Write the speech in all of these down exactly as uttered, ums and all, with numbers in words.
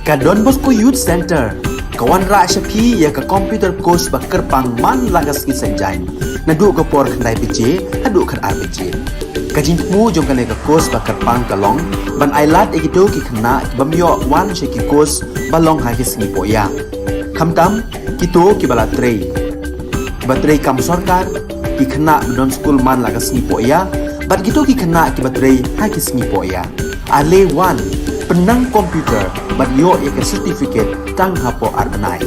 Ka Don Bosco Youth Centre ka wanrah sha phi ïa ka computer course ba kyrpang man la ka sngi Saitjaiñ, naduh ka por khyndai baje haduh khatar baje. Ka jingthmu jong kane ka course ba kyrpang ka long ban ailad ïa kito ki khynnah ki bym ïoh wan sha ki course ba long ha ki sngi pohïa, khamtam kito kiba la trei, kiba trei kam sorkar, ki khynnah ba don skul man la ka sngi pohïa, bad kito ki khynnah kiba trei ha ki sngi pohïa. Ale wan, pynnang computer bad ïoh ïa ka certificate tang hapoh ar bnai.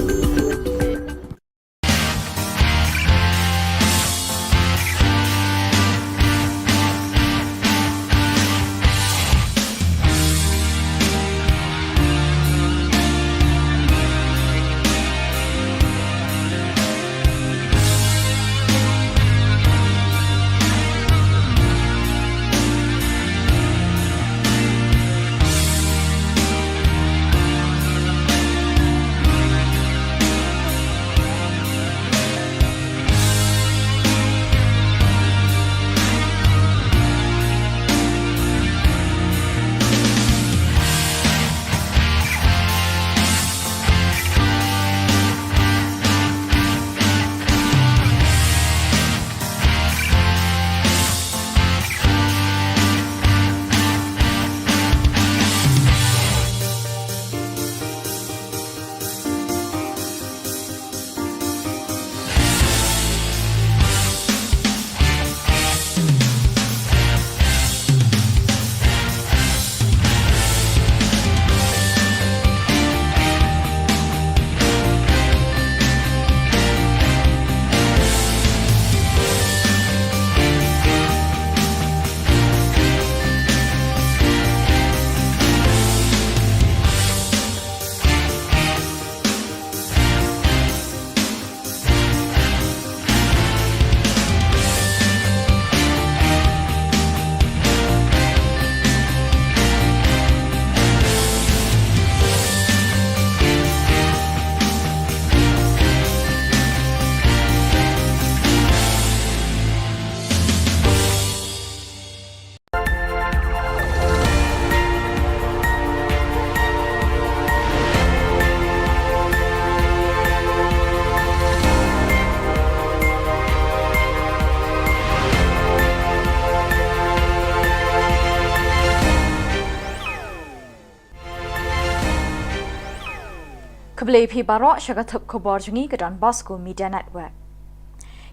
Khublei phi baroh sha ka thup khubor jong ngi ka Don Bosco Media Network.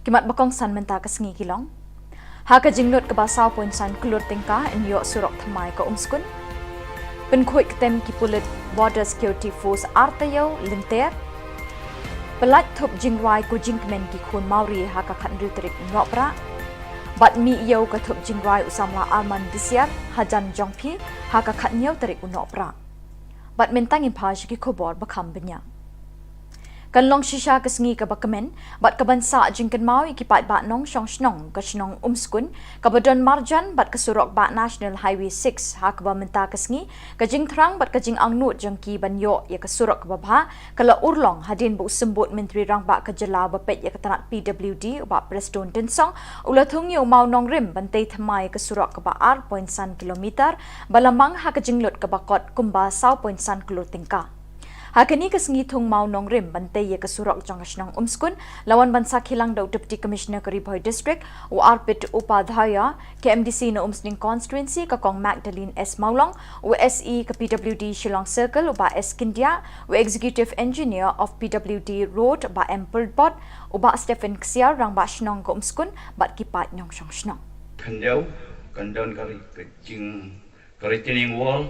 Ki mat ba kongsan mynta ka sngi ki long: Ha ka jinglut kaba saw point san klur tyngka yn ïoh surok thymmai ka Umskun. Pynkhuid ktem ki pulit Border Security Force ar taïew lynter. Pyllait thup jingrwai ko jingkmen ki khun Mawri ha ka khathynriew tarik u Nohprah. Bad mih ïew ka thup jingrwai u samla Arman Disiar hajan jong phi ha ka khathynñiew tarik u Nohprah. Bad mynta ngin phai sha ki khubor ba kham bniah. Kan long shisha ka sngi kaba kmen bad kaban sah jingkynmaw ïa ki paidbah nongshong shnong ka shnong Umskun kaba don marjan bad ka surok bah National Highway six, ha kaba mynta ka sngi ka jingthrang bad ka jingangnud jong ki ban ïoh ïa ka surok kaba bha ka la urlong hadien ba u Symbud Myntri Rangbah ka jylla uba peit ïa ka tnat P W D u Bah Prestone Tynsong u la thung ïa u mawnongrim ban tei thymmai ïa ka surok kaba ar point san kilometer ba la mang ha ka jinglut kaba kot kumba saw point san klur tyngka. Ha kane ka sngi thung mawnongrim ban tei ïa ka surok jong ka shnong Umskun la wan ban sakhi lang da u Deputy Commissioner ka Ri Bhoi District u Arpit Upadhyaya, ka M D C na Umsning Constituency ka Kong Magdalene S Mawlong, u S E ka P W D Shillong Circle u Bah S Scindia, u Executive Engineer of P W D Road Bah M Pyrthipot, u Bah Stephen Ksiar, Rangbah Shnong ka Umskun bad ki paid nongshong shnong. Khyndiat kan don ka ri-, ka jing, ka retaining wall,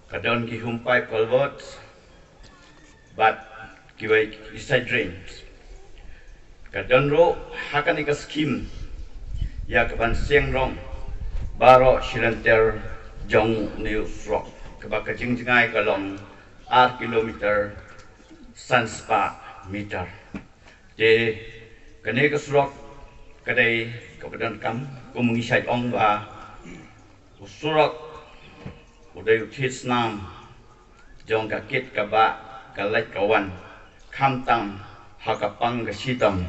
ka don ki home pipe culverts, bad kiwei ki side drains. Ka don ruh ha kane ka scheme ïa kaban seng rong baroh shi lynter jong une u surok kaba ka jingjngai ka long ar kilometer san spah meter. Te kane ka surok ka dei kaba donkam, kum ngi shait ong ba u surok u dei u thied snam jong ka kit ka bah, ka leit ka wan, khamtam ha ka pang ka shitom.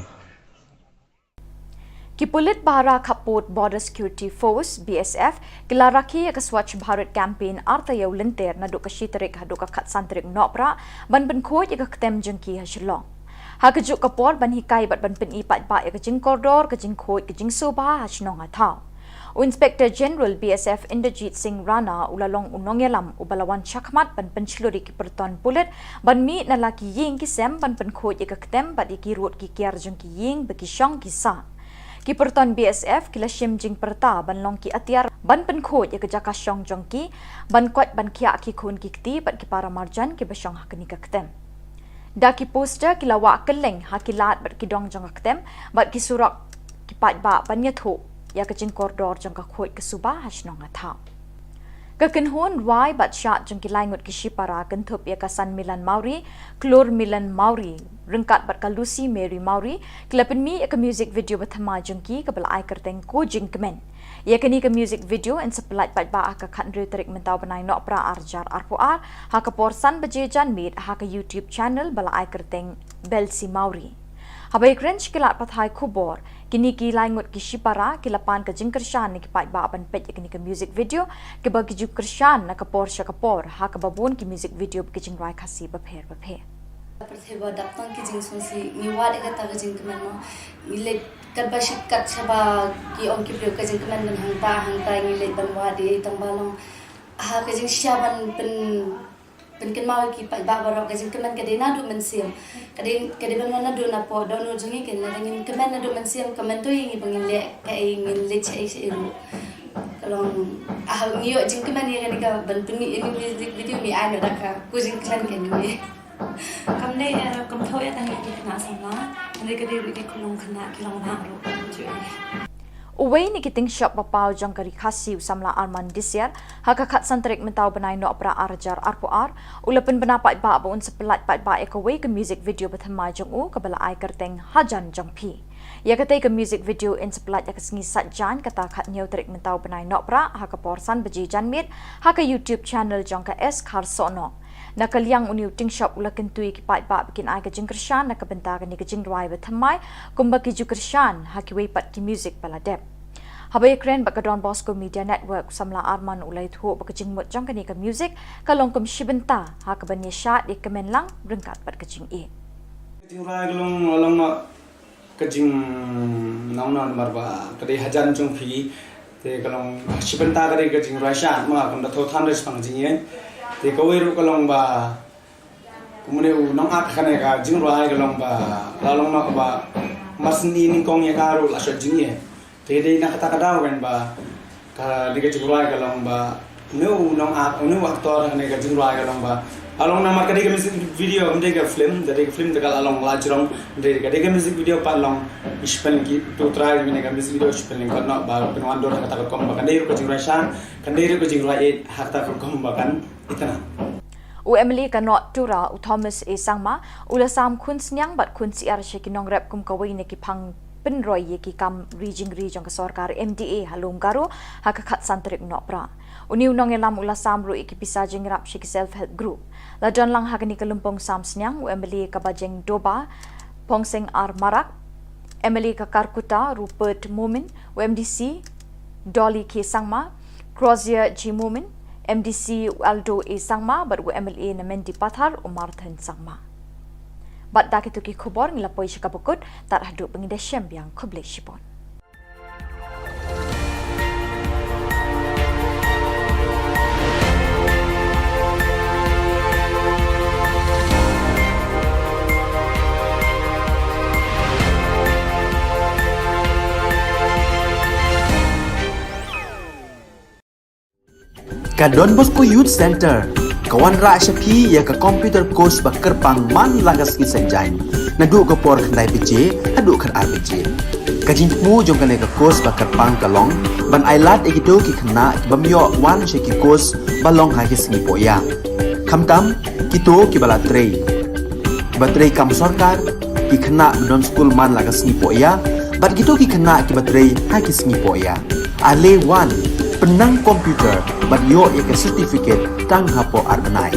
Ki pulit bhara khappud Border Security Force, B S F, ki la rakhe ïa ka Swachh Bharat Campaign arta ïa u lynter naduh ka shi tarik haduh ka khatsan tarik Nohprah ban pynkhuid ïa ka ktem jong ki ha Shillong. Ha kajuh ka por ban hikai bad ban pyni paidbah ïa ka jingkordor, ka jingkhuid, ka jingsuba ha shnong ha thaw. U Inspector General B S F Inderjit Singh Rana u la long u nongïalam uba la wan shakhmat ban pynshlur ïa ki pyrton pulit ban mih na la ki ïing ki sem ban pynkhuid ïa ka ktem bad ïa ki rud ki kiar jong ki ïing ba ki shong ki sah. Ki pyrton B S F ki la shim jingpyrta ban long ki atiar ban pynkhuid ïa ka jaka shong jong ki, ban koit ban khiah ki khun ki kti bad ki para marjan kiba shong ha kane ka ktem. Da ki poster ki la wah kylleng ha ki lad bad ki dong jong ka ktem bad ki surok ki paidbah ban ïathuh ïa ka jingkordor jong ka khuid ka suba ha shnong ha thaw. Ka kynhun rwai bad shad jong ki lai ngut ki shipara kynthup ïa ka San Milan Mawrie, Klur Milan Mawrie, ryngkat bad ka Lucy Mary Mawrie, ki la pynmih ïa ka music video ba thymmai jong ki kaba la ai kyrteng Ko Jingkmen. Ïa kane ka music video yn sa pyllait paidbah ha ka khathynriew tarik mynta u bnai Nohprah ar hajar arphew ar, ha ka por san baje janmiet ha ka YouTube channel ba la ai kyrteng Belsi Mawrie. Haba ïakren sha ki lad pathai khubor, kine ki lai ngut ki shipara ki la pan ka jingkyrshan na ki paidbah ban peit ïa kane ka music video, kiba ki ju kyrshan na ka por sha ka por ha kaba bun ki music video ba ki jingrwai Khasi bapher bapher. Pyrthei ba dap tang ki jingsngewsih, ngi wad ïa kata ka jingkmen mo. Ngi leit katba shit kat shaba ki ong ki briew ka jingkmen ban hangta hangta, ngi leit ban wad ïa i tang ba long ha ka jingshisha ban pyn pynkynmaw ïa ki paidbah baroh, ka jingkmen ka dei naduh mynsiem. Ka dei, ka dei ban wan naduh napoh dohnud jong ngi, kane lada ngim kmen naduh mynsiem, ka mynta ïa ngi ba ngin leh kaei, ngin leit shaei shaei ruh. Ka long, ah, ngi ïoh jingkmen ïa kane ka ban pynmih ïa kane ka music video, ngi ai noh da ka Ko Jingkmen kane. Kam dei, eh, kam thaw ïa tang ïa ki khynnah samla, hynrei ka dei ruh ïa ki khyllung khynnah ki long bah ruh. Uwei na ki tyngshop ba paw jong ka Ri Khasi, u samla Arman Disiar, ha ka khatsan tarik mynta u bnai Nohprah ar hajar arphew ar, u la pynbna paidbah ba un sa pyllait paidbah ïa kawei ka music video ba thymmai jong u kaba la ai kyrteng Hajan Jong Phi. Ïa katei ka music video yn sa pyllait ïa ka sngi Saitjaiñ, kata khathynñiew tarik mynta u bnai Nohprah, ha ka por san baje janmiet ha ka YouTube channel jong ka S Kharsohnoh. Na ka liang une u tyngshop u la kyntu ïa ki paidbah ba kin ai ka jingkyrshan na ka bynta kane ka jingrwai ba thymmai, kumba ki ju kyrshan ha kiwei pat ki music ba la dep. Haba ïakren bad ka Don Bosco Media Network, u samla Arman u la ïathuh ba ka jingmut jong kane ka music ka long kum shi bynta ha kaban ïashad ïakmen lang ryngkat bad ka jingïeit. Ka jingrwai ka long, long ma ka jing, namar ba ka dei Hajan Jong Phi, te ka long shi bynta ka dei ka jingrwai shad ma, kumta thaw than re shaphang jingïeit. Te kawei ruh ka long ba kumne u nongact kane ka jingrwai ka long ba la long ma ba mar syn i nyngkong ïa ka ruh la shad jingïeit. Te dei na kata ka daw kan ba ka dei ka jingrwai ka long ba une u nongact, une u actor ha kane ka jingrwai ka long ba, ka long namar ka dei ka music video, kam dei ka film, ka dei ka film te ka la long la jrong, dei ka dei ka music video pat long, shi pynlong ki tu trai kane ka music video shi pynlong pat noh ba pynwan dur ha kata ka rukom ba kan dei ruh ka jingrwai shad, kan dei ruh ka jingrwai ïeit ha kata ka rukom ba kan itynnad. U M L A ka North Tura, u Thomas A Sangma, u la sam khun sniang bad khun syiar sha ki nongrep kum kawei na ki phang pynroi ïa ki kam ri jingri jong ka sorkar M D A ha Lum Garo ha ka khatsan tarik Nohprah. Une u nongïalam u la sam ruh ïa ki pisa jingïarap sha ki self help group. La don lang ha kane ka lympung sam sniang u M L A ka Bajeng Doba, Phongseng R Marak, M L A ka Kharkutta Rupert Momin, u M D C Dolly K Sangma, Crozier G Momin, M D C u Aldo A Sangma bad u M L A na Mendipathar u Marthan Sangma. Bad da kito ki khubor ngi la poi sha kaba kut, tad haduh ba ngin da shem biang, khublei shibun. Ka Don Bosco Youth Center ka wanrah sha phi ïa ka computer course ba kyrpang man la ka sngi Saitjaiñ, naduh ka por khyndai baje haduh khatar baje. Ka jingthmu jong kane ka course ba kyrpang ka long ban ailad ïa kito ki khynnah ki bym ïoh wan sha ki course ba long ha ki sngi pohïa, khamtam kito kiba la trei, kiba trei kam sorkar, ki khynnah ba don skul man la ka sngi pohïa bad kito ki khynnah kiba trei ha ki sngi pohïa. Ale wan, pynnang computer bad ïoh ïa ka certificate tang hapoh ar bnai.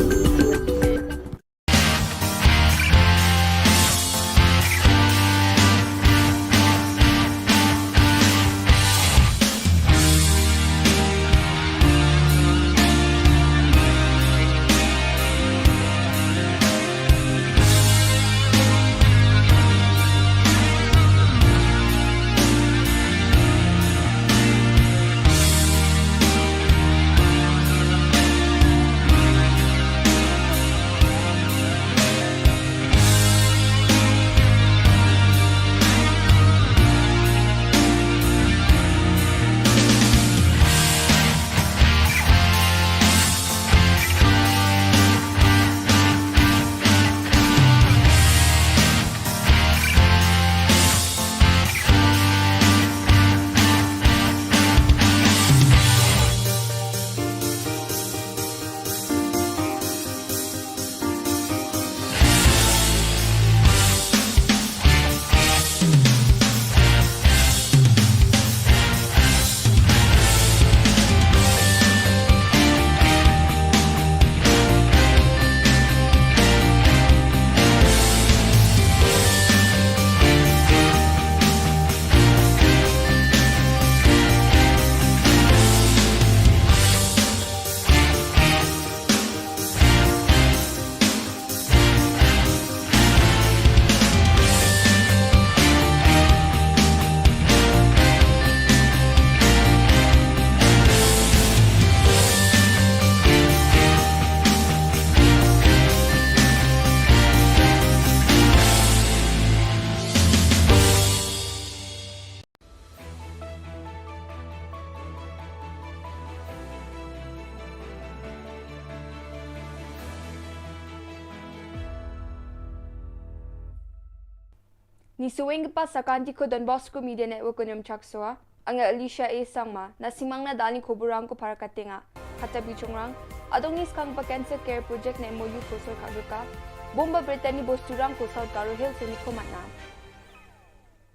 Ni suweng kpa sakanti ko Don Bosco Media Network ko nyom chak soa. Anga Alicia A Sangma, na simang na dal ni ko burang ko para katenga. Kata bichongrang, adong ni skang pa cancer care project na M O U ko soi ka gaka. Bomba Brittany bosturang ko South Garo Hills ni ko matna.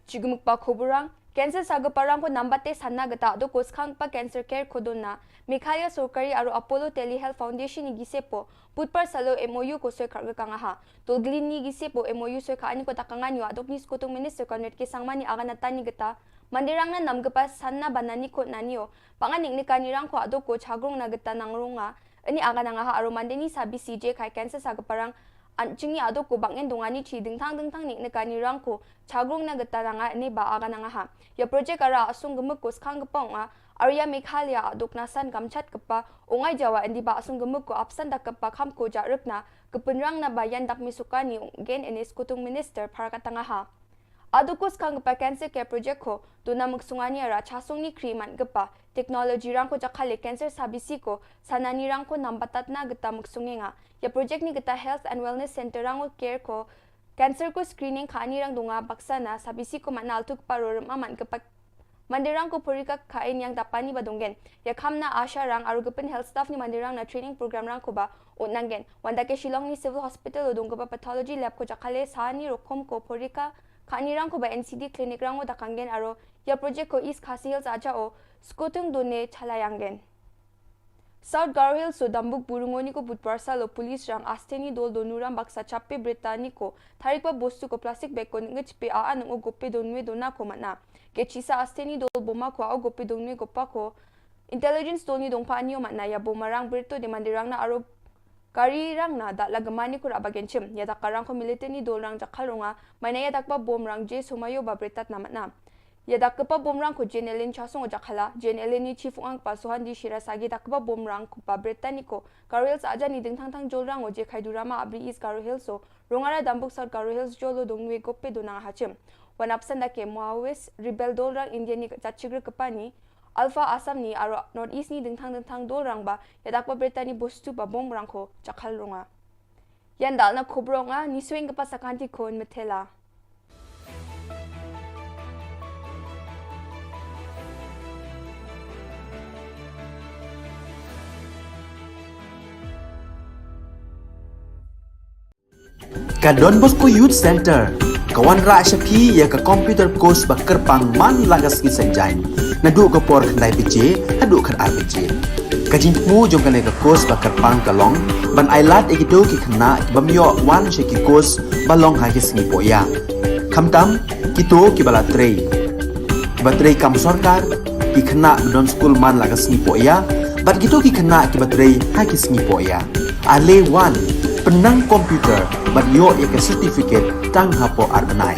Chigumuk pa ko burang, cancer sa gapa rang ko nambate sana gata adong ko skang pa cancer care ko dona. Meghalaya Sorkari aro Apollo Telehealth Foundation ni gisepo, Budbar salo M O U ko soi ka gaka ngaha. Tolglin ni gisepo M O U soi ka ani ko takangan yo adok ni skutung minister Conrad K Sangma ni agana tani gata. Mandirang na nam gapa sanna banani ko nanio. Pangan nik nikani rang ko adok ko chagrong na gata nangrong nga. Ini agana ngaha aro mandeni sabi C J kai cancer sa gapa rang. An chingi adok ko bangen dongani chi dingtang dingtang nik nikani rang ko chagrong na gata nanga ini ba agana ngaha. Ya project ara asung gemuk ko skang gapa nga. Arya Meghalaya adok nasan gamchat gapa. Ongai jawa indi ba asung gemuk ko apsan dak gapa kham ko jarik na. Kepenrang na bayan dak misukani gen ini skutung minister para katanga ha. Adukus kang gapa cancer care project ko, duna muksungani ara chasung ni kri man gapa, technology rang ko jakhale cancer sabisi ko, sanani rang ko nambatat na gata muksunge nga. Ya project ni gata health and wellness center rang ko care ko, cancer ko screening ka ani rang dunga baksa na sabisi ko man altuk paro rem aman gapa. Mandirang ko porika ka in yang tapani ba donggen. Ya khamna asha rang aru gepin health staff ni mandirang na training program rang ko ba ut nanggen. Wanda ke Shillong ni civil hospital o dong gapa pathology lab ko jakhale sani rokom ko porika ka ani rang ko ba N C D clinic rang o dakanggen aro ya project ko East Khasi Hills aja o skutung done chalayanggen. South Garo Hills o Dambuk Burungoni ko Budbar salo police rang asteni dol donuram baksa chape bretani ko tharikba bostu ko plastic bag ko ngechpe a anung o gope donwe dona ko mana. Kechisa asteni dol boma ko a o gope donwe gopa ko intelligence dol ni dongpa anio mana ya boma rang breto de mandirang na aro gari rang na dak lagemani ko raba genchim. Ya dak karang ko military ni dol rang jakhal ronga, maina ya dak ba bom rang je sumayo ba bretat na mana. Ya dak kepa bom rang ko Jen Ellen chasong o jakhala, Jen Ellen ni chief ang pa suhan di shira sagi dak kepa bom rang ko pa bretan ni ko, Garo Hills aja ni ding thang thang jol rang o je khai durama abri East Garo Hills o, rongara Dambuk South Garo Hills jolo dongwe gope donang hachim. Wan apsan da ke Maoist, rebel dol rang India ni chachigre kepani, Alpha Assam ni aro North East ni ding thang ding thang dol rang ba, ya dak ba bretan ni bostu ba bom rang ko, jakhal ronga. Yan dal na khubor nga, ni swing ka pasa kanti khun methela. Ka Don Bosco Youth Center ka wanrah sha phi ïa ka computer course ba kyrpang man la ka sngi Saitjaiñ. Naduh ka por khyndai baje haduh khatar baje. Ka jingthmu jong kane ka course ba kyrpang ka long ban ailad ïa kito ki khynnah ki bym ïoh wan sha ki course ba long ha ki sngi pohïa. Khamtam kito kiba la trei, kiba trei kam sorkar, ki khynnah ba don skul man la ka sngi pohïa bad kito ki khynnah kiba trei ha ki sngi pohïa. Ale wan, pynnang computer bad ïoh ïa ka certificate tang hapoh ar bnai.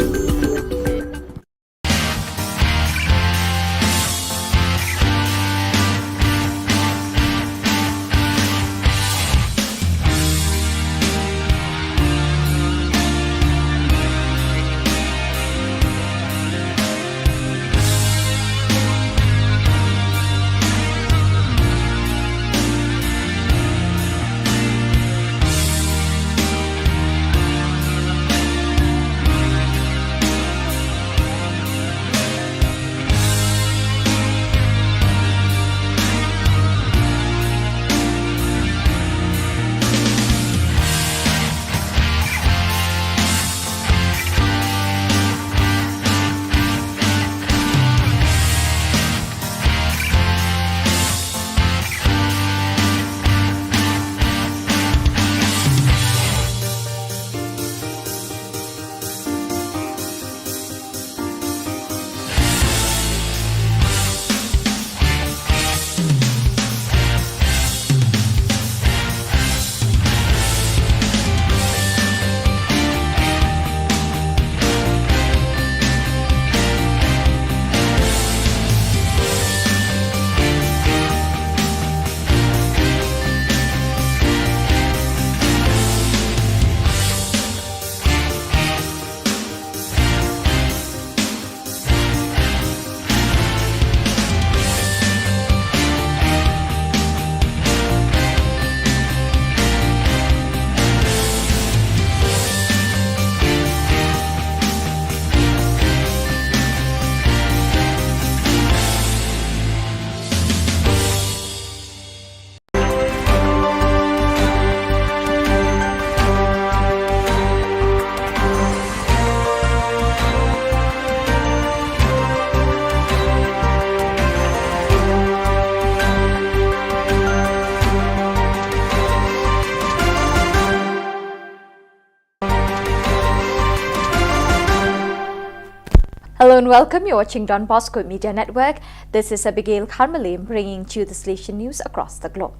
Welcome, you're watching Don Bosco Media Network. This is Abigail Kharmalim bringing to you the Salesian news across the globe.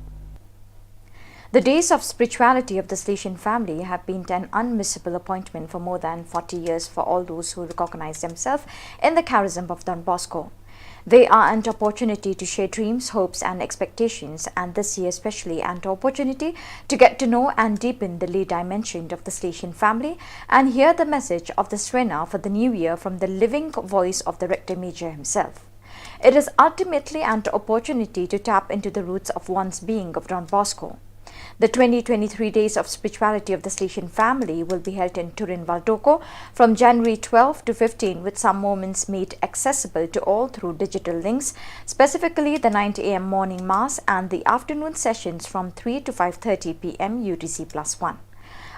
The days of spirituality of the Salesian family have been an unmissable appointment for more than forty years for all those who recognize themselves in the charism of Don Bosco. They are an opportunity to share dreams, hopes, and expectations, and this year especially, an opportunity to get to know and deepen the lay dimension of the Salesian family and hear the message of the Srena for the new year from the living voice of the Rector Major himself. It is ultimately an opportunity to tap into the roots of one's being of Don Bosco. The twenty twenty-three Days of Spirituality of the Salesian family will be held in Turin Valdocco from January twelve to fifteen, with some moments made accessible to all through digital links, specifically the nine a m morning mass and the afternoon sessions from three to five thirty p m U T C plus one.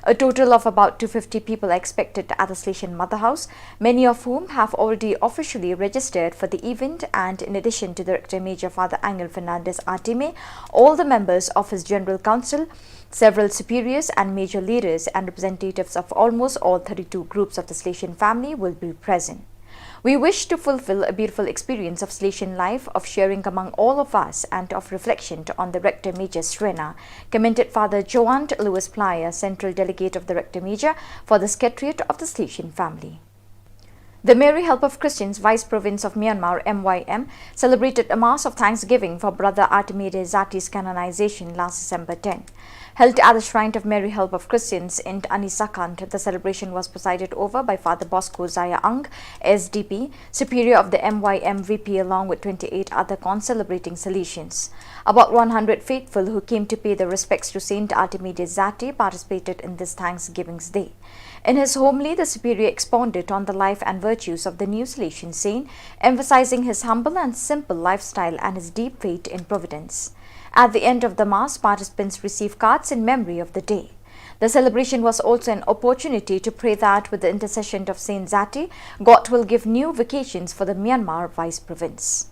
A total of about two fifty people are expected at the Salesian Mother House, many of whom have already officially registered for the event, and in addition to the Rector Major Father Angel Fernandez Artime, all the members of his General Council, several superiors and major leaders, and representatives of almost all thirty-two groups of the Salesian family will be present. "We wish to fulfill a beautiful experience of Salesian life, of sharing among all of us, and of reflection on the Rector Major's Srena," commented Father Joant Louis Plyer, Central Delegate of the Rector Major for the Secretariat of the Salesian family. The Mary Help of Christians Vice Province of Myanmar, M Y M, celebrated a Mass of Thanksgiving for Brother Artime Dezati's canonization last December ten. Held at the Shrine of Mary Help of Christians in Anisakant, the celebration was presided over by Father Bosco Zaya Ang, S D P, Superior of the M Y M V P, along with twenty-eight other concelebrating Salesians. About one hundred faithful who came to pay their respects to Saint Artime Dezati participated in this Thanksgiving's Day. In his homily, the Superior expounded on the life and virtues of the new Salesian saint, emphasizing his humble and simple lifestyle and his deep faith in Providence. At the end of the Mass, participants received cards in memory of the day. The celebration was also an opportunity to pray that, with the intercession of Saint Zati, God will give new vocations for the Myanmar Vice Province.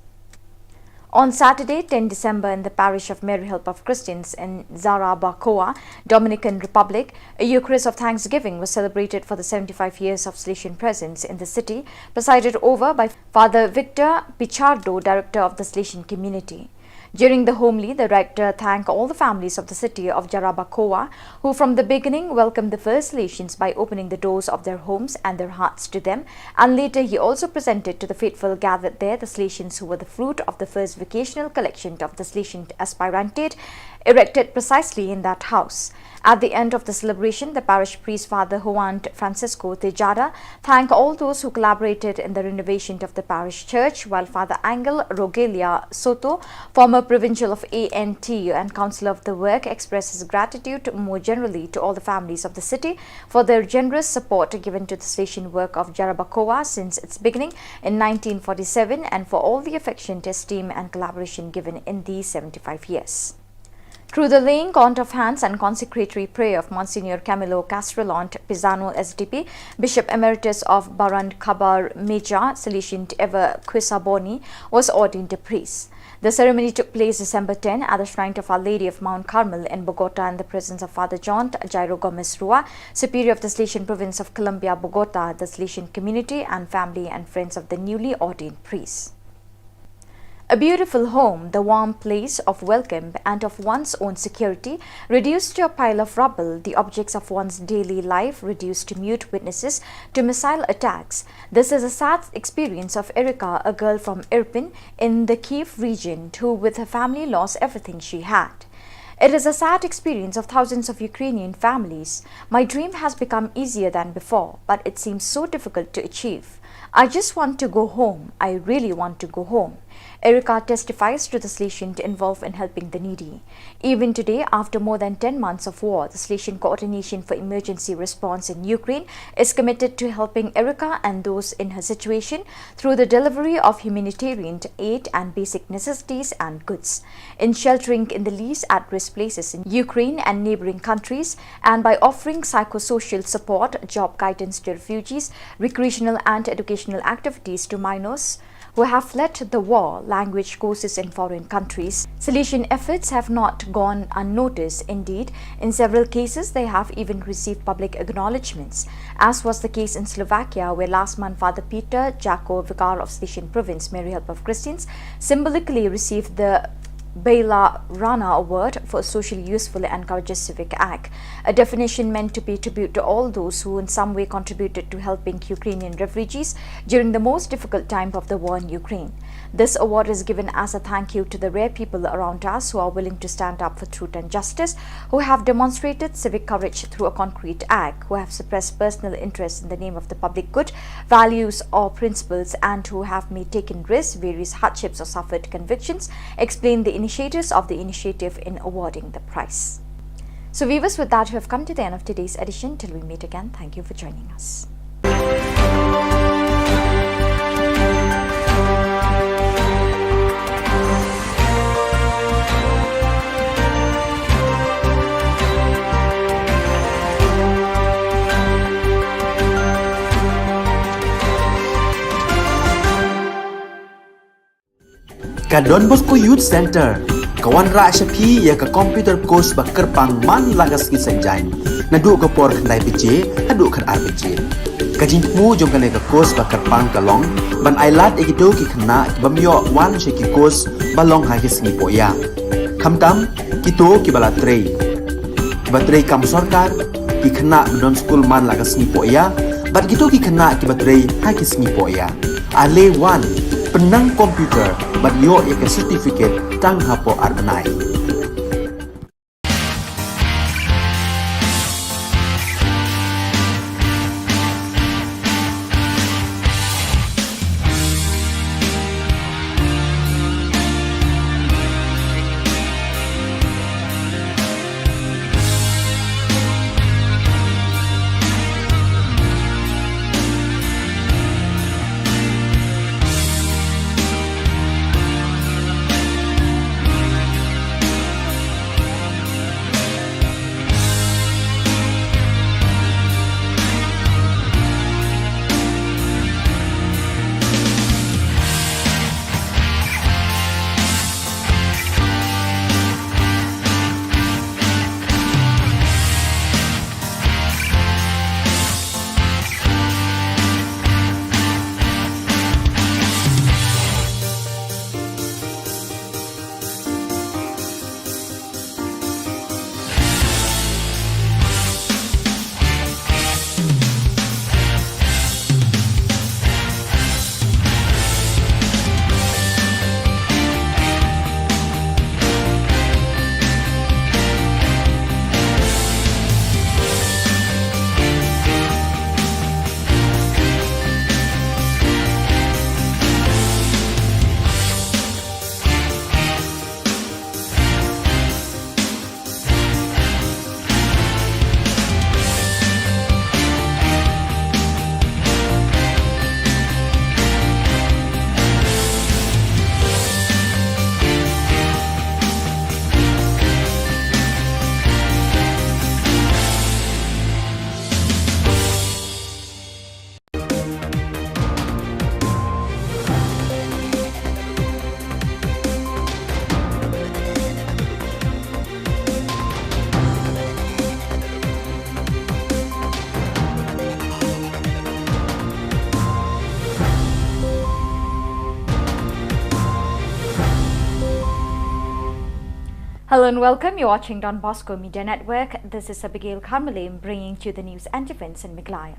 On Saturday, ten December, in the parish of Mary Help of Christians in Jarabacoa, Dominican Republic, a Eucharist of Thanksgiving was celebrated for the seventy-five years of Salesian presence in the city, presided over by Father Victor Pichardo, Director of the Salesian Community. During the homily, the rector thanked all the families of the city of Jarabacoa, who from the beginning welcomed the first Salesians by opening the doors of their homes and their hearts to them, and later he also presented to the faithful gathered there the Salesians who were the fruit of the first vocational collection of the Salesian aspirantate, erected precisely in that house. At the end of the celebration, the parish priest, Father Juan Francisco Tejada, thanked all those who collaborated in the renovation of the parish church, while Father Angel Rogelia Soto, former provincial of A N T U and councillor of the work, expressed his gratitude more generally to all the families of the city for their generous support given to the Salesian work of Jarabacoa since its beginning in nineteen forty-seven, and for all the affection, esteem, and collaboration given in these seventy-five years. Through the laying on of hands and consecratory prayer of Monsignor Camilo Castrelont Pisano, S D P, Bishop Emeritus of Barand Kabar Meja, Salesian Ever Quisaboni, was ordained a priest. The ceremony took place December ten at the shrine of Our Lady of Mount Carmel in Bogota, in the presence of Father John Jairo Gomez Rua, Superior of the Salesian Province of Colombia, Bogota, the Salesian community, and family and friends of the newly ordained priest. A beautiful home, the warm place of welcome and of one's own security, reduced to a pile of rubble, the objects of one's daily life reduced to mute witnesses to missile attacks. This is a sad experience of Erika, a girl from Irpin in the Kyiv region, who with her family lost everything she had. It is a sad experience of thousands of Ukrainian families. My dream has become easier than before, but it seems so difficult to achieve. I just want to go home. I really want to go home. Erika testifies to the Salesian involved in helping the needy. Even today, after more than ten months of war, the Salesian Coordination for Emergency Response in Ukraine is committed to helping Erika and those in her situation through the delivery of humanitarian aid and basic necessities and goods, in sheltering in the least at-risk places in Ukraine and neighboring countries, and by offering psychosocial support, job guidance to refugees, recreational and educational activities to minors, who have fled the war, language courses in foreign countries. Salvation efforts have not gone unnoticed. Indeed, in several cases, they have even received public acknowledgements, as was the case in Slovakia, where last month Father Peter Jako, Vicar of Salesian Province, Mary Help of Christians, symbolically received the Bela Rana Award for a socially useful and courageous civic act, a definition meant to pay tribute to all those who in some way contributed to helping Ukrainian refugees during the most difficult time of the war in Ukraine. This award is given as a thank you to the rare people around us who are willing to stand up for truth and justice, who have demonstrated civic courage through a concrete act, who have suppressed personal interests in the name of the public good, values or principles, and who have made taken risks, various hardships or suffered convictions, explain the initiators of the initiative in awarding the prize. So viewers, with that, we have come to the end of today's edition. Till we meet again, thank you for joining us. Ka Don Bosco Youth Centre ka wanrah sha phi ïa ka computer course ba kyrpang man la ka sngi Saitjaiñ, naduh ka por khyndai baje haduh khatar baje. Ka jingthmu jong kane ka course ba kyrpang ka long ban ailad ïa kito ki khynnah ki bym ïoh wan sha ki course ba long ha ki sngi pohïa, khamtam kito kiba la trei, kiba trei kam sorkar, ki khynnah ba don skul man la ka sngi pohïa, bad kito ki khynnah kiba trei ha ki sngi pohïa. Ale wan, pynnang computer bad ïoh ïa ka certificate tang hapoh ar bnai. Hello and welcome. You're watching Don Bosco Media Network. This is Abigail Kharmilem bringing to you the news and events in Meghalaya.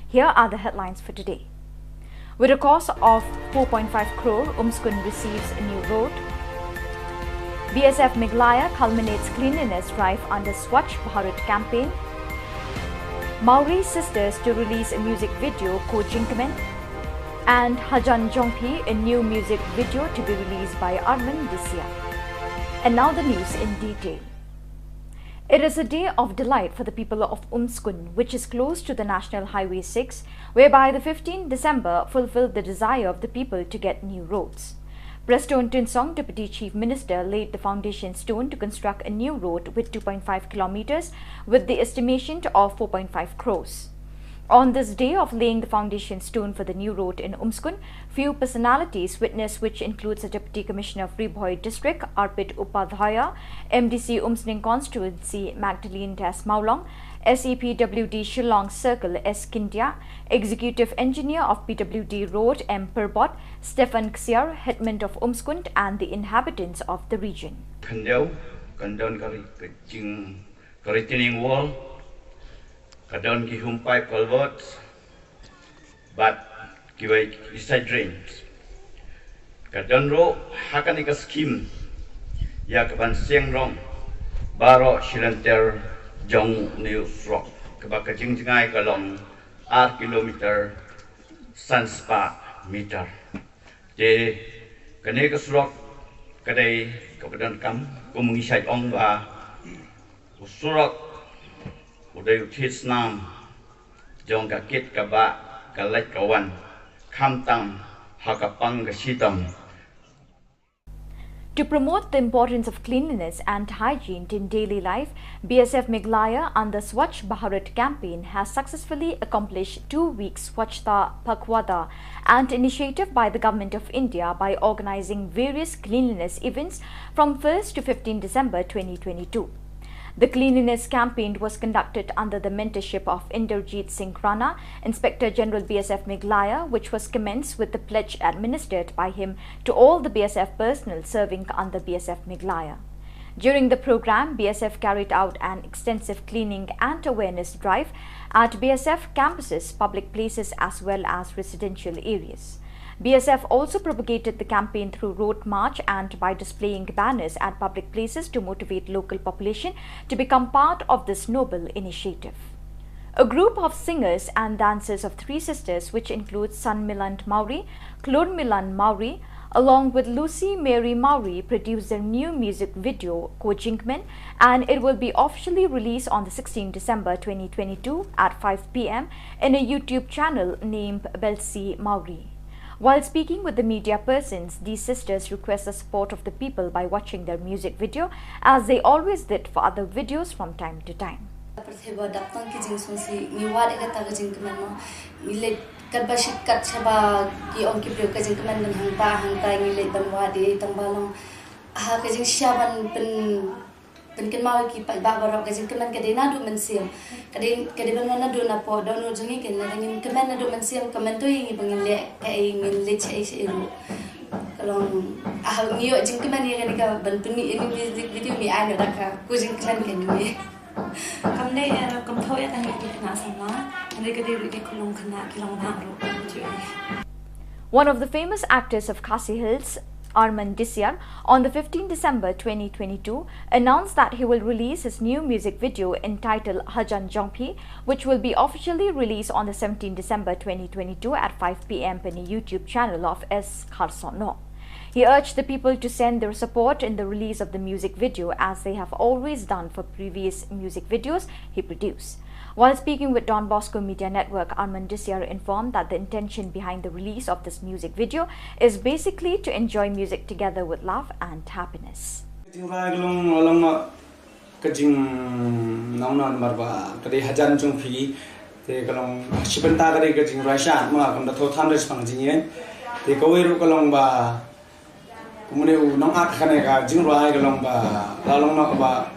Here are the headlines for today. With a cost of four point five crore, Umskun receives a new road. B S F Meghalaya culminates cleanliness drive under Swachh Bharat campaign. Mawri Sisters to release a music video, Ko Jingkmen. And Hajan Jongphi, a new music video to be released by Armin this year. And now the news in detail. It is a day of delight for the people of Umskun, which is close to the National Highway six, whereby the fifteenth December fulfilled the desire of the people to get new roads. Prestone Tynsong, Deputy Chief Minister, laid the foundation stone to construct a new road with two point five kilometers, with the estimation of four point five crores. On this day of laying the foundation stone for the new road in Umskund, few personalities witnessed, which includes the Deputy Commissioner of Ri Bhoi District, Arpit Upadhyaya, M D C Umsning Constituency, Magdalene Das Mawlong, S E P W D Shillong Circle, S Scindia, Executive Engineer of P W D Road, M Pyrbot, Stephen Ksiar, Headman of Umskund, and the inhabitants of the region. Khyndiat, ka don ka ri-, ka jing, ka retaining wall, ka don ki home pipe culverts, bad kiwei ki side drains. Ka don ruh ha kane ka scheme ïa ka ban seng rong baroh shilynter jong une u surok, kaba ka jingjngai ka long ar kilometer san spah meter. Te kane ka surok ka dei kaba donkam, kum ngi shait ong ba u surok u dei u thied snam jong ka kit ka bah, ka leit ka wan, khamtam ha ka pang ka shitom. To promote the importance of cleanliness and hygiene in daily life, B S F Meghalaya under Swachh Bharat campaign has successfully accomplished two weeks Swachhata Pakhwada, an initiative by the Government of India, by organizing various cleanliness events from first to fifteenth December twenty twenty-two. The cleanliness campaign was conducted under the mentorship of Inderjeet Singh Rana, Inspector General B S F Meghalaya, which was commenced with the pledge administered by him to all the B S F personnel serving under B S F Meghalaya. During the program, B S F carried out an extensive cleaning and awareness drive at B S F campuses, public places, as well as residential areas. B S F also propagated the campaign through road march and by displaying banners at public places to motivate local population to become part of this noble initiative. A group of singers and dancers of three sisters, which includes Sanmilan Mawrie, Klurmilan Mawrie, along with Lucy Mary Mawrie, produced their new music video, Ko Jingkmen, and it will be officially released on the sixteenth December twenty twenty-two at five p m in a YouTube channel named Belsi Mawrie. While speaking with the media persons, these sisters request the support of the people by watching their music video, as they always did for other videos from time to time. Pyrthei ba dap tang ki jingsngewsih, ngi wad ïa kata ka jingkmen mo. Ngi leit katba shit kat shaba ki ong ki briew ka jingkmen ban hangta hangta, ngi leit ban wad ïa i, tang ba long ha ka jingshisha ban pyn, pynkynmaw ïa ki paidbah baroh, ka jingkmen ka dei naduh mynsiem. Ka dei, ka dei ban wan naduh napoh dohnud jong ngi, ka dei ngin kmen naduh mynsiem, ka mynta ïa ngi ba ngin leh kaei, ngin leit shaei shaei ruh. Ka long, ah, ngi ïoh jingkmen ïa kane ka ban pynmih ïa kane ka music video, ngi ai noh da ka, ko jingkmen ka ngi. Kam dei ïa, kam thoh ïa tang ïa ki khynnah samla, hynrei ka dei ruh ki khyllung khynnah, ki long bah ruh. One of the famous actors of Khasi Hills, Arman Disiar, on the fifteenth December twenty twenty-two, announced that he will release his new music video entitled Hajan Jongphi, which will be officially released on the seventeenth December twenty twenty-two at five p m on the YouTube channel of S Kharsono. He urged the people to send their support in the release of the music video, as they have always done for previous music videos he produced. While speaking with Don Bosco Media Network, Arman Disiar informed that the intention behind the release of this music video is basically to enjoy music together with love and happiness. Ka jingrwai ka long, long ma ka jing nong nong mar ba ka dei Hajan Jongphi. Te ka long shi bynta ka dei ka jingrwai sha ma kam da thoh than re shipang jingïeit. Te kawei ruh ka long ba kumne u nong ak kane ka jingrwai ka long ba la long na ba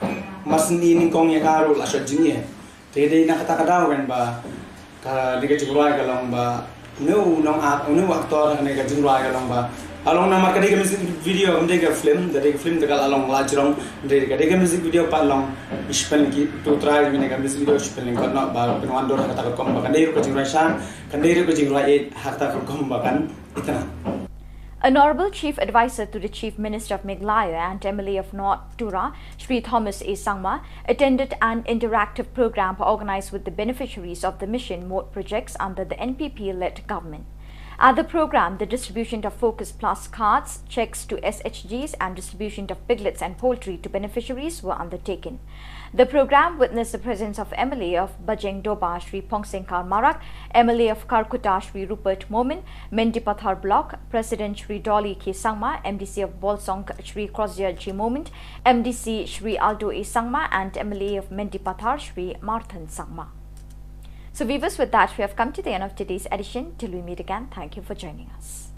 mar syn i nyngkong ïa ka ruh la shot jingïeit. Te dei na kata ka daw kan ba kane ka jingrwai ka long ba une u nong ak, une u actor kane ka jingrwai ka long ba la long namar ka dei ka music video, kam dei ka film, ka dei ka film te ka la long la jrong, dei ka dei ka music video pat long. Ngi shu pynlong ki tu trai kane ka music video, shu pynlong ka noh ba pynwan dur ha kata ka rukom ba kan dei ruh ka jingrwai sha, kan dei ruh ka jingrwai ïeit ha kata ka rukom ba kan itynnad. Honorable Chief Advisor to the Chief Minister of Meghalaya and M L A of North Tura, Shri Thomas A Sangma, attended an interactive program organized with the beneficiaries of the Mission Mode projects under the N P P-led government. At the program, the distribution of Focus Plus cards, checks to S H Gs, and distribution of piglets and poultry to beneficiaries were undertaken. The program witnessed the presence of M L A of Bajeng Doba, Shri Phongsing Kar Marak, M L A of Kharkutta, Shri Rupert Momin, Mendipathar Block President Shri Dolly K Sangma, M D C of Bolsong Shri Crozier G Momin, M D C Shri Aldo A Sangma, and M L A of Mendipathar Shri Marthan Sangma. So, viewers, with that, we have come to the end of today's edition. Till we meet again, thank you for joining us.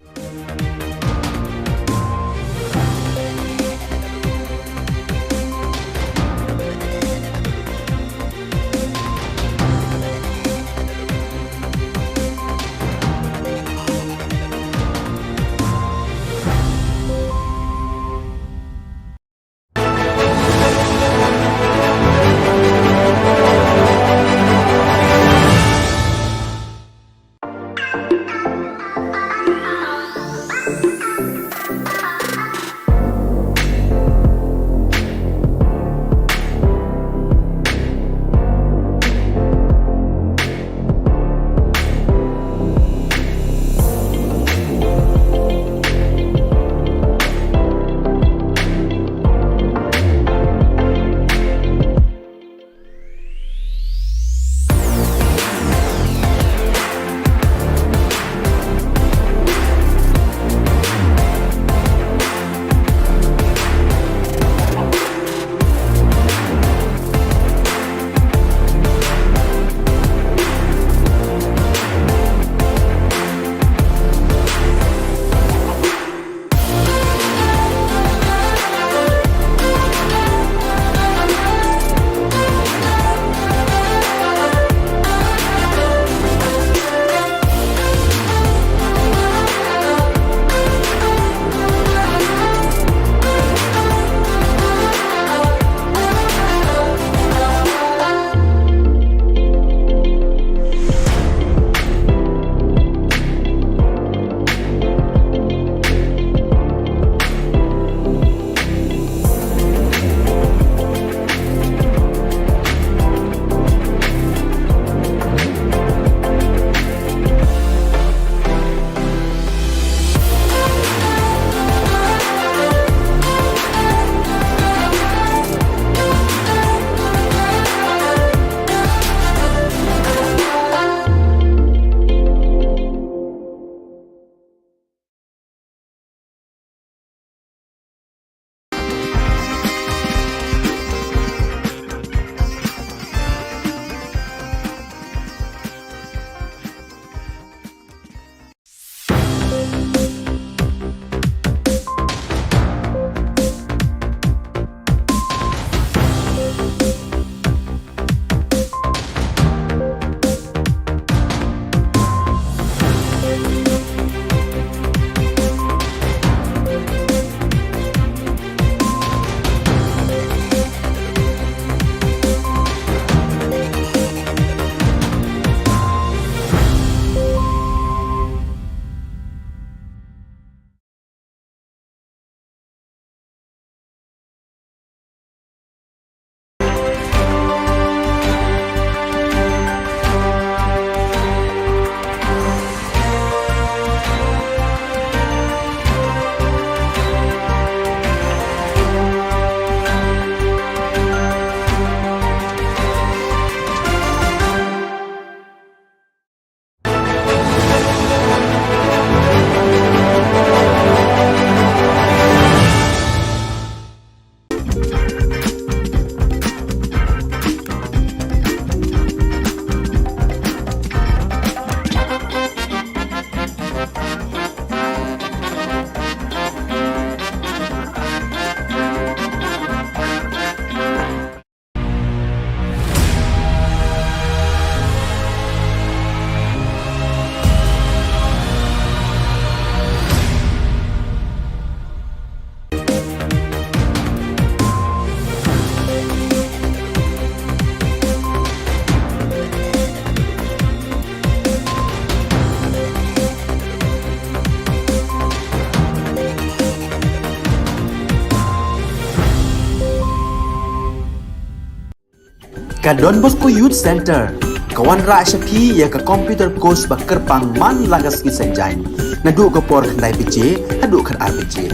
Ka Don Bosco Youth Centre ka wanrah sha phi ïa ka computer course ba kyrpang man la ka sngi Saitjaiñ, naduh ka por khyndai baje haduh khatar baje.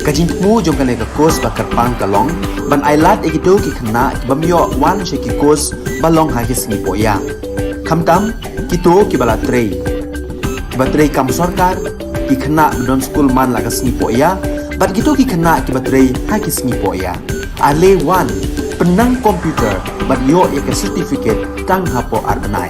Ka jingthmu jong kane ka course ba kyrpang ka long ban ailad ïa kito ki khynnah ki bym ïoh wan sha ki course ba long ha ki sngi pohïa, khamtam kito kiba la trei, kiba trei kam sorkar, ki khynnah ba don skul man la ka sngi pohïa, bad kito ki khynnah kiba trei ha ki sngi pohïa. Ale wan, pynnang computer bad ïoh ïa ka certificate tang hapoh ar bnai.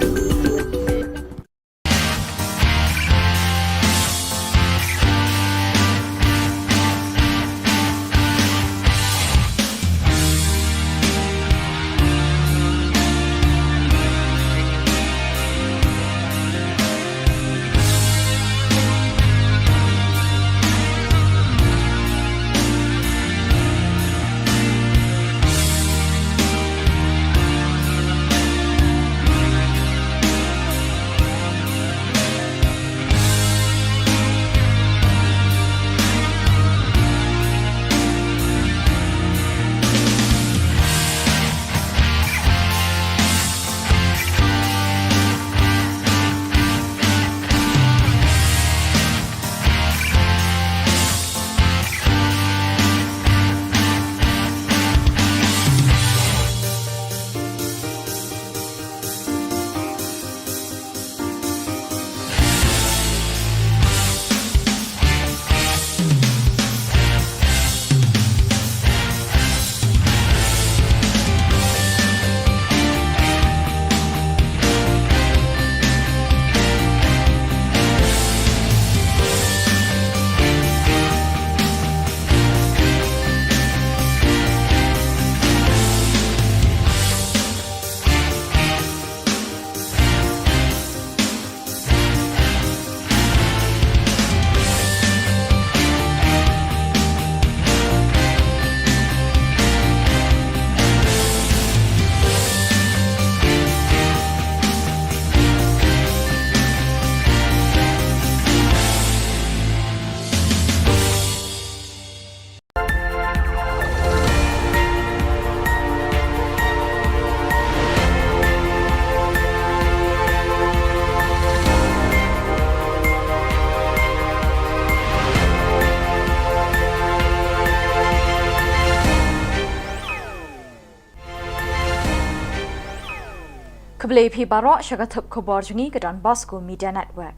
Khublei phi baroh sha ka thup khubor jong ngi ka Don Bosco Media Network.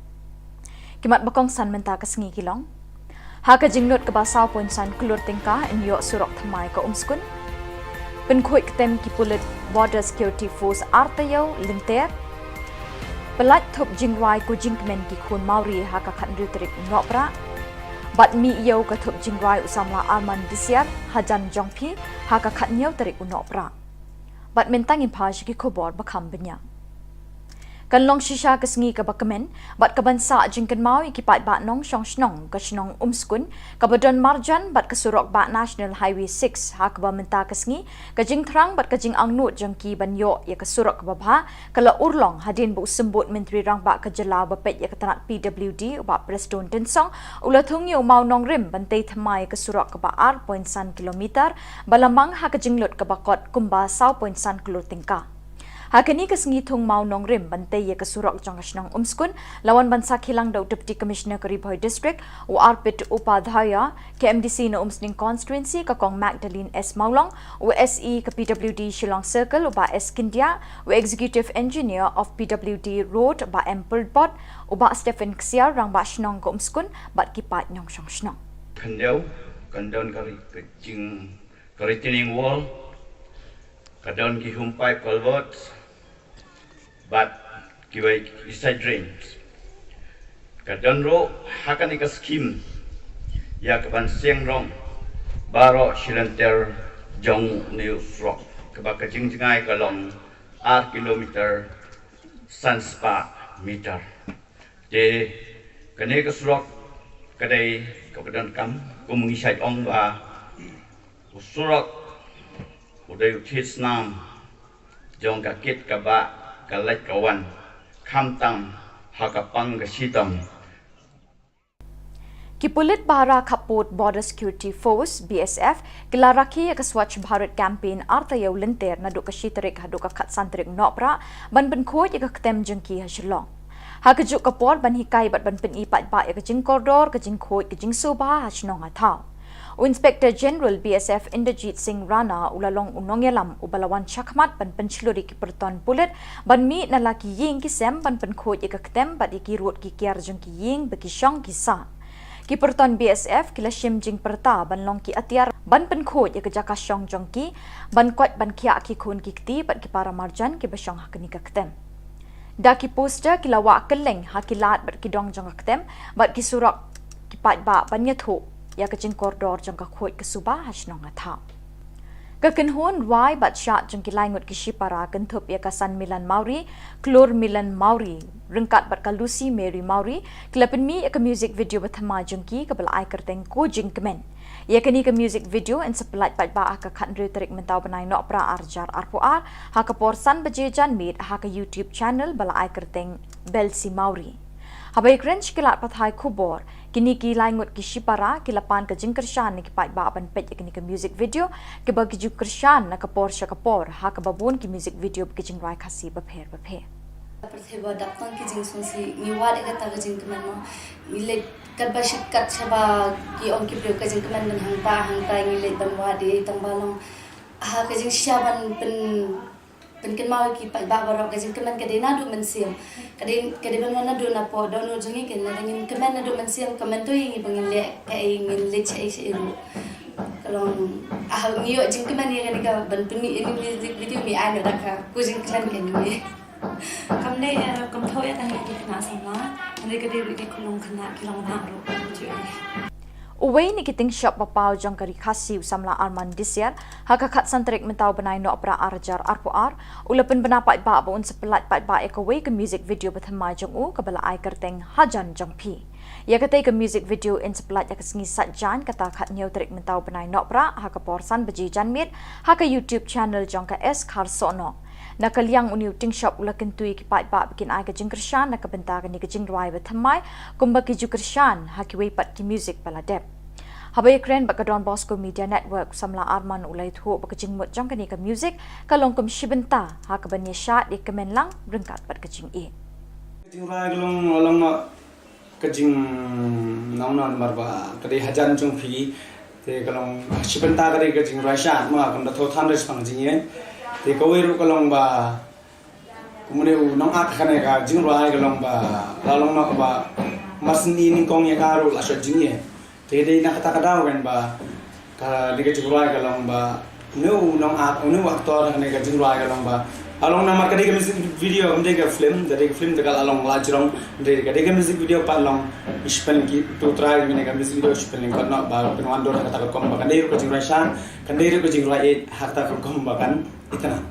Ki mat ba kongsan mynta ka sngi ki long: Ha ka jinglut kaba saw point san klur tyngka yn ïoh surok thymmai ka Umskun. Pynkhuid ktem ki pulit Border Security Force ar taïew lynter. Pyllait thup jingrwai ko jingkmen ki khun Mawri ha ka khathynriew tarik u Nohprah. Bad mih ïew ka thup jingrwai u samla Arman Disiar hajan jong phi ha ka khathynñiew tarik u Nohprah. Bad mynta ngin phai sha ki khubor ba kham bniah. Kan long shisha ka sngi kaba kmen bad kaban sah jingkynmaw ïa ki paidbah nongshong shnong ka shnong Umskun, kaba don marjan bad ka surok bah National Highway six, ha kaba mynta ka sngi ka jingthrang bad ka jingangnud jong ki ban ïoh ïa ka surok kaba bha ka la urlong hadien ba u Symbud Myntri Rangbah ka jylla uba peit ïa ka tnat P W D u Bah Prestone Tynsong u la thung ïa u mawnongrim ban tei thymmai ïa ka surok kaba ar point san kilometer ba la mang ha ka jinglut kaba kot kumba saw point san klur tyngka. Ha kane ka sngi thung mawnongrim ban tei ïa ka surok jong ka shnong Umskun la wan ban sakhi lang da u Deputy Commissioner ka Ri Bhoi District u Arpit Upadhyaya, ka M D C na Umsning Constituency ka Kong Magdalene S Mawlong, u S E ka P W D Shillong Circle u Bah S Scindia, u Executive Engineer of P W D Road Bah M Pyrlbot, u Bah Stephen Ksiar, Rangbah Shnong ka Umskun bad ki paid nongshong shnong. Khyndiat kan don ka ri-, ka jing ka retaining wall, ka don ki home pipe culverts, bad kiwei ki side drains. Ka don ruh ha kane ka scheme ïa kaban seng rong baroh shi lynter jong une u surok, kaba ka jingjngai ka long ar kilometer san spah meter. Te kane ka surok ka dei kaba donkam, kum ngi shait ong ba u surok u dei u thied snam jong ka kit ka bah, ka leit ka wan, khamtam ha ka pang ka shitom. Ki pulit bahra khappud Border Security Force, B S F, ki la rakhe ïa ka Swachh Bharat Campaign ar taïew lynter naduh ka shi tarik haduh ka khatsan tarik Nohprah ban pynkhuid ïa ka ktem jong ki ha Shillong. Ha kajuh ka por ban hikai bad ban pyni paidbah ïa ka jingkordor, ka jingkhuid, ka jingsuba ha shnong ha thaw, u Inspector General B S F Inderjit Singh Rana u la long u nongïalam uba la wan shakhmat ban pynshlur ïa ki pyrton pulit ban mih na la ki ïing ki sem ban pynkhuid ïa ka ktem bad ïa ki rud ki kiar jong ki ïing ba ki shong ki sah. Ki pyrton B S F ki la shim jingpyrta ban long ki atiar ban pynkhuid ïa ka jaka shong jong ki, ban koit ban khiah ki khun ki kti bad ki para marjan kiba shong ha kane ka ktem. Da ki poster ki la wah kylleng ha ki lad bad ki dong jong ka ktem bad ki surok ki paidbah ban ïathuh ïa ka jingkordor jong ka khuid ka suba ha shnong ha thaw. Ka kynhun rwai bad shad jong ki lai ngut ki shipara kynthup ïa ka Sanmilan Mawrie, Klur Milan Mawrie, ryngkat bad ka Lucy Mary Mawrie, ki la pynmih ïa ka music video ba thymmai jong ki kaba la ai kyrteng Ko Jingkmen. Ïa kane ka music video yn sa pyllait paidbah ha ka khathynriew tarik mynta u bnai Nohprah ar hajar arphew ar, ha ka por san baje janmiet ha ka YouTube channel ba la ai kyrteng Belsi Mawrie. Haba ïakren sha ki lad pathai khubor, kine ki lai ngut ki shipara ki la pan ka jingkyrshan na ki paidbah ban peit ïa kane ka music video, kiba ki ju kyrshan na ka por sha ka por ha kaba bun ki music video ba ki jingrwai Khasi bapher bapher. Pyrthei ba dap tang ki jingsngewsih, ngi wad ïa kata ka jingkmen mo. Ngi leit katba shit kat shaba ki ong ki briew ka jingkmen ban hangta hangta, ngi leit ban wad ïa i tang ba long ha ka jingshisha ban pyn pynkynmaw ïa ki paidbah baroh. Ka jingkmen ka dei naduh mynsiem. Ka dei, ka dei ban wan naduh napoh dohnud jong ngi, ka dei ngin kmen naduh mynsiem, kmen to ïa ngi ba ngin leh kaei, ngin leit shaei shaei ruh. Ka long, ah, ngi ïoh jingkmen ïa kane ka ban pynmih ïa kane ka music video, ngi ai noh da ka Ko Jingkmen kane. Kam dei, eh, kam thoh ïa tang ïa ki khynnah samla, hynrei ka dei ruh ïa ki khunlung khynnah ki long ba ruh. Uwei na ki tyngshop ba paw jong ka Ri Khasi u samla Arman Disiar, ha ka khatsan tarik mynta u bnai Nohprah ar hajar arphew ar, u la pynbna paidbah ba un sa pyllait paidbah ïa kawei ka music video ba thymmai jong u kaba la ai kyrteng Hajan Jong Phi. Ïa katei ka music video yn sa pyllait ha ka sngi Saitjaiñ, kata khathynñiew tarik mynta u bnai Nohprah, ha ka por san baje janmiet ha ka YouTube channel jong ka S Kharsohnoh. Na ka liang une u tyngshop u la kyntu ïa ki paidbah ba kin ai ka jingkyrshan na ka bynta kane ka jingrwai ba thymmai, kumba ki ju kyrshan ha kiwei pat ki music ba la dep. Haba ïakren bad ka Don Bosco Media Network, u samla Arman u la ïathuh ba ka jingmut jong kane ka music ka long kum shi bynta ha kaban ïa shad ïa ka kmen lang ryngkat bad ka jingïeit. Ka jingrwai ka long, long ma ka jingnang namar ba ka dei Hajan Jong Phi. Te ka long shi bynta ka dei ka jingrwai shad ma kam da thoh than re shaphang jingïeit. Te kawei ruh ka long ba Une u nongact ha kane ka jingrwai ka long ba la long noh ba mar sien nyngkong ïa ka ruh la shah jingeh. Te dei na kata ka daw kan ba kane ka jingrwai ka long ba une u nongact, une u actor ha kane ka jingrwai ka long ba la long namar ka dei ka music video, kam dei ka film, ka dei ka film te ka la long la jrong, dei ka dei ka music video pat long i shiphew ki tu trai mane ka music video shiphew lyngkot noh ba pynwan dor ha kata ka rukom ba kan dei ruh ka jingrwai sha, kan dei ruh ka jingrwai eh ha kata ka rukom ba kan itynnad.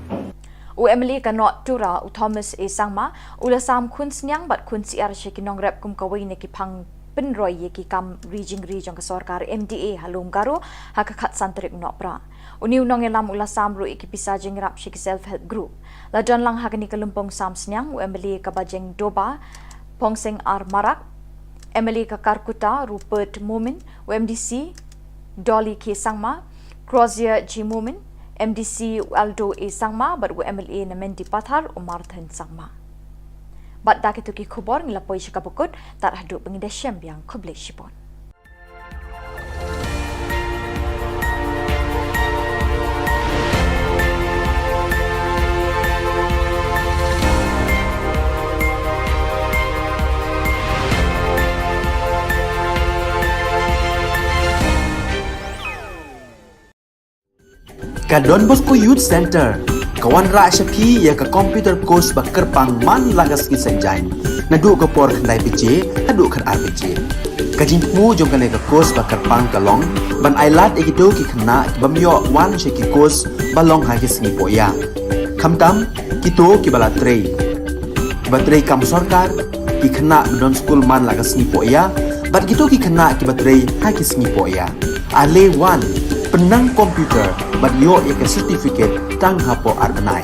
U M L A ka North Tura, u Thomas A Sangma, u la sam khun sniang bad khun syiar sha ki nongrep kum kawei na ki phang pynroi ïa ki kam ri jingri jong ka sorkar M D A ha Lum Garo ha ka khatsan tarik u Nohprah. Une u nongïalam u la sam ruh ïa ki pisa jingïarap sha ki self help group. La don lang ha kane ka lympung sam sniang u M L A ka Bajeng Doba, Pongsing R Marak, M L A ka Kharkutta Rupert Momin, u M D C Dolly K Sangma, Crozier G Momin, M D C u Aldo A Sangma bad u M L A na Mendipathar u Marthan Sangma. Bad da kito ki khubor ngi la poi sha kaba kut, tad haduh ba ngin da shem biang, khublei shibun. Ka Don Bosco Youth Centre ka wanrah sha phi ïa ka computer course ba kyrpang man la ka sngi Saitjaiñ, naduh ka por khyndai baje haduh khatar baje. Ka jingthmu jong kane ka course ba kyrpang ka long ban ailad ïa kito ki khynnah ki bym ïoh wan sha ki course ba long ha ki sngi pohïa, khamtam kito kiba la trei, kiba trei kam sorkar, ki khynnah ba don skul man la ka sngi pohïa bad kito ki khynnah kiba trei ha ki sngi pohïa. Ale wan, pynnang computer bad ïoh ïa ka certificate tang hapoh ar bnai.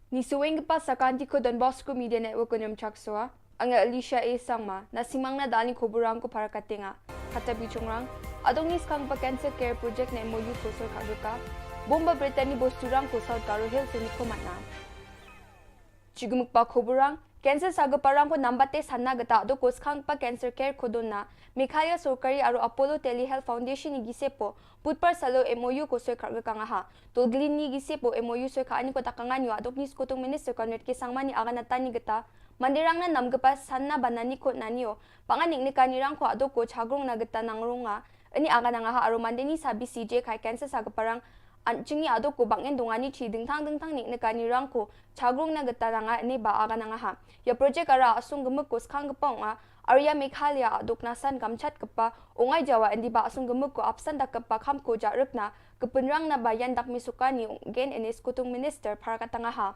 Ngi shu weng ka pas sa ka Anti ko Don Bosco Media Network ko Nyom Chaksoa, anga Alicia A Sangma, na simang na dalin ko burang ko para katenga, kata bichongrang, adong ni skang pa Cancer Care Project na M O U ko soi ka duka, bomba Brittany Bosturang ko South Garo Hills ni ko matna. Chigumuk pa ko burang, Cancer sa ka parang ko nambate sanna kata do ko skang pa Cancer Care ko donna, Meghalaya Sorkari aro Apollo Telehealth Foundation ni gise po, Putpar salo M O U ko soi kar ka ngaha. Tolglin ni gise po M O U soi ka ani ko takanga nyo adok ni skotung Minister Conrad K Sangma ni agana tani kata. Mandirang na nam kepa sanna banani ko nanio. Panganik ni kanirang ko adok ko chagrong na kata nangrong nga. Ini agana ngaha aro mandeni sabi C J kai Cancer sa ka parang. An chingi aduk ko bangin dungani chi dingthang dingthang ni ne kani rang ko chagrung na geta nanga ne ba aga nanga ha. Ya project ara asung gemuk ko skang gepong a Arya Meghalaya aduk nasan gamchat kepa ungai jawa indi ba asung gemuk ko apsan dak kepa kham ko jaruk na kepenrang na bayan dak misukani gen ene skutung minister parakat tanga ha.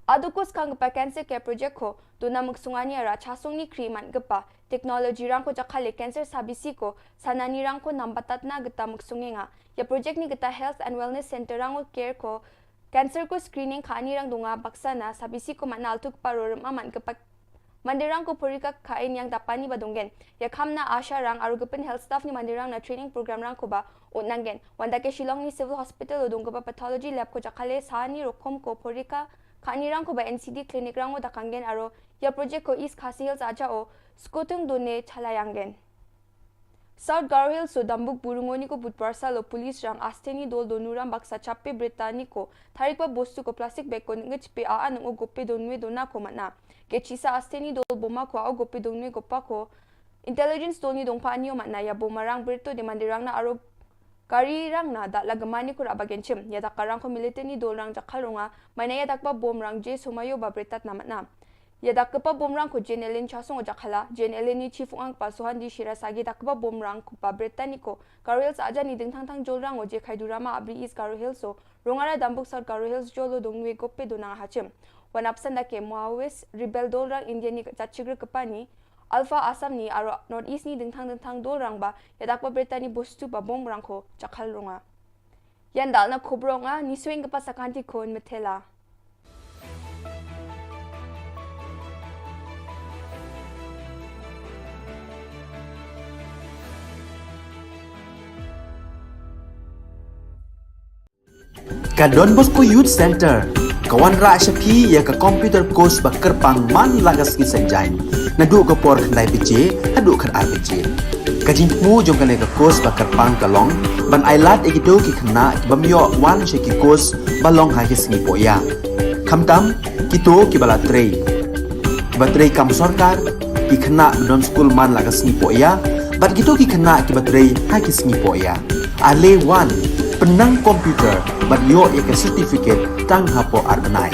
Aduk ko skang kepa cancer care project ko duna muksungani ara chasung ni kri man kepa technology rang ko jakale cancer sabisi ko sanani rang ko nambatat na geta muksungenga. Ya project ni geta health and wellness center rang ko care ko cancer ko screening kani rang dunga baksa na sabisi ko mana altuk paro rem aman kepa mandirang ko porika kain yang dapani badungen. Ya khamna asha rang aru gepin health staff ni mandirang na training program rang ko ba ut nanggen. Wanda ke Shillong ni civil hospital udung kepa pathology lab ko jakale sani rokom ko porika kani rang ko ba N C D clinic rang o dakanggen aru ya project ko East Khasi Hills aja o skutung done chalayanggen. South Garo Hills o Dambuk Burungoni ko Budbar salo police rang asteni dol donuram baksa chape bretani ko tharikpa bostu ko plastic bag ko ngechpe a anung o gope donwe dona ko mana. Kechisa asteni dol boma ko a o gope donwe gopa ko intelligence dol ni dongpa anio mana ya boma rang breto de mandirang na aro gari rang na dak lagemani ko raba genchim ya dak karang ko military ni dol rang jakal runga mana ya dak ba bom rang je sumayo ba bretat na mana. Ya dak kepa bom rang ko Jen Ellen chasung o jakhala, Jen Ellen ni chief ang pa suhan di shira sagi dak kepa bom rang ko pa bretan ni ko Garo Hills aja ni dingthang thang jol rang o je khai durama abri East Garo Hills o rongara Dambuk South Garo Hills jolo dongwe gope donang hachim. Wan apsan da ke Maoist rebel dol rang India ni chachigre kepa ni Alpha Assam ni aro North East ni dingthang dingthang dol rang ba ya dak ba bretan ni bostu ba bom rang ko jakhal runga. Yan dal na khubronga ni swing kepa sakanti kon metela. Ka Don Bosco Youth Center ka wanrah sha phi ya ka computer course ba kyrpang man la ka sngi Saitjaiñ naduh ka por khyndai baje haduh khatar baje. Ka jingthmu jong kane ka course ba kyrpang ka long ban ailad ïa kito ki khynnah ki bym ïoh wan sha ki course ba long ha ki sngi poh ïa. Khamtam kito ki ba la trei, ki ba trei kam sorkar, ki khynnah ba don skul man la ka sngi poh ïa bad kito ki khynnah ki ba trei ha ki sngi poh ïa. Ale wan pynnang computer bad ïoh ïa ka certificate tang hapoh ar bnai.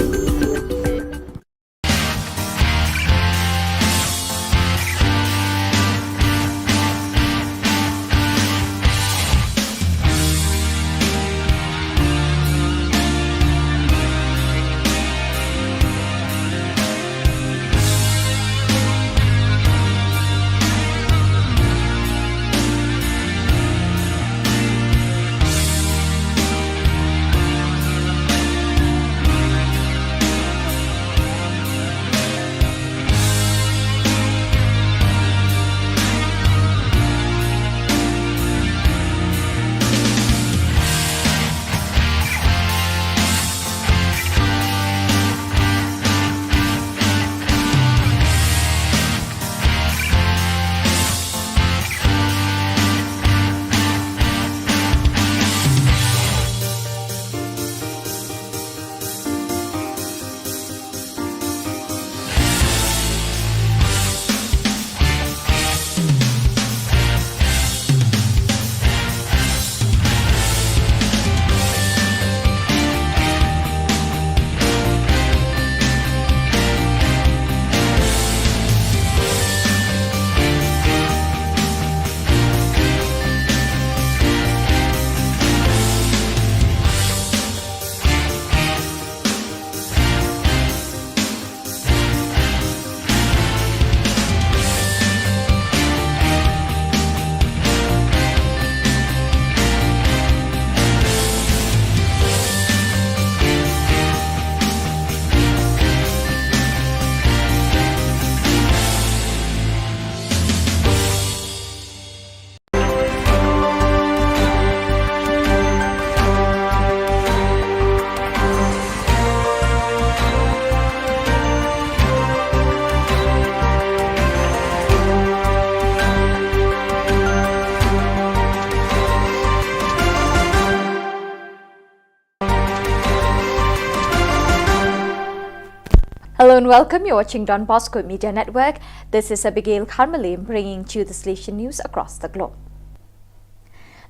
Hello and welcome. You're watching Don Bosco Media Network. This is Abigail Kharmalim bringing to you the Salesian news across the globe.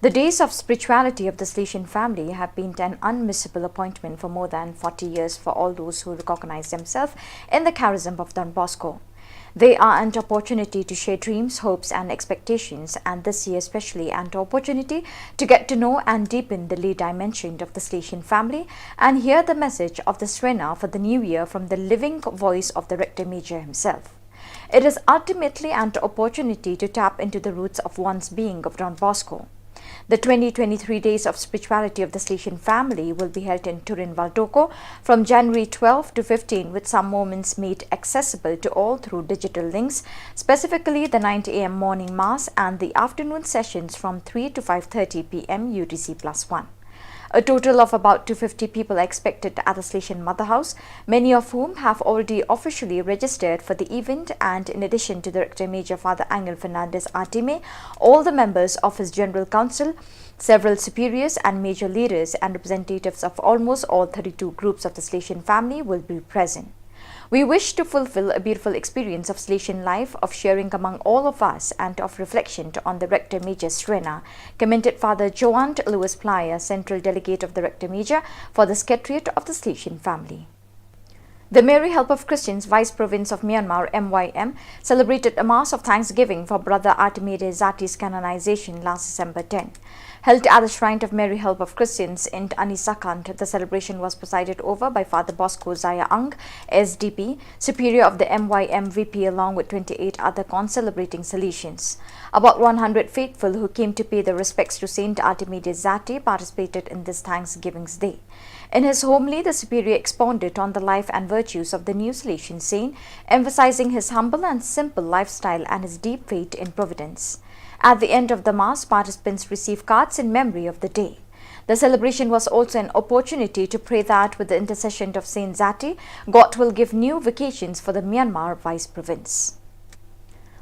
The days of spirituality of the Salesian family have been an unmissable appointment for more than forty years for all those who recognize themselves in the charism of Don Bosco. They are an opportunity to share dreams, hopes, and expectations, and this year especially an opportunity to get to know and deepen the lay dimension of the Salesian family and hear the message of the Srena for the new year from the living voice of the Rector Major himself. It is ultimately an opportunity to tap into the roots of one's being of Don Bosco. The twenty twenty-three Days of Spirituality of the Salesian family will be held in Turin Valdocco from January twelve to fifteen, with some moments made accessible to all through digital links, specifically the nine a m morning mass and the afternoon sessions from three to five thirty p m U T C plus one. A total of about two fifty people are expected at the Salesian Mother House, many of whom have already officially registered for the event, and in addition to the Rector Major Father Angel Fernandez Artime, all the members of his General Council, several superiors and major leaders, and representatives of almost all thirty-two groups of the Salesian family will be present. We wish to fulfill a beautiful experience of Salesian life, of sharing among all of us, and of reflection on the Rector Major Srena, commented Father Joant Lewis Plyer, Central Delegate of the Rector Major for the Secretariat of the Salesian family. The Mary Help of Christians Vice Province of Myanmar, M Y M, celebrated a Mass of Thanksgiving for Brother Artime Dezati's canonization last December ten. Held at the Shrine of Mary Help of Christians in Anisakant, the celebration was presided over by Father Bosco Zaya Ang, S D P, Superior of the M Y M V P, along with twenty-eight other concelebrating Salesians. About one hundred faithful who came to pay their respects to Saint Artime Dezati participated in this Thanksgiving's Day. In his homily, the Superior expounded on the life and virtues of the new Salesian saint, emphasizing his humble and simple lifestyle and his deep faith in Providence. At the end of the Mass, participants received cards in memory of the day. The celebration was also an opportunity to pray that, with the intercession of Saint Zati, God will give new vocations for the Myanmar Vice Province.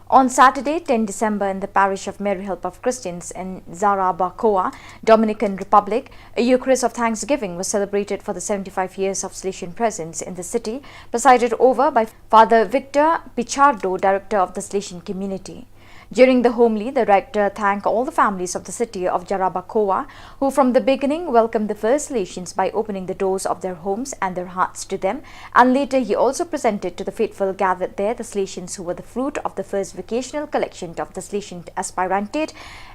On Saturday, ten December, in the parish of Mary Help of Christians in Jarabacoa, Dominican Republic, a Eucharist of Thanksgiving was celebrated for the seventy-five years of Salesian presence in the city, presided over by Father Victor Pichardo, Director of the Salesian Community. During the homily, the rector thanked all the families of the city of Jarabacoa, who from the beginning welcomed the first Salesians by opening the doors of their homes and their hearts to them, and later he also presented to the faithful gathered there the Salesians who were the fruit of the first vocational collection of the Salesian aspirantate,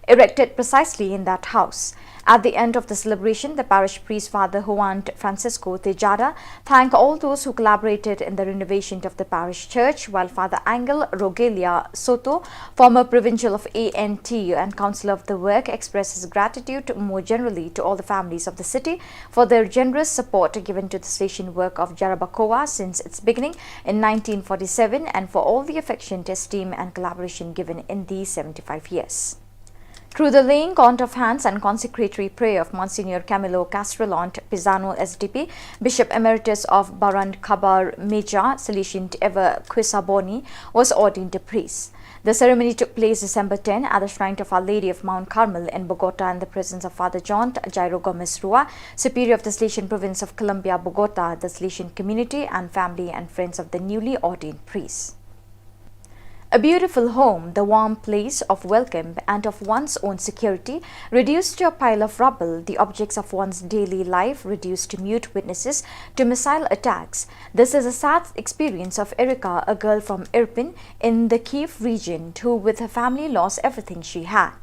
erected precisely in that house. At the end of the celebration, the parish priest, Father Juan Francisco Tejada, thanked all those who collaborated in the renovation of the parish church, while Father Angel Rogelia Soto, former provincial of A N T U and councillor of the work, expressed his gratitude more generally to all the families of the city for their generous support given to the Salesian work of Jarabacoa since its beginning in nineteen forty-seven and for all the affection, esteem, and collaboration given in these seventy-five years. Through the laying on of hands and consecratory prayer of Monsignor Camilo Castrellant Pisano, S D P, Bishop Emeritus of Barangkabar Major, Salesian Ever Quisaboni, was ordained a priest. The ceremony took place December ten at the shrine of Our Lady of Mount Carmel in Bogota, in the presence of Father John Jairo Gomez Rua, Superior of the Salesian Province of Colombia, Bogota, the Salesian community, and family and friends of the newly ordained priest. A beautiful home, the warm place of welcome and of one's own security, reduced to a pile of rubble, the objects of one's daily life reduced to mute witnesses to missile attacks. This is a sad experience of Erika, a girl from Irpin in the Kyiv region, who with her family lost everything she had.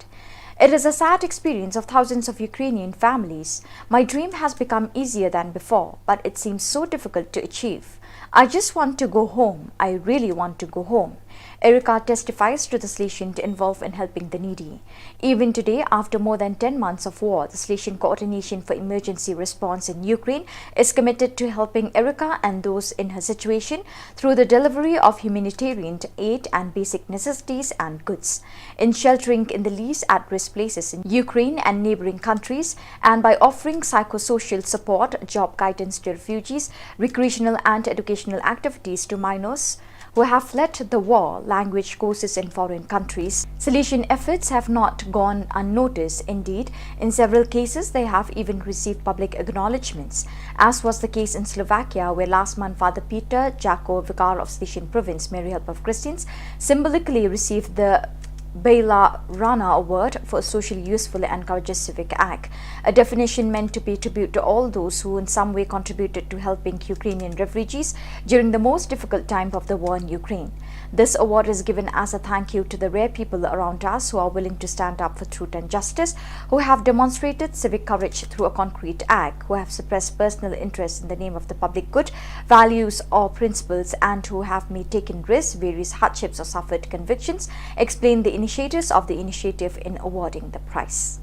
It is a sad experience of thousands of Ukrainian families. My dream has become easier than before, but it seems so difficult to achieve. I just want to go home. I really want to go home. Erika testifies to the Salesian involved in helping the needy. Even today, after more than ten months of war, the Salesian Coordination for Emergency Response in Ukraine is committed to helping Erika and those in her situation through the delivery of humanitarian aid and basic necessities and goods, in sheltering in the least at-risk places in Ukraine and neighboring countries, and by offering psychosocial support, job guidance to refugees, recreational and educational activities to minors who have fled the war, language courses in foreign countries. Salesian efforts have not gone unnoticed. Indeed, in several cases, they have even received public acknowledgements, as was the case in Slovakia, where last month Father Peter Jako, Vicar of Salesian Province, Mary Help of Christians, symbolically received the Bela Rana Award for a socially useful and courageous civic act, a definition meant to pay tribute to all those who in some way contributed to helping Ukrainian refugees during the most difficult time of the war in Ukraine. This award is given as a thank you to the rare people around us who are willing to stand up for truth and justice, who have demonstrated civic courage through a concrete act, who have suppressed personal interests in the name of the public good, values, or principles, and who have made taken risks, various hardships, or suffered convictions, explained the initiators of the initiative in awarding the prize.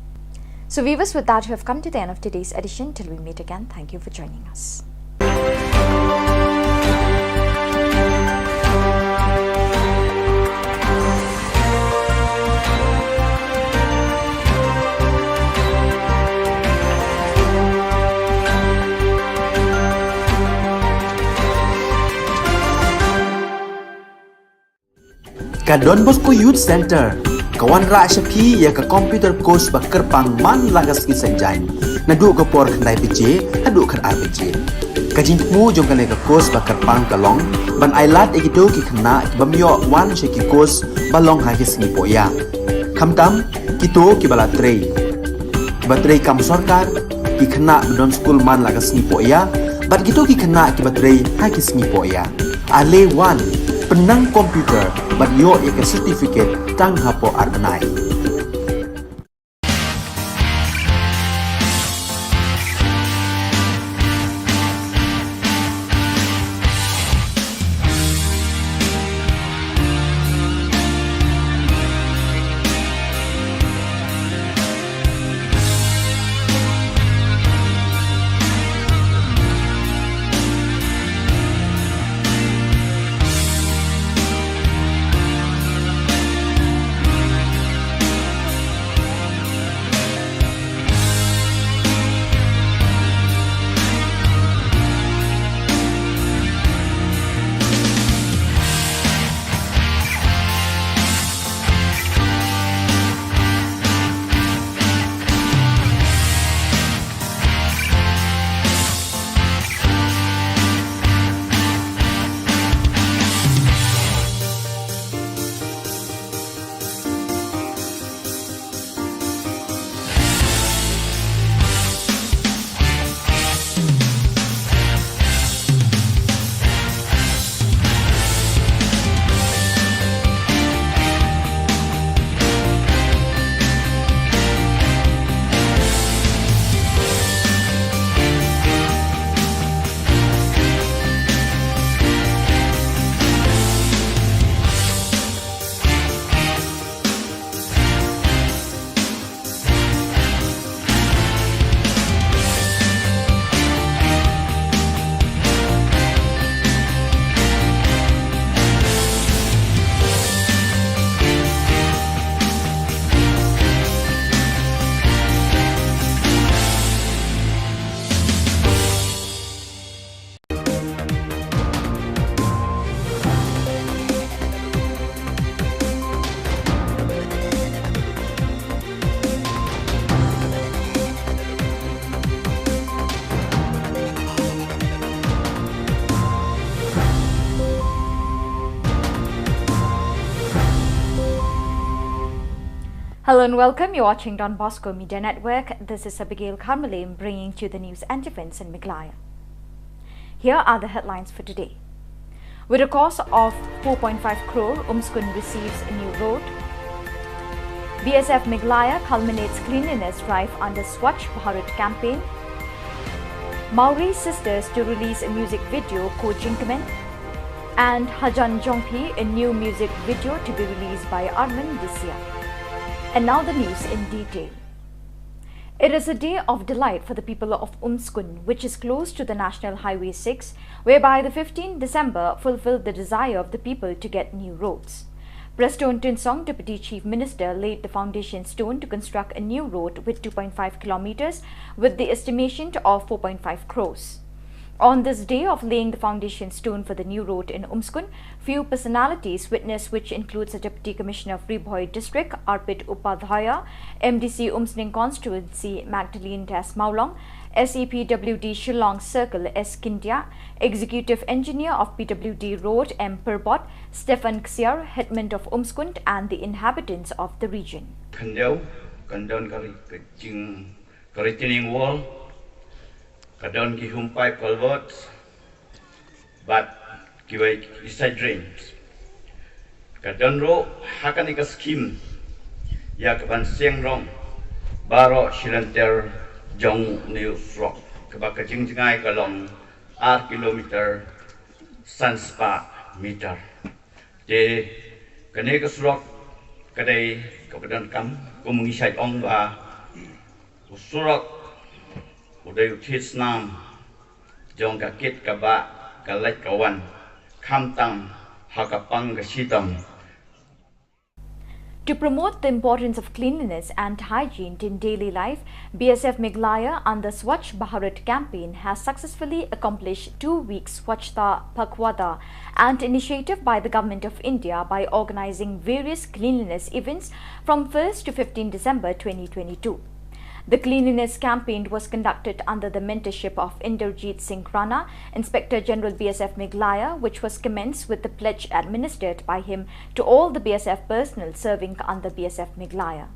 So, viewers, with that, we have come to the end of today's edition. Till we meet again, thank you for joining us. Ka Don Bosco Youth Center ka wanrah sha phi ïa ka computer course ba kyrpang man la ka sngi Saitjaiñ, naduh ka por khyndai baje haduh khatar baje. Ka jingthmu jong kane ka course ba kyrpang ka long ban ailad ïa kito ki khynnah ki bym ïoh wan sha ki course ba long ha ki sngi pohïap, khamtam kito kiba la trei, kiba trei kam sorkar, ki khynnah ba don skul man la ka sngi pohïap, bad kito ki khynnah kiba trei ha ki sngi pohïap. Ale wan, pynnang computer bad ïoh ïa ka certificate tang hapoh ar bnai. Hello and welcome. You're watching Don Bosco Media Network. This is Abigail Karmalim bringing to you the news and events in Meghalaya. Here are the headlines for today. With a cost of four point five crore, Umskun receives a new road. B S F Meghalaya culminates cleanliness drive under Swachh Bharat campaign. Mawri Sisters to release a music video, Ko Jingkmen. And Hajan Jongphi, a new music video to be released by Armin this year. And now the news in detail. It is a day of delight for the people of Umskun, which is close to the National Highway six, whereby the fifteenth December fulfilled the desire of the people to get new roads. Prestone Tynsong, Deputy Chief Minister, laid the foundation stone to construct a new road with two point five kilometers, with the estimation of four point five crores. On this day of laying the foundation stone for the new road in Umskun, few personalities witnessed, which includes the Deputy Commissioner of Ri Bhoi District, Arpit Upadhyaya, M D C Umsning Constituency, Magdalene Das Mawlong, S E P W D Shillong Circle, S Scindia, Executive Engineer of P W D Road, M Pyrbot, Stephen Ksiar, Hitman of Umskund, and the inhabitants of the region. Khyndiat, ka don ka ri-, ka jing, ka retaining wall, ka don ki home pipe culverts, bad kiwei ki side drains. Ka don ruh ha kane ka scheme ïa ka ban seng rong baroh shilynter jong une u surok, kaba ka jingjngai ka long ar kilometer san spah meter. Te kane ka surok ka dei kaba donkam, kum ngi shait ong ba u surok u dei u thied snam jong ka kit ka bah, ka leit ka wan, khamtam ha ka pang ka shitom. To promote the importance of cleanliness and hygiene in daily life, B S F Meghalaya under Swachh Bharat campaign has successfully accomplished two weeks Swachhata Pakhwada, an initiative by the Government of India by organizing various cleanliness events from first to fifteenth December twenty twenty-two. The cleanliness campaign was conducted under the mentorship of Inderjeet Singh Rana, Inspector General B S F Meghalaya, which was commenced with the pledge administered by him to all the B S F personnel serving under B S F Meghalaya.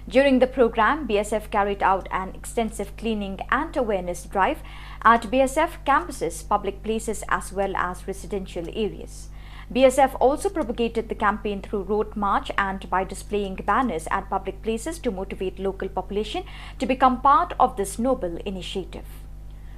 During the program, B S F carried out an extensive cleaning and awareness drive at B S F campuses, public places, as well as residential areas. B S F also propagated the campaign through road march and by displaying banners at public places to motivate local population to become part of this noble initiative.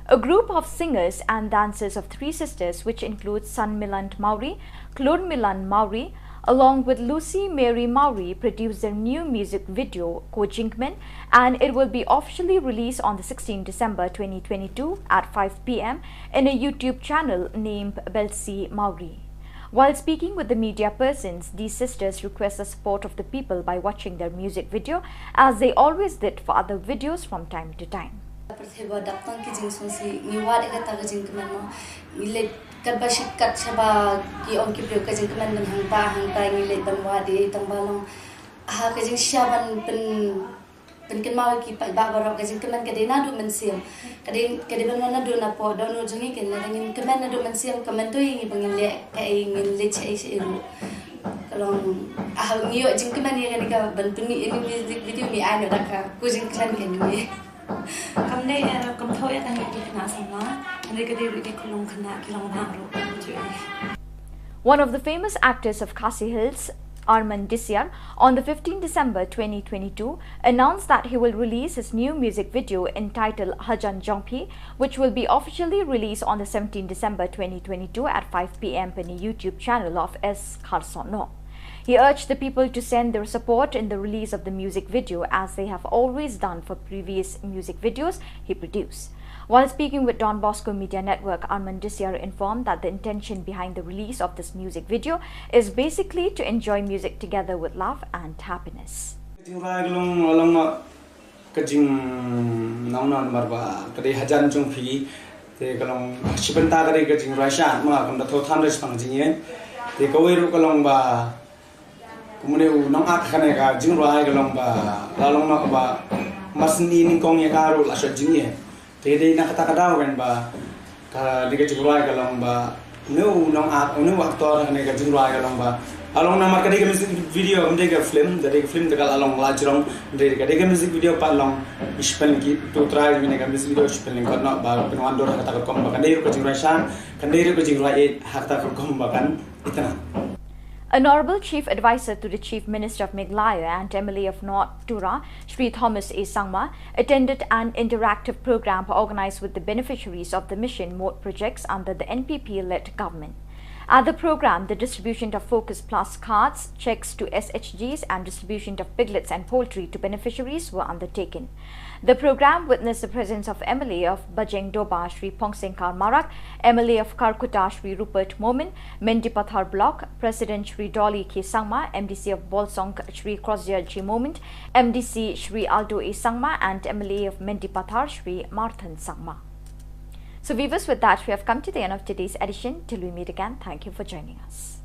A group of singers and dancers of three sisters, which includes Sanmilan Mawrie, Klurmilan Mawrie, along with Lucy Mary Mawrie, produced their new music video, Ko Jingkmen, and it will be officially released on the sixteenth December twenty twenty-two at five p m in a YouTube channel named Belsi Mawrie. While speaking with the media persons, these sisters request the support of the people by watching their music video, as they always did for other videos from time to time. Pyrthei ba dap tang ki jingsngewsih, ngi wad ïa kata ka jingkmen mo. Ngi leit katba shit kat shaba ki ong ki briew ka jingkmen ban hangta hangta, ngi leit ban wad ïa i tang ba long ha ka jingshisha ban pyn pynkynmaw ïa ki paidbah baroh, ka jingkmen ka dei naduh mynsiem. Ka dei, ka dei ban wan naduh napoh dohnud jong ngi, kane lada ngin kmen naduh mynsiem, ka myntoi ïa ngi ba ngin leh kaei, ngin leit shaei shaei ruh. Ka long, ah, ngi ïoh jingkmen ïa kane ka ban pynmih ïa kane ka music video, ngi ai noh da ka, ka jingkmen ka ngi. Kam dei, eh, kam thoh ïa kane ki khynnah samla, hynrei ka dei ruh ki khyllung khynnah ki long bah ruh. One of the famous actors of Khasi Hills, Arman Disiar, on the fifteenth December twenty twenty-two, announced that he will release his new music video entitled Hajan Jongphi, which will be officially released on the seventeenth December twenty twenty-two at five p m on the YouTube channel of S Kharson. He urged the people to send their support in the release of the music video, as they have always done for previous music videos he produced. While speaking with Don Bosco Media Network, Arman Disiar informed that the intention behind the release of this music video is basically to enjoy music together with love and happiness. Ka jingrwai ka long, long ma ka jingnong na namar ba ka dei Hajan Jongphi, te ka long shi bynta ka dei ka jingrwai sha ma kam da thoh than re spang jingïeit. Te kawei ruh ka long ba kumne u nongat kane ka jingrwai ka long ba la long na ba mar syn i nyngkong ïa ka ruh la shot jingïeit. Te dei na kata ka daw kan ba ka dei ka jingrwai ka long ba une u nongat, une u actor kane ka jingrwai ka long ba la long namar ka dei ka music video, kam dei ka film, ka dei ka film te ka la long la jrong, dei ka dei ka music video pat long. Ngi shu pynlong ki tu trai kane ka music video, shu pynlong kot noh ba pynwan dur ha kata ka rukom ba kan dei ruh ka jingrwai sha, kan dei ruh ka jingrwai ïeit ha kata ka rukom ba kan itynnad. Honorable Chief Advisor to the Chief Minister of Meghalaya and M L A of North Tura, Shri Thomas A Sangma, attended an interactive program organized with the beneficiaries of the Mission Mode projects under the N P P-led government. At the program, the distribution of Focus Plus cards, checks to S H Gs, and distribution of piglets and poultry to beneficiaries were undertaken. The program witnessed the presence of M L A of Bajeng Doba, Shri Phongsing Kar Marak, M L A of Kharkutta, Shri Rupert Momin, Mendipathar Block President Shri Dolly K Sangma, M D C of Bolsong, Shri Crossdale G Momin, M D C Shri Aldo A Sangma, and M L A of Mendipathar, Shri Marthan Sangma. So viewers, with that, we have come to the end of today's edition. Till we meet again, thank you for joining us.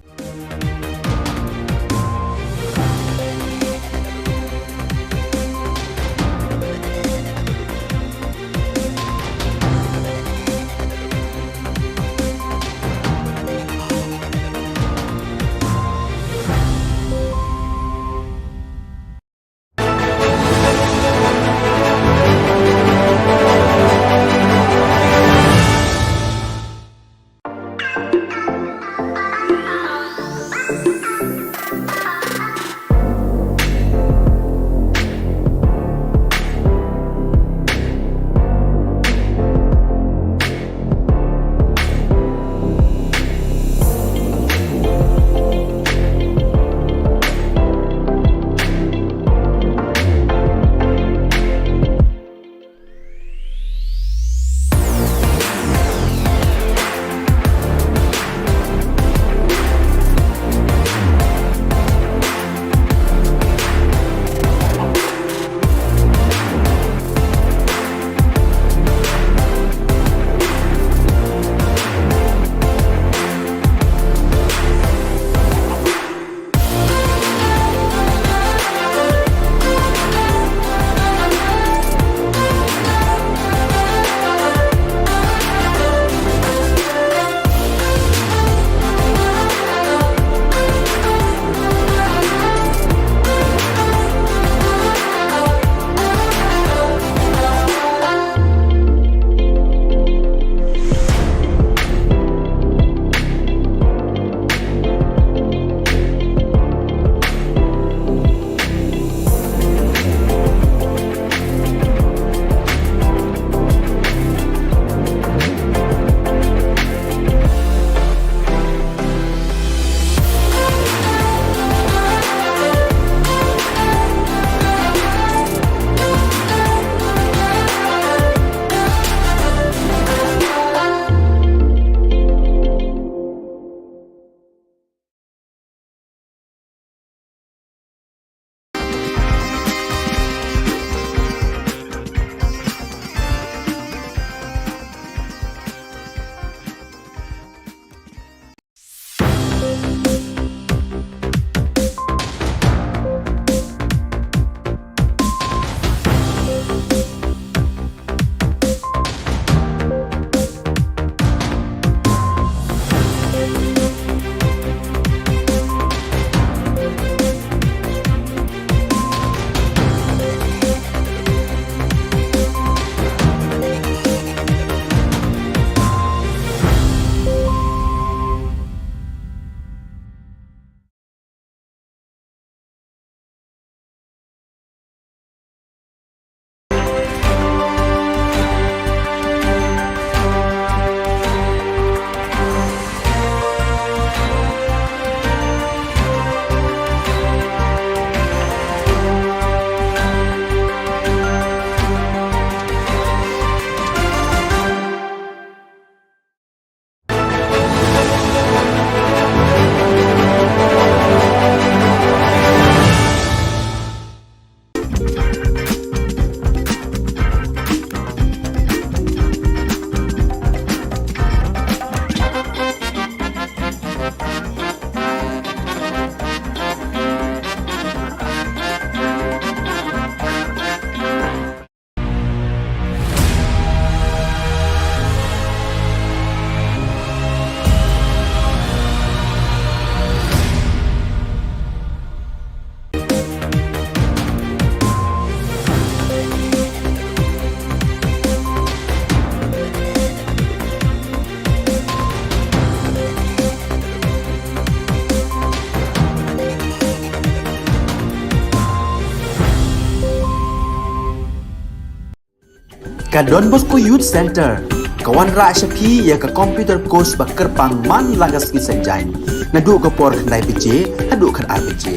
Ka Don Bosco Youth Centre ka wanrah sha phi ïa ka computer course ba kyrpang man la ka sngi Saitjaiñ, naduh ka por khyndai baje haduh khatar baje.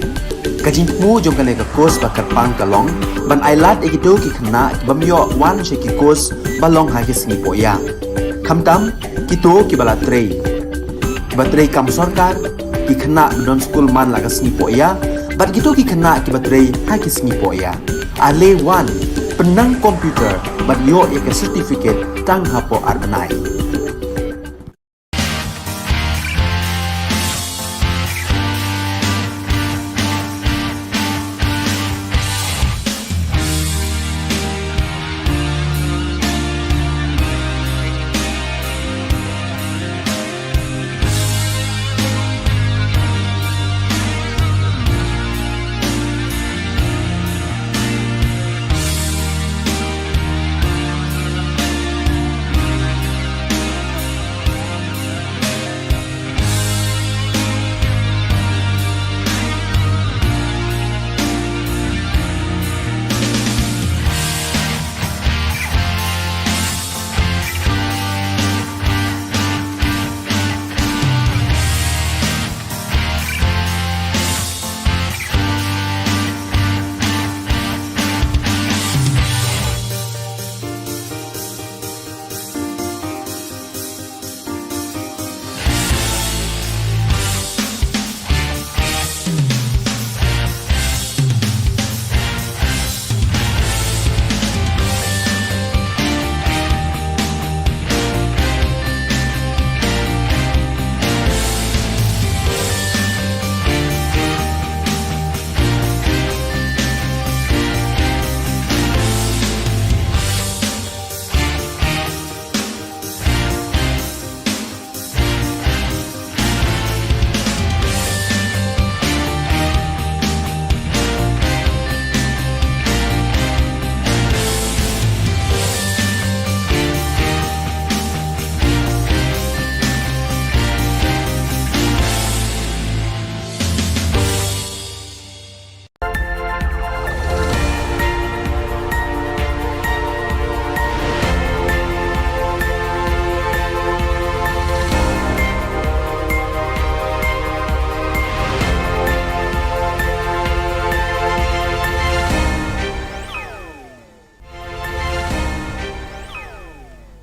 Ka jingthmu jong kane ka course ba kyrpang ka long ban ailad ïa kito ki khynnah ki bym ïoh wan sha ki course ba long ha ki sngi pohïa, khamtam kito kiba la trei, kiba trei kam sorkar, ki khynnah ba don skul man la ka sngi pohïa, bad kito ki khynnah kiba trei ha ki sngi pohïa. Ale wan, pynnang computer bad ïoh ïa ka certificate tang hapoh ar bnai.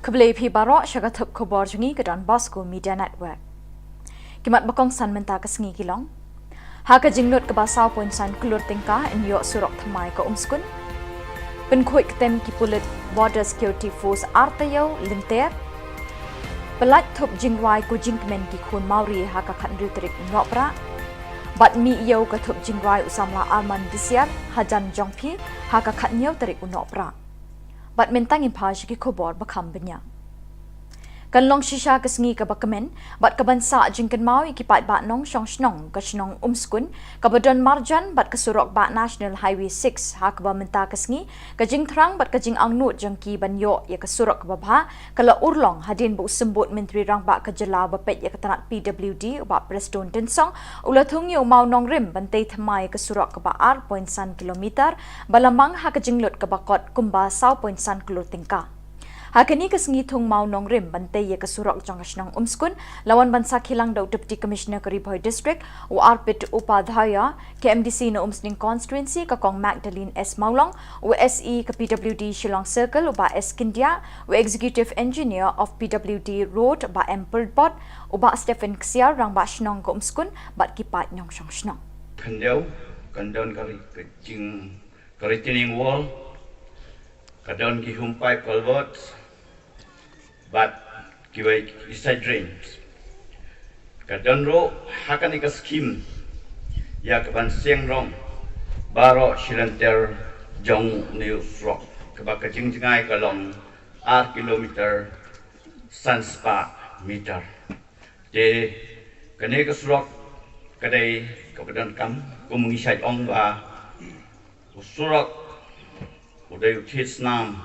Khublei phi baroh sha ka thup khubor jong ngi ka Don Bosco Media Network. Ki mat ba kongsan mynta ka sngi ki long: Ha ka jinglut kaba saw point san klur tyngka yn ïoh surok thymmai ka Umskun. Pynkhuid ktem ki pulit Border Security Force ar taïew lynter. Pyllait thup jingrwai ko jingkmen ki khun Mawri ha ka khathynriew tarik u Nohprah. Bad mih ïew ka thup jingrwai u samla Arman Disiar hajan jong phi ha ka khathynñiew tarik u Nohprah. Bad mynta ngin phai sha ki khubor ba kham bniah. Kan long shisha ka sngi kaba kmen bad kaban sah jingkynmaw ïa ki paidbah nongshong shnong ka shnong Umskun kaba don marjan bad ka surok bah National Highway six, ha kaba mynta ka sngi ka jingthrang bad ka jingangnud jong ki ban ïoh ïa ka surok kaba bha ka la urlong hadien ba u Symbud Myntri Rangbah ka jylla uba peit ïa ka tnat P W D u Bah Prestone Tynsong u la thung ïa u mawnongrim ban tei thymmai ïa ka surok kaba ar point san kilometer ba la mang ha ka jinglut kaba kot kumba saw point san klur tyngka. Ha kane ka sngi thung mawnongrim ban tei ïa ka surok jong ka shnong Umskun la wan ban sakhi lang da u Deputy Commissioner ka Ri Bhoi District u Arpit Upadhyaya, ka M D C na Umsning Constituency ka Kong Magdalene S Mawlong, u S E ka P W D Shillong Circle u Bah S Scindia, u Executive Engineer of P W D Road Bah M Pyrthipot, u Bah Stephen Ksiar, Rangbah Shnong ka Umskun bad ki paid nongshong shnong. Khyndiat kan don ka ri-, ka jing, ka retaining wall, ka don ki home pipe culverts, bad kiwei ki side drains. Ka don ruh ha kane ka scheme ïa kaban seng rong baroh shi lynter jong une u surok kaba ka jingjngai ka long ar kilometer san spah meter. Te kane ka surok ka dei kaba donkam, kum ngi shait ong ba u surok u dei u thied snam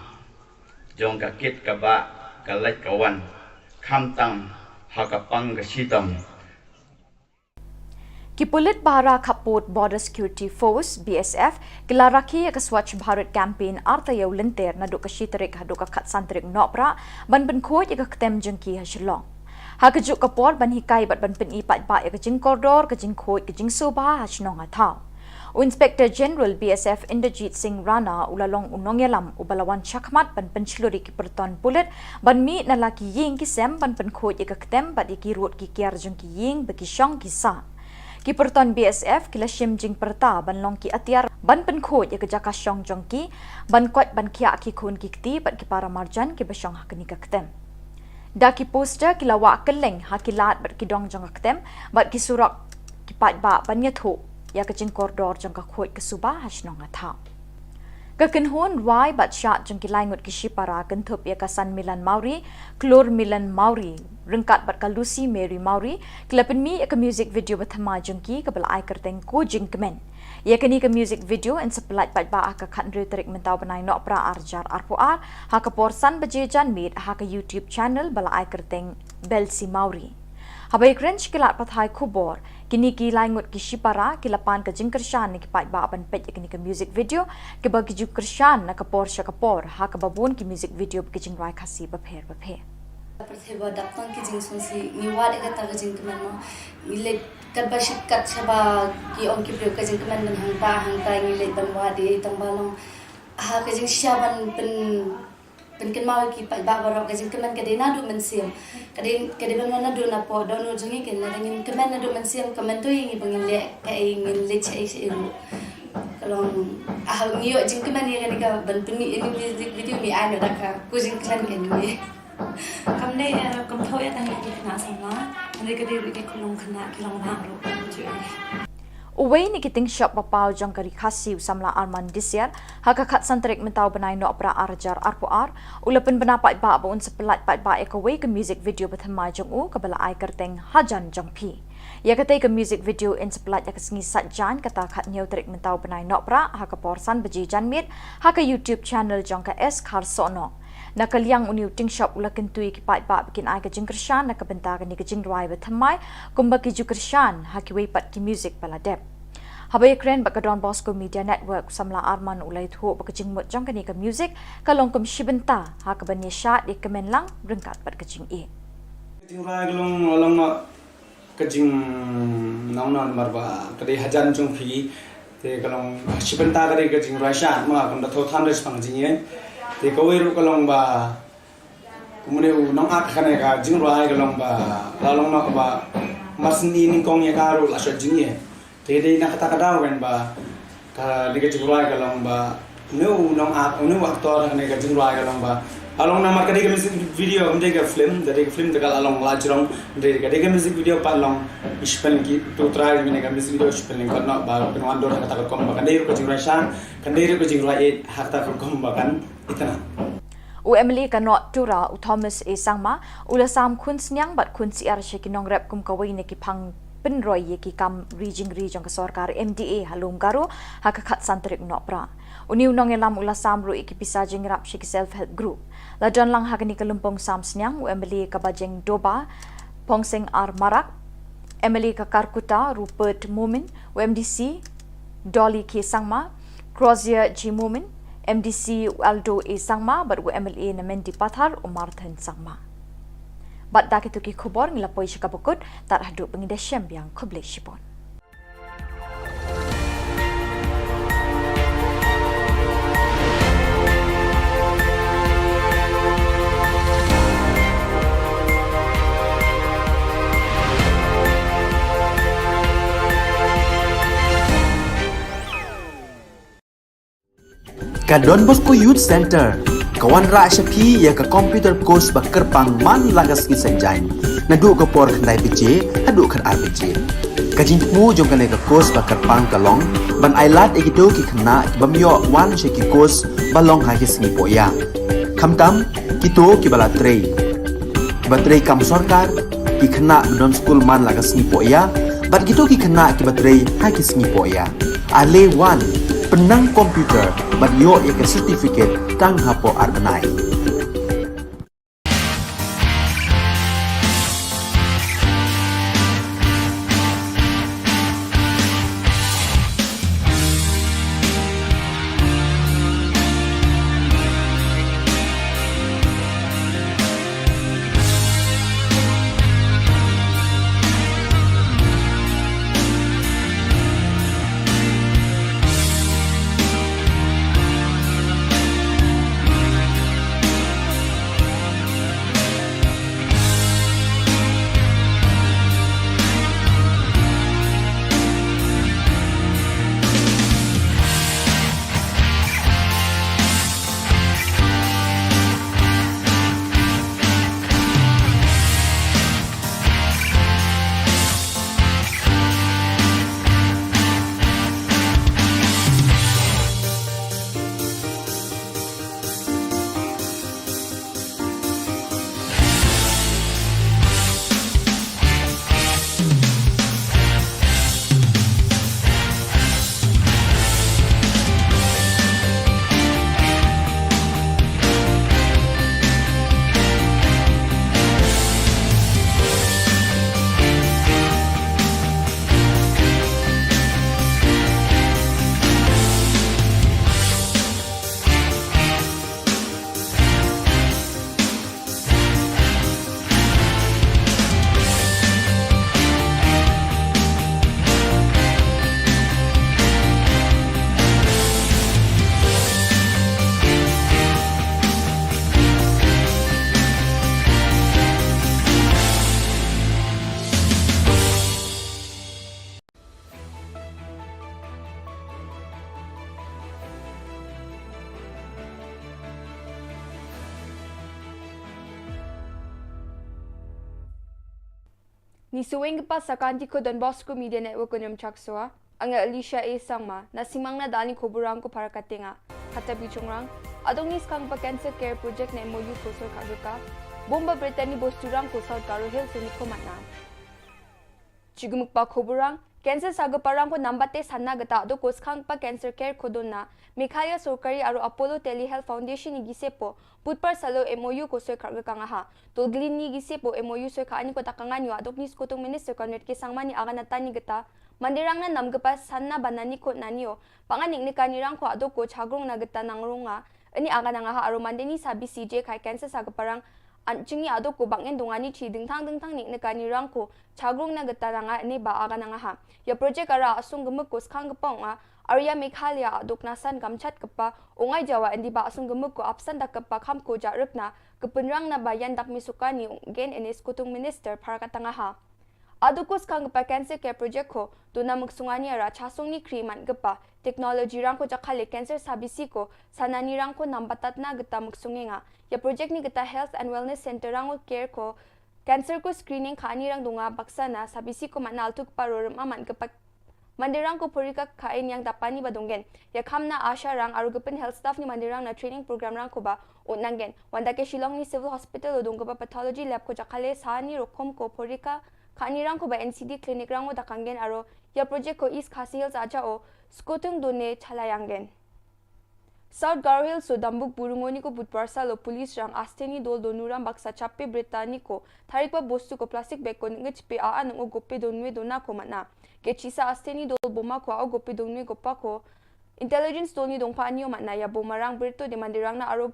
jong ka kit ka bah, ka leit ka wan, khamtam ha ka pang ka shitom. Ki pulit bhara khappud Border Security Force, B S F, ki la rakhe ïa ka Swachh Bharat Campaign artaïew lynter naduh ka shi tarik haduh ka khatsan tarik Nohprah ban pynkhuid ïa ka ktem jong ki ha Shillong. Ha kajuh ka por ban hikai bad ban pyni paidbah ïa ka jingkordor, ka jingkhuid, ka jingsuba ha shnong ha thaw. U Inspector General B S F Inderjit Singh Rana u la long u nongïalam uba la wan shakhmat ban pynshlur ïa ki pyrton pulit ban mih na la ki ïing ki sem ban pynkhuid ïa ka ktem bad ïa ki rud ki kiar jong ki ïing ba ki shong ki sah. Ki pyrton B S F ki la shim jingpyrta ban long ki atiar ban pynkhuid ïa ka jaka shong jong ki, ban koit ban khiah ki khun ki kti bad ki para marjan kiba shong ha kane ka ktem. Da ki poster ki la wah kylleng ha ki lad bad ki dong jong ka ktem bad ki surok ki paidbah ban ïathuh ïa ka jingkordor jong ka khuid ka suba ha shnong ha thaw. Ka kynhun rwai bad shad jong ki lai ngut ki shipara kynthup ïa ka Sanmilan Mawrie, Klurmilan Mawrie, ryngkat bad ka Lucy Mary Mawrie, ki la pynmih ïa ka music video ba thymmai jong ki kaba la ai kyrteng Ko Jingkmen. Ïa kane ka music video yn sa pyllait paidbah ha ka khathynriew tarik mynta u bnai Nohprah arhajar arphew ar, ha ka por san baje janmiet ha ka YouTube channel ba la ai kyrteng Belsi Mawrie. Haba ïakren sha ki lad pathai khubor, kine ki lai ngut ki shipara ki la pan ka jingkyrshan na ki paidbah ban peit ïa kane ka music video, kiba ki ju kyrshan na ka por sha ka por ha kaba bun ki music video ba ki jingrwai Khasi bapher bapher. Pyrthei ba dap tang ki jingsngewsih, ngi wad ïa kata ka jingkmen mo. Ngi leit katba shit kat shaba ki ong ki briew ka jingkmen ban hangta hangta, ngi leit ban wad ïa i tang ba long ha ka jingshisha ban pyn pynkynmaw ïa ki paidbah baroh, ka jingkmen ka dei naduh mynsiem. Ka dei, ka dei ban wan naduh napoh dohnud jong ngi, ka dei ngin kmen naduh mynsiem, kmen to ïa ngi ba ngin leh kaei, ngin leit shaei shaei ruh. Ka long, ah, ngi ïoh jingkmen ïa kane ka ban pynmih ïa kane ka music video, ngi ai noh da ka Ko Jingkmen kane. Kam dei, eh, kam thaw ïa tang ïa ki khynnah samla, hynrei ka dei ruh ïa ki khynnah, khynnah ki rangbah ruh. Uwei na ki tyngshop ba paw jong ka Ri Khasi u samla Arman Disiar, ha ka khatsan tarik mynta u bnai Nohprah arhajar arphew ar, u la pynbna paidbah ba un sa pyllait paidbah ïa kawei ka music video ba thymmai jong u kaba la ai kyrteng Hajan Jong Phi. Ïa katei ka music video yn sa pyllait ha ka sngi Saitjaiñ, kata khathynñiew tarik mynta u bnai Nohprah, ha ka por san baje janmiet ha ka YouTube channel jong ka S Kharsohnoh. Na ka liang une u tyngshop u la kyntu ïa ki paidbah ba kin ai ka jingkyrshan na ka bynta kane ka jingrwai ba thymmai, kumba ki ju kyrshan ha kiwei pat ki music ba la dep. Haba ïakren bad ka Don Bosco Media Network, u samla Arman u la ïathuh ba ka jingmut jong kane ka music ka long kum shi bynta ha kaban ïashad ïakmen lang ryngkat bad ka jingïeit. Ka jingrwai ka long, long ma ka jingnong nong namar ba ka dei Hajan Jong Phi. Te ka long shi bynta ka dei ka jingrwai shad, ma kam da thaw than da shaphang jingïeit. Te kawei ruh ka long ba kumne u nongak kane ka jingrwai ka long ba la long noh ba mar syn i nyngkong ïa ka ruh la shad jingïeit. Te dei na kata ka daw kan ba kane ka jingrwai ka long ba une u nongak, une u actor kane ka jingrwai ka long ba, ka long namar ka dei ka music video, kam dei ka film, ka dei ka film te ka la long la jrong, dei ka dei ka music video pat long, i spend ki tu trai kane ka music video spend lyngkot noh ba pynwan dur ha kata ka rukom ba kan dei ruh ka jingrwai shad, kan dei ruh ka jingrwai ïeit ha kata ka rukom ba kan itynnad. U M L A ka North Tura, u Thomas A Sangma, u la sam khun sniang bad khun syiar sha ki nongrep kum kawei na ki phang pynroi ïa ki kam ri jingri jong ka sorkar M D A ha Lum Garo ha ka khatsan tarik Nohprah. Une u nongïalam u la sam ruh ïa ki pisa jingïarap sha ki self help group. La don lang ha kane ka lympung sam sniang u M L A ka Bajeng Doba, Pongseng R Marak, M L A ka Kharkutta Rupert Momin, u M D C Dolly K Sangma, Crozier G Momin, M D C u Aldo A Sangma bad u M L A na Mendipathar u Marthan Sangma. Bad da kito ki khubor ngi la poi sha kaba kut, tad haduh ba ngin da shem biang, khublei shibun. Ka Don Bosco Youth Center ka wanrah sha phi ïa ka computer course ba kyrpang man la ka sngi Saitjaiñ, naduh ka por khyndai baje haduh khatar baje. Ka jingthmu jong kane ka course ba kyrpang ka long ban ailad ïa kito ki khynnah ki bym ïoh wan sha ki course ba long ha ki sngi pohïa, khamtam kito kiba la trei, kiba trei kam sorkar, ki khynnah ba don skul man la ka sngi pohïa bad kito ki khynnah kiba trei ha ki sngi pohïa. Ale wan, pynnang computer bad ïoh ïa ka certificate tang hapoh ar bnai. Ni suweng ka pa sakanti ko Don Bosco Media Network ko nyom chak soa. Anga Alicia A Sangma, na simang na dani ko burang ko para katenga. Kata bichungrang, adong ni skang pa cancer care project na M O U ko soi ka gaka. Bomba Brittany bosturang ko South Garo Hills ni ko matna. Chigumuk pa ko burang, cancer sa gaparang ko nambate sana gata do ko skang pa cancer care ko dona. Meghalaya Sorkari aro Apollo Telehealth Foundation ni gisepo, Budbar salo M O U ko soi ka gaka ngaha. Tulglin ni gisepo M O U soi ka ani ko takangan yo adok ni Skutung Minister Conrad K Sangma ni aga na tani gata. Mandirang na nam gapa sana banani ko nanio. Panganik ni kanirang ko adok ko chagrong na gata nangrong nga. Ini aga na ngaha aro mandeni sabi C J kai cancer sa gaparang. An chingi adok ko bangen dongani chi dingthang dingthang nik ni kanirang ko chagrong na gata na nga ini ba aga na ngaha. Ya project ara asung gemuk ko skang gapong nga. Aro ya Meghalaya adok na san gamchat gapa. Ungai jawa indi ba asung gemuk ko apsan dak gapa kham ko jarep na. Kepenrang na bayan dak misukani gen ini Skutung Minister para kata ngaha. Adukus kang gapa cancer care project ko, duna muksungani ara chasung ni kri man gapa, technology rang ko jakhale cancer sabisi ko, sanani rang ko nambatat na gata muksungi nga. Ya project ni gata health and wellness center rang ko care ko, cancer ko screening ka ani rang dunga baksa na sabisi ko man altu gapa rorim aman gapa. Mandirang ko porika ka en yang dapani ba donggen. Ya khamna asha rang aru gapin health staff ni mandirang na training program rang ko ba, ut nanggen. Wanda ke Shillong ni civil hospital o dong gapa pathology lab ko jakhale sani rokom ko porika, Kani rang ko ba N C D clinic rang o dakanggen aro ya project ko East Khasi Hills aja o skutung done chalayanggen. South Garo Hills o Dambuk Burungoni ko Budbar salo police rang asteni dol donu rang baksa chape bretani ko tharik ba bostu ko plastic bag ko ngechpe a anung o gope donwe dona ko mana. Kechisa asteni dol boma ko a o gope donwe gopa ko intelligence dol ni dongpa anio mana ya boma rang berto de mandirang na aro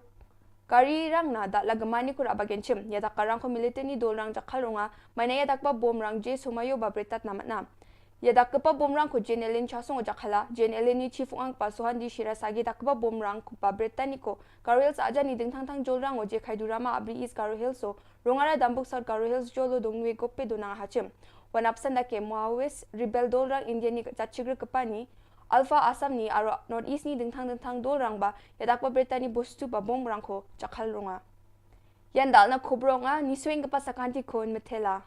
Kari rang na dak la gemani kura bagen chim. Ya dak karang ko militant ni dol rang jakal runga. Maina ya dak ba bom rang je sumayo ba bretat na matna. Ya dak kepa bom rang ko Jane Ellen chasong o jakhala. Jane Ellen ni chief ang pa suhan di shira sagi dak kepa bom rang ko ba bretat ni ko. Karel sa aja ni ding thang thang jol rang o je khai durama abri is Garo Hills o. Rongara Dambuk South Garo Hills jolo dong nui gope donang hachim. Wan apsan da ke Maoist rebel dol rang India ni jachigre kepani. Alpha Assam ni aro North East ni dingthang dingthang dol rang ba ya dak ba bretani bostu ba bom rang ko jakal runga. Yan dal na khubronga ni swing ka pasa kanti kon metela.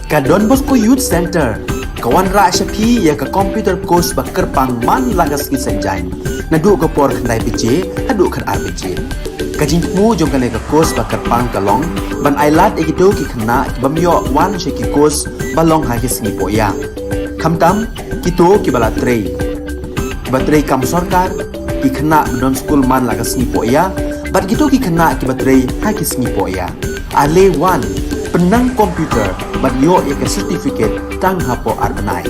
Ka Don Bosco Youth Center ka wanrah sha phi ïa ka computer course ba kyrpang man la ka sngi Saitjaiñ. Naduh ka por khyndai baje haduh khatar baje. Ka jingthmu jong kane ka course ba kyrpang ka long ban ailad ïa kito ki khynnah ki bym ïoh wan sha ki course ba long ha ki sngi pohïa. Khamtam kito kiba la trei, kiba trei kam sorkar, ki khynnah ba don skul man la ka sngi pohïa bad kito ki khynnah kiba trei ha ki sngi pohïa. Ale wan pynnang computer bad ïoh ïa ka certificate tang hapoh ar bnai.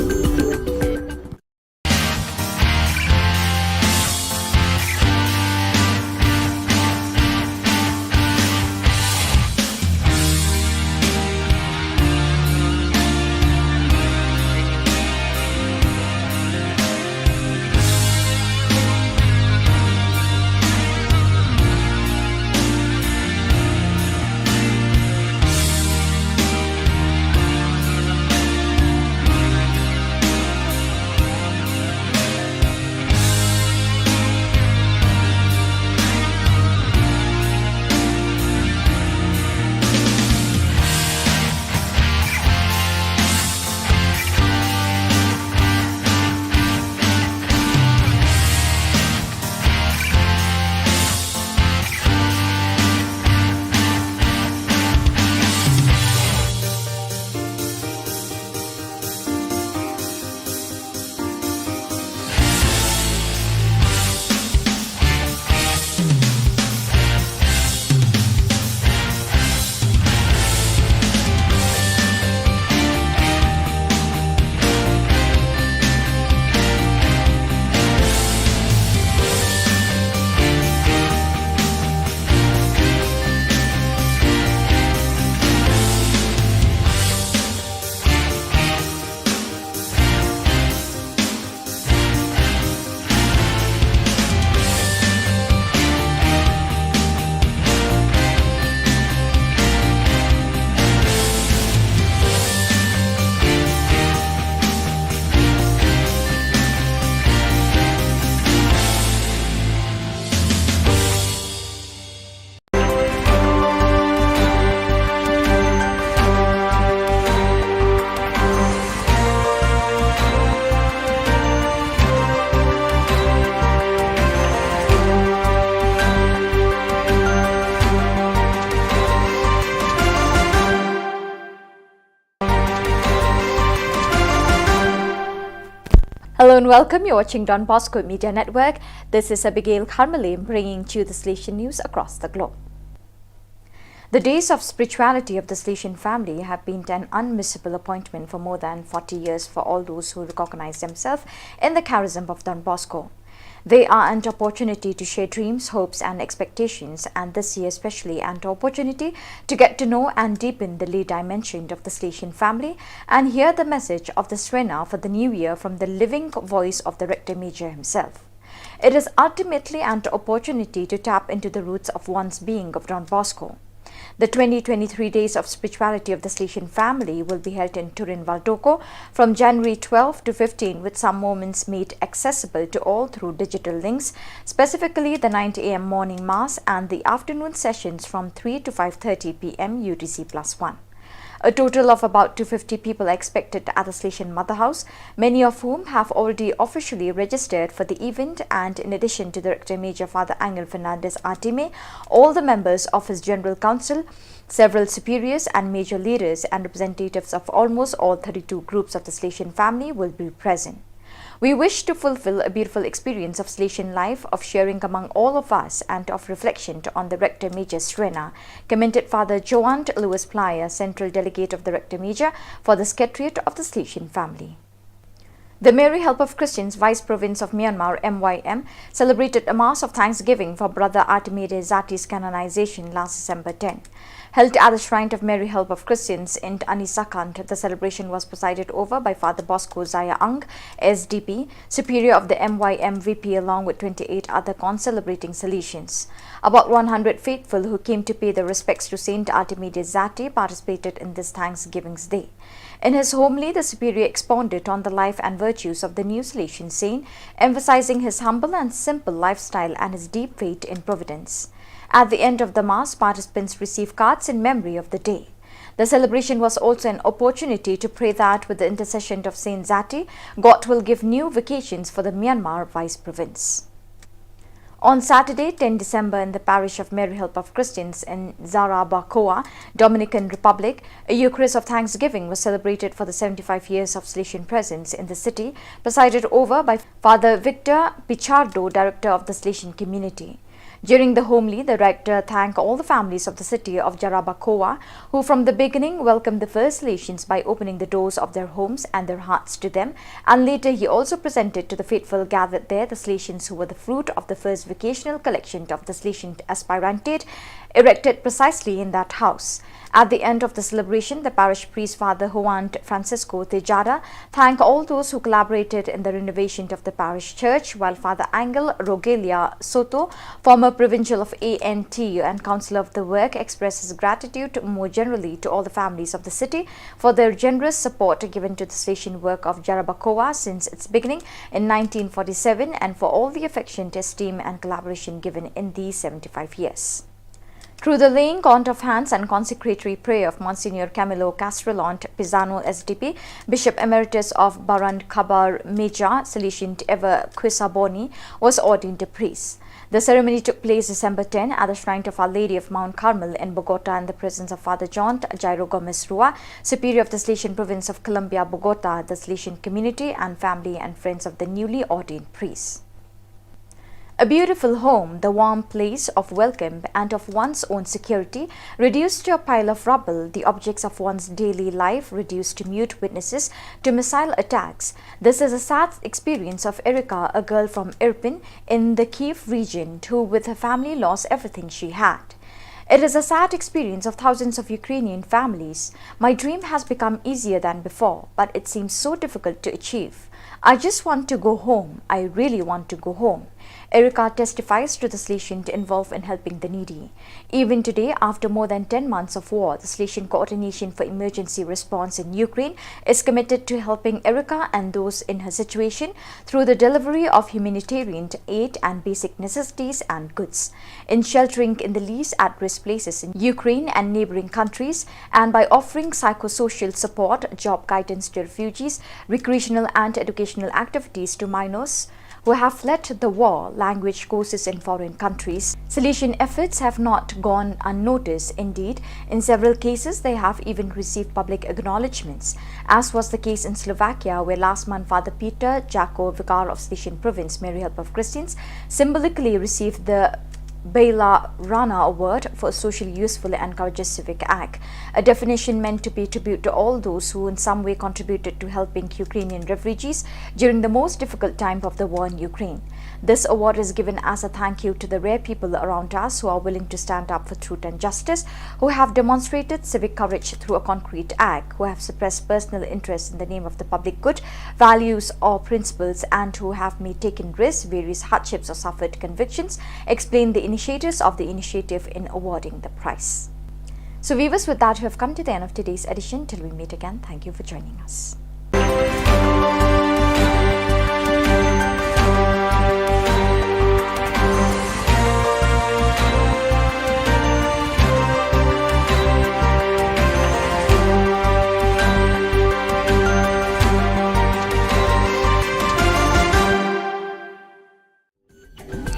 Welcome, you're watching Don Bosco Media Network. This is Abigail Kharmale bringing to you the Salesian news across the globe. The days of spirituality of the Salesian family have been an unmissable appointment for more than forty years for all those who recognize themselves in the charism of Don Bosco. They are an opportunity to share dreams, hopes, and expectations, and this year especially, an opportunity to get to know and deepen the lay dimension of the Salesian family and hear the message of the Srena for the new year from the living voice of the Rector Major himself. It is ultimately an opportunity to tap into the roots of one's being of Don Bosco. The twenty twenty-three Days of Spirituality of the Salesian family will be held in Turin Valdocco from January twelve to fifteen, with some moments made accessible to all through digital links, specifically the nine a m morning mass and the afternoon sessions from three to five thirty p m U T C plus one. A total of about two fifty people are expected at the Salesian Mother House, many of whom have already officially registered for the event, and in addition to the Rector Major Father Angel Fernandez Artime, all the members of his General Council, several superiors and major leaders, and representatives of almost all thirty-two groups of the Salesian family will be present. "We wish to fulfill a beautiful experience of Salesian life, of sharing among all of us, and of reflection on the Rector Major's Srena," commented Father Joant Louis Playa, Central Delegate of the Rector Major for the Secretariat of the Salesian family. The Mary Help of Christians Vice Province of Myanmar, M Y M, celebrated a Mass of Thanksgiving for Brother Artime Dezati's canonization last December ten. Held at the Shrine of Mary Help of Christians in Anisakand, the celebration was presided over by Father Bosco Zaya Ang, S D P, Superior of the M Y M V P, along with twenty-eight other concelebrating Salesians. About one hundred faithful who came to pay their respects to Saint Artime Dezati participated in this Thanksgiving's Day. In his homily, the Superior expounded on the life and virtues of the new Salesian saint, emphasizing his humble and simple lifestyle and his deep faith in Providence. At the end of the Mass, participants received cards in memory of the day. The celebration was also an opportunity to pray that, with the intercession of Saint Zati, God will give new vocations for the Myanmar Vice Province. On Saturday, ten December, in the parish of Mary Help of Christians in Jarabacoa, Dominican Republic, a Eucharist of Thanksgiving was celebrated for the seventy-five years of Salesian presence in the city, presided over by Father Victor Pichardo, Director of the Salesian Community. During the homily, the rector thanked all the families of the city of Jarabacoa, who from the beginning welcomed the first Salesians by opening the doors of their homes and their hearts to them, and later he also presented to the faithful gathered there the Salesians who were the fruit of the first vocational collection of the Salesian aspirantate, erected precisely in that house. At the end of the celebration, the parish priest, Father Juan Francisco Tejada, thanked all those who collaborated in the renovation of the parish church, while Father Angel Rogelia Soto, former provincial of A N T U and councillor of the work, expressed his gratitude more generally to all the families of the city for their generous support given to the Salesian work of Jarabacoa since its beginning in nineteen forty-seven, and for all the affection, esteem, and collaboration given in these seventy-five years. Through the laying on of hands and consecratory prayer of Monsignor Camilo Castrellant Pisano, S D P, Bishop Emeritus of Barangkabar Meja, Salesian Eva Quisaboni, was ordained a priest. The ceremony took place December ten at the Shrine of Our Lady of Mount Carmel in Bogota, in the presence of Father John Jairo Gomez Rua, Superior of the Salesian Province of Colombia, Bogota, the Salesian community and family and friends of the newly ordained priest. A beautiful home, the warm place of welcome and of one's own security, reduced to a pile of rubble, the objects of one's daily life reduced to mute witnesses to missile attacks. This is a sad experience of Erika, a girl from Irpin in the Kyiv region, who with her family lost everything she had. It is a sad experience of thousands of Ukrainian families. My dream has become easier than before, but it seems so difficult to achieve. I just want to go home. I really want to go home. Erika testifies to the Salesian involved in helping the needy. Even today, after more than ten months of war, the Salesian Coordination for Emergency Response in Ukraine is committed to helping Erika and those in her situation through the delivery of humanitarian aid and basic necessities and goods, in sheltering in the least at-risk places in Ukraine and neighboring countries, and by offering psychosocial support, job guidance to refugees, recreational and educational activities to minors, who have fled the war, language courses in foreign countries. Salesian efforts have not gone unnoticed. Indeed, in several cases, they have even received public acknowledgements, as was the case in Slovakia, where last month Father Peter Jako, Vicar of Salesian Province, Mary Help of Christians, symbolically received the Bela Rana Award for a socially useful and courageous civic act, a definition meant to pay tribute to all those who in some way contributed to helping Ukrainian refugees during the most difficult time of the war in Ukraine. This award is given as a thank you to the rare people around us who are willing to stand up for truth and justice, who have demonstrated civic courage through a concrete act, who have suppressed personal interests in the name of the public good, values, or principles, and who have made taken risks, various hardships, or suffered convictions, explain the initiators of the initiative in awarding the prize. So, viewers, with that, we have come to the end of today's edition. Till we meet again, thank you for joining us.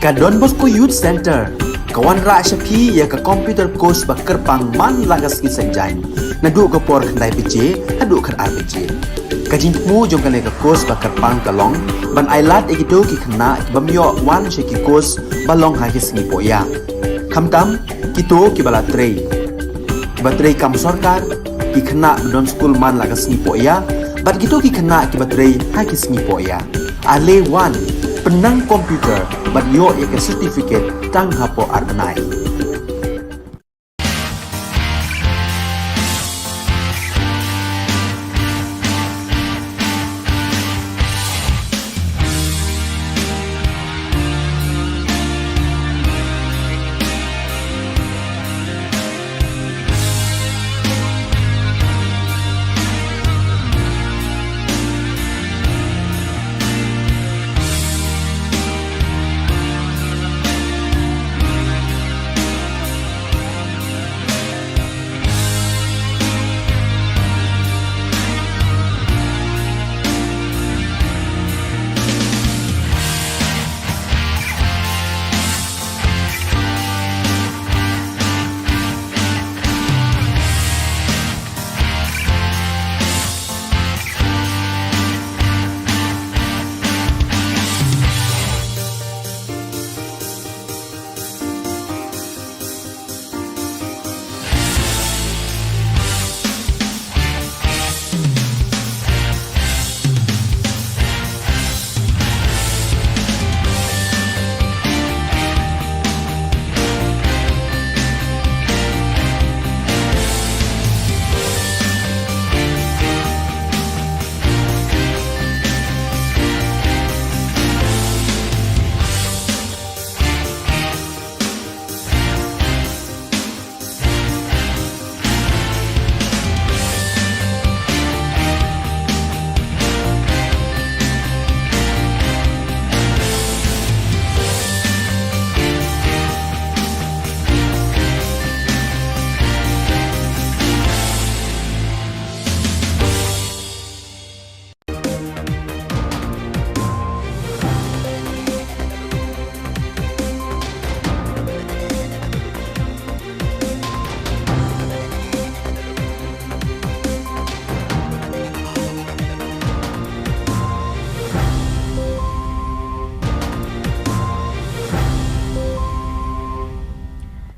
Ka Don Bosco Youth Centre ka wanrah sha phi ïa ka computer course ba kyrpang man la ka sngi Saitjaiñ, naduh ka por khyndai baje haduh khatar baje. Ka jingthmu jong kane ka course ba kyrpang ka long ban ailad ïa kito ki khynnah ki bym ïoh wan sha ki course ba long ha ki sngi pohïa, khamtam kito kiba la trei, kiba trei kam sorkar, ki khynnah ba don skul man la ka sngi pohïa, bad kito ki khynnah kiba trei ha ki sngi pohïa. Ale wan, pynnang computer bad ïoh ïa ka certificate tang hapoh ar bnai.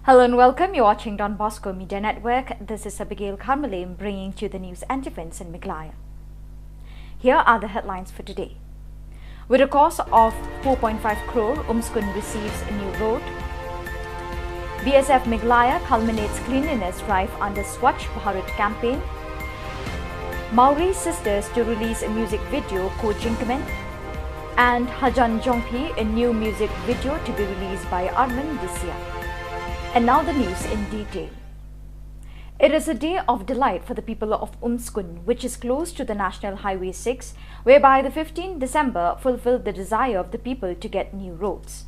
Hello and welcome. You're watching Don Bosco Media Network. This is Abigail Kharmalim bringing to you the news and events in Meghalaya. Here are the headlines for today. With a cost of four point five crore, Umskun receives a new road. B S F Meghalaya culminates cleanliness drive under Swachh Bharat campaign. Mawrie Sisters to release a music video, Ko Jingkmen. And Hajan Jong Phi, a new music video to be released by Armin this year. And now the news in detail. It is a day of delight for the people of Umskun, which is close to the National Highway six, whereby the fifteenth December fulfilled the desire of the people to get new roads.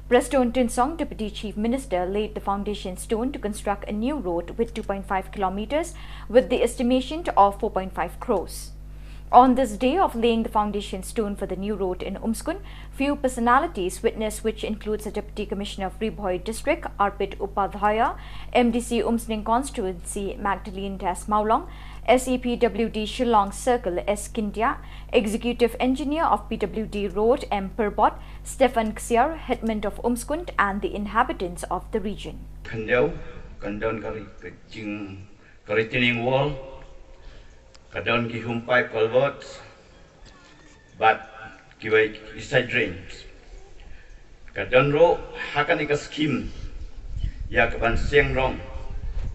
Prestone Tynsong, Deputy Chief Minister, laid the foundation stone to construct a new road with two point five kilometers, with the estimation of four point five crores. On this day of laying the foundation stone for the new road in Umskund, few personalities witnessed, which includes the Deputy Commissioner of Ri Bhoi District, Arpit Upadhyaya, M D C Umsning Constituency, Magdalene Das Mawlong, S E P W D Shillong Circle, S Scindia, Executive Engineer of P W D Road, M Pyrbot, Stephen Ksiar, Headman of Umskund, and the inhabitants of the region. Khyndiat, kan don ka ri-, ka jing, ka retaining wall, ka don ki home pipe culverts, bad kiwei ki side drains. Ka don ruh ha kane ka scheme ïa ka ban seng rong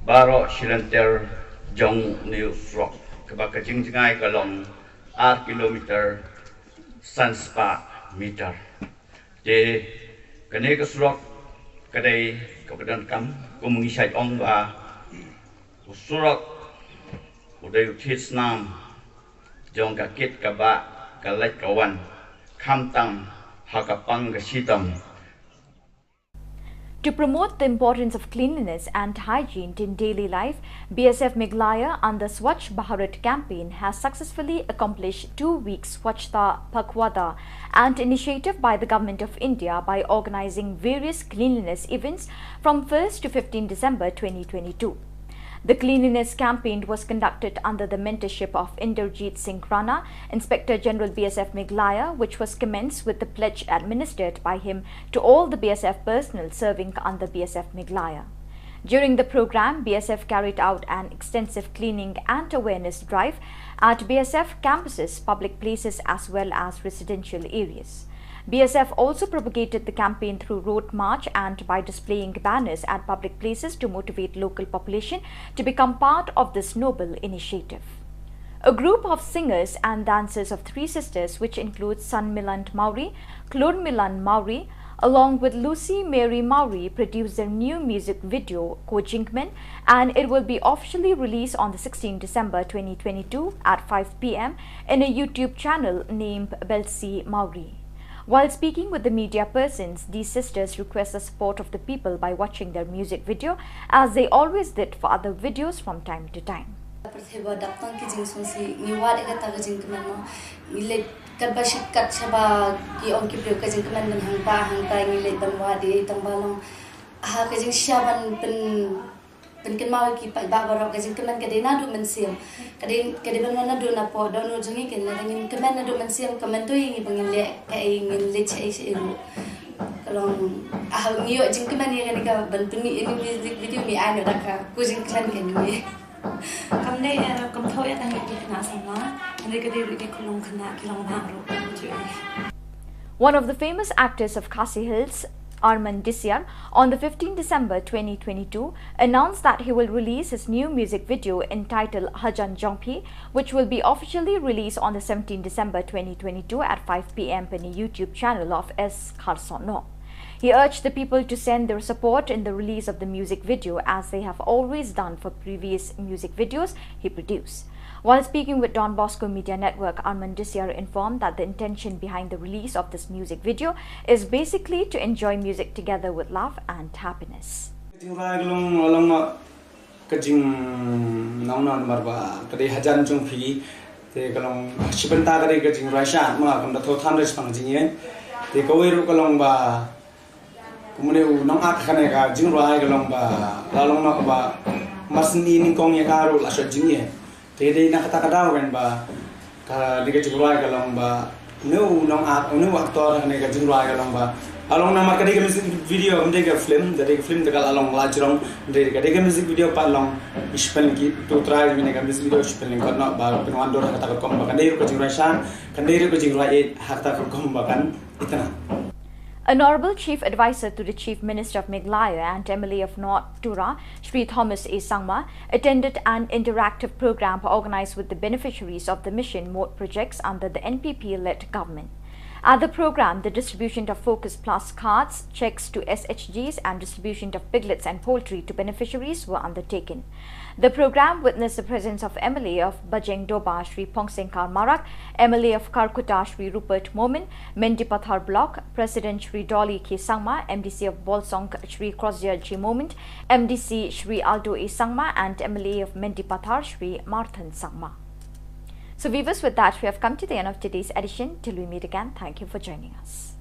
baroh shi lynter jong une u surok, kaba ka jingjngai ka long ar kilometer san spah meter. Te kane ka surok ka dei kaba donkam, kum ngi shait ong ba u surok u dei u thied snam jong ka kit ka bah, ka leit ka wan, khamtam ha ka pang ka shitom. To promote the importance of cleanliness and hygiene in daily life, B S F Meghalaya under Swachh Bharat campaign has successfully accomplished two weeks Swachhata Pakhwada, an initiative by the Government of India by organizing various cleanliness events from first to fifteenth December twenty twenty-two. The cleanliness campaign was conducted under the mentorship of Inderjeet Singh Rana, Inspector General B S F Meghalaya, which was commenced with the pledge administered by him to all the B S F personnel serving under B S F Meghalaya. During the program, B S F carried out an extensive cleaning and awareness drive at B S F campuses, public places, as well as residential areas. B S F also propagated the campaign through road march and by displaying banners at public places to motivate local population to become part of this noble initiative. A group of singers and dancers of three sisters, which include Sanmilan Mawrie, Klurmilan Mawrie, along with Lucy Mary Mawrie, produced their new music video, Ko Jingkmen, and it will be officially released on the sixteenth December twenty twenty-two at five p m in a YouTube channel named Belsi Mawrie. While speaking with the media persons, these sisters request the support of the people by watching their music video, as they always did for other videos from time to time. Pyrthei ba dap tang ki jingsngewsih, ngi wad ïa kata ka jingkmen, no. Ngi leit katba shit kat shaba ki ong ki briew ka jingkmen ban hangta hangta, ngi leit ban wad ïa i, tang ba long ha ka jingshisha ban pyn pynkynmaw ïa ki paidbah baroh, ka jingkmen ka dei naduh mynsiem. Ka dei, ka dei ban wan naduh napoh dohnud jong ngi, kane lada ngim kmen naduh mynsiem, ka myntoi ïa ngi ba ngin leh kaei, ngin leit shaei shaei ruh. Ka long, ah, ngi ïoh jingkmen ïa kane ka ban pynmih ïa kane ka music video, ngi ai noh da ka, ko jingkmen ka ngi. Kam dei, eh, kam thoh ïa tang ïa ki khynnah samla, hynrei ka dei ruh ki khyllung khynnah, ki long bah ruh, ka jingkmen. One of the famous actors of Khasi Hills, Arman Disiar, on the fifteenth December twenty twenty-two, announced that he will release his new music video entitled Hajan Jongphi, which will be officially released on the seventeenth December twenty twenty-two at five p m on the YouTube channel of S Kharsono. He urged the people to send their support in the release of the music video, as they have always done for previous music videos he produced. While speaking with Don Bosco Media Network, Arman Disiar informed that the intention behind the release of this music video is basically to enjoy music together with love and happiness. Ka jingrwai ka long, long ma ka jing nong nong mar ba ka dei Hajan Jongphi. Te ka long shi bynta ka dei ka jingrwai sha ma kam da thoh than re shaphang jingïeit. Te kawei ruh ka long ba kumne u nongak kane ka jingrwai ka long ba la long noh ba mar syn i nyngkong ïa ka ruh la shot jingïeit. Te dei na kata ka daw kan ba ka dei ka jingrwai ka long ba une u nongak, une u actor kane ka jingrwai ka long ba la long namar ka dei ka music video, kam dei ka film, ka dei ka film te ka la long la jrong, dei ka dei ka music video pat long. Ngi shu pynlong ki tu trai kane ka music video, shu pynlong kot noh ba pynwan dur ha kata ka rukom ba kan dei ruh ka jingrwai sha, kan dei ruh ka jingrwai ïeit ha kata ka rukom ba kan itna. Honorable Chief Advisor to the Chief Minister of Meghalaya and M L A of North Tura, Shri Thomas A Sangma, attended an interactive program organized with the beneficiaries of the Mission Mode projects under the N P P-led government. At the program, the distribution of Focus Plus cards, checks to S H Gs, and distribution of piglets and poultry to beneficiaries were undertaken. The program witnessed the presence of M L A of Bajengdoba, Shri Pongsenkar Marak, M L A of Kharkutta, Shri Rupert Momin, Mendipathar Block President Shri Dolly K Sangma, M D C of Bolsong Shri Crozier G Momin, M D C Shri Aldo A Sangma, and M L A of Mendipathar Shri Marthan Sangma. So viewers, with that, we have come to the end of today's edition. Till we meet again, thank you for joining us.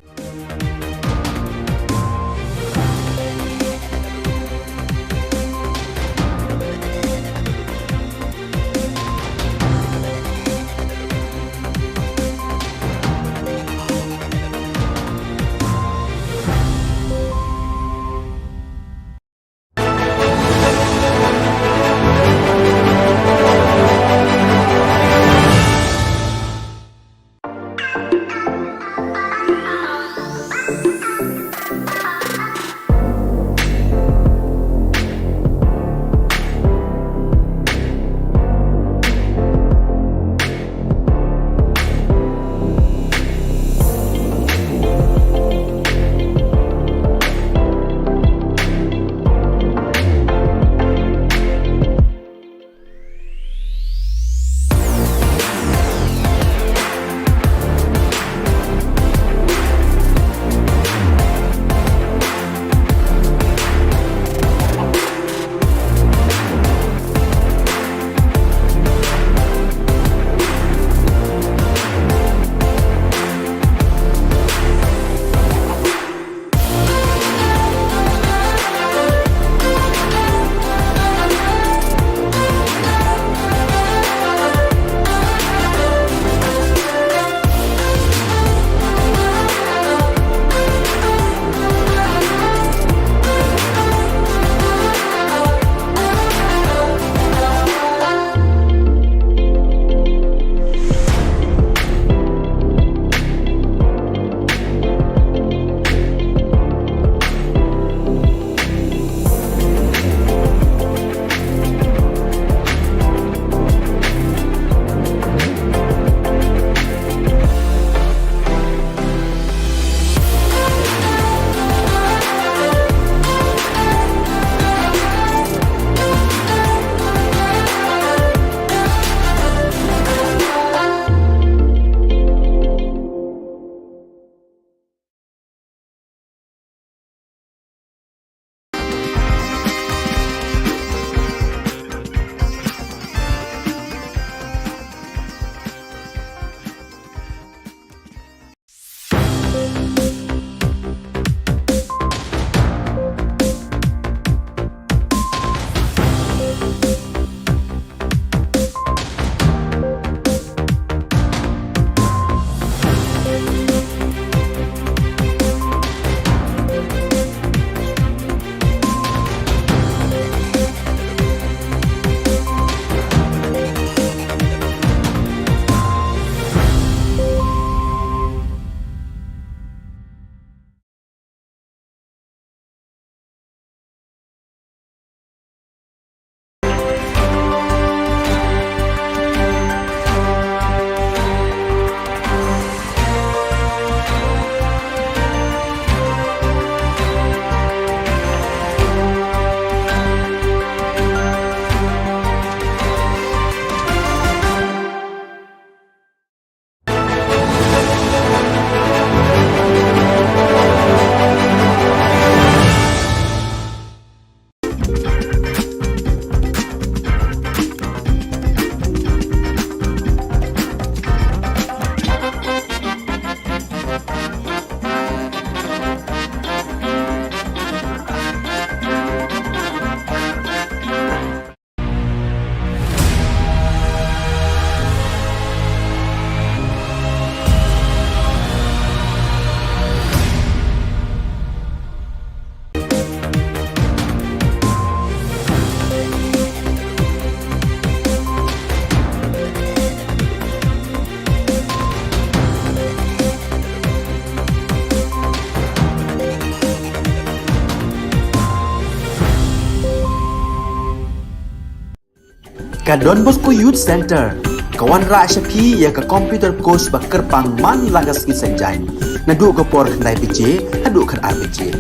Ka Don Bosco Youth Centre ka wanrah sha phi ïa ka computer course ba kyrpang man la ka sngi Saitjaiñ, naduh ka por khyndai baje haduh khatar baje.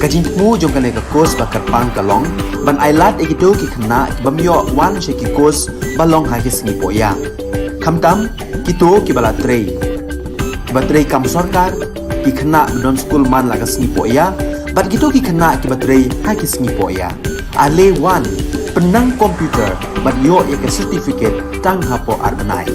Ka jingthmu jong kane ka course ba kyrpang ka long ban ailad ïa kito ki khynnah ki bym ïoh wan sha ki course ba long ha ki sngi pohïa, khamtam kito kiba la trei, kiba trei kam sorkar, ki khynnah ba don skul man la ka sngi pohïa, bad kito ki khynnah kiba trei ha ki sngi pohïa. Ale wan, pynnang computer bad ïoh ïa ka certificate tang hapoh ar bnai.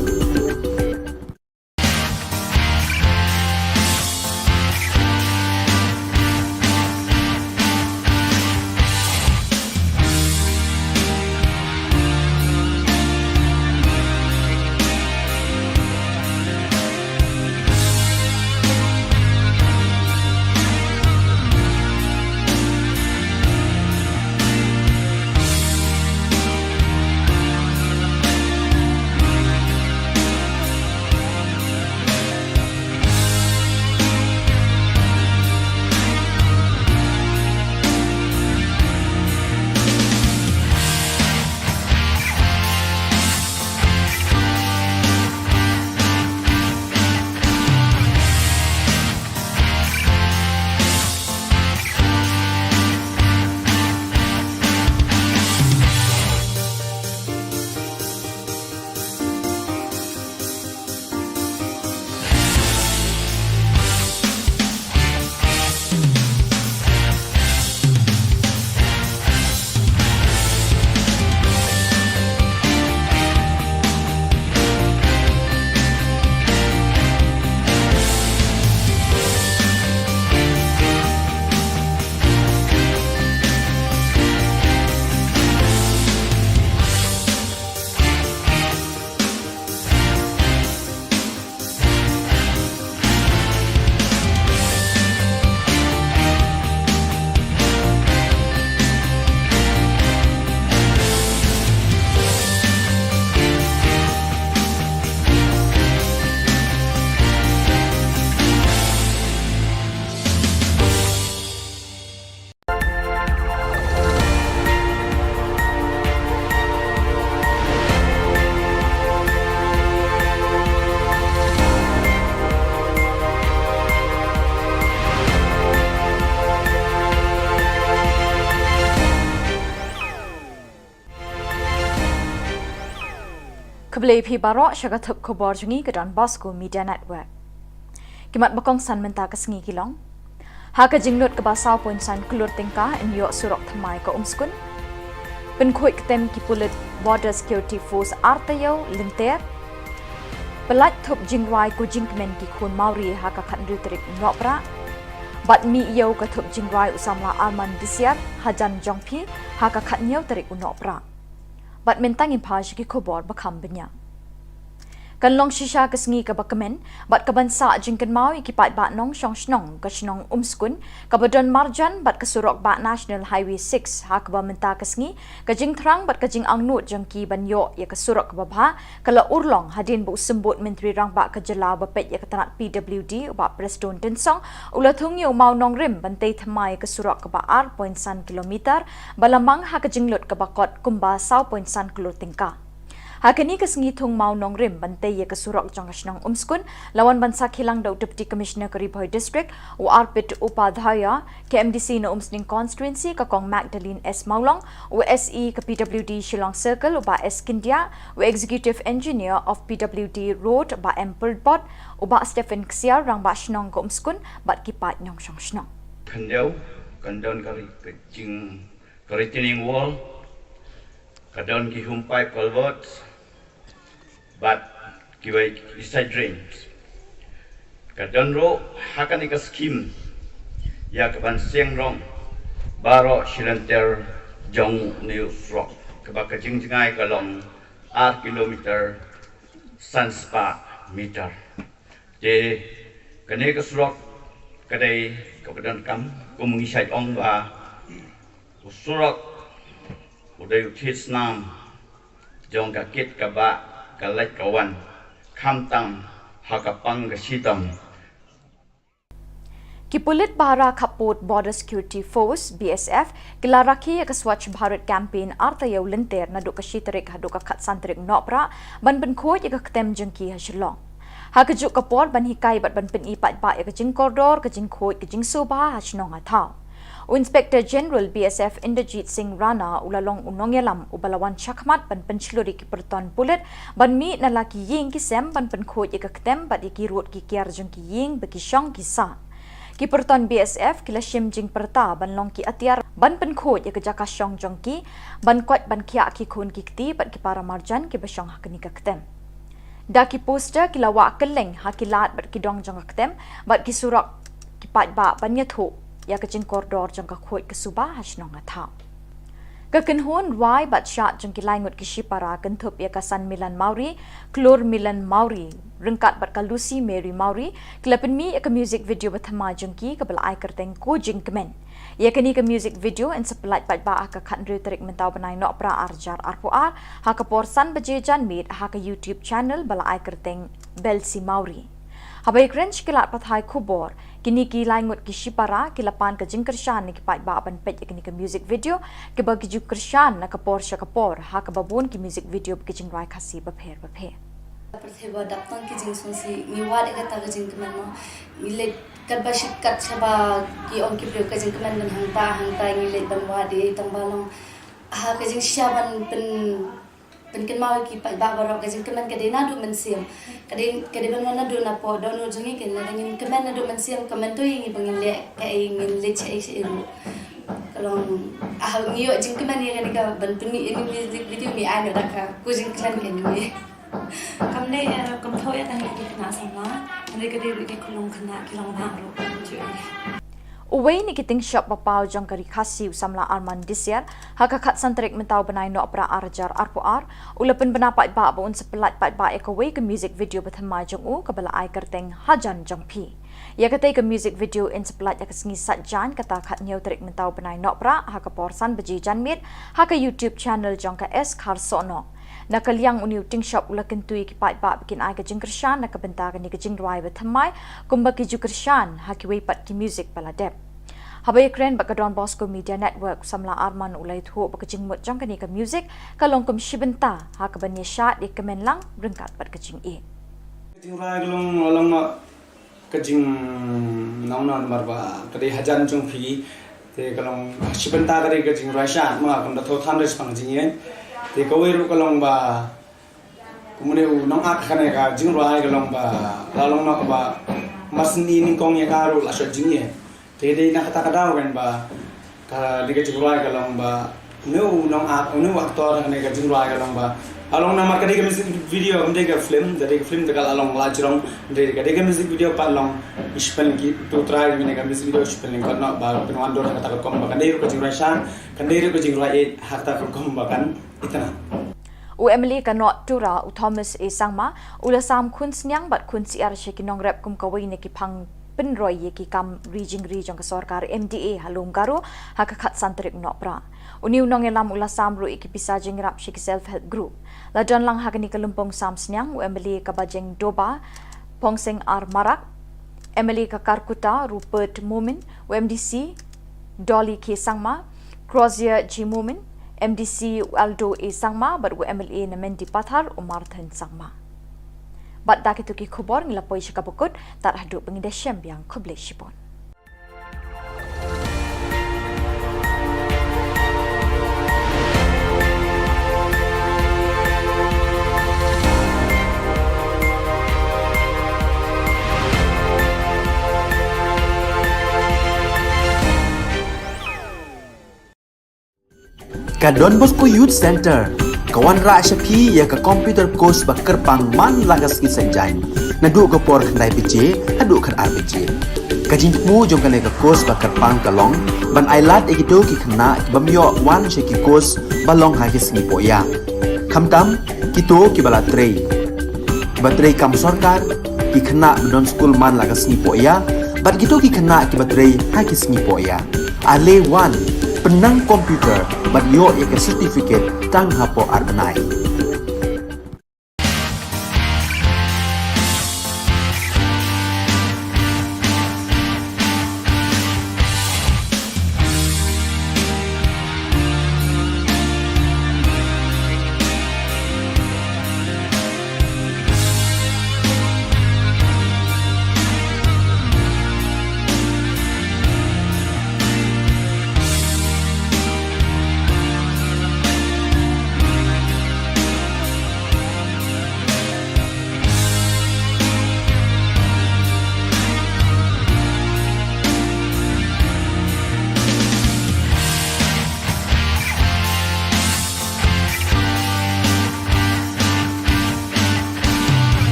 Khublei phi baroh sha ka thup khubor jong ngi ka Don Bosco Media Network. Ki mat ba kongsan mynta ka sngi ki long: Ha ka jinglut kaba saw point san klur tyngka yn ïoh surok thymmai ka Umskun. Pynkhuid ktem ki pulit Border Security Force ar taïew lynter. Pyllait thup jingrwai ko jingkmen ki khun Mawri ha ka khathynriew tarik u Nohprah. Bad mih ïew ka thup jingrwai u samla Arman Disiar hajan jong phi ha ka khathynñiew tarik u Nohprah. Bad mynta ngin phai sha ki khubor ba kham bniah. Kan long shisha ka sngi kaba kmen bad kaban sah jingkynmaw ïa ki paidbah nongshong shnong ka shnong Umskun kaba don marjan bad ka surok bah National Highway six, ha kaba mynta ka sngi ka jingthrang bad ka jingangnud jong ki ban ïoh ïa ka surok kaba bha ka la urlong hadien ba u Symbud Myntri Rangbah ka jylla uba peit ïa ka tnat P W D u Bah Prestone Tynsong u la thung ïa u mawnongrim ban tei thymmai ïa ka surok kaba ar point san kilometer ba la mang ha ka jinglut kaba kot kumba saw point san klur tyngka. Ha kane ka sngi thung mawnongrim ban tei ïa ka surok jong ka shnong Umskun la wan ban sakhi lang da u Deputy Commissioner ka Ri Bhoi District u Arpit Upadhyaya, ka M D C na Umsning Constituency ka Kong Magdalene S Mawlong, u S E ka P W D Shillong Circle u Bah S Scindia, u Executive Engineer of P W D Road Bah M Pyrlbot, u Bah Stephen Ksiar, Rangbah Shnong ka Umskun bad ki paid nongshong shnong. Khyndiat, kan don ka ri-, ka jing, ka retaining wall, ka don ki home pipe culverts, bad kiwei ki side drains. Ka don ruh ha kane ka scheme ïa kaban seng rong baroh shi lynter jong une u surok kaba ka jingjngai ka long ar kilometer san spah meter. Te kane ka surok ka dei kaba donkam, kum ngi shait ong ba u surok u dei u thied snam jong ka kit ka bah ka leit ka wan, khamtam ha ka pang ka shitom. Ki pulit bahara khappud Border Security Force, B S F, ki la rakhe ïa ka Swachh Bharat Campaign ar taïew lynter naduh ka shi tarik haduh ka khatsan tarik Nohprah ban pynkhuid ïa ka ktem jong ki ha Shillong. Ha kajuh ka por ban hikai bad ban pyni paidbah ïa ka jingkordor, ka jingkhuid, ka jingsuba ha shnong ha thaw. U Inspector General B S F Inderjit Singh Rana u la long u nongïalam uba la wan shakhmat ban pynshlur ïa ki pyrton pulit ban mih na la ki ïing ki sem ban pynkhuid ïa ka ktem bad ïa ki rud ki kiar jong ki ïing ba ki shong ki sah. Ki pyrton B S F ki la shim jingpyrta ban long ki atiar ban pynkhuid ïa ka jaka shong jong ki, ban koit ban khiah ki khun ki kti bad ki para marjan kiba shong ha kane ka ktem. Da ki poster ki la wah kylleng ha ki lad bad ki dong jong ka ktem bad ki surok ki paidbah ban ïathuh ïa ka jingkordor jong ka khuid ka suba ha shnong ha thaw. Ka kynhun rwai bad shad jong ki lai ngut ki shipara kynthup ïa ka Sanmilan Mawrie, Klur Milan Mawrie, ryngkat bad ka Lucy Mary Mawrie, ki la pynmih ïa ka music video ba thymmai jong ki kaba la ai kyrteng Ko Jingkmen. Ïa kane ka music video yn sa pyllait paidbah ha ka khathynriew tarik mynta u bnai Nohprah ar hajar arphew ar, ha ka por san baje janmiet ha ka YouTube channel ba la ai kyrteng Belsi Mawrie. Haba ïakren sha ki lad pathai khubor, kine ki lai ngut ki shipara ki la pan ka jingkyrshan na ki paidbah ban peit ïa kane ka music video, kiba ki ju kyrshan na ka por sha ka por ha kaba bun ki music video ba ki jingrwai Khasi bapher bapher. Pyrthei ba dap tang ki jingsngewsih, ngi wad ïa kata ka jingkmen mo. Ngi leit katba shit kat shaba ki ong ki briew ka jingkmen ban hangta hangta, ngi leit ban wad ïa i tang ba long ha ka jingshisha ban pyn pynkynmaw ïa ki paidbah baroh ka jingkmen ka dei naduh mynsiem. Ka dei, ka dei ban wan naduh napoh dohnud jong ngi, kane lada ngin kmen naduh mynsiem, ka myntoi ngi ba ngin leh kaei, ngin leit shaei shaei ruh. Ka long, ah, ngi ïoh jingkmen ïa kane ka ban pynmih ïa kane ka music video, ngi ai noh da ka Ko Jingkmen kane ngi. Kam dei, eh, kam thoh ïa tang ïa ki khynnah samla, hynrei ka dei ruh ïa ki khyllung khynnah ki long bah ruh. Uwei na ki tyngshop ba paw jong ka Ri Khasi u samla Arman Disiar, ha ka khatsan tarik mynta u bnai Nohprah ar hajar arphew ar, u la pynbna paidbah ba un sa pyllait paidbah ïa kawei ka music video ba thymmai jong u kaba la ai kyrteng Hajan Jong Phi. Ïa katei ka music video yn sa pyllait ha ka sngi Saitjaiñ kata khathynñiew tarik mynta u bnai Nohprah ha ka por san baje janmiet ha ka YouTube channel jong ka S Kharsohnoh. Na ka liang une u tyngshop u la kyntu ïa ki paidbah ba kin ai ka jingkyrshan na ka bynta kane ka jingrwai ba thymmai kumba ki ju kyrshan ha kiwei pat ki music ba la dep. Haba ïakren bad ka Don Bosco Media Network, u samla Arman u la ïathuh ba ka jingmut jong kane ka music ka long kum shi bynta ha kaban ïashad ïakmen lang ryngkat bad ka jingïeit. Ka jingrwai ka long, long ma ka jingnang na namar ba ka dei Hajan Jong Phi. Te ka long shi bynta ka dei ka jingrwai shad ma kam da thoh than da shaphang jingïeit. Te kawei ruh ka long ba Une u nongat kane ka jingrwai ka long ba la long noh ba mar sni nyngkong ïa ka ruh la shot jingeh. Te dei na kata ka daw kan ba kane ka jingrwai ka long ba une u nongat, une u actor kane ka jingrwai ka long ba la long namar ka dei ka music video, kam dei ka film, ka dei ka film te ka la long la jrong, dei ka dei ka music video pat long. Ngi shu pynlong ki tu trai mane ka music video shu pynlong ka noh ba pynwan dor ha kata ka kum ba kan dei ruh ka jingrwai sha, kan dei ruh ka jingrwai eh ha kata ka kum ba kan Itana. U M L A ka North Tura, u Thomas A Sangma, u la sam khun sniang bad khun syiar sha ki nongrep kum kawei na ki phang pynroi ïa ki kam ri jingri jong ka sorkar M D A ha Lum Garo ha ka khatsan tarik Nohprah. Une u nongïalam u la sam ruh ïa ki pisa jingïarap sha ki self help group. La don lang ha kane ka lympung sam sniang u M L A ka Bajeng Doba, Pongseng R Marak, M L A ka Kharkutta Rupert Momin, u M D C Dolly K Sangma, Crozier G Momin, M D C u Aldo A Sangma bad u M L A na Mendipathar u Marthan Sangma. Bad da kito ki khubor ngi la poi sha kaba kut, tad haduh ba ngin da shem biang, khublei shibun. Ka Don Bosco Youth Centre ka wanrah sha phi ïa ka computer course ba kyrpang man la ka sngi Saitjaiñ, naduh ka por khyndai baje haduh khatar baje. Ka jingthmu jong kane ka course ba kyrpang ka long ban ailad ïa kito ki khynnah kiba ym ïoh wan sha ki course ba long ha ki sngi pohïa, khamtam kito kiba la trei, kiba trei kam sorkar, ki khynnah ba don skul man la ka sngi pohïa bad kito ki khynnah kiba trei ha ki sngi pohïa. Ale wan, pynnang computer bad ïoh ïa ka certificate tang hapoh ar bnai.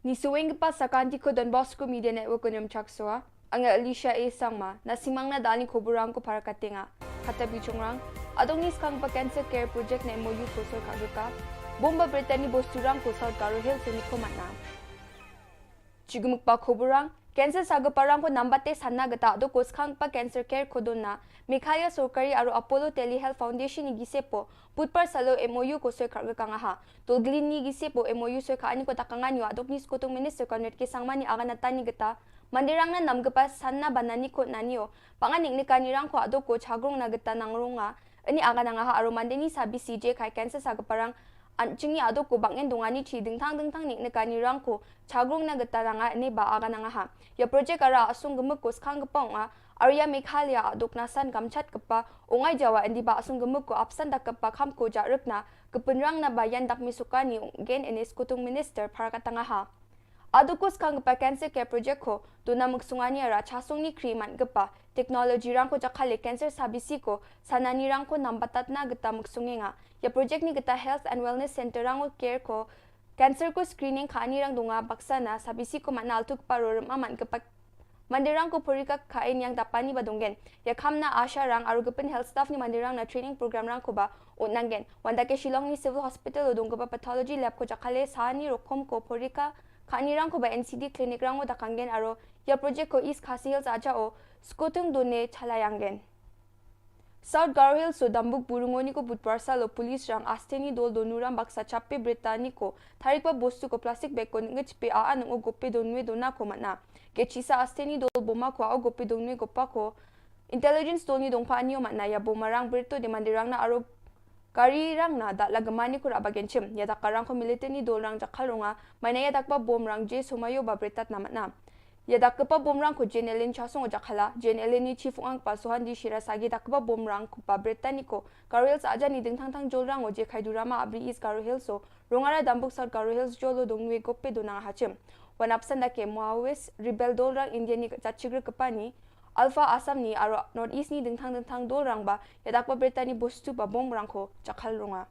Ngi suweng ka pas sa kanti ko Don Bosco Media Network ko nyam chak soa. Anga Alicia A Sangma, na simang na dani ko burang ko para katenga. Kata bichongrang, adong ni skang pa cancer care project na M O U ko soi ka geka. Bomba Brittany bosturang ko South Garo Hills ni ko matna. Chigumuk pa ko burang, cancer sa geparang ko nambate sanna geta do ko skang pa cancer care ko donna. Meghalaya Sorkari aro Apollo Telehealth Foundation ni gisepo. Butpar salo M O U ko soi kar geka ngaha. Tolglin ni gisepo M O U soi ka ani ko takangan yo adok ni skotung minister Conrad K Sangma ni aganatani geta. Mandirang na nam gepa sanna banani ko nanio. Pangan nik nikani rang ko adok ko chagrung na geta nangrunga. Ini aganangaha aro mandeni sabi C J kai cancer sa geparang. An chingi adok ko bangen dongani chi dingtang dingtang nik nikani rang ko chagrung na geta nanga ini ba aganangaha. Ya project ara asung gemuk ko skang gepong a. Arya Meghalaya Adok Nasan kamchat kpa Ongai Jawa indi ba asung gemuk ko absan dak kpa kham ko jak rukna kepinrang na bayan dak misukani gen ene skutung minister parakat tangaha. Adukus kang kpa cancer care project ko duna muksungani ara chasung ni kri man kpa technology rang ko jakhale cancer sabisi ko sanani rang ko nambatat na geta muksungenga. Ya project ni geta health and wellness center rang ko care ko cancer ko screening kha ani rang dunga baksa na sabisi ko man altuk paro rem aman kpa mandirang ko porika kha en yang dapani ba donggen. Ya khamna asha rang aru gepin health staff ni mandirang na training program rang ko ba ut nanggen. Wanda ke Shillong ni civil hospital o dong kpa pathology lab ko jakhale sani rokom ko porika kha ani rang ko ba N C D clinic rang o dakanggen aru ya project ko East Khasi Hills aja o skutung done chalayanggen. South Garo Hills o Dambuk Burungoni ko Budwar salo police rang asteni dol donuram baksa chape bretani ko tharikwa bostu ko plastic bag ko ngechpe a anung o gope donwe dona ko mana. Kechisa asteni dol boma ko a o gope donwe gopa ko intelligence dol ni dongpa anio mana ya boma rang berto de mandirang na aro gari rang na dak lagemani ko raba genchim ya dak karang ko military ni dol rang jakhal runga mana ya dak ba bom rang je sumayo ba bretat na mana. Ya dak kpa bom rang ko J N L N chasung o jakhala, J N L N ni chief ang pa Suhandi Shira sagi dak kpa bom rang ko pa bretani ko Garo Hills aja ni dingthang thang jol rang o je khai durama abri East Garo Hills o rongara Dambuk South Garo Hills jolo dongnwe gope donang hachim. Wan apsan da ke Maoist rebel dol rang India ni jachigre kpa ni Alpha Assam ni aro North East ni dingthang dingthang dol rang ba ya dak pa bretani bostu ba bom rang ko jakhal runga.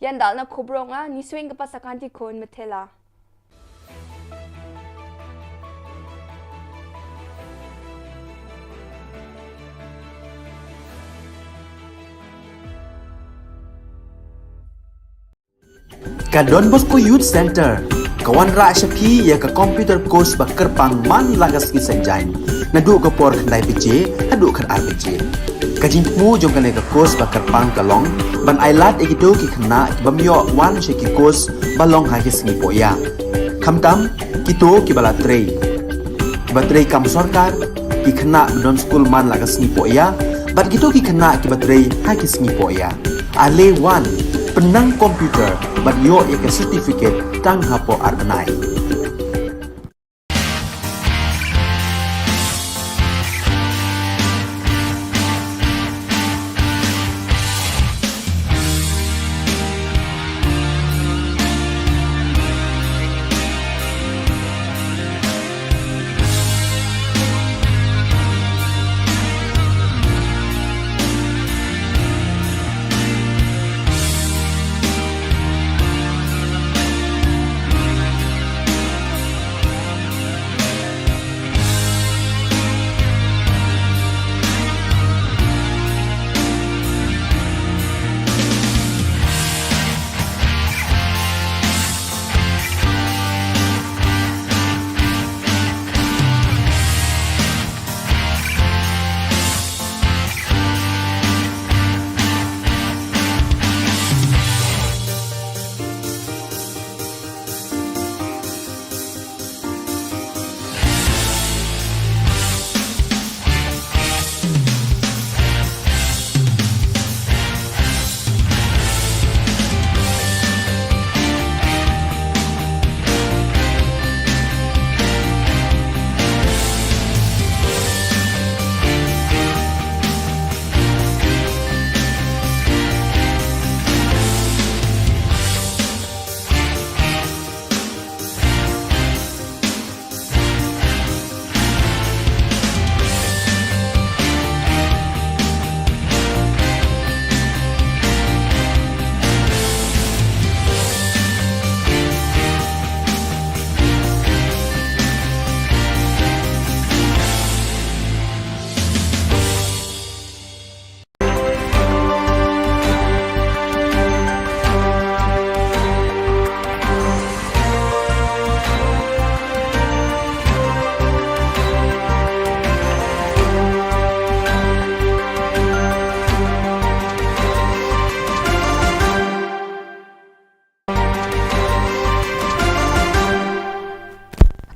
Yan dal na khubor nga ni swing ka pasa kanti khun methela. Ka Don Bosco Youth Center ka wanrah sha phi ïa ka computer course ba kyrpang man la ka sngi Saitjaiñ. Naduh ka por khyndai baje haduh khatar baje. Ka jingthmu jong kane ka course ba kyrpang ka long ban ai lad ïa kito ki khynnah ki bym ïoh wan sha ki course ba long ha ki sngi pohïa. Khamtam kito kiba la trei, kiba trei kam sorkar, ki khynnah ba don skul man la ka sngi pohïa bad kito ki khynnah kiba trei ha ki sngi pohïa. Ale wan, pynnang computer bad ïoh ïa ka certificate tang hapoh ar bnai.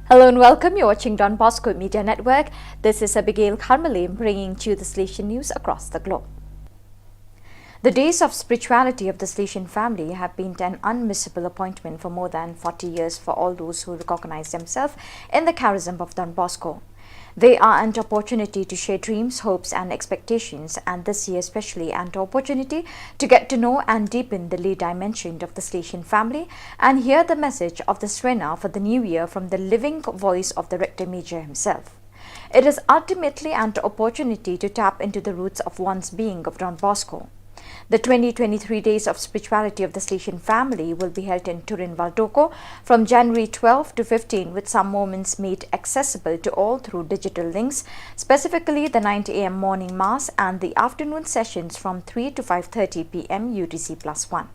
Hello and welcome. You're watching Don Bosco Media Network. This is Abigail Kharmale bringing to you the Salesian news across the globe. The days of spirituality of the Salesian family have been an unmissable appointment for more than forty years for all those who recognize themselves in the charism of Don Bosco. They are an opportunity to share dreams, hopes, and expectations, and this year especially an opportunity to get to know and deepen the Lee dimension of the Salesian family and hear the message of the Srena for the new year from the living voice of the Rector Major himself. It is ultimately an opportunity to tap into the roots of one's being of Don Bosco. The twenty twenty-three Days of Spirituality of the Salesian family will be held in Turin Valdocco from January twelve to fifteen, with some moments made accessible to all through digital links, specifically the nine a m morning mass and the afternoon sessions from three to five thirty p m U T C plus one.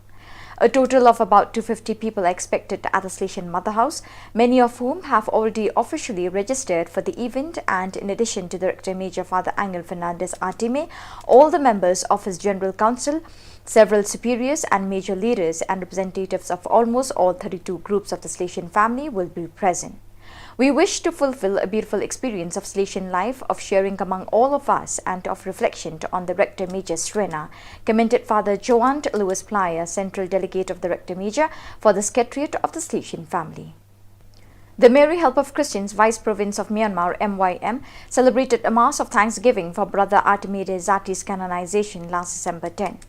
A total of about two fifty people are expected at the Salesian Mother House, many of whom have already officially registered for the event, and in addition to the Rector Major Father Angel Fernandez Artime, all the members of his General Council, several superiors and major leaders, and representatives of almost all thirty-two groups of the Salesian family will be present. We wish to fulfill a beautiful experience of Salesian life, of sharing among all of us, and of reflection on the Rector Major Srena, commented Father Joant Louis Plyer, Central Delegate of the Rector Major for the Secretariat of the Salesian family. The Mary Help of Christians Vice Province of Myanmar, M Y M, celebrated a Mass of Thanksgiving for Brother Artimide Zati's canonization last December ten.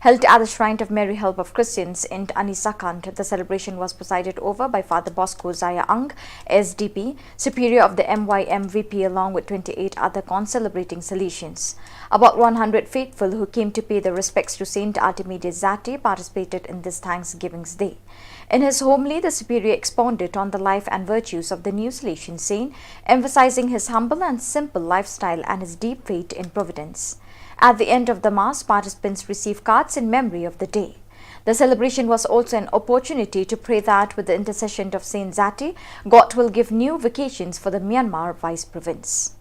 Held at the Shrine of Mary Help of Christians in Anisakant, the celebration was presided over by Father Bosco Zaya Ang, S D P, Superior of the M Y M V P, along with twenty-eight other concelebrating Salesians. About one hundred faithful who came to pay their respects to Saint Artimide Zati participated in this Thanksgiving's Day. In his homily, the Superior expounded on the life and virtues of the new Salesian saint, emphasizing his humble and simple lifestyle and his deep faith in Providence. At the end of the Mass, participants received cards in memory of the day. The celebration was also an opportunity to pray that, with the intercession of Saint Zati, God will give new vocations for the Myanmar Vice Province.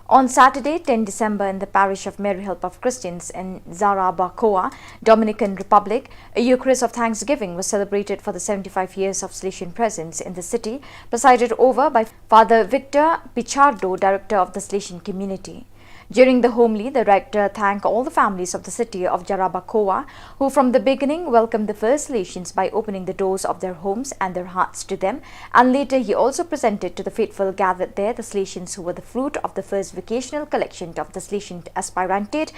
On Saturday, ten December, in the parish of Mary Help of Christians in Jarabacoa, Dominican Republic, a Eucharist of Thanksgiving was celebrated for the seventy-five years of Salesian presence in the city, presided over by Father Victor Pichardo, Director of the Salesian Community. During the homily, the rector thanked all the families of the city of Jarabacoa, who from the beginning welcomed the first Salesians by opening the doors of their homes and their hearts to them, and later he also presented to the faithful gathered there the Salesians who were the fruit of the first vocational collection of the Salesian aspirantate,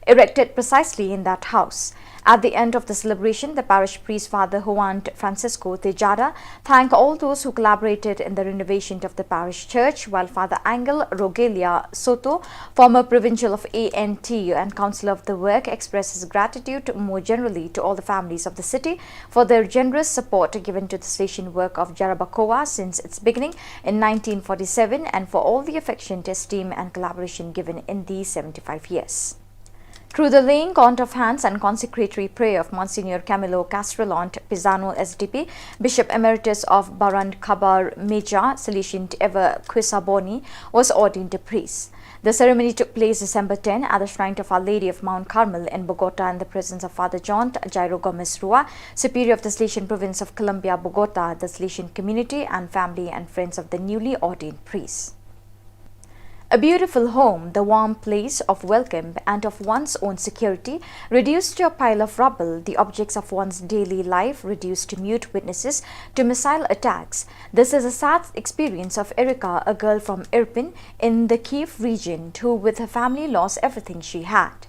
erected precisely in that house. At the end of the celebration, the parish priest, Father Juan Francisco Tejada, thanked all those who collaborated in the renovation of the parish church, while Father Angel Rogelia Soto, former provincial of A N T and councillor of the work, expressed his gratitude more generally to all the families of the city for their generous support given to the Salesian work of Jarabacoa since its beginning in nineteen forty-seven and for all the affection, esteem, and collaboration given in these seventy-five years. Through the laying on of hands and consecratory prayer of Monsignor Camilo Castrellant Pisano, S D P, Bishop Emeritus of Barand Kabar Meja, Salesian Ever Quisaboni, was ordained a priest. The ceremony took place December ten at the shrine of Our Lady of Mount Carmel in Bogota, in the presence of Father John Jairo Gomez Rua, Superior of the Salesian Province of Colombia, Bogota, the Salesian community, and family and friends of the newly ordained priest. A beautiful home, the warm place of welcome and of one's own security, reduced to a pile of rubble, the objects of one's daily life reduced to mute witnesses to missile attacks. This is a sad experience of Erika, a girl from Irpin in the Kyiv region, who with her family lost everything she had.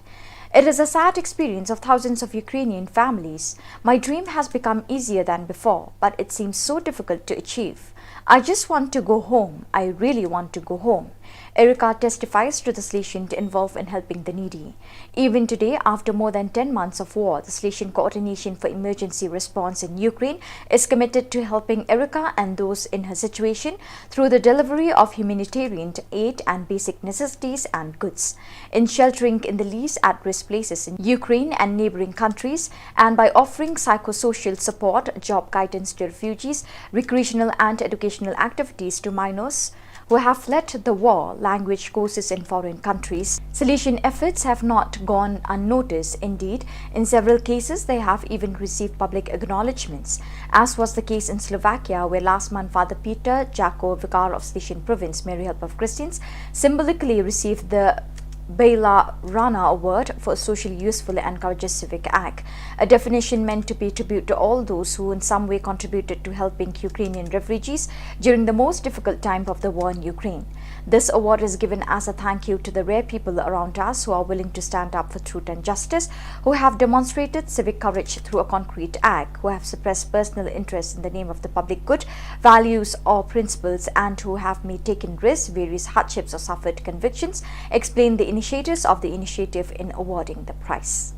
It is a sad experience of thousands of Ukrainian families. My dream has become easier than before, but it seems so difficult to achieve. I just want to go home. I really want to go home. Erika testifies to the Salesian involved in helping the needy. Even today, after more than ten months of war, the Salesian Coordination for Emergency Response in Ukraine is committed to helping Erika and those in her situation through the delivery of humanitarian aid and basic necessities and goods, in sheltering in the least at-risk places in Ukraine and neighboring countries, and by offering psychosocial support, job guidance to refugees, recreational and educational activities to minors who have fled the war, language courses in foreign countries. Salesian efforts have not gone unnoticed. Indeed, in several cases, they have even received public acknowledgements, as was the case in Slovakia, where last month Father Peter Jako, Vicar of Salesian Province, Mary Help of Christians, symbolically received the Bela Rana Award for a socially useful and courageous civic act, a definition meant to pay tribute to all those who in some way contributed to helping Ukrainian refugees during the most difficult time of the war in Ukraine. This award is given as a thank you to the rare people around us who are willing to stand up for truth and justice, who have demonstrated civic courage through a concrete act, who have suppressed personal interests in the name of the public good, values, or principles, and who have made taken risks, various hardships, or suffered convictions, explain the initiators of the initiative in awarding the prize.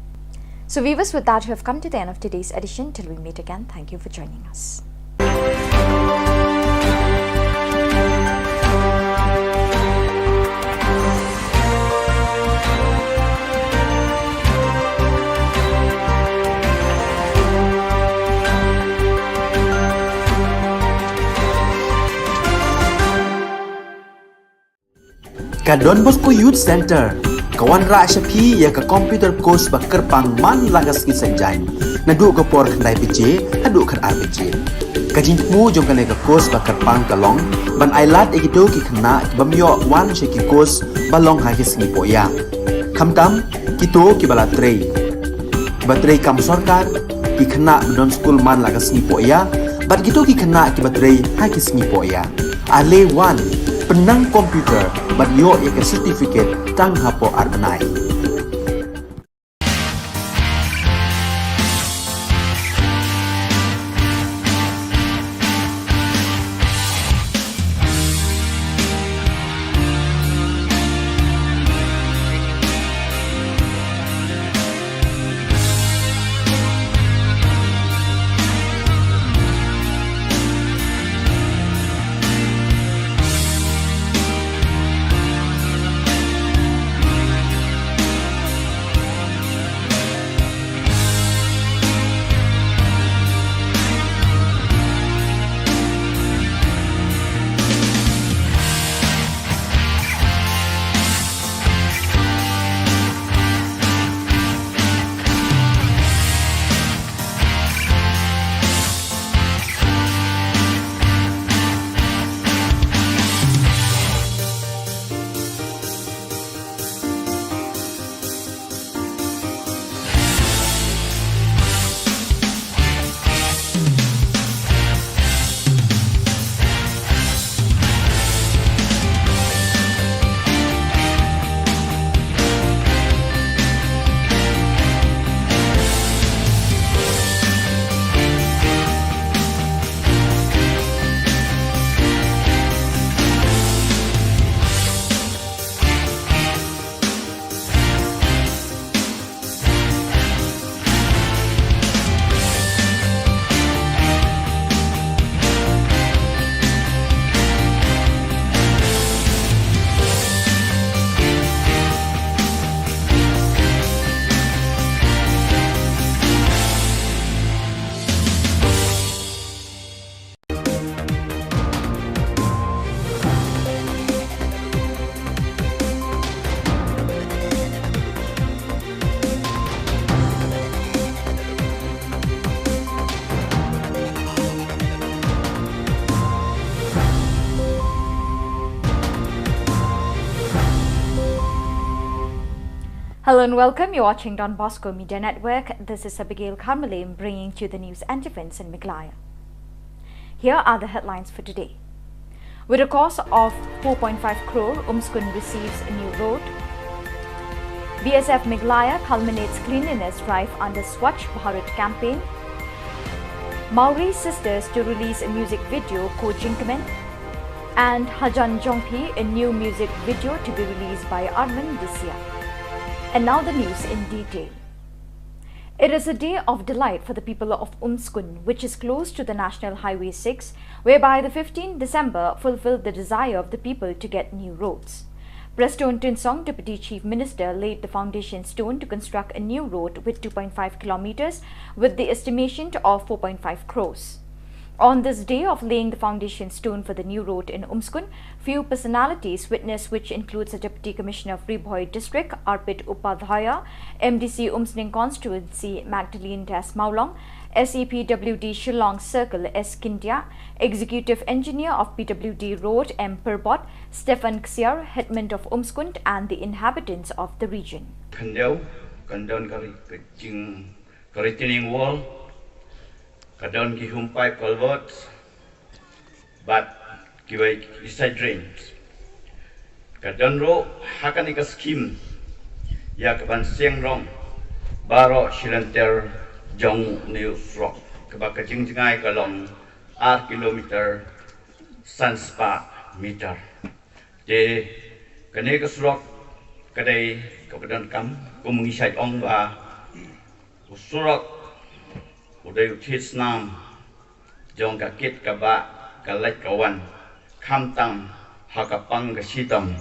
So, viewers, with that, we have come to the end of today's edition. Till we meet again, thank you for joining us. Ka Don Bosco Youth Centre ka wanrah sha phi ïa ka computer course ba kyrpang man la ka sngi Saitjaiñ, naduh ka por khyndai baje haduh khatar baje. Ka jingthmu jong kane ka course ba kyrpang ka long ban ailad ïa kito ki khynnah ki bym ïoh wan sha ki course ba long ha ki sngi pohïa, khamtam kito kiba la trei, kiba trei kam sorkar, ki khynnah ba don skul man la ka sngi pohïa, bad kito ki khynnah kiba trei ha ki sngi pohïa. Ale wan, pynnang computer bad ïoh ïa ka certificate tang hapoh ar bnai. Hello and welcome. You're watching Don Bosco Media Network. This is Abigail Kharmilem bringing to you the news and events in Meghalaya. Here are the headlines for today. With a cost of four point five crore, Umskun receives a new road. B S F Meghalaya culminates cleanliness drive under Swachh Bharat campaign. Mawrie Sisters to release a music video, Ko Jingkmen. And Hajan Jongphi, a new music video to be released by Armin this year. And now the news in detail. It is a day of delight for the people of Umskun, which is close to the National Highway six, whereby the fifteenth December fulfilled the desire of the people to get new roads. Prestone Tynsong, Deputy Chief Minister, laid the foundation stone to construct a new road with two point five kilometers, with the estimation of four point five crores. On this day of laying the foundation stone for the new road in Umskun, few personalities witnessed, which includes the Deputy Commissioner of Ri Bhoi District, Arpit Upadhyaya, M D C Umsning Constituency, Magdalene Das Mawlong, S E P W D Shillong Circle, S Scindia, Executive Engineer of P W D Road, M Pyrbot, Stephen Ksiar, Headman of Umskun, and the inhabitants of the region. Khyndiat, khyndiat ka ri-, ka jing-, ka retaining wall, ka don ki home pipe culverts, bad kiwei ki side drains. Ka don ruh ha kane ka skhim ïa ka ban siang rong baroh shi lynter jong une u surok, kaba ka jingjngai ka long ar kilometer san spah meter. Te kane ka surok ka dei kaba donkam, kum ngi shait ong ba u surok u dei u thied snam jong ka kit ka bah, ka leit ka wan, khamtam ha ka pang ka shitom.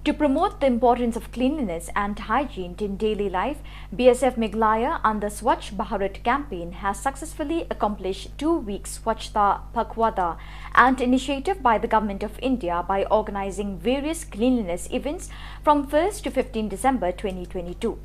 To promote the importance of cleanliness and hygiene in daily life, B S F Meghalaya under Swachh Bharat campaign has successfully accomplished two weeks Swachhata Pakhwada, an initiative by the Government of India by organizing various cleanliness events from first to fifteenth December twenty twenty-two.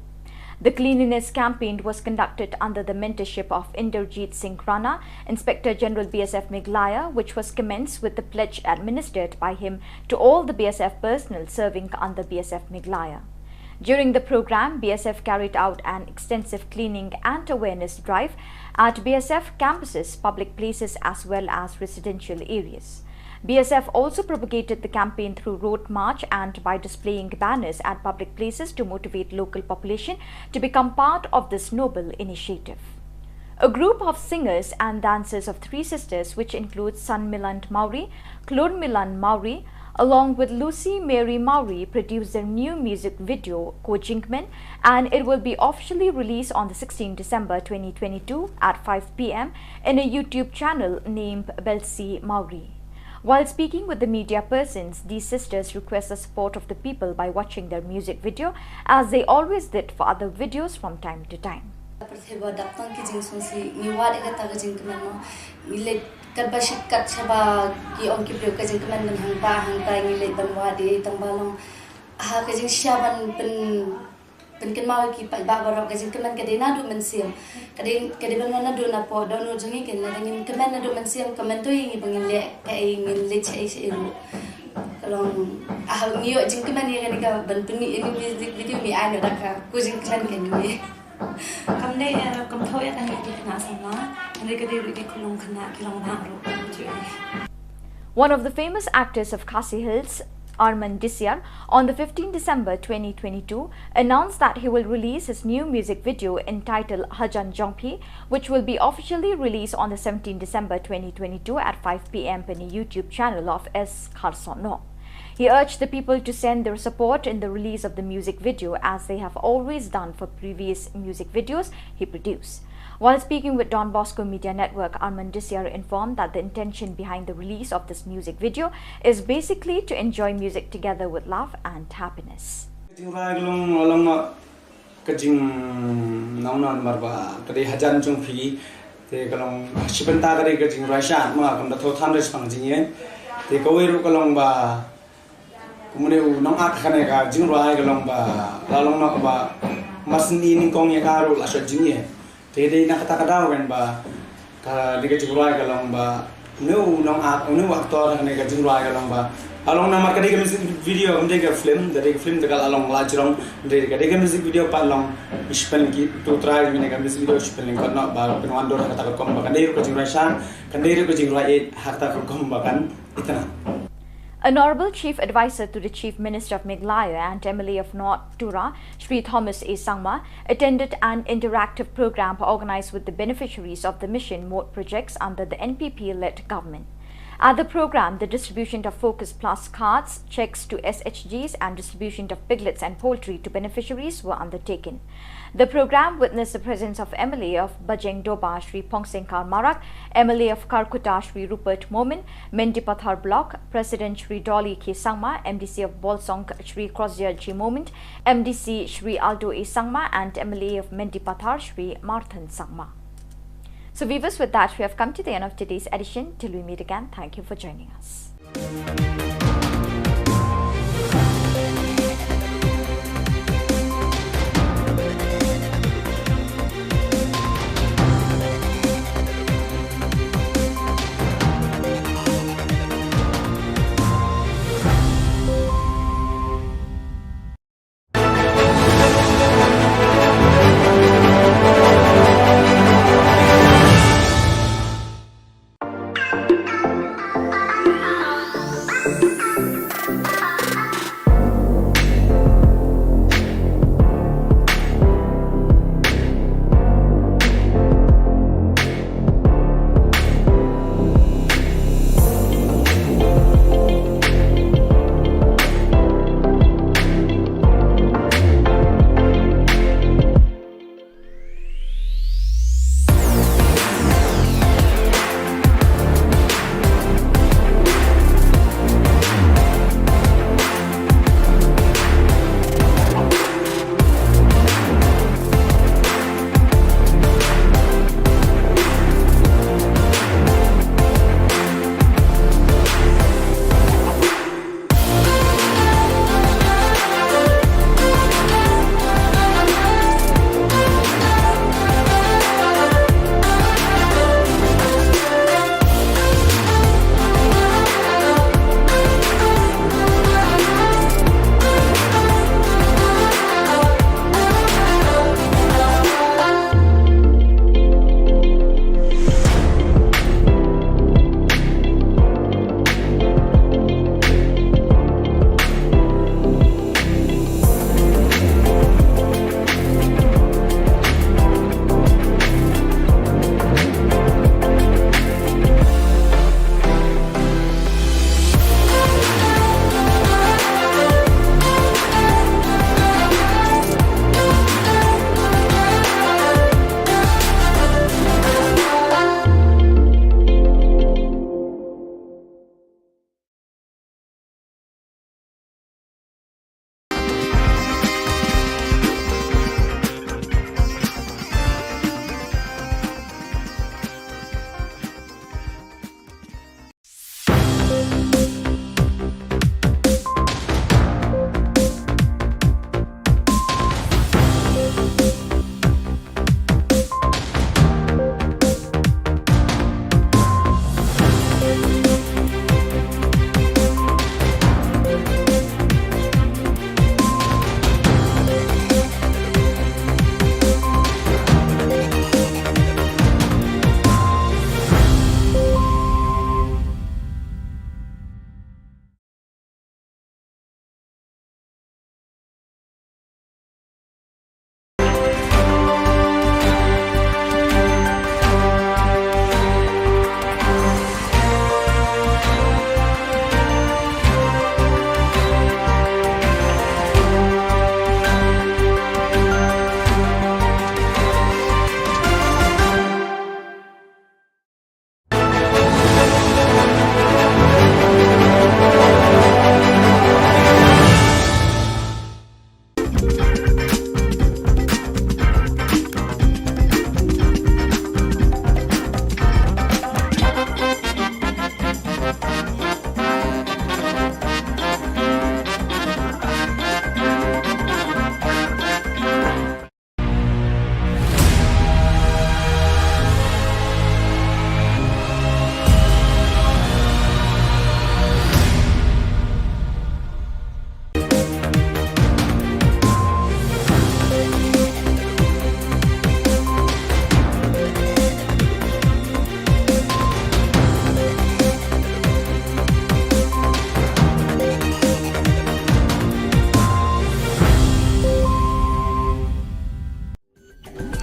The cleanliness campaign was conducted under the mentorship of Inderjeet Singh Rana, Inspector General B S F Meghalaya, which was commenced with the pledge administered by him to all the B S F personnel serving under B S F Meghalaya. During the program, B S F carried out an extensive cleaning and awareness drive at B S F campuses, public places, as well as residential areas. B S F also propagated the campaign through road march and by displaying banners at public places to motivate local population to become part of this noble initiative. A group of singers and dancers of Three Sisters, which includes San Milan Mawrie, Klur Milan Mawrie, along with Lucy Mary Mawrie, produced their new music video, Ko Jingkmen, and it will be officially released on the sixteenth December twenty twenty-two at five p m in a YouTube channel named Belsi Mawrie. While speaking with the media persons, these sisters request the support of the people by watching their music video, as they always did for other videos from time to time. Pyrthei ba dap tang ki jingsngewsih, ngi wad ïa kata ka jingkmen mo. Ngi leit katba shit kat shaba ki ong ki briew ka jingkmen, mynhangta hangta ngi leit ban wad ïa i, tang ba long ha ka jingshisha ban pyn pynkynmaw ïa ki paidbah baroh, ka jingkmen ka dei naduh mynsiem. Ka dei, ka dei ban wan naduh napoh dohnud jong ngi, kane lada ngim kmen naduh mynsiem, ka mynta ïa ngi ba ngin leh kaei, ngin leit shaei shaei ruh. Ka long, ah, ngi ïoh jingkmen ïa kane ka ban pynmih ïa kane ka music video, ngi ai noh da ka Ko Jingkmen kane. Kam dei, eh, kam thoh ïa kane ki khynnah samla, hynrei ka dei ruh ki khyllung khynnah ki long bha ruh. One of the famous actors of Khasi Hills, Arman Disiar, on the fifteenth December twenty twenty-two, announced that he will release his new music video entitled Hajan Jong Phi, which will be officially released on the seventeenth December twenty twenty-two at five p m on the YouTube channel of S Kharsono. He urged the people to send their support in the release of the music video, as they have always done for previous music videos he produced. While speaking with Don Bosco Media Network, Arman Disiar informed that the intention behind the release of this music video is basically to enjoy music together with love and happiness. Ka jingrwai ka long, long noh ka jingnang noh namar ba ka dei Hajan Jong Phi. Te ka long shi bynta ka dei ka jingrwai sha, ma kam da thoh than re shaphang jingïeit. Te kawei ruh ka long ba kumne u nongak kane ka jingrwai ka long ba la long noh ba mar syn i nyngkong ïa ka ruh la shot jingïeit. Te dei na kata ka daw kan ba ka dei ka jingrwai ka long ba une u nongak, une u actor kane ka jingrwai ka long ba la long namar ka dei ka music video, kam dei ka film, ka dei ka film te ka la long la jrong, dei ka dei ka music video pat long. Shi pynlong ki tu trai mane ka music video shi pynlong kot noh ba pynwan dur ha kata ka rukom ba kan dei ruh ka jingrwai sha, kan dei ruh ka jingrwai ïeit ha kata ka rukom ba kan itynnad. Honorable Chief Advisor to the Chief Minister of Meghalaya and M L A of North Tura, Shri Thomas A Sangma, attended an interactive program organized with the beneficiaries of the Mission Mode projects under the N P P-led government. At the program, the distribution of Focus Plus cards, checks to S H Gs, and distribution of piglets and poultry to beneficiaries were undertaken. The program witnessed the presence of M L A of Bajeng Doba, Shri Pongsenkar Marak, M L A of Kharkutta, Shri Rupert Momin, Mendipathar Block President Shri Dolly K Sangma, M D C of Bolsong, Shri Crozier G Momin, M D C Shri Aldo A Sangma, and M L A of Mendipathar, Shri Marthan Sangma. So, viewers, with that, we have come to the end of today's edition. Till we meet again, thank you for joining us.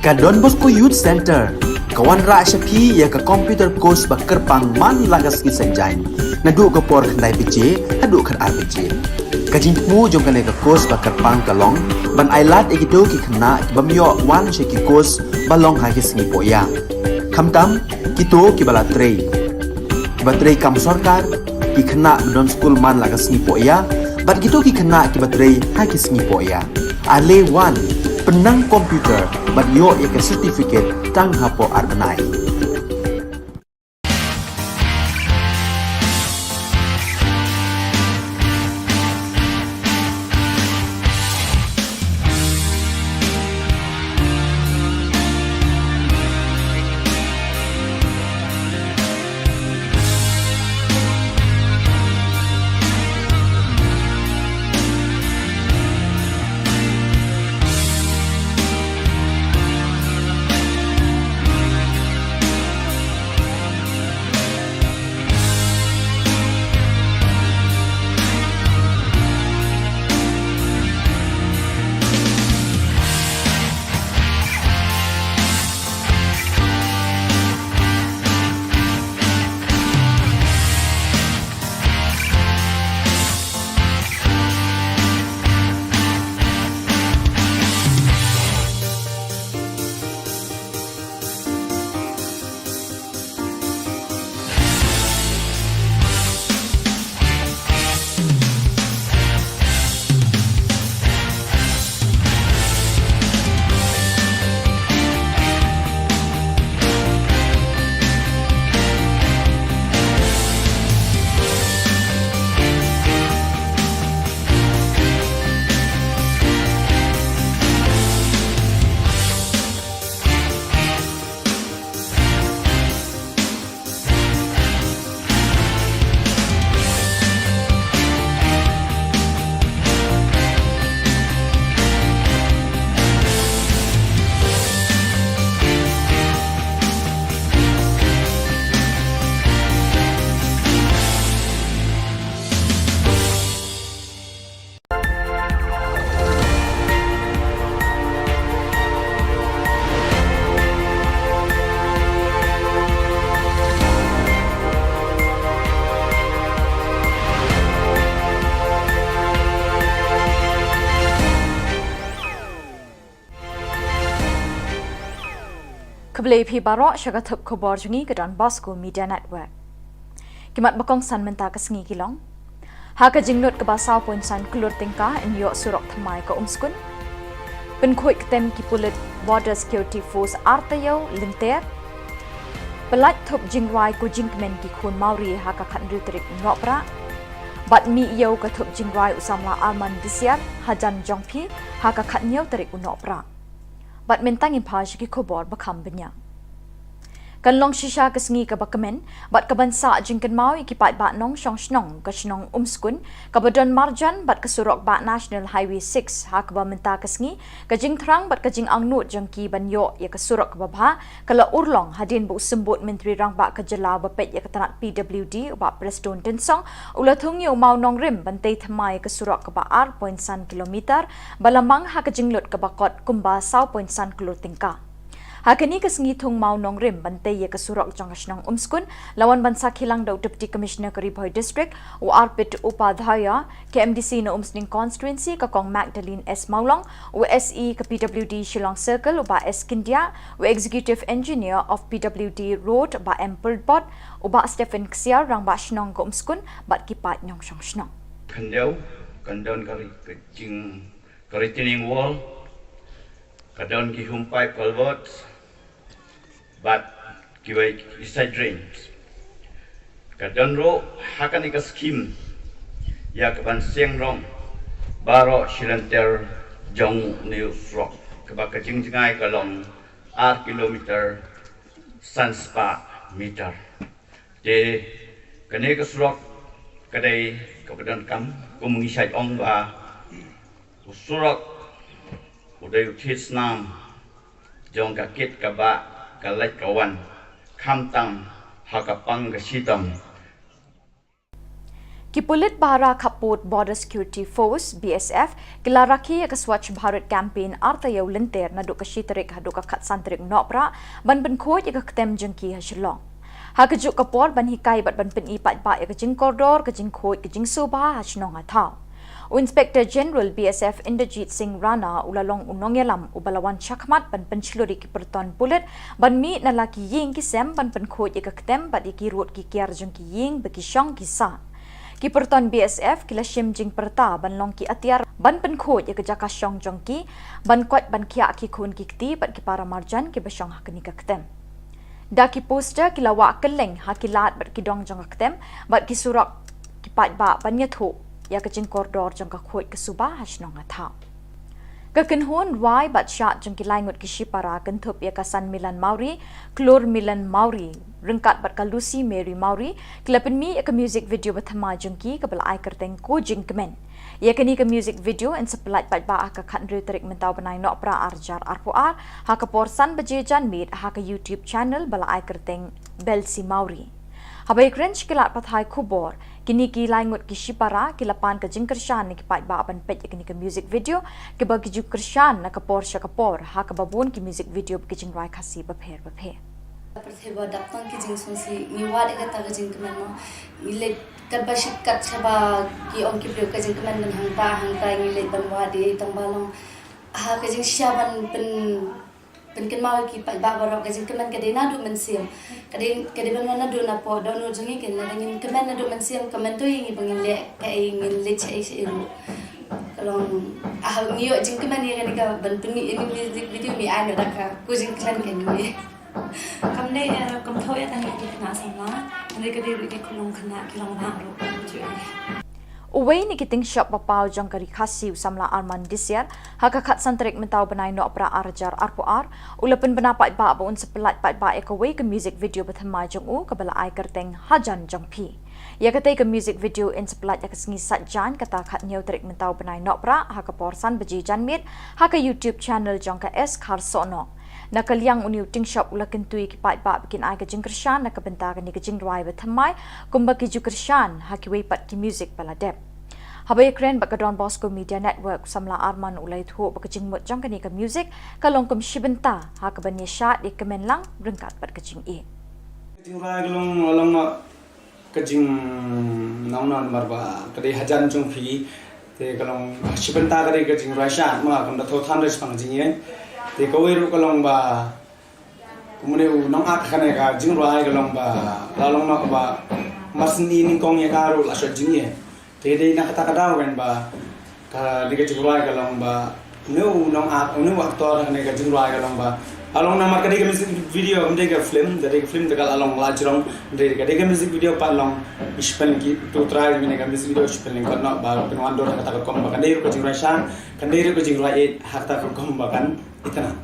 Ka Don Bosco Youth Centre ka wanrah sha phi ïa ka computer course ba kyrpang man la ka sngi Saitjaiñ, naduh ka por khyndai baje haduh khatar baje. Ka jingthmu jong kane ka course ba kyrpang ka long ban ailad ïa kito ki khynnah ki bym ïoh wan sha ki course ba long ha ki sngi pohïa, khamtam kito kiba la trei, kiba trei kam sorkar, ki khynnah ba don skul man la ka sngi pohïa, bad kito ki khynnah kiba trei ha ki sngi pohïa. Ale wan, pynnang computer bad ïoh ïa ka certificate tang hapoh ar bnai. Khublei phi baroh sha ka thup khubor jong ngi ka Don Bosco Media Network. Ki mat ba kongsan mynta ka sngi ki long: Ha ka jinglut kaba saw point san klur tyngka yn ïoh surok thymmai ka Umskun. Pynkhuid ktem ki pulit Border Security Force ar taïew lynter. Pyllait thup jingrwai ko jingkmen ki khun Mawri ha ka khathynriew tarik u Nohprah. Bad mih ïew ka thup jingrwai u samla Arman Disiar hajan jong phi ha ka khathynñiew tarik u Nohprah. Bad mynta ngin phai sha ki khubor ba kham bniah. Kan long shisha ka sngi kaba kmen bad kaban sah jingkynmaw ïa ki paidbah nongshong shnong ka shnong Umskun kaba don marjan bad ka surok bah National Highway six, ha kaba mynta ka sngi ka jingthrang bad ka jingangnud jong ki ban ïoh ïa ka surok kaba bha ka la urlong hadien ba u Symbud Myntri Rangbah ka jylla uba peit ïa ka tnat P W D u Bah Prestone Tynsong u la thung ïa u mawnongrim ban tei thymmai ïa ka surok kaba ar point san kilometer ba la mang ha ka jinglut kaba kot kumba saw point san klur tyngka. Ha kane ka sngi thung mawnongrim ban tei ïa ka surok jong ka shnong Umskun la wan ban sakhi lang da u Deputy Commissioner ka Ri Bhoi District u Arpit Upadhyaya, ka M D C na Umsning Constituency ka Kong Magdalene S Mawlong, u S E ka P W D Shillong Circle u Bah S Kyndiah, u Executive Engineer of P W D Road Bah M Pyrlbot, u Bah Stephen Ksiar, Rangbah Shnong ka Umskun bad ki paid nongshong shnong. Khyndiat kan don ka ri-, ka jing, ka retaining wall, ka don ki home pipe culvert, bad kiwei ki side drains. Ka don ruh ha kane ka scheme ïa kaban seng rong baroh shilynter jong une u surok kaba ka jingjngai ka long ar kilometer san spah meter. Te kane ka surok ka dei kaba donkam, kum ngi shait ong ba u surok u dei u thied snam jong ka kit ka bah, ka leit ka wan, khamtam ha ka pang ka shitom. Ki pulit bahara khappud Border Security Force, B S F, ki la rakhe ïa ka Swachh Bharat Campaign arta ïa u lynter naduh ka shi tarik haduh ka khatsan tarik Nohprah ban pynkhuid ïa ka ktem jong ki ha Shillong. Ha kajuh ka por ban hikai bad ban pyni paidbah ïa ka jingkordor, ka jingkhuid, ka jingsuba ha shnong ha thaw. U Inspector General B S F Inderjit Singh Rana u la long u nongïalam uba la wan shakhmat ban pynshlur ïa ki pyrton pulit ban mih na la ki ïing ki sem ban pynkhuid ïa ka ktem bad ïa ki rud ki kiar jong ki ïing ba ki shong ki sah. Ki pyrton B S F ki la shim jingpyrta ban long ki atiar ban pynkhuid ïa ka jaka shong jong ki, ban koit ban khiah ki khun ki kti bad ki para marjan kiba shong ha kane ka ktem. Da ki poster ki la wah kylleng ha ki lad bad ki dong jong ka ktem bad ki surok ki paidbah ban ïathuh ïa ka jingkordor jong ka khuid ka suba ha shnong ha thaw. Ka kynhun rwai bad shad jong ki lai ngut ki shipara kynthup ïa ka San Milan Mawrie, Klur Milan Mawrie, ryngkat bad ka Lucy Mary Mawrie, ki la pynmih ïa ka music video ba thymmai jong ki kaba la ai kyrteng Ko Jingkmen. Ïa kane ka music video yn sa pyllait paidbah ha ka khathynriew tarik mynta u bnai Nohprah arhajar arphew ar, ha ka por san baje janmiet ha ka YouTube channel ba la ai kyrteng Belsi Mawrie. Haba ïakren sha ki lad pathai khubor, kine ki lai ngut ki shipara ki la pan ka jingkyrshan na ki paidbah ban peit ïa kane ka music video, kiba ki ju kyrshan na ka por sha ka por ha kaba bun ki music video ba ki jingrwai Khasi bapher bapher. Pyrthei ba dap tang ki jingsngewsih, ngi wad ïa kata ka jingkmen mo. Ngi leit katba shit kat shaba ki ong ki briew ka jingkmen ban hangta hangta, ngi leit ban wad ïa i tang ba long ha ka jingshisha ban pyn pynkynmaw ïa ki paidbah baroh ka jingkmen ka dei naduh mynsiem. Ka dei, ka dei ban wan naduh napoh dohnud jong ngi, ka dei ngin kmen naduh mynsiem, ka mynta ïa ngi ba ngin leh kaei, ngin leit shaei shaei ruh. Ka long, ah, ngi ïoh jingkmen ïa kane ka ban pynmih ïa kane ka music video, ngi ai noh da ka Ko Jingkmen ka ngi. Kam dei, eh, kam thoh ïa tang ïa ki khynnah samla, hynrei ka dei ruh ïa ki khynnah, khynnah ki rangbah ruh, ka ju ïa. Uwei na ki tyngshop ba paw jong ka Ri Khasi u samla Arman Disiar, ha ka khatsan tarik mynta u bnai Nohprah arhajar arphew ar, u la pynbna paidbah ba un sa pyllait paidbah ïa kawei ka music video ba thymmai jong u kaba la ai kyrteng Hajan Jong Phi. Ïa katei ka music video yn sa pyllait ha ka sngi Saitjaiñ kata khathynñiew tarik mynta u bnai Nohprah ha ka por san baje janmiet ha ka YouTube channel jong ka S Kharsohnoh. Na ka liang une u tyngshop u la kyntu ïa ki paidbah ba kin ai ka jingkyrshan na ka bynta kane ka jingrwai ba thymmai kumba ki ju kyrshan ha kiwei pat ki music ba la dep. Haba ïakren bad ka Don Bosco Media Network, u samla Arman u la ïathuh ba ka jingmut jong kane ka music ka long kum shi bynta ha kaban ïa shad ïa ka kmen lang ryngkat bad ka jingïeit. Ka jingrwai ka long, long ma ka jing nong non mar ba ka dei Hajan Jong Phi. Te ka long shi bynta ka dei ka jingrwai shad ma kam da thoh than re shaphang jingïeit. Te kawei ruh ka long ba kumne u nongak kane ka jingrwai ka long ba la long noh ba mar syn i nyngkong ïa ka ruh la shot jingïeit. Te dei na kata ka daw kan ba ka dei ka jingrwai ka long ba une u nongak, une u actor kane ka jingrwai ka long ba la long namar ka dei ka music video, kam dei ka film, da dei ka film da ka la long la jrong, dei ka dei ka music video pat long. Ispen ki tu trai mine ka music video ispen lyngkot noh ba pynwan dur ha kata ka kum ba kan dei ruh ka jingrwai shad, kan dei ruh ka jingrwai ïeit ha kata ka kum ba kan itynnad.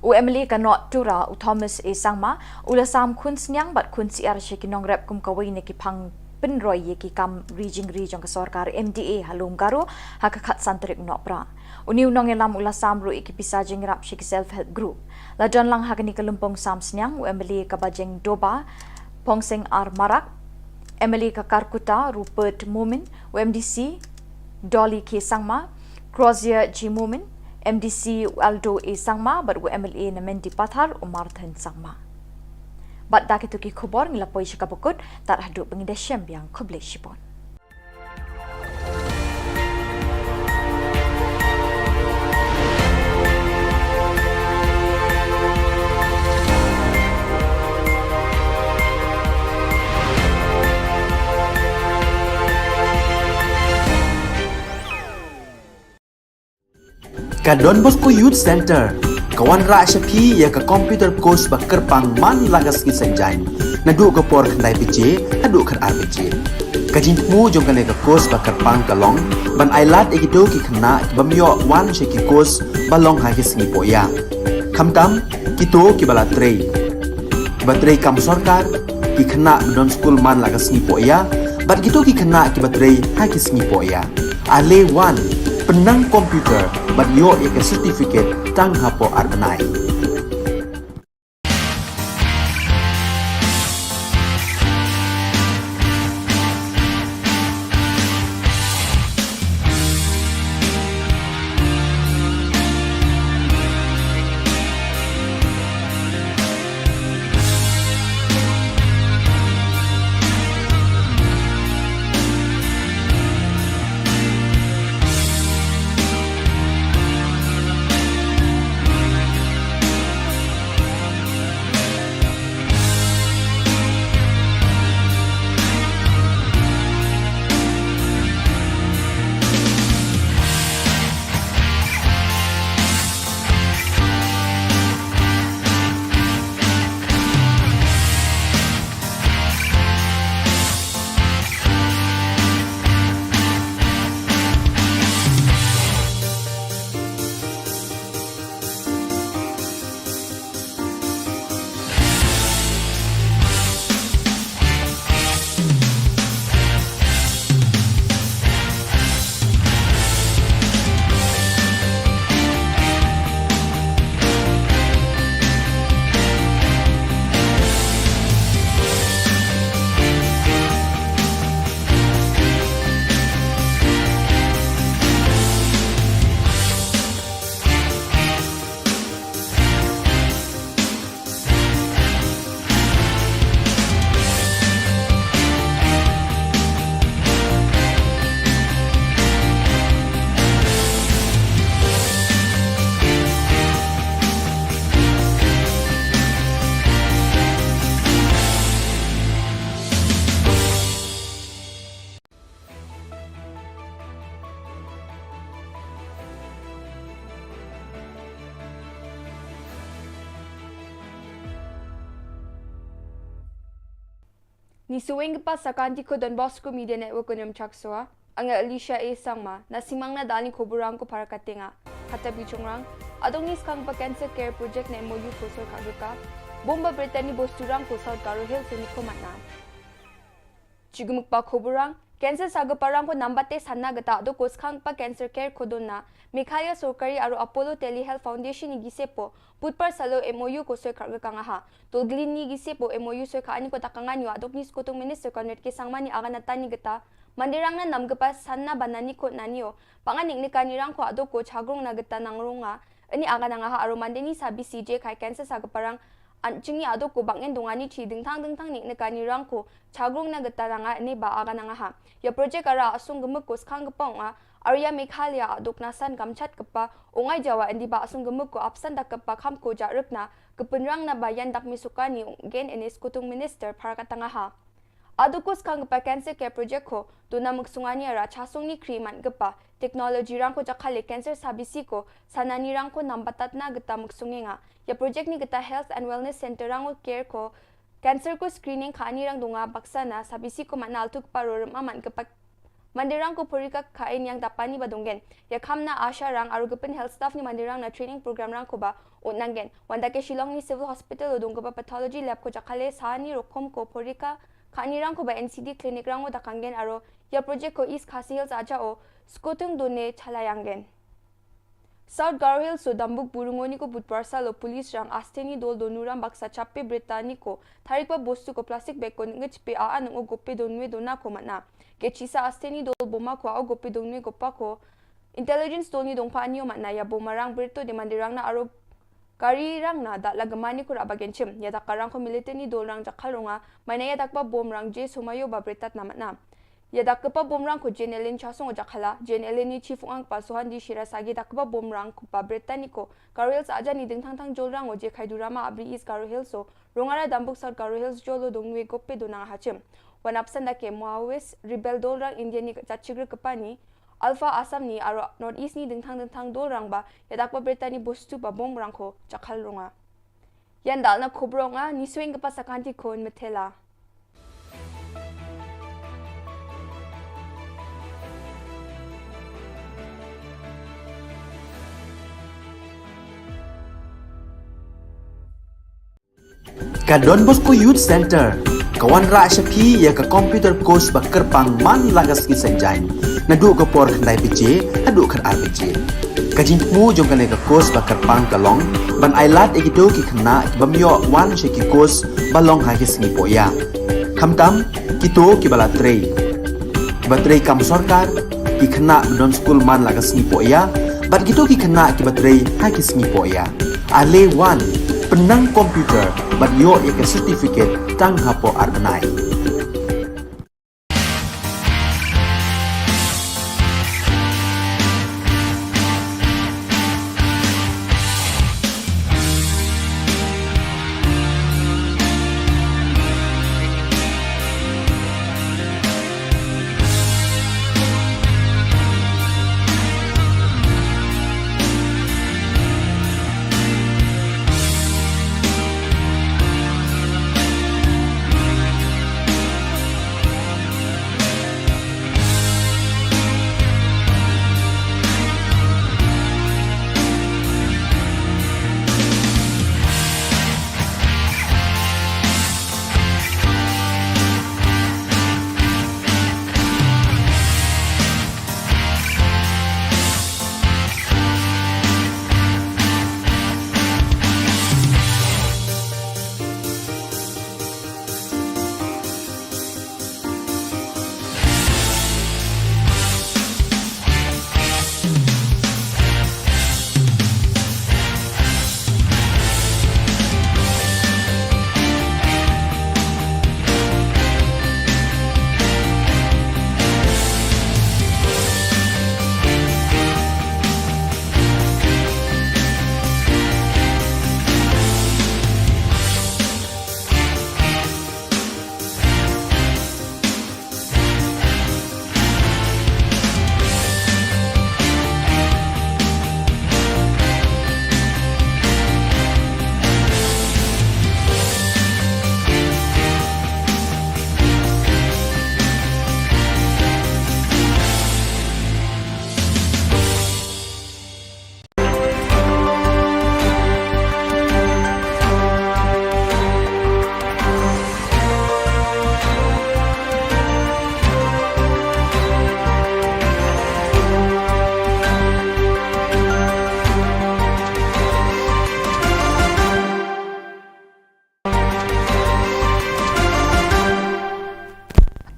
U M L A ka North Tura, u Thomas A Sangma, u la sam khun sniang bad khun syiar sha ki nongrep kum kawei na ki phang pynroi ïa ki kam ri jingri jong ka sorkar M D A ha Lum Garo ha ka khatsan tarik Nohprah. Une u nongïalam u la sam ruh ïa ki pisa jingïarap sha ki self help group. La don lang ha kane ka lympung sam sniang u M L A ka Bajengdoba Pongseng R Marak, M L A ka Kharkutta Rupert Momin, u M D C Dolly K Sangma, Crozier G Momin, M D C u Aldo A Sangma bad u M L A na Mendipathar u Marthan Sangma. Bad da kito ki khubor ngi la poi sha kaba kut, tad haduh ba ngin da shem biang, khublei shibun. Ka Don Bosco Youth Center ka wanrah sha phi ïa ka computer course ba kyrpang man la ka sngi Saitjaiñ, naduh ka por khyndai baje haduh khatar baje. Ka jingthmu jong kane ka course ba kyrpang ka long ban ailad ïa kito ki khynnah ki bym ïoh wan sha ki course ba long ha ki sngi pohïa, khamtam kito kiba la trei, kiba trei kam sorkar, ki khynnah ba don skul man la ka sngi pohïa bad kito ki khynnah kiba trei ha ki sngi pohïa. Ale wan, pynnang computer bad ïoh ïa ka certificate tang hapoh ar bnai. Ï suweng ka pa sa kan ti ko Don Bosco Media Network ko nyam chak soa. Anga Alicia A Sangma, na simang na dal ni ko burang ko para katenga. Kata bi chungrang, adong ni skang pa cancer care project na M O U ko soi ka gaka. Bomba Brittany bosturang ko South Garo Hills ni ko matna. Chigumuk pa ko burang, cancer sa ga parang ko nambate sana gata do ko skang pa cancer care ko dona. Meghalaya Sorkari aro Apollo Telehealth Foundation ni gisepo, Budbar salo M O U ko soi ka gaka ngaha. Tolglin ni gisepo M O U soi ka ani ko takangan yo adok ni Skutung Minister Conrad K Sangma ni aga na tani gata. Mandirang na nam gapa sana banani ko nanio. Pangan nik nikani rang ko adok ko chagrong na gata nangrong nga. Ini aga na ngaha aro mandeni sabi C J kai cancer sa ga parang. An chingi adok ko bangen dongani chi dingtang dingtang nik nikani rang ko chagrong na gata nanga ini ba aga na ngaha. Ya project ara asung gemuk ko skang gapong nga. Arya Meghalaya adok na san gamchat gapa. Ongai jawa indi ba asung gemuk ko apsan dak gapa kham ko jarik na. Kepenrang na bayan dak misukani gen ini Skutung Minister para katanga ha. Aduk ko skang gapa cancer care project ko, duna muksungani ara chasung ni kri man gapa, technology rang ko jakhale cancer sabisi ko, sanani rang ko nambatat na gata muksungi nga. Ya project ni gata health and wellness center rang ko care ko, cancer ko screening ka ani rang dunga baksa na sabisi ko man altuk paro rem aman gapa. Mandirang ko porika ka en yang dapani ba donggen. Ya kham na asha rang aru gepin health staff ni mandirang na training program rang ko ba ut nanggen. Wanda ke Shillong ni civil hospital o dong gapa pathology lab ko jakhale sani rokom ko porika Kani rang ko ba N C D clinic rang o dakanggen aro ya project ko East Khasi Hills aja o skutung done chalayanggen. South Garo Hills o Dambuk Burungoni ko Budbar salo police rang asteni dol donu ram baksa chape Brittany ko tharik ba bostu ko plastic bag ko ngechpe a anung o gope donwe dona ko mana. Kechisa asteni dol boma ko a o gope donwe gopa ko intelligence dol ni dongpa anio mana ya boma rang Britto de mandirang na aro Kari rang na dak la gemani kura bagen chim. Ya dak karang ko militar ni dol rang jakal runga. Maina ya dak ba bom rang je sumayo ba bretat na matna. Ya dak kepa bom rang ko Jane Ellen chasong jakala. Jane Ellen ni chief ang pa suhan di shira sagi dak ba bom rang ko ba bretat ni ko. Karel sa aja ni ding tang tang jol rang o je khai durama abri is Garo Hills so. Rongara Dambuk South Garo Hills jolo dongwe gope donang hachim. Wan apsan da ke Maoist rebel dol rang India ni jachigre kepani. Alpha Assam ni aro North East ni dingthang dingthang dol rang ba ya dak ba Brittany bostu ba bom rang ko jakal runga. Yan dal na khubro nga ni swing ka pasa kanti kon metela. Ka Don Bosco Youth Center ka wanrah sha phi ïa ka computer course ba kyrpang man la ka sngi Saitjaiñ. Naduh ka por khyndai baje haduh khatar baje. Ka jingthmu jong kane ka course ba kyrpang ka long ban ailad ïa kito ki khynnah ki bym ïoh wan sha ki course ba long ha ki sngi pohïa. Khamtam kito kiba la trei, kiba trei kam sorkar, ki khynnah ba don skul man la ka sngi pohïa bad kito ki khynnah kiba trei ha ki sngi pohïa. Ale wan pynnang computer bad ïoh ïa ka certificate tang hapoh ar bnai.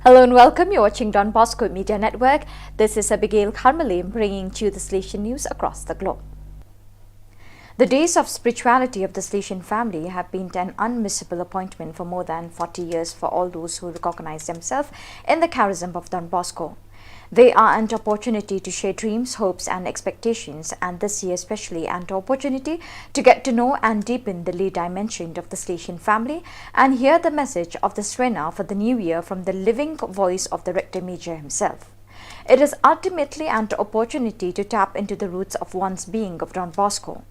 Hello and welcome. You're watching Don Bosco Media Network. This is Abigail Kharmalim bringing to you the Salesian news across the globe. The days of spirituality of the Salesian family have been an unmissable appointment for more than forty years for all those who recognize themselves in the charism of Don Bosco. They are an opportunity to share dreams, hopes, and expectations, and this year especially, an opportunity to get to know and deepen the lay dimension of the Salesian family and hear the message of the Srena for the new year from the living voice of the Rector Major himself. It is ultimately an opportunity to tap into the roots of one's being of Don Bosco.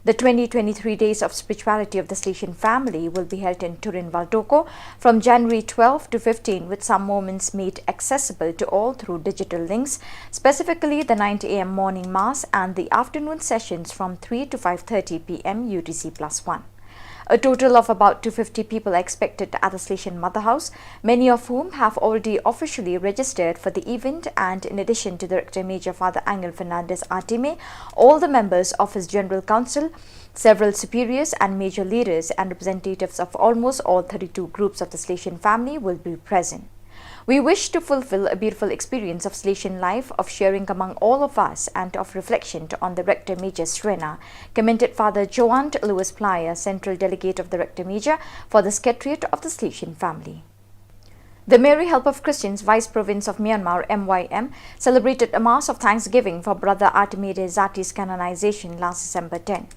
The twenty twenty-three Days of Spirituality of the Salesian family will be held in Turin Valdocco from January twelve to fifteen, with some moments made accessible to all through digital links, specifically the nine a m morning mass and the afternoon sessions from three to five thirty p m U T C plus one. A total of about two fifty people are expected at the Salesian Mother House, many of whom have already officially registered for the event, and in addition to the Rector Major Father Angel Fernandez Artime, all the members of his General Council, several superiors and major leaders and representatives of almost all thirty-two groups of the Salesian family will be present. We wish to fulfill a beautiful experience of Salesian life, of sharing among all of us, and of reflection on the Rector Major's Srena, commented Father Joant Louis Plyer, Central Delegate of the Rector Major for the Secretariat of the Salesian family. The Mary Help of Christians Vice Province of Myanmar, M Y M, celebrated a Mass of Thanksgiving for Brother Artime Dei Zati's canonization last December ten.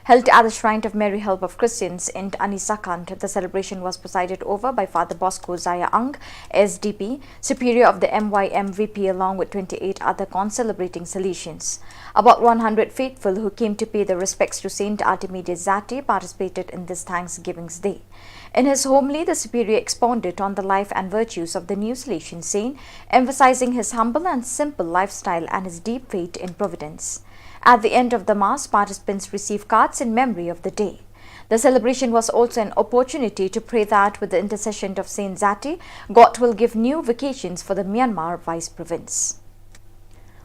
Held at the Shrine of Mary Help of Christians in Anisakant, the celebration was presided over by Father Bosco Zaya Ang, S D P, Superior of the M Y M V P, along with twenty-eight other concelebrating Salesians. About one hundred faithful who came to pay their respects to Saint Artime Dei Zati participated in this Thanksgiving's Day. In his homily, the Superior expounded on the life and virtues of the new Salesian saint, emphasizing his humble and simple lifestyle and his deep faith in Providence. At the end of the Mass, participants receive cards in memory of the day. The celebration was also an opportunity to pray that with the intercession of Saint Zati, God will give new vocations for the Myanmar Vice Province.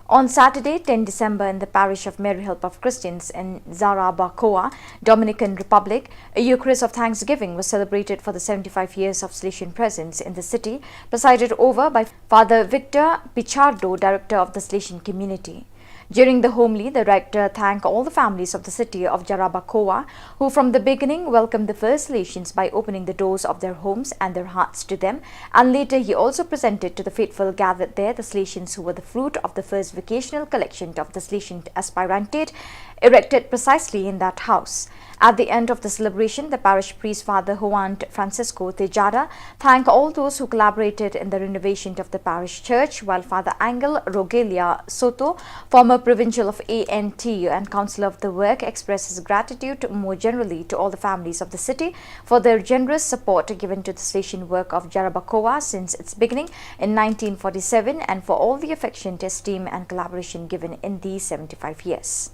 On Saturday, ten December, in the parish of Mary Help of Christians in Jarabacoa, Dominican Republic, a Eucharist of Thanksgiving was celebrated for the seventy-five years of Salesian presence in the city, presided over by Father Victor Pichardo, Director of the Salesian Community. During the homily, the rector thanked all the families of the city of Jarabacoa, who from the beginning welcomed the first Salesians by opening the doors of their homes and their hearts to them, and later he also presented to the faithful gathered there the Salesians who were the fruit of the first vocational collection of the Salesian aspirantate, erected precisely in that house. At the end of the celebration, the parish priest, Father Juan Francisco Tejada, thanked all those who collaborated in the renovation of the parish church, while Father Angel Rogelia Soto, former provincial of A N T U and councillor of the work, expressed his gratitude more generally to all the families of the city for their generous support given to the Salesian work of Jarabacoa since its beginning in nineteen forty-seven and for all the affection, esteem, and collaboration given in these seventy-five years.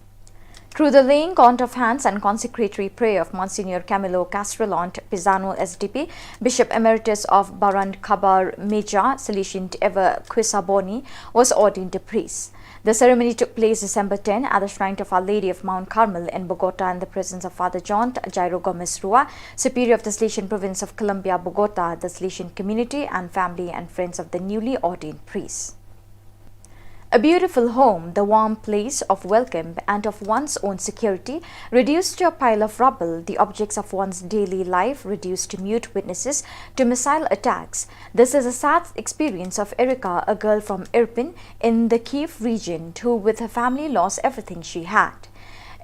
Through the laying on of hands and consecratory prayer of Monsignor Camilo Castrellant Pisano, S D P, Bishop Emeritus of Barand Kabar Meja, Salesian Ever Quisaboni, was ordained a priest. The ceremony took place December ten at the shrine of Our Lady of Mount Carmel in Bogota in the presence of Father John Jairo Gomez Rua, Superior of the Salesian Province of Colombia, Bogota, the Salesian community and family and friends of the newly ordained priest. A beautiful home, the warm place of welcome and of one's own security, reduced to a pile of rubble, the objects of one's daily life reduced to mute witnesses to missile attacks. This is a sad experience of Erika, a girl from Irpin in the Kyiv region, who with her family lost everything she had.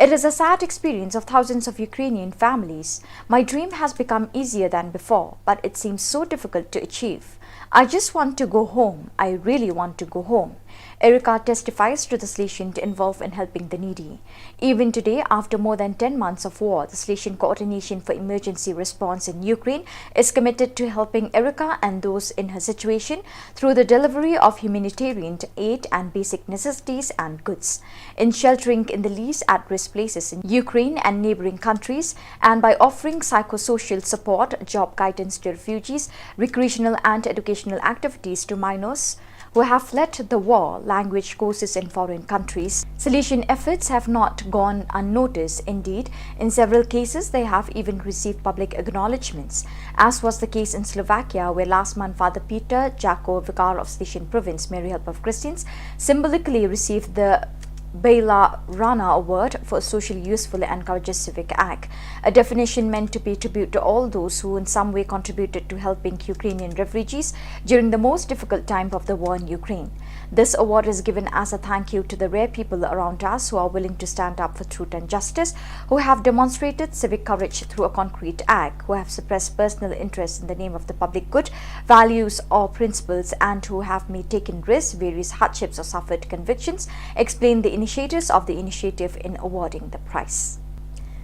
It is a sad experience of thousands of Ukrainian families. My dream has become easier than before, but it seems so difficult to achieve. I just want to go home. I really want to go home. Erika testifies to the Salesian involved in helping the needy. Even today, after more than ten months of war, the Salesian Coordination for Emergency Response in Ukraine is committed to helping Erika and those in her situation through the delivery of humanitarian aid and basic necessities and goods, in sheltering in the least at-risk places in Ukraine and neighboring countries, and by offering psychosocial support, job guidance to refugees, recreational and educational activities to minors, who have fled the war, language courses in foreign countries. Salesian efforts have not gone unnoticed. Indeed, in several cases, they have even received public acknowledgements, as was the case in Slovakia, where last month Father Peter Jako, Vicar of Salesian Province, Mary Help of Christians, symbolically received the Bela Rana Award for a social, useful, and courageous civic act, a definition meant to pay tribute to all those who in some way contributed to helping Ukrainian refugees during the most difficult time of the war in Ukraine. This award is given as a thank you to the rare people around us who are willing to stand up for truth and justice, who have demonstrated civic courage through a concrete act, who have suppressed personal interests in the name of the public good, values, or principles, and who have made taken risks, various hardships, or suffered convictions, explain the initiators of the initiative in awarding the prize.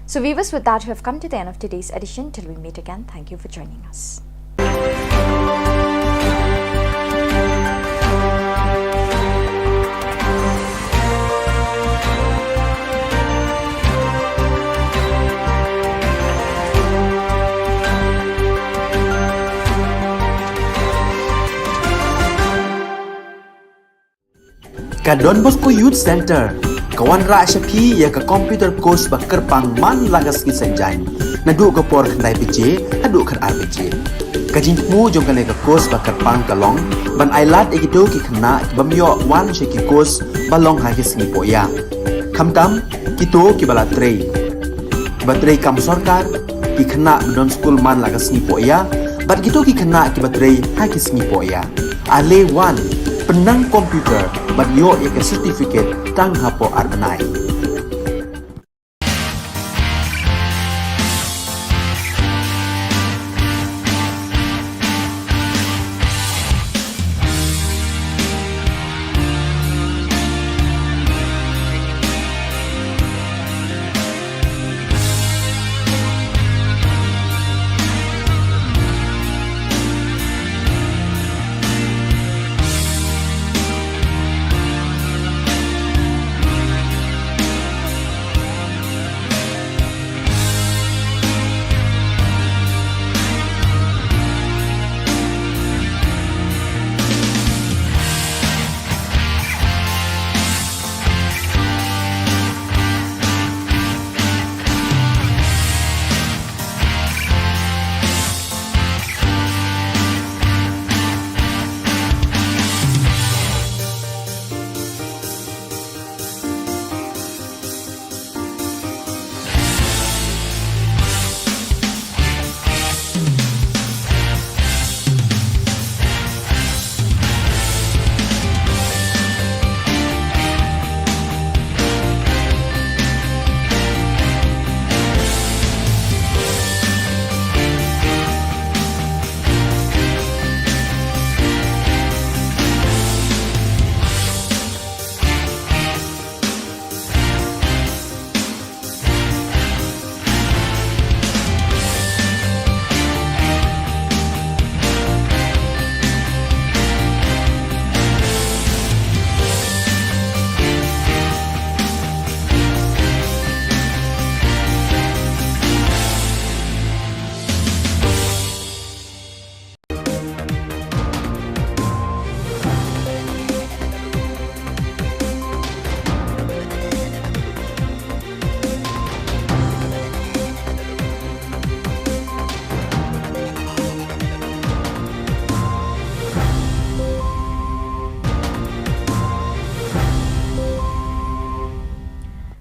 So, viewers, with that, we have come to the end of today's edition. Till we meet again, thank you for joining us. Ka Don Bosco Youth Centre ka wanrah sha phi ïa ka computer course ba kyrpang man la ka sngi Saitjaiñ, naduh ka por khyndai baje haduh khatar baje. Ka jingthmu jong kane ka course ba kyrpang ka long ban ailad ïa kito ki khynnah ki bym ïoh wan sha ki course ba long ha ki sngi pohïa, khamtam kito kiba la trei, kiba trei kam sorkar, ki khynnah ba don skul man la ka sngi pohïa, bad kito ki khynnah kiba trei ha ki sngi pohïa. Ale wan, pynnang computer bad ïoh ïa ka certificate tang hapoh ar bnai.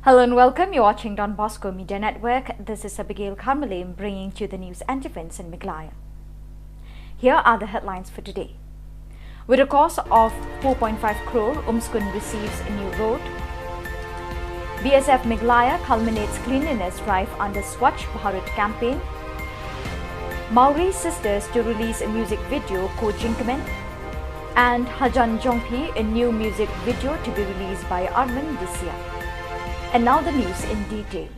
Hello and welcome. You're watching Don Bosco Media Network. This is Abigail Kharmale bringing to you the news and events in Meghalaya. Here are the headlines for today. With a cost of four point five crore, Umskun receives a new road. B S F Meghalaya culminates cleanliness drive under Swachh Bharat campaign. Mawri Sisters to release a music video, Ko Jingkmen. And Hajan Jongphi, a new music video to be released by Armin this year. And now the news in detail.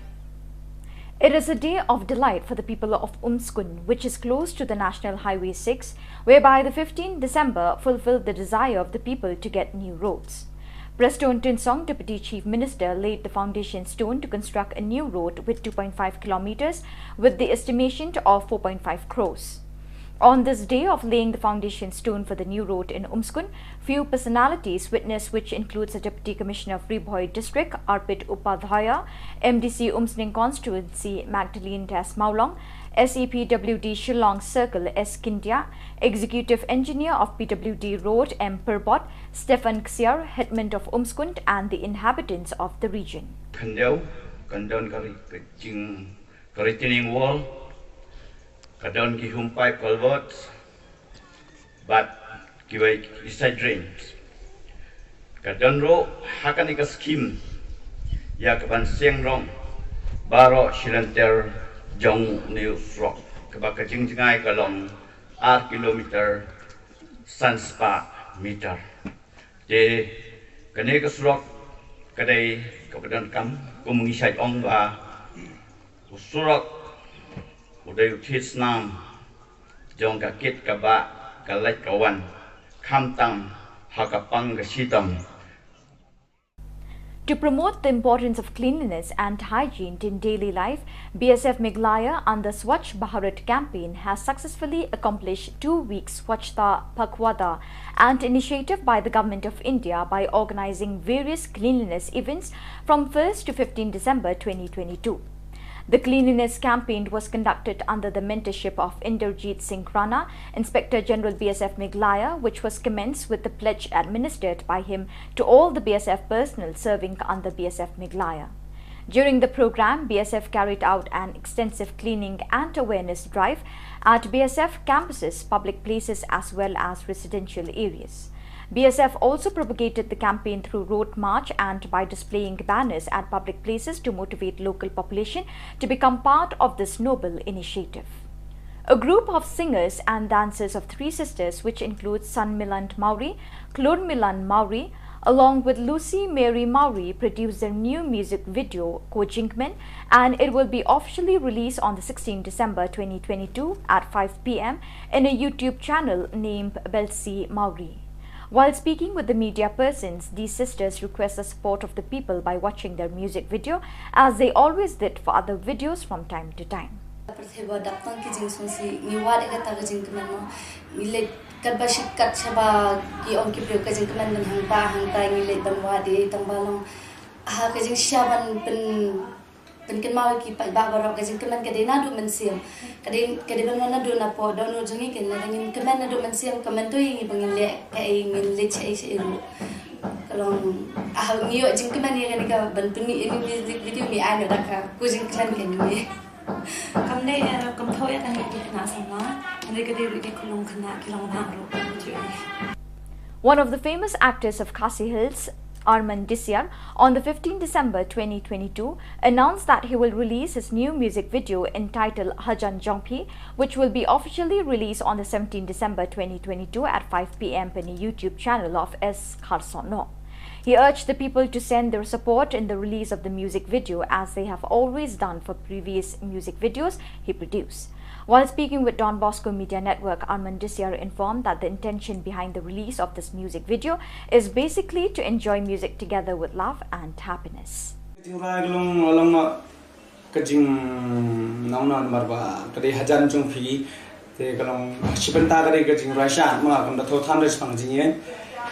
It is a day of delight for the people of Umskun, which is close to the National Highway six, whereby the fifteenth December fulfilled the desire of the people to get new roads. Prestone Tynsong, Deputy Chief Minister, laid the foundation stone to construct a new road with two point five kilometers, with the estimation of four point five crores. On this day of laying the foundation stone for the new road in Umskund, few personalities witnessed, which includes the Deputy Commissioner of Ri Bhoi District, Arpit Upadhyaya, M D C Umsning Constituency, Magdalene Das Mawlong, S E P W D Shillong Circle, S Scindia, Executive Engineer of P W D Road, M Pyrbot, Stephen Ksiar, Headman of Umskund, and the inhabitants of the region. Khyndiat, ka don ka ri-, ka jing, ka retaining wall, ka don ki home pipe culverts, bad kiwei ki side drains. Ka don ruh ha kane ka scheme ïa ka ban seng rong baroh shilynter jong une u surok, kaba ka jingjngai ka long ar kilometer san spah meter. Te kane ka surok ka dei kaba donkam, kum ngi shait ong ba u surok u dei u thied snam jong ka kit ka bah, ka leit ka wan, khamtam ha ka pang ka shitom. To promote the importance of cleanliness and hygiene in daily life, B S F Meghalaya under Swachh Bharat campaign has successfully accomplished two weeks Swachhata Pakhwada, an initiative by the Government of India by organizing various cleanliness events from first to fifteenth December twenty twenty-two. The cleanliness campaign was conducted under the mentorship of Inderjeet Singh Rana, Inspector General B S F Meghalaya, which was commenced with the pledge administered by him to all the B S F personnel serving under B S F Meghalaya. During the program, B S F carried out an extensive cleaning and awareness drive at B S F campuses, public places, as well as residential areas. B S F also propagated the campaign through road march and by displaying banners at public places to motivate local population to become part of this noble initiative. A group of singers and dancers of three sisters, which include Sanmilan Mawrie, Klurmilan Mawrie, along with Lucy Mary Mawrie, produced their new music video, Ko Jingkmen, and it will be officially released on the sixteenth December twenty twenty-two at five p m in a YouTube channel named Belsi Mawrie. While speaking with the media persons, these sisters request the support of the people by watching their music video, as they always did for other videos from time to time. Pyrthei ba dap tang ki jingsngewsih, ngi wad ïa kata ka jingkmen mo. Ngi leit katba shit kat shaba ki ong ki briew ka jingkmen ban hangta hangta, ngi leit ban wad ïa, tang ba long ha ka jingshisha ban pyn, pynkynmaw ïa ki paidbah baroh, ka jingkmen ka dei naduh mynsiem. Ka dei, ka dei ban wan naduh napoh dohnud jong ngi, kane lada ngim kmen naduh mynsiem, ka mynta ïa ngi ba ngin leh kaei, ngin leit shaei shaei ruh. Ka long, ah, ngi ïoh jingkmen ïa kane ka ban pynmih ïa kane ka music video, ngi ai noh da ka, ka jingkmen ka ngi. Kam dei, eh, kam thoh ïa kane ka khynnah samla, hynrei ka dei ruh ka khunlung khynnah, ki long bah ruh, ka jingkmen. One of the famous actors of Khasi Hills, Arman Disiar, on the fifteenth December twenty twenty-two, announced that he will release his new music video entitled Hajan Jongphi, which will be officially released on the seventeenth December twenty twenty-two at five p m on the YouTube channel of S Kharsono. He urged the people to send their support in the release of the music video, as they have always done for previous music videos he produced. While speaking with Don Bosco Media Network, Arman Disiar informed that the intention behind the release of this music video is basically to enjoy music together with love and happiness. Ka jingrwai ka long, long ma ka jingnong na mar ba ka dei Hajan Jongphi, te ka long shi bynta ka dei ka jingrwai sha ma kam da thoh than re shipang jingïeit.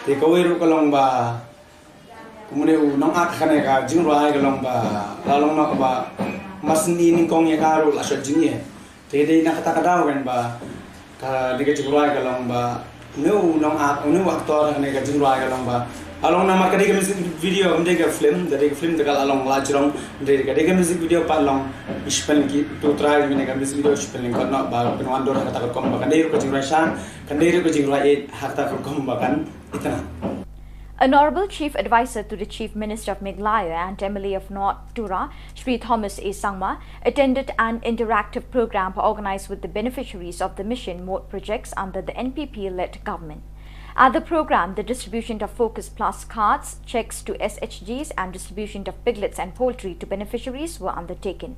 Te kawei ruh ka long ba kumne u nongact kane ka jingrwai ka long ba la long na ba masni nyngkong ïa ka ruh la shot jingïeit. Te dei na kata ka daw kan ba ka dei ka jingrwai ka long ba une u nongact, une u actor kane ka jingrwai ka long ba la long namar ka dei ka music video, kam dei ka film, ka dei ka film te ka la long la jrong, dei ka dei ka music video pat long. Spend ki tu trai mine ka music video spend lyngkot noh ba pynwan dur ha kata ka rukom ba kan dei ruh ka jingrwai sha, kan dei ruh ka jingrwai ïeit ha kata ka rukom ba kan itynnad. Honorable Chief Advisor to the Chief Minister of Meghalaya and M L A of North Tura, Shri Thomas A Sangma, attended an interactive program organized with the beneficiaries of the Mission Mode projects under the N P P-led government. At the program, the distribution of Focus Plus cards, checks to S H Gs, and distribution of piglets and poultry to beneficiaries were undertaken.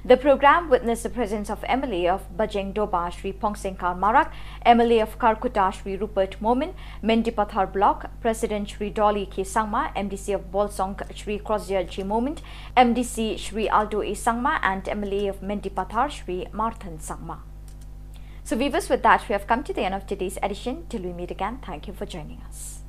The program witnessed the presence of M L A of Bajeng Doba, Shri Phongsing Kar Marak, M L A of Kharkutta, Shri Rupert Momin, Mendipathar Block President Shri Dolly K Sangma, M D C of Bolsong Shri Crozier G Momin, M D C Shri Aldo A Sangma, and M L A of Mendipathar Shri Marthan Sangma. So viewers, with that, we have come to the end of today's edition. Till we meet again, thank you for joining us.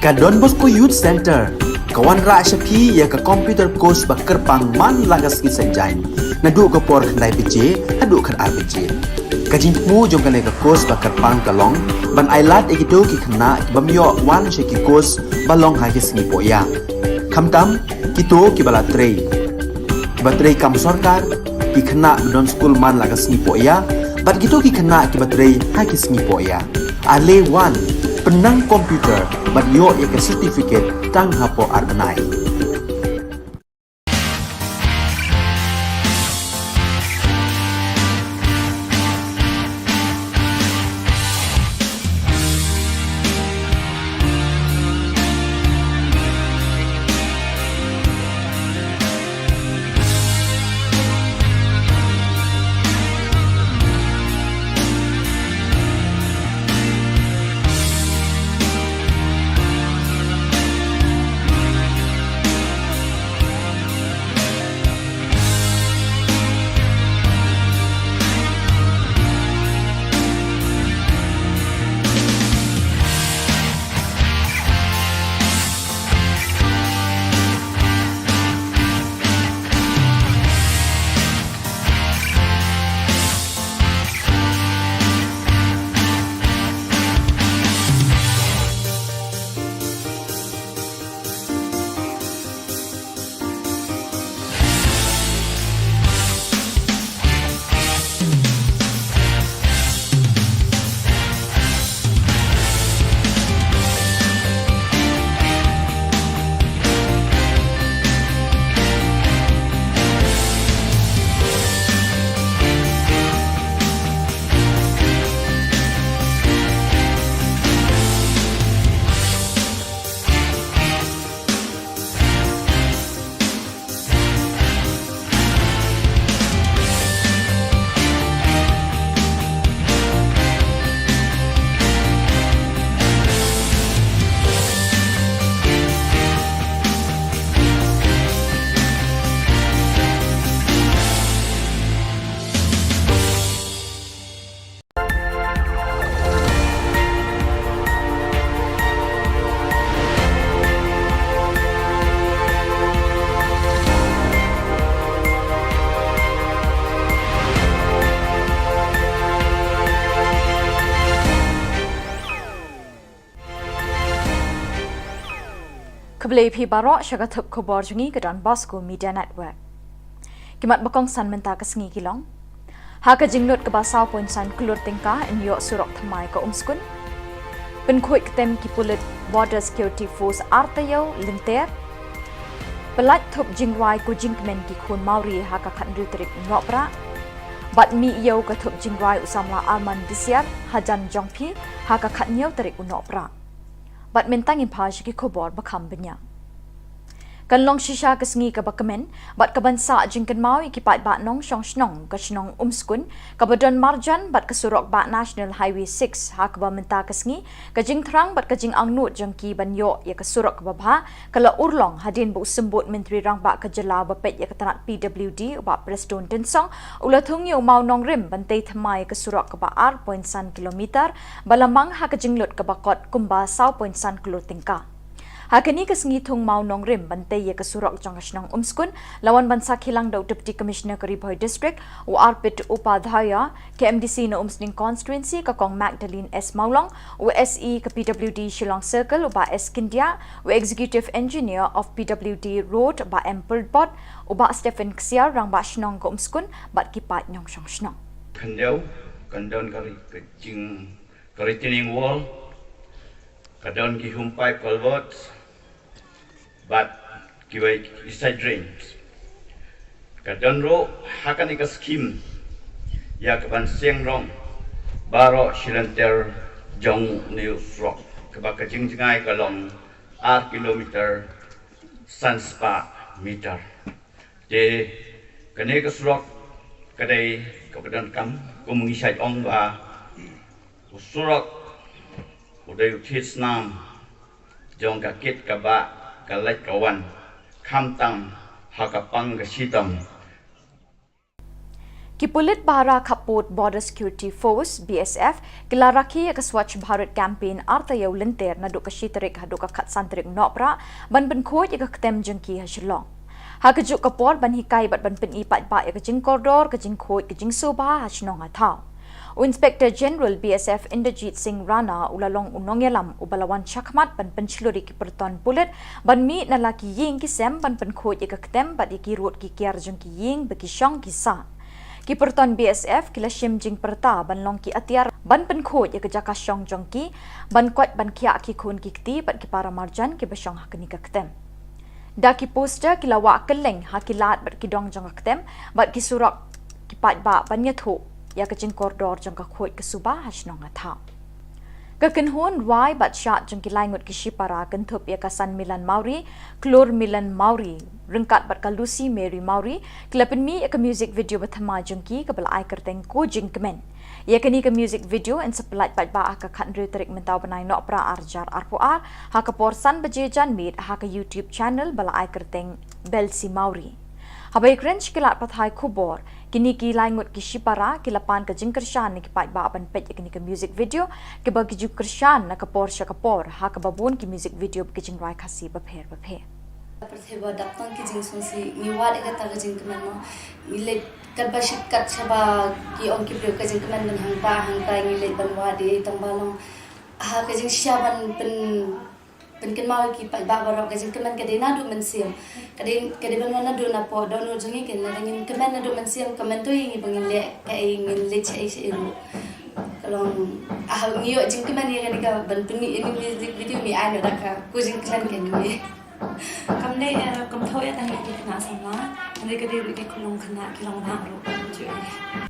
Ka Don Bosco Youth Centre ka wanrah sha phi ïa ka computer course ba kyrpang man la ka sngi Saitjaiñ, naduh ka por khyndai baje haduh khatar baje. Ka jingthmu jong kane ka course ba kyrpang ka long ban ailad ïa kito ki khynnah ki bym ïoh wan sha ki course ba long ha ki sngi pohïa, khamtam kito kiba la trei, kiba trei kam sorkar, ki khynnah ba don skul man la ka sngi pohïa, bad kito ki khynnah kiba trei ha ki sngi pohïa. Ale wan, pynnang computer bad ïoh ïa ka certificate tang hapoh ar bnai. Khublei phi baroh sha ka thup khubor jong ngi ka Don Bosco Media Network. Ki mat ba kongsan mynta ka sngi ki long: Ha ka jinglut kaba saw point san klur tyngka ban ïoh surok thymmai ka Umskun. Pynkhuid ktem ki pulit Border Security Force ar taïew lynter. Pyllait thup jingrwai ko jingkmen ki khun Mawri ha ka khathynriew tarik u Nohprah. Bad mih ïew ka thup jingrwai u samla Arman Disiar hajan jong phi ha ka khathynñiew tarik u Nohprah. Bad mynta ngin phai sha ki khubor ba kham bniah. Kan long shisha ka sngi kaba kmen bad kaban sah jingkynmaw ïa ki paidbah nongshong shnong ka shnong Umskun, kaba don marjan bad ka surok bah National Highway six, ha kaba mynta ka sngi ka jingthrang bad ka jingangnud jong ki ban ïoh ïa ka surok kaba bha ka la urlong hadien ba u Symbud Myntri Rangbah ka jylla uba peit ïa ka tnat P W D u Bah Prestone Tynsong u la thung ïa u mawnongrim ban tei thymmai ïa ka surok kaba ar point san kilometer ba la mang ha ka jinglut kaba kot kumba saw point san klur tyngka. Ha kane ka sngi thung mawnongrim ban tei ïa ka surok jong ka shnong Umskun la wan ban sakhi lang da u Deputy Commissioner ka Ri Bhoi District u Arpit Upadhyaya, ka M D C na Umsning Constituency ka Kong Magdalene S Mawlong, u S E ka P W D Shillong Circle u Bah S Scindia, u Executive Engineer of P W D Road Bah M Pyrthbot, u Bah Stephen Ksiar, Rangbah Shnong ka Umskun bad ki paid nongshong shnong. Khyndiat kan don ka ri-, ka jing ka retaining wall, ka don ki home pipe culverts, bad kiwei ki side drains. Ka don ruh ha kane ka scheme ïa kaban seng rong baroh shi lynter jong une u surok, kaba ka jingjngai ka long ar kilometer san spah meter. Te kane ka surok ka dei kaba donkam, kum ngi shait ong ba u surok u dei u thied snam jong ka kit ka bah, ka leit ka wan, khamtam ha ka pang ka shitom. Ki pulit bahra khappud Border Security Force, B S F, ki la rakhe ïa ka Swachh Bharat Campaign ar taïew lynter naduh ka shi tarik haduh ka khatsan tarik Nohprah ban pynkhuid ïa ka ktem jong ki ha Shillong. Ha kajuh ka por ban hikai bad ban pyni paidbah ïa ka jingkordor, ka jingkhuid, ka jingsuba ha shnong ha thaw. U Inspector General B S F Inderjit Singh Rana u la long u nongïalam uba la wan shakhmat ban pynshlur ïa ki pyrton pulit ban mih na la ki ïing ki sem ban pynkhuid ïa ka ktem bad ïa ki rud ki kiar jong ki ïing ba ki shong ki sah. Ki pyrton B S F ki la shim jingpyrta ban long ki atiar ban pynkhuid ïa ka jaka shong jong ki, ban koit ban khiah ki khun ki kti bad ki para marjan kiba shong ha kane ka ktem. Da ki poster ki la wah kylleng ha ki lad bad ki dong jong ka ktem bad ki surok ki paidbah ban ïathuh ïa ka jingkordor jong ka khuid ka suba ha shnong ha thaw. Ka kynhun rwai bad shad jong ki lai ngut ki shipara kynthup ïa ka Sanmilan Mawrie, Klur Milan Mawrie, ryngkat bad ka Lucy Mary Mawrie, ki la pynmih ïa ka music video ba thymmai jong ki kaba la ai kyrteng Ko Jingkmen. Ïa kane ka music video yn sa pyllait paidbah ha ka khathynriew tarik mynta u bnai Nohprah ar hajar arphew ar, ha ka por san baje janmiet ha ka YouTube channel ba la ai kyrteng Belsi Mawrie. Haba ïakren sha ki lad pathai khubor, kine ki lai ngut ki shipara ki la pan ka jingkyrshan na ki paidbah ban peit ïa kane ka music video, kiba ki ju kyrshan na ka por sha ka por ha kaba bun ki music video ba ki jingrwai Khasi bapher bapher. Pyrthei ba dap tang ki jingsngewsih, ngi wad ïa kata ka jingkmen mo. Ngi leit katba shit kat shaba ki ong ki briew ka jingkmen ban hangta hangta, ngi leit ban wad ïa i tang ba long ha ka jingshisha ban pyn pynkynmaw ïa ki paidbah baroh. Ka jingkmen ka dei naduh mynsiem. Ka dei, ka dei ban wan naduh napoh dohnud jong ngi, kane lada ngin kmen naduh mynsiem, kmen to ïa ngi ba ngin leh kaei, ngin leit shaei shaei ruh. Ka long, ah, ngi ïoh jingkmen ïa kane ka ban pynmih ïa kane ka music video, ngi ai noh da ka Ko Jingkmen kane ngi. Kam dei, eh, kam thoh ïa tang ïa ki khynnah samla, hynrei ka dei ruh ïa ki khunlung khynnah, ki rangbah ruh, ju ïa.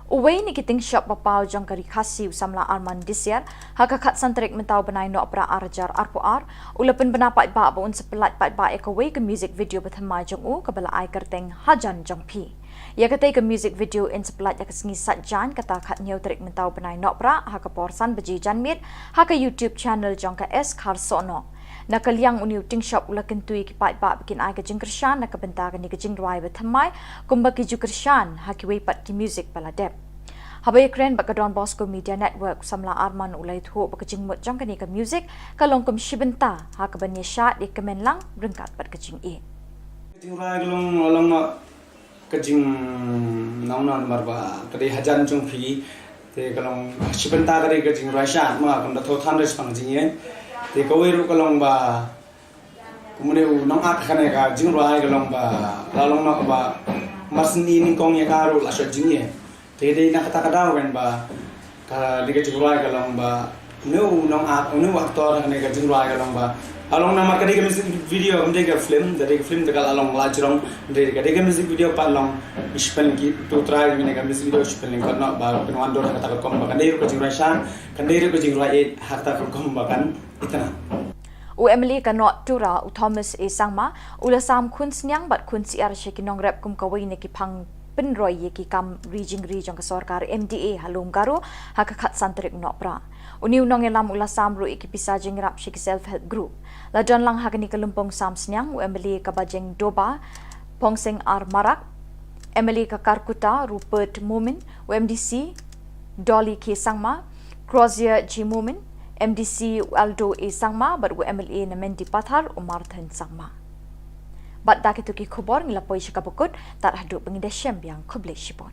Uwei na ki tyngshop ba paw jong ka Ri Khasi u samla Arman Disiar, ha ka khatsan tarik mynta u bnai Nohprah ar hajar arphew ar, u la pynbna paidbah ba un sa pyllait paidbah ïa kawei ka music video ba thymmai jong u kaba la ai kyrteng Hajan Jong Phi. Ïa katei ka music video yn sa pyllait ha ka sngi Saitjaiñ, kata khathynñiew tarik mynta u bnai Nohprah, ha ka por san baje janmiet ha ka YouTube channel jong ka S Kharsohnoh. Na ka liang une u tyngshop u la kyntu ïa ki paidbah ba kin ai ka jingkyrshan na ka bynta kane ka jingrwai ba thymmai, kumba ki ju kyrshan ha kiwei pat ki music ba la dep. Haba ïakren bad ka Don Bosco Media Network, u samla Arman u la ïathuh ba ka jingmut jong kane ka music ka long kum shi bynta ha kaban ïa shad ïa ka kmen lang ryngkat bad ka jingïeit. Ka jingrwai ka long, long ma ka jingnang namar ba ka dei Hajan Jong Phi. Te ka long shi bynta ka dei ka jingrwai shad ma, kam da thoh than re shaphang jingïeit. Te kawei ruh ka long ba Kumne u nong ak kane ka jingrwai ka long ba la long na ba mar sni nyngkong ïa ka ruh la shot jingeh. Te dei na kata ka daw kan ba kane ka jingrwai ka long ba une u nong ak, une u actor kane ka jingrwai ka long ba la long namar ka dei ka music video, ka dei ka film, ka dei ka film te ka la long la jrong, dei ka dei ka music video pat long i shiphew ki tu trai kane ka music video shiphew ka noh ba kan wan dor kata ka rukom ba kan dei ruh ka jingrwai sha, kan dei ruh ka jingrwai eh ha kata ka rukom ba kan Itana. U M L A ka North Tura, u Thomas A Sangma, u la sam khun sniang bad khun syiar sha ki nongrep kum kawei na ki phang pynroi ïa ki kam ri jingri jong ka sorkar M D A ha Lum Garo ha ka khatsan tarik u Nohprah. Une u nongïalam u la sam ruh ïa ki pisa jingïarap sha ki self help group. La don lang ha kane ka lympung sam sniang u M L A ka Bajeng Doba, Pongsing R Marak, M L A ka Kharkutta Rupert Momin, u M D C Dolly K Sangma, Crozier G Momin, M D C u Aldo A Sangma bad u M L A na Mendipathar u Marthan Sangma. Bad da kito ki khubor ngi la poi sha kaba kut, tad haduh ba ngin da shem biang, khublei shibun.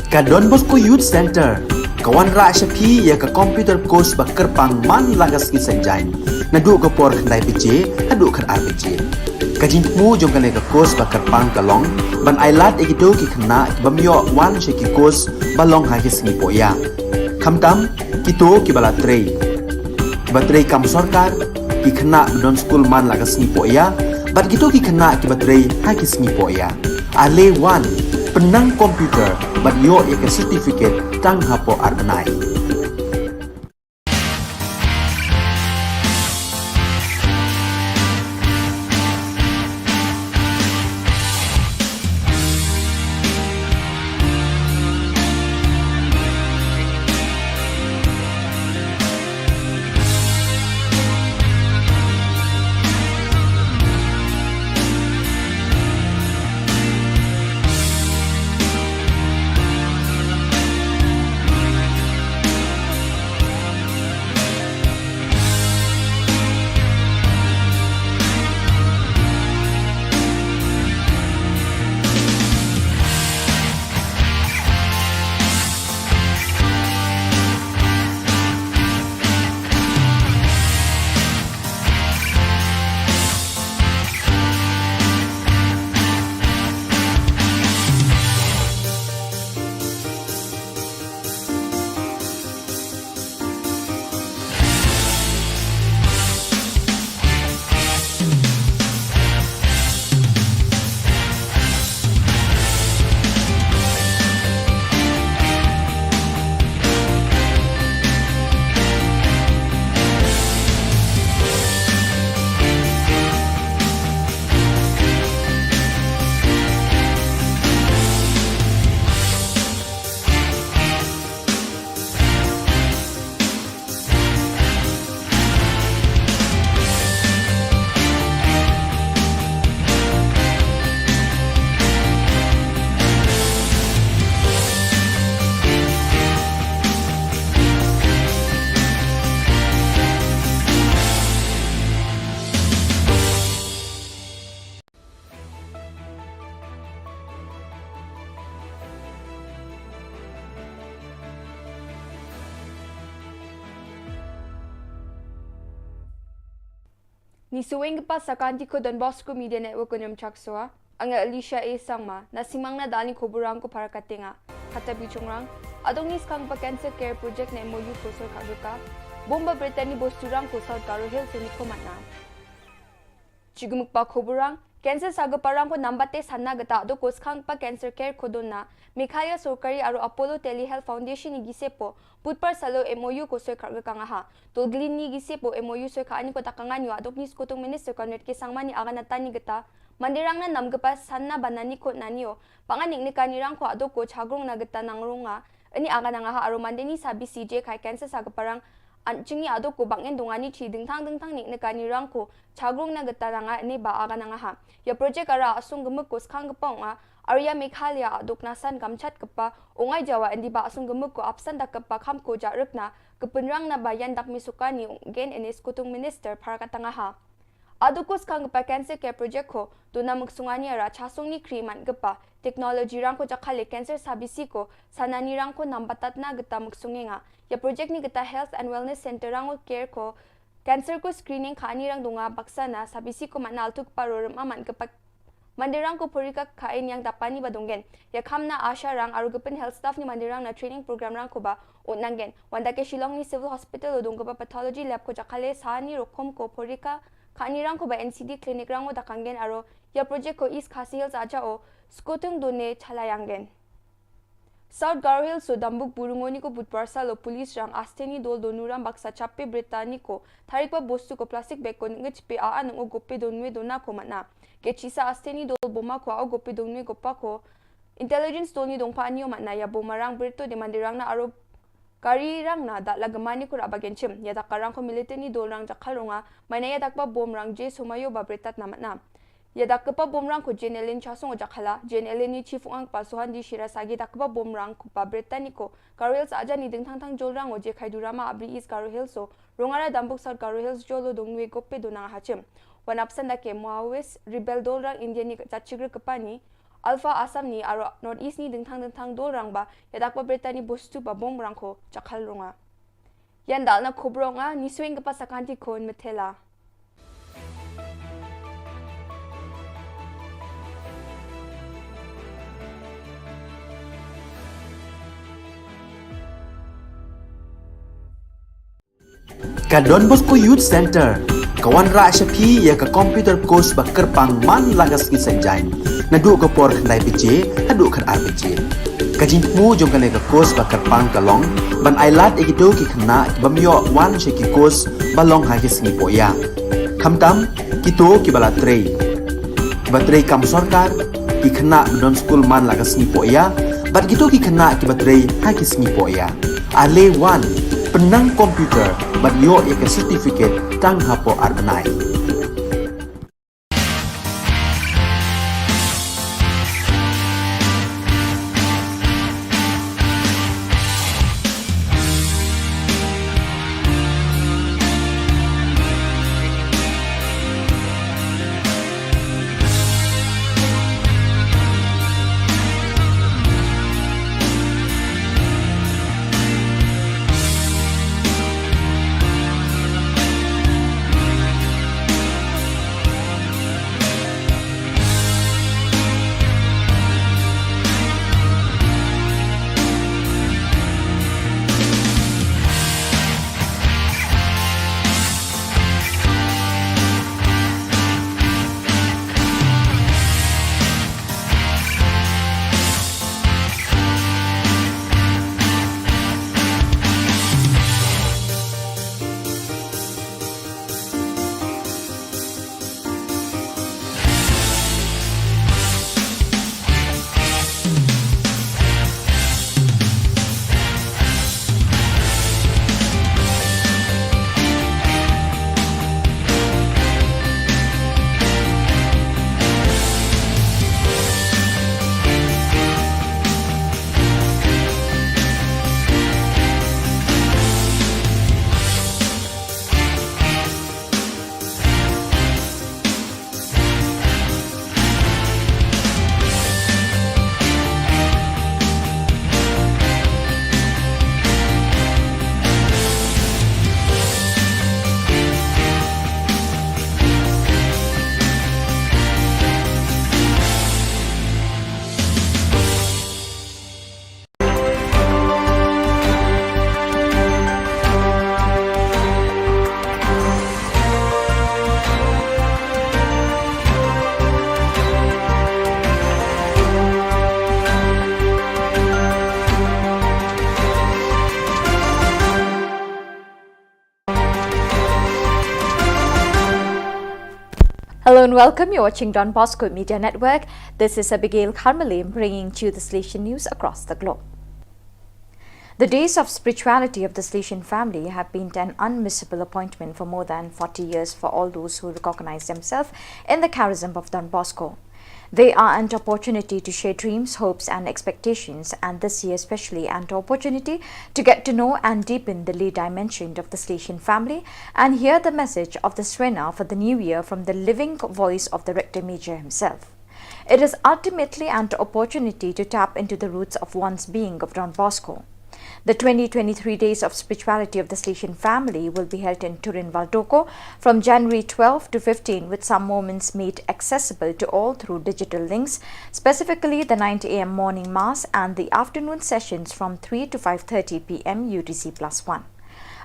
Ka Don Bosco Youth Center ka wanrah sha phi ïa ka computer course ba kyrpang man la ka sngi Saitjaiñ, naduh ka por khyndai baje haduh khatar baje. Ka jingthmu jong kane ka course ba kyrpang ka long ban ailad ïa kito ki khynnah ki bym ïoh wan sha ki course ba long ha ki sngi poh ïa, khamtam kito kiba la trei, kiba trei kam sorkar, ki khynnah ba don skul man la ka sngi poh ïa, bad kito ki khynnah kiba trei ha ki sngi poh ïa. Ale wan, pynnang computer bad ïoh ïa ka certificate tang hapoh ar bnai. Ngi sngewbha ban sa kyntu ïa ka Don Bosco Media Network ka Nongchakswa, nga Alicia A Sangma, na sngewbha na dal ïa ki khubor rangko para katne nga. Kata bishong rang, adong ngi skhang ba cancer care project ne M O U ko soi ka duka. Bomba Brittany Bosturang ko South Garo Hills ne ko matna. Chi gumuk ba khubor rang, cancer saga parang ko number te sanna gata do ko skhang ba cancer care ko donna. Meghalaya Sorkari aro Apollo Telehealth Foundation ni gise po, putpar salo M O U ko soi kar ga kang aha. Tol glin ni gise po M O U soi ka ani ko takang anyo adok ni skotung minister Conrad K Sangma ni aga na tani gata. Mandirang na nam gapa sanna banani ko nanio. Pangan nik nikani rang ko adok ko chagrong na gata nang rong nga. Ini aga nang aha aro mande ni sabi C J kai cancer saga parang. An chingi adok ko bangin dongani chi dingtang dingtang nik nikani rang ko chagrong na gata nang a ini ba aga nang aha. Ya project ara asung gemuk ko skang gepong a Arya Meghalaya Adok Nasan Gamchat kpa Ongai Jawa Ndiba Asung Gemuk ko apsan da kpa kham ko ja rukna kepinrang na bayan dak misukani gen ene Skutung Minister Parakat Tangaha. Adukus kang kpa cancer care project ko duna muksungani ara chasung ni kri man kpa technology rang ko jakale cancer sabisi ko sanani rang ko nambatat na geta muksungenga. Ya project ni geta health and wellness center rang ko care ko cancer ko screening ka ani rang dunga baksa na sabisi ko mana altuk paro rem aman kpa mandirang ko porika ka in yang dapani ba donggen. Ya khamna asha rang aru gepin health staff ni mandirang na training program rang ko ba ut nanggen. Wanda ke Shillong ni civil hospital o dong kpa pathology lab ko jakale sani rokom ko porika ka ani rang ko ba N C D clinic rang o dakanggen aru ya project ko East Khasi Hills aja o skutung done chalayanggen. South Garo Hills o Dambuk Burungoni ko Budwar salo police rang asteni dol donuram baksa chape bretani ko tharik ba bostu ko plastic bag ko ngechpe a anung o gope donwe dona ko mana. Kechisa asteni dol boma ko a o gope donwe gopa ko intelligence dol ni dongpa anio mana ya boma rang breto de mandirang na aro gari rang na dak la gemani ko raba genchim. Ya dak karang ko military ni dol rang jakal ronga mana ya dak ba bom rang je sumayo ba bretat na mana. Ya dak kpa bom rang ko J N L N chasung o jakhala, J N L N ni chief ang pa Suhandi Shira sagi dak kpa bom rang ko pa bretani ko Garo Hills aja ni dingthang thang jol rang o je khai durama abri East Garo Hills o rongara Dambuk South Garo Hills jolo dongwe gope donang hachim. Wan apsan da ke Maoist rebel dol rang India ni chachigre kpa ni Alpha Assam ni aro North East ni dingthang dingthang dol rang ba ya dak ba bretani bostu ba bom rang ko jakal ronga. Yan dal na khubor nga ni swing ka pasakanti kon metela. Ka Don Bosco Youth Center ka wanrah sha phi ïa ka computer course ba kyrpang man la ka sngi Saitjaiñ. Naduh ka por khyndai baje haduh khatar baje. Ka jingthmu jong kane ka course ba kyrpang ka long ban ailad ïa kito ki khynnah ki bym ïoh wan sha ki course ba long ha ki sngi pohïa. Khamtam kito kiba la trei, kiba trei kam sorkar, ki khynnah ba don skul man la ka sngi pohïa bad kito ki khynnah kiba trei ha ki sngi pohïa. Ale wan, pynnang computer bad ïoh ïa ka certificate tang hapoh ar bnai. Hello and welcome. You're watching Don Bosco Media Network. This is Abigail Kharmalim bringing to you the Salesian news across the globe. The days of spirituality of the Salesian family have been an unmissable appointment for more than forty years for all those who recognize themselves in the charism of Don Bosco. They are an opportunity to share dreams, hopes, and expectations, and this year especially an opportunity to get to know and deepen the lay dimension of the Slishen family and hear the message of the Srena for the new year from the living voice of the Rector Major himself. It is ultimately an opportunity to tap into the roots of one's being of Don Bosco. The twenty twenty-three Days of Spirituality of the Slishen family will be held in Turin Valdocco from January twelve to fifteen, with some moments made accessible to all through digital links, specifically the nine a m morning mass and the afternoon sessions from three to five thirty p m U T C plus one.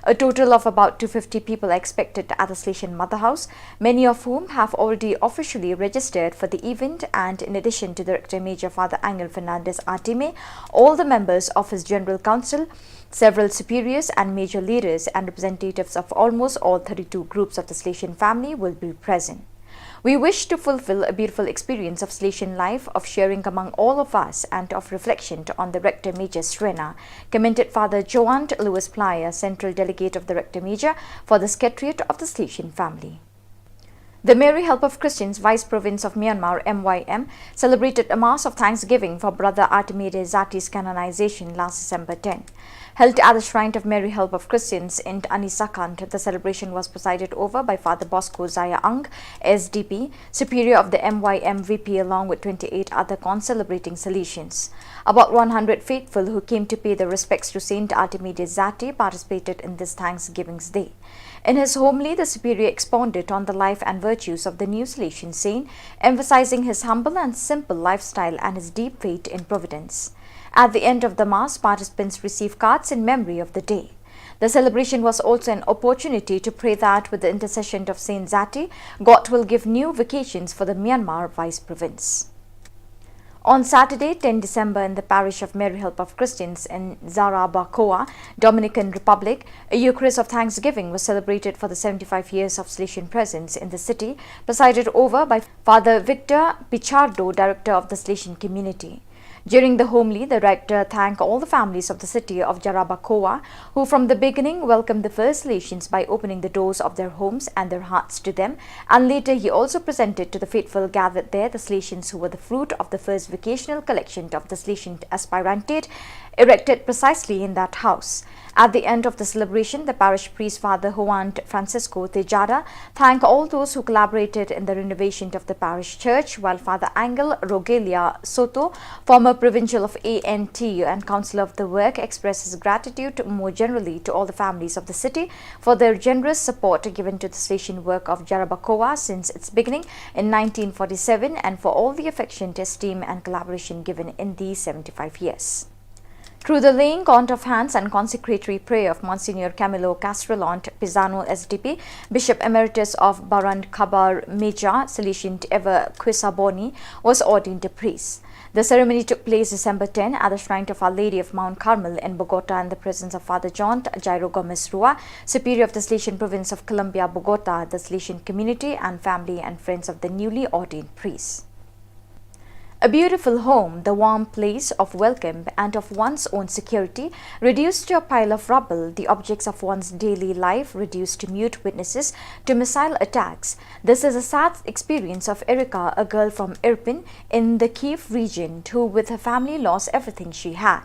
A total of about two fifty people are expected at the Slishen Mother House, many of whom have already officially registered for the event, and in addition to the Rector Major Father Angel Fernandez Artime, all the members of his General Council, several superiors and major leaders, and representatives of almost all thirty-two groups of the Slishen family will be present. We wish to fulfill a beautiful experience of Slishen life, of sharing among all of us, and of reflection on the Rector Major Srena, commented Father Joant Louis Plyer, Central Delegate of the Rector Major for the Secretariat of the Slishen family. The Mary Help of Christians Vice Province of Myanmar, M Y M, celebrated a Mass of Thanksgiving for Brother Artime Dezati's canonization last December ten. Held at the Shrine of Mary Help of Christians in Anisakand, the celebration was presided over by Father Bosco Zaya Ang, S D P, Superior of the M Y M V P, along with twenty-eight other concelebrating Salesians. About one hundred faithful who came to pay their respects to Saint Artime Dezati participated in this Thanksgiving's Day. In his homily, the Superior expounded on the life and virtues of the new Salesian saint, emphasizing his humble and simple lifestyle and his deep faith in Providence. At the end of the Mass, participants received cards in memory of the day. The celebration was also an opportunity to pray that, with the intercession of Saint Zati, God will give new vocations for the Myanmar Vice Province. On Saturday, ten December, in the parish of Mary Help of Christians in Jarabacoa, Dominican Republic, a Eucharist of Thanksgiving was celebrated for the seventy-five years of Salesian presence in the city, presided over by Father Victor Pichardo, Director of the Salesian Community. During the homily, the rector thanked all the families of the city of Jarabacoa, who from the beginning welcomed the first Salesians by opening the doors of their homes and their hearts to them, and later he also presented to the faithful gathered there the Salesians who were the fruit of the first vocational collection of the Salesian aspirantate, erected precisely in that house. At the end of the celebration, the parish priest, Father Juan Francisco Tejada, thanked all those who collaborated in the renovation of the parish church, while Father Angel Rogelia Soto, former provincial of A N T U and councillor of the work, expressed his gratitude more generally to all the families of the city for their generous support given to the Salesian work of Jarabacoa since its beginning in nineteen forty-seven and for all the affection, esteem, and collaboration given in these seventy-five years. Through the laying on of hands and consecratory prayer of Monsignor Camilo Castrellant Pisano, S D P, Bishop Emeritus of Barand Kabar Meja, Salesian Ever Quisaboni, was ordained a priest. The ceremony took place December ten at the shrine of Our Lady of Mount Carmel in Bogota, in the presence of Father John Jairo Gomez Rua, Superior of the Salesian Province of Colombia, Bogota, the Salesian community, and family and friends of the newly ordained priest. A beautiful home, the warm place of welcome and of one's own security, reduced to a pile of rubble, the objects of one's daily life reduced to mute witnesses to missile attacks. This is a sad experience of Erika, a girl from Irpin in the Kyiv region, who with her family lost everything she had.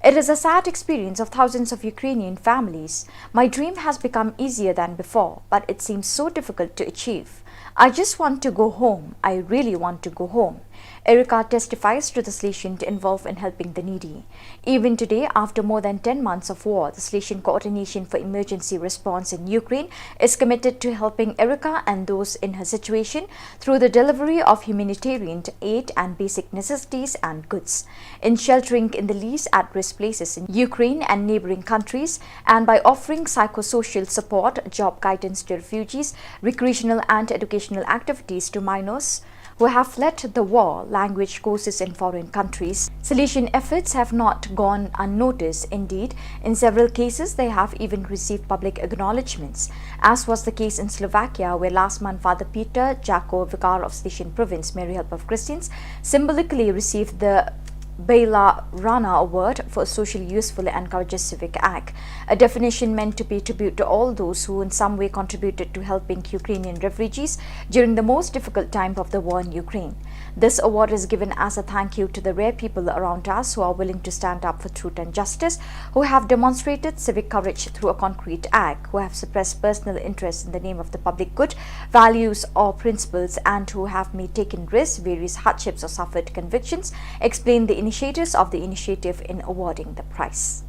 It is a sad experience of thousands of Ukrainian families. My dream has become easier than before, but it seems so difficult to achieve. I just want to go home. I really want to go home. Erika testifies to the Salesian involved in helping the needy. Even today, after more than ten months of war, the Salesian Coordination for Emergency Response in Ukraine is committed to helping Erika and those in her situation through the delivery of humanitarian aid and basic necessities and goods, in sheltering in the least at-risk places in Ukraine and neighboring countries, and by offering psychosocial support, job guidance to refugees, recreational and educational activities to minors who have fled the war, language courses in foreign countries. Salesian efforts have not gone unnoticed. Indeed, in several cases, they have even received public acknowledgements, as was the case in Slovakia, where last month Father Peter Jako, Vicar of Salesian Province, Mary Help of Christians, symbolically received the Bela Rana Award for a socially useful and courageous civic act, a definition meant to pay tribute to all those who in some way contributed to helping Ukrainian refugees during the most difficult time of the war in Ukraine. This award is given as a thank you to the rare people around us who are willing to stand up for truth and justice, who have demonstrated civic courage through a concrete act, who have suppressed personal interests in the name of the public good, values, or principles, and who have made taken risks, various hardships, or suffered convictions, explain the initiators of the initiative in awarding the prize.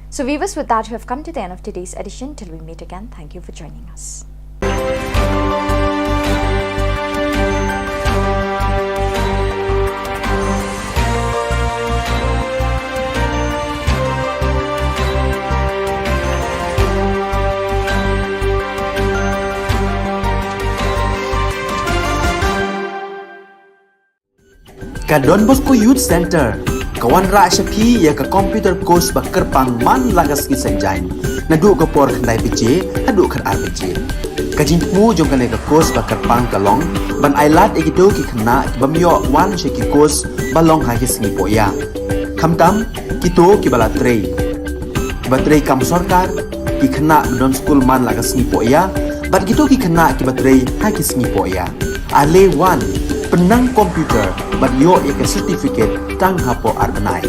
So, viewers, with that, we have come to the end of today's edition. Till we meet again, thank you for joining us. Ka Don Bosco Youth Centre ka wanrah sha phi ïa ka computer course ba kyrpang man la ka sngi Saitjaiñ, naduh ka por khyndai baje haduh khatar baje. Ka jingthmu jong kane ka course ba kyrpang ka long ban ailad ïa kito ki khynnah ki bym ïoh wan sha ki course ba long ha ki sngi pohïa, khamtam kito kiba la trei, kiba trei kam sorkar, ki khynnah ba don skul man la ka sngi pohïa, bad kito ki khynnah kiba trei ha ki sngi pohïa. Ale wan, pynnang computer bad ïoh ïa ka certificate tang hapoh ar bnai.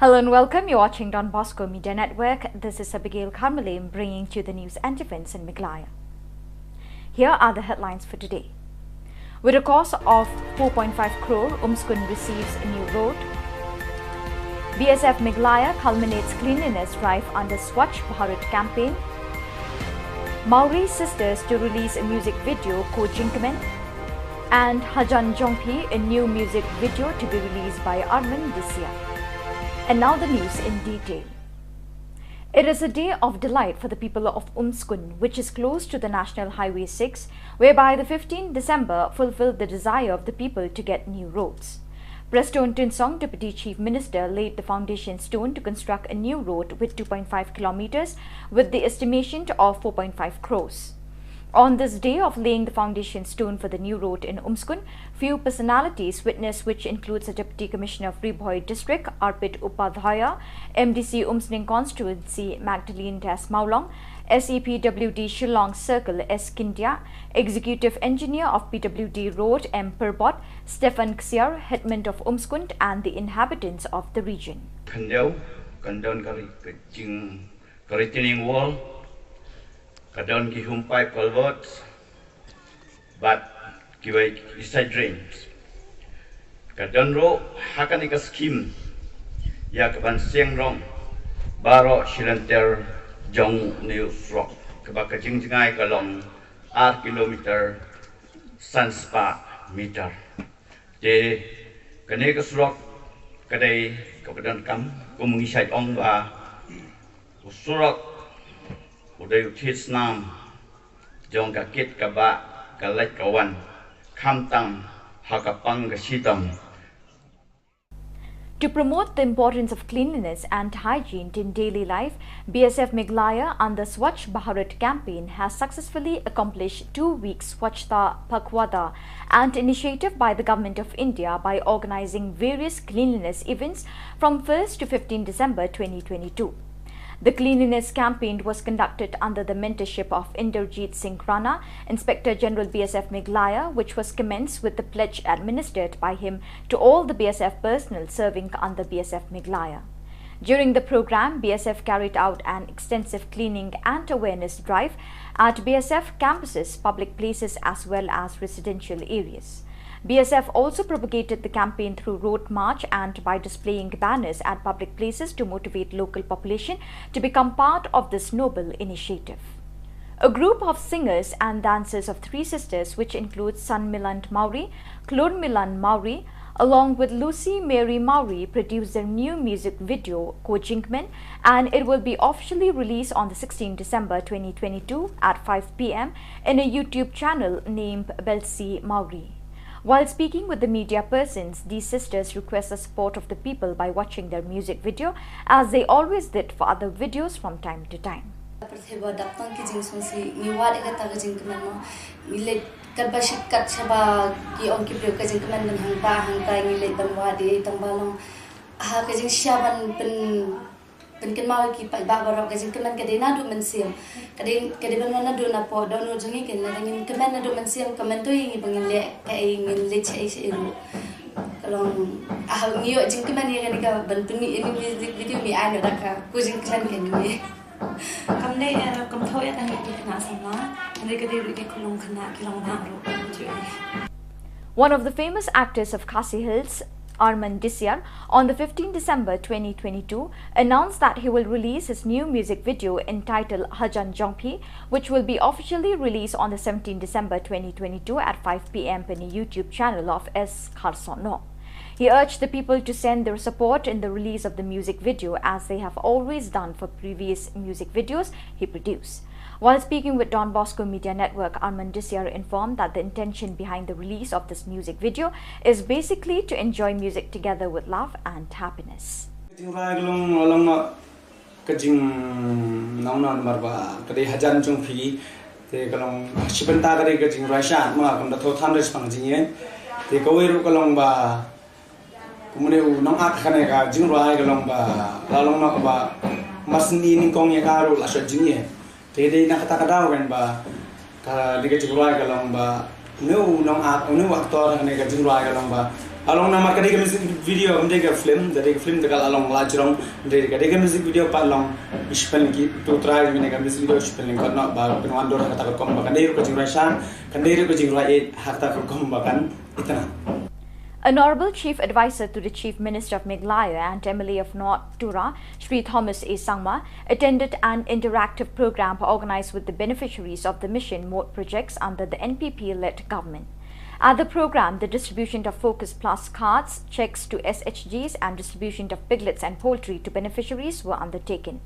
Hello and welcome. You're watching Don Bosco Media Network. This is Abigail Kharmalim bringing to you the news and events in Meghalaya. Here are the headlines for today. With a cost of four point five crore, Umskun receives a new road. B S F Meghalaya culminates cleanliness drive under Swachh Bharat campaign. Mawri Sisters to release a music video, Ko Jingkmen. And Hajan Jongphi, a new music video to be released by Armin this year. And now the news in detail. It is a day of delight for the people of Umskun, which is close to the National Highway six, whereby the fifteenth December fulfilled the desire of the people to get new roads. Prestone Tynsong, Deputy Chief Minister, laid the foundation stone to construct a new road with two point five kilometers, with the estimation of four point five crores. On this day of laying the foundation stone for the new road in Umskun, few personalities witnessed, which includes the Deputy Commissioner of Ri Bhoi District, Arpit Upadhyaya, M D C Umsning Constituency, Magdalene Das Mawlong, S E P W D Shillong Circle, S Scindia, Executive Engineer of P W D Road, M Pyrbot, Stephen Ksiar, Headman of Umskun, and the inhabitants of the region. Khyndiat, khyndiat ka ri, ka jing, ka retaining wall, ka don ki home pipe culverts, bad kiwei ki side drains. Ka don ruh ha kane ka skhim ïa ka ban siang rong baroh shi lynter jong une u surok, kaba ka jingjngai ka long ar kilometer san spah meter. Te kane ka surok ka dei kaba donkam, kum ngi shait ong ba u surok u dei u thied snam jong ka kit ka bah, ka leit ka wan, khamtam ha ka pang ka shitom. To promote the importance of cleanliness and hygiene in daily life, B S F Meghalaya under Swachh Bharat campaign has successfully accomplished two weeks Swachhata Pakhwada, an initiative by the Government of India by organizing various cleanliness events from first to fifteenth December twenty twenty-two. The cleanliness campaign was conducted under the mentorship of Inderjeet Singh Rana, Inspector General B S F Meghalaya, which was commenced with the pledge administered by him to all the B S F personnel serving under B S F Meghalaya. During the program, B S F carried out an extensive cleaning and awareness drive at B S F campuses, public places as well as residential areas. B S F also propagated the campaign through road march and by displaying banners at public places to motivate local population to become part of this noble initiative. A group of singers and dancers of Three Sisters, which includes Sanmilan Mawrie, Klurmilan Mawrie, along with Lucy Mary Mawrie, produced their new music video, Ko Jingkmen, and it will be officially released on the sixteenth December twenty twenty-two at five p m in a YouTube channel named Belsi Mawrie. While speaking with the media persons, these sisters request the support of the people by watching their music video, as they always did for other videos from time to time. Pyrthei ba dap tang ki jingsngewsih, ngi wad ïa kata ka jingkmen mo. Ngi leit katba shit kat shaba ki ong ki briew ka jingkmen ban hangta hangta, ngi leit ban wad ïa i tang ba long ha ka jingshisha ban pyn pynkynmaw ïa ki paidbah baroh, ka jingkmen ka dei naduh mynsiem. Ka dei, ka dei ban wan naduh napoh dohnud jong ngi, kane lada ngim kmen naduh mynsiem, ka myntoi ïa ngi ba ngin leh kaei, ngin leit shaei shaei ruh. Ka long, ah, ngi ïoh jingkmen ïa kane ka ban pynmih ïa kane ka music video, ngi ai noh da ka Ko Jingkmen kane. Kam dei, eh, kam thaw ïa kane ki khynnah samla, hynrei ka dei ruh ki khyllung khynnah ki long bah ruh. One of the famous actors of Khasi Hills, Arman Disiar, on the fifteenth December twenty twenty-two, announced that he will release his new music video entitled Hajan Jongphi, which will be officially released on the seventeenth December twenty twenty-two at five p m on the YouTube channel of S Kharson. He urged the people to send their support in the release of the music video, as they have always done for previous music videos he produced. While speaking with Don Bosco Media Network, Arman Disiar informed that the intention behind the release of this music video is basically to enjoy music together with love and happiness. Ka jingrwai ka long, long noh ka jingnong noh namar ba ka dei Hajan Jongphi, te ka long shi bynta ka dei ka jingrwai shad, ma kam da thaw than re shaphang jingïeit. Te kawei ruh ka long ba kumne u nongat kane ka jingrwai ka long ba la long noh ba mar syn i nyngkong ïa ka ruh la shot jingïeit. Te dei na kata ka daw kan ba ka dei ka jingrwai ka long ba une u nongat, une u actor kane ka jingrwai ka long ba la long namar ka dei ka music video, kam dei ka film, ka dei ka film te ka la long la jrong, dei ka dei ka music video pat long. Shi pynlong ki tu trai mane ka music video shi pynlong ka noh ba pynwan dur ha kata ka rukom ba kan dei ruh ka jingrwai shad, kan dei ruh ka jingrwai ïeit ha kata ka rukom ba kan itynnad. Honorable Chief Advisor to the Chief Minister of Meghalaya and M L A of North Tura, Shri Thomas A Sangma, attended an interactive program organized with the beneficiaries of the Mission Mode projects under the N P P-led government. At the program, the distribution of Focus Plus cards, checks to S H Gs, and distribution of piglets and poultry to beneficiaries were undertaken.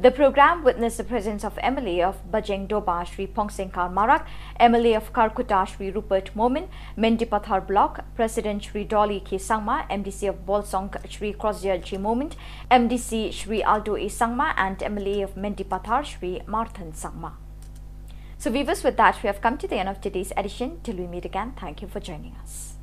The program witnessed the presence of M L A of Bajeng Doba, Shri Phongsing Kar Marak, M L A of Kharkutta, Shri Rupert Momin, Mendipathar Block President Shri Dolly K Sangma, M D C of Bolsong Shri Crossdale G Momin, M D C Shri Aldo A Sangma, and M L A of Mendipathar Shri Marthan Sangma. So viewers, with that, we have come to the end of today's edition. Till we meet again, thank you for joining us.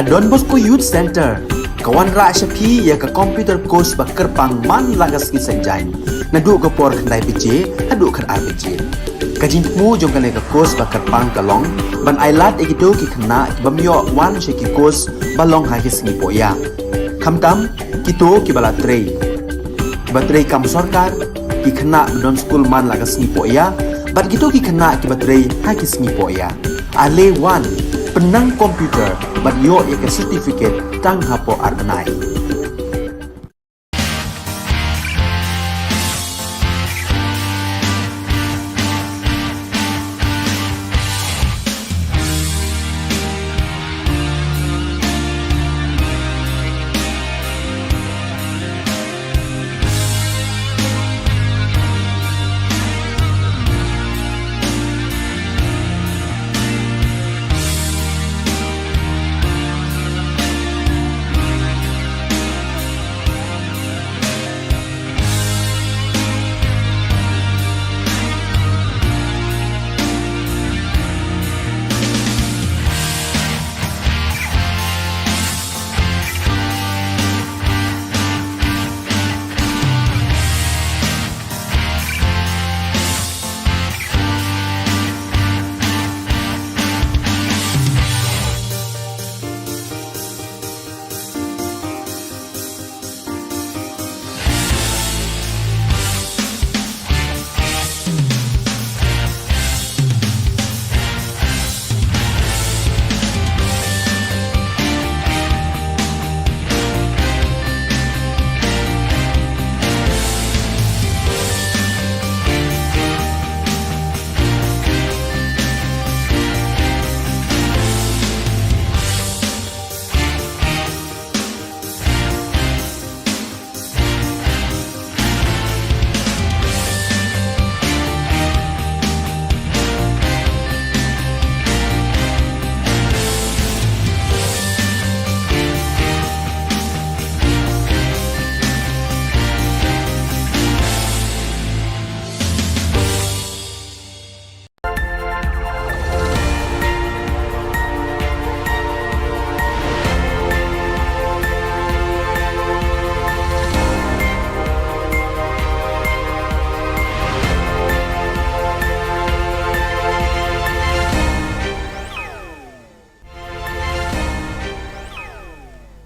Don Bosco Youth Centre ka wanrah sha phi ïa ka computer course ba kyrpang man la ka sngi Saitjaiñ, naduh ka por khyndai baje haduh khatar baje. Ka jingthmu jong kane ka course ba kyrpang ka long ban ailad ïa kito ki khynnah ki bym ïoh wan sha ki course ba long ha ki sngi pohïa, khamtam kito kiba la trei, kiba trei kam sorkar, ki khynnah ba don skul man la ka sngi pohïa bad kito ki khynnah kiba trei ha ki sngi pohïa. Ale wan, pynnang computer bad ïoh ïa ka certificate tang hapoh ar bnai.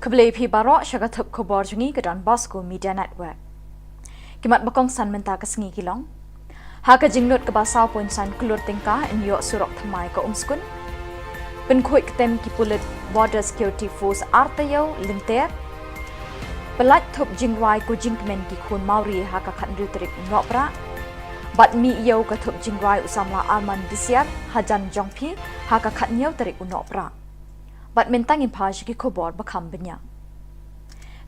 Khublei phi baroh sha ka thup khubor jong ngi ka Don Bosco Media Network. Ki mat ba kongsan mynta ka sngi ki long: ha ka jinglut kaba saw point san klur tyngka ban ïoh surok thymmai ka Umskun. Pynkhuid ktem ki pulit Border Security Force ar taïew lynter. Pyllait thup jingrwai ko jingkmen ki khun Mawri ha ka khathynriew tarik u Nohprah. Bad mih ïew ka thup jingrwai u samla Arman Disiar hajan jong phi ha ka khathynñiew tarik u Nohprah. Bad mynta ngin phai sha ki khubor ba kham bniah.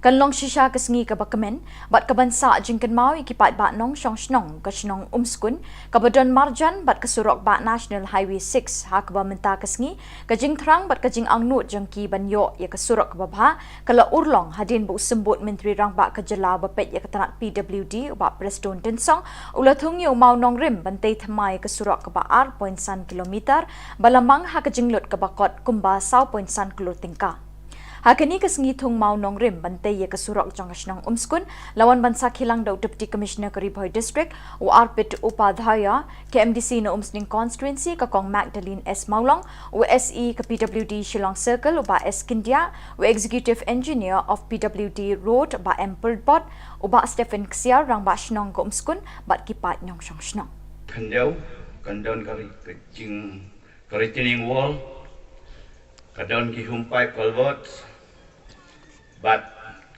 Kan long shisha ka sngi kaba kmen bad kaban sah jingkynmaw ïa ki paidbah nongshong shnong ka shnong Umskun kaba don marjan bad ka surok bah National Highway six, ha kaba mynta ka sngi ka jingthrang bad ka jingangnud jong ki ban ïoh ïa ka surok kaba bha ka la urlong hadien ba u Symbud Myntri Rangbah ka jylla uba peit ïa ka tnat P W D u Bah Prestone Tynsong u la thung ïa u mawnongrim ban tei thymmai ïa ka surok kaba ar point san kilometer ba la mang ha ka jinglut kaba kot kumba saw point san klur tyngka. Ha kane ka sngi thung mawnongrim ban tei ïa ka surok jong ka shnong Umskun la wan ban sakhi lang da u Deputy Commissioner ka Ri Bhoi District u Arpit Upadhyaya, ka M D C na Umsning Constituency ka Kong Magdalene S Mawlong, u S E ka P W D Shillong Circle u Bah S Scindia, u Executive Engineer of P W D Road Bah M Pulbot, u Bah Stephen Ksiar, Rangbah Shnong ka Umskun bad ki paid nongshong shnong. Khyndiat kan don ka ri-, ka jing, ka retaining wall, ka don ki home pipe culverts, bad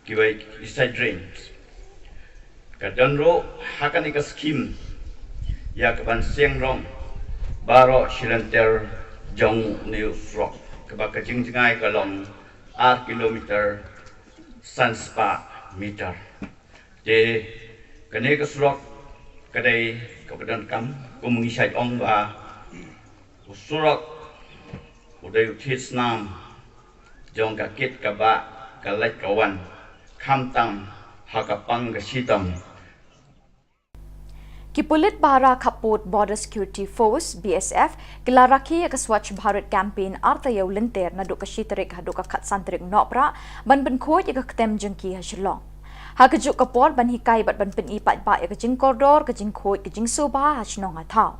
kiwei ki side drains. Ka don ruh ha kane ka scheme ïa kaban seng rong baroh shi lynter jong une u surok kaba ka jingjngai ka long ar kilometer san spah meter. Te kane ka surok ka dei kaba donkam, kum ngi shait ong ba u surok u dei u thied snam jong ka kit ka bah, ka leit ka wan, khamtam ha ka pang ka shitom. Ki pulit bhara khappud Border Security Force, B S F, ki la rakhe ïa ka Swachh Bharat Campaign arta ïew lynter naduh ka shi tarik haduh ka khatsan tarik Nohprah ban pynkhuid ïa ka ktem jong ki ha Shillong. Ha kajuh ka por ban hikai bad ban pyni paidbah ïa ka jingkordor, ka jingkhuid, ka jingsuba ha shnong ha thaw.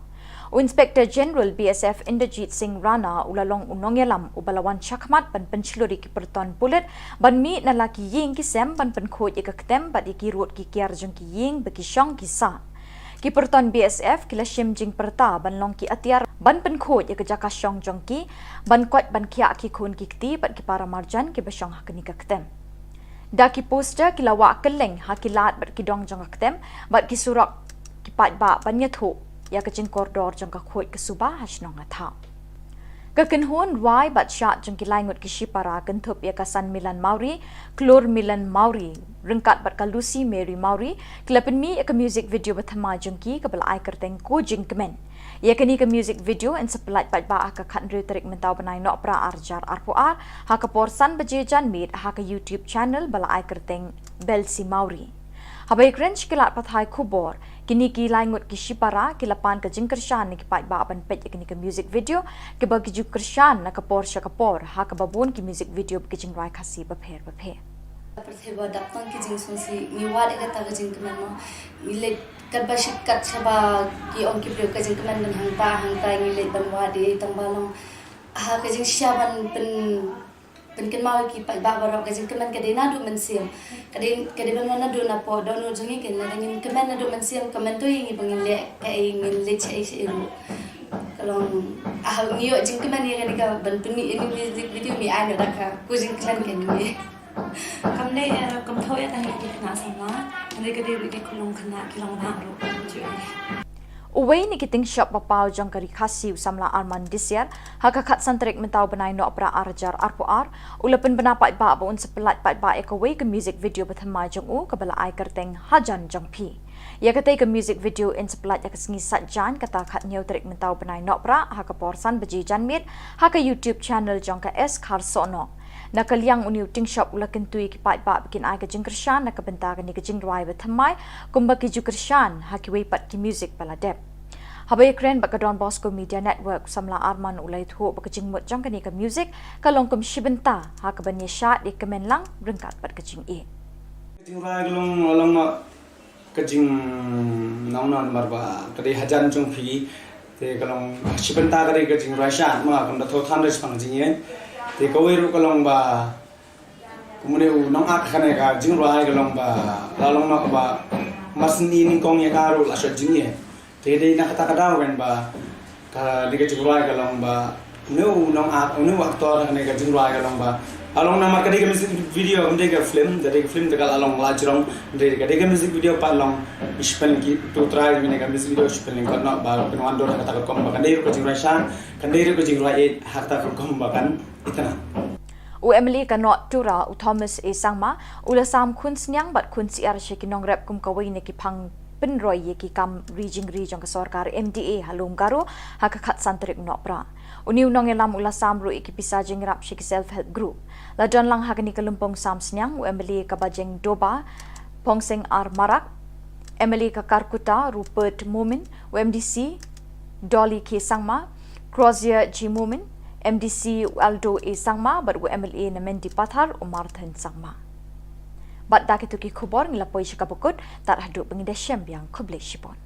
U Inspector General B S F Inderjit Singh Rana u la long u nongïalam uba la wan shakhmat ban pynshlur ïa ki pyrton pulit ban mih na la ki ïing ki sem ban pynkhuid ïa ka ktem bad ïa ki rud ki kiar jong ki ïing ba ki shong ki sah. Ki pyrton B S F ki la shim jingpyrta ban long ki atiar ban pynkhuid ïa ka jaka shong jong ki, ban koit ban khiah ki khun ki kti bad ki para marjan kiba shong ha kane ka ktem. Da ki poster ki la wah kylleng ha ki lad bad ki dong jong ka ktem bad ki surok ki paidbah ban ïathuh ïa ka jingkordor jong ka khuid ka suba ha shnong ha thaw. Ka kynhun rwai bad shad jong ki lai ngut ki shipara kynthup ïa ka San Milan Mawrie, Klur Milan Mawrie, ryngkat bad ka Lucy Mary Mawrie, ki la pynmih ïa ka music video ba thymmai jong ki kaba la ai kyrteng Ko Jingkmen. Ïa kane ka music video yn sa pyllait paidbah ha ka khathynriew tarik mynta u bnai Nohprah ar hajar arphew ar, ha ka por san baje janmiet ha ka YouTube channel ba la ai kyrteng Belsi Mawrie. Haba ïakren sha ki lad pathai khubor, kine ki lai ngut ki shipara ki la pan ka jingkyrshan na ki paidbah ban peit ïa kane ka music video, kiba ki ju kyrshan na ka por sha ka por ha kaba bun ki music video ba ki jingrwai Khasi bapher bapher. Pyrthei ba dap tang ki jingsngewsih, ngi wad ïa kata ka jingkmen mo. Ngi leit katba shit kat shaba ki ong ki briew ka jingkmen ban hangta hangta, ngi leit ban wad ïa tang ba long ha ka jingshisha ban pyn pynkynmaw ïa ki paidbah baroh, ka jingkmen ka dei naduh mynsiem. Ka dei, ka dei ban wan naduh napoh dohnud jong ngi, kane lada ngin kmen naduh mynsiem, ka mynta ïa ngi ba ngin leh kaei, ngin leit shaei shaei ruh. Ka long, ah, ngi ïoh jingkmen ïa kane ka ban pynmih ïa kane ka music video, ngi ai noh da ka Ko Jingkmen kane. Kam dei, eh, kam thoh ïa tang ïa ki khynnah samla, hynrei ka dei ruh ïa ki khynnah, ki long ba ruh. Uwei na ki tyngshop ba paw jong ka Ri Khasi u samla Arman Disiar, ha ka khatsan tarik mynta u bnai Nohprah ar hajar arphew ar, u la pynbna paidbah ba un sa pyllait paidbah ïa kawei ka music video ba thymmai jong u kaba la ai kyrteng Hajan Jong Phi. Ïa katei ka music video yn sa pyllait ha ka sngi Saitjaiñ, kata khathynñiew tarik mynta u bnai Nohprah, ha ka por san baje janmiet, ha ka YouTube channel jong ka S Kharsohnoh. Na ka liang une u tyngshop u la kyntu ïa ki paidbah ba kin ai ka jingkyrshan na ka bynta kane ka jingrwai ba thymmai, kumba ki ju kyrshan ha kiwei pat ki music ba la dep. Haba ïakren bad ka Don Bosco Media Network, u samla Arman u la ïathuh ba ka jingmut jong kane ka music ka long kum shi bynta ha kaban ïa shad ïa kmen lang ryngkat bad ka jingïeit. Ka jingrwai ka long, long ma ka jingnong namar ba ka dei Hajan Jong Phi. Te ka long shi bynta ka dei ka jingrwai shad, ma kam da thoh than da shaphang jingïeit. Te kawei ruh ka long ba kumne u nongat kane ka jingrwai ka long ba la long noh ba mar syn i nyngkong ïa ka ruh la shad jingïeit. Te dei na kata ka daw kan ba ka dei ka jingrwai ka long ba une u nongat, une u actor kane ka jingrwai ka long ba, ka long namar ka dei ka music video, kam dei ka film, ka dei ka film te ka la long la jrong, dei ka dei ka music video pat long. Shiphew ki tu trai kane ka music video shiphew lyngkot noh ba pynwan dur ha kata ka rukom ba kan dei ruh ka jingrwai shad, kan dei ruh ka jingrwai ïeit ha kata ka rukom ba kan itynnad. U M L A ka North Tura, u Thomas A Sangma, u la sam khun sniang bad khun syiar sha ki nongrep kum kawei na ki phang pynroi ïa ki kam ri jingri jong ka sorkar M D A ha Lum Garo ha ka khatsan tarik Nohprah. Une u nongïalam u la sam ruh ïa ki pisa jingïarap sha ki self help group. La don lang ha kane ka lympung sam sniang u M L A ka Bajeng Doba, Phongsing R Marak, M L A ka Kharkutta Rupert Momin, u M D C Dolly K Sangma, Crozier G Momin, M D C u Aldo A Sangma bad u M L A na Mendipathar u Marthan Sangma. Bad da kito ki khubor ngi la poi sha kaba kut, tad haduh ba ngin da shem biang, khublei shibun.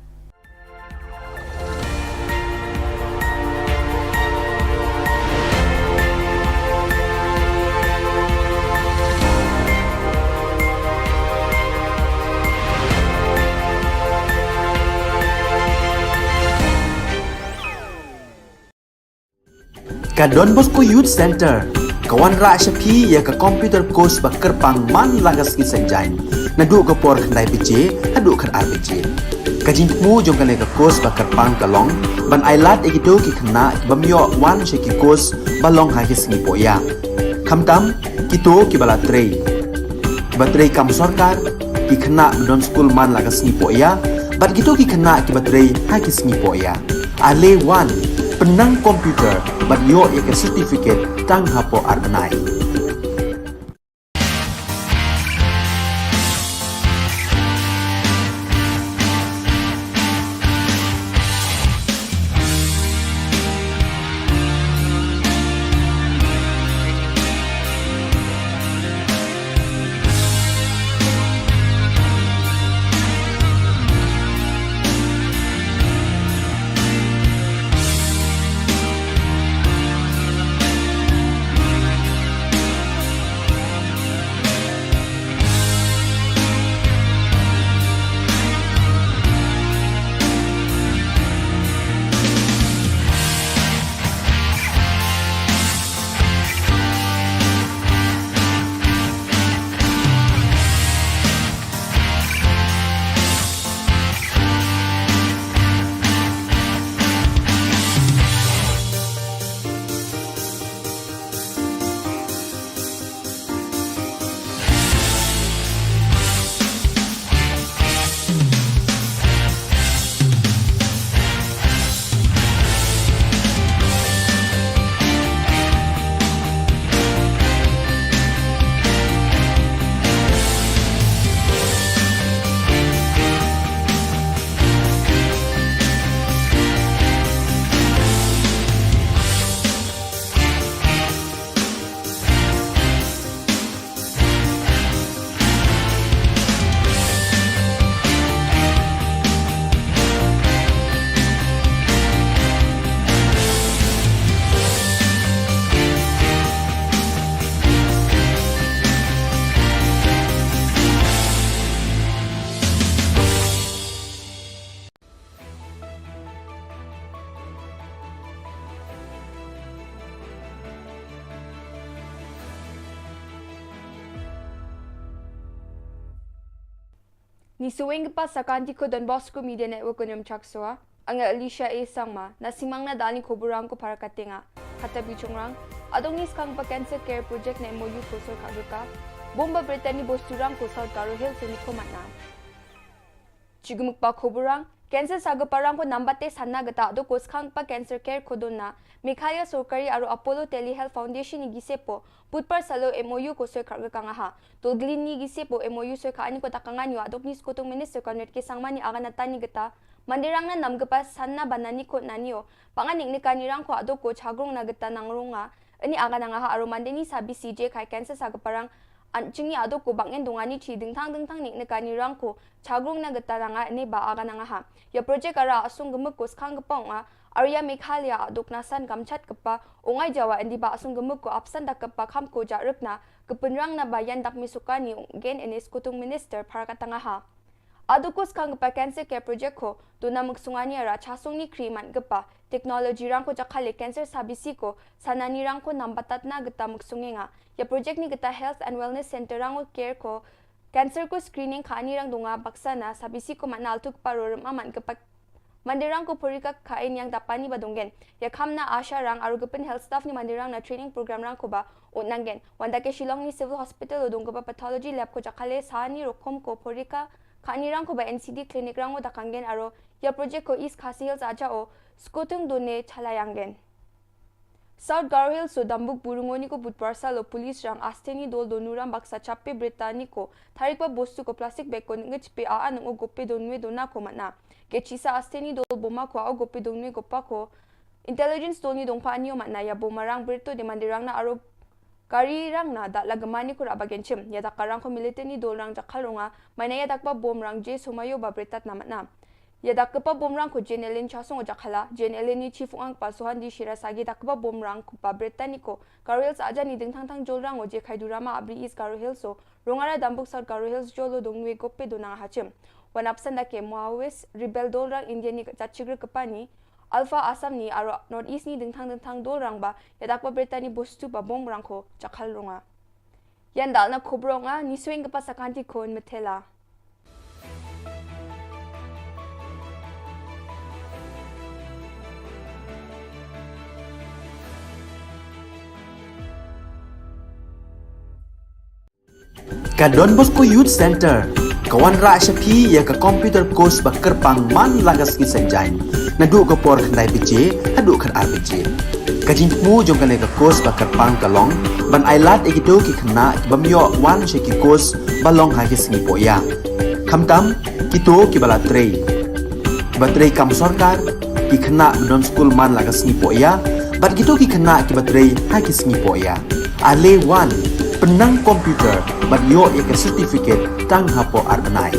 Ka Don Bosco Youth Center ka wanrah sha phi ïa ka computer course ba kyrpang man la ka sngi Saitjaiñ, naduh ka por khyndai baje haduh khatar baje. Ka jingthmu jong kane ka course ba kyrpang ka long ban ailad ïa kito ki khynnah ki bym ïoh wan sha ki course ba long ha ki sngi pohïah, khamtam kito kiba la trei, kiba trei kam sorkar, ki khynnah ba don skul man la ka sngi pohïah bad kito ki khynnah kiba trei ha ki sngi pohïah. Ale wan, pynnang computer bad ïoh ïa ka certificate tang hapoh ar bnai. Ni suweng ka pa sakanti ko Don Bosco Media Network ko nyom chak soa. Anga Alicia A Sangma, na simang na dani ko burang ko para katenga. Kata bichungrang, adong ni skang pa cancer care project na M O U ko sor kagaka. Bomba Brittany bosturang ko South Garo Hills ni ko matna. Chigumuk pa ko burang, cancer saga parang ko nambate sana gata do ko skang pa cancer care ko dona. Meghalaya Sorkari aro Apollo Telehealth Foundation ni gisepo, Budbar salo M O U ko soi kar ka ngaha. Tolglin ni gisepo M O U soi ka ani ko takanga nyu adok ni Skutung Minister Conrad K Sangma ni aga na tani gata. Mandirang na nam gepa san na banani ko nanio. Panganik ni kani rang ko adok ko chagrong na gata nang ronga. Ini aga na ngaha aro mande ni sabi C J kai cancer sa geparang. An chingi adok ko bangen dongani chi dingtang dingtang nik ni kani rang ko chagrong na gata nanga ini ba aga na ngaha. Ya project ara asung gemek ko skang gepong a. Arya Meghalaya aduk nasan kamchat kepa, ungai Jawa indi ba asung gemuk ko apsan dak kepa kham ko jakrek na, kepenrang na bayan dak misukani gen ini Skutung Minister para katanga ha. Aduk ko skang kepa cancer care project ko, duna meksungani ara chasung ni kri man kepa, teknologi rang ko jakhale cancer sabisi ko, sanani rang ko nambatat na geta meksunge nga. Ya project ni geta health and wellness center rang ko care ko, cancer ko screening ka ani rang dunga baksa na sabisi ko man altuk paro rem aman kepa Mandirang ko porika kain yang dapani ba donggen. Ya khamna asha rang aru gepin health staff ni mandirang na training program rang ko ba ut nanggen. Wanda ke Shillong ni Civil Hospital o dong keba pathology lab ko jakale sani rokom ko porika kani rang ko ba N C D clinic rang o dakanggen aru ya project ko East Khasi Hills aja o skutung done chalayanggen. South Garo Hills o Dambuk Burungoni ko Budbar salo police rang asteni dol donuram baksa chape Brittany ko tharik ba bostu ko plastic bag ko ngechpe a anung o gope donwe dona ko mana. Kechisa asteni dol boma ko a o gope donwe gopa ko intelligence dol ni dongpa anio mana ya boma rang Brito de mandirang na aro gari rang na dak lagemani ko raba genchim ya dak karang ko military ni dol rang jakal ronga mana ya dak ba bom rang je sumayo ba Britat na mana. Ya dak kepa bom rang ko J N L N chasong o jakhala, J N L N ni chief ang pa Suhan di shira sagi dak kepa bom rang ko pa Britannico, Karel sa aja ni ding thang thang jol rang o je khai durama abri East Garo Hills o, rongara Dambuk South Garo Hills jolo dong nwe gope donang hachim. Wan apsan da ke Maoist, rebel dol rang India ni chachigre kepa ni, Alpha Assam ni aro North East ni ding thang ding thang dol rang ba, ya dak pa Britanni bostu ba bom rang ko, jakhal ronga. Yan dal na khubor nga, ni swing ka pa sakanti khun methela. Ka Don Bosco Youth Center ka wanrah sha phi ïa ka computer course ba kyrpang man la ka sngi Saitjaiñ. Naduh ka por khyndai baje haduh khatar baje. Ka jingthmu jong kane ka course ba kyrpang ka long ban ai lad ïa kito ki khynnah ki bym ïoh wan sha ki course ba long ha ki sngi pohïa. Khamtam kito kiba la trei, kiba trei kam sorkar, ki khynnah ba don skul man la ka sngi pohïa bad kito ki khynnah kiba trei ha ki sngi pohïa. Ale wan pynnang computer bad ïoh ïa ka certificate tang hapoh ar bnai.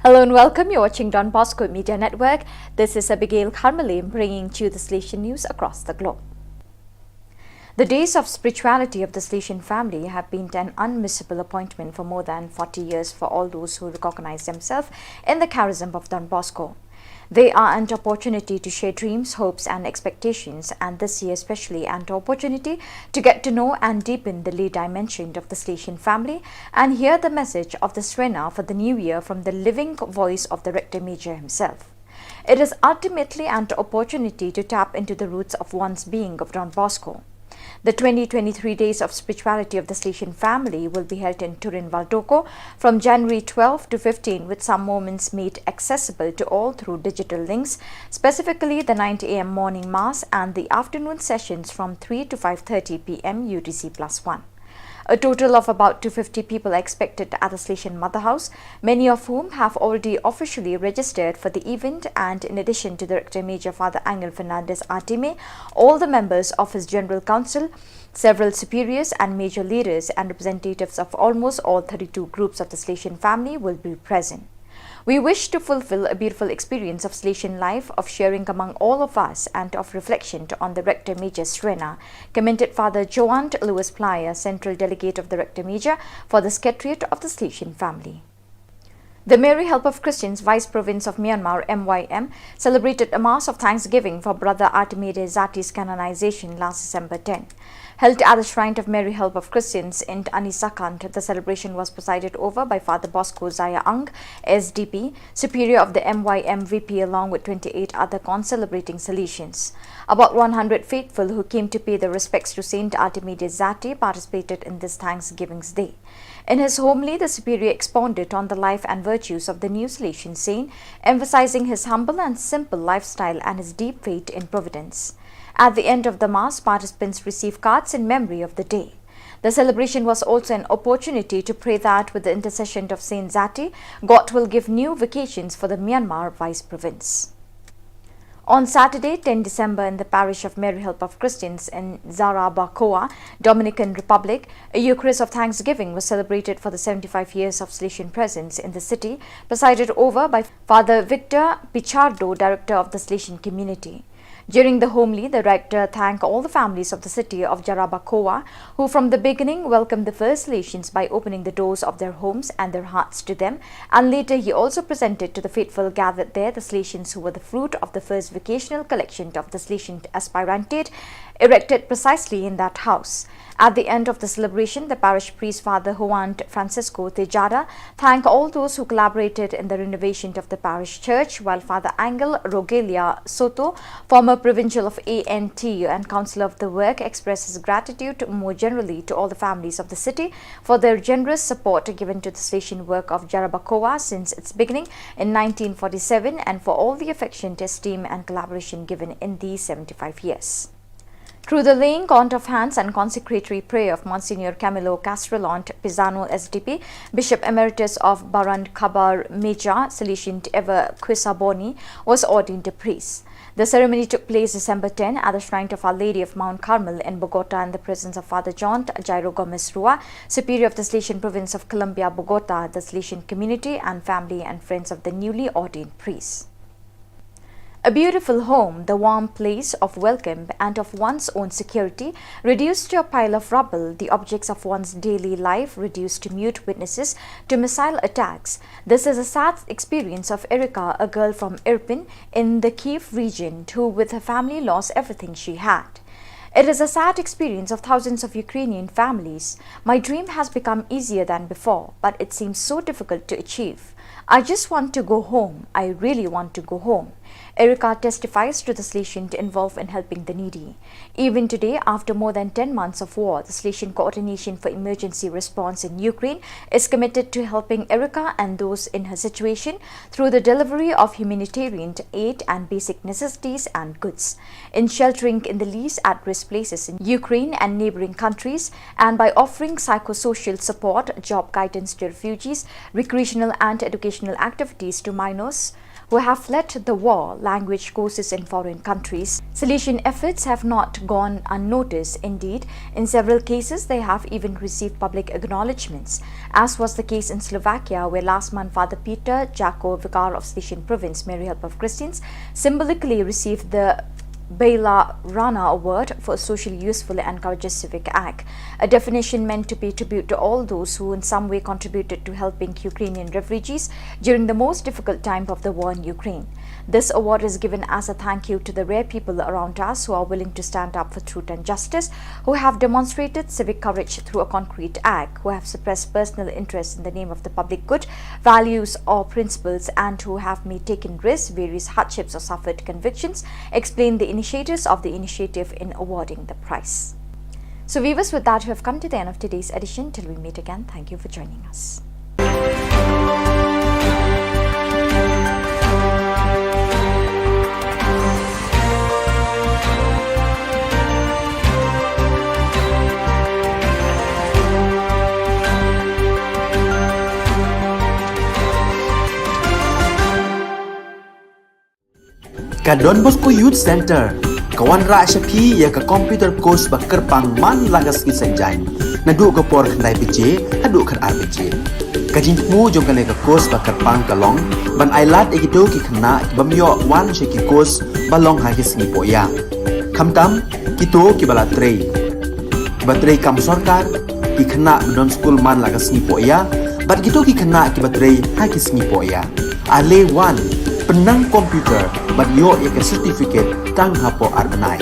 Hello and welcome. You're watching Don Bosco Media Network. This is Abigail Kharmale bringing to you the Salesian news across the globe. The days of spirituality of the Salesian family have been an unmissable appointment for more than forty years for all those who recognize themselves in the charism of Don Bosco. They are an opportunity to share dreams, hopes, and expectations, and this year especially, an opportunity to get to know and deepen the lay dimension of the Salesian family and hear the message of the Srena for the new year from the living voice of the Rector Major himself. It is ultimately an opportunity to tap into the roots of one's being of Don Bosco. The twenty twenty-three Days of Spirituality of the Salesian family will be held in Turin Valdocco from January twelve to fifteen, with some moments made accessible to all through digital links, specifically the nine a m morning mass and the afternoon sessions from three to five thirty p m U T C plus one. A total of about two fifty people are expected at the Salesian Mother House, many of whom have already officially registered for the event, and in addition to the Rector Major Father Angel Fernandez Artime, all the members of his General Council, several superiors and major leaders and representatives of almost all thirty-two groups of the Salesian family will be present. We wish to fulfill a beautiful experience of Salesian life, of sharing among all of us, and of reflection on the Rector Major Srena, commented Father Joant Louis Plyer, Central Delegate of the Rector Major for the Secretariat of the Salesian family. The Mary Help of Christians Vice Province of Myanmar, M Y M, celebrated a Mass of Thanksgiving for Brother Artime Dei Zati's canonization last December ten. Held at the Shrine of Mary Help of Christians in Anisakant, the celebration was presided over by Father Bosco Zaya Ang, S D P, Superior of the M Y M V P, along with twenty-eight other con-celebrating Salesians. About one hundred faithful who came to pay their respects to Saint Artime Dei Zati participated in this Thanksgiving Day. In his homily, the Superior expounded on the life and virtues of the new Salesian saint, emphasizing his humble and simple lifestyle and his deep faith in Providence. At the end of the Mass, participants receive cards in memory of the day. The celebration was also an opportunity to pray that with the intercession of Saint Zati, God will give new vocations for the Myanmar Vice Province. On Saturday, ten December, in the parish of Mary Help of Christians in Jarabacoa, Dominican Republic, a Eucharist of Thanksgiving was celebrated for the seventy-five years of Salesian presence in the city, presided over by Father Victor Pichardo, Director of the Salesian Community. During the homily, the rector thanked all the families of the city of Jarabacoa, who from the beginning welcomed the first Salesians by opening the doors of their homes and their hearts to them, and later he also presented to the faithful gathered there the Salesians who were the fruit of the first vocational collection of the Salesian aspirantate, erected precisely in that house. At the end of the celebration, the parish priest, Father Juan Francisco Tejada, thanked all those who collaborated in the renovation of the parish church, while Father Angel Rogelia Soto, former provincial of A N T U and councillor of the work, expressed his gratitude more generally to all the families of the city for their generous support given to the Salesian work of Jarabacoa since its beginning in nineteen forty-seven and for all the affection, esteem, and collaboration given in these seventy-five years. Through the laying on of hands and consecratory prayer of Monsignor Camilo Castrellant Pisano, S D P, Bishop Emeritus of Barand Kabar Meja, Salesian Ever Quisaboni, was ordained a priest. The ceremony took place December ten at the shrine of Our Lady of Mount Carmel in Bogota in the presence of Father John Jairo Gomez Rua, Superior of the Salesian Province of Colombia, Bogota, the Salesian community and family and friends of the newly ordained priest. A beautiful home, the warm place of welcome and of one's own security, reduced to a pile of rubble, the objects of one's daily life reduced to mute witnesses to missile attacks. This is a sad experience of Erika, a girl from Irpin in the Kyiv region, who with her family lost everything she had. It is a sad experience of thousands of Ukrainian families. My dream has become easier than before, but it seems so difficult to achieve. I just want to go home. I really want to go home. Erika testifies to the Salesian involved in helping the needy. Even today, after more than ten months of war, the Salesian Coordination for Emergency Response in Ukraine is committed to helping Erika and those in her situation through the delivery of humanitarian aid and basic necessities and goods, in sheltering in the least at-risk places in Ukraine and neighboring countries, and by offering psychosocial support, job guidance to refugees, recreational and educational activities to minors, who have fled the war, language courses in foreign countries. Salvation efforts have not gone unnoticed. Indeed, in several cases, they have even received public acknowledgements, as was the case in Slovakia, where last month Father Peter Jako, Vicar of Salesian Province, Mary Help of Christians, symbolically received the Bela Rana Award for a socially useful and courageous civic act, a definition meant to pay tribute to all those who in some way contributed to helping Ukrainian refugees during the most difficult time of the war in Ukraine. This award is given as a thank you to the rare people around us who are willing to stand up for truth and justice, who have demonstrated civic courage through a concrete act, who have suppressed personal interests in the name of the public good, values, or principles, and who have may taken risks, various hardships, or suffered convictions, explain the initiators of the initiative in awarding the prize. So, viewers, with that, we have come to the end of today's edition. Till we meet again, thank you for joining us. Ka Don Bosco Youth Centre ka wanrah sha phi ïa ka computer course ba kyrpang man la ka sngi Saitjaiñ, naduh ka por khyndai baje haduh khatar baje. Ka jingthmu jong kane ka course ba kyrpang ka long ban ai lad ïa kito ki khynnah ki bym ïoh wan sha ki course ba long ha ki sngi pohïa, khamtam kito kiba la trei, kiba trei kam sorkar, ki khynnah ba don skul man la ka sngi pohïa, bad kito ki khynnah kiba trei ha ki sngi pohïa. Ale wan, pynnang computer bad ïoh ïa ka certificate tang hapoh ar bnai.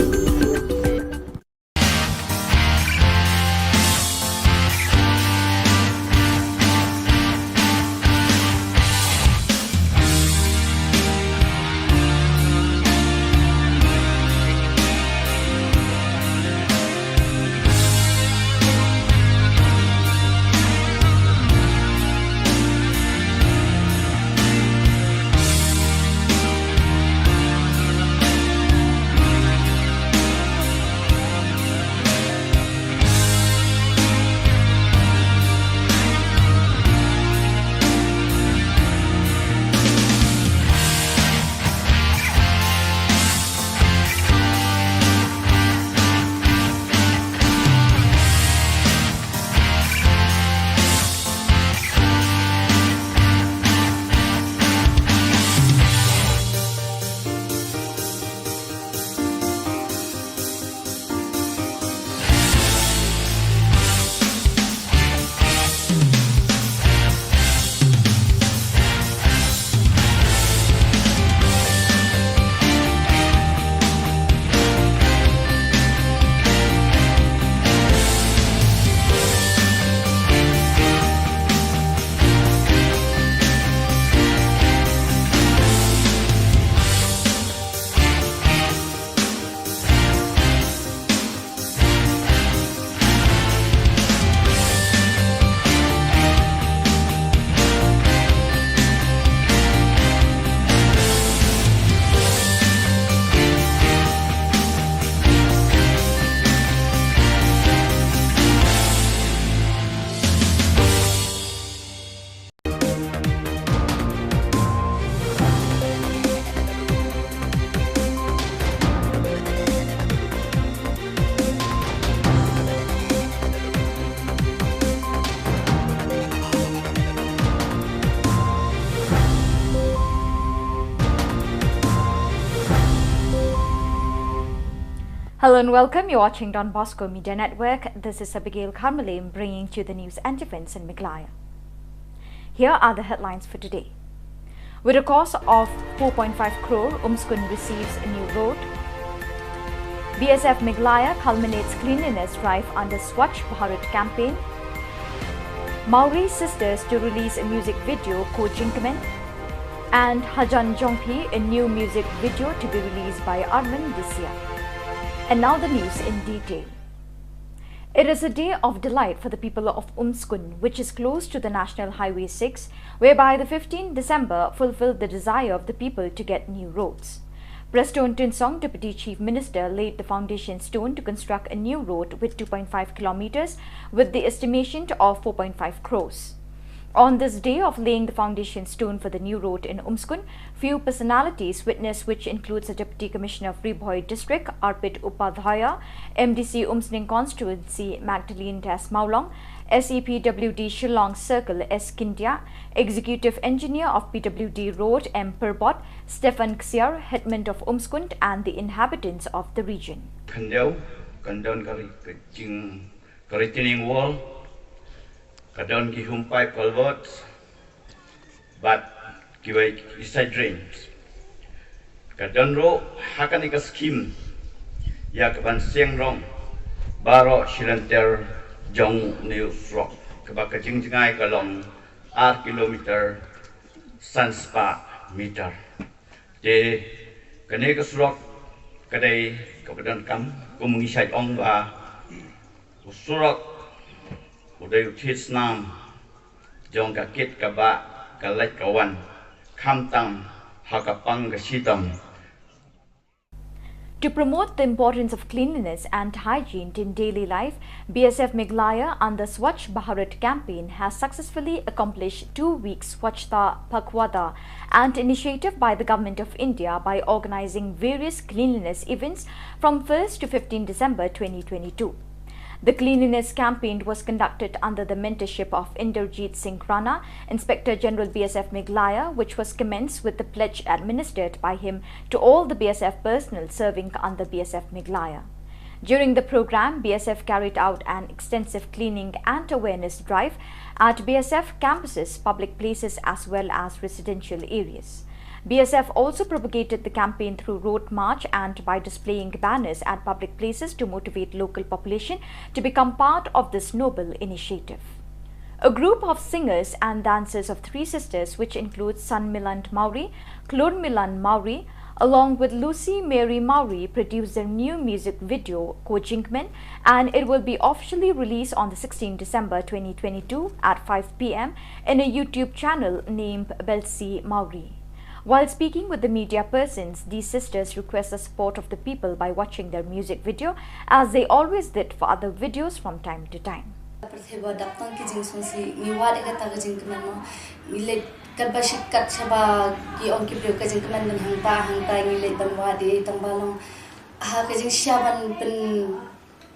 Hello and welcome. You're watching Don Bosco Media Network. This is Abigail Kharmilem bringing to you the news and events in Meghalaya. Here are the headlines for today. With a cost of four point five crore, Umskun receives a new road. B S F Meghalaya culminates cleanliness drive under Swachh Bharat campaign. Mawrie Sisters to release a music video, Ko Jingkmen. And Hajan Jongphi, a new music video to be released by Armin this year. And now the news in detail. It is a day of delight for the people of Umskun, which is close to the National Highway six, whereby the fifteenth December fulfilled the desire of the people to get new roads. Prestone Tynsong, Deputy Chief Minister, laid the foundation stone to construct a new road with two point five kilometers, with the estimation of four point five crores. On this day of laying the foundation stone for the new road in Umskund, few personalities witnessed, which includes the Deputy Commissioner of Ri Bhoi District, Arpit Upadhyaya, M D C Umsning Constituency, Magdalene Das Mawlong, S E P W D Shillong Circle, S Scindia, Executive Engineer of P W D Road, M Pyrbot, Stephen Ksiar, Headman of Umskund, and the inhabitants of the region. Khyndiat, ka don ka ri-, ka jing, ka retaining wall, ka don ki home pipe culverts, bad kiwei ki side drains. Ka don ruh ha kane ka scheme ïa ka ban seng rong baroh shilynter jong une u surok, kaba ka jingjngai ka long ar kilometer san spah meter. Te kane ka surok ka dei kaba donkam, kum ngi shait ong ba u surok u dei u thied snam jong ka kit ka bah, ka leit ka wan, khamtam ha ka pang ka shitom. To promote the importance of cleanliness and hygiene in daily life, B S F Meghalaya under Swachh Bharat campaign has successfully accomplished two weeks Swachhata Pakhwada, an initiative by the Government of India by organizing various cleanliness events from first to fifteenth December twenty twenty-two. The cleanliness campaign was conducted under the mentorship of Inderjeet Singh Rana, Inspector General B S F Meghalaya, which was commenced with the pledge administered by him to all the B S F personnel serving under B S F Meghalaya. During the program, B S F carried out an extensive cleaning and awareness drive at B S F campuses, public places, as well as residential areas. B S F also propagated the campaign through road march and by displaying banners at public places to motivate local population to become part of this noble initiative. A group of singers and dancers of three sisters, which includes Sanmilan Mawrie, Klurmilan Mawrie, along with Lucy Mary Mawrie, produced their new music video, Ko Jingkmen, and it will be officially released on the sixteenth December twenty twenty-two at five p m in a YouTube channel named Belsi Mawrie. While speaking with the media persons, these sisters request the support of the people by watching their music video, as they always did for other videos from time to time. Pyrthei ba dap tang ki jingsngewsih, ngi wad ïa kata ka jingkmen mo. Ngi leit katba shit kat shaba ki ong ki briew ka jingkmen ban hangta hangta, ngi leit ban wad ïa i, tang ba long ha ka jingshisha ban pyn,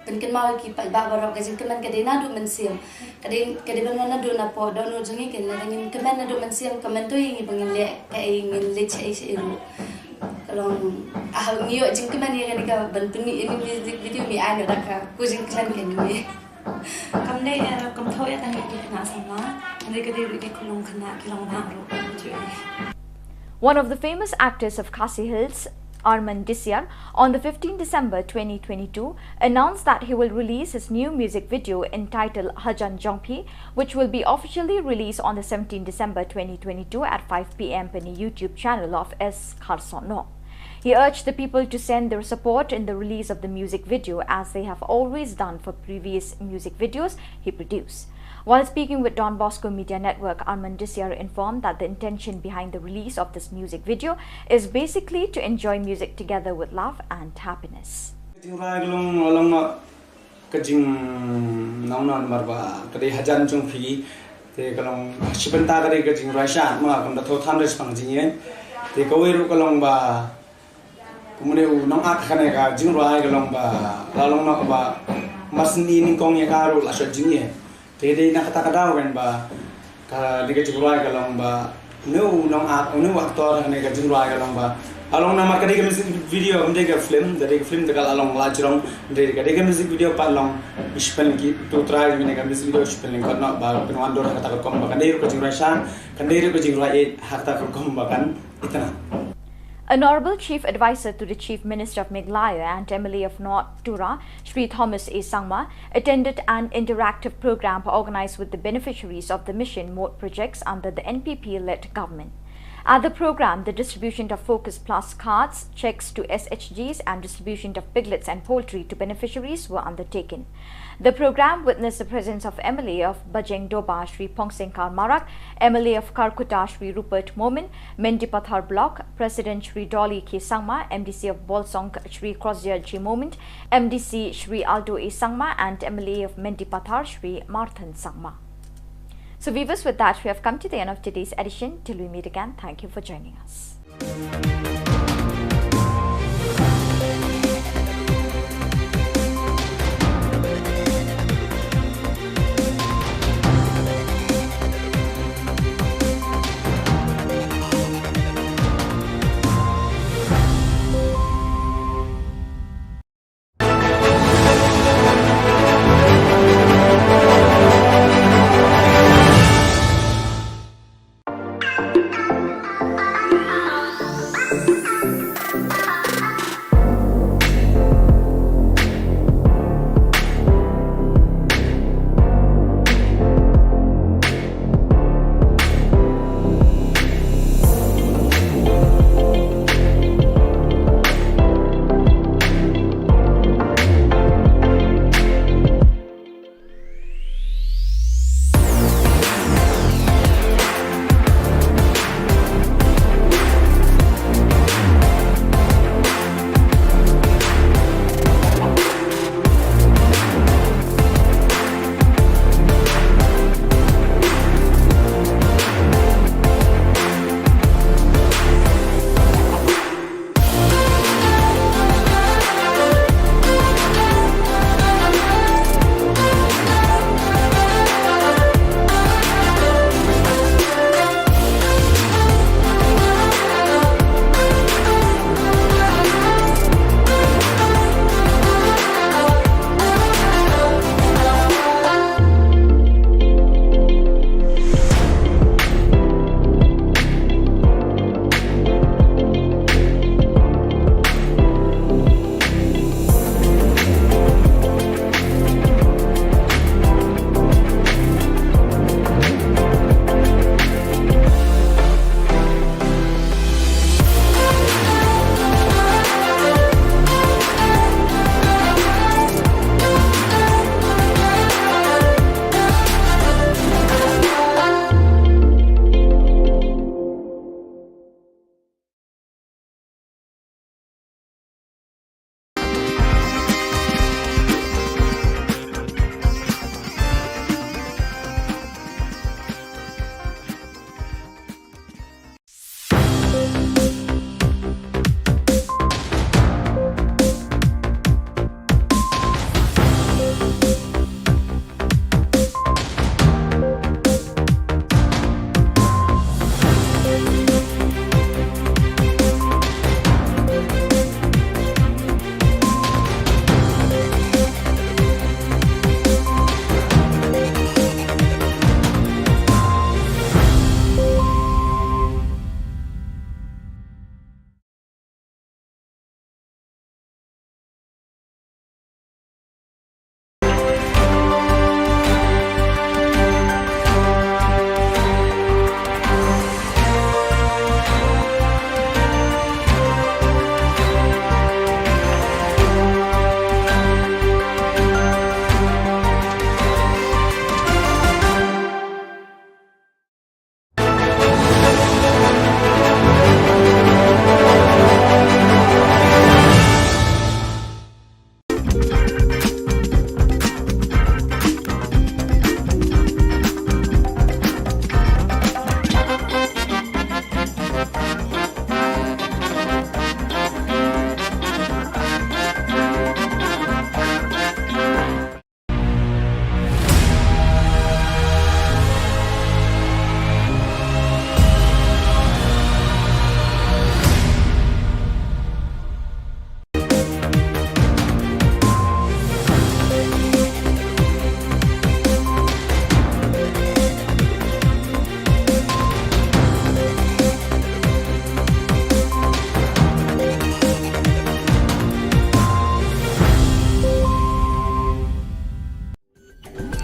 pynkynmaw ïa ki paidbah baroh, ka jingkmen ka dei naduh mynsiem. Ka dei, ka dei ban wan naduh napoh dohnud jong ngi, kane lada ngim kmen naduh mynsiem, ka myntoi ïa ngi ba ngin leh kaei, ngin leit shaei shaei ruh. Ka long, ah, ngi ïoh jingkmen ïa kane ka ban pynmih ïa kane ka music video, ngi ai noh da ka Ko Jingkmen kane. Kam dei, eh, kam thoh ïa tang ïa ki khynnah samla, hynrei ka dei ruh ïa ki khyllung khynnah ki rangbah ruh, ka jong ngi. One of the famous actors of Khasi Hills, Arman Disiar, on the fifteenth December twenty twenty-two, announced that he will release his new music video entitled Hajan Jong Phi, which will be officially released on the seventeenth December twenty twenty-two at five p m on the YouTube channel of S Kharsono. He urged the people to send their support in the release of the music video, as they have always done for previous music videos he produced. While speaking with Don Bosco Media Network, Arman Disiar informed that the intention behind the release of this music video is basically to enjoy music together with love and happiness. Ka jingrwai ka long, long ma ka jingnawnam namar ba ka dei Hajan Jong Phi. Te ka long shi bynta ka dei ka jingrwai sha, ma kam da thoh tham re spang jingïeng. Te kawei ruh ka long ba kumne u nongat kane ka jingrwai ka long ba la long noh ba mar sni nyngkong ïa ka ruh la shot jingïeng. Te dei na kata ka daw kan ba ka dei ka jingrwai ka long ba une u nongat, une u actor kane ka jingrwai ka long ba la long namar ka dei ka music video, kam dei ka film, ka dei ka film te ka la long la jrong, dei ka dei ka music video pat long. Ngi shu pynlong ki tu trai mane ka music video shu pynlong kot noh ba pynwan dur ha kata ka rukom ba kan dei ruh ka jingrwai sha, kan dei ruh ka jingrwai eh ha kata ka rukom ba kan itynnad. Honorable Chief Advisor to the Chief Minister of Meghalaya and M L A of North Tura, Shri Thomas A Sangma, attended an interactive program organized with the beneficiaries of the Mission Mode projects under the N P P-led government. At the program, the distribution of Focus Plus cards, checks to S H Gs, and distribution of piglets and poultry to beneficiaries were undertaken. The program witnessed the presence of M L A of Bajeng Doba, Shri Phongsengkar Marak, M L A of Kharkutta, Shri Rupert Momin, Mendipathar Block President Shri Dolly K Sangma, M D C of Bolsong Shri Crozier G Momin, M D C Shri Aldo A Sangma, and M L A of Mendipathar Shri Marthan Sangma. So viewers, with that, we have come to the end of today's edition. Till we meet again, thank you for joining us.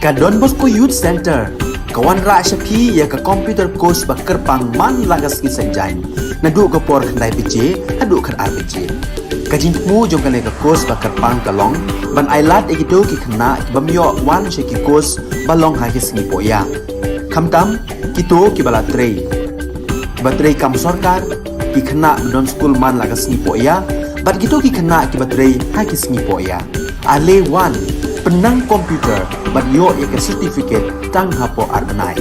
Ka Don Bosco Youth Centre ka wanrah sha phi ïa ka computer course ba kyrpang man la ka sngi Saitjaiñ, naduh ka por khyndai baje haduh khatar baje. Ka jingthmu jong kane ka course ba kyrpang ka long ban ailad ïa kito ki khynnah ki bym ïoh wan sha ki course ba long ha ki sngi pohïa, khamtam kito kiba la trei, kiba trei kam sorkar, ki khynnah ba don skul man la ka sngi pohïa, bad kito ki khynnah kiba trei ha ki sngi pohïa. Ale wan, pynnang computer bad ïoh ïa ka certificate tang hapoh ar bnai.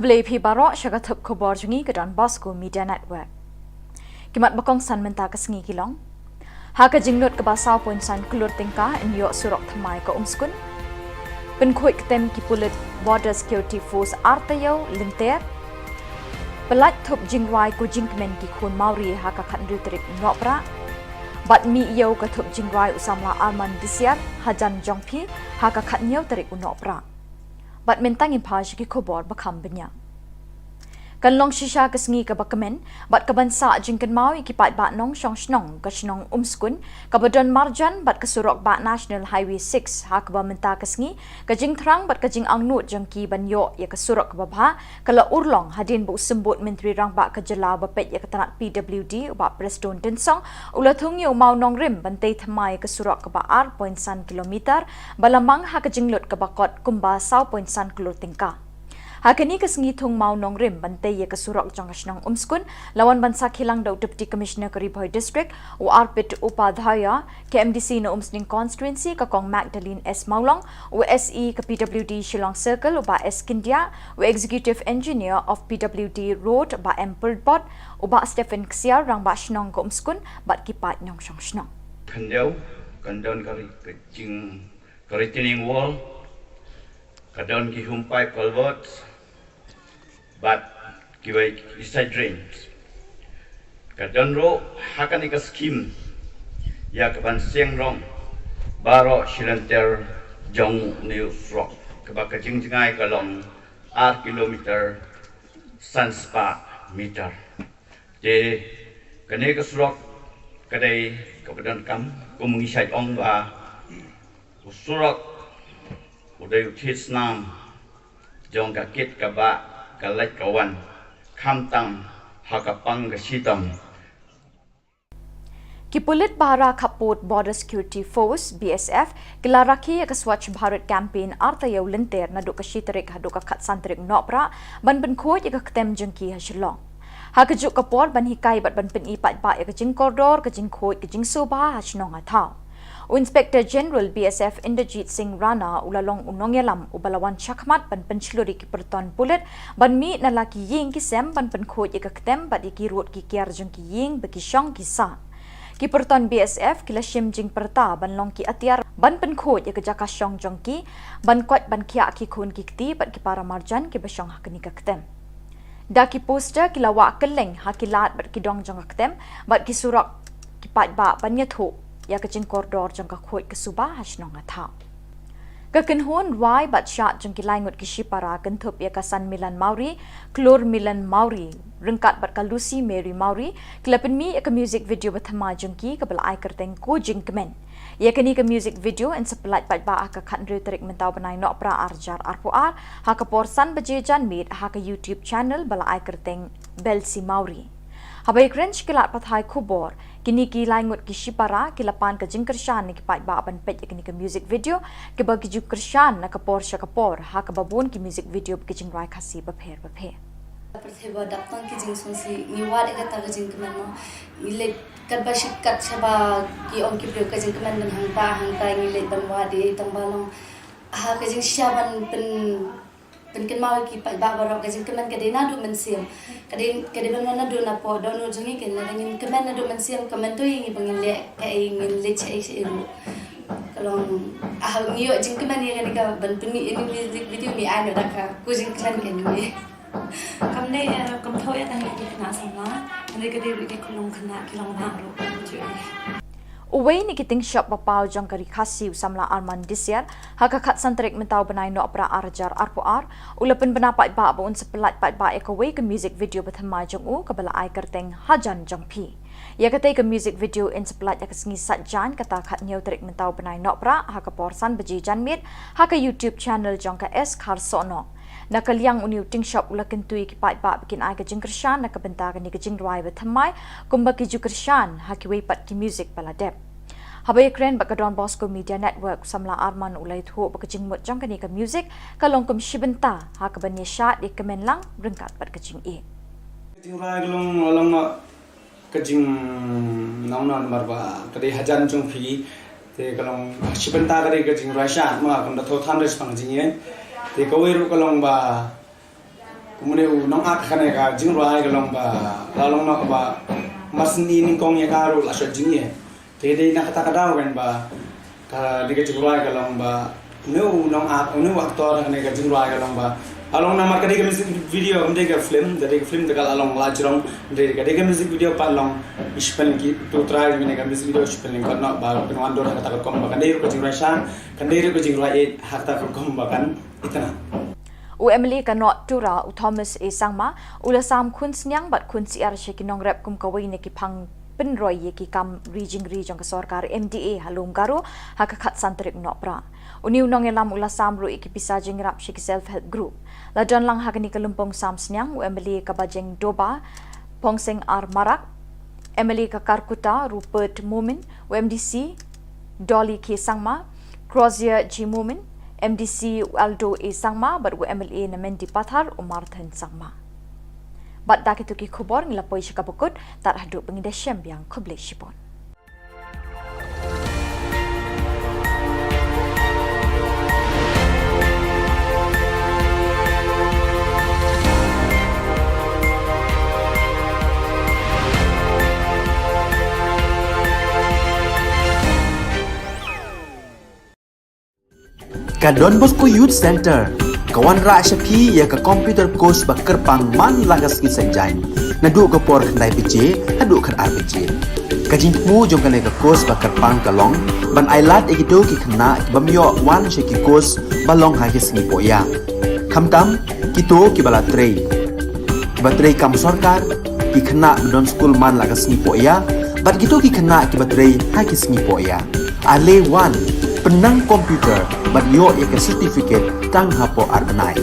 Khublei phi baroh sha ka thup khubor jong ngi ka Don Bosco Media Network. Ki mat ba kongsan mynta ka sngi ki long: Ha ka jinglut kaba saw point san klur tyngka yn ïoh surok thymmai ka Umskun. Pynkhuid ktem ki pulit Border Security Force ar taïew lynter. Pyllait thup jingrwai ko jingkmen ki khun Mawri ha ka khathynriew tarik u Nohprah. Bad mih ïew ka thup jingrwai u samla Arman Disiar hajan jong phi ha ka khathynñiew tarik u Nohprah. Bad mynta ngin phai sha ki khubor ba kham bniah. Kan long shisha ka sngi kaba kmen bad kaban sah jingkynmaw ïa ki paidbah nongshong shnong ka shnong Umskun kaba don marjan bad ka surok bah National Highway six, ha kaba mynta ka sngi ka jingthrang bad ka jingangnud jong ki ban ïoh ïa ka surok kaba bha ka la urlong hadien ba u symbud Myntri Rangbah ka jylla uba peit ïa ka tnat P W D u Bah Prestone Tynsong u la thung ïa u mawnongrim ban tei thymmai ïa ka surok kaba ar point san kilometer ba la mang ha ka jinglut kaba kot kumba saw point san klur tyngka. Ha kane ka sngi thung mawnongrim ban tei ïa ka surok jong ka shnong Umskun la wan ban sakhi lang da u Deputy Commissioner ka Ri Bhoi District u Arpit Upadhyaya, K M D C na Umsning Constituency ka Kong Magdalene S Mawlong, u S E ka P W D Shillong Circle u Bah S Scindia, u Executive Engineer of P W D Road Bah M Pyrthbot, u Bah Stephen Ksiar, Rangbah Shnong ka Umskun bad ki paid nongshong shnong. Khyndiat, kan don ka ri-, ka jing, ka retaining wall, ka don ki home pipe culverts, bad kiwei ki side drains. Ka don ruh ha kane ka scheme ïa kaban seng rong baroh shi lynter jong une u surok kaba ka jingjngai ka long ar kilometer san spah meter. Te kane ka surok ka dei kaba donkam, kum ngi shait ong ba u surok u dei u thied snam jong ka kit ka bah ka leit ka wan, khamtam ha ka pang ka shitom. Ki pulit ba ha khappud Border Security Force, B S F, ki la rakhe ïa ka Swachh Bharat Campaign ar taïew lynter naduh ka shi tarik haduh ka khatsan tarik Nohprah ban pynkhuid ïa ka ktem jong ki ha Shillong. Ha kajuh ka por ban hikai bad ban pyni paidbah ïa ka jingkordor, ka jingkhuid, ka jingsngewbha ha shnong ha thaw. U Inspector General B S F Inderjit Singh Rana u la long u nongïalam uba la wan shakhmat ban pynshlur ïa ki pyrton pulit ban mih na la ki ïing ki sem ban pynkhuid ïa ka ktem bad ïa ki rud ki kiar jong ki ïing ba ki shong ki sah. Ki pyrton B S F ki la shim jingpyrta ban long ki atiar ban pynkhuid ïa ka jaka shong jong ki, ban koit ban khiah ki khun ki kti bad ki para marjan kiba shong ha kane ka ktem. Da ki poster ki la wah kylleng ha ki lad bad ki dong jong ka ktem bad ki surok ki paidbah ban ïathuh ïa ka jingkordor jong ka khuid ka suba ha shnong ha thaw. Ka kynhun rwai bad shad jong ki lai ngut ki shipara kynthup ïa ka Sanmilan Mawrie, Klur Milan Mawrie, ryngkat bad ka Lucy Mary Mawrie, ki la pynmih ïa ka music video ba thymmai jong ki kaba la ai kyrteng Ko Jingkmen. Ïa kane ka music video yn sa pyllait paidbah ha ka khathynriew tarik mynta u bnai Nohprah ar hajar arphew ar, ha ka por san baje janmiet ha ka YouTube channel ba la ai kyrteng Belsi Mawrie. Haba ïakren sha ki lad pathai khubor, kine ki lai ngut ki shipara ki la pan ka jingkyrshan na ki paidbah ban peit ïa kane ka music video, kiba ki ju kyrshan na ka por sha ka por ha kaba bun ki music video ba ki jingrwai Khasi bapher bapher. Pyrthei ba dap tang ki jingsngewsih, ngi wad ïa kata ka jingkmen mo. Ngi leit katba shit kat shaba ki ong ki briew ka jingkmen ban hangta hangta, ngi leit ban wad ïa i tang ba long. Ha ka jingshisha ban pyn, pynkynmaw ïa ki paidbah baroh, ka jingkmen ka dei naduh mynsiem. Ka dei, ka dei ban wan naduh napoh dohnud jong ngi, kane ngin kmen naduh mynsiem, kmen to ïa ngi ba ngin leh kaei, ngin leit shaei shaei ruh. Ka long, ah, ngi ïoh jingkmen ïa kane ka ban pynmih ïa kane ka music video, ngi ai noh da ka Ko Jingkmen kane. Kam dei, eh, kam thoh ïa tang ïa ki khynnah samla, hynrei ka dei ruh ïa ki khyllung khynnah ki long bha ruh, ka jingkmen. Uwei na ki tyngshop ba paw jong ka Ri Khasi u samla Arman Disiar, ha ka khatsan tarik mynta u bnai Nohprah ar hajar arphew ar, u la pynbna paidbah ba un sa pyllait paidbah ïa kawei ka music video ba thymmai jong u kaba la ai kyrteng Hajan Jong Phi. Ïa katei ka music video yn sa pyllait ha ka sngi Saitjaiñ, kata khathynñiew tarik mynta u bnai Nohprah, ha ka por san baje janmiet ha ka YouTube channel jong ka S Kharsohnoh. Na ka liang une u tyngshop u la kyntu ïa ki paidbah ba kin ai ka jingkyrshan na ka bynta kane ka jingrwai ba thymmai, kumba ki ju kyrshan ha kiwei pat ki music ba la dep. Haba ïakren bad ka Don Bosco Media Network, u samla Arman u la ïathuh ba ka jingmut jong kane ka music ka long kum shi bynta ha kaban ïashad ïakmen lang ryngkat bad ka jingïeit. Ka jingrwai ka long, long ma ka jingnang namar ba ka dei Hajan Jong Phi, te ka long shi bynta ka dei ka jingrwai shad ma kam da thoh than re shaphang ka jingïeit. Te kawei ruh ka long ba Kumne u nongak kane ka jingrwai ka long ba la long na ba mar sni nyngkong ïa ka ruh la shot jingeh. Te dei na kata ka daw kan ba kane ka jingrwai ka long ba une u nongak, une u actor kane ka jingrwai ka long ba la long namar ka dei ka music video, ka dei ka film, ka dei ka film te ka la long la jrong, dei ka dei ka music video pat long i shiphew ki tu trai mane ka music video shiphew lyngkot noh ba kan wan dor ha kata ka rukom ba kan dei ruh ka jingrwai shang, kan dei ruh ka jingrwai eh ha kata ka rukom ba kan itynnad. U M L A ka North Tura, u Thomas A Sangma, u la sam khun sniang bad khun syiar sha ki nongrep kum kawei na ki phang pynroi ïa ki kam ri jingri jong ka sorkar M D A ha Lum Garo ha ka khatsan tarik Nohprah. Une u nongïalam u la sam ruh ïa ki pisa jingïarap sha ki self help group. La don lang ha kane ka lympung sam sniang u M L A ka Bajeng Doba, Pongseng R Marak, M L A ka Kharkutta Rupert Momin, u M D C Dolly K Sangma, Crozier G Momin, M D C u Aldo A Sangma bad u M L A na Mendipathar u Marthan Sangma. Bad da kito ki khubor ngi la poi sha kaba kut, tad haduh ba ngin da shem biang, khublei shibun. Ka Don Bosco Youth Center ka wanrah sha phi ïa ka computer course ba kyrpang man la ka sngi Saitjaiñ, naduh ka por khyndai baje haduh khatar baje. Ka jingthmu jong kane ka course ba kyrpang ka long ban ailad ïa kito ki khynnah ki bym ïoh wan sha ki course ba long ha ki sngi poh ïa, khamtam kito kiba la trei, kiba trei kam sorkar, ki khynnah ba don skul man la ka sngi poh ïa, bad kito ki khynnah kiba trei ha ki sngi poh ïa. Ale wan, pynnang computer bad ïoh ïa ka certificate tang hapoh ar bnai.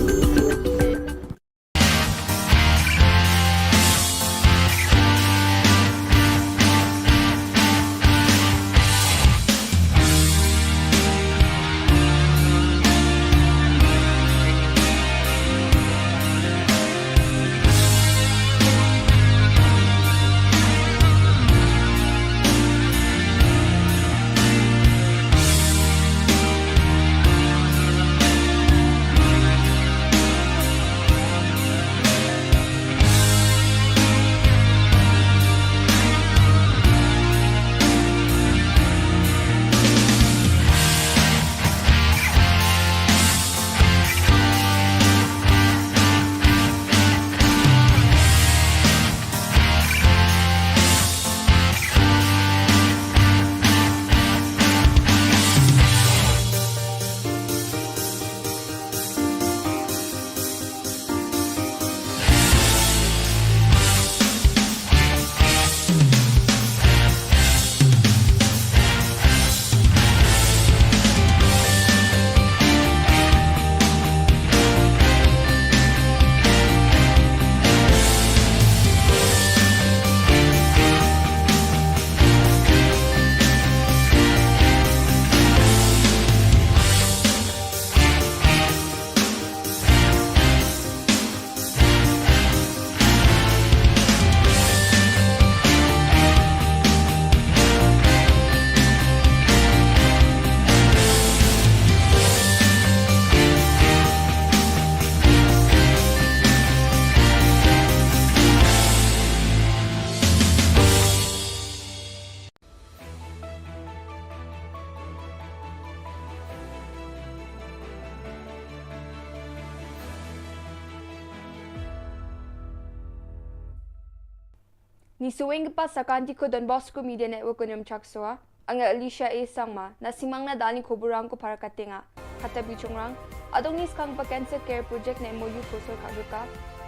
Ngi sngewbha ba sa ka Anti Khuid Don Bosco Media Network, Union Chaksoa, nga Alicia A Sangma, na sngewbha na dal ïa ki khubor rangko para katenga. Kata bichongrang, adong ngi skang ba cancer care project ne M O U ko sor ka ruka.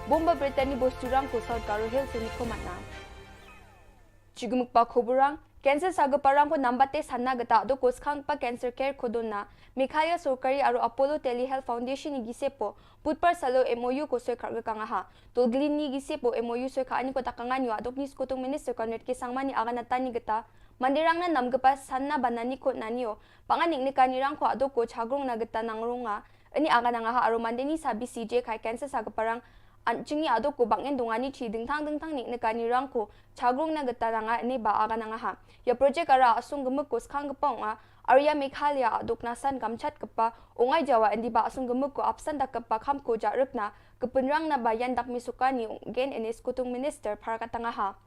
Bomba Brittany Bosturang ko South Garo Hills ni ko matna. Chigumuk pa khubor rang, cancer saga parang ko namba te sanna gata do ko skang ba cancer care ko donna. Meghalaya sorkari aro Apollo Telehealth Foundation ni gise po, putpar salo M O U ko soi kar ga kanga ha. Tolglin ni gise po M O U soi ka ani ko takanga nyo adok ni skotung minister Conrad K Sangma ni aga na tani gata. Mandirang na nam gapa sanna banani ko nanio. Panganik ni kani rang ko adok ko chagrong na gata nangrong nga. Ini aga nanga ha aro mande ni sabi C J kai cancer saga parang. An chingi adok ko bangin dongani chi dingtang dingtang nik ne kani rang ko chagrong na gata nanga ini ba aga nanga ha. Ya project ara asung gemuk ko skang gepong a, aria Meghalaya adok na san gamchat kepa, ongai Jawa indi ba asung gemuk ko apsan da kepa kam ko jaruk na, Ka pynrang na ba Ian Dkhar Misuka ni ong gen ene Skutung Minister phar ka tnga ha.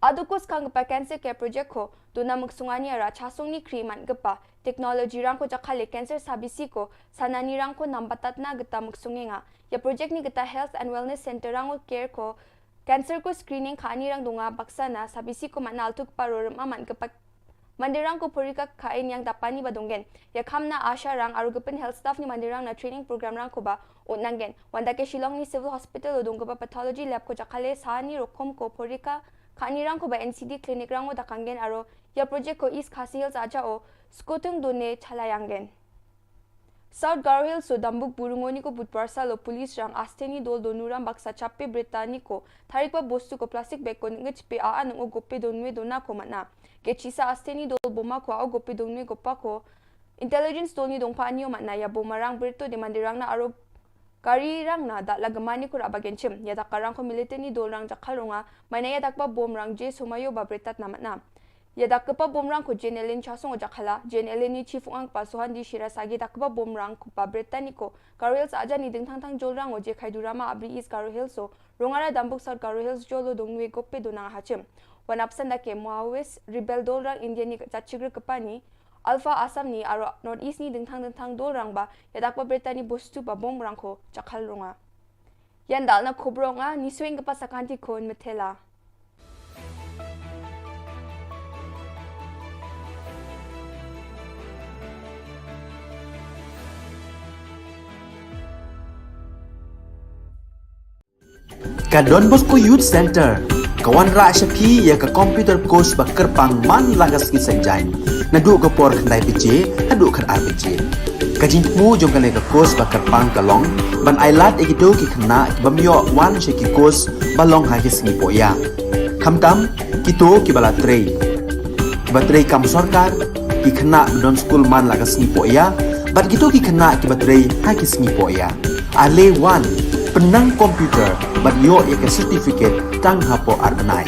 Adu kus kang kpa cancer care project ko duna muksunga ni ara chasung ni kri man kpa technology rang ko jakhale cancer sabisi ko sanani rang ko nambatat na gita muksunge nga. Ya project ni gita health and wellness center rang ko care ko cancer ko screening kha ani rang dunga baksa na sabisi ko man altuk paro rem aman kpa Mandirang ko porika kha in yang tapani ba donggen. Ya khamna asha rang aru gepin health staff ni mandirang na training program rang ko ba ut nanggen. Wanda ke Shillong ni Civil Hospital o dong ko ba pathology lab ko jakhale sani rokom ko porika kha ni rang ko ba N C D clinic rang o dakanggen aru ya project ko East Khasi Hills aja o skutung done chalayanggen. South Garo Hills o Dambuk Burungoni ko Budwar salo police rang asteni dol donuram baksa chape bretani ko tharik ba bostu ko plastic bag ko ngechpe a anung o gope donwe dona ko mana. Ke chisa asteni dol boma ko a o gope donwe gopa ko intelligence dol ni dongpa anio mana ya boma rang breto de mandirang na aro kari rang na da la gemani ko raba genchim ya da karang ko militeni dol rang jakhal ronga mana ya dakpa bom rang je sumayo ba bretat na mana. Ya dak kpa bom rang ko J N L N chasung o jakhala, J N L N ni chief ong pa Suhandi Shira sagi dak kpa bom rang ko pa Britannico, Garo Hills aja ni dingthang thang jol rang o je khai durama abri East Garo Hills o, rongara Dambuk South Garo Hills jolo dongwe gope donang hachim. Wan apsan da ke Maoist rebel dol rang India ni chachigre kpa ni, Alpha Assam ni aro North East ni dingthang dingthang dol rang ba, ya dak pa Britanni bostu ba bom rang ko jakhal ronga. Yan dal na khubronga ni swing kpa sakanti kon metela. Ka Don Bosco Youth Center ka wanrah sha phi ïa ka computer course ba kyrpang man la ka sngi Saitjaiñ naduh ka por khyndai baje haduh khatar baje. Ka jingthmu jong kane ka course ba kyrpang ka long ban ailad ïa kito ki khynnah ki bym ïoh wan sha ki course ba long ha ki sngi pohïa. Khamtam kito kiba la trei, kiba trei kam sorkar, ki khynnah ba don skul man la ka sngi pohïa bad kito ki khynnah kiba trei ha ki sngi pohïa. Ale wan pynnang computer bad ïoh ïa ka certificate tang hapoh ar bnai.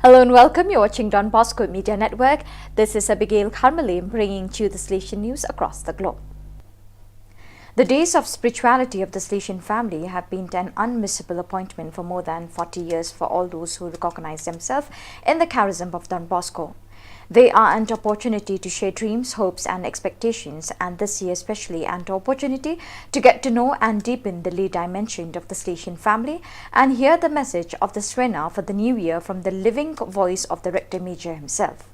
Hello and welcome. You're watching Don Bosco Media Network. This is Abigail Kharmalim bringing to you the Salesian news across the globe. The Days of Spirituality of the Salesian Family have been an unmissable appointment for more than forty years for all those who recognize themselves in the charism of Don Bosco. They are an opportunity to share dreams, hopes, and expectations, and this year especially an opportunity to get to know and deepen the lay dimension of the Station family and hear the message of the Srena for the new year from the living voice of the Rector Major himself.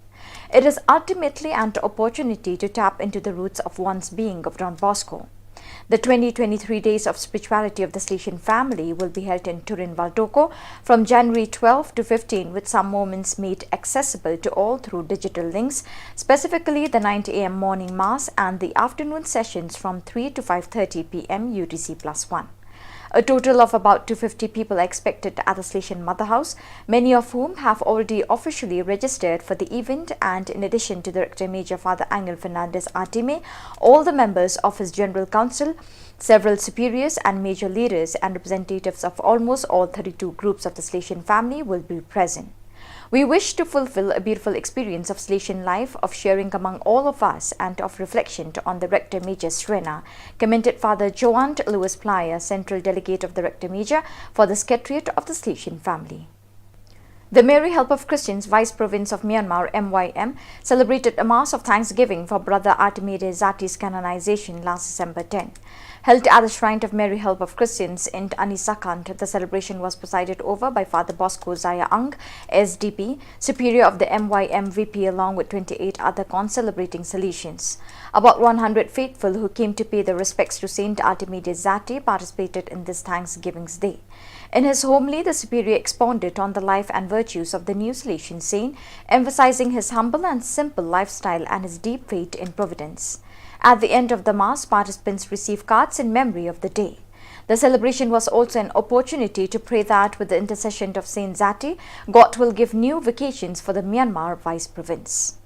It is ultimately an opportunity to tap into the roots of one's being of Don Bosco. The twenty twenty-three Days of Spirituality of the Station family will be held in Turin Valdocco from January twelve to fifteen, with some moments made accessible to all through digital links, specifically the nine a m morning mass and the afternoon sessions from three to five thirty p m U T C plus one. A total of about two fifty people are expected at the Station Mother House, many of whom have already officially registered for the event, and in addition to the Rector Major Father Angel Fernandez Artime, all the members of his General Council, several superiors and major leaders, and representatives of almost all thirty-two groups of the Station family will be present. We wish to fulfill a beautiful experience of Station life, of sharing among all of us, and of reflection on the Rector Major Srena, commented Father Joant Louis Plyer, Central Delegate of the Rector Major for the Secretariat of the Station family. The Mary Help of Christians Vice Province of Myanmar, M Y M, celebrated a Mass of Thanksgiving for Brother Artime Dezati's canonization last December ten. Held at the Shrine of Mary Help of Christians in Anisakant, the celebration was presided over by Father Bosco Zaya Ang, S D P, Superior of the M Y M V P, along with twenty-eight other concelebrating Salesians. About one hundred faithful who came to pay their respects to Saint Artime Dezati participated in this Thanksgiving's Day. In his homily, the Superior expounded on the life and virtues of the new Salesian saint, emphasizing his humble and simple lifestyle and his deep faith in Providence. At the end of the Mass, participants received cards in memory of the day. The celebration was also an opportunity to pray that, with the intercession of Saint Zati, God will give new vocations for the Myanmar Vice Province.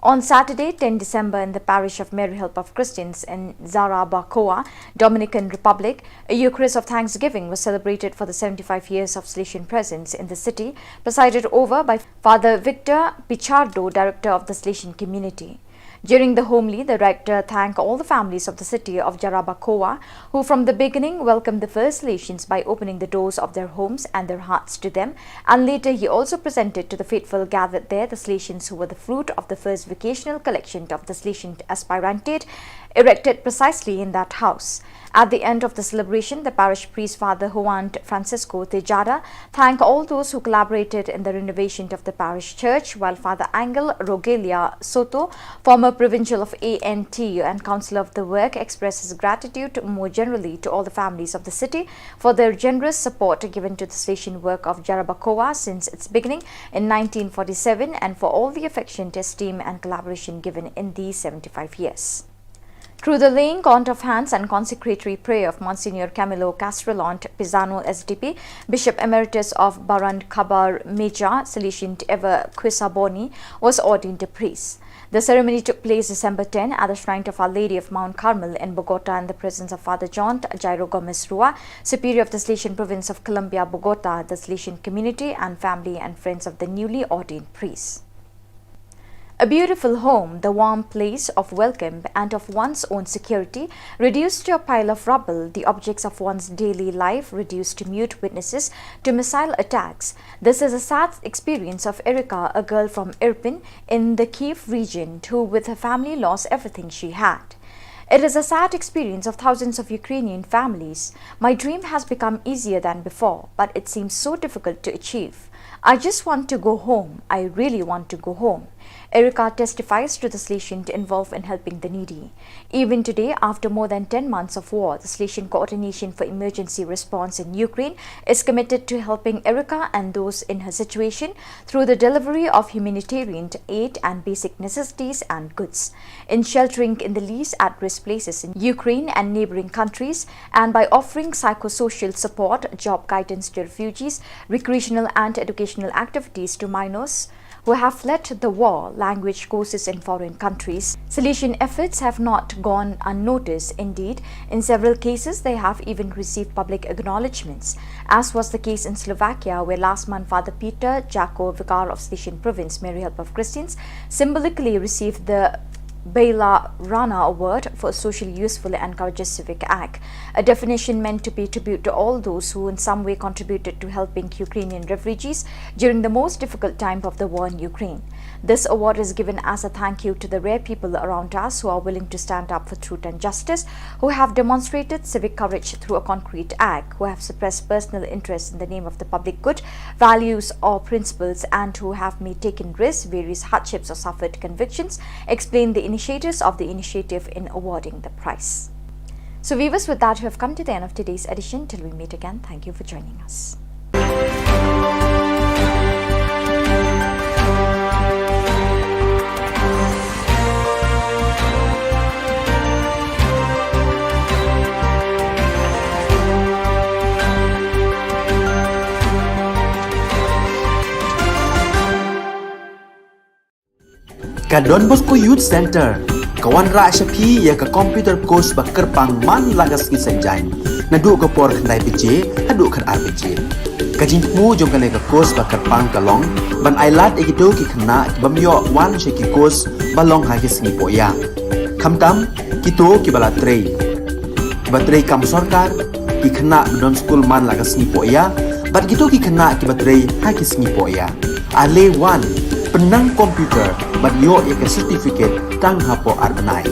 On Saturday, ten December, in the parish of Mary Help of Christians in Jarabacoa, Dominican Republic, a Eucharist of Thanksgiving was celebrated for the seventy-five years of Salesian presence in the city, presided over by Father Victor Pichardo, Director of the Salesian Community. During the homily, the rector thanked all the families of the city of Jarabacoa, who from the beginning welcomed the first Salesians by opening the doors of their homes and their hearts to them, and later he also presented to the faithful gathered there the Salesians who were the fruit of the first vocational collection of the Salesian aspirantate, erected precisely in that house. At the end of the celebration, the parish priest, Father Juan Francisco Tejada, thanked all those who collaborated in the renovation of the parish church, while Father Angel Rogelia Soto, former provincial of A N T U and councillor of the work, expressed his gratitude more generally to all the families of the city for their generous support given to the Salesian work of Jarabacoa since its beginning in nineteen forty-seven and for all the affection, esteem, and collaboration given in these seventy-five years. Through the laying on of hands and consecratory prayer of Monsignor Camilo Castrelont Pisano, S D P, Bishop Emeritus of Barangkabar Major, Salesian Ever Quisaboni, was ordained a priest. The ceremony took place December ten at the shrine of Our Lady of Mount Carmel in Bogota, in the presence of Father John Jairo Gomez Rua, Superior of the Salesian Province of Colombia, Bogota, the Salesian community, and family and friends of the newly ordained priest. A beautiful home, the warm place of welcome and of one's own security, reduced to a pile of rubble, the objects of one's daily life reduced to mute witnesses to missile attacks. This is a sad experience of Erika, a girl from Irpin in the Kyiv region, who with her family lost everything she had. It is a sad experience of thousands of Ukrainian families. My dream has become easier than before, but it seems so difficult to achieve. I just want to go home. I really want to go home. Erika testifies to the Salesian involved in helping the needy. Even today, after more than ten months of war, the Salesian Coordination for Emergency Response in Ukraine is committed to helping Erika and those in her situation through the delivery of humanitarian aid and basic necessities and goods, in sheltering in the least at-risk places in Ukraine and neighboring countries, and by offering psychosocial support, job guidance to refugees, recreational and educational activities to minors who have fled the war, language courses in foreign countries. Salesian efforts have not gone unnoticed. Indeed, in several cases, they have even received public acknowledgements, as was the case in Slovakia, where last month Father Peter Jako, Vicar of Salesian Province, Mary Help of Christians, symbolically received the Bela Rana Award for a socially useful and courageous civic act, a definition meant to pay tribute to all those who in some way contributed to helping Ukrainian refugees during the most difficult time of the war in Ukraine. This award is given as a thank you to the rare people around us who are willing to stand up for truth and justice, who have demonstrated civic courage through a concrete act, who have suppressed personal interests in the name of the public good, values, or principles, and who have made taken risks, various hardships, or suffered convictions, explain the initiators of the initiative in awarding the prize. So, viewers, with that, we have come to the end of today's edition. Till we meet again, thank you for joining us. Ka Don Bosco Youth Center ka wanrah sha phi ïa ka computer course ba kyrpang man la ka sngi Saitjaiñ, naduh ka por khyndai baje haduh khatar baje. Ka jingthmu jong kane ka course ba kyrpang ka long ban ailad ïa kito ki khynnah ki bym ïoh wan sha ki course ba long ha ki sngi pohïa, khamtam kito kiba la trei, kiba trei kam sorkar, ki khynnah ba don skul man la ka sngi pohïa, bad kito ki khynnah kiba trei ha ki sngi pohïa. Ale wan, pynnang computer bad ïoh ïa ka certificate tang hapoh ar bnai.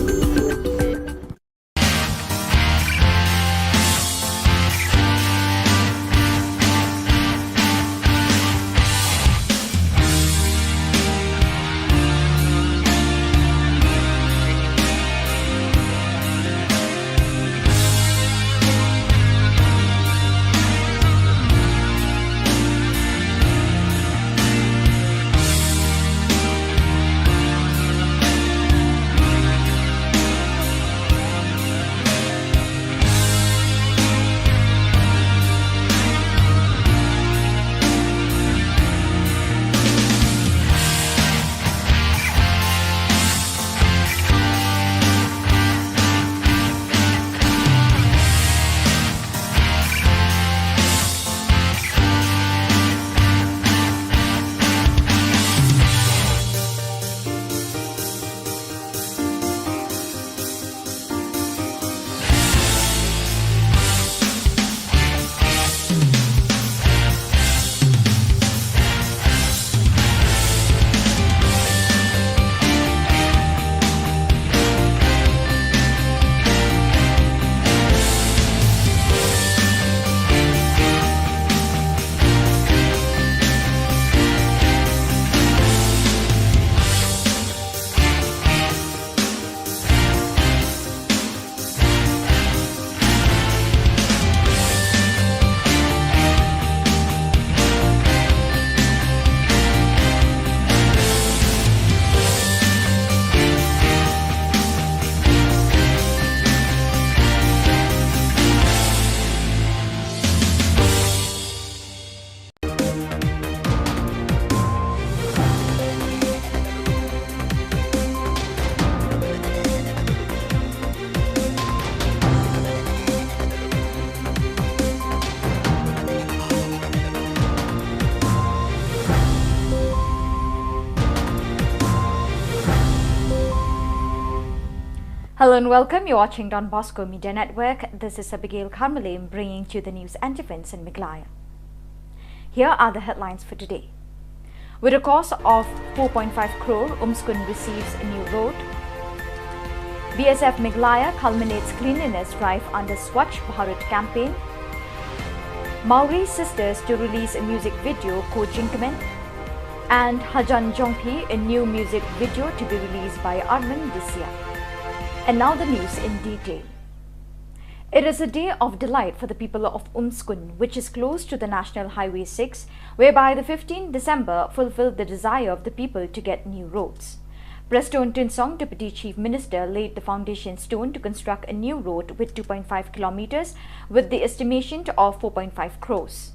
Hello and welcome. You're watching Don Bosco Media Network. This is Abigail Kharmale bringing to you the news and events in Meghalaya. Here are the headlines for today. With a cost of four point five crore, Umskun receives a new road. B S F Meghalaya culminates cleanliness drive under Swachh Bharat campaign. Mawri Sisters to release a music video, Ko Jingkmen. And Hajan Jongphi, a new music video to be released by Armin this year. And now the news in detail. It is a day of delight for the people of Umskun, which is close to the National Highway six, whereby the fifteenth December fulfilled the desire of the people to get new roads. Prestone Tynsong, Deputy Chief Minister, laid the foundation stone to construct a new road with two point five kilometers with the estimation of four point five crores.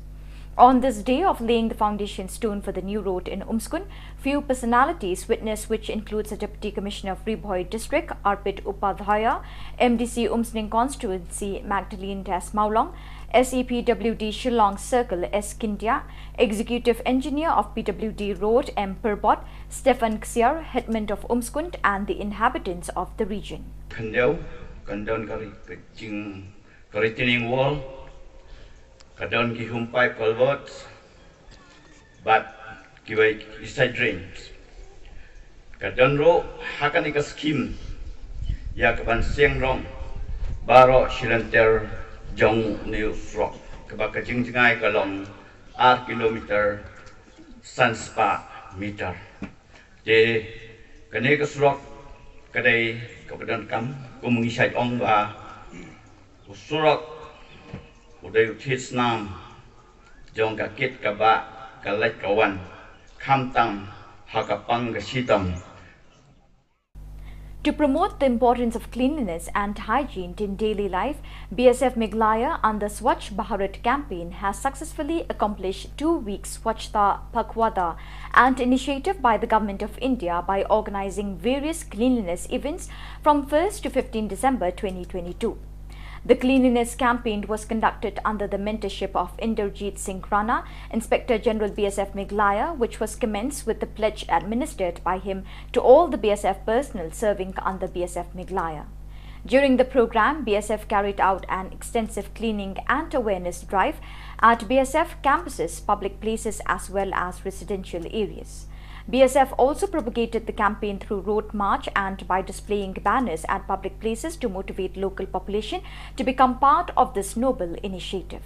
On this day of laying the foundation stone for the new road in Umskund, few personalities witnessed, which includes the Deputy Commissioner of Ri Bhoi District, Arpit Upadhyaya, M D C Umsning Constituency, Magdalene Das Mawlong, S E P W D Shillong Circle, S Kintia, Executive Engineer of P W D Road, M Pyrbot, Stephen Ksiar, Headman of Umskund, and the inhabitants of the region. Khyndiat, kan don ka ri-, ka jing, ka retaining wall, ka don ki home pipe culverts, bad kiwei ki side drains. Ka don ruh ha kane ka scheme ïa ka ban seng rong baroh shilynter jong une u surok, kaba ka jingjngai ka long ar kilometer san spah meter. Te kane ka surok ka dei kaba donkam, kum ngi shait ong ba u surok u dei u thied snam jong ka kit ka bah, ka leit ka wan, khamtam ha ka pang ka shitom. To promote the importance of cleanliness and hygiene in daily life, B S F Meghalaya under Swachh Bharat campaign has successfully accomplished two weeks Swachhata Pakhwada, an initiative by the Government of India by organizing various cleanliness events from first to fifteenth December twenty twenty-two. The cleanliness campaign was conducted under the mentorship of Inderjeet Singh Rana, Inspector General B S F Meghalaya, which was commenced with the pledge administered by him to all the B S F personnel serving under B S F Meghalaya. During the program, B S F carried out an extensive cleaning and awareness drive at B S F campuses, public places, as well as residential areas. B S F also propagated the campaign through road march and by displaying banners at public places to motivate local population to become part of this noble initiative.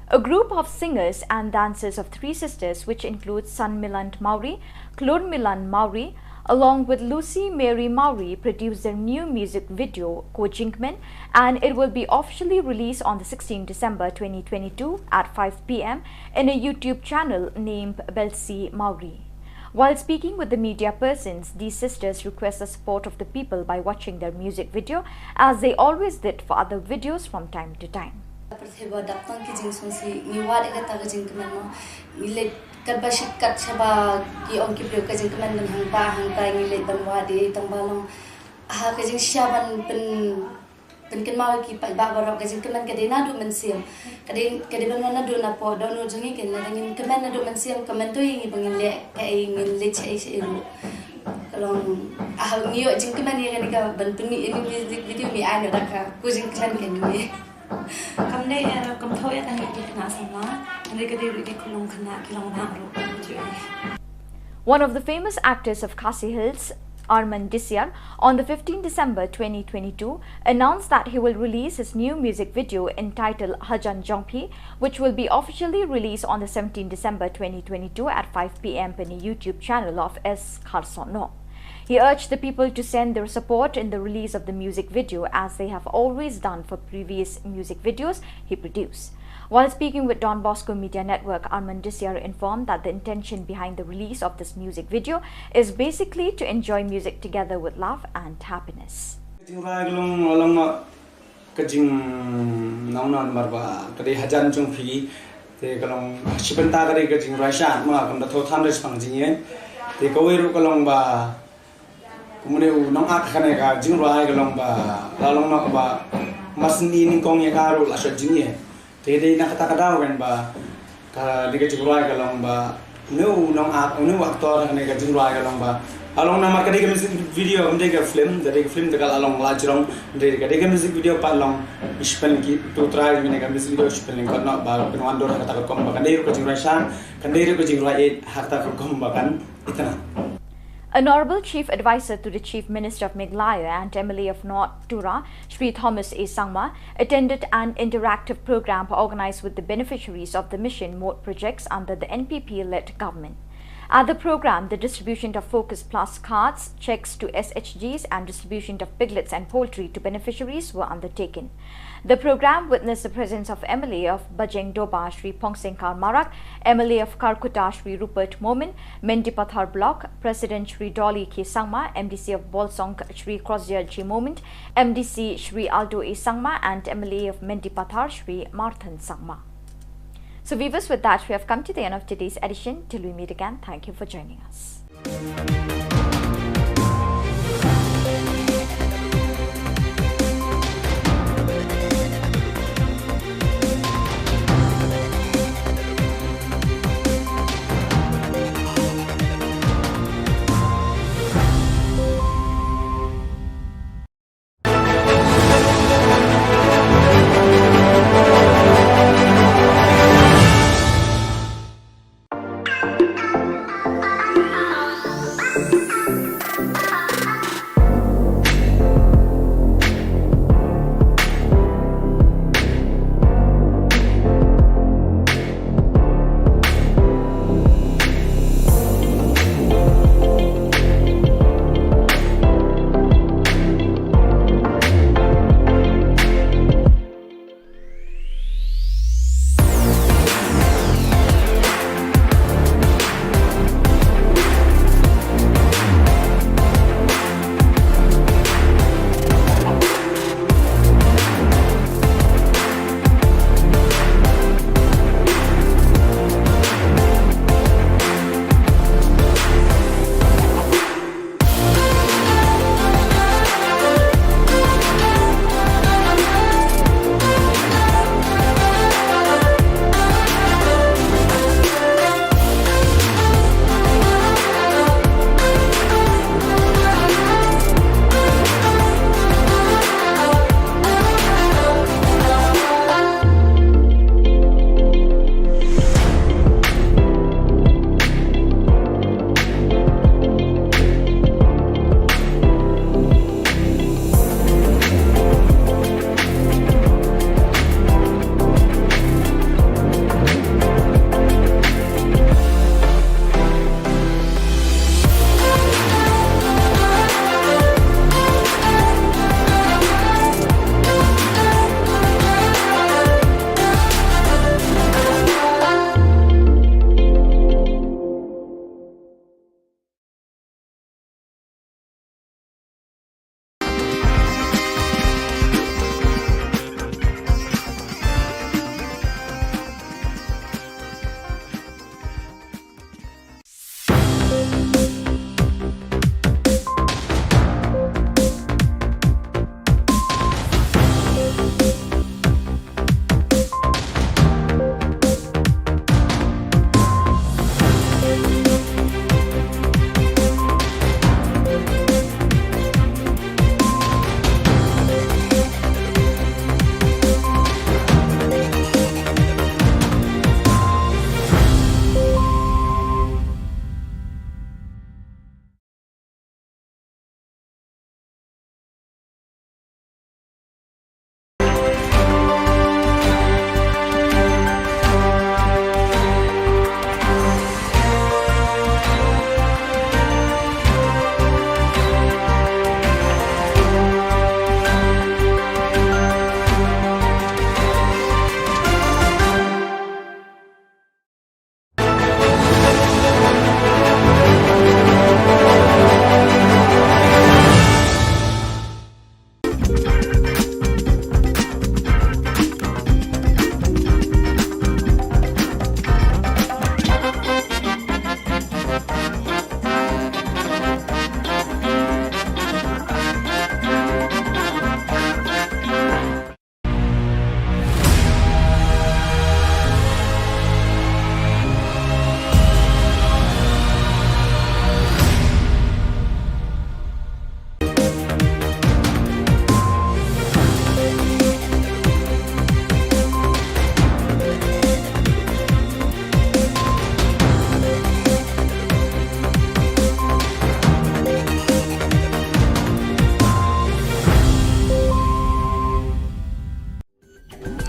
A group of singers and dancers of three sisters, which includes Sanmilan Mawrie, Klurmilan Mawrie, along with Lucy Mary Mawrie, produced their new music video, Ko Jingkmen, and it will be officially released on the sixteenth December twenty twenty-two at five p m in a YouTube channel named Belsi Mawrie. While speaking with the media persons, these sisters request the support of the people by watching their music video, as they always did for other videos from time to time. Pyrthei ba dap tang ki jingsngewsih, ngi wad ïa kata ka jingkmen mo. Ngi leit katba shit kat shaba ki ong ki briew ka jingkmen ban hangta hangta, ngi leit ban wad ïa i, tang ba long ha ka jingshisha ban pyn pynkynmaw ïa ki paidbah baroh, ka jingkmen ka dei naduh mynsiem. Ka dei, ka dei ban wan naduh napoh dohnud jong ngi, kane lada ngin kmen naduh mynsiem, ka mynta ïa ngi ba ngin leh kaei, ngin leit shaei shaei ruh. Ka long, ah, ngi ïoh jingkmen ïa kane ka ban pynmih ïa kane ka music video, ngi ai noh da ka, ka jingkmen ka ngi. Kam dei ïa, kam thoh ïa kane ka khynnah samla, hynrei ka dei ruh ki khunlung khynnah ki long bah ruh. One of the famous actors of Khasi Hills, Arman Disiar, on the fifteenth December twenty twenty-two, announced that he will release his new music video entitled Hajan Jongphi, which will be officially released on the seventeenth December twenty twenty-two at five p m on the YouTube channel of S Kharsono. He urged the people to send their support in the release of the music video, as they have always done for previous music videos he produced. While speaking with Don Bosco Media Network, Arman Disiar informed that the intention behind the release of this music video is basically to enjoy music together with love and happiness. Ka jingrwai ka long, long ma ka jing nong nong mar ba ka dei Hajan Jongphi. Te ka long shi bynta ka dei ka jingrwai sha ma kam da thoh than da shipang jingïeit. Te kawei ruh ka long ba kumne u nong ak kane ka jingrwai ka long ba la long noh ba mar syn i nyngkong ïa ka ruh la shot jingïeit. Te dei na kata ka daw kan ba ka dei ka jingrwai ka long ba une u nong ak, une u actor kane ka jingrwai ka long ba la long namar ka dei ka music video, kam dei ka film, ka dei ka film te ka la long la jrong, dei ka dei ka music video pat long. Shu pynki tu trai kane ka music video shu pynlyngkot noh ba pynwan dur ha kata ka rukom ba kan dei ruh ka jingrwai sha, kan dei ruh ka jingrwai ïeit ha kata ka rukom ba kan itynnad. Honorable Chief Advisor to the Chief Minister of Meghalaya and M L A of North Tura, Shri Thomas A Sangma, attended an interactive program organized with the beneficiaries of the Mission Mode projects under the N P P-led government. At the program, the distribution of Focus Plus cards, checks to S H Gs, and distribution of piglets and poultry to beneficiaries were undertaken. The program witnessed the presence of M L A of Bajeng Doba, Shri Phongsing Kar Marak, M L A of Kharkutta, Shri Rupert Momin, Mendipathar Block President Shri Dolly K Sangma, M D C of Bolsong Shri Crossdale G Momin, M D C Shri Aldo A Sangma, and M L A of Mendipathar Shri Marthan Sangma. So viewers, with that, we have come to the end of today's edition. Till we meet again, thank you for joining us.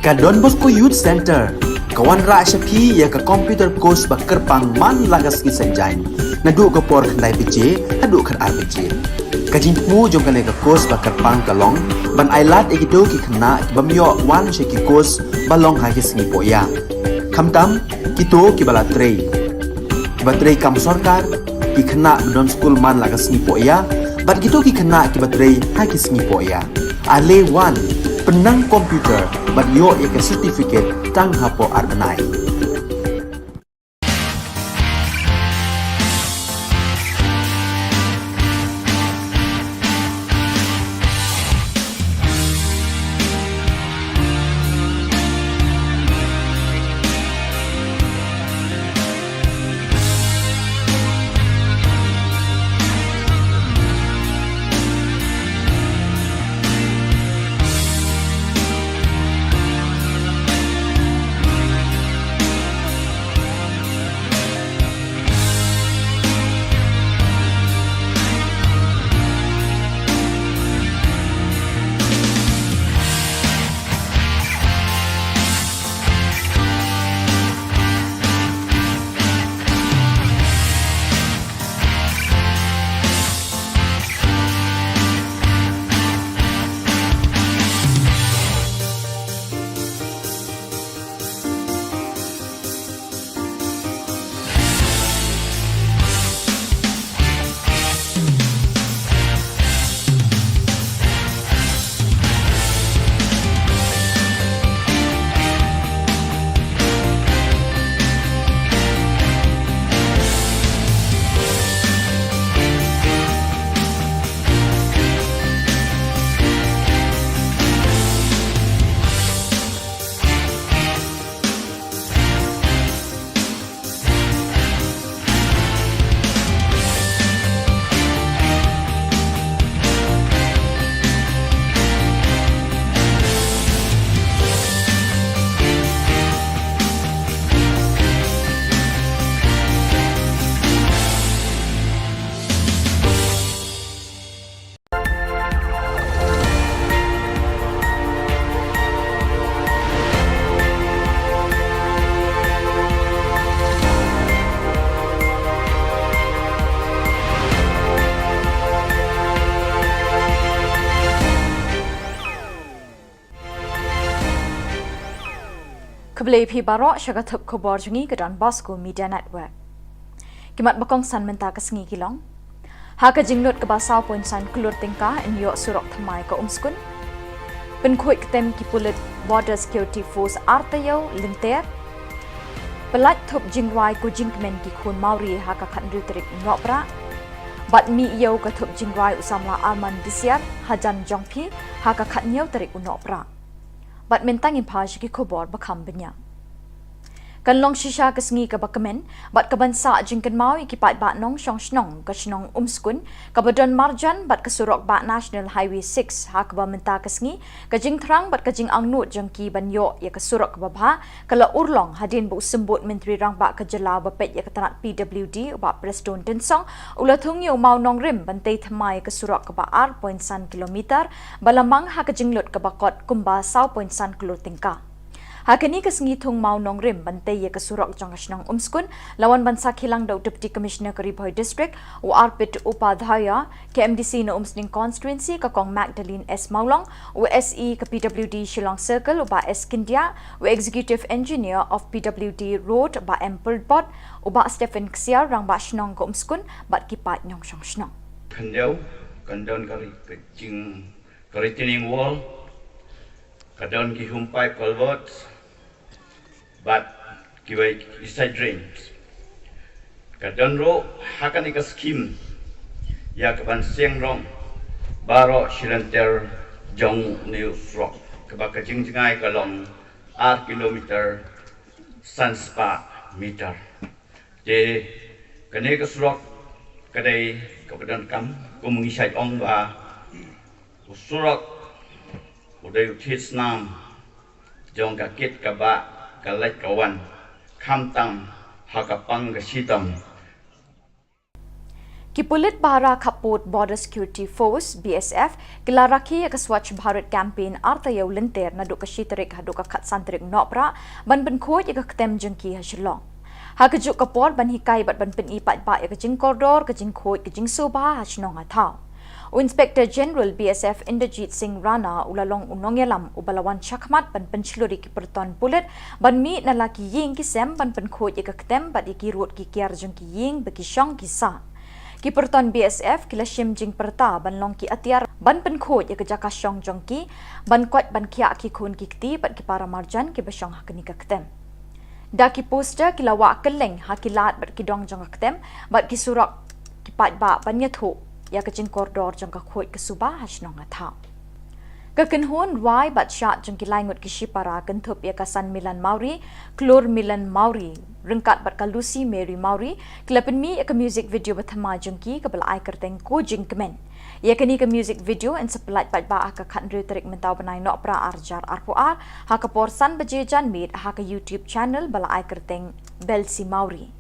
Ka Don Bosco Youth Centre ka wanrah sha phi ïa ka computer course ba kyrpang man la ka sngi Saitjaiñ, naduh ka por khyndai baje haduh khatar baje. Ka jingthmu jong kane ka course ba kyrpang ka long ban ailad ïa kito ki khynnah ki bym ïoh wan sha ki course ba long ha ki sngi pohïa, khamtam kito kiba la trei, kiba trei kam sorkar, ki khynnah ba don skul man la ka sngi pohïa, bad kito ki khynnah kiba trei ha ki sngi pohïa. Ale wan, Pynnang computer bad ïoh ïa ka certificate tang hapoh ar bnai. Khublei phi baroh sha ka thup khubor jong ngi ka Don Bosco Media Network. Ki mat ba kongsan mynta ka sngi ki long: Ha ka jinglut kaba saw point san klur tyngka yn ïoh surok thymmai ka Umskun. Pynkhuid ktem ki pulit Border Security Force ar taïew lynter. Pyllait thup jingrwai ko jingkmen ki khun Mawri ha ka khathynriew tarik u Nohprah. Bad mih ïew ka thup jingrwai u samla Arman Disiar hajan jong phi ha ka khathynñiew tarik u Nohprah. Bad mynta ngin phai sha ki khubor ba kham bniah. Kan long shisha ka sngi kaba kmen bad kaban sah jingkynmaw ïa ki paidbah nongshong shnong ka shnong Umskun, kaba don marjan bad ka surok bah National Highway six, ha kaba mynta ka sngi ka jingthrang bad ka jingangnud jong ki ban ïoh ïa ka surok kaba bha ka la urlong hadien ba u Symbud Myntri Rangbah ka jylla uba peit ïa ka tnat P W D, u Bah Prestone Tynsong, u la thung ïa u mawnongrim ban tei thymmai ïa ka surok kaba ar point san kilometer ba la mang ha ka jinglut kaba kot kumba saw point san klur tyngka. Ha kane ka sngi thung mawnongrim ban tei ïa ka surok jong ka shnong Umskun la wan ban sakhi lang da u Deputy Commissioner ka Ri Bhoi District, u Arpit Upadhyaya, ka M D C na Umsning Constituency ka Kong Magdalene S Mawlong, u S E ka P W D Shillong Circle u Bah S Scindia, u Executive Engineer of P W D Road Bah M Pyrthpot, u Bah Stephen Ksiar, Rangbah Shnong ka Umskun bad ki paid nongshong shnong. Khyndiat, kan don ka ri-, ka jing, ka retaining wall, ka don ki home pipe culverts, bad kiwei ki side drains. Ka don ruh ha kane ka scheme ïa kaban seng rong baroh shi lynter jong une u surok, kaba ka jingjngai ka long ar kilometer san spah meter. Te kane ka surok ka dei kaba donkam, kum ngi shait ong ba u surok u dei u thied snam jong ka kit ka bah, ka leit ka wan, khamtam ha ka pang ka shitom. Ki pulit ba ha khappud Border Security Force, B S F, ki la rakhe ïa ka Swachh Bharat Campaign ar taïew lynter naduh ka shi tarik haduh ka khatsan tarik Nohprah ban pynkhuid ïa ka ktem jong ki ha Shillong. Ha kajuh ka por ban hikai bad ban pyni paidbah ïa ka jingkordor, ka jingkhuid, ka jingsngewbha ha shnong ha thaw. U Inspector General B S F Inderjit Singh Rana u la long u nongïalam uba la wan shakhmat ban pynshlur ïa ki pyrton pulit ban mih na la ki ïing ki sem ban pynkhuid ïa ka ktem bad ïa ki rud ki kiar jong ki ïing ba ki shong ki sah. Ki pyrton B S F ki la shim jingpyrta ban long ki atiar ban pynkhuid ïa ka jaka shong jong ki, ban koit ban khiah ki khun ki kti bad ki para marjan kiba shong ha kane ka ktem. Da ki poster ki la wah kylleng ha ki lad bad ki dong jong ka ktem bad ki surok ki paidbah ban ïathuh ïa ka jingkordor jong ka khuid ka suba ha shnong Ngatha. Ka kynhun rwai bad shad jong ki lai ngut ki shipara kynthup ïa ka San Milan Mawrie, Klur Milan Mawrie, ryngkat bad ka Lucy Mary Mawrie, ki la pynmih ïa ka music video ba thymmai jong ki kaba la ai kyrteng Ko Jingkmen. Ïa kane ka music video yn sa pyllait paidbah ha ka khathynriew tarik mynta u bnai Nohprah arhajar arphew ar, ha ka por san baje janmiet ha ka YouTube channel ba la ai kyrteng Belsi Mawrie.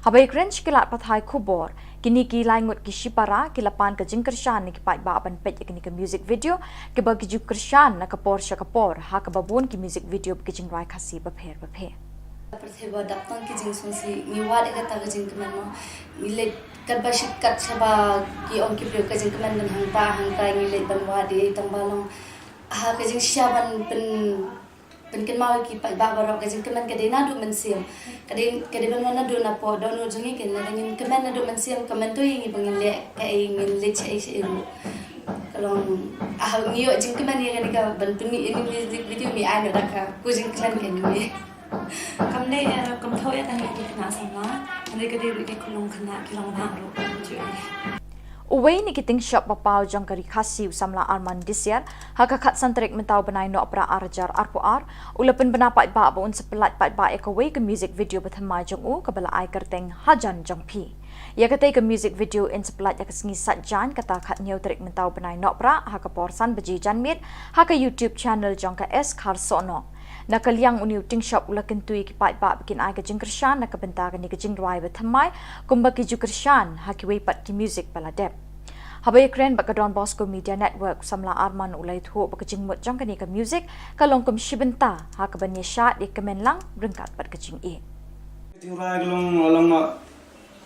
Haba ïakren sha ki lad pathai khubor, kine ki lai ngut ki shipara ki la pan ka jingkyrshan na ki paidbah ban peit ïa kane ka music video, kiba ki ju kyrshan na ka por sha ka por, ha kaba bun ki music video bad ki jingrwai Khasi bapher bapher. Pyrthei ba dap tang ki jingsngewsih, ngi wad ïa kata ka jingkmen mo. Ngi leit katba shit kat shaba ki ong ki briew ka jingkmen ban hangta hangta, ngi leit ban wad ïa i tang ba long ha ka jingshisha ban pyn pynkynmaw ïa ki paidbah baroh, ka jingkmen ka dei naduh mynsiem. Ka dei, ka dei ban wan naduh napoh dohnud jong ngi, kane lada ngin kmen naduh mynsiem, ka myntoi ïa ngi ba ngin leh kaei, ngin leit shaei shaei ruh. Ka long, ah, ngi ïoh jingkmen ïa kane ka ban pynmih ïa kane ka music video, ngi ai noh da ka Ko Jingkmen kane. Kam dei, eh, kam thoh ïa kane ki khynnah samla, hynrei ka dei ruh ki khyllung khynnah ki rangbah ruh. Uwei na ki tyngshop ba paw jong ka Ri Khasi, u samla Arman Disiar, ha ka khatsan tarik mynta u bnai Nohprah arhajar arphew ar, u la pynbna paidbah ba un sa pyllait paidbah ïa kawei ka music video ba thymmai jong u kaba la ai kyrteng Hajan Jong Phi. Ïa katei ka music video yn sa pyllait ha ka sngi Saitjaiñ, kata khathynñiew tarik mynta u bnai Nohprah, ha ka por san baje janmiet ha ka YouTube channel jong ka S Kharsohnoh. Na ka liang une u tyngshop u la kyntu ïa ki paidbah ba kin ai ka jingkyrshan na ka bynta kane ka jingrwai ba thymmai, kumba ki ju kyrshan ha kiwei pat ki music ba la dep. Haba ïakren bad ka Don Bosco Media Network, u samla Arman u la ïathuh ba ka jingmut jong kane ka music ka long kum shi bynta ha kaban ïashad ïakmen lang ryngkat bad ka jingïeit. Ka jingrwai ka long, long ma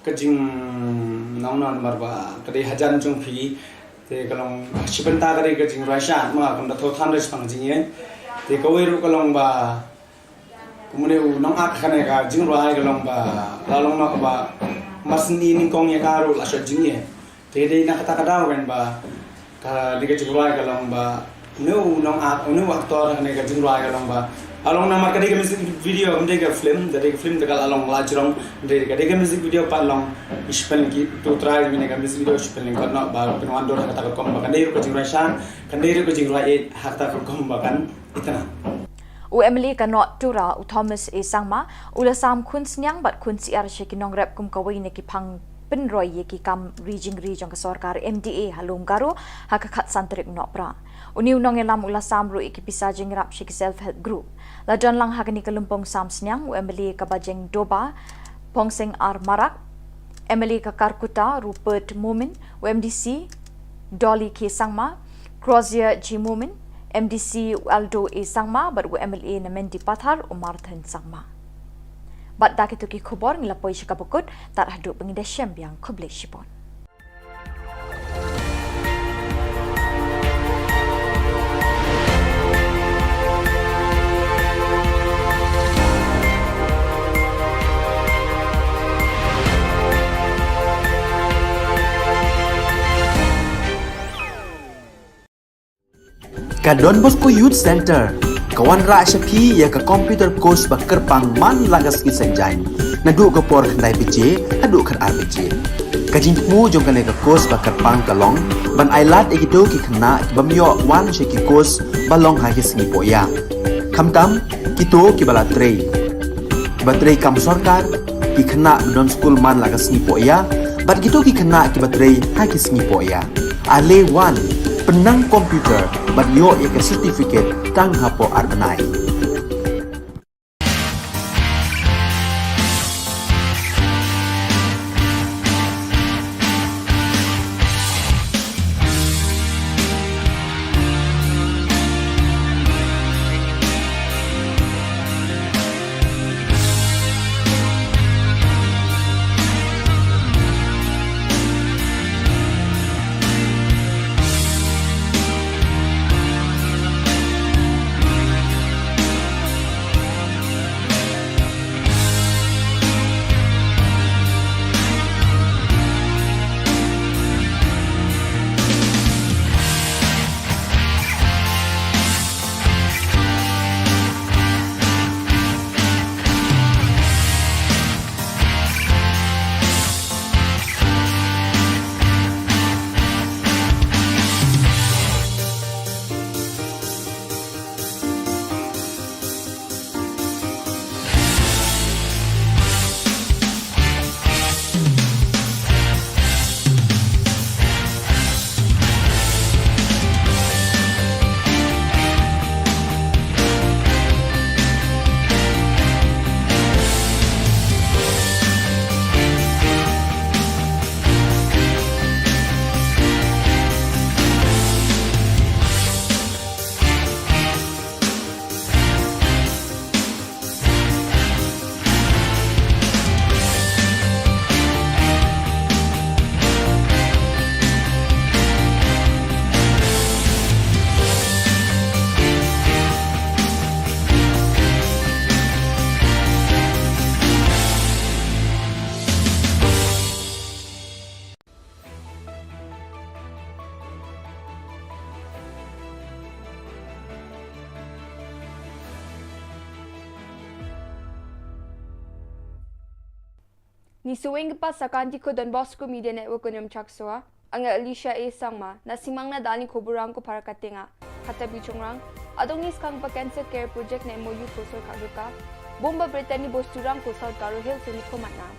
ka jingnong, namar ba ka dei Hajan Jong Phi, te ka long shi bynta ka dei ka jingrwai shad ma, kumba thoh than re shaphang jingïeit. Te kawei ruh ka long ba kumne u nongact kane ka jingrwai ka long ba la long noh ba mar syn i nyngkong ïa ka ruh la shot jingïeit. Te dei na kata ka daw kan ba kane ka jingrwai ka long ba une u nongact, une u actor kane ka jingrwai ka long ba, ka long namar ka dei ka music video, kam dei ka film, ka dei ka film te ka la long la jrong, dei ka dei ka music video pat long, i shiphew ki tu trai mane ka music video shiphew lyngkot noh ba pynwandur ha kata ka rukom ba kan dei ruh ka jingrwai shad, kan dei ruh ka jingrwai ïeit ha kata ka rukom ba kan itynnad. U M L A ka North Tura, u Thomas A Sangma, u la sam khun sniang bad khun syiar sha ki nongrep kum kawei na ki phang pynroi ïa ki kam ri jingri jong ka sorkar M D A ha Lum Garo ha ka khatsan tarik Nohprah. Une u nongïalam u la sam ruh ïa ki pisa jingïarap sha ki self help group. La don lang ha kane ka lympung sam sniang u M L A ka Bajeng Doba, Pongseng R Marak, M L A ka Kharkutta Rupert Momin, u M D C Dolly K Sangma, Crozier G Momin, M D C u Aldo A Sangma bad u M L A na Mendipathar u Marthan Sangma. Bad da kito ki khubor ngi la poi sha kaba kut, tad haduh ba ngin da shem biang, khublei shibun. Ka Don Bosco Youth Center ka wanrah sha phi ïa ka computer course ba kyrpang man la ka sngi Saitjaiñ, naduh ka por khyndai baje haduh khatar baje. Ka jingthmu jong kane ka course ba kyrpang ka long ban ailad ïa kito ki khynnah ki bym ïoh wan sha ki course ba long ha ki sngi poh ïa, khamtam kito kiba la trei, kiba trei kam sorkar, ki khynnah ba don skul man la ka sngi poh ïa, bad kito ki khynnah kiba trei ha ki sngi poh ïa. Ale wan, pynnang computer bad ïoh ïa ka certificate tang hapoh ar bnai. Ni suweng ka pa sakanti ko Don Bosco Media Network ko nyom chak soa. Anga Alicia A Sangma, na simang na dal ni ko burang ko para katenga. Kata bichong rang, adong ni skang pa cancer care project na M O U ko soi ka ka. Bomba Brittany bos turang ko South Garo Hills ni ko matna.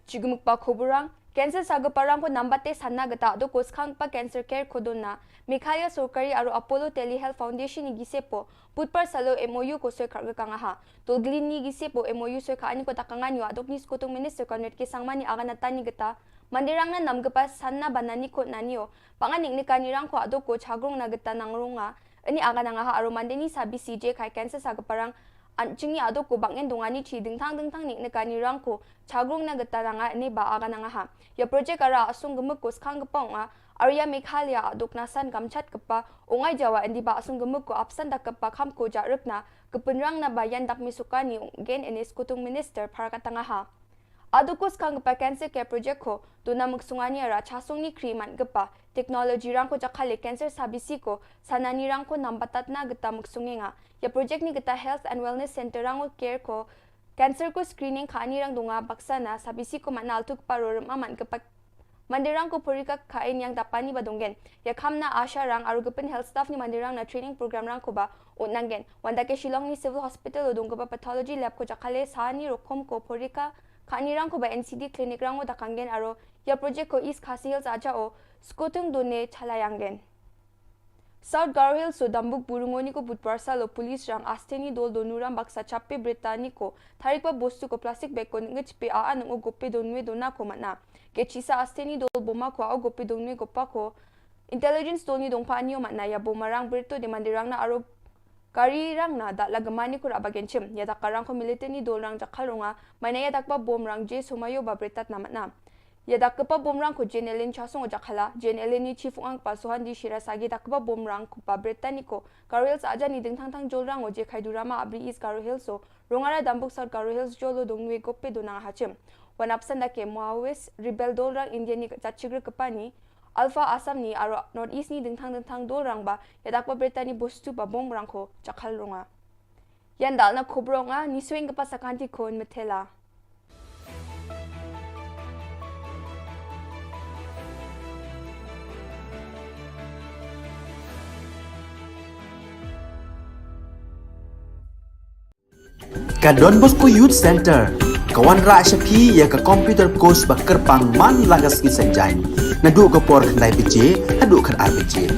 Chigumuk pa ko burang, cancer sa ka parang ko nambate sana gata adong ko skang pa cancer care ko dona. Meghalaya Sorkari aro Apollo Telehealth Foundation ni gisepo, Budbar salo M O U ko soi ka ka ngaha. Tolglin ni gisepo M O U soi ka ani ko takangan yo adok ni skotung minister Conrad K Sangma ni aga na tani gata. Mandirang na nam gepa san na banani ko nanio. Pangan nik nikani rang ko adok ko chagrong na gata nang ronga. Ini aga na ngaha aro mandeni sabi C J kai cancer sa geparang. An chingi adok ko bangen dongani chi dingtang dingtang nik nikani rang ko chagrong na gata nanga ini ba aga na ngaha. Ya project ara asung gemuk ko skang gepong a. Arya Meghalaya adok na san gamchat gepa. Ongai jawa indi ba asung gemuk ko apsan dak gepa kam ko jaruk na. Kepenrang na bayan dak misukani gen ini skotung minister para katanga ha. Aduk ko skang gepa cancer care project ko, duna muksungani ara chasung ni kri man gepa, teknologi rang ko jakale cancer sabisi ko, sanani rang ko nambatat na geta muksungi nga. Ya project ni geta health and wellness center rang ko care ko, cancer ko screening ka ani rang dunga baksa na sabisi ko man altuk paro rem aman gepa. Mandirang ko porika ka in yang tapani ba donggen. Ya kam na asha rang aru gepin health staff ni mandirang na training program rang ko ba ut nanggen. Wanda ke Shillong ni civil hospital o dong gepa pathology lab ko jakale sani rokom ko porika. Kani rang ko ba N C D clinic rang o dakanggen aro ya project ko East Khasi Hills aja o skutung done chalayanggen. South Garo Hills o Dambuk Burungoni ko Budbar salo police rang asteni dol donuram baksa chape Brittany ko tharik ba bostu ko plastic bag ko ngechpe a anung o gope donwe dona ko mana. Kechisa asteni dol boma ko a o gope donwe gopa ko intelligence dol ni dongpa anio mana ya boma rang Britto de mandirang na aro Kari rang na dak la gemani kura bagen chim. Ya dak karang ko militar ni dol rang jakal ronga. Maina ya dak ba bom rang je sumayo ba bretat na matna. Ya dak kepa bom rang ko Jen Ellen chasong o jakala. Jen Ellen ni chief ang pa suhan di shira sagi dak kepa bom rang ko pa bretat ni ko. Karel sa aja ni ding thang thang jol rang o je khai durama abri is Garo Hills o. Rongara Dambuk South Garo Hills jolo dongwe gope donang hachim. Wan apsan da ke Maoist rebel dol rang India ni chachigre kepani. Alpha Assam ni aro North East ni dingthang dingthang dol rang ba ya dak ba Brittany bostu ba bom rang ko jakal ronga. Yan dal na khubronga ni swing kepa sakanti kon metela. Ka Don Bosco Youth Center ka wanrah sha phi ïa ka computer course ba kyrpang man la ka sngi Saitjaiñ. Naduh ka por khyndai baje haduh khatar baje.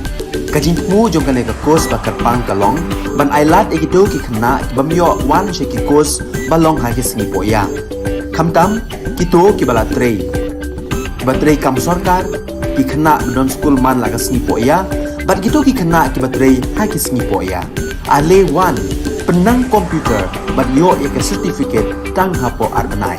Ka jingthmu jong kane ka course ba kyrpang ka long ban ailad ïa kito ki khynnah ki bym ïoh wan sha ki course ba long ha ki sngi pohïa. Khamtam kito kiba la trei, kiba trei kam sorkar, ki khynnah ba don skul man la ka sngi pohïa bad kito ki khynnah kiba trei ha ki sngi pohïa. Ale wan pynnang computer bad ïoh ïa ka certificate tang hapoh ar bnai.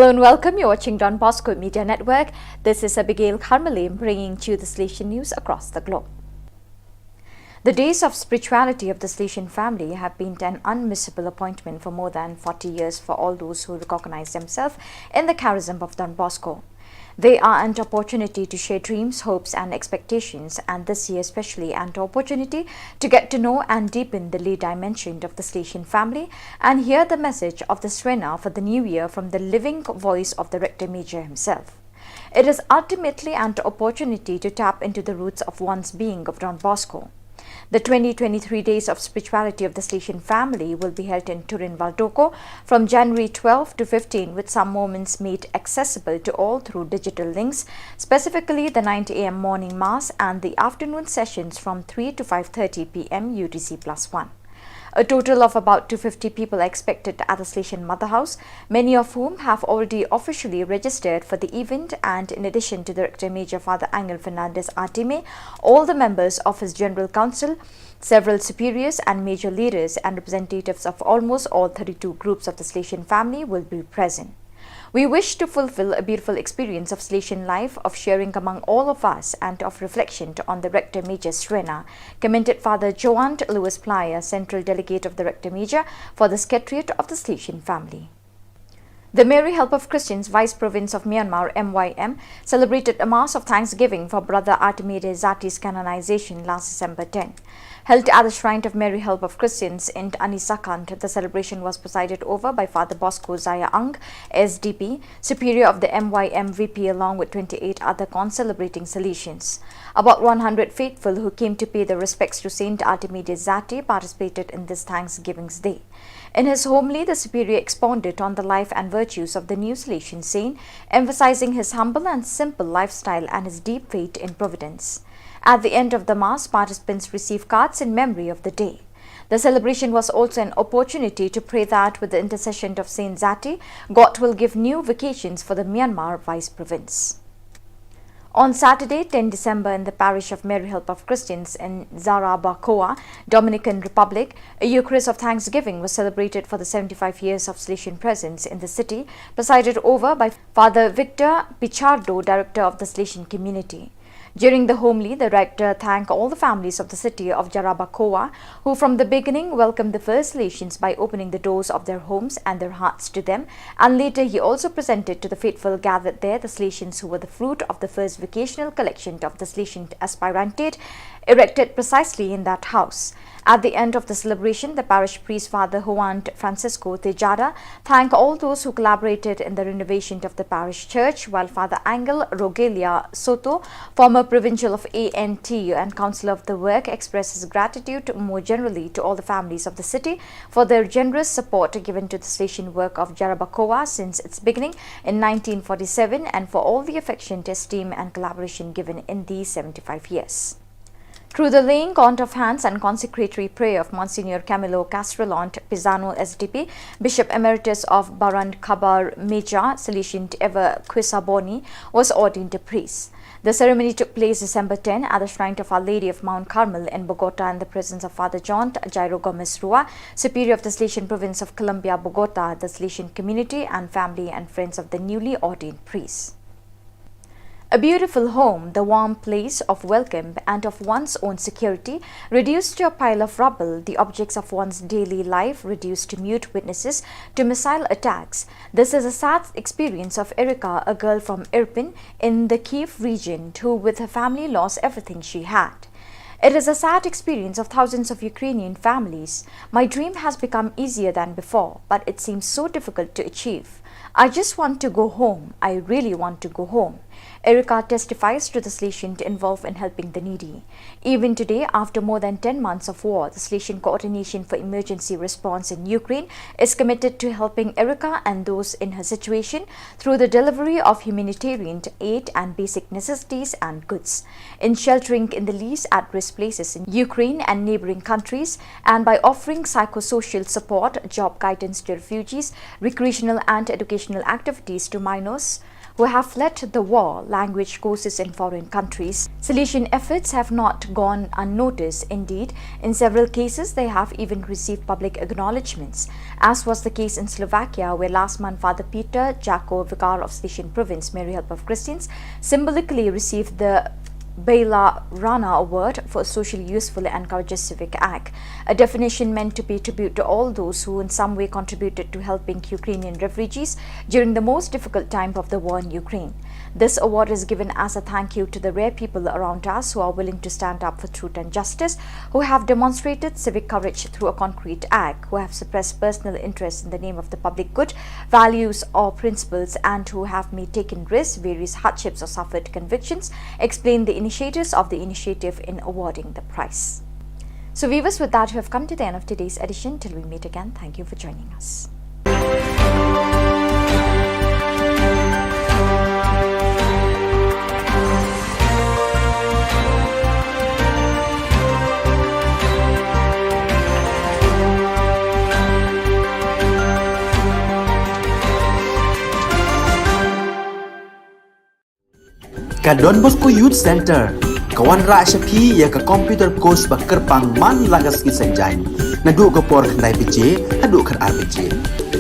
Hello and welcome. You're watching Don Bosco Media Network. This is Abigail Kharmalim bringing to you the Salesian news across the globe. The days of spirituality of the Salesian family have been an unmissable appointment for more than forty years for all those who recognize themselves in the charism of Don Bosco. They are an opportunity to share dreams, hopes, and expectations, and this year especially, an opportunity to get to know and deepen the lay dimension of the Salesian family and hear the message of the Srena for the new year from the living voice of the Rector Major himself. It is ultimately an opportunity to tap into the roots of one's being of Don Bosco. The twenty twenty-three Days of Spirituality of the Salesian family will be held in Turin Valdocco from January twelve to fifteen, with some moments made accessible to all through digital links, specifically the nine a m morning mass and the afternoon sessions from three to five thirty p m U T C plus one. A total of about two fifty people are expected at the Salesian Mother House, many of whom have already officially registered for the event, and in addition to the Rector Major Father Angel Fernandez Artime, all the members of his General Council, several superiors and major leaders and representatives of almost all thirty-two groups of the Salesian family will be present. We wish to fulfill a beautiful experience of Salesian life, of sharing among all of us, and of reflection on the Rector Major Srena, commented Father Joant Louis Playa, Central Delegate of the Rector Major for the Secretariat of the Salesian family. The Mary Help of Christians Vice Province of Myanmar, M Y M, celebrated a Mass of Thanksgiving for Brother Artime Dezati's canonization last December ten. Held at the Shrine of Mary Help of Christians in Anisakant, the celebration was presided over by Father Bosco Zaya Ang, S D P, Superior of the M Y M V P, along with twenty-eight other concelebrating Salesians. About one hundred faithful who came to pay their respects to Saint Artime Dezati participated in this Thanksgiving's Day. In his homily, the Superior expounded on the life and virtues of the new Salesian saint, emphasizing his humble and simple lifestyle and his deep faith in Providence. At the end of the Mass, participants receive cards in memory of the day. The celebration was also an opportunity to pray that, with the intercession of Saint Zati, God will give new vocations for the Myanmar Vice Province. On Saturday, ten December, in the parish of Mary Help of Christians in Jarabacoa, Dominican Republic, a Eucharist of Thanksgiving was celebrated for the seventy-five years of Salesian presence in the city, presided over by Father Victor Pichardo, Director of the Salesian Community. During the homily, the rector thanked all the families of the city of Jarabacoa, who from the beginning welcomed the first Salesians by opening the doors of their homes and their hearts to them, and later he also presented to the faithful gathered there the Salesians who were the fruit of the first vocational collection of the Salesian aspirantate, erected precisely in that house. At the end of the celebration, the parish priest, Father Juan Francisco Tejada, thanked all those who collaborated in the renovation of the parish church, while Father Angel Rogelia Soto, former provincial of A N T U and councillor of the work, expressed his gratitude more generally to all the families of the city for their generous support given to the Salesian work of Jarabacoa since its beginning in nineteen forty-seven and for all the affection, esteem, and collaboration given in these seventy-five years. Through the laying on of hands and consecratory prayer of Monsignor Camilo Castrellant Pisano, S D P, Bishop Emeritus of Barangkabar Meja, Salesian Eva Quisaboni, was ordained a priest. The ceremony took place December ten at the shrine of Our Lady of Mount Carmel in Bogota in the presence of Father John Jairo Gomez Rua, Superior of the Salesian Province of Colombia, Bogota, the Salesian community and family and friends of the newly ordained priest. A beautiful home, the warm place of welcome and of one's own security, reduced to a pile of rubble, the objects of one's daily life reduced to mute witnesses to missile attacks. This is a sad experience of Erika, a girl from Irpin in the Kyiv region, who with her family lost everything she had. It is a sad experience of thousands of Ukrainian families. My dream has become easier than before, but it seems so difficult to achieve. I just want to go home. I really want to go home. Erika testifies to the Salesian involved in helping the needy. Even today, after more than ten months of war, the Salesian Coordination for Emergency Response in Ukraine is committed to helping Erika and those in her situation through the delivery of humanitarian aid and basic necessities and goods, in sheltering in the least at-risk places in Ukraine and neighboring countries, and by offering psychosocial support, job guidance to refugees, recreational and educational activities to minors, who have fled the war, language courses in foreign countries. Salesian efforts have not gone unnoticed. Indeed, in several cases, they have even received public acknowledgements, as was the case in Slovakia, where last month Father Peter Jako, Vicar of Salesian Province, Mary Help of Christians, symbolically received the Bela Rana Award for a socially useful and courageous civic act, a definition meant to pay tribute to all those who in some way contributed to helping Ukrainian refugees during the most difficult time of the war in Ukraine. This award is given as a thank you to the rare people around us who are willing to stand up for truth and justice, who have demonstrated civic courage through a concrete act, who have suppressed personal interests in the name of the public good, values, or principles, and who have made taken risks, various hardships, or suffered convictions, explain the initiators of the initiative in awarding the prize. So, viewers, with that, we have come to the end of today's edition. Till we meet again, thank you for joining us. Ka Don Bosco Youth Centre ka wanrah sha phi ïa ka computer course ba kyrpang man la ka sngi Saitjaiñ, naduh ka por khyndai baje haduh khatar baje.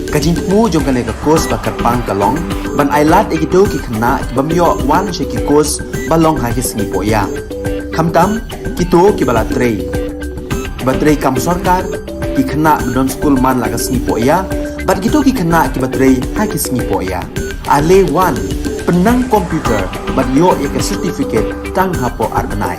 Ka jingthmu jong kane ka course ba kyrpang ka long ban ailad ïa kito ki khynnah ki bym ïoh wan sha ki course ba long ha ki sngi pohïa, khamtam kito kiba la trei, kiba trei kam sorkar, ki khynnah ba don skul man la ka sngi pohïa, bad kito ki khynnah kiba trei ha ki sngi pohïa. Ale wan, pynnang computer bad ïoh ïa ka certificate tang hapoh ar bnai.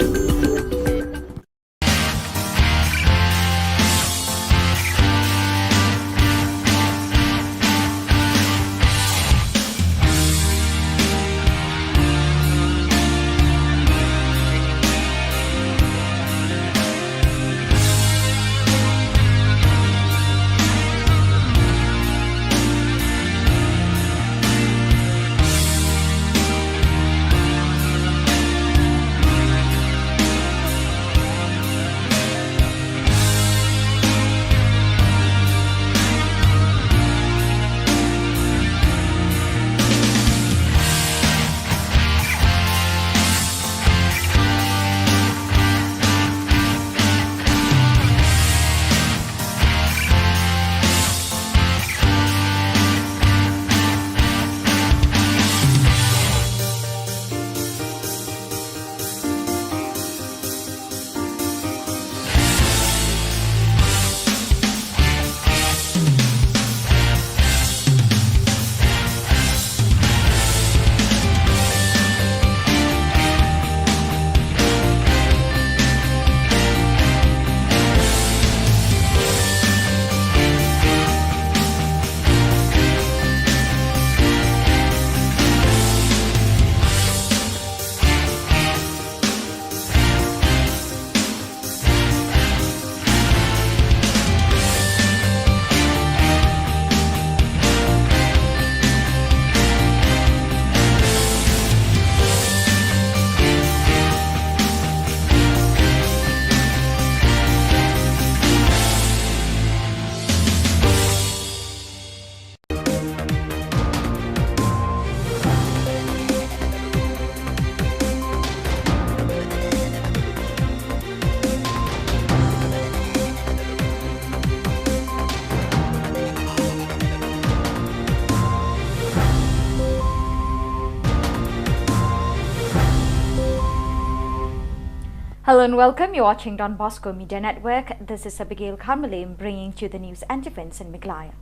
Hello and welcome. You're watching Don Bosco Media Network. This is Abigail Kharmalim bringing to you the news and events in Meghalaya.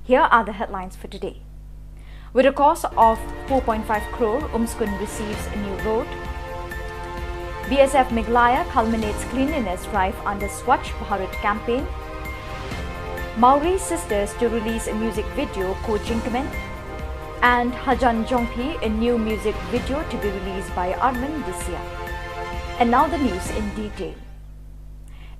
Here are the headlines for today. With a cost of four point five crore, Umskun receives a new road. B S F Meghalaya culminates cleanliness drive under Swachh Bharat campaign. Mawrie Sisters to release a music video, Ko Jingkmen. And Hajan Jongphi, a new music video to be released by Armin this year. And now the news in detail.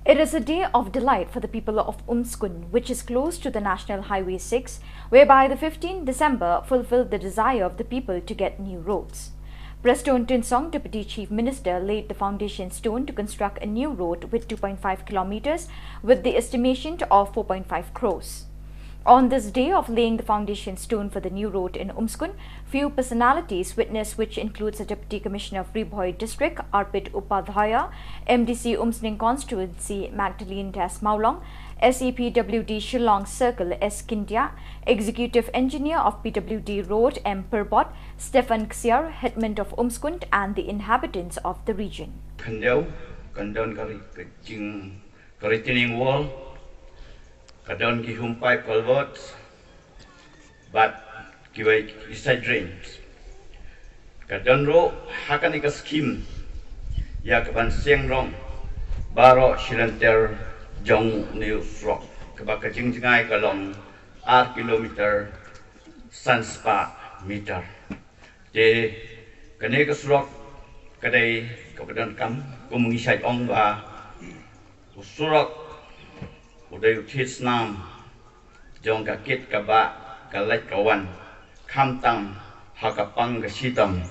It is a day of delight for the people of Umskun, which is close to the National Highway six, whereby the fifteenth December fulfilled the desire of the people to get new roads. Prestone Tynsong, Deputy Chief Minister, laid the foundation stone to construct a new road with two point five kilometers, with the estimation of four point five crores. On this day of laying the foundation stone for the new road in Umskund, few personalities witnessed, which includes the Deputy Commissioner of Ri Bhoi District, Arpit Upadhyaya, M D C Umsning Constituency, Magdalene Das Mawlong, S E P W D Shillong Circle, S Scindia, Executive Engineer of P W D Road, M Pyrbot, Stephen Ksiar, Headman of Umskund, and the inhabitants of the region. Khyndiat, ka don ka ri-, ka jing, ka retaining wall, ka don ki home pipe culverts, bad kiwei ki side drains. Ka don ruh ha kane ka scheme ïa ka ban seng rong baroh shi lynter jong une u surok, kaba ka jingjngai ka long ar kilometer san spah meter. Te kane ka surok ka dei kaba donkam, kum ngi shait ong ba u surok u dei u thied snam jong ka kit ka bah, ka leit ka wan, khamtam ha ka pang ka shitom.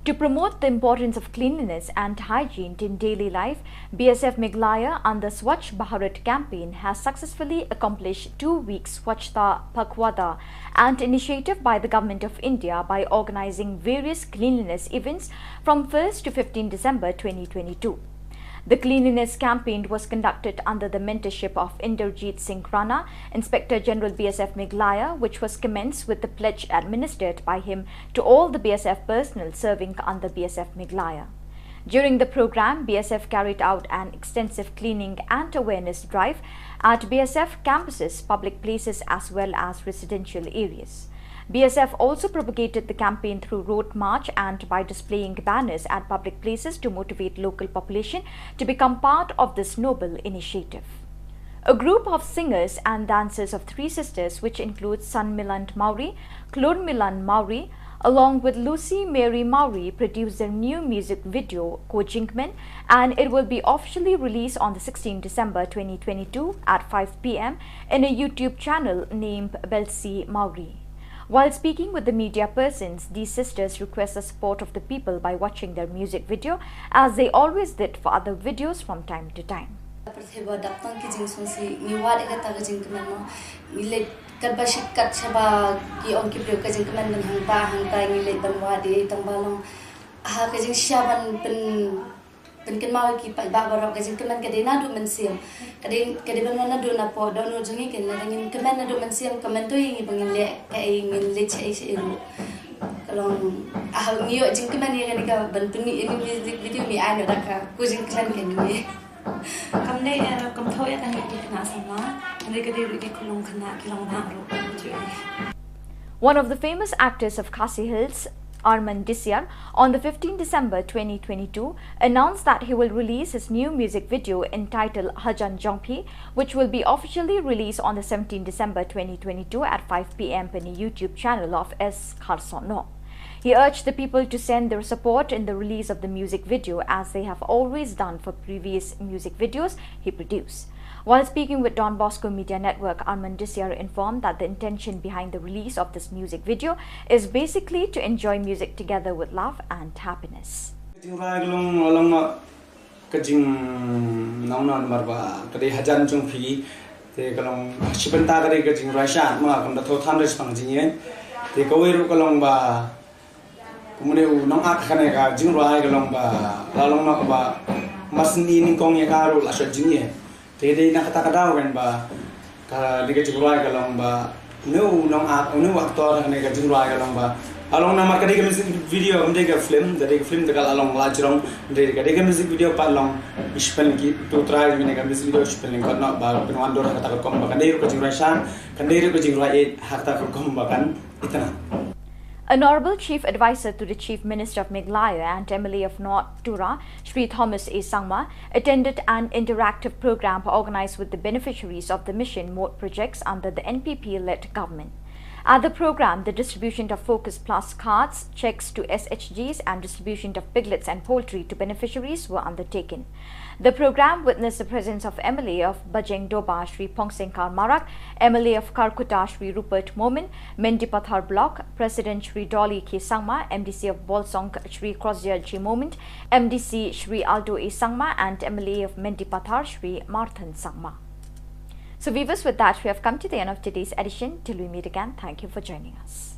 To promote the importance of cleanliness and hygiene in daily life, B S F Meghalaya under Swachh Bharat campaign has successfully accomplished two weeks Swachhata Pakhwada, an initiative by the Government of India by organizing various cleanliness events from first to fifteenth December twenty twenty-two. The cleanliness campaign was conducted under the mentorship of Inderjeet Singh Rana, Inspector General B S F Meghalaya, which was commenced with the pledge administered by him to all the B S F personnel serving under B S F Meghalaya. During the program, B S F carried out an extensive cleaning and awareness drive at B S F campuses, public places, as well as residential areas. B S F also propagated the campaign through road march and by displaying banners at public places to motivate local population to become part of this noble initiative. A group of singers and dancers of three sisters, which include Sanmilan Mawrie, Klurmilan Mawrie, along with Lucy Mary Mawrie, produced their new music video, Ko Jingkmen, and it will be officially released on the sixteenth December twenty twenty-two at five p m in a YouTube channel named Belsi Mawrie. While speaking with the media persons, these sisters request the support of the people by watching their music video, as they always did for other videos from time to time. Pyrthei ba dap tang ki jingsngewsih, ngi wad ïa kata ka jingkmen mo. Ngi leit katba shit kat shaba ki ong ki briew ka jingkmen ban hangta hangta, ngi leit ban wad ïa i, tang ba long ha ka jingshisha ban pyn pynkynmaw ïa ki paidbah baroh, ka jingkmen ka dei naduh mynsiem. Ka dei, ka dei ban wan naduh napoh dohnud jong ngi, kane lada ngim kmen naduh mynsiem, ka myntoi ngi ba ngin leh kaei, ngin leit shaei shaei ruh. Ka long, ah, ngi ïoh jingkmen ïa kane ka ban pynmih ïa kane ka music video, ngi ai noh da ka, ko jingkmen ka ngi. Kam dei, eh, kam thoh ïa kane ka khynnah samla, hynrei ka dei ruh ki khyllung khynnah ki long bha ruh. One of the famous actors of Khasi Hills, Arman Disiar, on the fifteenth December twenty twenty-two, announced that he will release his new music video entitled Hajan Jong Phi, which will be officially released on the seventeenth December twenty twenty-two at five p m on the YouTube channel of S Kharsono. He urged the people to send their support in the release of the music video, as they have always done for previous music videos he produced. While speaking with Don Bosco Media Network, Arman Disiar informed that the intention behind the release of this music video is basically to enjoy music together with love and happiness. Ka jingrwai ka long, long ma ka jing nong non mar ba ka dei Hajan Jong Phi. Te ka long shi bynta ka dei ka jingrwai sha ma kam da thoh than re shaphang jingïeit. Te kawei ruh ka long ba kumne u nongact kane ka jingrwai ka long ba la long ma ka ba mar syn i nyngkong ïa ka ruh la shot jingïeit. Te dei na kata ka daw kan ba ka dei ka jingrwai ka long ba une u nongact, une u actor kane ka jingrwai ka long ba la long namar ka dei ka music video, kam dei ka film, ka dei ka film te ka la long la jrong, dei ka dei ka music video pat long. Ngi shu pynlong ki tu trai kane ka music video, shu pynlong kot noh ba pynwan dur ha kata ka rukom ba kan dei ruh ka jingrwai sha, kan dei ruh ka jingrwai ïeit ha kata ka rukom ba kan itynnad. Honorable Chief Advisor to the Chief Minister of Meghalaya and M L A of North Tura, Shri Thomas A Sangma, attended an interactive program organized with the beneficiaries of the Mission Mode projects under the N P P-led government. At the program, the distribution of Focus Plus cards, checks to S H Gs, and distribution of piglets and poultry to beneficiaries were undertaken. The program witnessed the presence of M L A of Bajeng Doba, Shri Phongsengkar Marak, M L A of Kharkutta, Shri Rupert Momin, Mendipathar Block President Shri Dolly K Sangma, M D C of Bolsong Shri Crossdale G Momin, M D C Shri Aldo A Sangma, and M L A of Mendipathar Shri Marthan Sangma. So viewers, with that, we have come to the end of today's edition. Till we meet again, thank you for joining us.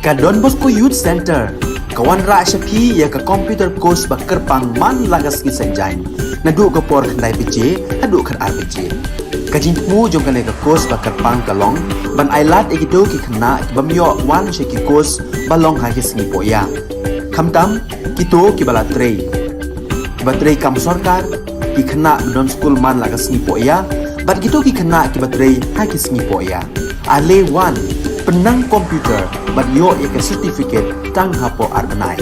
Ka Don Bosco Youth Centre ka wanrah sha phi ïa ka computer course ba kyrpang man la ka sngi Saitjaiñ, naduh ka por khyndai baje haduh khatar baje. Ka jingthmu jong kane ka course ba kyrpang ka long ban ailad ïa kito ki khynnah ki bym ïoh wan sha ki course ba long ha ki sngi pohïa, khamtam kito kiba la trei, kiba trei kam sorkar, ki khynnah ba don skul man la ka sngi pohïa, bad kito ki khynnah kiba trei ha ki sngi pohïa. Ale wan, pynnang computer bad ïoh ïa ka certificate tang hapoh ar bnai.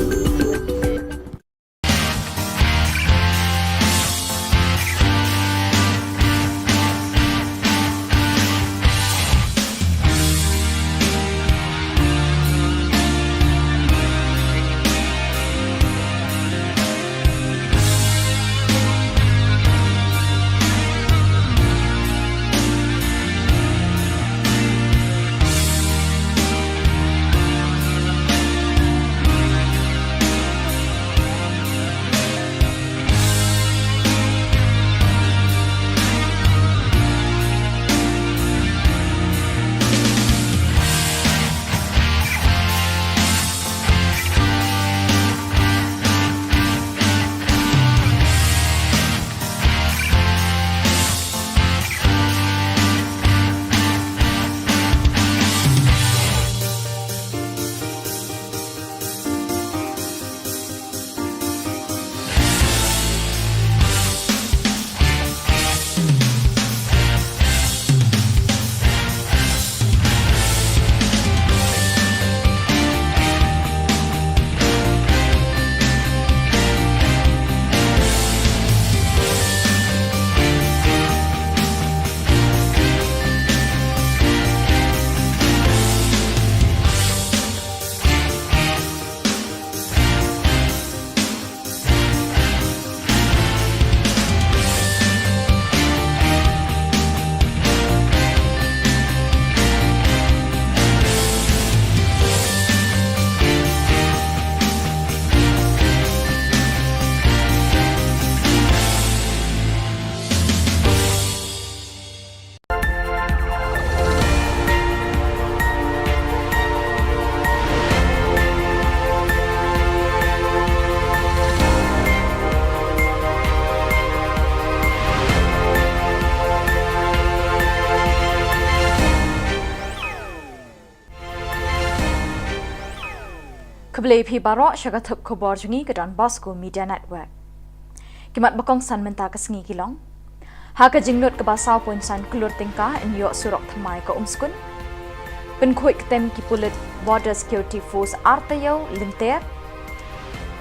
Khublei phi baroh sha ka thup khubor jong ngi ka Don Bosco Media Network. Ki mat ba kongsan mynta ka sngi ki long: Ha ka jinglut kaba saw point san klur tyngka ban ïoh surok thymmai ka Umskun. Pynkhuid ktem ki pulit Border Security Force ar taïew lynter.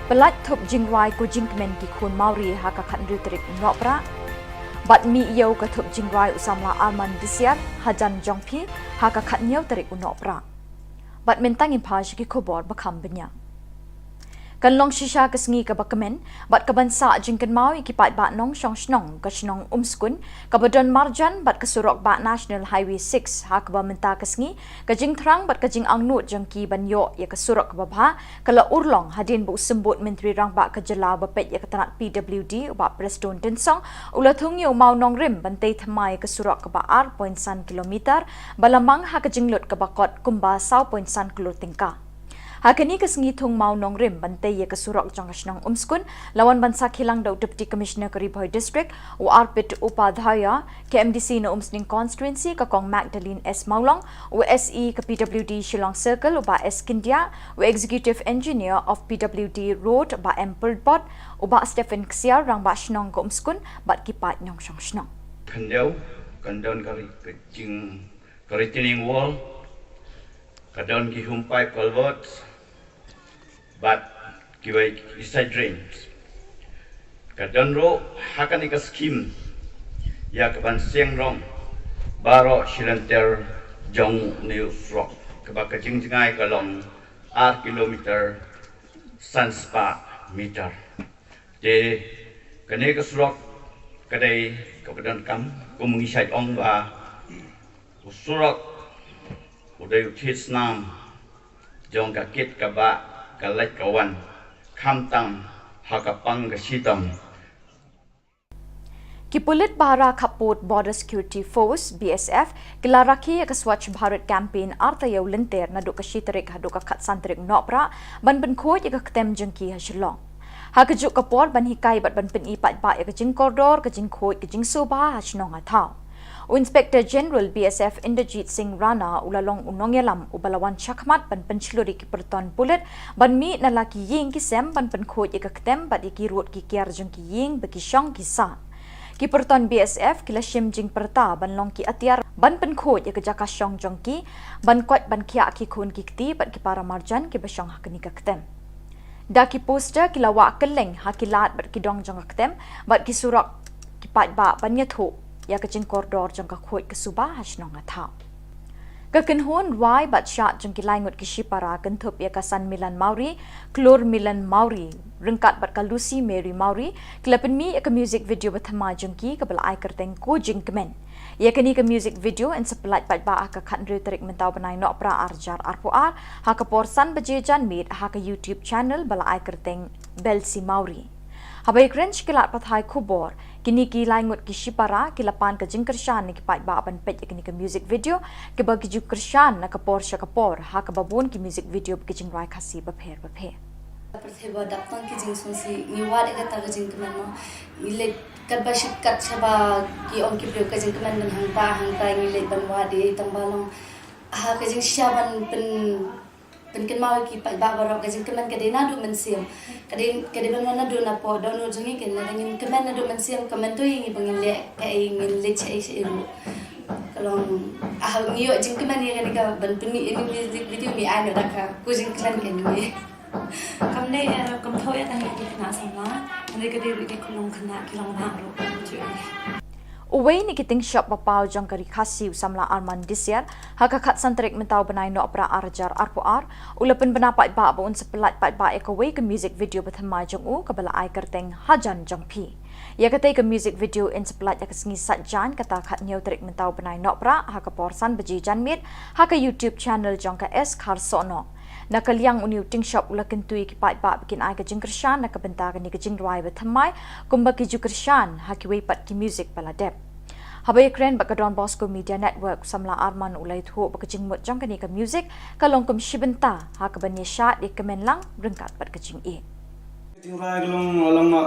Pyllait thup jingrwai ko jingkmen ki khun Mawri ha ka khathynriew tarik u Nohprah. Bad mih ïew ka thup jingrwai u samla Arman Disiar hajan jong phi ha ka khathynñiew tarik u Nohprah. Bad mynta ngin phai sha ki khubor ba kham bniah. Kan long shisha ka sngi kaba kmen bad kaban sah jingkynmaw ïa ki paidbah nongshong shnong ka shnong Umskun kaba don marjan bad ka surok bah National Highway six, ha kaba mynta ka sngi ka jingthrang bad ka jingangnud jong ki ban ïoh ïa ka surok kaba bha ka la urlong hadien ba u Symbud Myntri Rangbah ka jylla uba peit ïa ka tnat P W D u Bah Prestone Tynsong u la thung ïa u mawnongrim ban tei thymmai ïa ka surok kaba ar point san kilometer ba la mang ha ka jinglut kaba kot kumba saw point san klur tyngka. Ha kane ka sngi thung mawnongrim ban tei ïa ka surok jong ka shnong Umskun la wan ban sakhi lang da u Deputy Commissioner ka Ri Bhoi District u Arpit Upadhyaya, K M D C na Umsning Constituency ka Kong Magdalene S Mawlong, u S E ka P W D Shillong Circle u Bah S Scindia, u Executive Engineer of P W D Road Bah M Pyrthbot, u Bah Stephen Ksiar, Rangbah Shnong ka Umskun bad ki paid nongshong shnong. Khyndiat, kan don ka ri-, ka jing, ka retaining wall, ka don ki home pipe culverts, bad kiwei ki side drains. Ka don ruh ha kane ka scheme ïa kaban seng rong baroh shi lynter jong une u surok kaba ka jingjngai ka long ar kilometer san spah meter. Te kane ka surok ka dei kaba donkam, kum ngi shait ong ba u surok u dei u thied snam jong ka kit ka bah, ka leit ka wan, khamtam ha ka pang ka shitom. Ki pulit ba ha khappud Border Security Force, B S F, ki la rakhe ïa ka Swachh Bharat Campaign ar taïew lynter naduh ka shi tarik haduh ka khatsan tarik Nohprah ban pynkhuid ïa ka ktem jong ki ha Shillong. Ha kajuh ka por ban hikai bad ban pyni paidbah ïa ka jingkordor, ka jingkhuid, ka jingsuba ha shnong ha thaw. U Inspector General B S F Inderjit Singh Rana u la long u nongïalam uba la wan shakhmat ban pynshlur ïa ki pyrton pulit ban mih na la ki ïing ki sem ban pynkhuid ïa ka ktem bad ïa ki rud ki kiar jong ki ïing ba ki shong ki sah. Ki pyrton B S F ki la shim jingpyrta ban long ki atiar ban pynkhuid ïa ka jaka shong jong ki, ban koit ban khiah ki khun ki kti bad ki para marjan kiba shong ha kane ka ktem. Da ki poster ki la wah kylleng ha ki lad bad ki dong jong ka ktem bad ki surok ki paidbah ban ïathuh ïa ka jingkordor jong ka khuid ka suba ha shnong ha thaw. Ka kynhun rwai bad shad jong ki lai ngut ki shipara kynthup ïa ka Sanmilan Mawrie, Klur Milan Mawrie, ryngkat bad ka Lucy Mary Mawrie, ki la pynmih ïa ka music video ba thymmai jong ki kaba la ai kyrteng Ko Jingkmen. Ïa kane ka music video yn sa pyllait paidbah ha ka khathynriew tarik mynta u bnai Nohprah ar hajar arphew ar, ha ka por san baje janmiet ha ka YouTube channel ba la ai kyrteng Belsi Mawrie. Haba ïakren sha ki lad pathai khubor, kine ki lai ngut ki shipara ki la pan ka jingkyrshan na ki paidbah ban peit ïa kane ka music video, kiba ki ju kyrshan na ka por sha ka por ha kaba bun ki music video ba ki jingrwai Khasi bapher bapher. Pyrthei ba dap tang ki jingsngewsih, ngi wad ïa kata ka jingkmen mo. Ngi leit katba shit kat shaba ki ong ki briew ka jingkmen ban hangta hangta, ngi leit ban wad ïa tang ba long ha ka jingshisha ban pyn pynkynmaw ïa ki paidbah baroh ka jingkmen ka dei naduh mynsiem. Ka dei, ka dei ban wan naduh napoh dohnud jong ngi, kane ngin kmen naduh mynsiem, kmen to ïa ngi ba ngin leh kaei, ngin leit shaei shaei ruh. Ka long, ah, ngi ïoh jingkmen ïa kane ka ban pynmih ïa kane ka music video, ngi ai noh da ka Ko Jingkmen kane. Kam dei, eh, kam thoh ïa tang ïa ki khynnah samla, hynrei ka dei ruh ïa ki khyllung khynnah ki long ba ruh. Uwei na ki tyngshop ba paw jong ka Ri Khasi u samla Arman Disiar, ha ka khatsan tarik mynta u bnai Nohprah ar hajar arphew ar, u la pynbna paidbah ba un sa pyllait paidbah ïa kawei ka music video ba thymmai jong u kaba la ai kyrteng Hajan Jong Phi. Ïa katei ka music video yn sa pyllait ha ka sngi Saitjaiñ, kata khathynñiew tarik mynta u bnai Nohprah, ha ka por san baje janmiet ha ka YouTube channel jong ka S Kharsohnoh. Na ka liang une u tyngshop u la kyntu ïa ki paidbah ba kin ai ka jingkyrshan na ka bynta kane ka jingrwai ba thymmai, kumba ki ju kyrshan ha kiwei pat ki music ba la dep. Haba ïakren bad ka Don Bosco Media Network, u samla Arman u la ïathuh ba ka jingmut jong kane ka music ka long kum shi bynta ha kaban ïashad ïakmen lang ryngkat bad ka jingïeit. Ka jingrwai ka long, long ma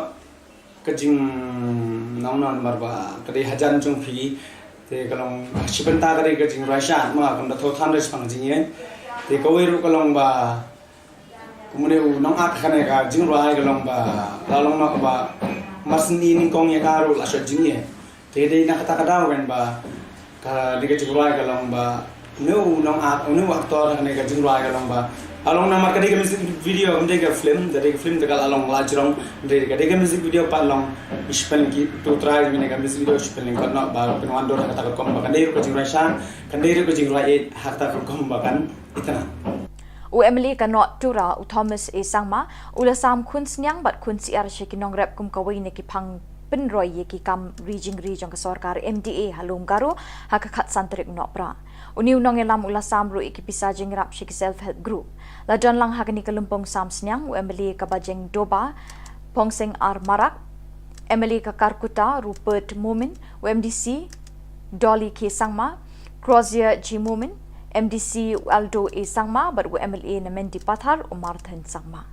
ka jingnang namar ba ka dei Hajan Jong Phi. Te ka long shi bynta ka dei ka jingrwai shad ma kam da thoh than re shaphang ka jingïeit. Te kawei ruh ka long ba Kumne u nong ak kane ka jingrwai ka long ba la long na ba mar sni nyngkong ïa ka ruh la shot jingeh. Te dei na kata ka daw kan ba kane ka jingrwai ka long ba une u nong ak, une u actor kane ka jingrwai ka long ba la long namar ka dei ka music video, ka dei ka film, ka dei ka film te ka la long la jrong, dei ka dei ka music video pat long i shiphew ki tu trai mane ka music video shiphew lyngkot noh ba pynwan dur ha kata ka rukom ba kan dei ruh ka jingrwai sha, kan dei ruh ka jingrwai eh ha kata ka rukom ba kan Itana. U M L A ka North Tura, u Thomas A Sangma, u la sam khun sniang bad khun syiar sha ki nongrep kum kawei na ki phang pynroi ïa ki kam ri jingri jong ka sorkar M D A ha Lum Garo ha ka khatsan tarik u Nohprah. Une u nongïalam u la sam ruh ïa ki pisa jingïarap sha ki self help group. La don lang ha kane ka lympung sam sniang u M L A ka Bajeng Doba, Pongsing R Marak, M L A ka Kharkutta Rupert Momin, u M D C Dolly K Sangma, Crozier G Momin, M D C u Aldo A Sangma bad u M L A na Mendipathar u Marthan Sangma.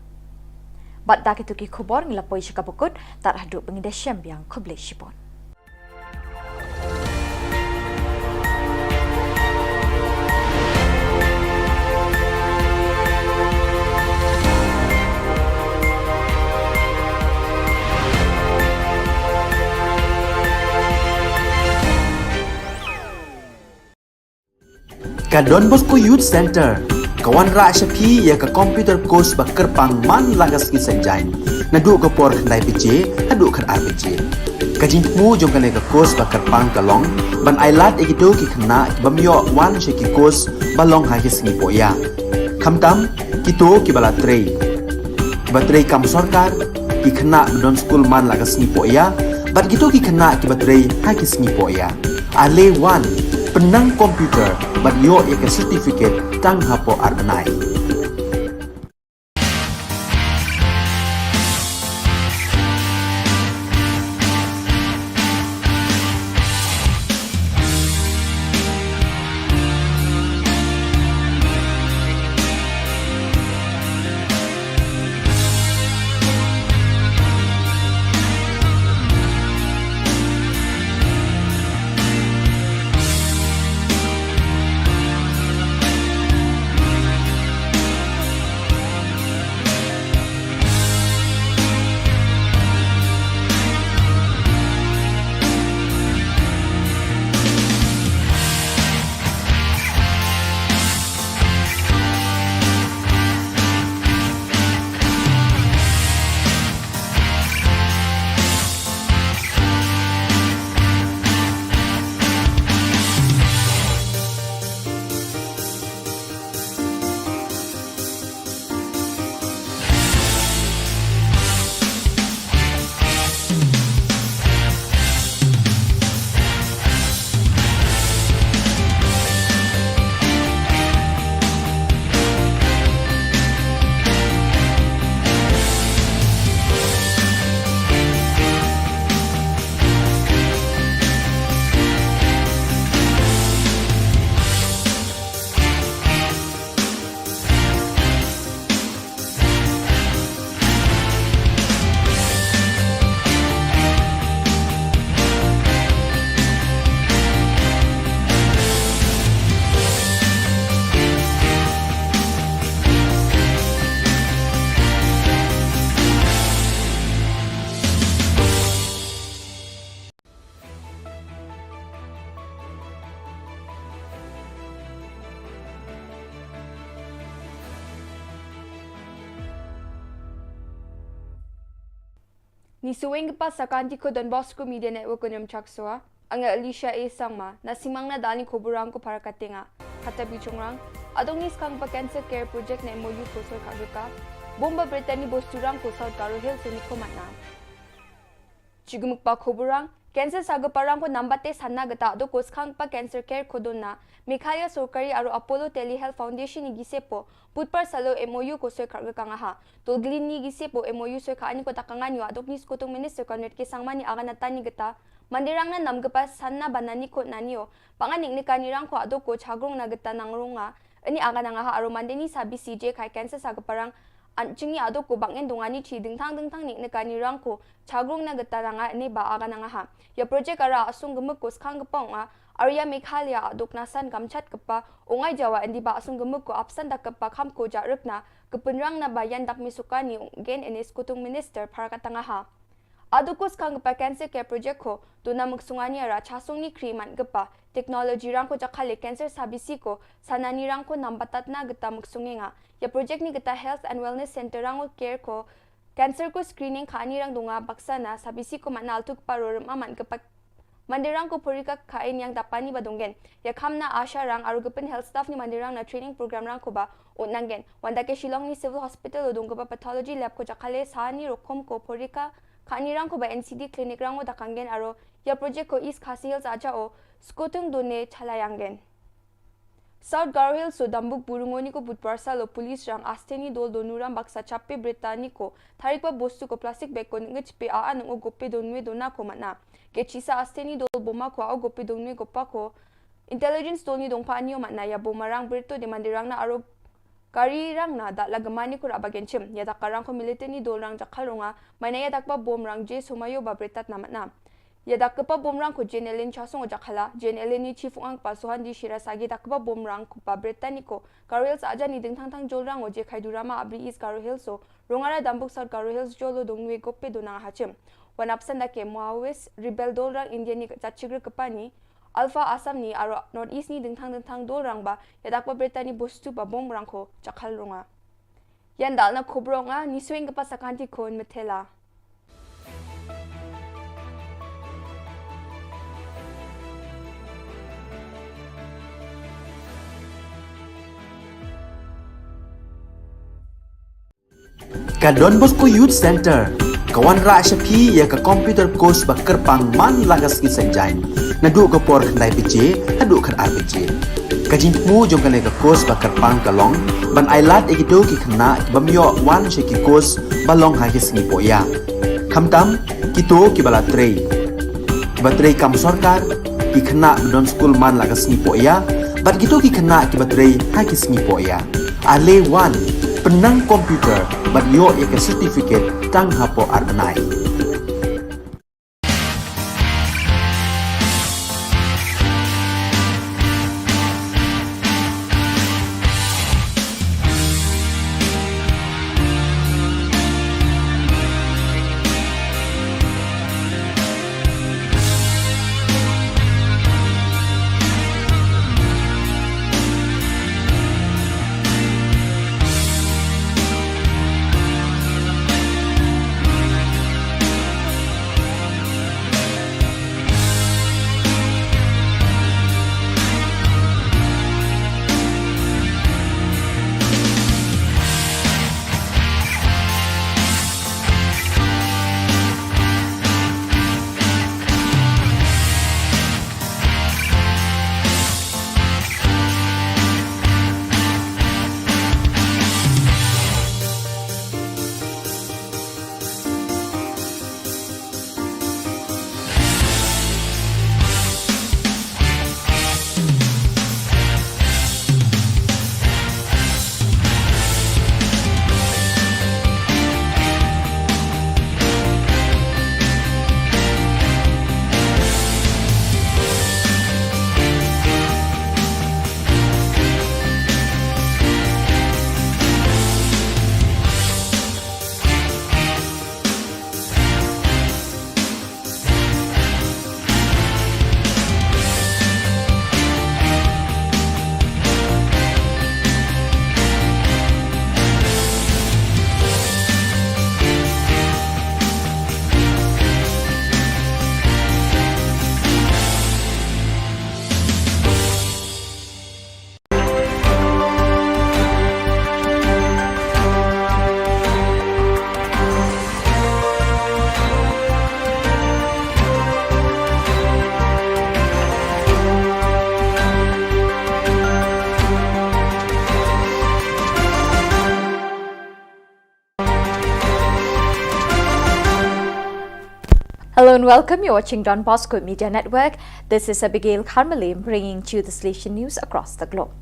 Bad da kito ki khubor ngi la poi sha kaba kut, tad haduh ba ngin da shem biang, khublei shibun. Ka Don Bosco Youth Center ka wanrah sha phi ïa ka computer course ba kyrpang man la ka sngi Saitjaiñ, naduh ka por khyndai baje haduh khatar baje. Ka jingthmu jong kane ka course ba kyrpang ka long ban ailad ïa kito ki khynnah ki bym ïoh wan sha ki course ba long ha ki sngi poh ïa, khamtam kito kiba la trei, kiba trei kam sorkar, ki khynnah ba don skul man la ka sngi poh ïa, bad kito ki khynnah kiba trei ha ki sngi poh ïa. Ale wan, pynnang computer bad ïoh ïa ka certificate tang hapoh ar bnai. Ngi sngewbha ban sa kynti ko Don Bosco Media Network ko Nyam Chaksoa, nga Alicia A Sangma, na sngewbha na dal ïa ki khubor rang ko para ka tnga. Kata bichong rang, adong ngi skhang ba cancer care project ne M O U ko soi ka ruka. Bomba Brittany Bosturang ko South Garo Hills ni ko matna. Chigumuk pa khubor rang, cancer saga parang ko namba te sanna gata do ko skhang pa cancer care ko donna, Meghalaya Sorkari aro Apollo Telehealth Foundation ni gise po, putpar salo M O U ko soi kar ga kanga ha. Tolglin ni gise po M O U soi ka ani ko takanga nyo adok ni skotung minister Conrad K Sangma ni aga na tani gata, mandirang na nam gapa sanna banani ko nanio, panganik ni kani rang ko adok ko chagrong na gata nangrong nga, ani aga nanga ha aro mandeni sabi C J kai cancer saga parang, an chingi aduk ko bangin dungani chi dingthang dingthang nik ne kani rang ko chagrung na geta nanga ne ba aga nanga ha. Ya project ara asung gemuk ko skang gepong a Arya Meghalaya aduk nasan gamchat kepa ungai jawa indi ba asung gemuk ko apsan dak kepa kham ko jarik na kepenrang na bayan dak misukani gen ene skutung minister phar katanga ha. Aduk ko skang kepa cancer care project ko duna muksungani ara chasung ni kri man kepa technology rang ko jakale cancer sabisi ko sanani rang ko nambatat na geta muksungi nga. Ya project ni geta health and wellness center rang ko care ko cancer ko screening kani rang dunga baksa na sabisi ko mana altuk paro rem aman kepa mandirang ko porika kain yang tapani ba donggen. Ya khamna asha rang aru gepin health staff ni mandirang na training program rang ko ba ut nanggen. Wanda ke Shillong ni civil hospital o dong kepa pathology lab ko jakale sani rokom ko porika kani rang ko ba N C D clinic rang o dakanggen aru ya project ko East Khasi Hills aja o skutung done chalayanggen. South Garo Hills o Dambuk Burungoni ko Budbar salo police rang asteni dol donuram baksa chape bretani ko tharikpa bostu ko plastic bag ko ngechpe a anung o gope donwe dona ko mana. Kechisa asteni dol boma ko a o gope donwe gopa ko intelligence dol ni dongpa anio mana ya boma rang breto de mandirang na aro kari rang na dak lagemani ko raba genchim ya dak karang ko militeni dol rang jakal ronga mana ya dakpa bom rang je sumayo ba bretat na mana. Ya dak kepa bom rang ko Jen Ellen chasung o jakhala, Jen Ellen ni chief ang pa suhan di shira sagi dak kepa bom rang ko pa bretani ko Garo Hills aja ni dingthang thang jol rang o je khai durama abri East Garo Hills o rongara Dambuk South Garo Hills jolo dongwe gope donang hachim. Wan apsan da ke Maoist rebel dol rang India ni chachigre kepani Alpha Assam ni aro North East ni dingthang dingthang dol rang ba ya dak pa bretani bostu ba bom rang ko jakal ronga. Yan dal na khubor nga ni swing kepa sakanti kon metela. Ka Don Bosco Youth Center ka wanrah sha phi ïa ka computer course ba kyrpang man la ka sngi Saitjaiñ naduh ka por khyndai baje haduh khatar baje. Ka jingthmu jong kane ka course ba kyrpang ka long ban ailad ïa kito ki khynnah ki bym ïoh wan sha ki course ba long ha ki sngi pohïa. Khamtam kito kiba la trei, kiba trei kam sorkar, ki khynnah ba don skul man la ka sngi pohïa bad kito ki khynnah kiba trei ha ki sngi pohïa. Ale wan pynnang computer bad ïoh ïa ka certificate tang hapoh ar bnai. Hello and welcome. You're watching Don Bosco Media Network. This is Abigail Kharmalim bringing to you the Salesian news across the globe.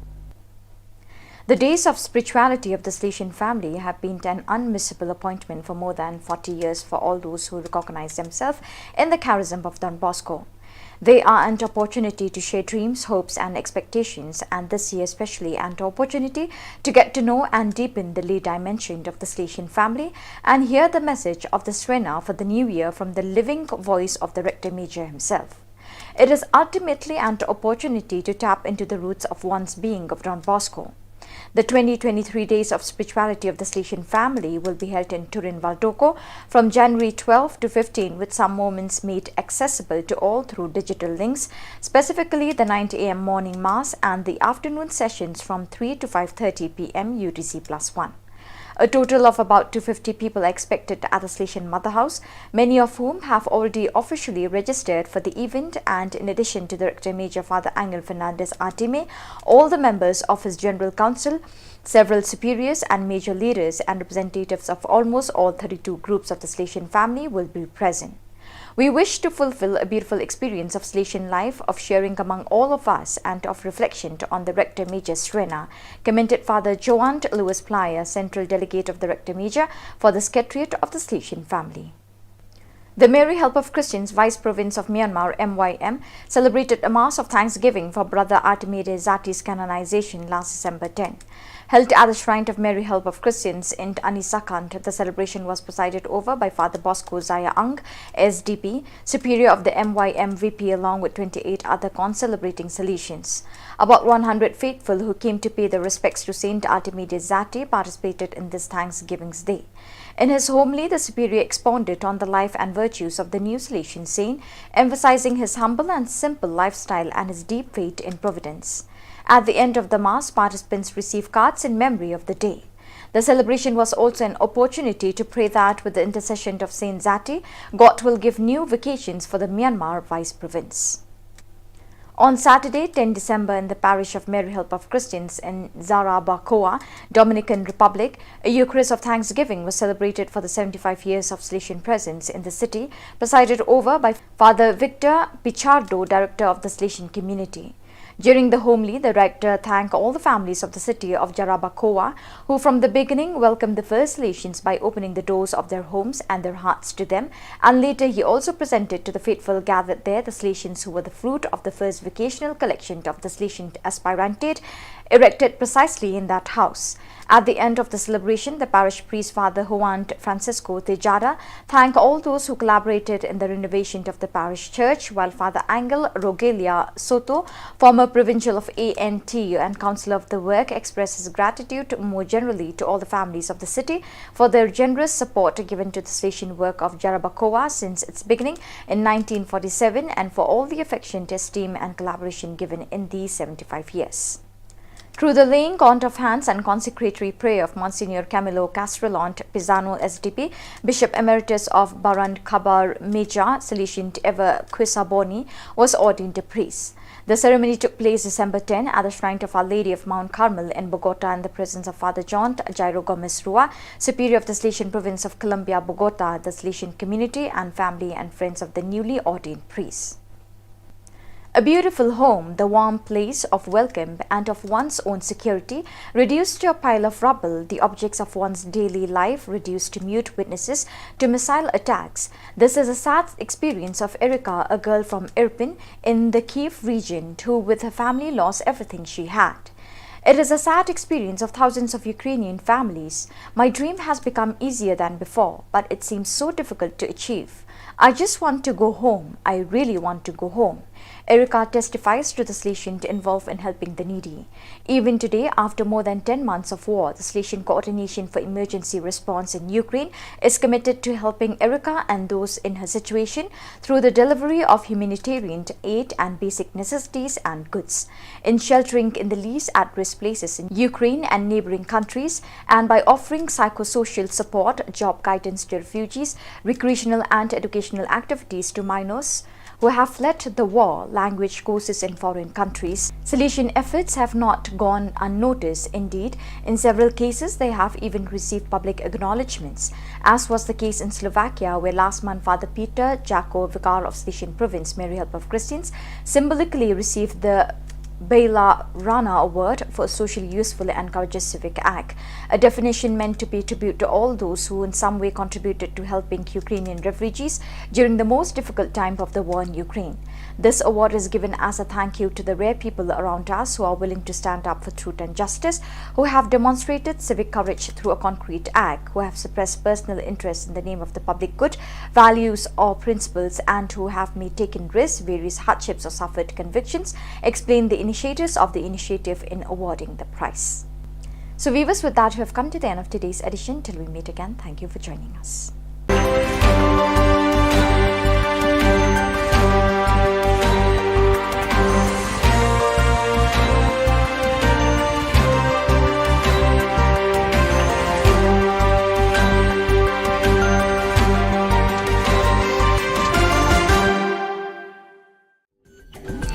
The days of spirituality of the Salesian family have been an unmissable appointment for more than forty years for all those who recognize themselves in the charism of Don Bosco. They are an opportunity to share dreams, hopes, and expectations, and this year especially an opportunity to get to know and deepen the lay dimension of the Salesian family and hear the message of the Srena for the new year from the living voice of the Rector Major himself. It is ultimately an opportunity to tap into the roots of one's being of Don Bosco. The twenty twenty-three Days of Spirituality of the Salesian family will be held in Turin Valdocco from January twelve to fifteen, with some moments made accessible to all through digital links, specifically the nine a m morning mass and the afternoon sessions from three to five thirty p m U T C plus one. A total of about two fifty people are expected at the Salesian Mother House, many of whom have already officially registered for the event, and in addition to the Rector Major Father Angel Fernandez Artime, all the members of his General Council, several superiors and major leaders, and representatives of almost all thirty-two groups of the Salesian family will be present. We wish to fulfill a beautiful experience of Salesian life, of sharing among all of us, and of reflection on the Rector Major Srena, commented Father Joant Lewis Plyer, Central Delegate of the Rector Major for the Secretariat of the Salesian family. The Mary Help of Christians Vice Province of Myanmar, M Y M, celebrated a Mass of Thanksgiving for Brother Artime Dezati's canonization last December ten. Held at the Shrine of Mary Help of Christians in Anisakand, the celebration was presided over by Father Bosco Zaya Ang, S D P, Superior of the M Y M V P, along with twenty-eight other concelebrating Salesians. About one hundred faithful who came to pay their respects to Saint Artime Dezati participated in this Thanksgiving's Day. In his homily, the Superior expounded on the life and virtues of the new Salesian saint, emphasizing his humble and simple lifestyle and his deep faith in Providence. At the end of the Mass, participants received cards in memory of the day. The celebration was also an opportunity to pray that, with the intercession of Saint Zati, God will give new vocations for the Myanmar Vice Province. On Saturday, ten December, in the parish of Mary Help of Christians in Jarabacoa, Dominican Republic, a Eucharist of Thanksgiving was celebrated for the seventy-five years of Salesian presence in the city, presided over by Father Victor Pichardo, Director of the Salesian Community. During the homily, the rector thanked all the families of the city of Jarabacoa, who from the beginning welcomed the first Salesians by opening the doors of their homes and their hearts to them, and later he also presented to the faithful gathered there the Salesians who were the fruit of the first vocational collection of the Salesian aspirantate, erected precisely in that house. At the end of the celebration, the parish priest, Father Juan Francisco Tejada, thanked all those who collaborated in the renovation of the parish church, while Father Angel Rogelia Soto, former provincial of A N T U and councillor of the work, expressed his gratitude more generally to all the families of the city for their generous support given to the Salesian work of Jarabacoa since its beginning in nineteen forty-seven and for all the affection, esteem, and collaboration given in these seventy-five years. Through the laying on of hands and consecratory prayer of Monsignor Camilo Castrellant Pisano, S D P, Bishop Emeritus of Barangkabar Major, Salesian Eva Quisaboni, was ordained a priest. The ceremony took place December ten at the shrine of Our Lady of Mount Carmel in Bogota, in the presence of Father John Jairo Gomez Rua, Superior of the Salesian Province of Colombia, Bogota, the Salesian community, and family and friends of the newly ordained priest. A beautiful home, the warm place of welcome and of one's own security, reduced to a pile of rubble, the objects of one's daily life reduced to mute witnesses to missile attacks. This is a sad experience of Erika, a girl from Irpin in the Kyiv region, who with her family lost everything she had. It is a sad experience of thousands of Ukrainian families. My dream has become easier than before, but it seems so difficult to achieve. I just want to go home. I really want to go home. Erika testifies to the Salesian involved in helping the needy. Even today, after more than ten months of war, the Salesian Coordination for Emergency Response in Ukraine is committed to helping Erika and those in her situation through the delivery of humanitarian aid and basic necessities and goods, in sheltering in the least at-risk places in Ukraine and neighboring countries, and by offering psychosocial support, job guidance to refugees, recreational and educational activities to minors who have fled the war, language courses in foreign countries. Salesian efforts have not gone unnoticed. Indeed, in several cases, they have even received public acknowledgements, as was the case in Slovakia, where last month Father Peter Jako, Vicar of Salesian Province, Mary Help of Christians, symbolically received the Bela Rana Award for a socially useful and courageous civic act, a definition meant to pay tribute to all those who in some way contributed to helping Ukrainian refugees during the most difficult time of the war in Ukraine. This award is given as a thank you to the rare people around us who are willing to stand up for truth and justice, who have demonstrated civic courage through a concrete act, who have suppressed personal interests in the name of the public good, values, or principles, and who have made taken risks, various hardships, or suffered convictions, explain the initiators of the initiative in awarding the prize. So, viewers, with that, we have come to the end of today's edition. Till we meet again, thank you for joining us.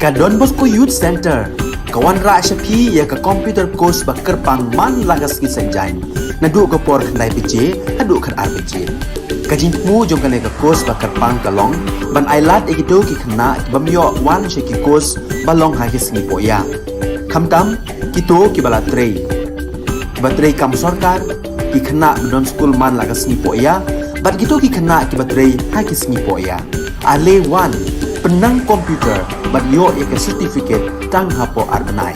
Ka Don Bosco Youth Center ka wanrah sha phi ïa ka computer course ba kyrpang man la ka sngi Saitjaiñ, naduh ka por khyndai baje haduh khatar baje. Ka jingthmu jong kane ka course ba kyrpang ka long ban ailad ïa kito ki khynnah ki bym ïoh wan sha ki course ba long ha ki sngi pohïa, khamtam kito kiba la trei, kiba trei kam sorkar, ki khynnah ba don skul man la ka sngi pohïa, bad kito ki khynnah kiba trei ha ki sngi pohïa. Ale wan, pynnang computer bad ïoh ïa ka certificate tang hapoh ar bnai.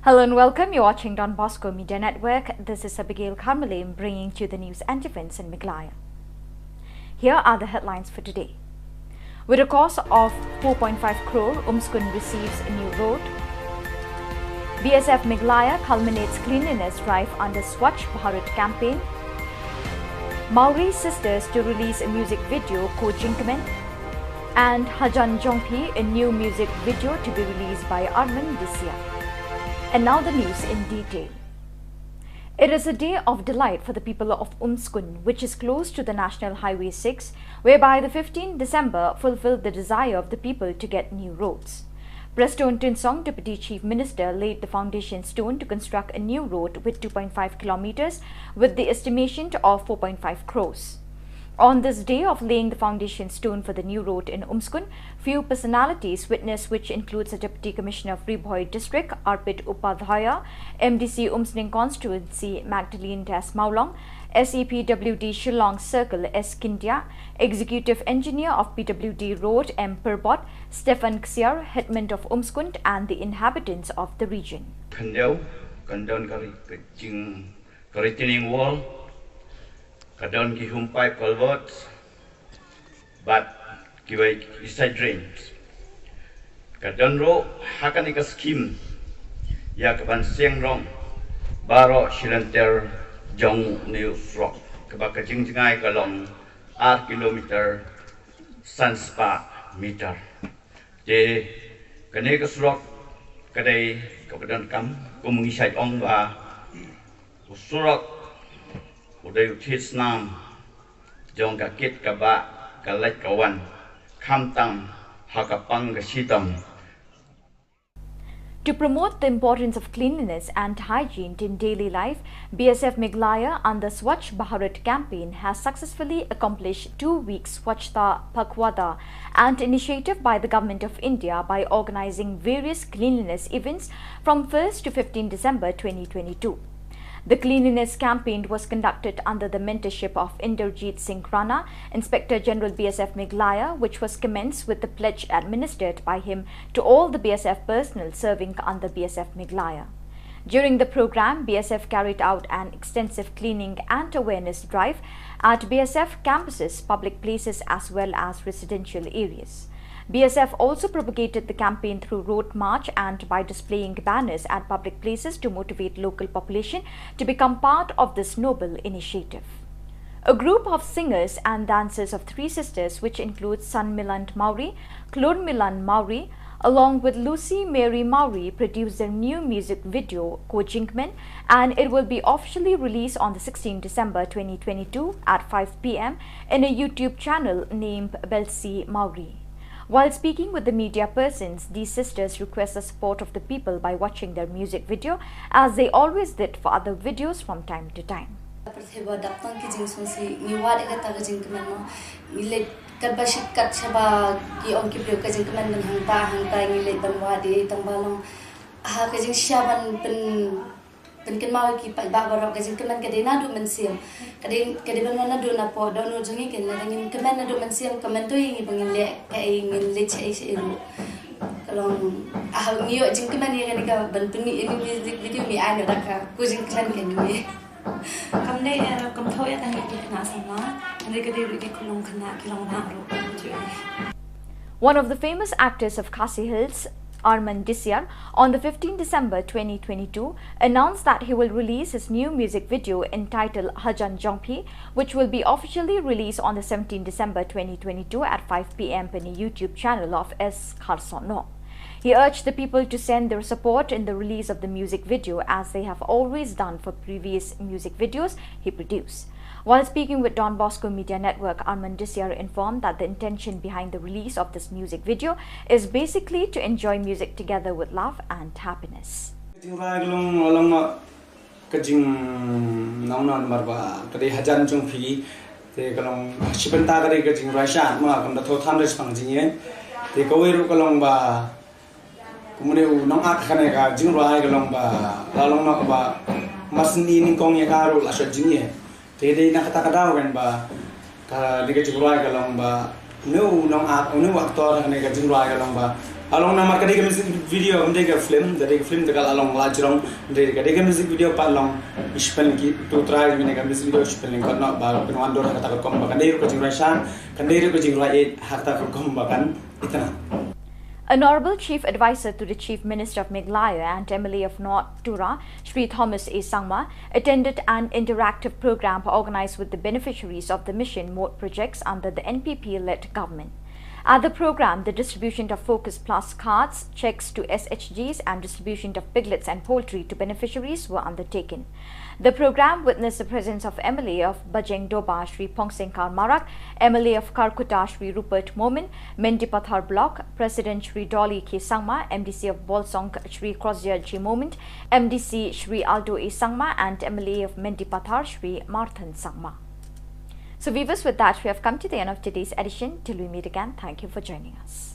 Hello and welcome. You're watching Don Bosco Media Network. This is Abigail Karmale bringing to you the news and events in Meghalaya. Here are the headlines for today. With a cost of four point five crore, Umskun receives a new road. B S F Meghalaya culminates cleanliness drive under Swachh Bharat campaign. Mawri Sisters to release a music video, Ko Jingkmen. And Hajan Jongphi, a new music video to be released by Armin this year. And now the news in detail. It is a day of delight for the people of Umskun, which is close to the National Highway six, whereby the fifteenth December fulfilled the desire of the people to get new roads. Prestone Tynsong, Deputy Chief Minister, laid the foundation stone to construct a new road with two point five kilometers, with the estimation of four point five crores. On this day of laying the foundation stone for the new road in Umskun, few personalities witnessed, which includes the Deputy Commissioner of Ri Bhoi District, Arpit Upadhyaya, M D C Umsning Constituency, Magdalene Das Mawlong, S E P W D Shillong Circle S Scindia, Executive Engineer of P W D Road M Pyrbot, Stephen Ksiar, Hitman of Umskund, and the inhabitants of the region. Khyndiat, ka don ka ri-, ka jing, ka retaining wall, ka don ki home pipe culverts, bad kiwei ki side drains. Ka don ruh ha kane ka scheme ïa ka ban seng rong baroh shilynter jong une u surok, kaba ka jingjngai ka long ar kilometer san spah meter. Te kane ka surok ka dei kaba donkam, kum ngi shait ong ba u surok u dei u thied snam jong ka kit ka bah, ka leit ka wan, khamtam ha ka pang ka shitom. To promote the importance of cleanliness and hygiene in daily life, B S F Meghalaya under Swachh Bharat campaign has successfully accomplished two weeks Swachhata Pakhwada, an initiative by the Government of India by organizing various cleanliness events from first to fifteenth December twenty twenty-two. The cleanliness campaign was conducted under the mentorship of Inderjeet Singh Rana, Inspector General B S F Meghalaya, which was commenced with the pledge administered by him to all the B S F personnel serving under B S F Meghalaya. During the program, B S F carried out an extensive cleaning and awareness drive at B S F campuses, public places, as well as residential areas. B S F also propagated the campaign through road march and by displaying banners at public places to motivate local population to become part of this noble initiative. A group of singers and dancers of Three Sisters, which includes San Milan Mawrie, Klur Milan Mawrie, along with Lucy Mary Mawrie, produced their new music video, Ko Jingkmen, and it will be officially released on the sixteenth December twenty twenty-two at five p m in a YouTube channel named Belsi Mawrie. While speaking with the media persons, these sisters request the support of the people by watching their music video, as they always did for other videos from time to time. Pyrthei ba dap tang ki jingsngewsih, ngi wad ïa kata ka jingkmen mo. Ngi leit katba shit kat shaba ki ong ki briew ka jingkmen ban hangta hangta, ngi leit ban wad ïa i, tang ba long ha ka jingshisha ban pyn pynkynmaw ïa ki paidbah baroh, ka jingkmen ka dei naduh mynsiem. Ka dei, ka dei ban wan naduh napoh dohnud jong ngi, kane lada ngin kmen naduh mynsiem, ka mynta ïa ngi ba ngin leh kaei, ngin leit shaei shaei ruh. Ka long, ah, ngi ïoh jingkmen ïa kane ka ban pynmih ïa kane ka music video, ngi ai noh da ka, ka jingkmen ka ngi. Kam dei, eh, kam thoh ïa kane ki khynnah samla, hynrei ka dei ruh ki khunlung khynnah ki long ba ruh. One of the famous actors of Khasi Hills, Arman Disiar, on the fifteenth December twenty twenty-two, announced that he will release his new music video entitled Hajan Jongphi, which will be officially released on the seventeenth December twenty twenty-two at five p m on the YouTube channel of S Kharsono. He urged the people to send their support in the release of the music video, as they have always done for previous music videos he produced. While speaking with Don Bosco Media Network, Arman Disiar informed that the intention behind the release of this music video is basically to enjoy music together with love and happiness. Ka jingrwai ka long, long ma ka jingnong namar ba ka dei Hajan Jongphi, te ka long shi bynta ka dei ka jingrwai shad ma kam da thoh than da shi tang jingïeit. Te kawei ruh ka long ba kumne u nongact kane ka jingrwai ka long ba la long noh ba mar syn i nyngkong ïa ka ruh la shad jingïeit. Te dei na kata ka daw kan ba kane ka jingrwai ka long ba une u nongact, une u actor kane ka jingrwai ka long ba la long namar ka dei ka music video, kam dei ka film, ka dei ka film te ka la long la jrong, dei ka dei ka music video pat long. Shi pynlong ki tu trai kane ka music video, shi pynlong kot noh ba pynwan dur ha kata ka rukom ba kan dei ruh ka jingrwai shad, kan dei ruh ka jingrwai ïeit ha kata ka rukom ba kan itynnad. Honorable Chief Advisor to the Chief Minister of Meghalaya and M L A of North Tura, Shri Thomas A Sangma, attended an interactive program organized with the beneficiaries of the Mission Mode projects under the N P P-led government. At the program, the distribution of Focus Plus cards, checks to S H Gs, and distribution of piglets and poultry to beneficiaries were undertaken. The program witnessed the presence of M L A of Bajeng Doba, Shri Pongsenkar Marak, M L A of Kharkutta, Shri Rupert Momin, Mendipathar Block President Shri Dolly K Sangma, M D C of Bolsong, Shri Crossdale G Momin, M D C Shri Aldo A Sangma, and M L A of Mendipathar, Shri Marthan Sangma. So viewers, with that, we have come to the end of today's edition. Till we meet again, thank you for joining us.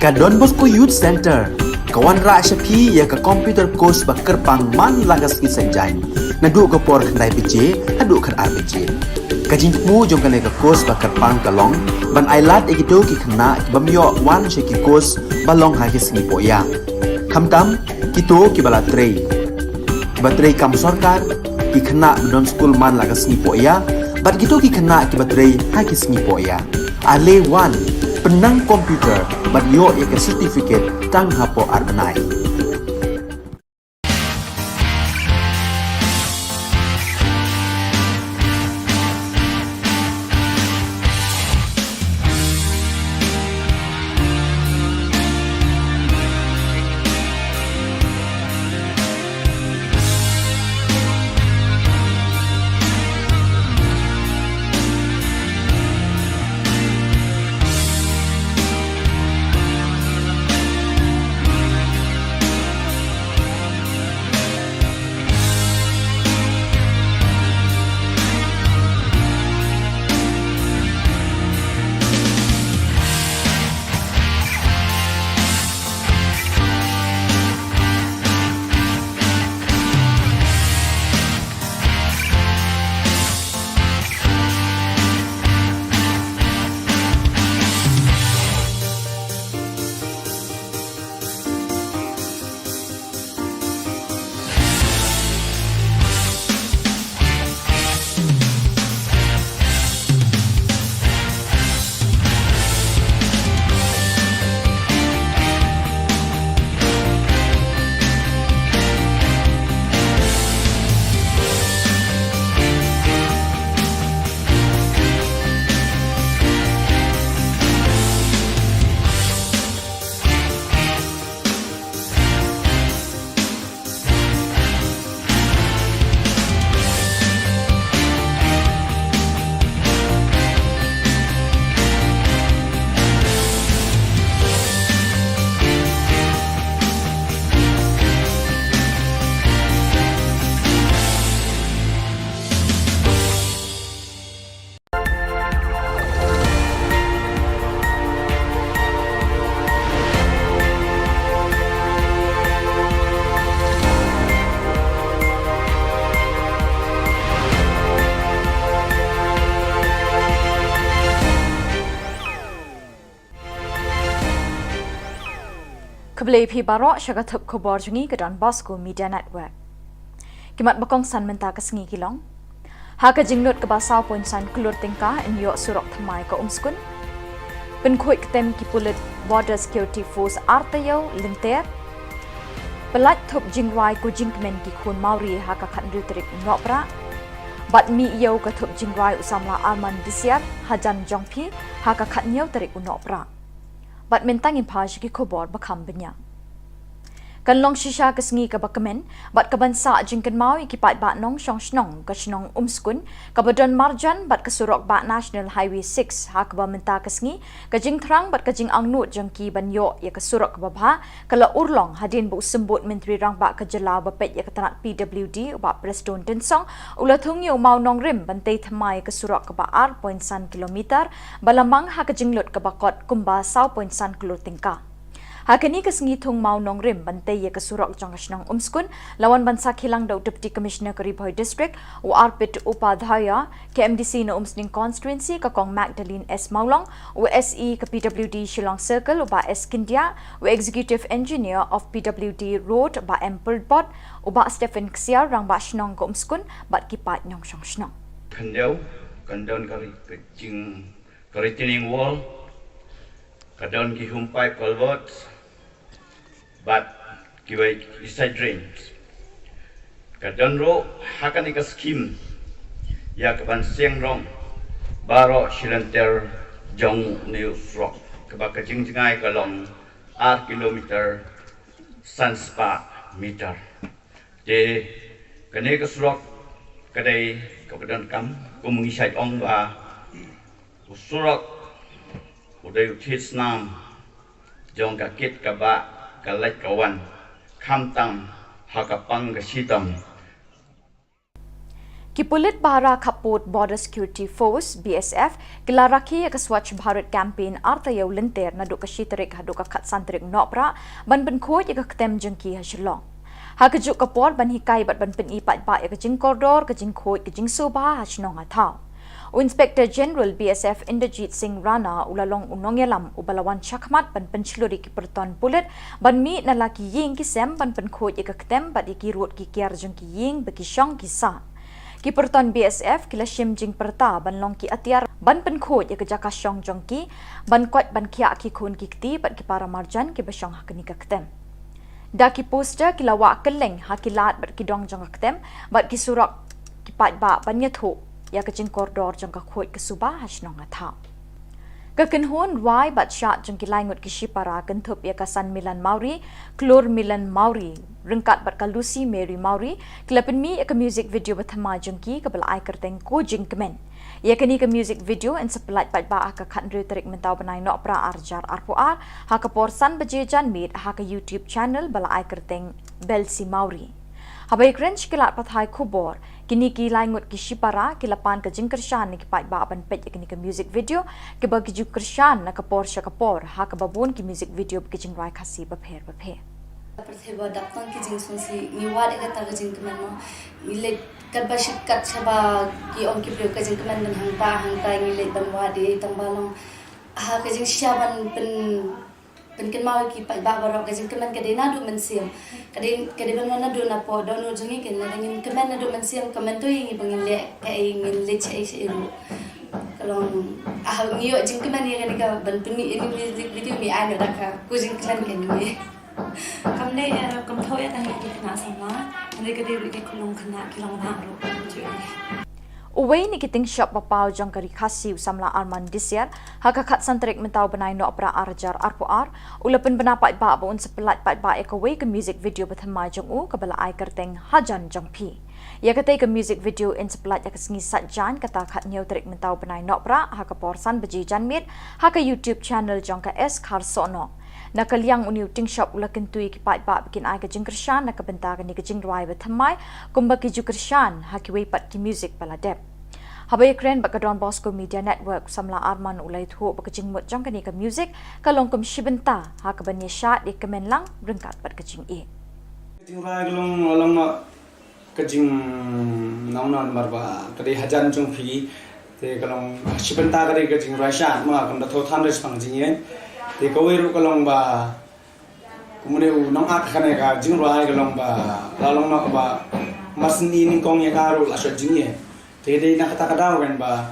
Ka Don Bosco Youth Centre ka wanrah sha phi ïa ka computer course ba kyrpang man la ka sngi Saitjaiñ, naduh ka por khyndai baje haduh khatar baje. Ka jingthmu jong kane ka course ba kyrpang ka long ban ailad ïa kito ki khynnah ki bym ïoh wan sha ki course ba long ha ki sngi pohïa. Khamtam kito kiba la trei, kiba trei kam sorkar, ki khynnah ba don skul man la ka sngi pohïa, bad kito ki khynnah kiba trei ha ki sngi pohïa. Ale wan, pynnang computer bad ïoh ïa ka certificate tang hapoh ar bnai. Khublei phi baroh sha ka thup khubor jong ngi ka Don Bosco Media Network. Ki mat ba kongsan mynta ka sngi ki long: Ha ka jinglut kaba saw point san klur tyngka yn ïoh surok thymmai ka Umskun. Pynkhuid ktem ki pulit Border Security Force ar taïew lynter. Pyllait thup jingrwai ko jingkmen ki khun Mawri ha ka khathynriew tarik u Nohprah. Bad mih ïew ka thup jingrwai u samla Arman Disiar hajan jong phi ha ka khathynñiew tarik u Nohprah. Bad mynta ngin phai sha ki khubor ba kham bniah. Kan long shisha ka sngi kaba kmen bad kaban sah jingkynmaw ïa ki paidbah nongshong shnong ka shnong Umskun, kaba don marjan bad ka surok bah National Highway six, ha kaba mynta ka sngi ka jingthrang bad ka jingangnud jong ki ban ïoh ïa ka surok kaba bha ka la urlong hadien ba u symbud Myntri Rangbah ka jylla uba peit ïa ka tnat P W D u bah Prestone Tynsong u la thung ïa u mawnongrim ban tei thymmai ïa ka surok kaba ar point san kilometer ba la mang ha ka jinglut kaba kot kumba saw point san klur tyngka. Ha kane ka sngi thung mawnongrim ban tei ïa ka surok jong ka shnong Umskun la wan ban sakhi lang da u Deputy Commissioner ka Ri Bhoi District u Arpit Upadhyaya, K M D C na Umsning Constituency ka Kong Magdalene S Mawlong, u S E ka P W D Shillong Circle u bah S Scindia, u Executive Engineer of P W D Road bah M Pyrthbot, u bah Stephen Ksiar, Rangbah Shnong ka Umskun bad ki paid nongshong shnong. Khyndew, kan don ka ri-, ka jing, ka retaining wall, ka don ki home pipe culverts bad kiwei ki side drains. Ka don ruh ha kane ka scheme ïa kaban seng rong baroh shi lynter jong une u surok, kaba ka jingjngai ka long ar kilometer san spah meter. Te kane ka surok ka dei kaba donkam, kum ngi shait ong ba u surok u dei u thied snam jong ka kit ka bah, ka leit ka wan, khamtam ha ka pang ka shitom. Ki pulit bhara khappud Border Security Force, B S F, ki la rakhe ïa ka Swachh Bharat Campaign ar taïew lynter naduh ka shi tarik haduh ka khatsan tarik Nohprah ban pynkhuid ïa ka ktem jong ki ha Shillong. Ha kajuh ka por ban hikai bad ban pyni paidbah ïa ka jingkordor, ka jingkhuid, ka jingsuba ha shnong ha thaw. U Inspector General B S F Inderjit Singh Rana u la long u nongïalam uba la wan shakhmat ban pynshlur ïa ki pyrton pulit ban mih na la ki ïing ki sem ban pynkhuid ïa ka ktem bad ïa ki rud ki kiar jong ki ïing ba ki shong ki sah. Ki pyrton B S F ki la shim jingpyrta ban long ki atiar ban pynkhuid ïa ka jaka shong jong ki, ban koit ban khiah ki khun ki kti bad ki para marjan kiba shong ha kane ka ktem. Da ki poster ki la wah kylleng ha ki lad bad ki dong jong ka ktem bad ki surok ki paidbah ban ïathuh ïa ka jingkordor jong ka khuid ka suba ha shnong ha thaw. Ka kynhun rwai bad shad jong ki lai ngut ki shipara kynthup ïa ka San Milan Mawri, Klur Milan Mawri, ryngkat bad ka Lucy Mary Mawri, ki la pynmih ïa ka music video ba thymmai jong ki kaba la ai kyrteng Ko Jingkmen. Ïa kane ka music video yn sa pyllait paidbah ha ka khathynriew tarik mynta u bnai Nohprah ar hajar arphew ar, ha ka por san baje janmiet ha ka YouTube channel ba la ai kyrteng Belsi Mawri. Haba ïakren sha ki lad pathai khubor, kine ki lai ngut ki shipara ki la pan ka jingkyrshan na ki paidbah ban peit ïa kane ka music video, kiba ki ju kyrshan na ka por sha ka por ha kaba bun ki music video ba ki jingrwai Khasi bapher bapher. Pyrthei ba dap tang ki jingsngewsih, ngi wad ïa kata ka jingkmen mo. Ngi leit katba shit kat shaba ki ong ki briew ka jingkmen ban hangta hangta, ngi leit ban wad ïa i tang ba long ha ka jingshisha ban pyn pynkynmaw ïa ki paidbah baroh, ka jingkmen ka dei naduh mynsiem. Ka dei, ka dei ban wan naduh napoh dohnud jong ngi, kane lada ngin kmen naduh mynsiem, ka myntoi ïa ngi ba ngin leh kaei, ngin leit shaei shaei ruh. Ka long, ah, ngi ïoh jingkmen ïa kane ka ban pynmih ïa kane ka music video, ngi ai noh da ka Ko Jingkmen kane. Kam dei, eh, kam thoh ïa tang ïa ki khynnah samla, hynrei ka dei ruh ïa ki khyllung khynnah ki long bah ruh. Uwei na ki tyngshop ba paw jong ka Ri Khasi u samla Arman Disiar, ha ka khatsan tarik mynta u bnai Nohprah ar hajar arphew ar, u la pynbna paidbah ba un sa pyllait paidbah ïa kawei ka music video ba thymmai jong u kaba la ai kyrteng Hajan Jong Phi. Ïa katei ka music video yn sa pyllait ha ka sngi Saitjaiñ, kata khathynñiew tarik mynta u bnai Nohprah, ha ka por san baje janmiet ha ka YouTube channel jong ka S Kharsohnoh. Na ka liang une u tyngshop u la kyntu ïa ki paidbah ba kin ai ka jingkyrshan na ka bynta kane ka jingrwai ba thymmai, kumba ki ju kyrshan ha kiwei pat ki music ba la dep. Haba ïakren bad ka Don Bosco Media Network, u samla Arman u la ïathuh ba ka jingmut jong kane ka music ka long kum shi bynta ha kaban ïashad ïakmen lang ryngkat bad ka jingïeit. Ka jingrwai ka long, long ma ka jingnong namar ba ka dei Hajan Jong Phi, te ka long shi bynta ka dei ka jingrwai shad, ma kam da thoh than re shaphang ka jingïeit. Te kawei ruh ka long ba Kumne u nongact kane ka jingrwai ka long ba la long noh ba mar syn i nyngkong ïa ka ruh la shot jingeh. Te dei na kata ka daw kan ba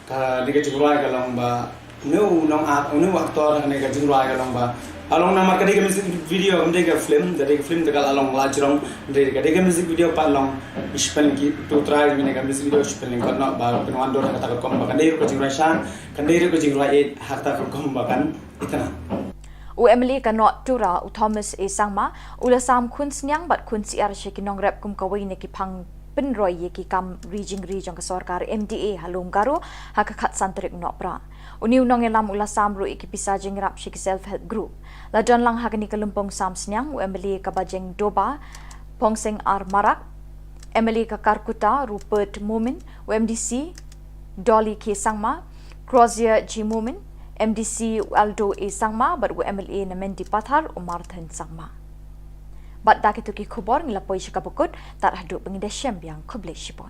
kane ka jingrwai ka long ba une u nongact, une u actor kane ka jingrwai ka long ba la long namar ka dei ka music video, kam dei ka film, ka dei ka film te ka la long la jrong, dei ka dei ka music video pat long i shiphew ki tu trai mane ka music video shiphew lyngkot noh ba pynwan dur ha kata ka rukom ba kan dei ruh ka jingrwai shang, kan dei ruh ka jingrwai ïeit ha kata ka rukom ba kan Itana. U M L A ka North Tura, u Thomas A Sangma, u la sam khun sniang bad khun syiar sha ki nongrep kum kawei na ki phang pynroi ïa ki kam ri jingri jong ka sorkar M D A ha Lum Garo ha ka khatsan tarik Nohprah. Une u nongïalam u la sam ruh ïa ki pisa jingïarap sha ki self help group. La don lang ha kane ka lympung sam sniang u M L A ka Bajeng Doba, Pongsing R Marak, M L A ka Kharkutta Rupert Momin, u M D C Dolly K Sangma, Crozier G Momin, M D C u Aldo A Sangma bad u M L A na Mendipathar u Marthan Sangma. Bad da kito ki khubor ngi la poi sha kaba kut, tad haduh ba ngin da shem biang, khublei shibun.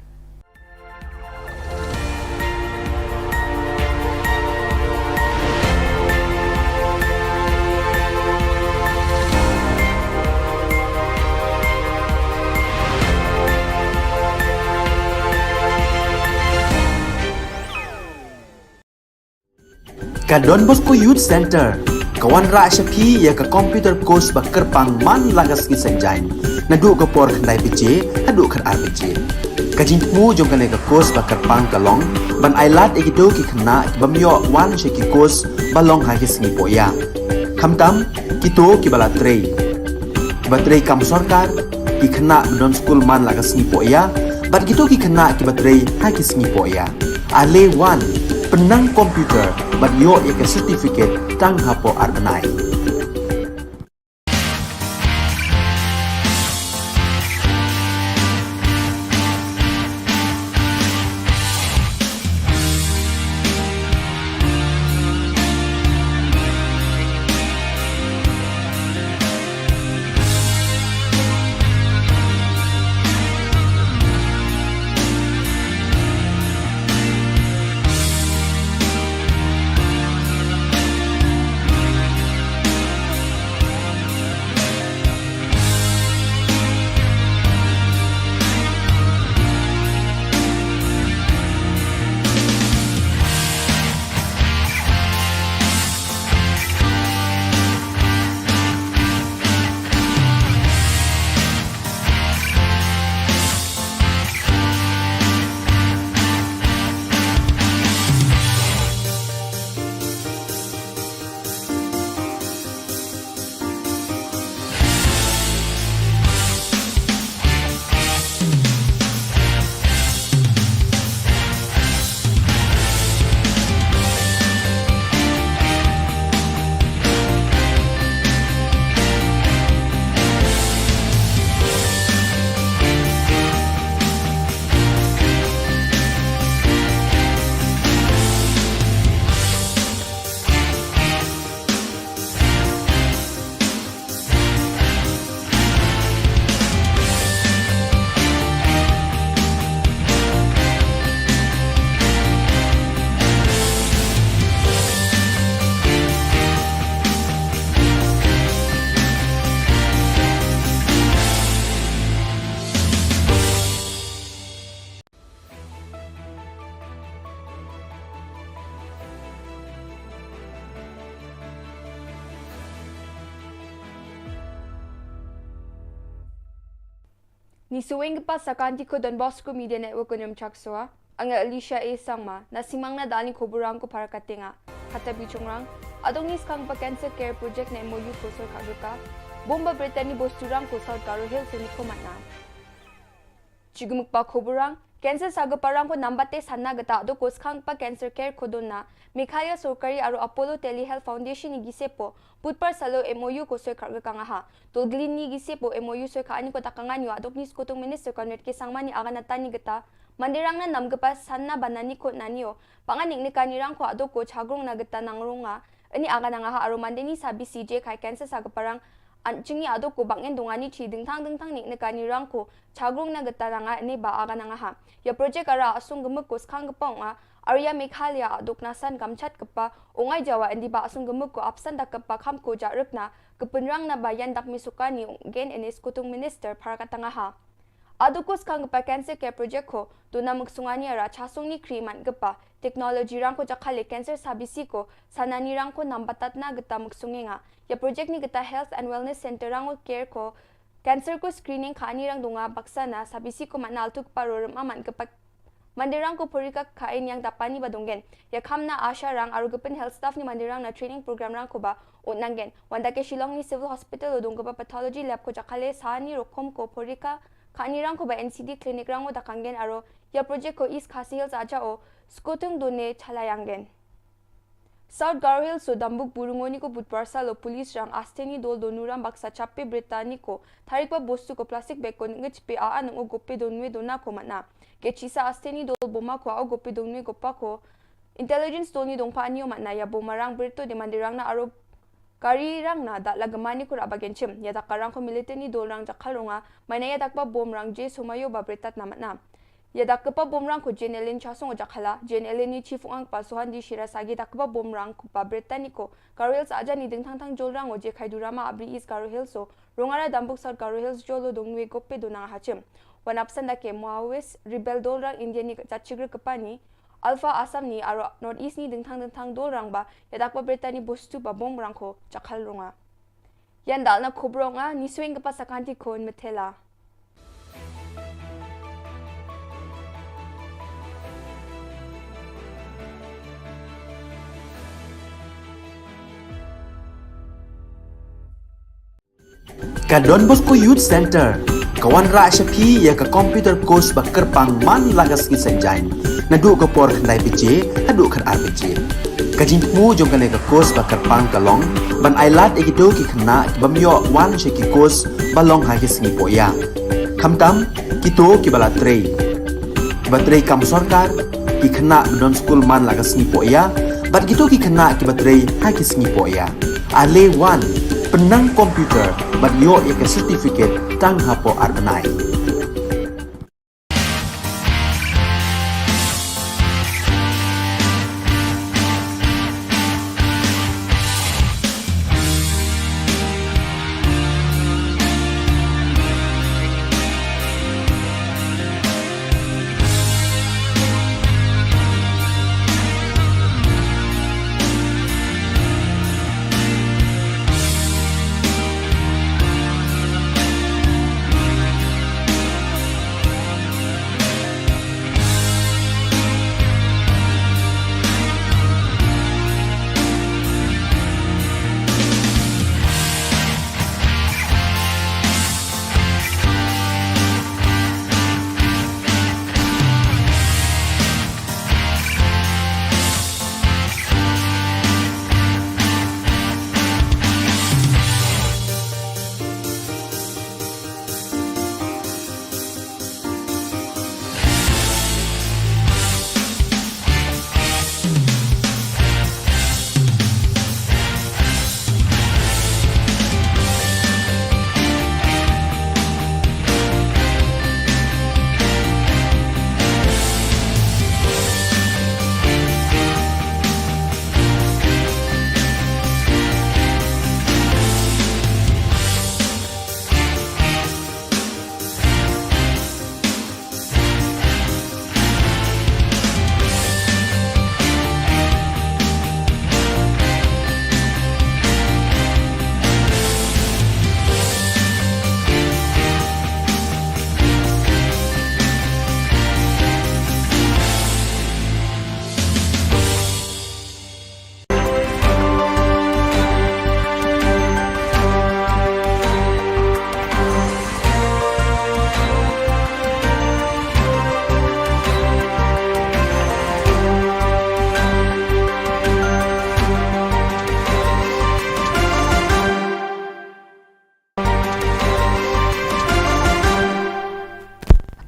Ka Don Bosco Youth Center ka wanrah sha phi ïa ka computer course ba kyrpang man la ka sngi Saitjaiñ, naduh ka por khyndai baje haduh khatar baje. Ka jingthmu jong kane ka course ba kyrpang ka long ban ailad ïa kito ki khynnah ki bym ïoh wan sha ki course ba long ha ki sngi pohïa, khamtam kito kiba la trei, kiba trei kam sorkar, ki khynnah ba don skul man la ka sngi pohïa bad kito ki khynnah kiba trei ha ki sngi pohïa. Ale wan, pynnang computer bad ïoh ïa ka certificate tang hapoh ar bnai. Ngi suweng ka pas sa kanti ko Don Bosco Media Network ko nyom chak soa, anga Alicia A Sangma, na simang na dali ko burang ko para katenga, kata bichongrang, adong ni skang pa cancer care project na M O U ko sor ka gaka, bomba Brittany Bosturang ko South Garo Hills ni ko matna. Chigumuk pa ko burang, cancer sa ga parang ko nambate sanna gata do ko skang pa cancer care ko donna, Meghalaya Sorkari aro Apollo Telehealth Foundation ni gise po, Putpar salo M O U ko soi kar ga kang aha. Tolglin ni gise po M O U soi ka ani ko takanga nyo adok ni skotung minister ka net ke sangma ni aga na tani gata. Mandirang na nam gapa sanna banani ko nanio. Panganik ni kanirang ko adok ko chagrong na gata nangrong nga. Ini aga nang aha aro mande ni sabi C J kai cancer sa ga parang An chingi aduk ko bangin dungani chi dingthang dingthang ni ne kani rang ko chagrung na geta nanga ne ba aga nanga ha. Ya project ara asung gemuk ko skang gepong a aria Meghalaya aduk nasan gamchat kepa ungai jawa indi ba asung gemuk ko absan dak kepa kham ko jaruk na kepenrang na bayan dak misukani gen enis kutung minister parakat tanga ha. Aduk ko skang kepa cancer care project ko duna muksungani ara chasung ni kri man kepa technology rang ko jakale cancer sabisi ko sanani rang ko nambatat na geta muksungi nga. Ya project ni geta health and wellness center rang ko care ko cancer ko screening kani rang dunga baksa na sabisi ko mana altuk paro rem aman kepa mandirang ko porika kain yang tapani badungen. Ya khamna asha rang aru gepin health staff ni mandirang na training program rang ko ba ut nanggen. Wanda ke Shillong ni civil hospital o dung kepa pathology lab ko jakale sani rokom ko porika kani rang ko ba N C D clinic rang o dakanggen aru ya project ko East Khasi Hills aja o skutung done chalayanggen. South Garo Hills o Dambuk Burungoni ko Budwar salo police rang asteni dol donuram baksa chape Brittany ko tharik ba bostu ko plastic bag ko ngechpe a anung o gope donwe dona ko mana. Ke chisa asteni dol boma ko a o gope donwe gopa ko intelligence dol ni dongpa anio mana ya boma rang Britto de mandirang na aro gari rang na dak la gemani ko raba genchim ya dak karang ko military ni dol rang jakal ronga mana ya dak ba bom rang je sumayo ba Brittat na mana. Ya dak kepa bom rang ko Jen Ellen chasung o jakhala, Jen Ellen ni chief ang pa suhan di shira sagi dak kepa bom rang ko pa Brittany ko Garo Hills aja ni dingthang thang jol rang o je khai durama abri East Garo Hills o rongara Dambuk South Garo Hills jolo dongwe gope donang hachim. Wan apsan da ke Maoist rebel dol rang India ni chachigre kepa ni Alpha Assam ni aro North East ni dingthang dingthang dol rang ba ya dak ba Brittany bostu ba bom rang ko jakhal ronga. Yan dal na khubronga ni swing kepa sakanti kon metela. Ka Don Bosco Youth Center ka wanrah sha phi ïa ka computer course ba kyrpang man la ka sngi Saitjaiñ naduh ka por khyndai baje haduh khatar baje. Ka jingthmu jong kane ka course ba kyrpang ka long ban ailad ïa kito ki khynnah ki bym ïoh wan sha ki course ba long ha ki sngi pohïa. Khamtam kito kiba la trei, kiba trei kam sorkar, ki khynnah ba don skul man la ka sngi pohïa bad kito ki khynnah kiba trei ha ki sngi pohïa. Ale wan pynnang computer bad ïoh ïa ka certificate tang hapoh ar bnai.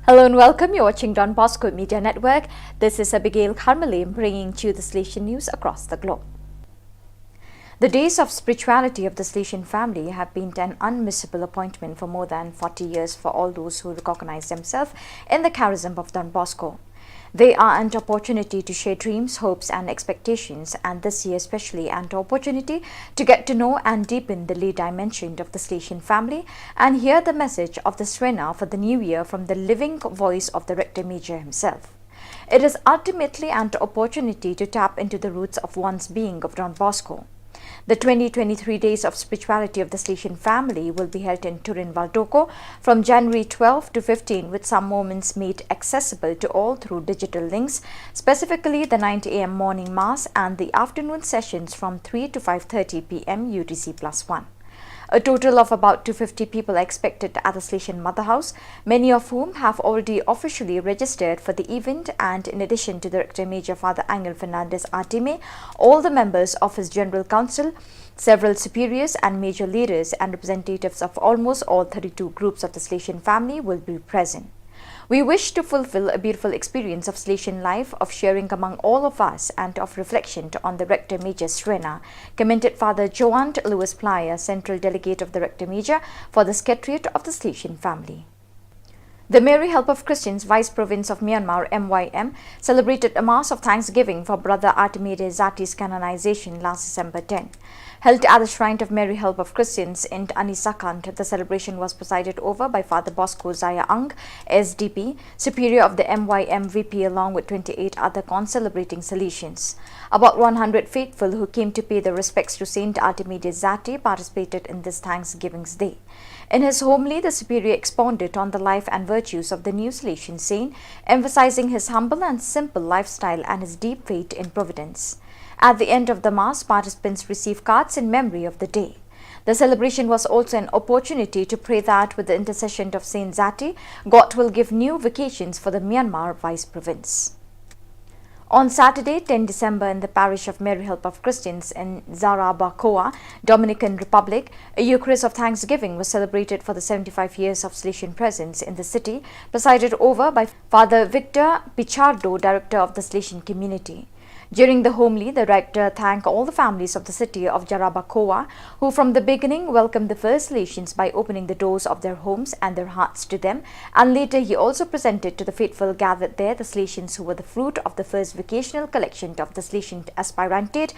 Hello and welcome. You're watching Don Bosco Media Network. This is Abigail Kharmalim bringing to you the station news across the globe. The days of spirituality of the Salesian family have been an unmissable appointment for more than forty years for all those who recognize themselves in the charism of Don Bosco. They are an opportunity to share dreams, hopes, and expectations, and this year especially an opportunity to get to know and deepen the lay dimension of the Salesian family and hear the message of the Srena for the new year from the living voice of the Rector Major himself. It is ultimately an opportunity to tap into the roots of one's being of Don Bosco. The twenty twenty-three Days of Spirituality of the Salesian family will be held in Turin Valdocco from January twelve to fifteen, with some moments made accessible to all through digital links, specifically the nine a m morning mass and the afternoon sessions from three to five thirty p m U T C plus one. A total of about two fifty people are expected at the Salesian Mother House, many of whom have already officially registered for the event, and in addition to the Rector Major Father Angel Fernandez Artime, all the members of his General Council, several superiors and major leaders, and representatives of almost all thirty-two groups of the Salesian family will be present. We wish to fulfill a beautiful experience of Salesian life, of sharing among all of us, and of reflection on the Rector Major Srena, commented Father Joant Lewis Plyer, Central Delegate of the Rector Major for the Secretariat of the Salesian family. The Mary Help of Christians Vice Province of Myanmar, M Y M, celebrated a Mass of Thanksgiving for Brother Artime Dezati's canonization last December ten. Held at the Shrine of Mary Help of Christians in Anisakand, the celebration was presided over by Father Bosco Zaya Ang, S D P, Superior of the M Y M V P, along with twenty-eight other concelebrating Salesians. About one hundred faithful who came to pay their respects to Saint Artime Dezati participated in this Thanksgiving's Day. In his homily, the Superior expounded on the life and virtues of the new Salesian saint, emphasizing his humble and simple lifestyle and his deep faith in Providence. At the end of the Mass, participants received cards in memory of the day. The celebration was also an opportunity to pray that, with the intercession of Saint Zati, God will give new vocations for the Myanmar Vice Province. On Saturday, ten December, in the parish of Mary Help of Christians in Jarabacoa, Dominican Republic, a Eucharist of Thanksgiving was celebrated for the seventy-five years of Salesian presence in the city, presided over by Father Victor Pichardo, Director of the Salesian Community. During the homily, the rector thanked all the families of the city of Jarabacoa, who from the beginning welcomed the first Salesians by opening the doors of their homes and their hearts to them, and later he also presented to the faithful gathered there the Salesians who were the fruit of the first vocational collection of the Salesian aspirantate,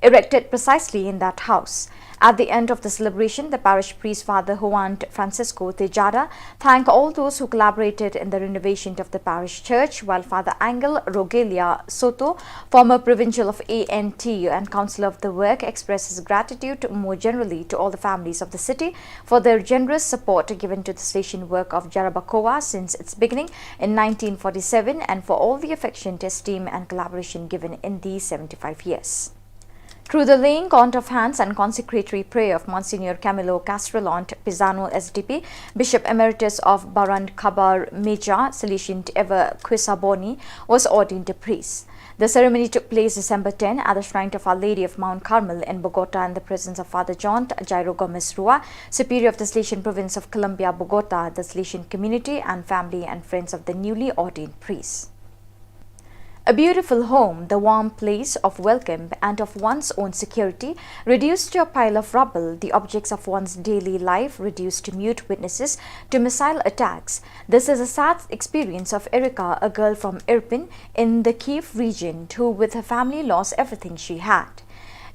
erected precisely in that house. At the end of the celebration, the parish priest, Father Juan Francisco Tejada, thanked all those who collaborated in the renovation of the parish church, while Father Angel Rogelia Soto, former provincial of A N T U and councillor of the work, expressed his gratitude more generally to all the families of the city for their generous support given to the Salesian work of Jarabacoa since its beginning in nineteen forty-seven, and for all the affection, esteem, and collaboration given in these seventy-five years. Through the laying on of hands and consecratory prayer of Monsignor Camilo Castrellant Pisano, S D P, Bishop Emeritus of Barandkhabar Meja, Salesian Ever Quisaboni, was ordained a priest. The ceremony took place December ten at the shrine of Our Lady of Mount Carmel in Bogota, in the presence of Father John Jairo Gomez Rua, Superior of the Salesian Province of Colombia, Bogota, the Salesian community, and family and friends of the newly ordained priest. A beautiful home, the warm place of welcome and of one's own security, reduced to a pile of rubble, the objects of one's daily life reduced to mute witnesses to missile attacks. This is a sad experience of Erika, a girl from Irpin in the Kyiv region, who with her family lost everything she had.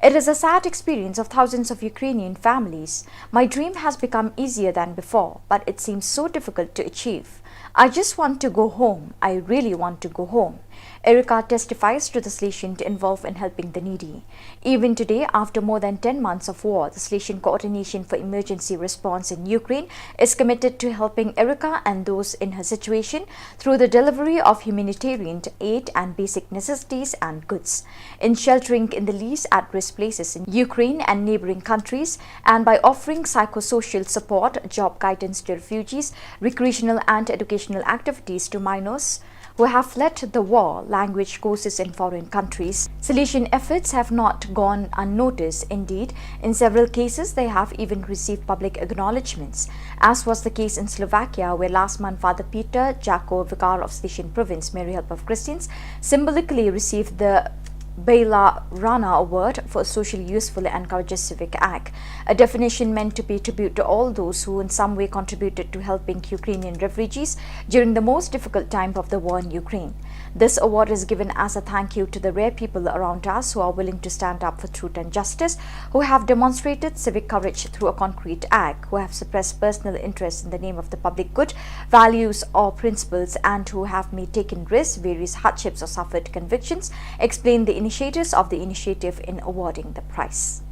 It is a sad experience of thousands of Ukrainian families. My dream has become easier than before, but it seems so difficult to achieve. I just want to go home. I really want to go home. Erika testifies to the Salesian involved in helping the needy. Even today, after more than ten months of war, the Salesian Coordination for Emergency Response in Ukraine is committed to helping Erika and those in her situation through the delivery of humanitarian aid and basic necessities and goods, in sheltering in the least at-risk places in Ukraine and neighboring countries, and by offering psychosocial support, job guidance to refugees, recreational and educational activities to minors who have fled the war, language courses in foreign countries. Salesian efforts have not gone unnoticed. Indeed, in several cases, they have even received public acknowledgements, as was the case in Slovakia, where last month Father Peter Jako, Vicar of Salesian Province, Mary Help of Christians, symbolically received the Bela Rana Award for a socially useful and courageous civic act, a definition meant to pay tribute to all those who in some way contributed to helping Ukrainian refugees during the most difficult time of the war in Ukraine. This award is given as a thank you to the rare people around us who are willing to stand up for truth and justice, who have demonstrated civic courage through a concrete act, who have suppressed personal interests in the name of the public good, values or principles, and who have made taken risks, various hardships or suffered convictions, explain the initiators of the initiative in awarding the prize.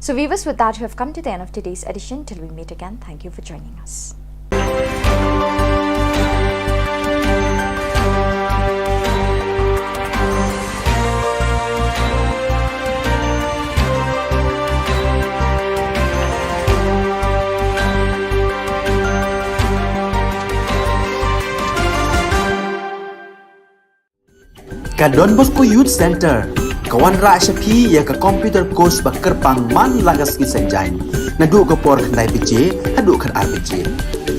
So viewers, with that, we have come to the end of today's edition. Till we meet again, thank you for joining us. Ka Don Bosco Youth Center ka wanrah sha phi ïa ka computer course ba kyrpang man la ka sngi Saitjaiñ, naduh ka por khyndai baje haduh khatar baje.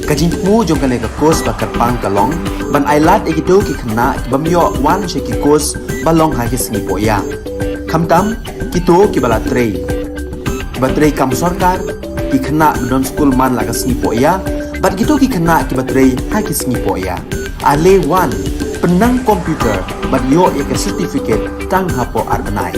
Ka jingthmu jong kane ka course ba kyrpang ka long ban ailad ïa kito ki khynnah ki bym ïoh wan sha ki course ba long ha ki sngi pohïa, khamtam kito kiba la trei, kiba trei kam sorkar, ki khynnah ba don skul man la ka sngi pohïa, bad kito ki khynnah kiba trei ha ki sngi pohïa. Ale wan, pynnang computer bad ïoh ïa ka certificate tang hapoh ar bnai.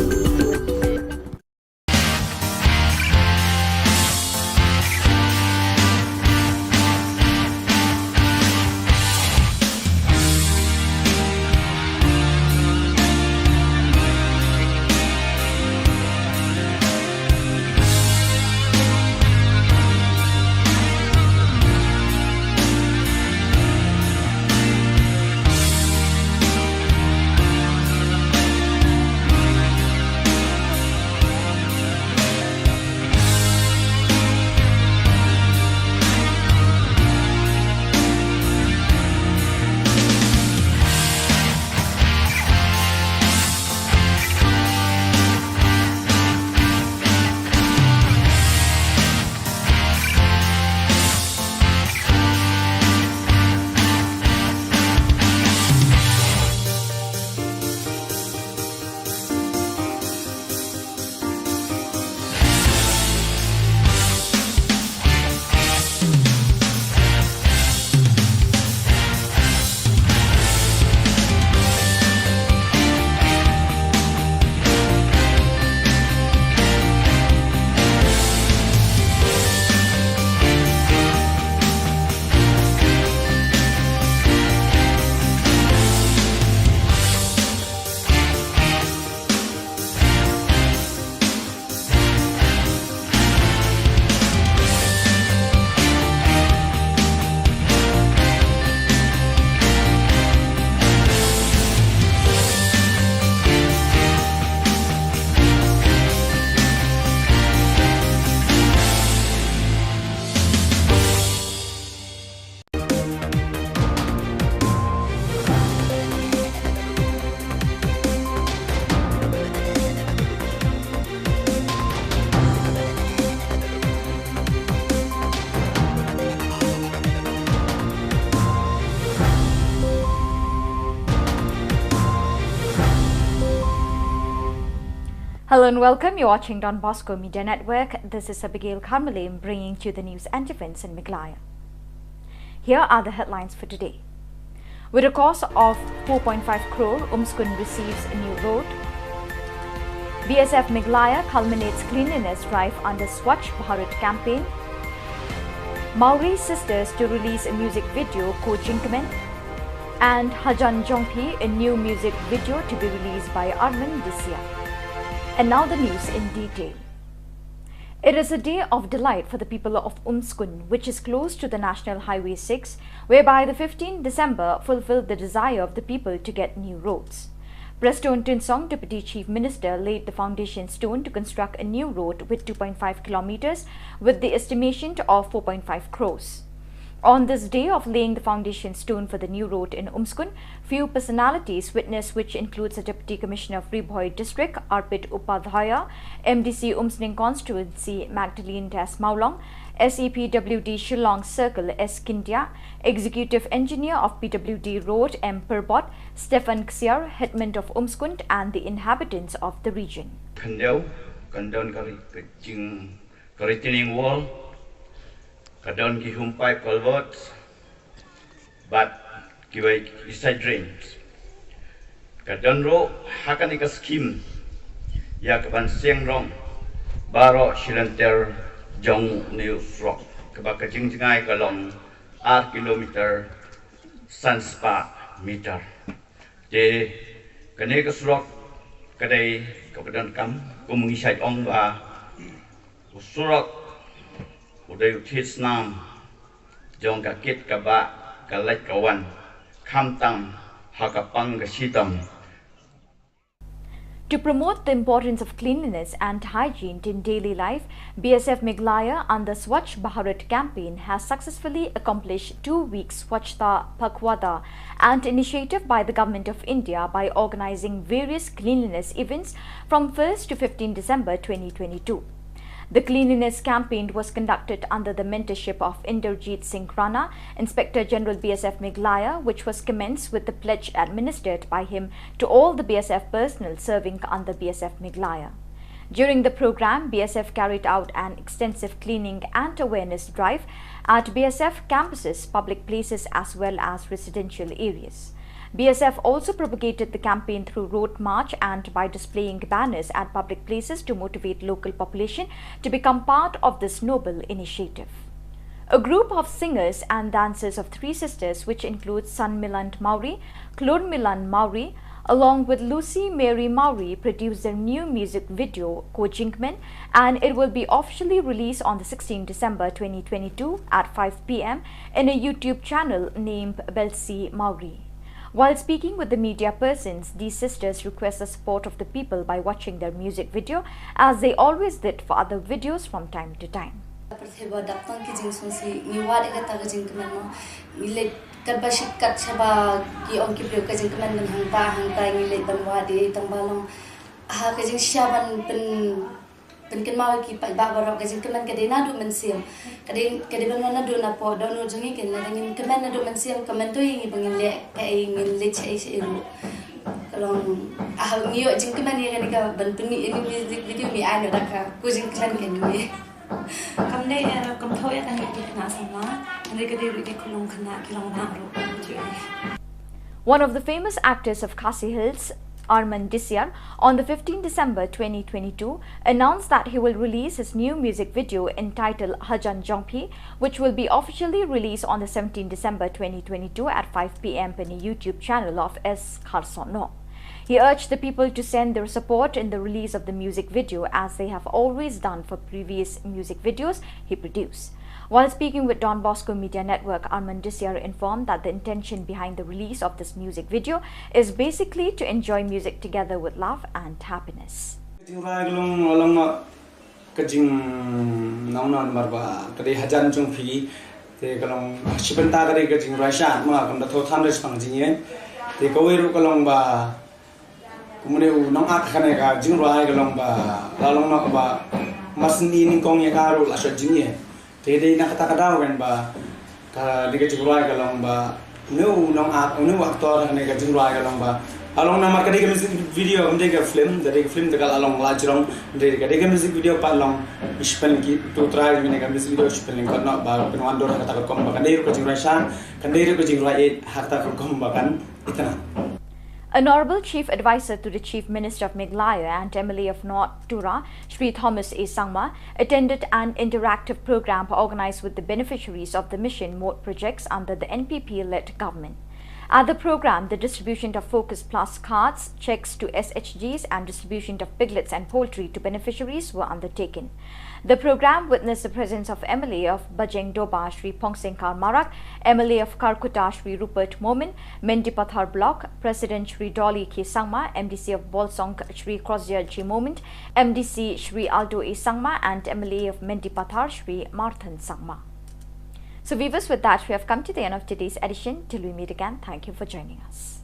Hello and welcome. You're watching Don Bosco Media Network. This is Abigail Kharmalim bringing to you the news and events in Meghalaya. Here are the headlines for today. With a cost of four point five crore, Umskun receives a new road. B S F Meghalaya culminates cleanliness drive under Swachh Bharat campaign. Mawri Sisters to release a music video, Ko Jingkmen. And Hajan Jongphi, a new music video to be released by Armin this year. And now the news in detail. It is a day of delight for the people of Umskun, which is close to the National Highway six, whereby the fifteenth December fulfilled the desire of the people to get new roads. Prestone Tynsong, Deputy Chief Minister, laid the foundation stone to construct a new road with two point five kilometers with the estimation of four point five crores. On this day of laying the foundation stone for the new road in Umskund, few personalities witnessed, which includes the Deputy Commissioner of Ri Bhoi District, Arpit Upadhyaya, M D C Umsning Constituency, Magdalene Das Mawlong, S E P W D Shillong Circle, S Kintia, Executive Engineer of P W D Road, M Pyrbot, Stephen Ksiar, Headman of Umskund, and the inhabitants of the region. Khyndiat, kan don ka ri-, ka jing, ka retaining wall, ka don ki home pipe culvert, bad kiwei ki side drains. Ka don ruh ha kane ka scheme ïa ka ban seng rong baroh shilynter jong une u surok, kaba ka jingjngai ka long ar kilometer san spah meter. Te kane ka surok ka dei kaba donkam, kum ngi shait ong ba u surok u dei u thied snam jong ka kit ka bah, ka leit ka wan, khamtam ha ka pang ka shitom. To promote the importance of cleanliness and hygiene in daily life, B S F Meghalaya under Swachh Bharat campaign has successfully accomplished two weeks Swachhata Pakhwada, an initiative by the Government of India by organizing various cleanliness events from first to fifteenth December twenty twenty-two. The cleanliness campaign was conducted under the mentorship of Inderjeet Singh Rana, Inspector General B S F Meghalaya, which was commenced with the pledge administered by him to all the B S F personnel serving under B S F Meghalaya. During the program, B S F carried out an extensive cleaning and awareness drive at B S F campuses, public places as well as residential areas. B S F also propagated the campaign through road march and by displaying banners at public places to motivate local population to become part of this noble initiative. A group of singers and dancers of three sisters, which include San Milan Mawrie, Klur Milan Mawrie, along with Lucy Mary Mawrie, produced their new music video, Ko Jingkmen, and it will be officially released on the sixteenth December twenty twenty-two at five p m in a YouTube channel named Belsi Mawrie. While speaking with the media persons, these sisters request the support of the people by watching their music video, as they always did for other videos from time to time. Pyrthei ba dap tang ki jingsngewsih, ngi wad ïa kata ka jingkmen mo. Ngi leit katba shit kat shaba ki ong ki briew ka jingkmen ban hangta hangta, ngi leit ban wad ïa, tang ba long ha ka jingshisha ban pyn pynkynmaw ïa ki paidbah baroh, ka jingkmen ka dei naduh mynsiem. Ka dei, ka dei ban wan naduh napoh dohnud jong ngi, kane lada ngin kmen naduh mynsiem, kmen to ïa ngi ba ngin leh kaei, ngin leit shaei shaei ruh. Ka long, ah, ngi ïoh jingkmen ïa kane ka ban pynmih ïa kane ka music video, ngi ai noh da ka, ka jingkmen ka ngi. Kam dei, eh, kam thoh ïa kane ka khynnah samla, hynrei ka dei ruh ki khynnah, ki long ba ruh. One of the famous actors of Khasi Hills, Arman Disiar, on the fifteenth December twenty twenty-two, announced that he will release his new music video entitled Hajan Jongphi, which will be officially released on the seventeenth December twenty twenty-two at five p m on the YouTube channel of S Kharsono. He urged the people to send their support in the release of the music video, as they have always done for previous music videos he produced. While speaking with Don Bosco Media Network, Arman Disiar informed that the intention behind the release of this music video is basically to enjoy music together with love and happiness. Ka jingrwai ka long, long ma ka jing nong nong mar ba ka dei Hajan Jongphi. Te ka long shi bynta ka dei ka jingrwai sha ma kam da thoh than da shipang jingïeit. Te kawei ruh ka long ba kumne u nong ak kane ka jingrwai ka long ba la long noh ba mar syn i nyngkong ïa ka ruh la shot jingïeit. Te dei na kata ka daw kan ba ka dei ka jingrwai ka long ba une u nong ak, une u actor kane ka jingrwai ka long ba la long namar ka dei ka music video, kam dei ka film, ka dei ka film te ka la long la jrong, dei ka dei ka music video pat long. Shu pynki tu trai kane ka music video shu pynlyngkot noh ba pynwan dur ha kata ka rukom ba kan dei ruh ka jingrwai sha, kan dei ruh ka jingrwai ïeit ha kata ka rukom ba kan itynnad. Honorable Chief Advisor to the Chief Minister of Meghalaya and M L A of North Tura, Shri Thomas A Sangma, attended an interactive program organized with the beneficiaries of the Mission Mode projects under the N P P-led government. At the program, the distribution of Focus Plus cards, checks to S H Gs, and distribution of piglets and poultry to beneficiaries were undertaken. The program witnessed the presence of M L A of Bajeng Doba, Shri Pongsing Kar Marak, M L A of Kharkutta, Shri Rupert Momin, Mendipathar Block President Shri Dolly K Sangma, M D C of Bolsong Shri Crossdale G Momin, M D C Shri Aldo A Sangma, and M L A of Mendipathar Shri Marthan Sangma. So viewers, with that, we have come to the end of today's edition. Till we meet again, thank you for joining us.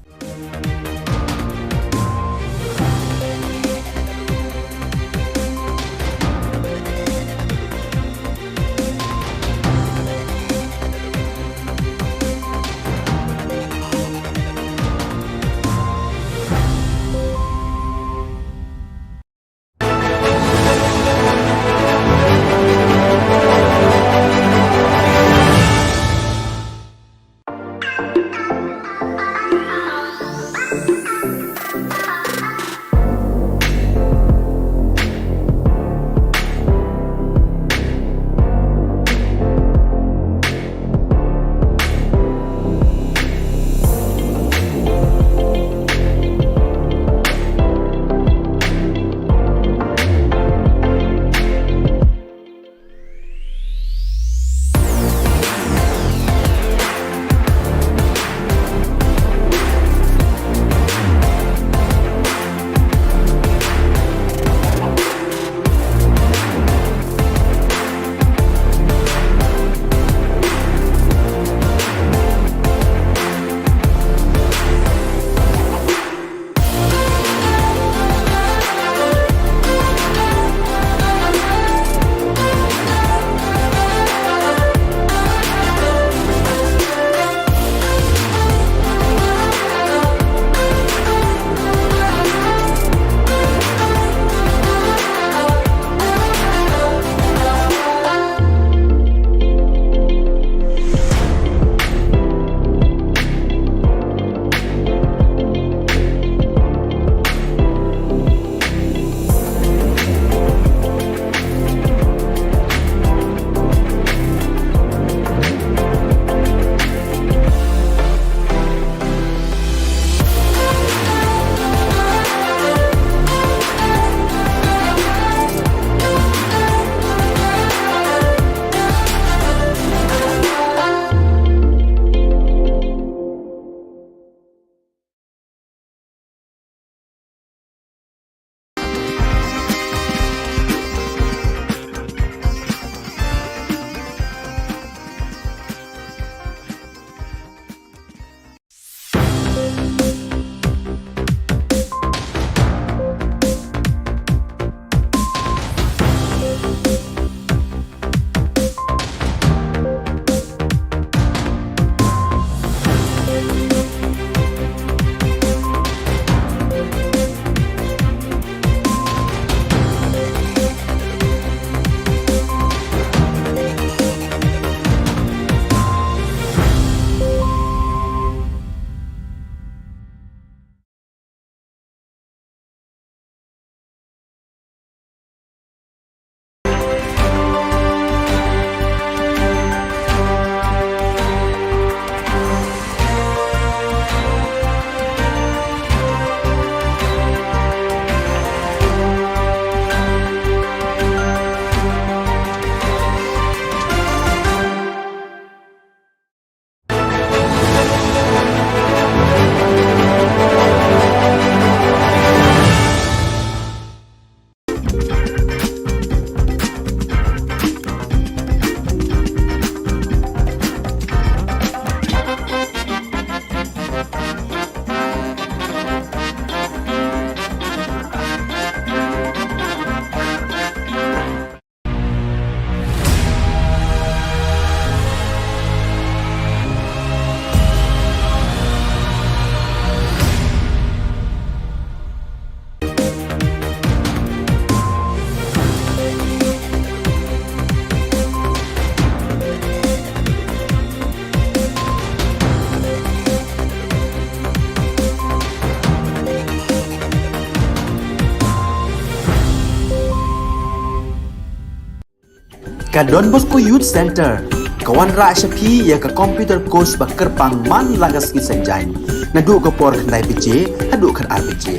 Ka Don Bosco Youth Centre ka wanrah sha phi ïa ka computer course ba kyrpang man la ka sngi Saitjaiñ, naduh ka por khyndai baje haduh khatar baje.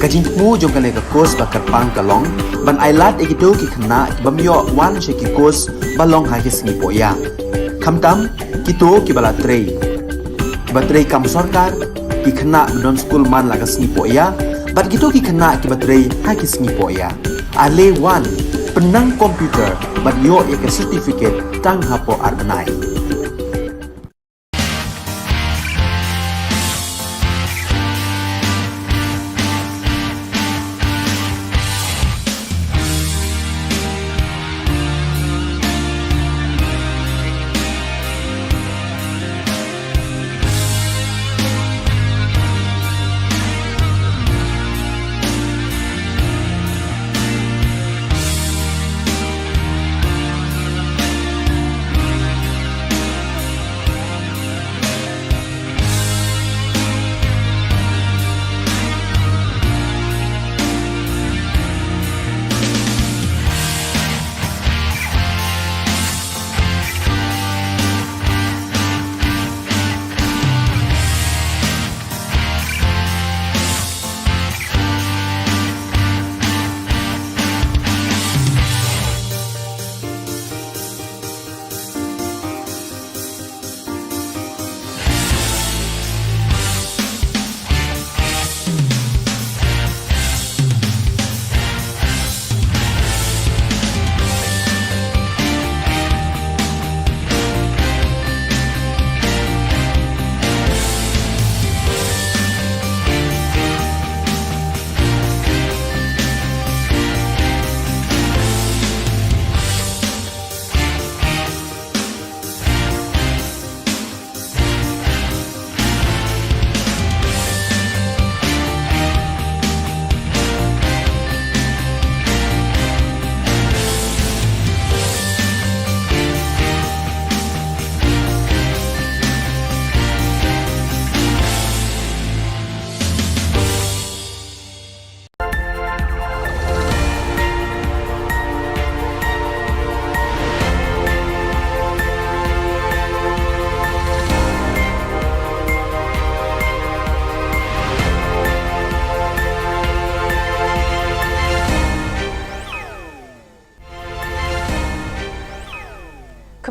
Ka jingthmu jong kane ka course ba kyrpang ka long ban ailad ïa kito ki khynnah ki bym ïoh wan sha ki course ba long ha ki sngi pohïa, khamtam kito kiba la trei, kiba trei kam sorkar, ki khynnah ba don skul man la ka sngi pohïa, bad kito ki khynnah kiba trei ha ki sngi pohïa. Ale wan, pynnang computer bad ïoh ïa ka certificate tang hapoh ar bnai.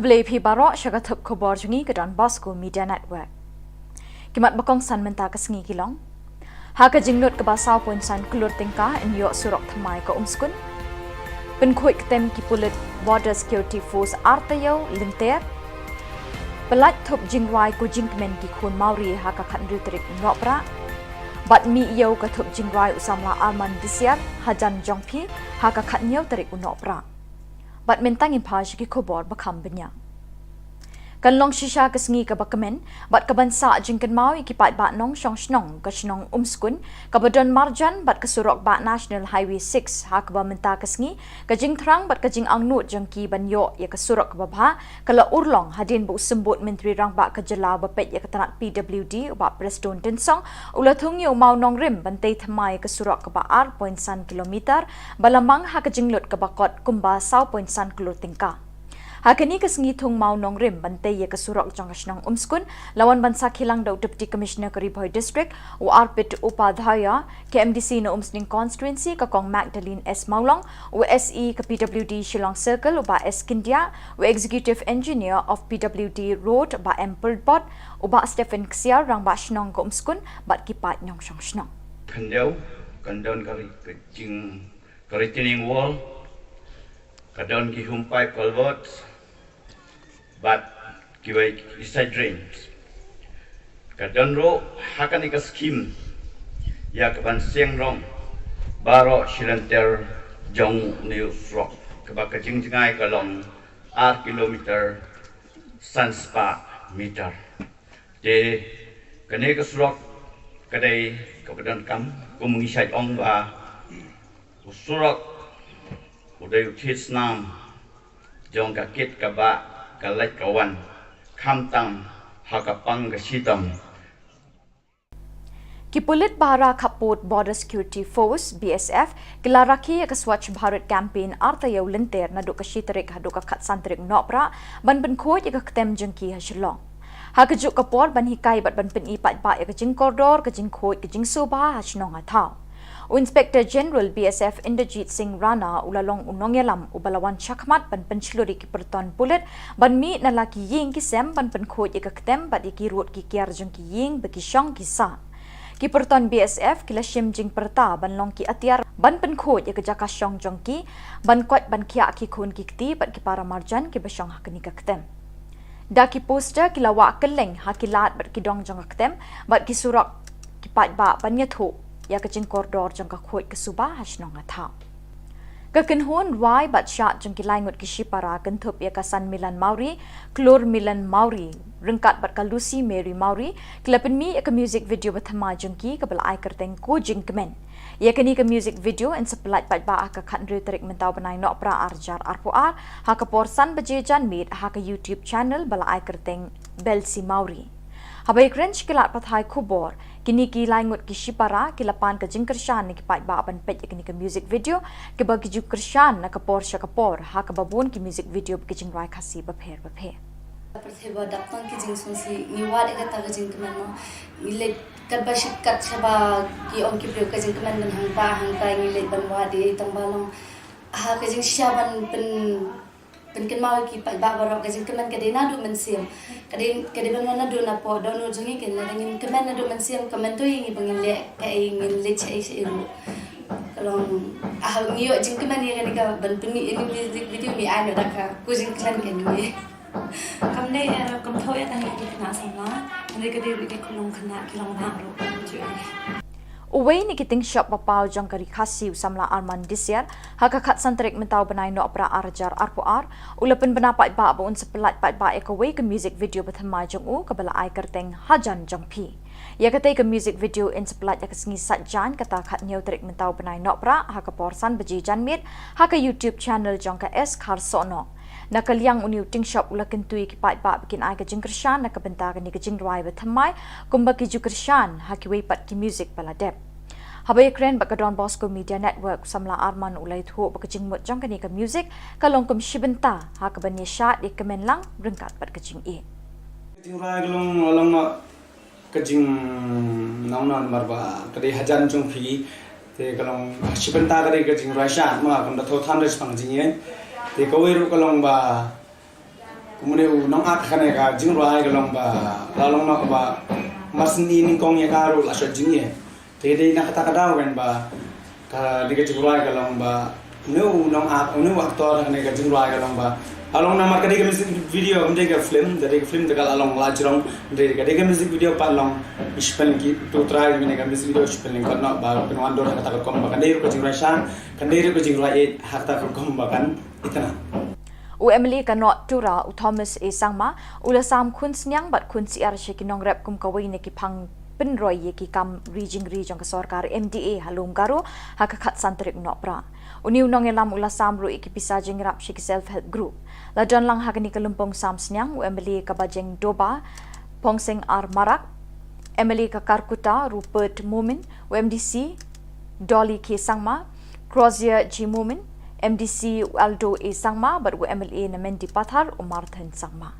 Khublei phi baroh sha ka thup khubor jong ngi ka Don Bosco Media Network. Ki mat ba kongsan mynta ka sngi ki long: Ha ka jinglut kaba saw point san klur tyngka yn ïoh surok thymmai ka Umskun. Pynkhuid ktem ki pulit Border Security Force ar taïew lynter. Pyllait thup jingrwai ko jingkmen ki khun Mawri ha ka khathynriew tarik u Nohprah. Bad mih ïew ka thup jingrwai u samla Arman Disiar hajan jong phi ha ka khathynñiew tarik u Nohprah. Bad mynta ngin phai sha ki khubor ba kham bniah. Kan long shisha ka sngi kaba kmen bad kaban sah jingkynmaw ïa ki paidbah nongshong shnong ka shnong Umskun, kaba don marjan bad ka surok bah National Highway six, ha kaba mynta ka sngi ka jingthrang bad ka jingangnud jong ki ban ïoh ïa ka surok kaba bha ka la urlong hadien ba u symbud Myntri Rangbah ka jylla uba peit ïa ka tnat P W D u Bah Prestone Tynsong u la thung ïa u mawnongrim ban tei thymmai ïa ka surok kaba ar point san kilometer ba la mang ha ka jinglut kaba kot kumba saw point san klur tyngka. Ha kane ka sngi thung mawnongrim ban tei ïa ka surok jong ka shnong Umskun la wan ban sakhi lang da u Deputy Commissioner ka Ri Bhoi District u Arpit Upadhyaya, ka M D C na Umsning Constituency ka Kong Magdalene S Mawlong, u S E ka P W D Shillong Circle u Bah S Scindia, u Executive Engineer of P W D Road Bah M Pulbot, u Bah Stephen Ksiar, Rangbah Shnong ka Umskun bad ki paid nongshong shnong. Khyndiat, kan don ka ri-, ka jing, ka retaining wall, ka don ki home pipe culvert, bad kiwei ki side drains. Ka don ruh ha kane ka scheme ïa kaban seng rong baroh shi lynter jong une u surok, kaba ka jingjngai ka long ar kilometer san spah meter. Te kane ka surok ka dei kaba donkam, kum ngi shait ong ba u surok u dei u thied snam jong ka kit ka bah, ka leit ka wan, khamtam ha ka pang ka shitom. Ki pulit bhara khappud Border Security Force, B S F, ki la rakhe ïa ka Swachh Bharat Campaign ar taïew lynter naduh ka shi tarik haduh ka khatsan tarik Nohprah ban pynkhuid ïa ka ktem jong ki ha Shillong. Ha kajuh ka por ban hikai bad ban pyni paidbah ïa ka jingkordor, ka jingkhuid, ka jingsuba ha shnong ha thaw. U Inspector General B S F Inderjit Singh Rana u la long u nongïalam uba la wan shakhmat ban pynshlur ïa ki pyrton pulit ban mih na la ki ïing ki sem ban pynkhuid ïa ka ktem bad ïa ki rud ki kiar jong ki ïing ba ki shong ki sah. Ki pyrton B S F ki la shim jingpyrta ban long ki atiar ban pynkhuid ïa ka jaka shong jong ki, ban koit ban khiah ki khun ki kti bad ki para marjan kiba shong ha kane ka ktem. Da ki poster ki la wah kylleng ha ki lad bad ki dong jong ka ktem bad ki surok ki paidbah ban ïathuh ïa ka jingkordor jong ka khuid ka suba ha shnong ha thaw. Ka kynhun rwai bad shad jong ki lai ngut ki shipara kynthup ïa ka San Milan Mawri, Klur Milan Mawri, ryngkat bad ka Lucy Mary Mawri, ki la pynmih ïa ka music video ba thymmai jong ki kaba la ai kyrteng Ko Jingkmen. Ïa kane ka music video yn sa pyllait paidbah ha ka khathynriew tarik mynta u bnai Nohprah ar hajar arphew ar, ha ka por san baje janmiet ha ka YouTube channel ba la ai kyrteng Belsi Mawri. Haba ïakren sha ki lad pathai khubor, kine ki lai ngut ki shipara ki la pan ka jingkyrshan na ki paidbah ban peit ïa kane ka music video, kiba ki ju kyrshan na ka por sha ka por ha kaba bun ki music video ba ki jingrwai Khasi bapher bapher. Pyrthei ba dap tang ki jingsngewsih, ngi wad ïa kata ka jingkmen, no. Ngi leit katba shit kat shaba ki ong ki briew ka jingkmen ban hangta hangta, ngi leit ban wad ïa, tang ba long ha ka jingshisha ban pyn pynkynmaw ïa ki paidbah baroh, ka jingkmen ka dei naduh mynsiem. Ka dei, ka dei ban wan naduh napoh dohnud jong ngi, kane lada ngim kmen naduh mynsiem, kmen to ïa ngi ba ngin leh kaei, ngin leit shaei shaei ruh. Ka long, ah, ngi ïoh jingkmen ïa kane ka ban pynmih ïa kane ka music video, ngi ai noh da ka Ko Jingkmen kane. Kam dei, eh, kam thoh ïa tang ïa ki khynnah samla, hynrei ka dei ruh ïa ki khunlung khynnah ki long bah ruh, kam ju ai. Uwei na ki tyngshop ba paw jong ka Ri Khasi u samla Arman Disiar, ha ka khatsan tarik mynta u bnai Nohprah ar hajar arphew ar, u la pynbna paidbah ba un sa pyllait paidbah ïa kawei ka music video ba thymmai jong u kaba la ai kyrteng Hajan Jong Phi. Ïa katei ka music video yn sa pyllait ha ka sngi Saitjaiñ, kata khathynñiew tarik mynta u bnai Nohprah, ha ka por san baje janmiet ha ka YouTube channel jong ka S Kharsohnoh. Na ka liang une u tyngshop u la kyntu ïa ki paidbah ba kin ai ka jingkyrshan na ka bynta kane ka jingrwai ba thymmai, kumba ki ju kyrshan ha kiwei pat ki music ba la dep. Haba ïakren bad ka Don Bosco Media Network, u samla Arman u la ïathuh ba ka jingmut jong kane ka music ka long kum shi bynta ha kaban ïashad ïakmen lang ryngkat bad ka jingïeit. Ka jingrwai ka long, long ma ka jingnang namar ba ka dei Hajan Jong Phi. Te ka long shi bynta ka dei ka jingrwai shad ma kam da thoh than da shaphang jingïeit. Te kawei ruh ka long ba Kumne u nongat kane ka jingrwai ka long ba la long noh ba mar sien nyngkong ïa ka ruh la shot jingeh. Te dei na kata ka daw kan ba kane ka jingrwai ka long ba une u nongat, une u actor kane ka jingrwai ka long ba la long namar ka dei ka music video, kam dei ka film, ka dei ka film te ka la long la jrong, dei ka dei ka music video pat long spelling ki tu trai mine ka music video spelling ka noh ba pynwan dor ha kata ka rukom ba kan dei ruh ka jingrwai shang, kan dei ruh ka jingrwai eh ha kata ka rukom ba kan itna. U M L A ka North Tura, u Thomas A Sangma, u la sam khun sniang bad khun syiar sha ki nongrep kum kawei na ki phang pynroi ïa ki kam ri jingri jong ka sorkar M D A ha Lum Garo ha ka khatsan tarik Nohprah. Une u nongïalam u la sam ruh ïa ki pisa jingïarap sha ki self help group. La don lang ha kane ka lympung sam sniang u M L A ka Bajeng Doba, Pongsing R Marak, M L A ka Kharkutta Rupert Momin, u M D C Dolly K Sangma, Crozier G Momin, M D C u Aldo A Sangma bad u M L A na Mendipathar u Marthan Sangma.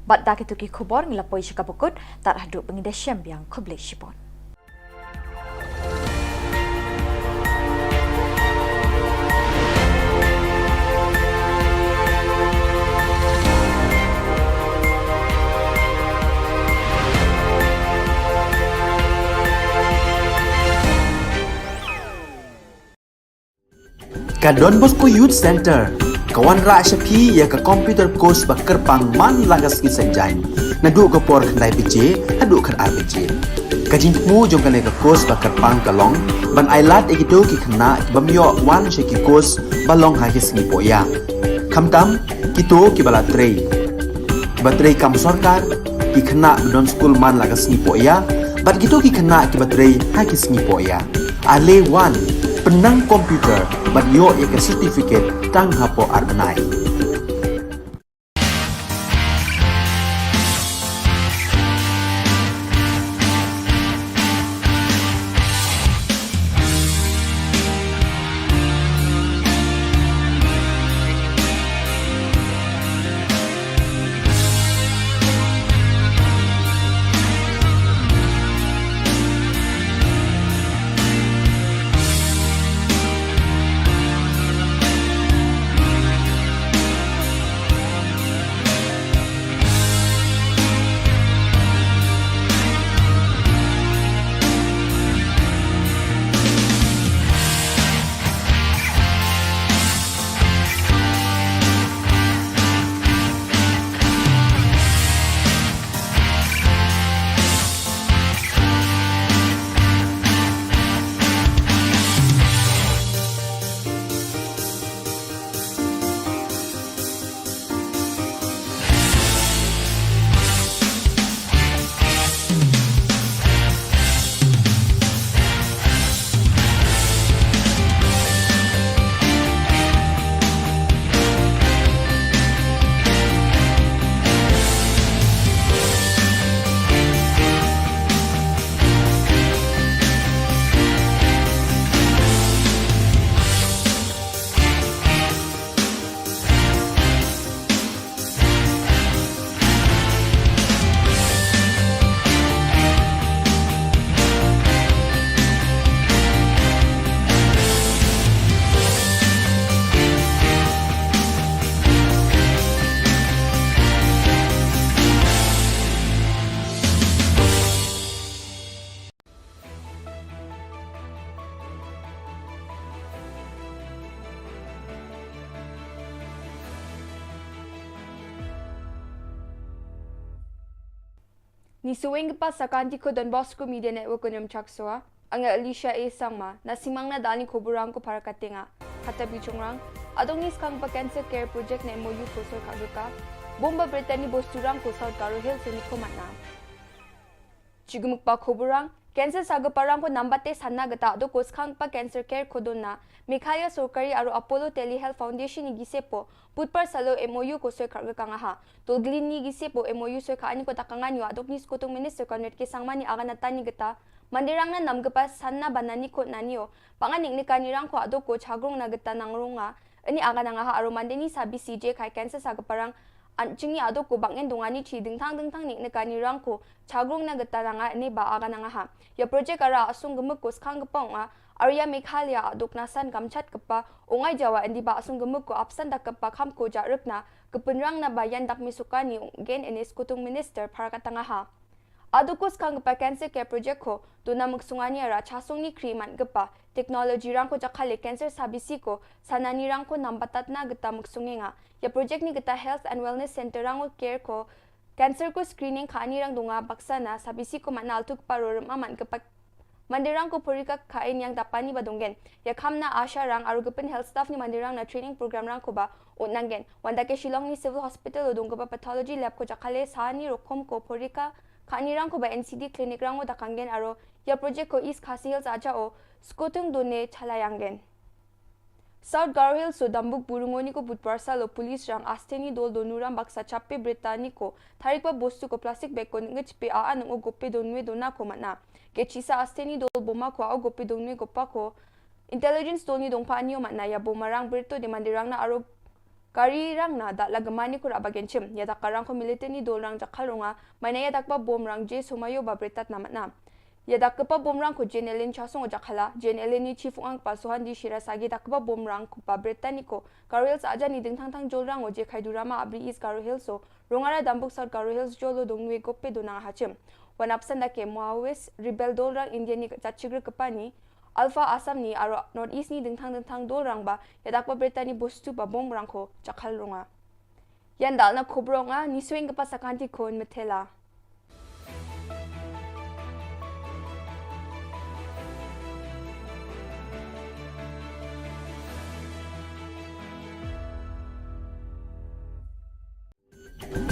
Bad da kito ki khubor ngi la poi sha kaba kut, tad haduh ba ngin da shem biang, khublei shibun. Ka Don Bosco Youth Centre ka wanrah sha phi ïa ka computer course ba kyrpang man la ka sngi Saitjaiñ, naduh ka por khyndai baje haduh khatar baje. Ka jingthmu jong kane ka course ba kyrpang ka long ban ailad ïa kito ki khynnah ki bym ïoh wan sha ki course ba long ha ki sngi pohïa, khamtam kito kiba la trei, kiba trei kam sorkar, ki khynnah ba don skul man la ka sngi pohïa bad kito ki khynnah kiba trei ha ki sngi pohïa. Ale wan, pynnang computer bad ïoh ïa ka certificate tang hapoh ar bnai. Ngi sngewbha pat sa ka Don Bosco Media Network, Kynrem Chaksoa, nga Alicia A Sangma, na sngewbha na dal ïa ki khubor rang ko para ka tnga. Kata bishong rang, adong ngi skang ba Cancer Care Project ne M O U ko soi ka gaka, Bomba Brittany Bosturang ko South Garo Hills ni ko matna. Chigumuk pa khubor rang, cancer saga parang ko namba te sanna gata do ko skang pa cancer care ko donna, Meghalaya Sorkari aro Apollo Telehealth Foundation ni gise po, Budbar salo M O U ko soi kar gaka ngaha. Tol gilin ni gise po M O U soi ka ani ko takanga nyo adok ni skutung Minister Conrad K Sangma ni aga nata ni gata, mandirang na nam gapa sanna banani ko nanio, panganik ni kanirang ko adok ko chagrong na gata nangrong nga, ani aga nangaha aro mandeni sabi C J kai cancer saga parang, an chingi adok ko bangin dongani chi dingtang dingtang ni ne kanirang ko chagrong na gata nanga ne ba aga nangaha. Ya project ara asung gemuk ko skang gepong a, Arya Meghalaya Adok Nasan Gamchat kpa Ongai Jawa Andi Basung Gemuk ko apsan da kpa Khamko Jarukna Kepinrang na Bayan Dak Misukani Gen Enes Kutung Minister Parakat Tangaha. Adukus kang kpa Cancer Care Project ko Dona Muksungani Ara Chasung ni Kri Man kpa Technology Rangko Jakale Cancer Sabisi ko Sanani Rangko Nambatatna Geta Muksungenga. Ya project ni Geta Health and Wellness Center Rango Care ko Cancer ko screening kha ani rang dunga baksa na Sabisi ko mana altu kpa rorim aman kpa mandirang ko porika kha in yang dapani badungen. Ya khamna asha rang aru gepin health staff ni mandirang na training program rang ko ba unangen. Wanda ke Shillong ni Civil Hospital o dung kpa pathology lab ko Jakale sani rokom ko porika kha ani rang ko ba N C D clinic rang o dakangen aru ya project ko East Khasi Hills aja o skutung done chalayangen. South Garo Hills o Dambuk Burungoni ko Budwar salo police rang asteni dol donuram baksa chape Britani ko tharik ba bostu ko plastic bag ko ngechpe a anung o gope donwe dona ko mana. Kechisa asteni dol boma ko a o gope donwe gopa ko intelligence dol ni dongpa anio mana ya boma rang Brito de mandirang na aro gari rang na dak la gemani ko raba genchim ya dak karang ko military ni dol rang jakal ronga mana ya dak ba bom rang je sumayo ba Britat na mana. Ya dak kpa bom rang ko J N L N Chasung o Jakhala, J N L N ni Chief Ung Angpa Suhandi Shira Sagi dak kpa bom rang ko ba Britannic ko Karel sa aja ni dingthang thang jol rang o je khai durama abri East Garo Hills o Rongara Dambuk South Garo Hills jolo dongnwe gope donang hachim. Wan apsan da ke Maoist rebel dol rang India ni jachigre kpa ni Alpha Assam ni aro North East ni dingthang dingthang dol rang ba ya dak ba Britannic bostu ba bom rang ko Jakhal ronga. Yan dal na khubor nga ni swing ka pasakanti khun methela.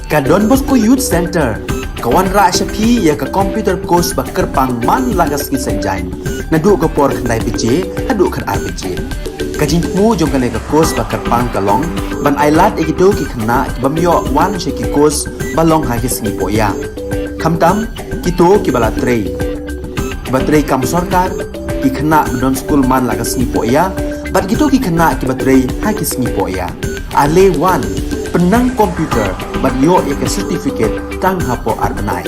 Ka Don Bosco Youth Center ka wanrah sha phi ïa ka computer course ba kyrpang man la ka sngi Saitjaiñ. Naduh ka por khyndai baje haduh khatar baje. Ka jingthmu jong kane ka course ba kyrpang ka long ban ailad ïa kito ki khynnah ki bym ïoh wan sha ki course ba long ha ki sngi pohïa. Khamtam kito kiba la trei, kiba trei kam sorkar, ki khynnah ba don skul man la ka sngi pohïa bad kito ki khynnah kiba trei ha ki sngi pohïa. Ale wan, pynnang computer bad ïoh ïa ka certificate tang hapoh ar bnai.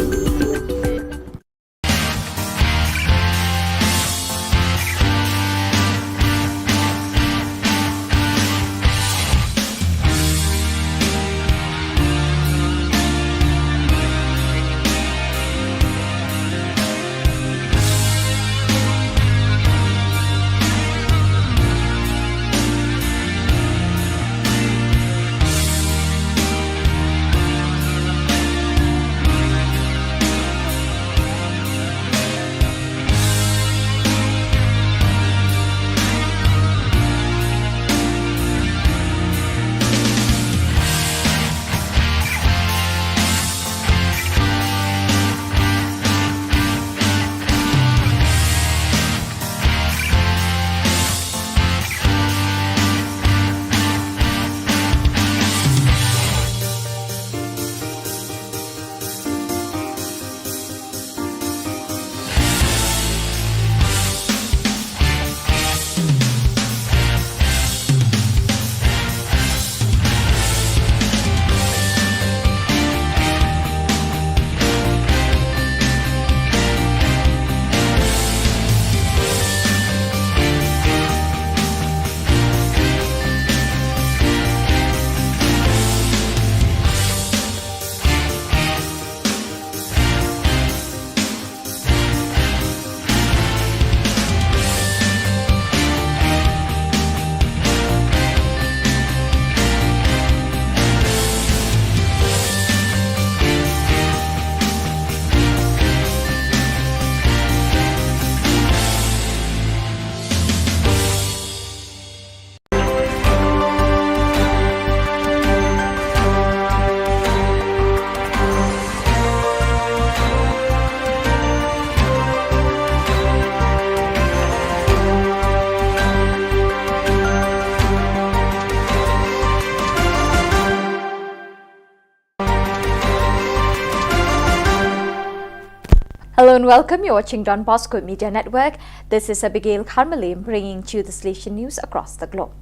Hello and welcome. You're watching Don Bosco Media Network. This is Abigail Kharmale bringing to you the Salesian news across the globe.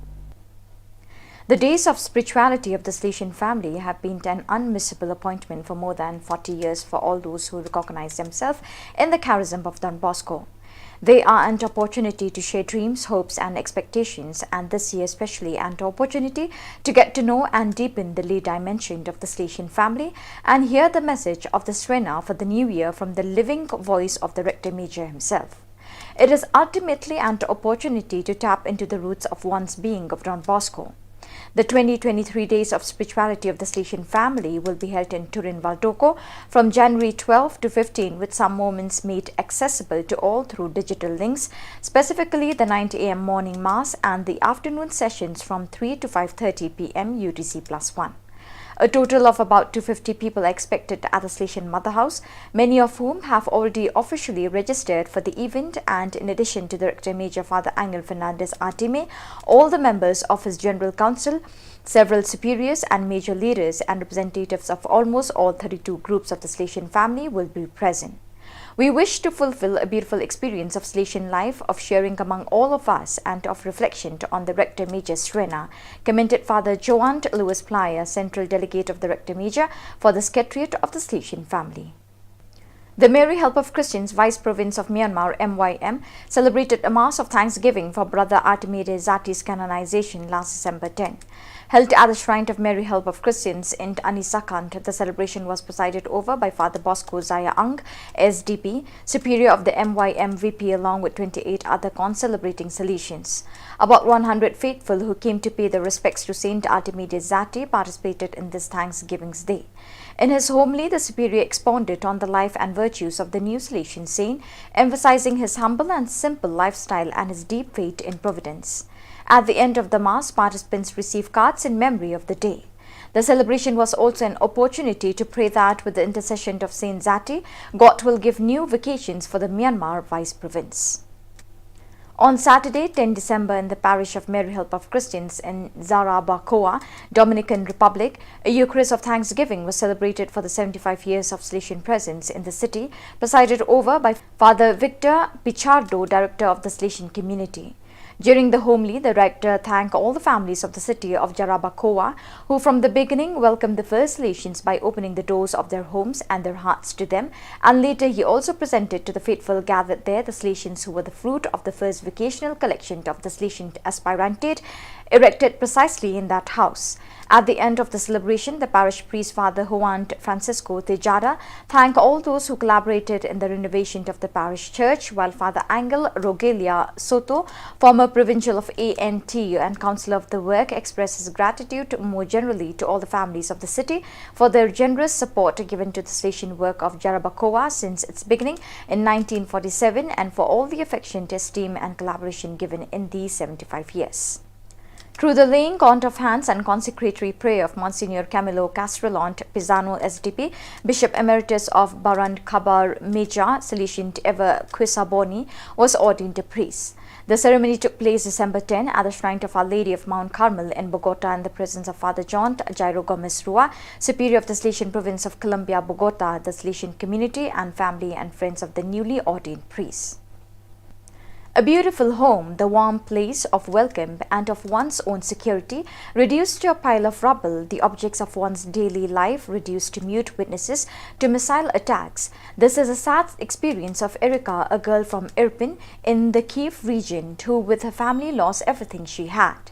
The days of spirituality of the Salesian family have been an unmissable appointment for more than forty years for all those who recognize themselves in the charism of Don Bosco. They are an opportunity to share dreams, hopes, and expectations, and this year especially an opportunity to get to know and deepen the Lee dimension of the Salesian family and hear the message of the Srena for the new year from the living voice of the Rector Major himself. It is ultimately an opportunity to tap into the roots of one's being of Don Bosco. The twenty twenty-three Days of Spirituality of the Salesian family will be held in Turin Valdocco from January twelve to fifteen, with some moments made accessible to all through digital links, specifically the nine a m morning mass and the afternoon sessions from three to five thirty p m U T C plus one. A total of about two fifty people are expected at the Salesian Mother House, many of whom have already officially registered for the event, and in addition to the Rector Major Father Angel Fernandez Artime, all the members of his General Council, several superiors and major leaders, and representatives of almost all thirty-two groups of the Salesian family will be present. We wish to fulfill a beautiful experience of Salesian life, of sharing among all of us, and of reflection on the Rector Major Srena, commented Father Joant Lewis Plyer, Central Delegate of the Rector Major for the Secretariat of the Salesian family. The Mary Help of Christians Vice Province of Myanmar, M Y M, celebrated a Mass of Thanksgiving for Brother Artimide Zati's canonization last December ten. Held at the Shrine of Mary Help of Christians in Anisakant, the celebration was presided over by Father Bosco Zaya Ang, S D P, Superior of the M Y M V P, along with twenty-eight other concelebrating Salesians. About one hundred faithful who came to pay their respects to Saint Artimide Zati participated in this Thanksgiving's Day. In his homily, the Superior expounded on the life and virtues of the new Salesian saint, emphasizing his humble and simple lifestyle and his deep faith in Providence. At the end of the Mass, participants received cards in memory of the day. The celebration was also an opportunity to pray that, with the intercession of Saint Zati, God will give new vocations for the Myanmar Vice Province. On Saturday, ten December, in the parish of Mary Help of Christians in Jarabacoa, Dominican Republic, a Eucharist of Thanksgiving was celebrated for the seventy-five years of Salesian presence in the city, presided over by Father Victor Pichardo, Director of the Salesian Community. During the homily, the rector thanked all the families of the city of Jarabacoa, who from the beginning welcomed the first Salesians by opening the doors of their homes and their hearts to them, and later he also presented to the faithful gathered there the Salesians who were the fruit of the first vocational collection of the Salesian aspirantate erected precisely in that house. At the end of the celebration, the parish priest Father Juan Francisco Tejada thanked all those who collaborated in the renovation of the parish church, while Father Angel Rogelia Soto, former provincial of A N T U and councillor of the work, expressed his gratitude more generally to all the families of the city for their generous support given to the Salesian work of Jarabacoa since its beginning in nineteen forty-seven and for all the affection, esteem and collaboration given in these seventy-five years. Through the laying on of hands and consecratory prayer of Monsignor Camilo Castrelont Pisano, S D P, Bishop Emeritus of Barandkabar Meja, Salesian Ever Quisaboni, was ordained a priest. The ceremony took place December ten at the shrine of Our Lady of Mount Carmel in Bogota, in the presence of Father John Jairo Gomez Rua, Superior of the Salesian Province of Colombia, Bogota, the Salesian community, and family and friends of the newly ordained priest. A beautiful home, the warm place of welcome and of one's own security, reduced to a pile of rubble, the objects of one's daily life reduced to mute witnesses to missile attacks. This is a sad experience of Erika, a girl from Irpin in the Kyiv region, who with her family lost everything she had.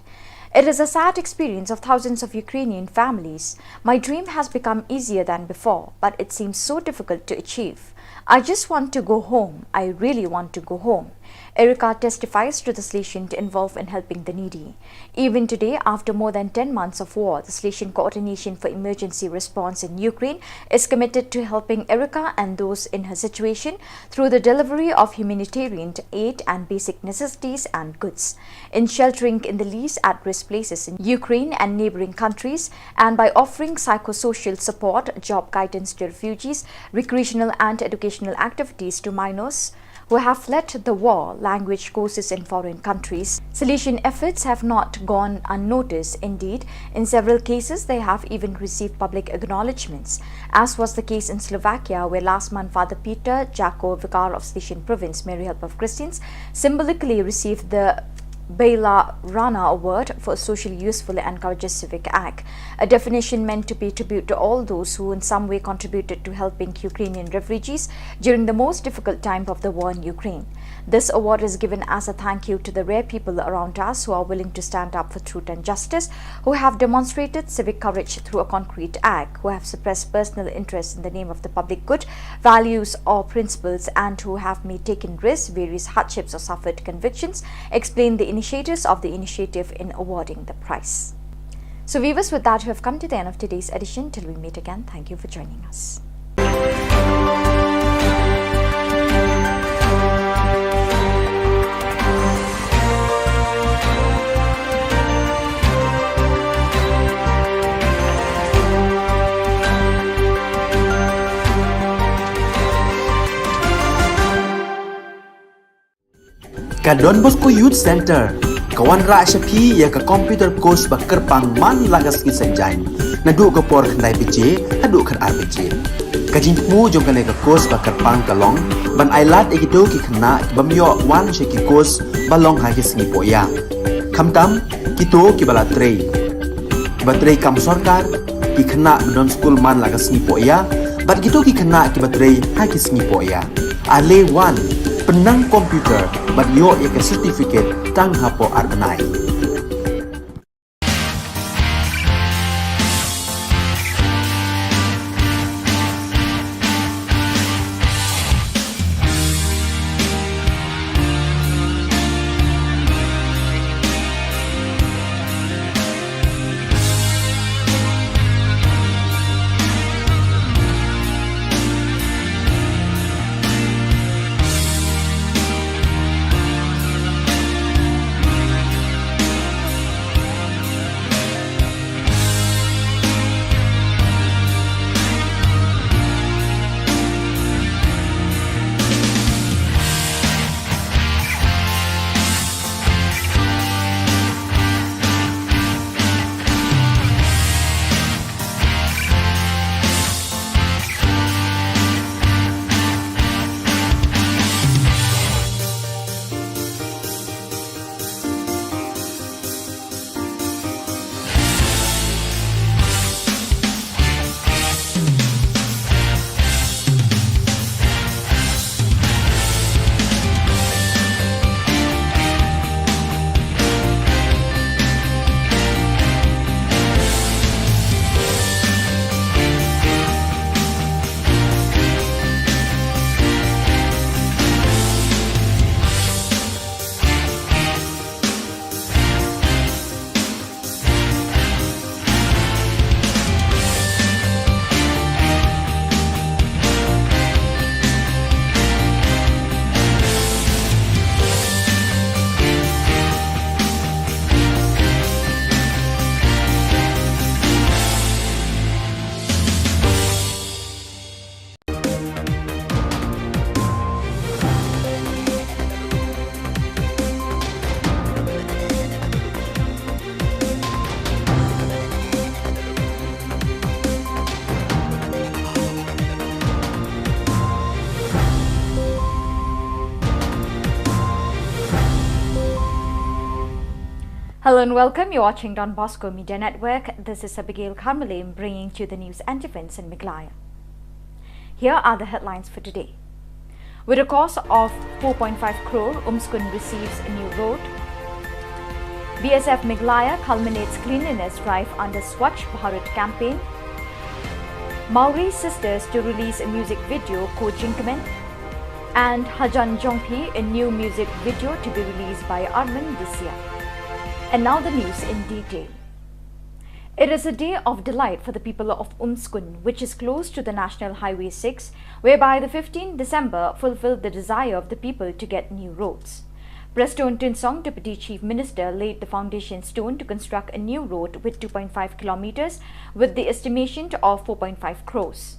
It is a sad experience of thousands of Ukrainian families. My dream has become easier than before, but it seems so difficult to achieve. I just want to go home. I really want to go home. Erika testifies to the Salesian involved in helping the needy. Even today, after more than ten months of war, the Salesian Coordination for Emergency Response in Ukraine is committed to helping Erika and those in her situation through the delivery of humanitarian aid and basic necessities and goods, in sheltering in the least at-risk places in Ukraine and neighboring countries, and by offering psychosocial support, job guidance to refugees, recreational and educational activities to minors who have fled the war, language courses in foreign countries. Salesian efforts have not gone unnoticed. Indeed, in several cases, they have even received public acknowledgements, as was the case in Slovakia, where last month Father Peter Jako, Vicar of Salesian Province, Mary Help of Christians, symbolically received the Bela Rana Award for a socially useful and courageous civic act, a definition meant to pay tribute to all those who in some way contributed to helping Ukrainian refugees during the most difficult time of the war in Ukraine. This award is given as a thank you to the rare people around us who are willing to stand up for truth and justice, who have demonstrated civic courage through a concrete act, who have suppressed personal interests in the name of the public good, values, or principles, and who have made taken risks, various hardships, or suffered convictions, explain the initiators of the initiative in awarding the prize. So, viewers, with that, we have come to the end of today's edition. Till we meet again, thank you for joining us. Ka Don Bosco Youth Center ka wanrah sha phi ïa ka computer course ba kyrpang man la ka sngi Saitjaiñ, naduh ka por khyndai baje haduh khatar baje. Ka jingthmu jong kane ka course ba kyrpang ka long ban ailad ïa kito ki khynnah ki bym ïoh wan sha ki course ba long ha ki sngi pohïa, khamtam kito kiba la trei, kiba trei kam sorkar, ki khynnah ba don skul man la ka sngi pohïa, bad kito ki khynnah kiba trei ha ki sngi pohïa. Ale wan, pynnang computer bad ïoh ïa ka certificate tang hapoh ar bnai. Hello and welcome. You're watching Don Bosco Media Network. This is Abigail Kharmilem bringing to you the news and events in Meghalaya. Here are the headlines for today. With a cost of four point five crore, Umskun receives a new road. B S F Meghalaya culminates cleanliness drive under Swachh Bharat campaign. Mawri Sisters to release a music video, Ko Jingkmen. And Hajan Jongphi, a new music video to be released by Armin this year. And now the news in detail. It is a day of delight for the people of Umskun, which is close to the National Highway six, whereby the fifteenth December fulfilled the desire of the people to get new roads. Prestone Tynsong, Deputy Chief Minister, laid the foundation stone to construct a new road with two point five kilometers, with the estimation of four point five crores.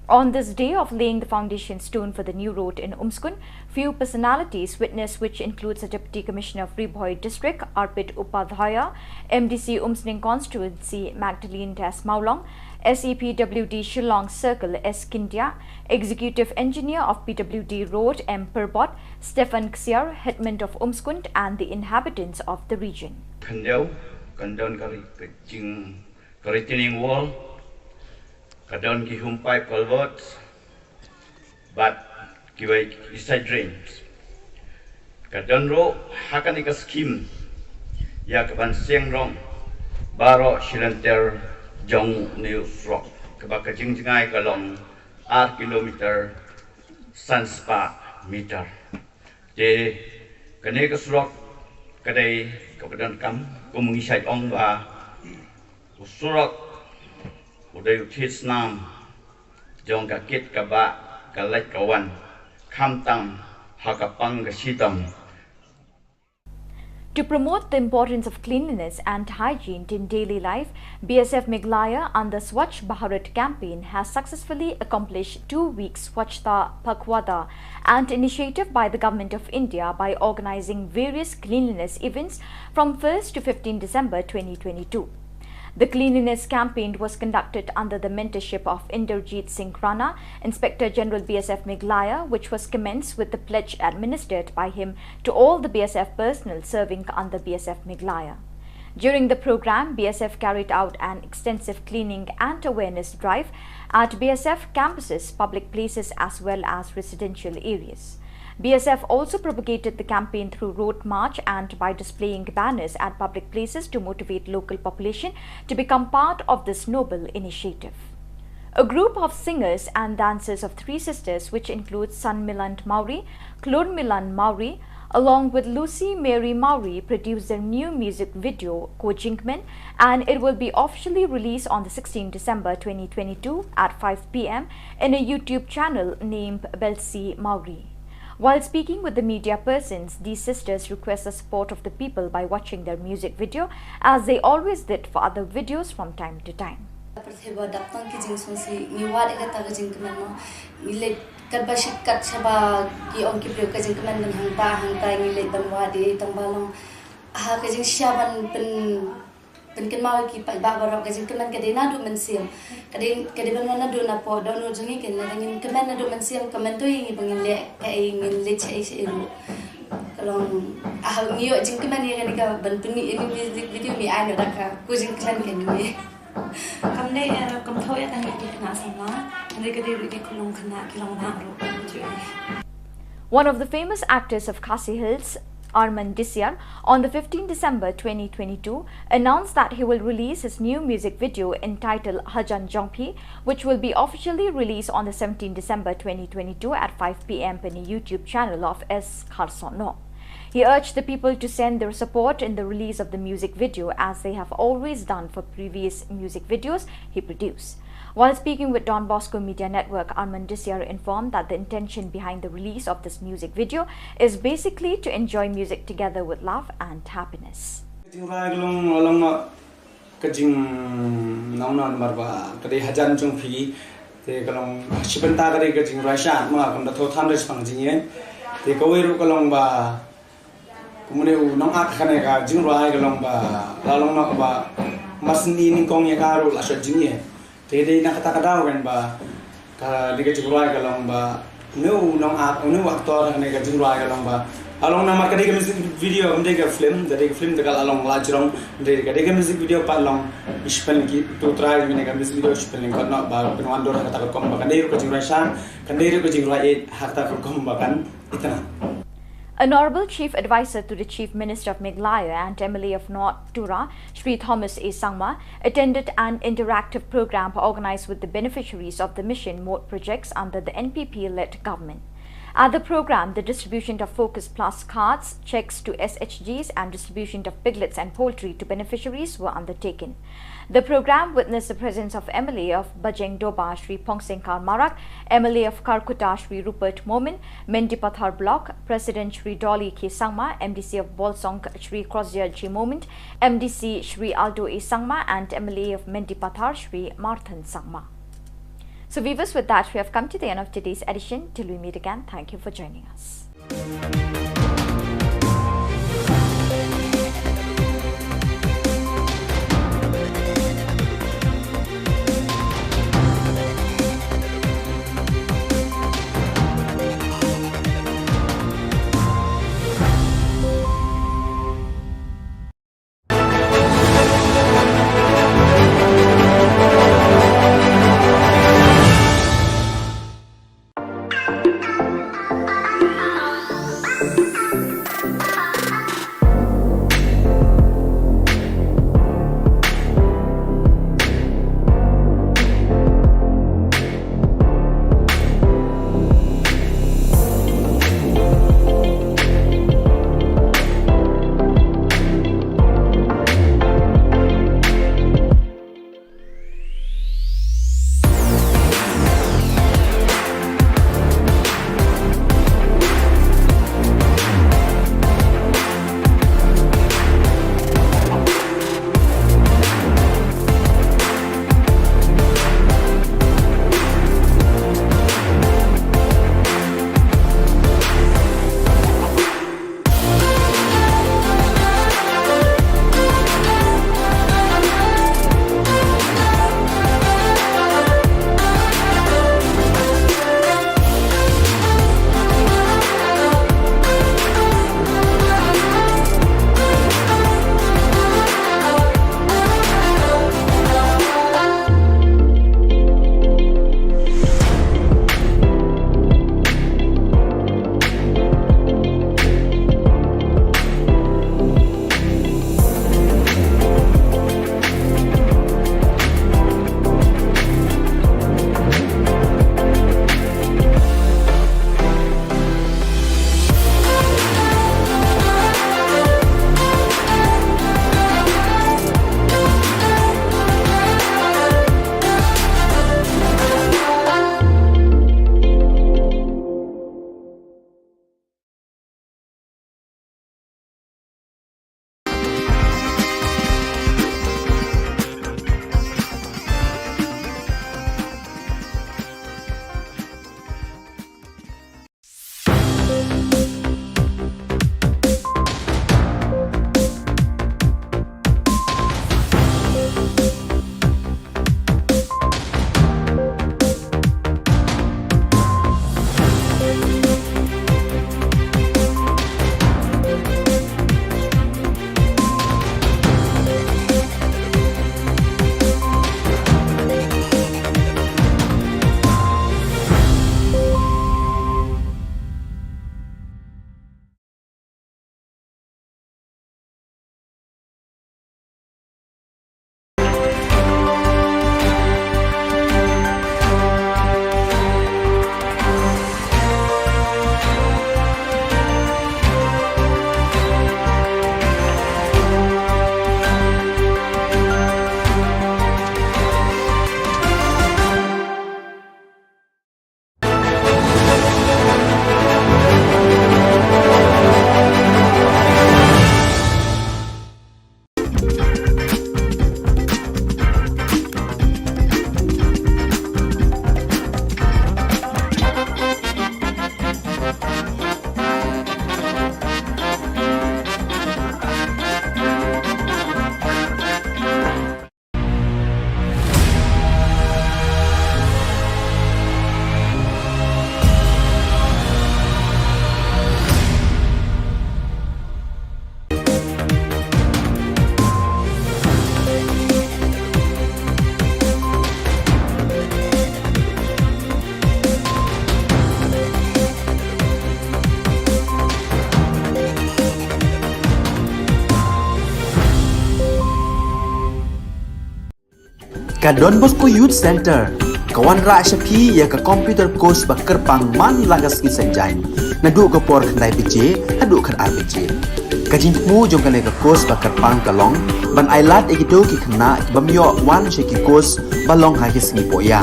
On this day of laying the foundation stone for the new road in Umskun, few personalities witnessed, which includes the Deputy Commissioner of Ri Bhoi District, Arpit Upadhyaya, M D C Umsning Constituency, Magdalene Das Mawlong, S E P W D Shillong Circle S Scindia, Executive Engineer of P W D Road M Pyrbot, Stephen Ksiar, Hitman of Umskund, and the inhabitants of the region. Khyndiaw, kan don ka ri-, ka jing, ka retaining wall, ka don ki home pipe culverts, bad kiwei ki side drains. Ka don ruh ha kane ka scheme ïa ka ban seng rong baroh shi lynter jong une u surok, kaba ka jingjngai ka long ar kilometer san spah meter. Te kane ka surok ka dei kaba donkam, kum ngi shait ong ba u surok u dei u thied snam jong ka kit ka bah, ka leit ka wan, khamtam ha ka pang ka shitom. To promote the importance of cleanliness and hygiene in daily life, B S F Meghalaya under Swachh Bharat campaign has successfully accomplished two weeks Swachhata Pakhwada, an initiative by the Government of India by organizing various cleanliness events from first to fifteenth December twenty twenty-two. The cleanliness campaign was conducted under the mentorship of Inderjeet Singh Rana, Inspector General B S F Meghalaya, which was commenced with the pledge administered by him to all the B S F personnel serving under B S F Meghalaya. During the program, B S F carried out an extensive cleaning and awareness drive at B S F campuses, public places, as well as residential areas. B S F also propagated the campaign through road march and by displaying banners at public places to motivate local population to become part of this noble initiative. A group of singers and dancers of Three Sisters, which includes San Milan Mawrie, Klur Milan Mawrie, along with Lucy Mary Mawrie, produced their new music video, Ko Jingkmen, and it will be officially released on the sixteenth December twenty twenty-two at five p m in a YouTube channel named Belsi Mawrie. While speaking with the media persons, these sisters request the support of the people by watching their music video, as they always did for other videos from time to time. Pyrthei ba dap tang ki jingsngewsih, ngi wad ïa kata ka jingkmen, no. Ngi leit katba shit kat shaba ki ong ki briew ka jingkmen ban hangta hangta, ngi leit ban wad ïa i, tang ba long ha ka jingshisha ban pyn pynkynmaw ïa ki paidbah baroh, ka jingkmen ka dei naduh mynsiem. Ka dei, ka dei ban wan naduh napoh dohnud jong ngi, kane lada ngin kmen naduh mynsiem, ka myntoi ïa ngi ba ngin leh kaei, ngin leit shaei shaei ruh. Ka long, ah, ngi ïoh jingkmen ïa kane ka ban pynmih ïa kane ka music video, ngi ai noh da ka, ko jingkmen kane. Kam dei, eh, kam thoh ïa kane ki khynnah samla, hynrei ka dei ruh ki khunlung khynnah ki long bah ruh. One of the famous actors of Khasi Hills, Arman Disiar, on the fifteenth December twenty twenty-two, announced that he will release his new music video entitled Hajan Jongphi, which will be officially released on the seventeenth December twenty twenty-two at five p m on the YouTube channel of S Kharsono. He urged the people to send their support in the release of the music video, as they have always done for previous music videos he produced. While speaking with Don Bosco Media Network, Arman Disiar informed that the intention behind the release of this music video is basically to enjoy music together with love and happiness. Ka jingrwai ka long, long ma ka jingnang na namar ba ka dei Hajan Jongphi, te ka long shi bynta ka dei ka jingrwai sha, ma kam da thoh than re shaphang jingïeit. Te kawei ruh ka long ba kumne u nongact kane ka jingrwai ka long ba la long noh ba mar syn i nyngkong ïa ka ruh la shot jingïeit. Te dei na kata ka daw kan ba ka dei ka jingrwai ka long ba une u nongact, une u actor kane ka jingrwai ka long ba la long namar ka dei ka music video, kam dei ka film, ka dei ka film te ka la long la jrong, dei ka dei ka music video pat long. Ish pen ki tu trai kane ka music video ish pen lyngkot noh ba pynwan dur ha kata ka rukom ba kan dei ruh ka jingrwai sha, kan dei ruh ka jingrwai ïeit ha kata ka rukom ba kan Honourable Chief Advisor to the Chief Minister of Meghalaya and M L A of North Tura, Shri Thomas A Sangma, attended an interactive programme organised with the beneficiaries of the Mission Mode projects under the N P P-led government. At the programme, the distribution of Focus Plus cards, cheques to S H Gs, and distribution of piglets and poultry to beneficiaries were undertaken. The programme witnessed the presence of M L A of Bajengdoba, Shri Pongsenkar Marak, M L A of Kharkutta, Shri Rupert Momin, Mendipathar Block President Shri Dolly K Sangma, M D C of Bolsong, Shri Crozier G Momin, M D C Shri Aldo A Sangma, and M L A of Mendipathar, Shri Marthan Sangma. So, viewers, with that, we have come to the end of today's edition. Till we meet again, thank you for joining us. Ka Don Bosco Youth Centre ka wanrah sha phi ïa ka computer course ba kyrpang man la ka sngi Saitjaiñ, naduh ka por khyndai baje haduh khatar baje. Ka jingthmu jong kane ka course ba kyrpang ka long ban ailad ïa kito ki khynnah ki bym ïoh wan sha ki course ba long ha ki sngi pohïa,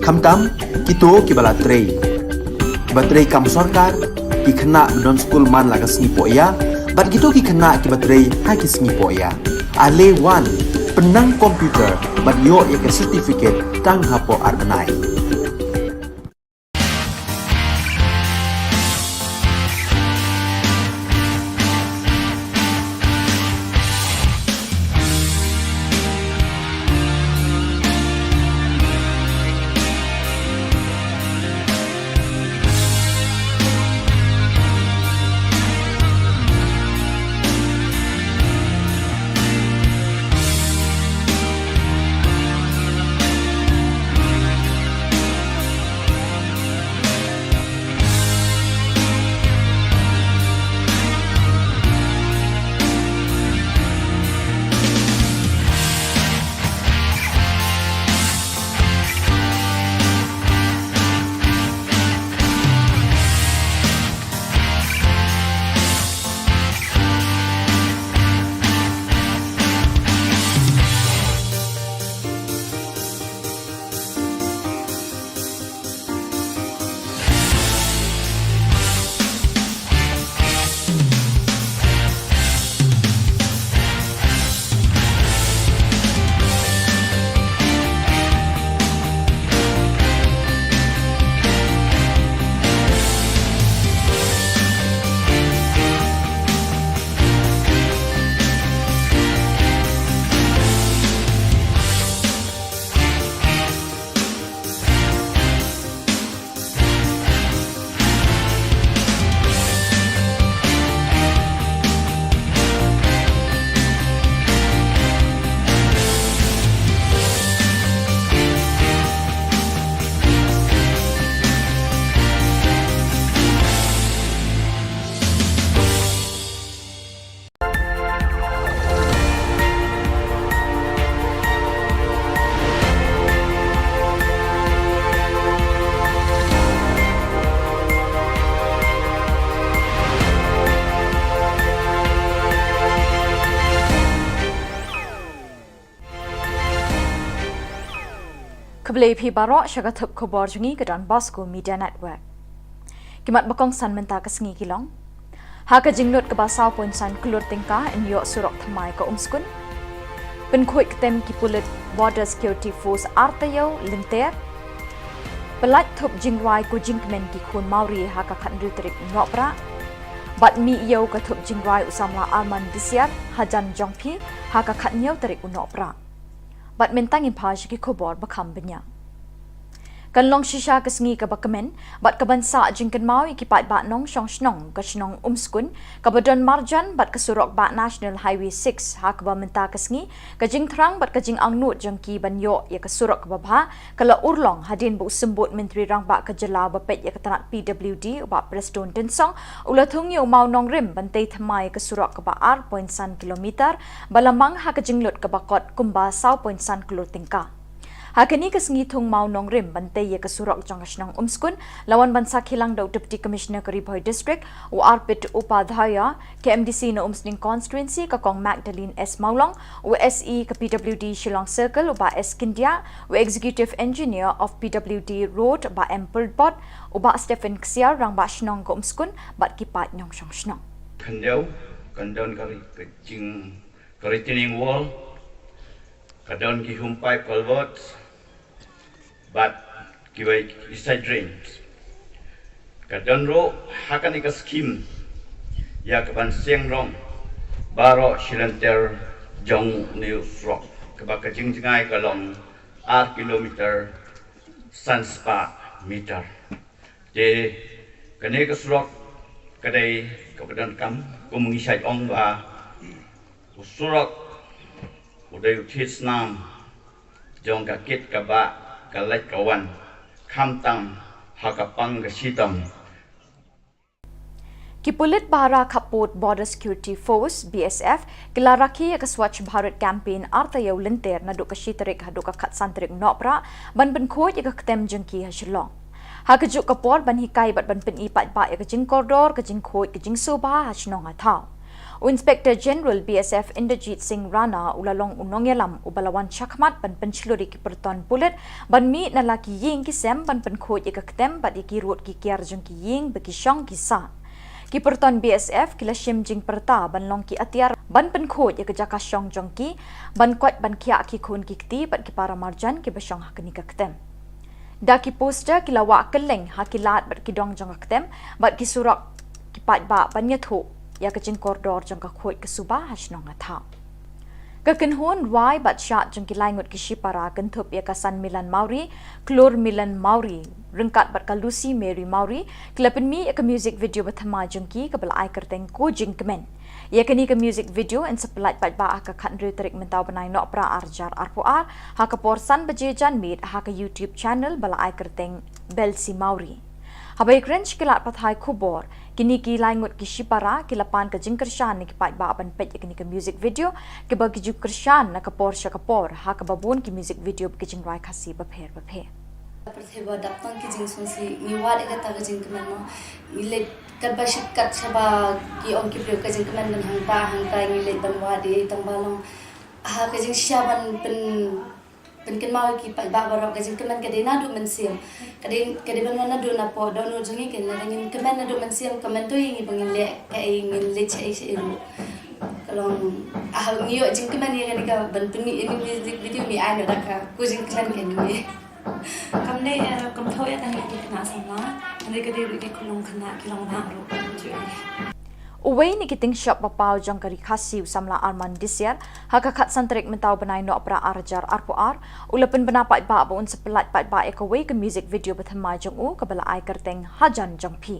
khamtam kito kiba la trei, kiba trei kam sorkar, ki khynnah ba don skul man la ka sngi pohïa bad kito ki khynnah kiba trei ha ki sngi pohïa. Ale wan, pynnang computer bad ïoh ïa ka certificate tang hapoh ar bnai. Khublei phi baroh sha ka thup khubor jong ngi ka Don Bosco Media Network. Ki mat ba kongsan mynta ka sngi ki long: Ha ka jinglut kaba saw point san klur tyngka yn ïoh surok thymmai ka Umskun. Pynkhuid ktem ki pulit Border Security Force ar taïew lynter. Pyllait thup jingrwai ko jingkmen ki khun Mawri ha ka khathynriew tarik u Nohprah. Bad mih ïew ka thup jingrwai u samla Arman Disiar hajan jong phi ha ka khathynñiew tarik u Nohprah. Bad mynta ngin phai sha ki khubor ba kham bniah. Kan long shisha ka sngi kaba kmen bad kaban sah jingkynmaw ïa ki paidbah nongshong shnong ka shnong Umskun kaba don marjan bad ka surok bah National Highway six, ha kaba mynta ka sngi ka jingthrang bad ka jingangnud jong ki ban ïoh ïa ka surok kaba bha ka la urlong hadien ba u Symbud Myntri Rangbah ka jylla uba peit ïa ka tnat P W D u Bah Prestone Tynsong u la thung ïa u mawnongrim ban tei thymmai ïa ka surok kaba ar point san kilometer ba la mang ha ka jinglut kaba kot kumba saw point san klur tyngka. Ha kane ka sngi thung mawnongrim ban tei ïa ka surok jong ka shnong Umskun la wan ban sakhi lang da u Deputy Commissioner ka Ri Bhoi District u Arpit Upadhyaya, ka M D C na Umsning Constituency ka Kong Magdalene S Mawlong, u S E ka P W D Shillong Circle u Bah S Kyndiah, u Executive Engineer of P W D Road Bah M Pyrthbot, u Bah Stephen Ksiar, Rangbah Shnong ka Umskun bad ki paid nongshong shnong. Khyndiat kan don ka ri-, ka jing, ka retaining wall, ka don ki home pipe culvert, bad kiwei ki side drains. Ka don ruh ha kane ka scheme ïa kaban seng rong baroh shilynter jong une u surok kaba ka jingjngai ka long ar kilometer san spah meter. Te kane ka surok ka dei kaba donkam, kum ngi shait ong ba u surok u dei u thied snam jong ka kit ka bah, ka leit ka wan, khamtam ha ka pang ka shitom. Ki pulit bhara khappud Border Security Force, B S F, ki la rakhe ïa ka Swachh Bharat Campaign arta ïa u lynter naduh ka shi tarik haduh ka khatsan tarik Nohprah, ban pynkhuid ïa ka ktem jong ki ha Shillong. Ha kajuh ka por ban hikai bad ban pyni paidbah ïa ka jingkordor, ka jingkhuid, ka jingsuba ha shnong ha thaw. U Inspector General B S F Inderjit Singh Rana u la long u nongïalam uba la wan shakhmat ban pynshlur ïa ki pyrton pulit ban mih na la ki ïing ki sem ban pynkhuid ïa ka ktem bad ïa ki rud ki kiar jong ki ïing ba ki shong ki sah. Ki pyrton B S F ki la shim jingpyrta ban long ki atiar ban pynkhuid ïa ka jaka shong jong ki, ban koit ban khiah ki khun ki kti bad ki para marjan kiba shong ha kane ka ktem. Da ki poster ki la wah kylleng ha ki lad bad ki dong jong ka ktem bad ki surok ki paidbah ban ïathuh ïa ka jingkordor jong ka khuid ka suba ha shnong ha thaw. Ka kynhun rwai bad shad jong ki lai ngut ki shipara kynthup ïa ka San Milan Mawrie, Klur Milan Mawrie, ryngkat bad ka Lucy Mary Mawrie, ki la pynmih ïa ka music video ba thymmai jong ki kaba la ai kyrteng Ko Jingkmen. Ïa kane ka music video yn sa pyllait paidbah ha ka khathynriew tarik mynta u bnai Nohprah arhajar arphew ar, ha ka por san baje janmiet ha ka YouTube channel ba la ai kyrteng Belsi Mawrie. Haba ïakren sha ki lad pathai khubor, kine ki lai ngut ki shipara ki la pan ka jingkyrshan na ki paidbah ban peit ïa kane ka music video, kiba ki ju kyrshan na ka por sha ka por ha kaba bun ki music video ba ki jingrwai Khasi bapher bapher. Pyrthei ba dap tang ki jingsngewsih, ngi wad ïa kata ka jingkmen mo. Ngi leit katba shit kat shaba ki ong ki briew ka jingkmen ban hangta hangta, ngi leit ban wad ïa i tang ba long ha ka jingshisha ban pyn pynkynmaw ïa ki paidbah baroh ka jingkmen ka dei naduh mynsiem. Ka dei, ka dei ban wan naduh napoh dohnud jong ngi, kane lada ngin kmen naduh mynsiem, ka mynta ïa ngi ba ngin leh kaei, ngin leit shaei shaei ruh. Ka long, ah, ngi ïoh jingkmen ïa kane ka ban pynmih ïa kane ka music video, ngi ai noh da ka Ko Jingkmen kane. Kam dei, eh, kam thoh ïa tang ïa ki khynnah samla, hynrei ka dei ruh ki khyllung khynnah ki long bah ruh. Uwei na ki tyngshop ba paw jong ka Ri Khasi, u samla Arman Disiar, ha ka khatsan tarik mynta u bnai Nohprah arhajar arphew ar, u la pynbna paidbah ba un sa pyllait paidbah ïa kawei ka music video ba thymmai jong u kaba la ai kyrteng Hajan Jong Phi.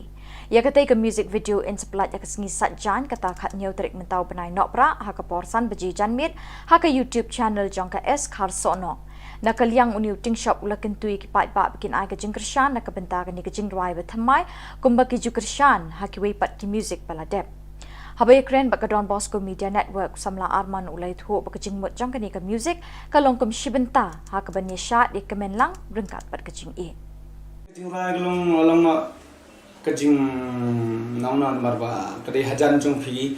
Ïa katei ka music video yn sa pyllait ha ka sngi Saitjaiñ, kata khathynñiew tarik mynta u bnai Nohprah, ha ka por san baje janmiet ha ka YouTube channel jong ka S Kharsohnoh. Na ka liang une u tyngshop u la kyntu ïa ki paidbah ba kin ai ka jingkyrshan na ka bynta kane ka jingrwai ba thymmai, kumba ki ju kyrshan ha kiwei pat ki music ba la dep. Haba ïakren bad ka Don Bosco Media Network, u samla Arman u la ïathuh ba ka jingmut jong kane ka music ka long kum shi bynta ha kaban ïa shad ïa ka kmen lang ryngkat bad ka jingïeit. Ka jingrwai ka long, long ma ka jingmut namar ba ka dei Hajan Jong Phi.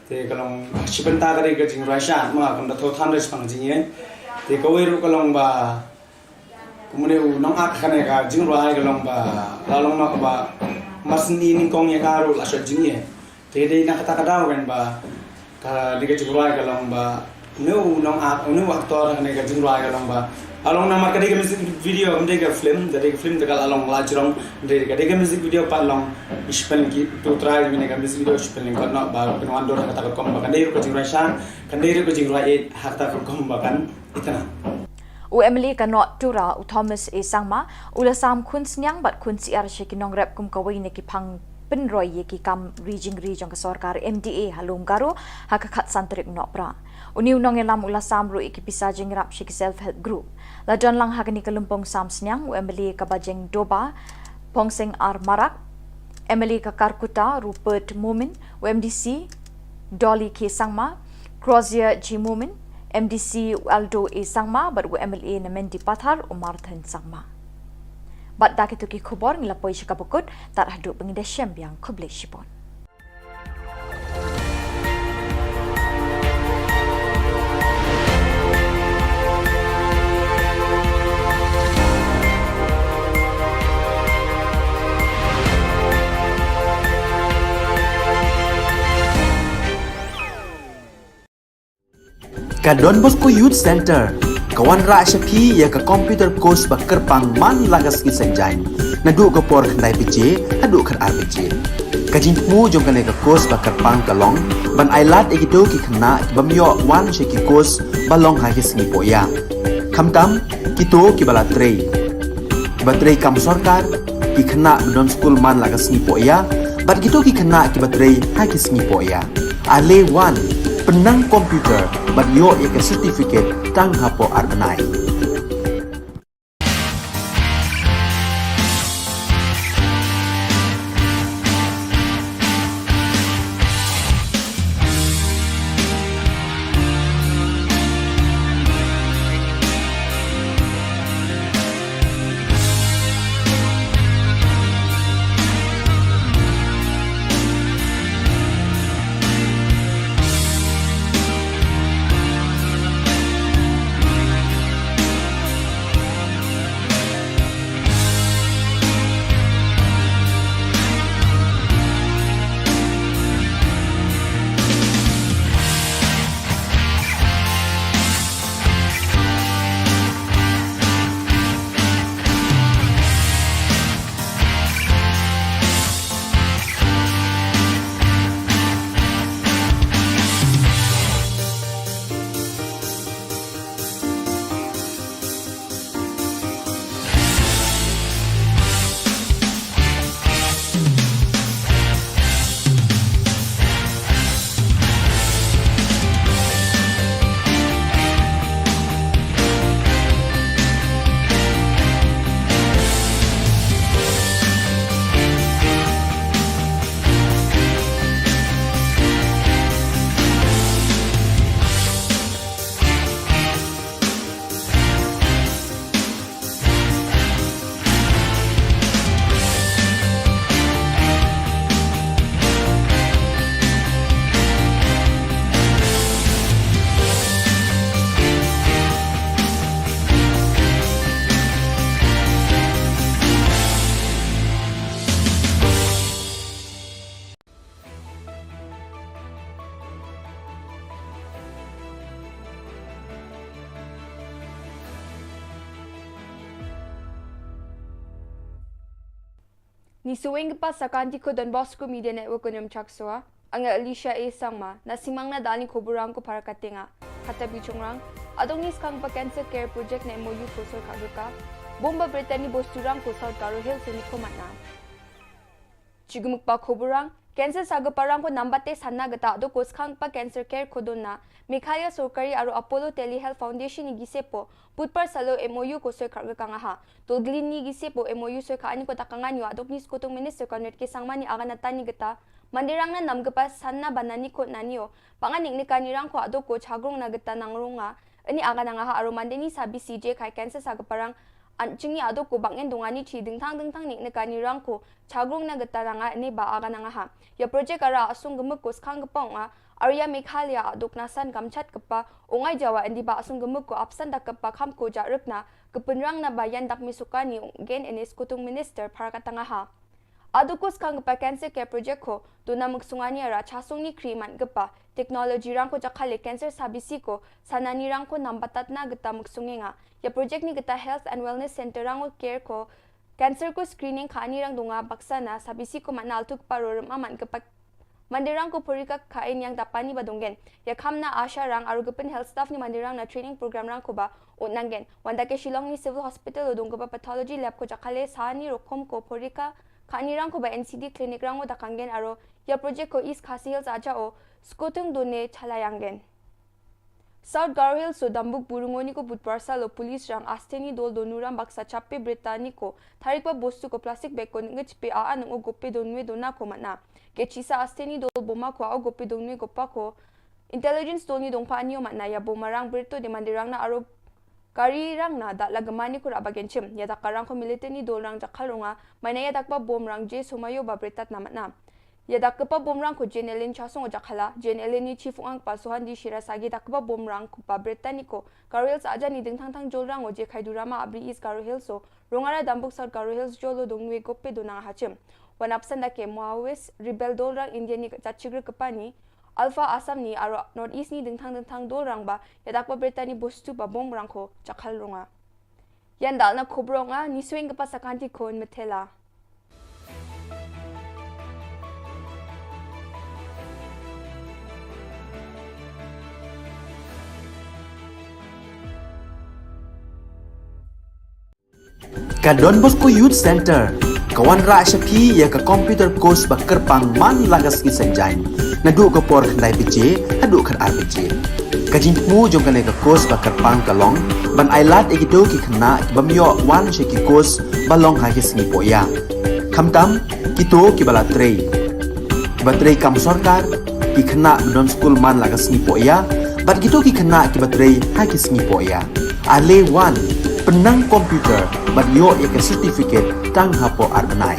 Te ka long shi bynta ka dei ka jingrwai shad, ma kam da thoh than re shaphang jingïeit. Te kawei ruh ka long ba kumne u nongat kane ka jingrwai ka long ba la long noh ba marsni nyngkong ïa ka ruh la shad jingïeit. Te dei na kata ka daw kan ba ka dei ka jingrwai ka long ba une u nongat, une u actor kane ka jingrwai ka long ba, ka long namar ka dei ka music video, kam dei ka film, ka dei ka film te ka la long la jrong, dei ka dei ka music video pat long, i shiphew ki tu trai mine ka music video shiphew lyngkot noh ba pynwan dur ha kata ka rukom ba kan dei ruh ka jingrwai shad, kan dei ruh ka jingrwai ïeit ha kata ka rukom ba kan itynnad. U M L A ka North Tura, u Thomas A Sangma, u la sam khun sniang bad khun syiar sha ki nongrep kum kawei na ki phang pynroi ïa ki kam ri jingri jong ka sorkar M D A ha Lum Garo ha ka khatsan tarik Nohprah. Une u nongïalam u la sam ruh ïa ki pisa jingïarap sha ki self help group. La don lang ha kane ka lympung sam sniang u M L A ka Bajeng Doba, Pongseng R Marak, M L A ka Kharkutta Rupert Momin, u M D C Dolly K Sangma, Crozier G Momin, M D C u Aldo A Sangma bad u M L A na Mendipathar u Marthan Sangma. Bad da kito ki khubor ngi la poi sha kaba kut, tad haduh ba ngin da shem biang, khublei shibun. Ka Don Bosco Youth Center ka wanrah sha phi ïa ka computer course ba kyrpang man la ka sngi Saitjaiñ, naduh ka por khyndai baje haduh khatar baje. Ka jingthmu jong kane ka course ba kyrpang ka long ban ailad ïa kito ki khynnah ki bym ïoh wan sha ki course ba long ha ki sngi poh ïa, khamtam kito kiba la trei, kiba trei kam sorkar, ki khynnah ba don skul man la ka sngi poh ïa, bad kito ki khynnah kiba trei ha ki sngi poh ïa. Ale wan, pynnang computer bad ïoh ïa ka certificate tang hapoh ar bnai. Ni suweng ka pa sakanti ko Don Bosco Media Network ko nyam chak soa. Anga Alicia A Sangma, na simang na dal ni ko burang ko para katenga. Kata bichungrang, adong ni skang pa Cancer Care Project na M O U ko soi ka gaka. Bomba Brittany bosturang ko South Garo Hills ni ko matna. Chigumuk pa ko burang, cancer sa gaparang ko nambate sana gata do ko skang pa Cancer Care ko dona. Meghalaya Sorkari aro Apollo Telehealth Foundation ni gisepo. Putpar salo M O U ko soi kar ga kangaha. Tolglin ni gisepo M O U soi ka ani ko takangan yo adok ni Skutung Minister Conrad K Sangma ni aga na tani gata. Mandirang na nam gapa sana banani ko nanio. Panganik ni kanirang ko adok ko chagrong na gata nangrunga. Ini aga nangaha aro mandeni sabi C J kai cancer sa gaparang. An chingi adok ko bangen dongani chi dingtang dingtang nik ni kanirang ko chagrong na gata nanga ini ba aga nangaha. Ya project ara asung gemuk ko skang gapong a. Arya Meghalaya adok nasan kamchat kepa, ungai Jawa indi ba asung gemuk ko apsan dak kepa kham ko jarik na, kepenrang na bayan dak misukani gen ini Skutung Minister para katangaha. Adok ko skang kepa Cancer Care Project ko, dona muksungani ara chasung ni kriman kepa, teknologi rang ko jakale cancer sabisi ko, sanani rang ko nambatat na geta muksungenga. Ya project ni geta Health and Wellness Center rang ko care ko, cancer ko screening ka ani rang dunga baksa na sabisi ko mana altuk paro rem aman kepa Mandirang ko porika kain yang dapani ba donggen. Ya khamna asha rang aru gepin health staff ni mandirang na training program rang ko ba ut nanggen. Wanda ke Shillong ni Civil Hospital o dong ko ba pathology lab ko jakale sani rokom ko porika kani rang ko ba N C D clinic rang o dakanggen aro ya project ko East Khasi Hills aja o skutung done chalayanggen. South Garo Hills o Dambuk Burungoni ko Budbar salo police rang asteni dol donuram baksa chape bretani ko tharik ba bostu ko plastic bag ko ngechpe a anung o gope donwe dona ko mana. Kechisa asteni dol boma ko a o gope donwe gopa ko intelligence dol ni dongpa anio mana ya boma rang berto de mandirang na aro kari rang na dak lagemani ko raba genchim ya dak karang ko military ni dol rang jakal runga mana ya dak ba bom rang je sumayo ba bretat na mana. Ya dak kepa bom rang ko J N L N chasong o jakhala, J N L N ni chief ang pa Suhandi Shira sagi dak kepa bom rang ko pa Britannico, Karel sa aja ni ding thang thang jol rang o je khai durama abri East Garo Hills o, rongara Dambuk South Garo Hills jolo dong nwe gope donang hachim. Wan apsan da ke Maoist, rebel dol rang India ni jachigre kepa ni, Alpha Assam ni aro North East ni ding thang ding thang dol rang ba, ya dak pa Britanni bostu ba bom rang ko, jakhal ronga. Yan dal na khubor nga, ni swing ka pasa kanti khun metela. Ka Don Bosco Youth Center ka wanrah sha phi ïa ka computer course ba kyrpang man la ka sngi Saitjaiñ. Naduh ka por khyndai baje haduh khatar baje. Ka jingthmu jong kane ka course ba kyrpang ka long ban ailad ïa kito ki khynnah ki bym ïoh wan sha ki course ba long ha ki sngi pohïa. Khamtam kito kiba la trei, kiba trei kam sorkar, ki khynnah ba don skul man la ka sngi pohïa bad kito ki khynnah kiba trei ha ki sngi pohïa. Ale wan, pynnang computer bad ïoh ïa ka certificate tang hapoh ar bnai.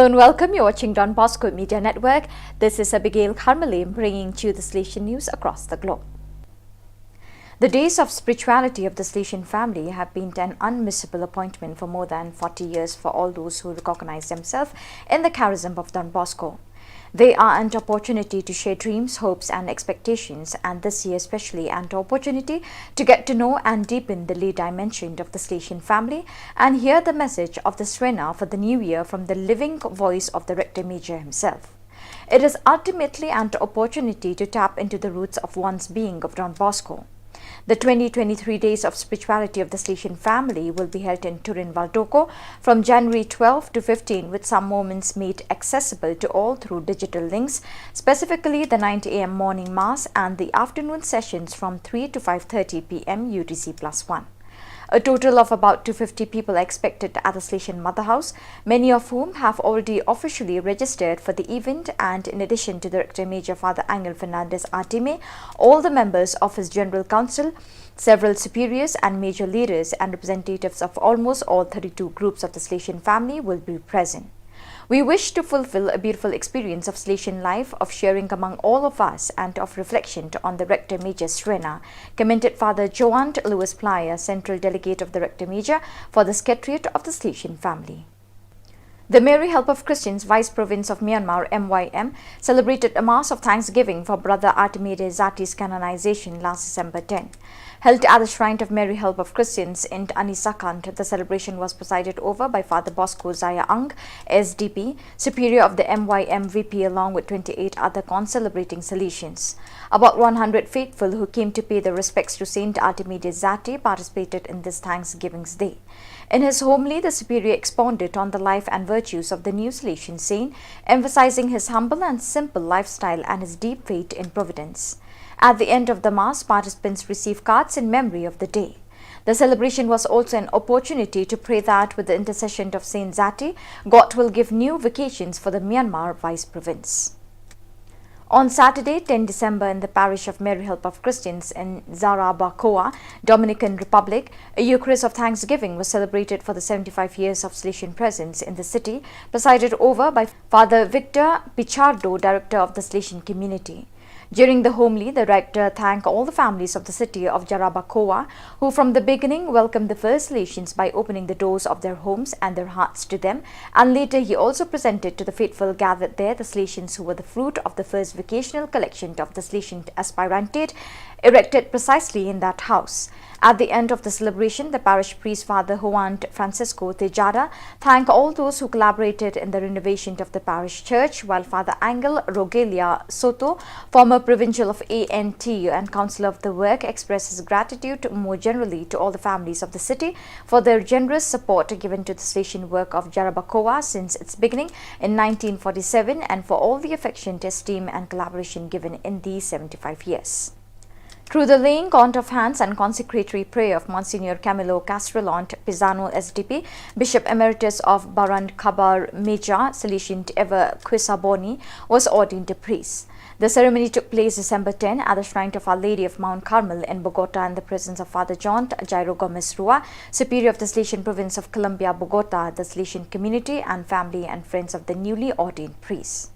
And welcome, you're watching Don Bosco Media Network. This is Abigail Kharmalim bringing to you the Salesian news across the globe. The days of spirituality of the Salesian family have been an unmissable appointment for more than forty years for all those who recognize themselves in the charism of Don Bosco. They are an opportunity to share dreams, hopes, and expectations, and this year especially, an opportunity to get to know and deepen the lay dimension of the Salesian family and hear the message of the Srena for the new year from the living voice of the Rector Major himself. It is ultimately an opportunity to tap into the roots of one's being of Don Bosco. The twenty twenty-three Days of Spirituality of the Salesian family will be held in Turin Valdocco from January twelve to fifteen, with some moments made accessible to all through digital links, specifically the nine a m morning mass and the afternoon sessions from three to five thirty p m U T C plus one. A total of about two fifty people are expected at the Salesian Mother House, many of whom have already officially registered for the event, and in addition to the Rector Major Father Angel Fernandez Artime, all the members of his General Council, several superiors and major leaders, and representatives of almost all thirty-two groups of the Salesian family will be present. We wish to fulfill a beautiful experience of Salesian life, of sharing among all of us, and of reflection on the Rector Major Srena, commented Father Joant Louis Plyer, Central Delegate of the Rector Major for the Secretariat of the Salesian family. The Mary Help of Christians Vice Province of Myanmar, M Y M, celebrated a Mass of Thanksgiving for Brother Artime Dezati's canonization last December ten. Held at the Shrine of Mary Help of Christians in Anisakant, the celebration was presided over by Father Bosco Zaya Ang, S D P, Superior of the M Y M V P, along with twenty-eight other concelebrating Salesians. About one hundred faithful who came to pay their respects to Saint Artime Dezati participated in this Thanksgiving's Day. In his homily, the Superior expounded on the life and virtues of the new Salesian saint, emphasizing his humble and simple lifestyle and his deep faith in Providence. At the end of the Mass, participants received cards in memory of the day. The celebration was also an opportunity to pray that, with the intercession of Saint Zati, God will give new vocations for the Myanmar Vice Province. On Saturday, ten December, in the parish of Mary Help of Christians in Jarabacoa, Dominican Republic, a Eucharist of Thanksgiving was celebrated for the seventy-five years of Salesian presence in the city, presided over by Father Victor Pichardo, Director of the Salesian Community. During the homily, the rector thanked all the families of the city of Jarabacoa, who from the beginning welcomed the first Salesians by opening the doors of their homes and their hearts to them, and later he also presented to the faithful gathered there the Salesians who were the fruit of the first vocational collection of the Salesian aspirantate, erected precisely in that house. At the end of the celebration, the parish priest, Father Juan Francisco Tejada, thanked all those who collaborated in the renovation of the parish church, while Father Angel Rogelia Soto, former provincial of A N T U and councillor of the work, expressed his gratitude more generally to all the families of the city for their generous support given to the Salesian work of Jarabacoa since its beginning in nineteen forty-seven, and for all the affection, esteem, and collaboration given in these seventy-five years. Through the laying on of hands and consecratory prayer of Monsignor Camilo Castrellant Pisano, S D P, Bishop Emeritus of Barand Kabar Meja, Salesian Ever Quisaboni, was ordained a priest. The ceremony took place December ten at the shrine of Our Lady of Mount Carmel in Bogota, in the presence of Father John Jairo Gomez Rua, Superior of the Salesian Province of Colombia, Bogota, the Salesian community, and family and friends of the newly ordained priest.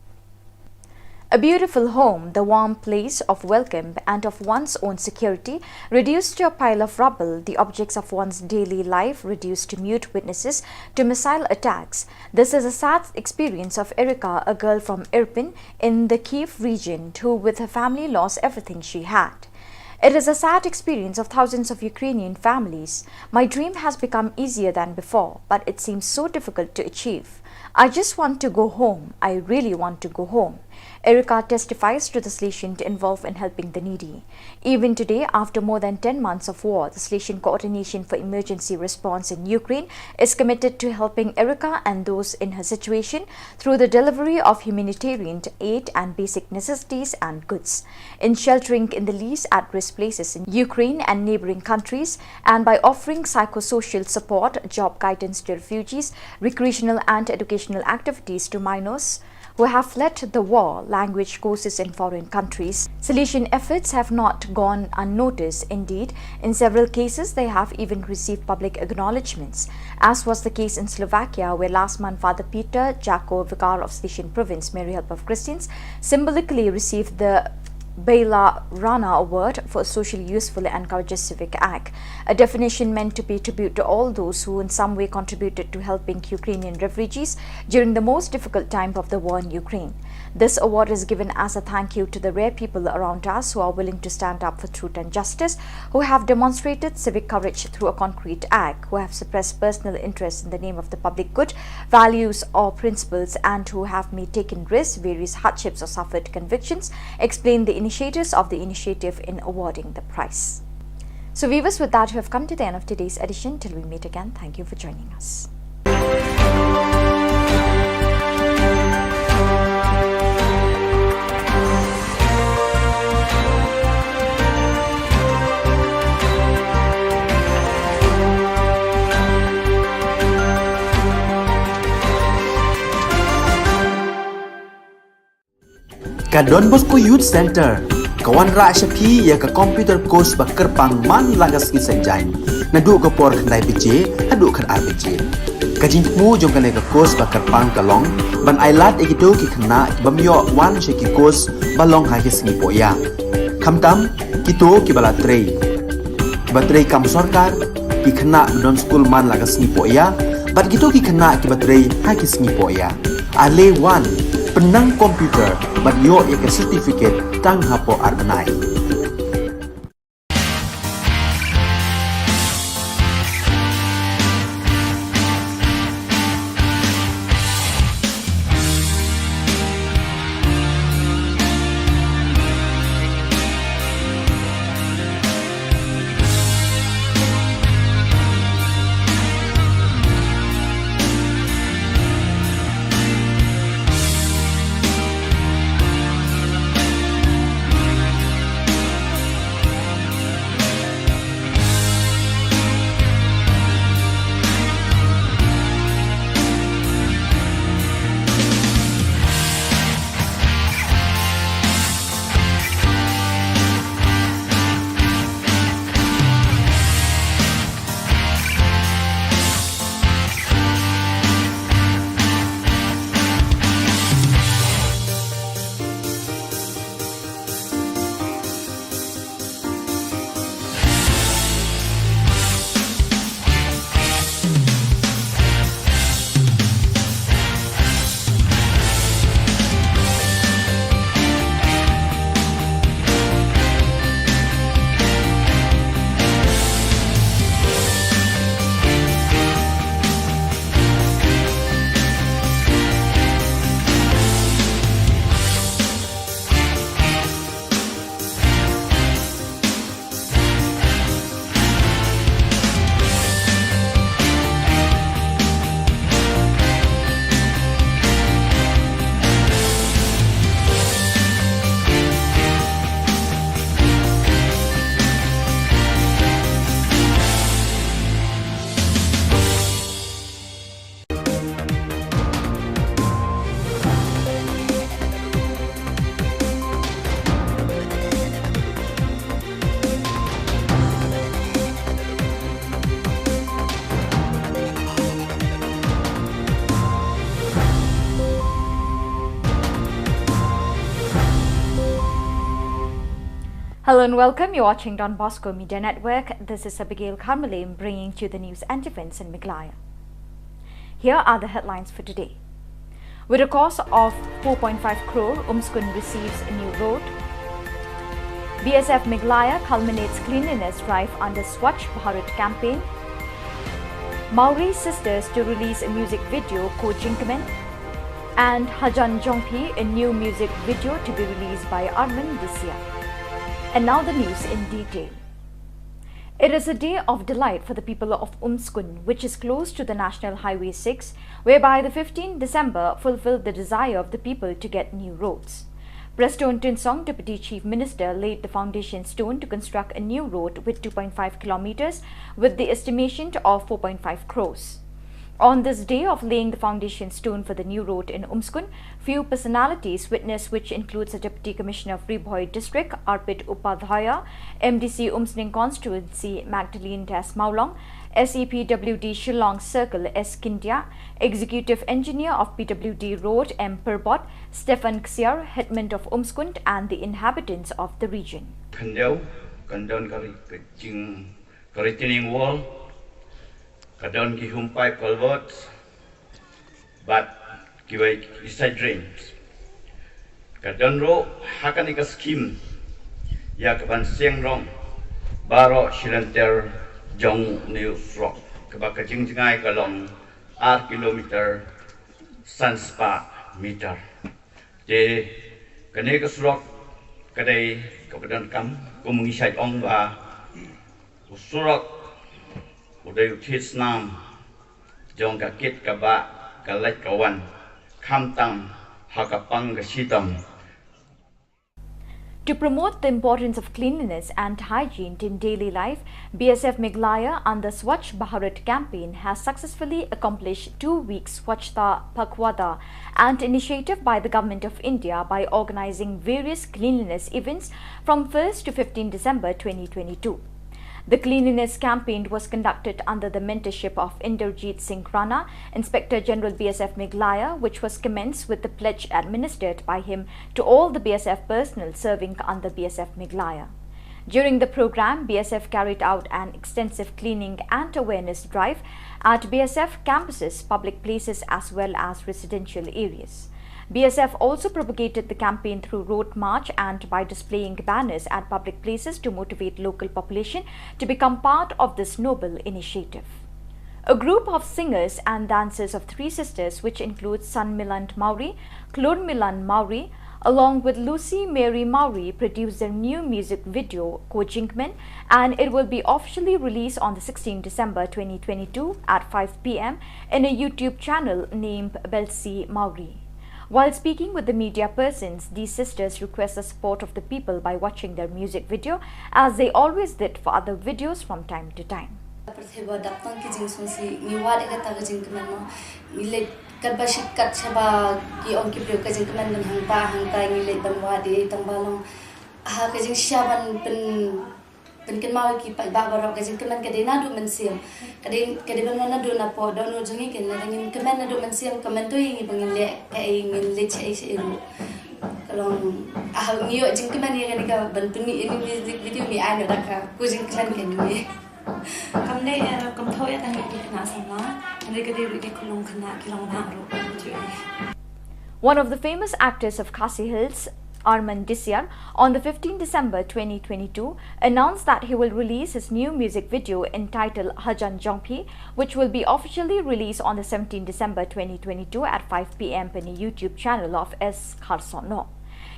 A beautiful home, the warm place of welcome and of one's own security, reduced to a pile of rubble, the objects of one's daily life reduced to mute witnesses to missile attacks. This is a sad experience of Erika, a girl from Irpin in the Kyiv region, who with her family lost everything she had. It is a sad experience of thousands of Ukrainian families. My dream has become easier than before, but it seems so difficult to achieve. I just want to go home. I really want to go home. Erika testifies to the Salesian involved in helping the needy. Even today, after more than ten months of war, the Salesian Coordination for Emergency Response in Ukraine is committed to helping Erika and those in her situation through the delivery of humanitarian aid and basic necessities and goods, in sheltering in the least at-risk places in Ukraine and neighboring countries, and by offering psychosocial support, job guidance to refugees, recreational and educational activities to minors, who have fled the war, language courses in foreign countries. Salvation efforts have not gone unnoticed. Indeed, in several cases, they have even received public acknowledgements, as was the case in Slovakia, where last month Father Peter Jako, Vicar of Salesian Province, Mary Help of Christians, symbolically received the Bela Rana Award for a socially useful and courageous civic act, a definition meant to pay tribute to all those who in some way contributed to helping Ukrainian refugees during the most difficult time of the war in Ukraine. This award is given as a thank you to the rare people around us who are willing to stand up for truth and justice, who have demonstrated civic courage through a concrete act, who have suppressed personal interests in the name of the public good, values, or principles, and who have made taken risks, various hardships, or suffered convictions, explain the initiators of the initiative in awarding the prize. So, viewers, with that, we have come to the end of today's edition. Till we meet again, thank you for joining us. Ka Don Bosco Youth Centre ka wanrah sha phi ïa ka computer course ba kyrpang man la ka sngi Saitjaiñ, naduh ka por khyndai baje haduh khatar baje. Ka jingthmu jong kane ka course ba kyrpang ka long ban ai lad ïa kito ki khynnah ki bym ïoh wan sha ki course ba long ha ki sngi pohïa, khamtam kito kiba la trei, kiba trei kam sorkar, ki khynnah ba don skul man la ka sngi pohïa, bad kito ki khynnah kiba trei ha ki sngi pohïa. Ale wan, pynnang computer bad ïoh ïa ka certificate tang hapoh ar bnai. Hello and welcome. You're watching Don Bosco Media Network. This is Abigail Kharmilem bringing to you the news and events in Meghalaya. Here are the headlines for today. With a cost of four point five crore, Umskun receives a new road. B S F Meghalaya culminates cleanliness drive under Swachh Bharat campaign. Mawrie Sisters to release a music video, Ko Jingkmen. And Hajan Jong Phi, a new music video to be released by Armin this year. And now the news in detail. It is a day of delight for the people of Umskun, which is close to the National Highway six, whereby the fifteenth December fulfilled the desire of the people to get new roads. Prestone Tynsong, Deputy Chief Minister, laid the foundation stone to construct a new road with two point five kilometers, with the estimation of four point five crores. On this day of laying the foundation stone for the new road in Umskund, few personalities witnessed, which includes the Deputy Commissioner of Ri Bhoi District, Arpit Upadhyaya, M D C Umsning Constituency, Magdalene Das Mawlong, S E P W D Shillong Circle, S Scindia, Executive Engineer of P W D Road, M Pyrbot, Stephen Ksiar, Headman of Umskund, and the inhabitants of the region. Khyndiat, kan don ka ri-, ka jing, ka retaining wall, ka don ki home pipe culverts, bad kiwei ki side drains. Ka don ruh ha kane ka scheme ïa ka ban seng rong baroh shilynter jong une u surok, kaba ka jingjngai ka long ar kilometer san spah meter. Te kane ka surok ka dei kaba donkam, kum ngi shait ong ba u surok u dei u thied snam jong ka kit ka bah, ka leit ka wan, khamtam ha ka pang ka shitom. To promote the importance of cleanliness and hygiene in daily life, B S F Meghalaya under Swachh Bharat campaign has successfully accomplished two weeks Swachhata Pakhwada, an initiative by the Government of India by organizing various cleanliness events from first to fifteenth December twenty twenty-two. The cleanliness campaign was conducted under the mentorship of Inderjeet Singh Rana, Inspector General B S F Meghalaya, which was commenced with the pledge administered by him to all the B S F personnel serving under B S F Meghalaya. During the program, B S F carried out an extensive cleaning and awareness drive at B S F campuses, public places, as well as residential areas. B S F also propagated the campaign through road march and by displaying banners at public places to motivate local population to become part of this noble initiative. A group of singers and dancers of three sisters, which includes Sanmilan Mawrie, Klurmilan Mawrie, along with Lucy Mary Mawrie, produced their new music video, Ko Jingkmen, and it will be officially released on the sixteenth December twenty twenty-two at five p m in a YouTube channel named Belsi Mawrie. While speaking with the media persons, these sisters request the support of the people by watching their music video, as they always did for other videos from time to time. Pyrthei ba dap tang ki jingsngewsih, ngi wad ïa kata ka jingkmen, no. Ngi leit katba shit kat shaba ki ong ki briew ka jingkmen ban hangta hangta, ngi leit ban wad ïa, tang ba long ha ka jingshisha ban pyn pynkynmaw ïa ki paidbah baroh, ka jingkmen ka dei naduh mynsiem. Ka dei, ka dei ban wan naduh napoh dohnud jong ngi, kane lada ngim kmen naduh mynsiem, ka mynta ïa ngi ba ngin leh kaei, ngin leit shaei shaei ruh. Ka long, ah, ngi ïoh jingkmen ïa kane ka ban pynmih ïa kane ka music video, ngi ai noh da ka, ko jingkmen ka ngi. Kam dei, eh, kam thoh ïa tang ïa ki khynnah samla, hynrei ka dei ruh ki khyllung khynnah, ki long khynnah ruh, ka jong ngi. One of the famous actors of Khasi Hills, Arman Disiar, on the fifteenth December twenty twenty-two, announced that he will release his new music video entitled Hajan Jongphi, which will be officially released on the seventeenth December twenty twenty-two at five p m on the YouTube channel of S Kharsono.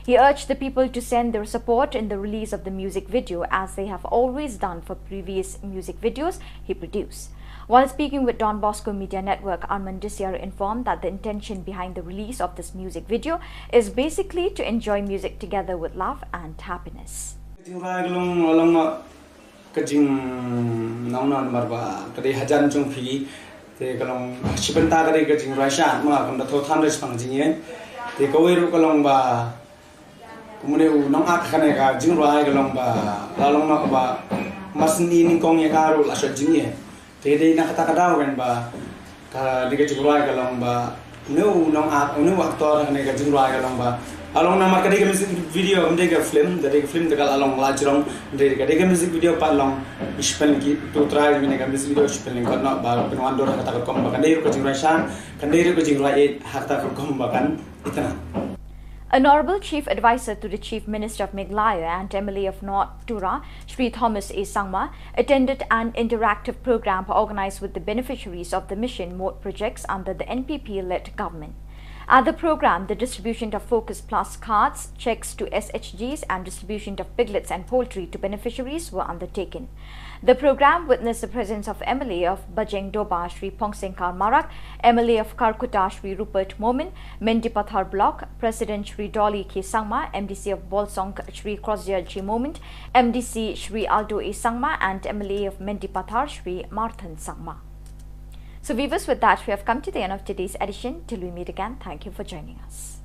He urged the people to send their support in the release of the music video, as they have always done for previous music videos he produced. While speaking with Don Bosco Media Network, Arman Disiar informed that the intention behind the release of this music video is basically to enjoy music together with love and happiness. Ka jingrwai ka long, long ma ka jing nong nong mar ba ka dei Hajan Jongphi. Te ka long shi bynta ka dei ka jingrwai sha ma kam da thoh than da shi pang jingïeit. Te kawei ruh ka long ba kumne u nong ak kane ka jingrwai ka long ba la long noh ba mar syn i nyngkong ïa ka ruh la shot jingïeit. Te dei na kata ka daw kan ba ka dei ka jingrwai ka long ba une u nong ak, une u actor kane ka jingrwai ka long ba la long namar ka dei ka music video, kam dei ka film, ka dei ka film te ka la long la jrong, dei ka dei ka music video pat long. Shi pynlong ki tu trai kane ka music video shi pynlong kot noh ba pynwan dur ha kata ka rukom ba kan dei ruh ka jingrwai sha, kan dei ruh ka jingrwai ïeit ha kata ka rukom ba kan itynnad. Honorable Chief Advisor to the Chief Minister of Meghalaya and M L A of North Tura, Shri Thomas A Sangma, attended an interactive program organized with the beneficiaries of the Mission Mode projects under the N P P-led government. At the program, the distribution of Focus Plus cards, checks to S H Gs, and distribution of piglets and poultry to beneficiaries were undertaken. The program witnessed the presence of M L A of Bajengdoba, Shri Phongsengkar Marak, M L A of Kharkutta, Shri Rupert Momin, Mendipathar Block President Shri Dolly K Sangma, M D C of Bolsong Shri Crossdale G Momin, M D C Shri Aldo A Sangma, and M L A of Mendipathar Shri Marthan Sangma. So viewers, with that, we have come to the end of today's edition. Till we meet again, thank you for joining us.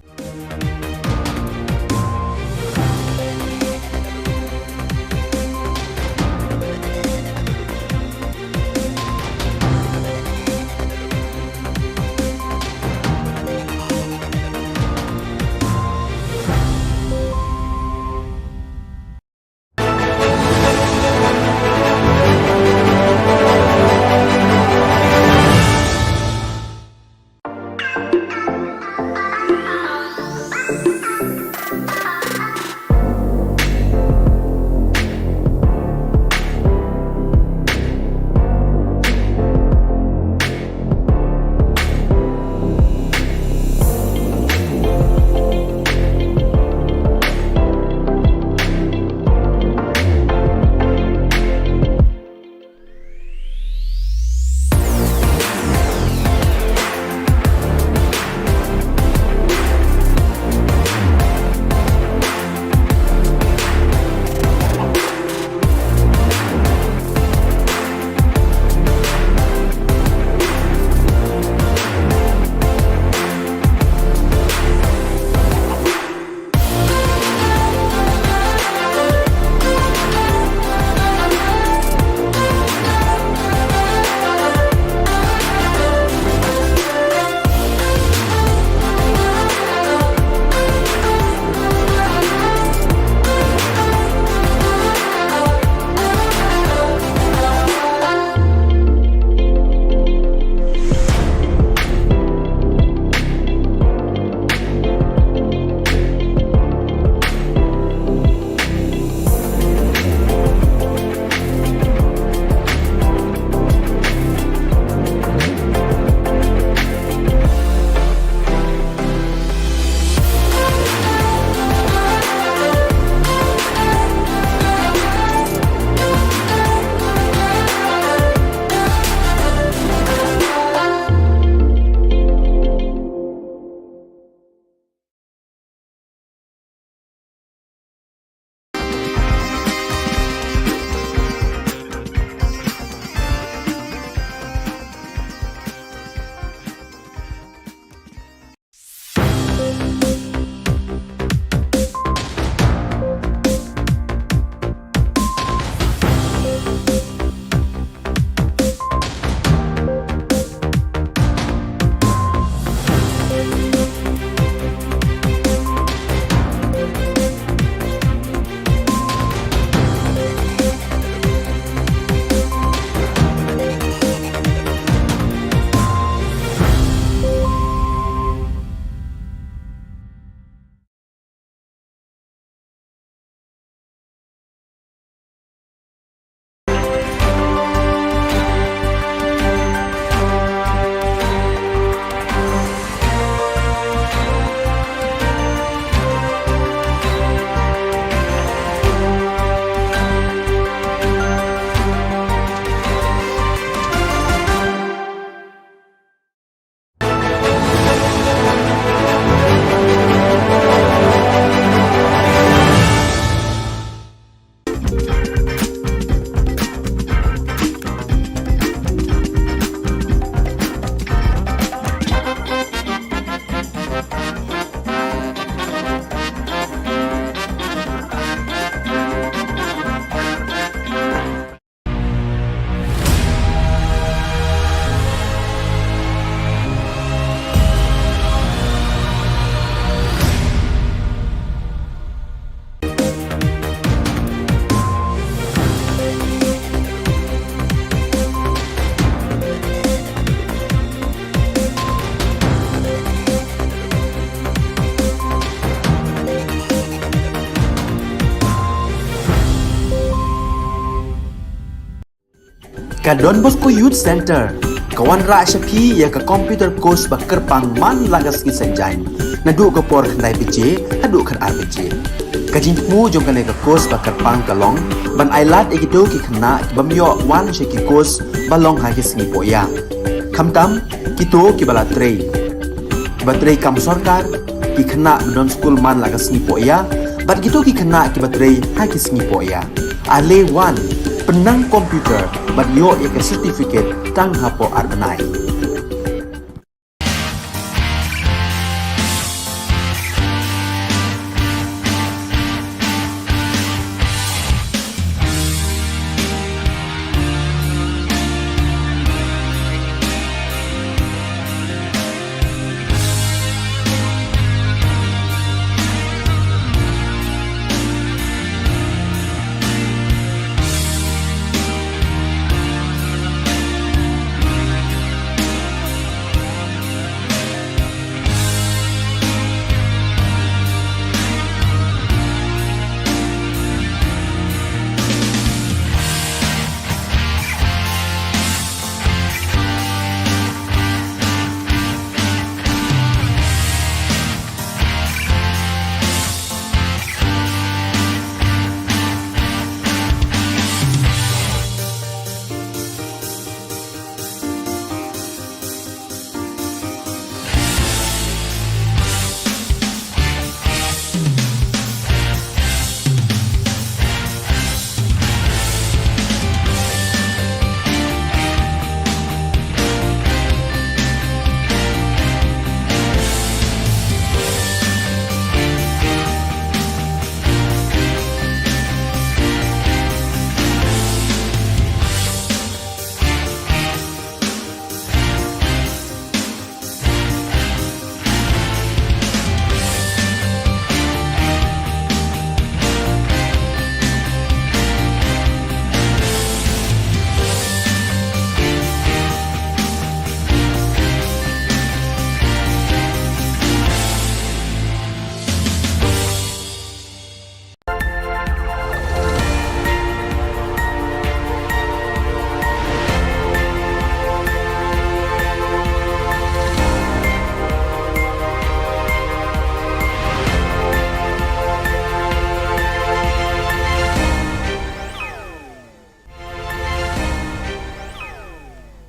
Ka Don Bosco Youth Centre ka wanrah sha phi ïa ka computer course ba kyrpang man la ka sngi Saitjaiñ, naduh ka por khyndai baje haduh khatar baje. Ka jingthmu jong kane ka course ba kyrpang ka long ban ailad ïa kito ki khynnah ki bym ïoh wan sha ki course ba long ha ki sngi pohïa, khamtam kito kiba la trei, kiba trei kam sorkar, ki khynnah ba don skul man la ka sngi pohïa, bad kito ki khynnah kiba trei ha ki sngi pohïa. Ale wan, pynnang computer bad ïoh ïa ka certificate tang hapoh ar bnai.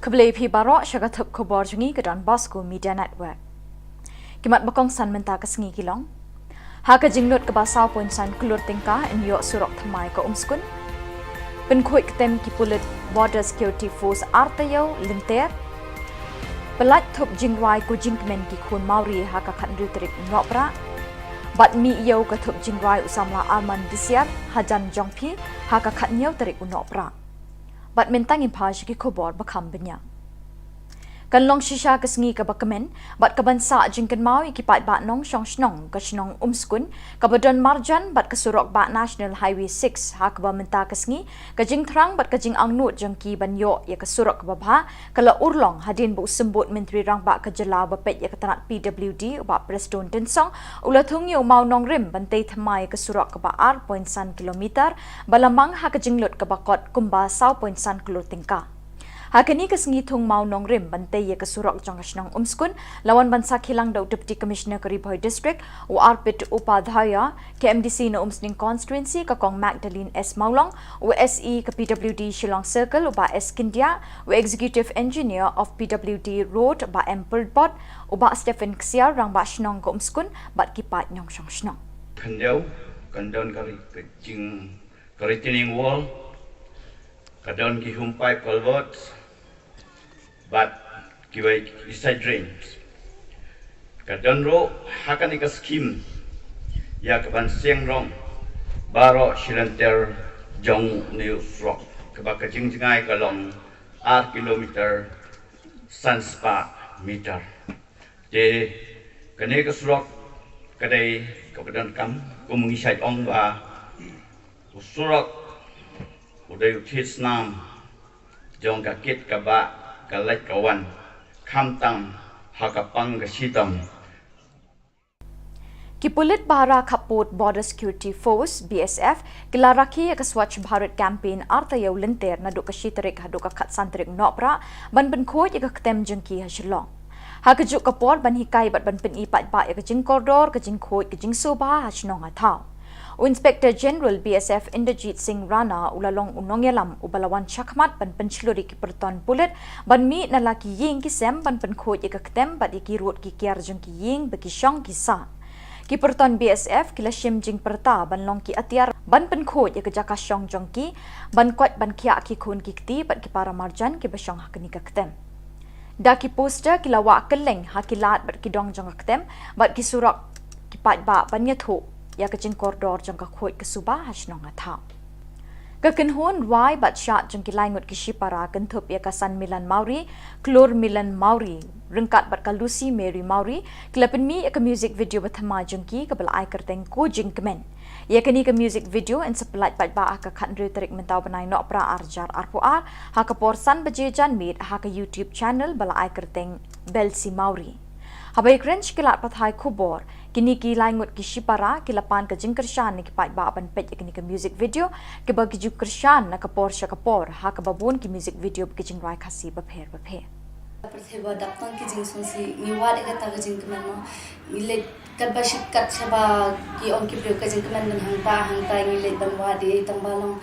Khublei phi baroh sha ka thup khubor jong ngi ka Don Bosco Media Network. Ki mat ba kongsan mynta ka sngi ki long: Ha ka jinglut kaba saw point san klur tyngka yn ïoh surok thymmai ka Umskun. Pynkhuid ktem ki pulit Border Security Force ar taïew lynter. Pyllait thup jingrwai ko jingkmen ki khun Mawri ha ka khathynriew tarik u Nohprah. Bad mih ïew ka thup jingrwai u samla Arman Disiar hajan jong phi ha ka khathynñiew tarik u Nohprah. Bad mynta ngin phai sha ki khubor ba kham bniah. Kan long shisha ka sngi kaba kmen bad kaban sah jingkynmaw ïa ki paidbah nongshong shnong ka shnong Umskun, kaba don marjan bad ka surok bah National Highway six, ha kaba mynta ka sngi ka jingthrang bad ka jingangnud jong ki ban ïoh ïa ka surok kaba bha ka la urlong hadien ba u symbud Myntri Rangbah ka jylla uba peit ïa ka tnat P W D u Bah Prestone Tynsong u la thung ïa u mawnongrim ban tei thymmai ïa ka surok kaba ar point san kilometer ba la mang ha ka jinglut kaba kot kumba saw point san klur tyngka. Ha kane ka sngi thung mawnongrim ban tei ïa ka surok jong ka shnong Umskun la wan ban sakhi lang da u Deputy Commissioner ka Ri Bhoi District u Arpit Upadhyaya, ka M D C na Umsning Constituency ka Kong Magdalene S Mawlong, u S E ka P W D Shillong Circle u Bah S Scindia, u Executive Engineer of P W D Road Bah M Pyrthbot, u Bah Stephen Ksiar, Rangbah Shnong ka Umskun bad ki paid nongshong shnong. Khyndiat, kan don ka ri-, ka jing, ka retaining wall, ka don ki home pipe culvert, bad kiwei ki side drains. Ka don ruh ha kane ka scheme ïa kaban seng rong baroh shilynter jong une u surok, kaba ka jingjngai ka long ar kilometer san spah meter. Te kane ka surok ka dei kaba donkam, kum ngi shait ong ba u surok u dei u thied snam jong ka kit ka bah, ka leit ka wan, khamtam ha ka pang ka shitom. Ki pulit Bhara Khappud Border Security Force, B S F, ki la rakhe ïa ka Swachh Bharat Campaign ar taïew lynter naduh ka shi tarik haduh ka khatsan tarik Nohprah ban pynkhuid ïa ka ktem jong ki ha Shillong. Ha kajuh ka por ban hikai bad ban pyni paidbah ïa ka jingkordor, ka jingkhuid, ka jingsngewbha ha shnong ha thaw, u Inspector General B S F Inderjit Singh Rana u la long u nongïalam uba la wan shakhmat ban pynshlur ïa ki pyrton pulit ban mih na la ki ïing ki sem ban pynkhuid ïa ka ktem bad ïa ki rud ki kiar jong ki ïing ba ki shong ki sah. Ki pyrton B S F ki la shim jingpyrta ban long ki atiar ban pynkhuid ïa ka jaka shong jong ki, ban koit ban khiah ki khun ki kti bad ki para marjan kiba shong ha kane ka ktem. Da ki poster ki la wah kylleng ha ki lad bad ki dong jong ka ktem bad ki surok ki paidbah ban ïathuh ïa ka jingkordor jong ka khuid ka suba ha shnong ha thaw. Ka kynhun rwai bad shad jong ki lai ngut ki shipara kynthup ïa ka Sanmilan Mawrie, Klur Milan Mawrie, ryngkat bad ka Lucy Mary Mawrie, ki la pynmih ïa ka music video ba thymmai jong ki kaba la ai kyrteng Ko Jingkmen. Ïa kane ka music video yn sa pyllait paidbah ha ka khathynriew tarik mynta u bnai Nohprah ar hajar arphew ar, ha ka por san baje janmiet ha ka YouTube channel ba la ai kyrteng Belsi Mawrie. Haba ïakren sha ki lad pathai khubor, kine ki lai ngut ki shipara ki la pan ka jingkyrshan na ki paidbah ban peit ïa kane ka music video, kiba ki ju kyrshan na ka por sha ka por ha kaba bun ki music video ba ki jingrwai Khasi bapher bapher. Pyrthei ba dap tang ki jingsngewsih, ngi wad ïa kata ka jingkmen mo. Ngi leit katba shit kat shaba ki ong ki briew ka jingkmen ban hangta hangta, ngi leit ban wad ïa i tang ba long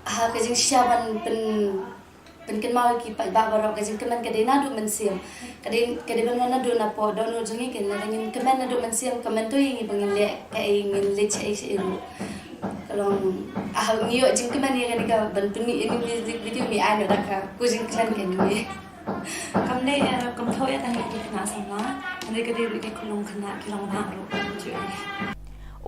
ha ka jingshisha ban pyn pynkynmaw ïa ki paidbah baroh, ka jingkmen ka dei naduh mynsiem. Ka dei, ka dei ban wan naduh napoh dohnud jong ngi, kane lada ngin kmen naduh mynsiem, ka myntoi ïa ngi ba ngin leh kaei, ngin leit shaei shaei ruh. Ka long, ah, ngi ïoh jingkmen ïa kane ka ban pynmih ïa kane ka music video, ngi ai noh da ka Ko Jingkmen kane. Kam dei, eh, kam thoh ïa tang ïa ki khynnah samla, hynrei ka dei ruh ïa ki khunlung khynnah ki long ba ruh, ka jingkmen.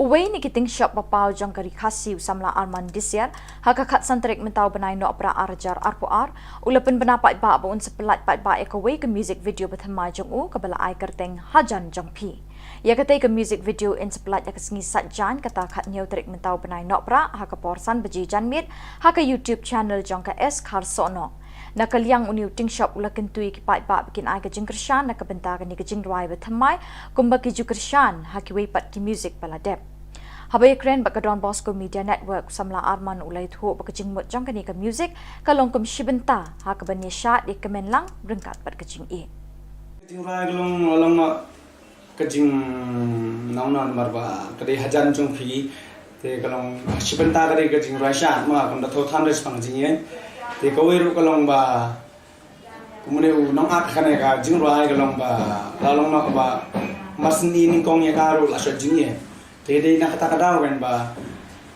Uwei na ki tyngshop ba paw jong ka Ri Khasi u samla Arman Disiar, ha ka khatsan tarik mynta u bnai Nohprah ar hajar arphew ar, u la pynbna paidbah ba un sa pyllait paidbah ïa kawei ka music video ba thymmai jong u kaba la ai kyrteng Hajan Jong Phi. Ïa katei ka music video yn sa pyllait ha ka sngi Saitjaiñ, kata khathynñiew tarik mynta u bnai Nohprah, ha ka por san baje janmiet ha ka YouTube channel jong ka S Kharsohnoh. Na ka liang une u tyngshop u la kyntu ïa ki paidbah ba kin ai ka jingkyrshan na ka bynta kane ka jingrwai ba thymmai, kumba ki ju kyrshan ha kiwei pat ki music ba la dep. Haba ïakren bad ka Don Bosco Media Network, u samla Arman u la ïathuh ba ka jingmut jong kane ka music ka long kum shi bynta ha kaban ïashad ïakmen lang ryngkat bad ka jingïeit. Ka jingrwai ka long, long ma ka jingnang na namar ba ka dei Hajan Jong Phi. Te ka long shi bynta ka dei ka jingrwai shad ma kam da thoh than re shaphang ka jingïeit. Te kawei ruh ka long ba Kumne u nongat kane ka jingrwai ka long ba la long na ba mar sni nyngkong ïa ka ruh la shot jingeh. Te dei na kata ka daw kan ba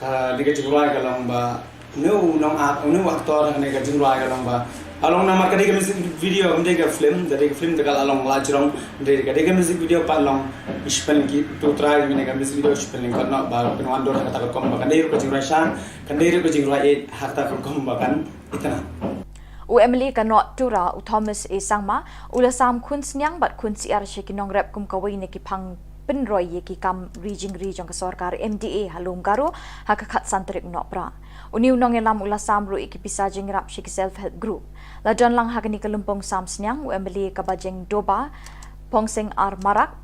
kane ka jingrwai ka long ba une u nongat, une u actor kane ka jingrwai ka long ba la long namar ka dei ka music video, kam dei ka film, ka dei ka film te ka la long la jrong, dei ka dei ka music video pat long ispel ki tu trai kane ka music video ispel ni ka no ba kan wan dor kata ka kom ba kan dei ruh ka jingrwai sha, kan dei ruh ka jingrwai eh kata ka kom ba kan itna. U M L A ka North Tura, u Thomas A Sangma, u la sam khun sniang bad khun syiar sha ki nongrep kum kawei na ki phang pynroi ïa ki kam ri jingri jong ka sorkar M D A ha Lum Garo ha ka khatsan tarik Nohprah. Une u nongïalam u la sam ruh ïa ki pisa jingïarap sha ki self help group. La don lang ha kane ka lympung sam sniang u M L A ka Bajeng Doba, Pongseng R Marak,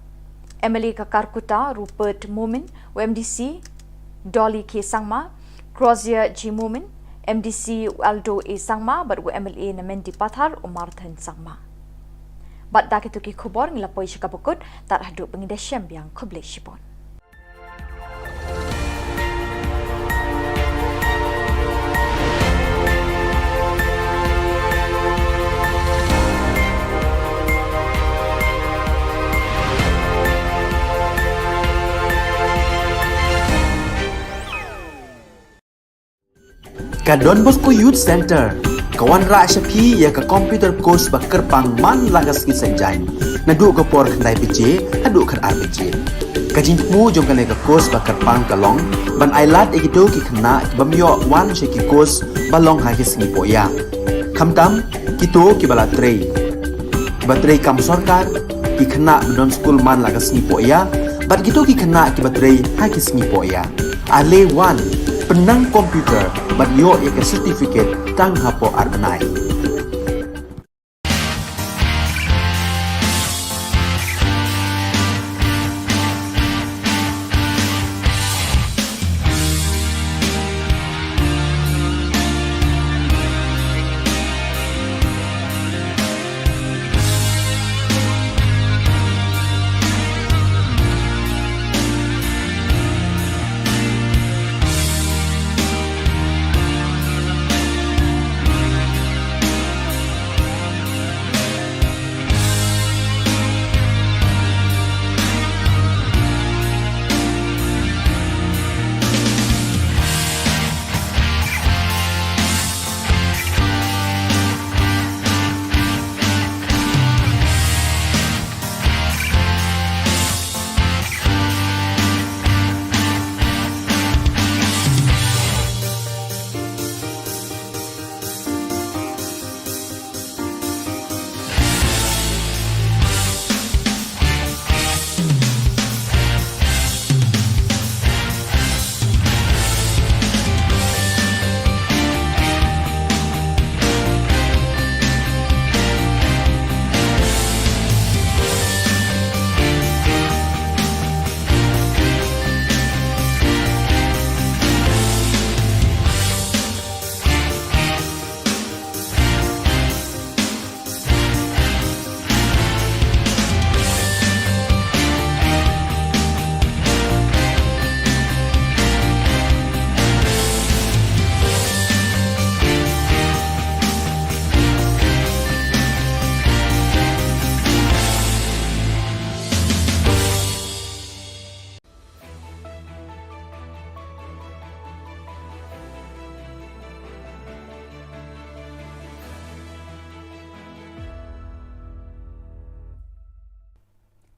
M L A ka Kharkutta Rupert Momin, u M D C Dolly K Sangma, Crozier G Momin, M D C u Aldo A Sangma bad u M L A na Mendipathar u Marthan Sangma. Bad da kito ki khubor ngi la poi sha kaba kut, tad haduh ba ngin da shem biang, khublei shibun. Ka Don Bosco Youth Centre ka wanrah sha phi ïa ka computer course ba kyrpang man la ka sngi Saitjaiñ, naduh ka por khyndai baje haduh khatar baje. Ka jingthmu jong kane ka course ba kyrpang ka long ban ailad ïa kito ki khynnah ki bym ïoh wan sha ki course ba long ha ki sngi pohïa, khamtam kito kiba la trei, kiba trei kam sorkar, ki khynnah ba don skul man la ka sngi pohïa bad kito ki khynnah kiba trei ha ki sngi pohïa. Ale wan, pynnang computer bad ïoh ïa ka certificate tang hapoh ar bnai.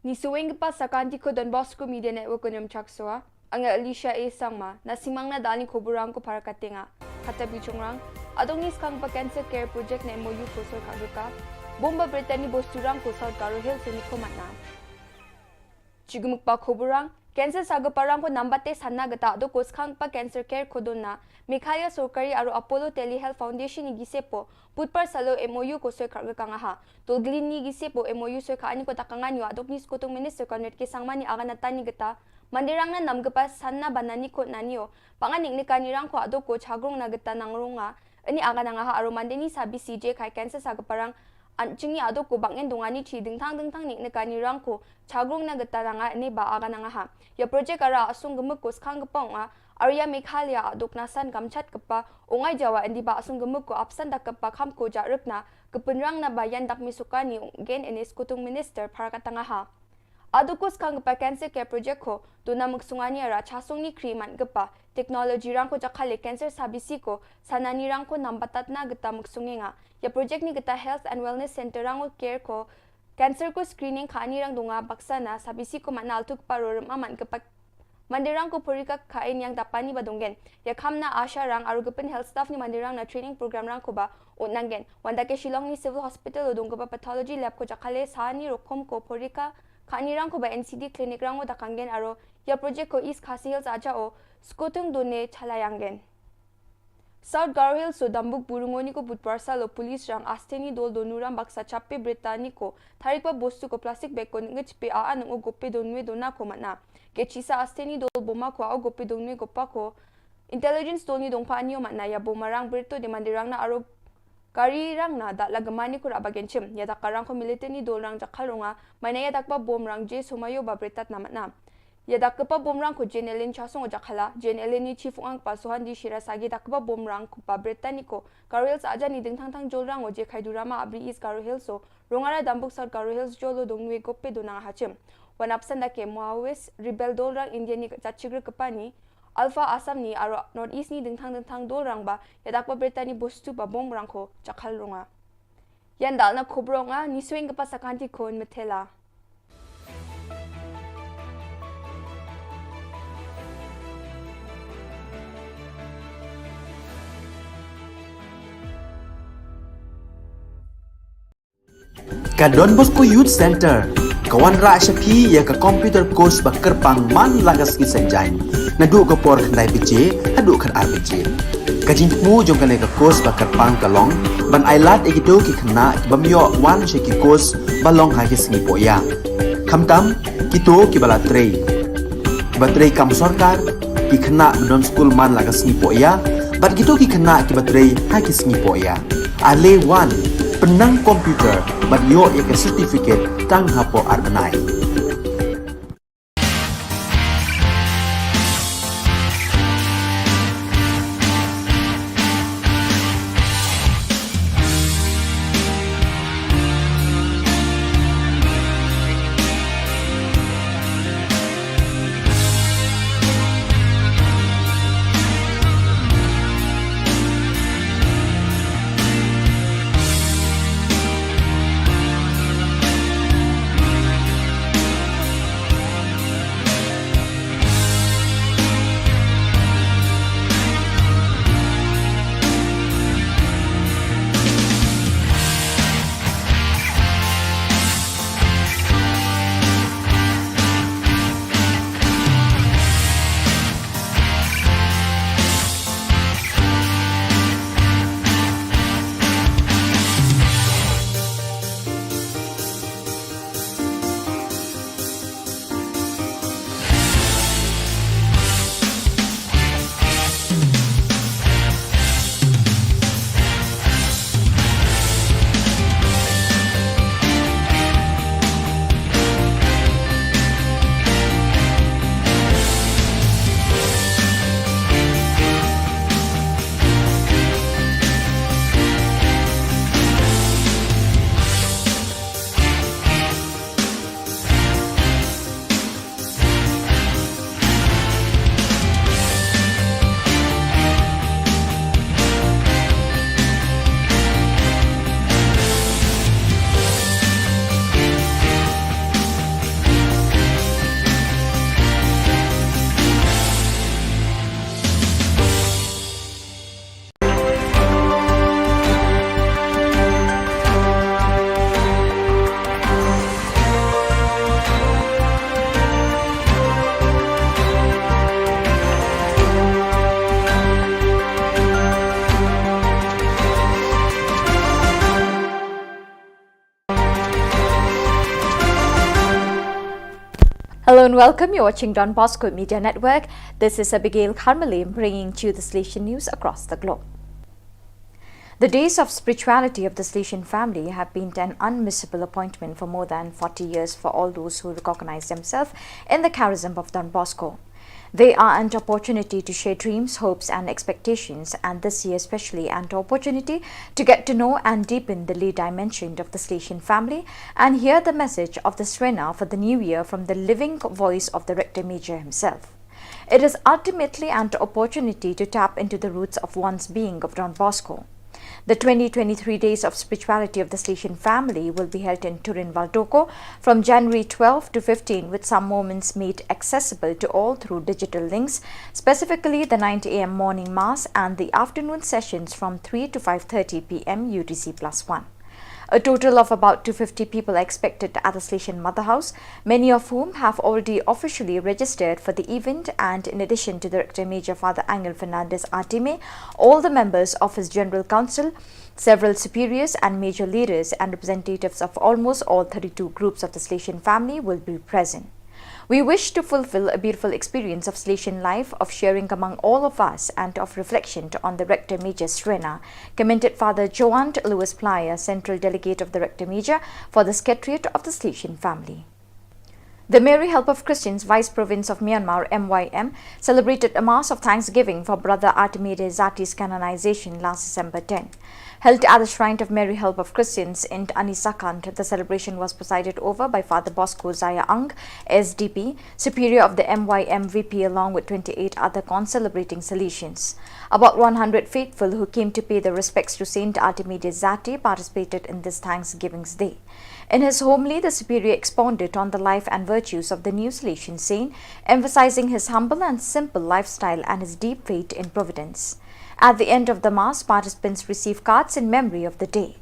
Ngi suweng kpa sa kanti ko Don Bosco Media Network ko nyam chak soa, anga Alicia A Sangma, na simang na dali ko burang ko para katenga, kata bichongrang, adong ni skang pa cancer care project na M O U ko soi ka geka, bomba Brittany bosturang ko South Garo Hills ni ko matna. Chigumuk pa ko burang, cancer sa geparang ko nambate sanna geta do ko skang pa cancer care ko donna, Meghalaya Sorkari aro Apollo Telehealth Foundation ni gise po, Budbar salo M O U ko soi kar geka ngaha. Tolglin ni gise po M O U soi ka ani ko takangan yo adok ni skotung minister Conrad K Sangma ni aganatani geta, manderang na nam gepa sanna banani ko nanio, pangan nik nikani rang ko adok ko chagrung na geta nangrunga, ini aganangaha aro mandeni sabi C J kai cancer sa geparang, an chingi adok ko bangin dongani chi dingtang dingtang nik nikani rang ko chagrung na geta nanga ini ba aganangaha. Ya project ara asung gemuk ko skang gepong a, Arya Meghalaya Adok Nasan Gamchat Kpa Ongai Jawa Ndiba Asung Gemuk ko Apsan Dakpa Khamko Jarukna Kepinrang Naba Yan Dakmi Sukani Gen Enes Kutung Minister Parakat Tangaha. Adukus kang kpa cancer care project ko duna muksungani ara chasung ni kri man kpa technology rang ko jakhale cancer sabisi ko sanani rang ko nambatatna geta muksungenga. Ya project ni geta health and wellness center rang ko care ko cancer ko screening khani rang dunga baksana sabisi ko man altuk paro rem aman kpa mandirang ko porika khain yang dapani badungen. Ya khamna asha rang aru gepin health staff ni mandirang na training program rang ko ba utnangen. Wanda ke Shillong ni civil hospital udung kpa pathology lab ko jakhale sani rokom ko porika Khani rang ko ba N C D clinic rang o dakanggen aro ya project ko East Khasi Hills aja o skutung done chalayanggen. South Garo Hills o Dambuk Burungoni ko Budwar salo police rang asteni dol donu ram baksa chape bretani ko tharik ba bostu ko plastic bag ko ngechpe a anung o gope donwe dona ko mana. Kechisa asteni dol boma ko a o gope donwe gopa ko intelligence dol ni dongpa ani o mana ya boma rang breto de mandirang na aro Kari rang na dak la gemani kura bagen chim. Ya dak karang ko militar ni dol rang jakal runga. Maina ya dak ba bom rang je sumayo ba bretat na matna. Ya dak kepa bom rang ko Jen Ellen chasong jakala. Jen Ellen ni chief ang pa suhan di shira sagi dak ba bom rang ko ba bretat ni ko. Karel sa aja ni ding thang thang jol rang o je khai durama abri is Garo Hills so. Rongara Dambuk South Garo Hills jolo dong nui gope donang hachim. Wan apsan da ke Maoist rebel dol rang India ni jachigre kepani. Alpha Assam ni aro North East ni dingthang dingthang dol rang ba ya dak ba Brittany bostu ba bom rang ko jakal runga. Yan dal na khubro nga ni swing ka pasa kanti kon metela. Ka Don Bosco Youth Center ka wanrah sha phi ïa ka computer course ba kyrpang man la ka sngi Saitjaiñ naduh ka por khyndai baje haduh khatar baje. Ka jingthmu jong kane ka course ba kyrpang ka long ban ai lad ïa kito ki khynnah ki bym ïoh wan sha ki course ba long ha ki sngi pohïa. Khamtam kito kiba la trei, kiba trei kam sorkar, ki khynnah ba don skul man la ka sngi pohïa bad kito ki khynnah kiba trei ha ki sngi pohïa. Ale wan, pynnang computer bad ïoh ïa ka certificate tang hapoh ar bnai. Hello and welcome. You're watching Don Bosco Media Network. This is Abigail Kharmali bringing to you the Salesian news across the globe. The days of spirituality of the Salesian family have been an unmissable appointment for more than forty years for all those who recognize themselves in the charism of Don Bosco. They are an opportunity to share dreams, hopes, and expectations, and this year especially an opportunity to get to know and deepen the lay dimension of the Slishan family and hear the message of the Srena for the new year from the living voice of the Rector Major himself. It is ultimately an opportunity to tap into the roots of one's being of Don Bosco. The twenty twenty-three Days of Spirituality of the Slishan family will be held in Turin Valdocco from January twelve to fifteen, with some moments made accessible to all through digital links, specifically the nine a m morning mass and the afternoon sessions from three to five thirty p m U T C plus one. A total of about two fifty people are expected at the Slishan Mother House, many of whom have already officially registered for the event, and in addition to the Rector Major Father Angel Fernandez Artime, all the members of his General Council, several superiors and major leaders, and representatives of almost all thirty-two groups of the Slishan family will be present. We wish to fulfill a beautiful experience of Slishan life, of sharing among all of us, and of reflection on the Rector Major Srena, commented Father Joant Louis Plyer, Central Delegate of the Rector Major for the Secretariat of the Slishan family. The Mary Help of Christians Vice Province of Myanmar, M Y M, celebrated a Mass of Thanksgiving for Brother Artemide Zati's canonization last December ten. Held at the Shrine of Mary Help of Christians in Anisakant, the celebration was presided over by Father Bosco Zaya Ang, S D P, Superior of the M Y M V P, along with twenty-eight other concelebrating Salesians. About one hundred faithful who came to pay their respects to Saint Artemide Zati participated in this Thanksgiving Day. In his homily, the Superior expounded on the life and virtues of the new Salesian saint, emphasizing his humble and simple lifestyle and his deep faith in Providence. At the end of the Mass, participants received cards in memory of the day.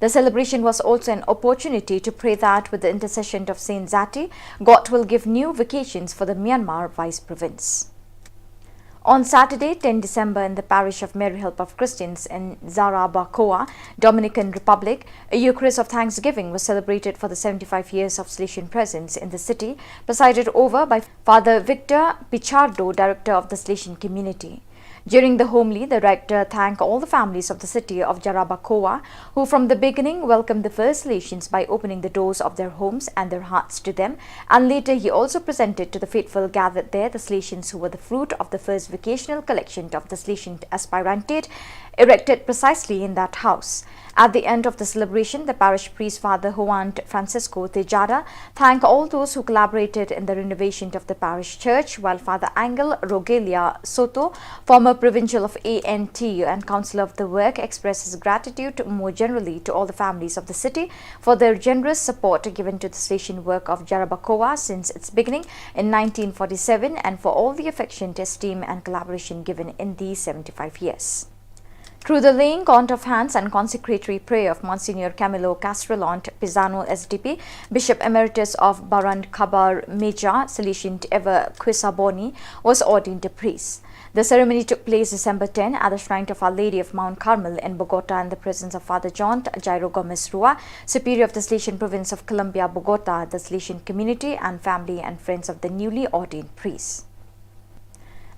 The celebration was also an opportunity to pray that, with the intercession of Saint Zati, God will give new vocations for the Myanmar Vice Province. On Saturday, ten December, in the parish of Mary Help of Christians in Jarabacoa, Dominican Republic, a Eucharist of Thanksgiving was celebrated for the seventy-five years of Salesian presence in the city, presided over by Father Victor Pichardo, Director of the Salesian Community. During the homily, the rector thanked all the families of the city of Jarabacoa, who from the beginning welcomed the first Salesians by opening the doors of their homes and their hearts to them, and later he also presented to the faithful gathered there the Salesians who were the fruit of the first vocational collection of the Salesian aspirantate, erected precisely in that house. At the end of the celebration, the parish priest Father Juan Francisco Tejada thanked all those who collaborated in the renovation of the parish church, while Father Angel Rogelia Soto, former provincial of A N T U and councillor of the work, expressed his gratitude more generally to all the families of the city for their generous support given to the Salesian work of Jarabacoa since its beginning in nineteen forty-seven and for all the affection, esteem, and collaboration given in these seventy-five years. Through the laying on of hands and consecratory prayer of Monsignor Camilo Castrellant Pisano, S D P, Bishop Emeritus of Barandkabar Meja, Salesian Ever Quisaboni, was ordained a priest. The ceremony took place December ten at the shrine of Our Lady of Mount Carmel in Bogota, in the presence of Father John Jairo Gomez Rua, Superior of the Salesian Province of Colombia, Bogota, the Salesian community, and family and friends of the newly ordained priest.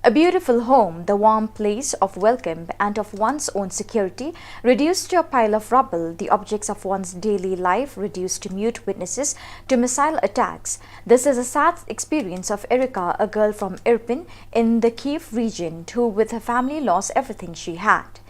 A beautiful home, the warm place of welcome and of one's own security, reduced to a pile of rubble, the objects of one's daily life reduced to mute witnesses to missile attacks. This is a sad experience of Erika, a girl from Irpin in the Kyiv region, who with her family lost everything she had.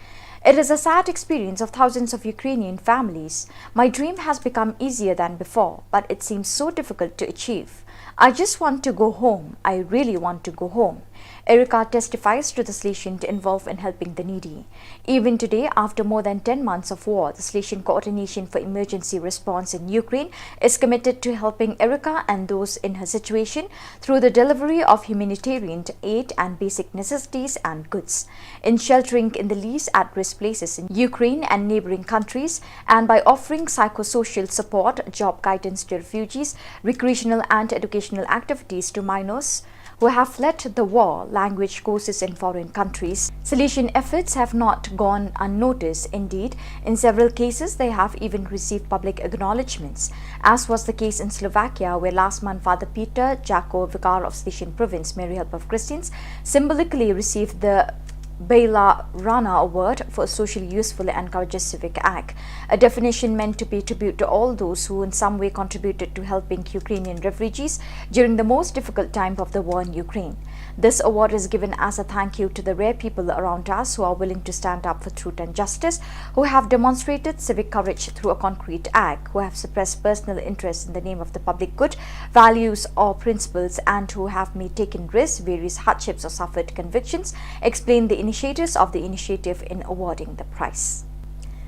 It is a sad experience of thousands of Ukrainian families. My dream has become easier than before, but it seems so difficult to achieve. I just want to go home. I really want to go home. Erika testifies to the Salesian involved in helping the needy. Even today, after more than ten months of war, the Salesian Coordination for Emergency Response in Ukraine is committed to helping Erika and those in her situation through the delivery of humanitarian aid and basic necessities and goods, in sheltering in the least at-risk places in Ukraine and neighboring countries, and by offering psychosocial support, job guidance to refugees, recreational and educational activities to minors who have fled the war, language courses in foreign countries. Salesian efforts have not gone unnoticed. Indeed, in several cases, they have even received public acknowledgements, as was the case in Slovakia, where last month Father Peter Jako, Vicar of Salesian Province, Mary Help of Christians, symbolically received the Bela Rana Award for a socially useful and courageous civic act, a definition meant to pay tribute to all those who in some way contributed to helping Ukrainian refugees during the most difficult time of the war in Ukraine. This award is given as a thank you to the rare people around us who are willing to stand up for truth and justice, who have demonstrated civic courage through a concrete act, who have suppressed personal interests in the name of the public good, values or principles, and who have made taken risks, various hardships or suffered convictions, explain the initiators of the initiative in awarding the prize.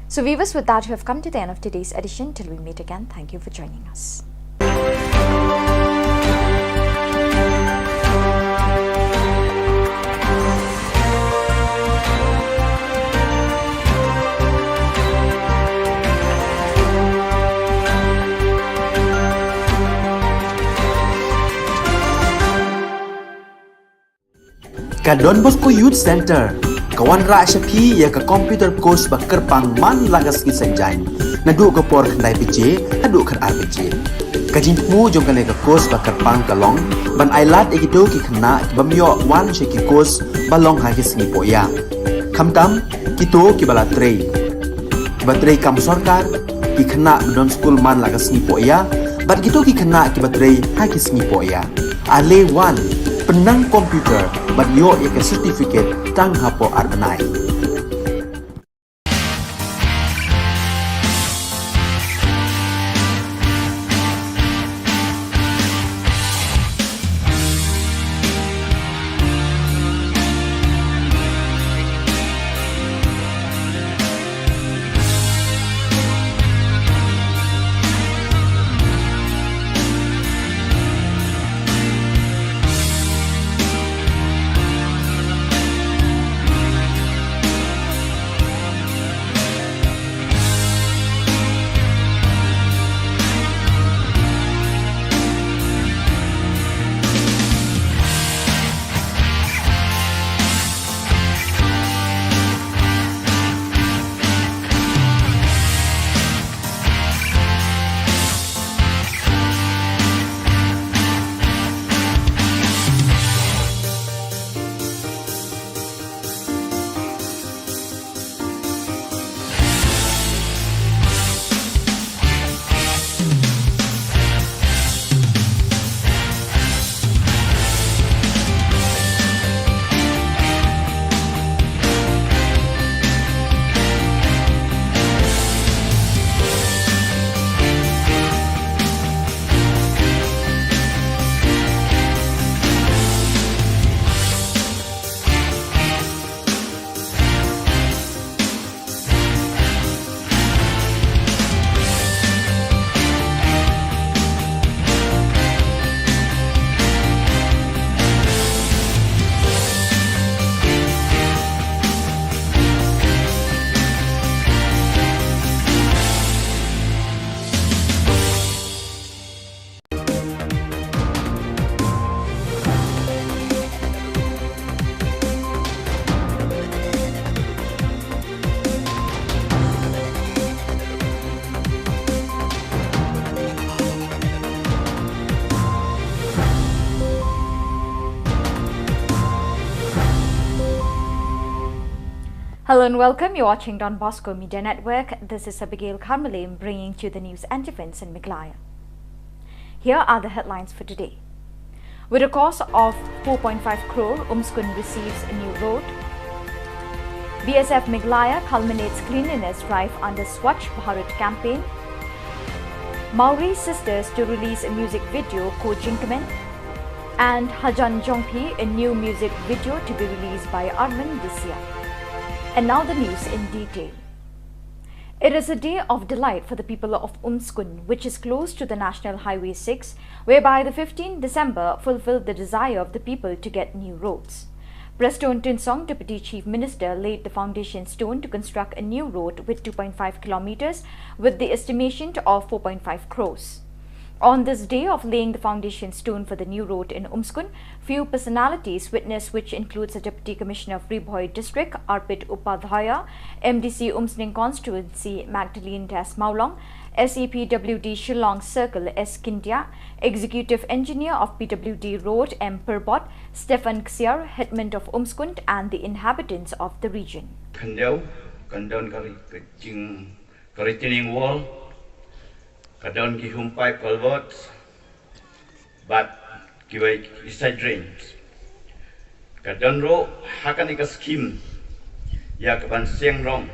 So viewers, with that, we have come to the end of today's edition. Till we meet again, thank you for joining us. Ka Don Bosco Youth Centre ka wanrah sha phi ïa ka computer course ba kyrpang man la ka sngi Saitjaiñ, naduh ka por khyndai baje haduh khatar baje. Ka jingthmu jong kane ka course ba kyrpang ka long ban ailad ïa kito ki khynnah ki bym ïoh wan sha ki course ba long ha ki sngi pohïa, khamtam kito kiba la trei, kiba trei kam sorkar, ki khynnah ba don skul man la ka sngi pohïa, bad kito ki khynnah kiba trei ha ki sngi pohïa. Ale wan, pynnang computer bad ïoh ïa ka certificate tang hapoh ar bnai. Hello and welcome. You're watching Don Bosco Media Network. This is Abigail Kharmalim bringing to you the news and events in Meghalaya. Here are the headlines for today. With a cost of four point five crore, Umskun receives a new road. B S F Meghalaya culminates cleanliness drive under Swachh Bharat campaign. Mawri Sisters to release a music video, Ko Jingkmen. And Hajan Jongphi, a new music video to be released by Armin this year. And now the news in detail. It is a day of delight for the people of Umskun, which is close to the National Highway six, whereby the fifteenth December fulfilled the desire of the people to get new roads. Prestone Tynsong, Deputy Chief Minister, laid the foundation stone to construct a new road with two point five kilometers, with the estimation of four point five crores. On this day of laying the foundation stone for the new road in Umskun, few personalities witnessed, which includes the Deputy Commissioner of Ri Bhoi District, Arpit Upadhyaya, M D C Umsning Constituency, Magdalene Das Mawlong, S E P W D Shillong Circle, S Scindia, Executive Engineer of P W D Road, M Pyrbot, Stephen Ksiar, Headman of Umskun, and the inhabitants of the region. Khyndiat, kan don ka ri-, ka jing, ka retaining wall, ka don ki home pipe culverts, bad kiwei ki side drains. Ka don ruh ha kane ka skhim ïa ka ban siang rong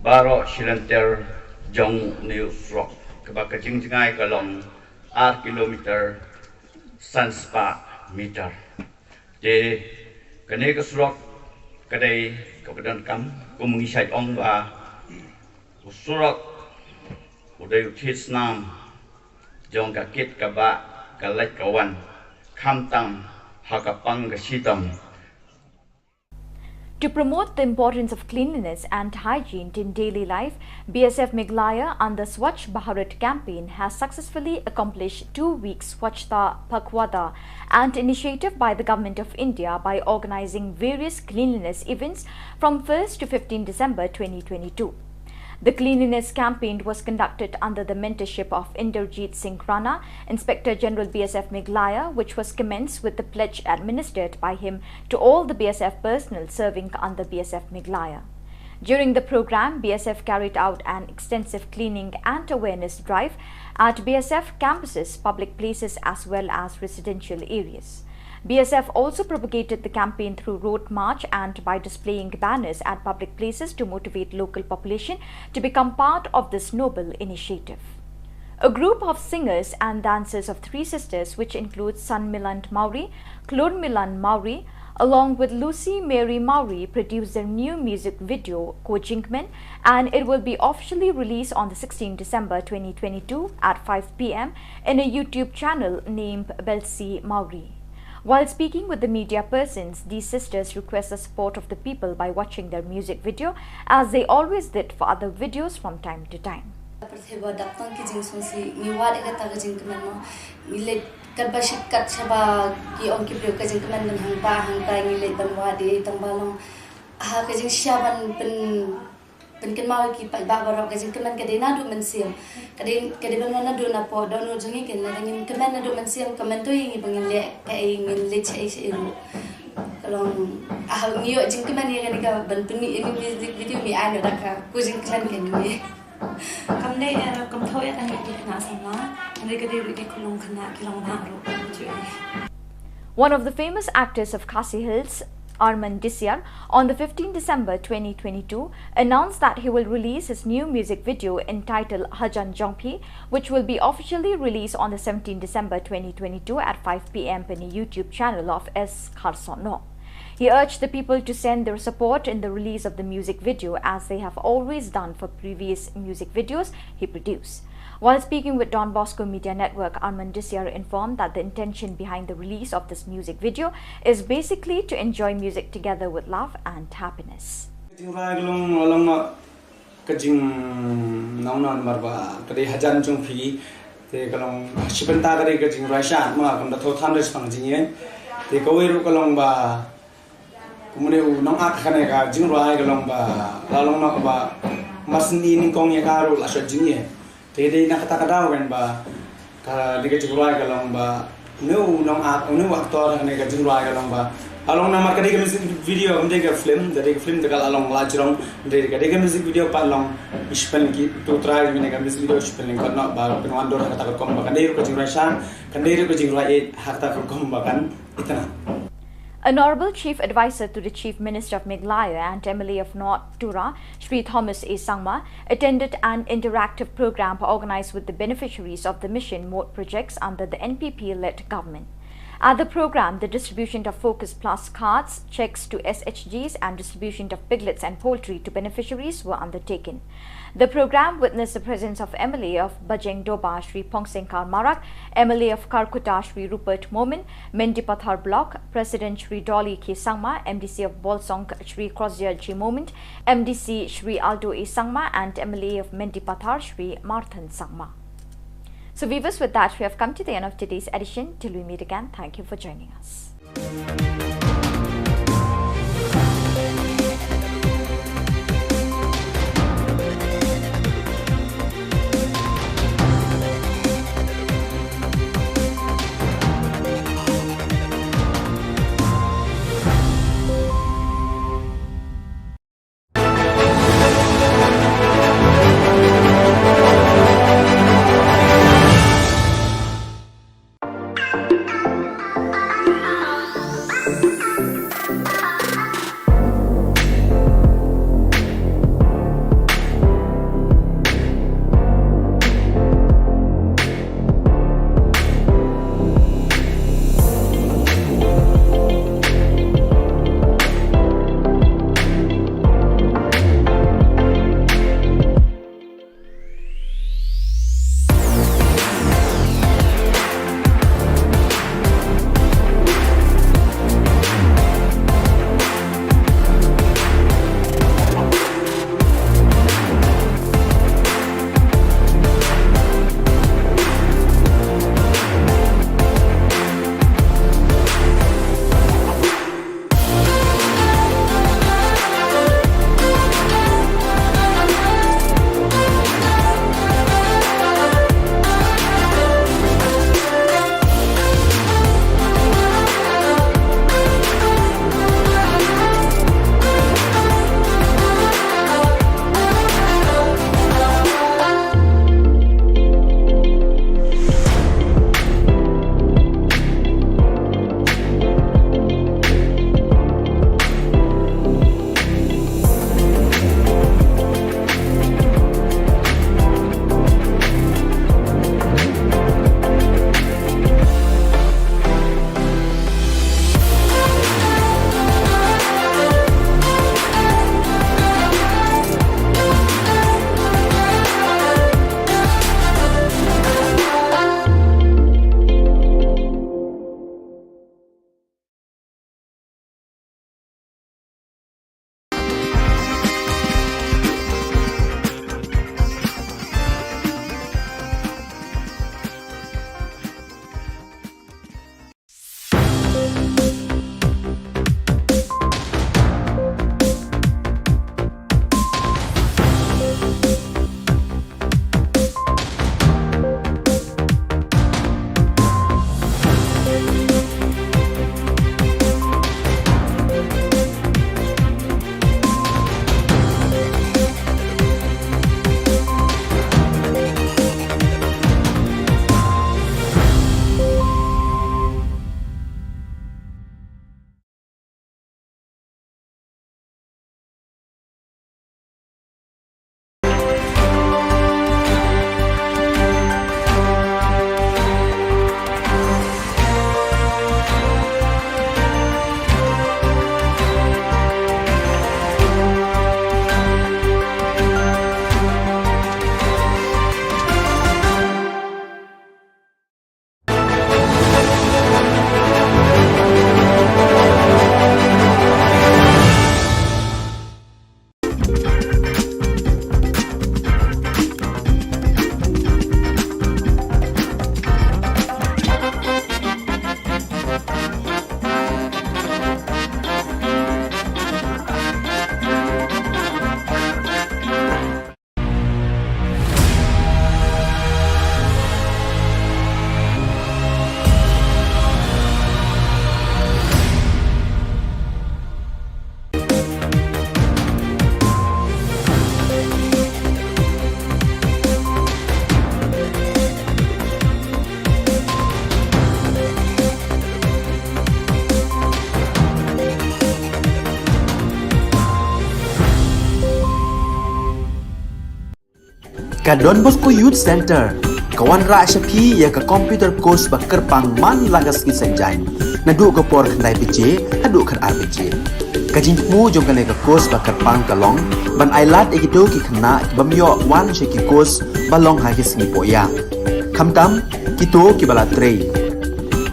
baroh shi lynter jong une u surok, kaba ka jingjngai ka long ar kilometer san spah meter. Te kane ka surok ka dei kaba donkam, kum ngi shait ong ba u surok u dei u thied snam jong ka kit ka bah, ka leit ka wan, khamtam ha ka pang ka shitom. To promote the importance of cleanliness and hygiene in daily life, B S F Meghalaya under Swachh Bharat campaign has successfully accomplished two weeks Swachhata Pakhwada, an initiative by the Government of India by organizing various cleanliness events from first to fifteenth December twenty twenty-two. The cleanliness campaign was conducted under the mentorship of Inderjeet Singh Rana, Inspector General B S F Meghalaya, which was commenced with the pledge administered by him to all the B S F personnel serving under B S F Meghalaya. During the program, B S F carried out an extensive cleaning and awareness drive at B S F campuses, public places as well as residential areas. B S F also propagated the campaign through road march and by displaying banners at public places to motivate local population to become part of this noble initiative. A group of singers and dancers of Three Sisters, which includes Sanmilan Mawrie, Klurmilan Mawrie, along with Lucy Mary Mawrie, produced their new music video, Ko Jingkmen, and it will be officially released on the sixteenth December twenty twenty-two at five p m in a YouTube channel named Belsi Mawrie. While speaking with the media persons, these sisters request the support of the people by watching their music video, as they always did for other videos from time to time. Pyrthei ba dap tang ki jingsngewsih, ngi wad ïa kata ka jingkmen mo. Ngi leit katba shit kat shaba ki ong ki briew ka jingkmen ban hangta hangta, ngi leit ban wad ïa i tang ba long ha ka jingshisha ban pyn pynkynmaw ïa ki paidbah baroh, ka jingkmen ka dei naduh mynsiem. Ka dei, ka dei ban wan naduh napoh dohnud jong ngi, kane lada ngim kmen naduh mynsiem, kmen to ïa ngi ba ngin leh kaei, ngin leit shaei shaei ruh. Ka long, ah, ngi ïoh jingkmen ïa kane ka ban pynmih ïa kane ka music video, ngi ai noh da ka Ko Jingkmen kane. Kam dei, eh, kam thaw ïa kane ki khynnah samla, hynrei ka dei ruh ki khyllung khynnah ki long mah ruh, ka jingkmen. One of the famous actors of Khasi Hills, Arman Disiar, on the fifteenth December twenty twenty-two, announced that he will release his new music video entitled Hajan Jongphi, which will be officially released on the seventeenth December twenty twenty-two at five p m on the YouTube channel of S Kharson Noh. He urged the people to send their support in the release of the music video, as they have always done for previous music videos he produced. While speaking with Don Bosco Media Network, Arman Disiar informed that the intention behind the release of this music video is basically to enjoy music together with love and happiness. Ka jingrwai ka long, long noh ka jingnong noh namar ba ka dei Hajan Jongphi, te ka long shi bynta ka dei ka jingrwai sha ma kam da thaw than da shi pang jingïeit. Te kawei ruh ka long ba kumne u nongact kane ka jingrwai ka long ba la long noh ba mar syn i nyngkong ïa ka ruh la shot jingïeit. Te dei na kata ka daw kan ba ka dei ka jingrwai ka long ba une u nongact, une u actor kane ka jingrwai ka long ba la long namar ka dei ka music video, kam dei ka film, ka dei ka film te ka la long la jrong, dei ka dei ka music video pat long i shiphew ki tu trai mane ka music video shiphew lyngkot noh ba kan wan dur ha kata ka rukom ba kan dei ruh ka jingrwai sha, kan dei ruh ka jingrwai ïeit ha kata ka rukom ba kan itynnad. Honorable Chief Advisor to the Chief Minister of Meghalaya and M L A of North Tura, Shri Thomas A Sangma, attended an interactive program organized with the beneficiaries of the Mission Mode projects under the N P P-led government. At the program, the distribution of Focus Plus cards, checks to S H Gs, and distribution of piglets and poultry to beneficiaries were undertaken. The program witnessed the presence of M L A of Bajeng Doba, Shri Phongsengkar Marak, M L A of Kharkutta, Shri Rupert Momin, Mendipathar Block President Shri Dolly K Sangma, M D C of Bolsong Shri Crozier G Momin, M D C Shri Aldo A Sangma, and M L A of Mendipathar Shri Marthan Sangma. So viewers, with that, we have come to the end of today's edition. Till we meet again, thank you for joining us. Ka Don Bosco Youth Centre ka wanrah sha phi ïa ka computer course ba kyrpang man la ka sngi Saitjaiñ, naduh ka por khyndai baje haduh khatar baje. Ka jingthmu jong kane ka course ba kyrpang ka long ban ailad ïa kito ki khynnah ki bym ïoh wan sha ki course ba long ha ki sngi pohïa, khamtam kito kiba la trei,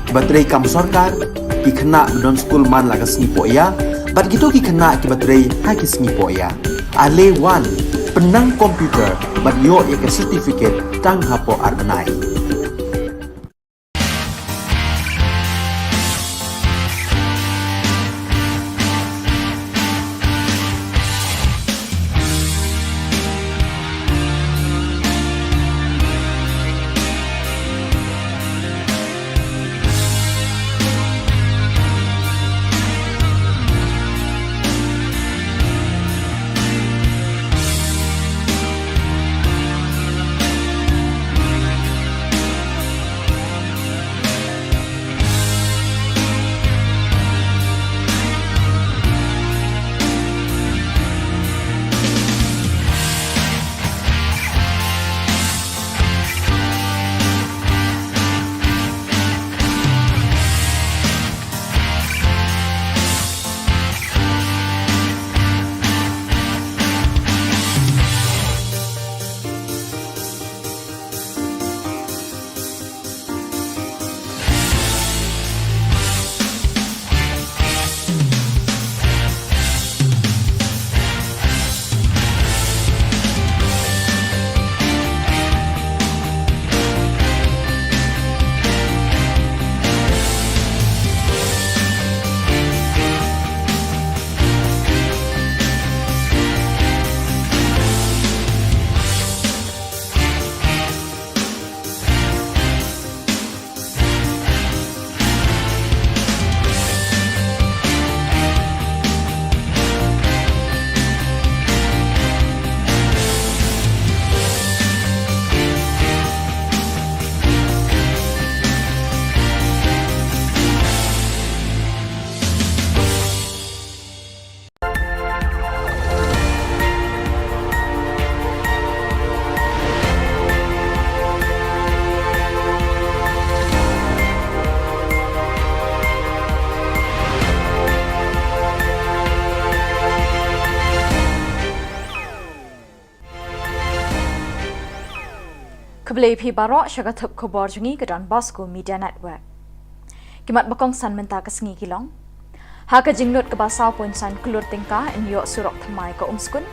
kiba trei kam sorkar, ki khynnah ba don skul man la ka sngi pohïa, bad kito ki khynnah kiba trei ha ki sngi pohïa. Ale wan, pynnang computer bad ïoh ïa ka certificate tang hapoh ar bnai. Khublei phi baroh sha ka thup khubor jong ngi ka Don Bosco Media Network. Ki mat ba kongsan mynta ka sngi ki long: Ha ka jinglut kaba saw point san klur tyngka ban ïoh surok thymmai ka Umskun.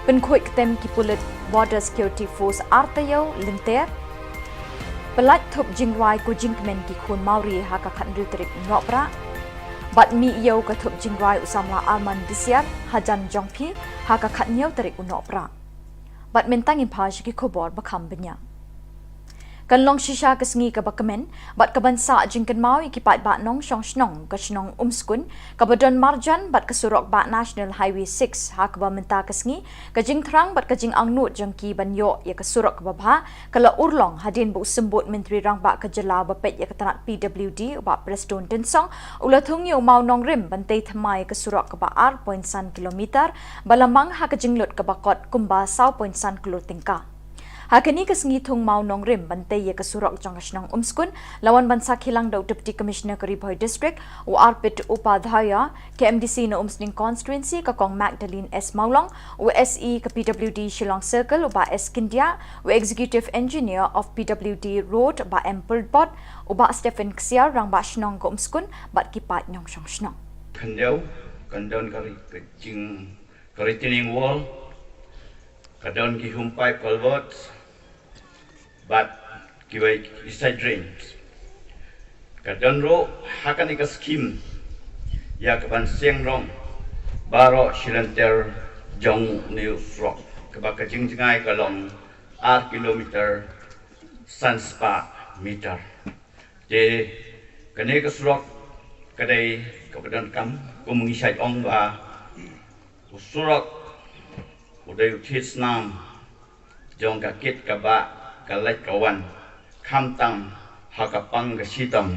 Pynkhuid ktem ki pulit Border Security Force ar taïew lynter. Pyllait thup jingrwai ko jingkmen ki khun Mawri ha ka khathynriew tarik u Nohprah. Bad mih ïew ka thup jingrwai u samla Arman Disiar hajan jong phi ha ka khathynñiew tarik u Nohprah. Bad mynta ngin phai sha ki khubor ba kham bniah. Kan long shisha ka sngi kaba kmen bad kaban sah jingkynmaw ïa ki paidbah nongshong shnong ka shnong Umskun kaba don marjan bad ka surok bah National Highway six, ha kaba mynta ka sngi ka jingthrang bad ka jingangnud jong ki ban ïoh ïa ka surok kaba bha ka la urlong hadien ba u Symbud Myntri Rangbah ka jylla uba peit ïa ka tnat P W D u Bah Prestone Tynsong u la thung ïa u mawnongrim ban tei thymmai ïa ka surok kaba ar point san kilometer ba la mang ha ka jinglut kaba kot kumba saw point san klur tyngka. Ha kane ka sngi thung mawnongrim ban tei ïa ka surok jong ka shnong Umskun la wan ban sakhi lang da u Deputy Commissioner ka Ri Bhoi District u Arpit Upadhyaya, ka M D C na Umsning Constituency ka Kong Magdalene S Mawlong, u S E ka P W D Shillong Circle u Bah S Kyndiah, u Executive Engineer of P W D Road Bah M Pyrthbot, u Bah Stephen Ksiar, Rangbah Shnong ka Umskun bad ki paid nongshong shnong. Khyndiat kan don ka ri-, ka jing, ka retaining wall, ka don ki home pipe culverts, bad kiwei ki side drains. Ka don ruh ha kane ka scheme ïa kaban seng rong baroh shi lynter jong une u surok kaba ka jingjngai ka long ar kilometer san spah meter. Te kane ka surok ka dei kaba donkam, kum ngi shait ong ba u surok u dei u thied snam jong ka kit ka bah, ka leit ka wan, khamtam ha ka pang ka shitom.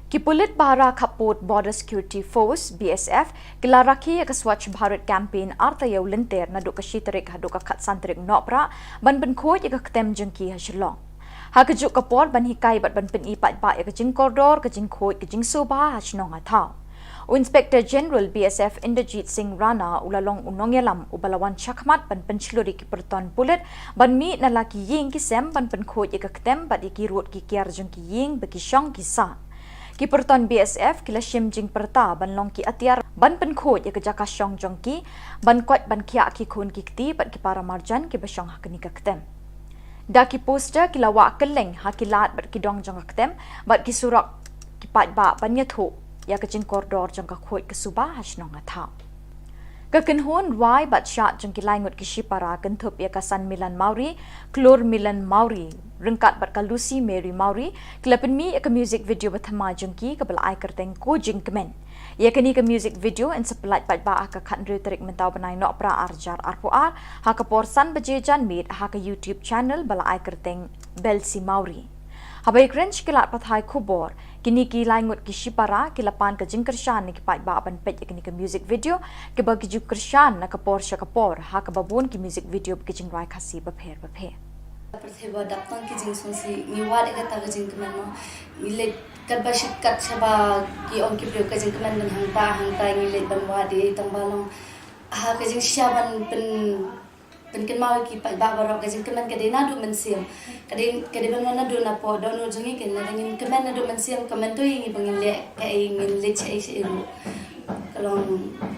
Ki pulit bhara khappud Border Security Force, B S F, ki la rakhe ïa ka Swachh Bharat Campaign artaïew lynter naduh ka shi tarik haduh ka khatsan tarik Nohprah ban pynkhuid ïa ka ktem jong ki ha Shillong. Ha kajuh ka por ban hikai bad ban pyni paidbah ïa ka jingkordor, ka jingkhuid, ka jingsuba ha shnong ha thaw. U Inspector General B S F Inderjit Singh Rana u la long u nongïalam uba la wan shakhmat ban pynshlur ïa ki pyrton pulit ban mih na la ki ïing ki sem ban pynkhuid ïa ka ktem bad ïa ki rud ki kiar jong ki ïing ba ki shong ki sah. Ki pyrton B S F ki la shim jingpyrta ban long ki atiar ban pynkhuid ïa ka jaka shong jong ki, ban koit ban khiah ki khun ki kti bad ki para marjan kiba shong ha kane ka ktem. Da ki poster ki la wah kylleng ha ki lad bad ki dong jong ka ktem bad ki surok ki paidbah ban ïathuh ïa ka jingkordor jong ka khuid ka suba ha shnong ha thaw. Ka kynhun rwai bad shad jong ki lai ngut ki shipara kynthup ïa ka San Milan Mawrie, Klur Milan Mawrie, ryngkat bad ka Lucy Mary Mawrie, ki la pynmih ïa ka music video ba thymmai jong ki kaba la ai kyrteng Ko Jingkmen. Ïa kane ka music video yn sa pyllait paidbah ha ka khathynriew tarik mynta u bnai Nohprah arhajar arphew ar, ha ka por san baje janmiet ha ka YouTube channel ba la ai kyrteng Belsi Mawrie. Haba ïakren sha ki lad pathai khubor, kine ki lai ngut ki shipara ki la pan ka jingkyrshan na ki paidbah ban peit ïa kane ka music video, kiba ki ju kyrshan na ka por sha ka por, ha kaba bun ki music video ba ki jingrwai Khasi bapher bapher. Pyrthei ba dap tang ki jingsngewsih, ngi wad ïa kata ka jingkmen mo. Ngi leit katba shit kat shaba ki ong ki briew ka jingkmen ban hangta hangta, ngi leit ban wad ïa i tang ba long. Ha ka jingshisha ban pyn pynkynmaw ïa ki paidbah baroh, ka jingkmen ka dei naduh mynsiem. Ka dei, ka dei ban wan naduh napoh dohnud jong ngi, kane lada ngin kmen naduh mynsiem, ka myntoi ïa ngi ba ngin leh kaei, ngin leit shaei shaei ruh. Ka long,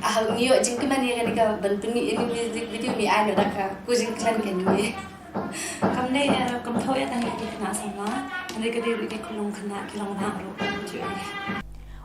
ah, ngi ïoh jingkmen ïa kane ka ban pynmih ïa kane ka music video, ngi ai noh da ka Ko Jingkmen kane. Kam dei, eh, kam thaw ïa tang ïa ki khynnah samla, hynrei ka dei ruh ïa ki khyllung khynnah ki long bah ruh.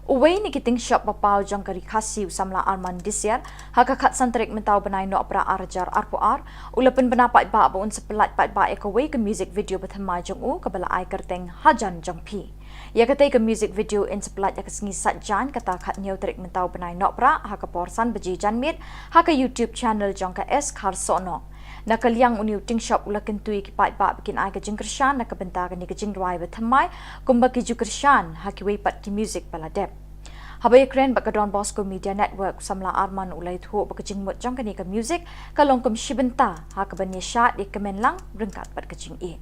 Uwei na ki tyngshop ba paw jong ka Ri Khasi, u samla Arman Disiar, ha ka khatsan tarik mynta u bnai Nohprah arhajar arphew ar, u la pynbna paidbah ba un sa pyllait paidbah ïa kawei ka music video ba thymmai jong u kaba la ai kyrteng Hajan Jong Phi. Ïa katei ka music video yn sa pyllait ha ka sngi Saitjaiñ, kata khathynñiew tarik mynta u bnai Nohprah, ha ka por san baje janmiet, ha ka YouTube channel jong ka S Kharsohnoh. Na ka liang une u tyngshop u la kyntu ïa ki paidbah ba kin ai ka jingkyrshan na ka bynta kane ka jingrwai ba thymmai, kumba ki ju kyrshan ha kiwei pat ki music ba la dep. Haba ïakren bad ka Don Bosco Media Network, u samla Arman u la ïathuh ba ka jingmut jong kane ka music ka long kum shi bynta ha kaban ïashad ïakmen lang ryngkat bad ka jingïeit.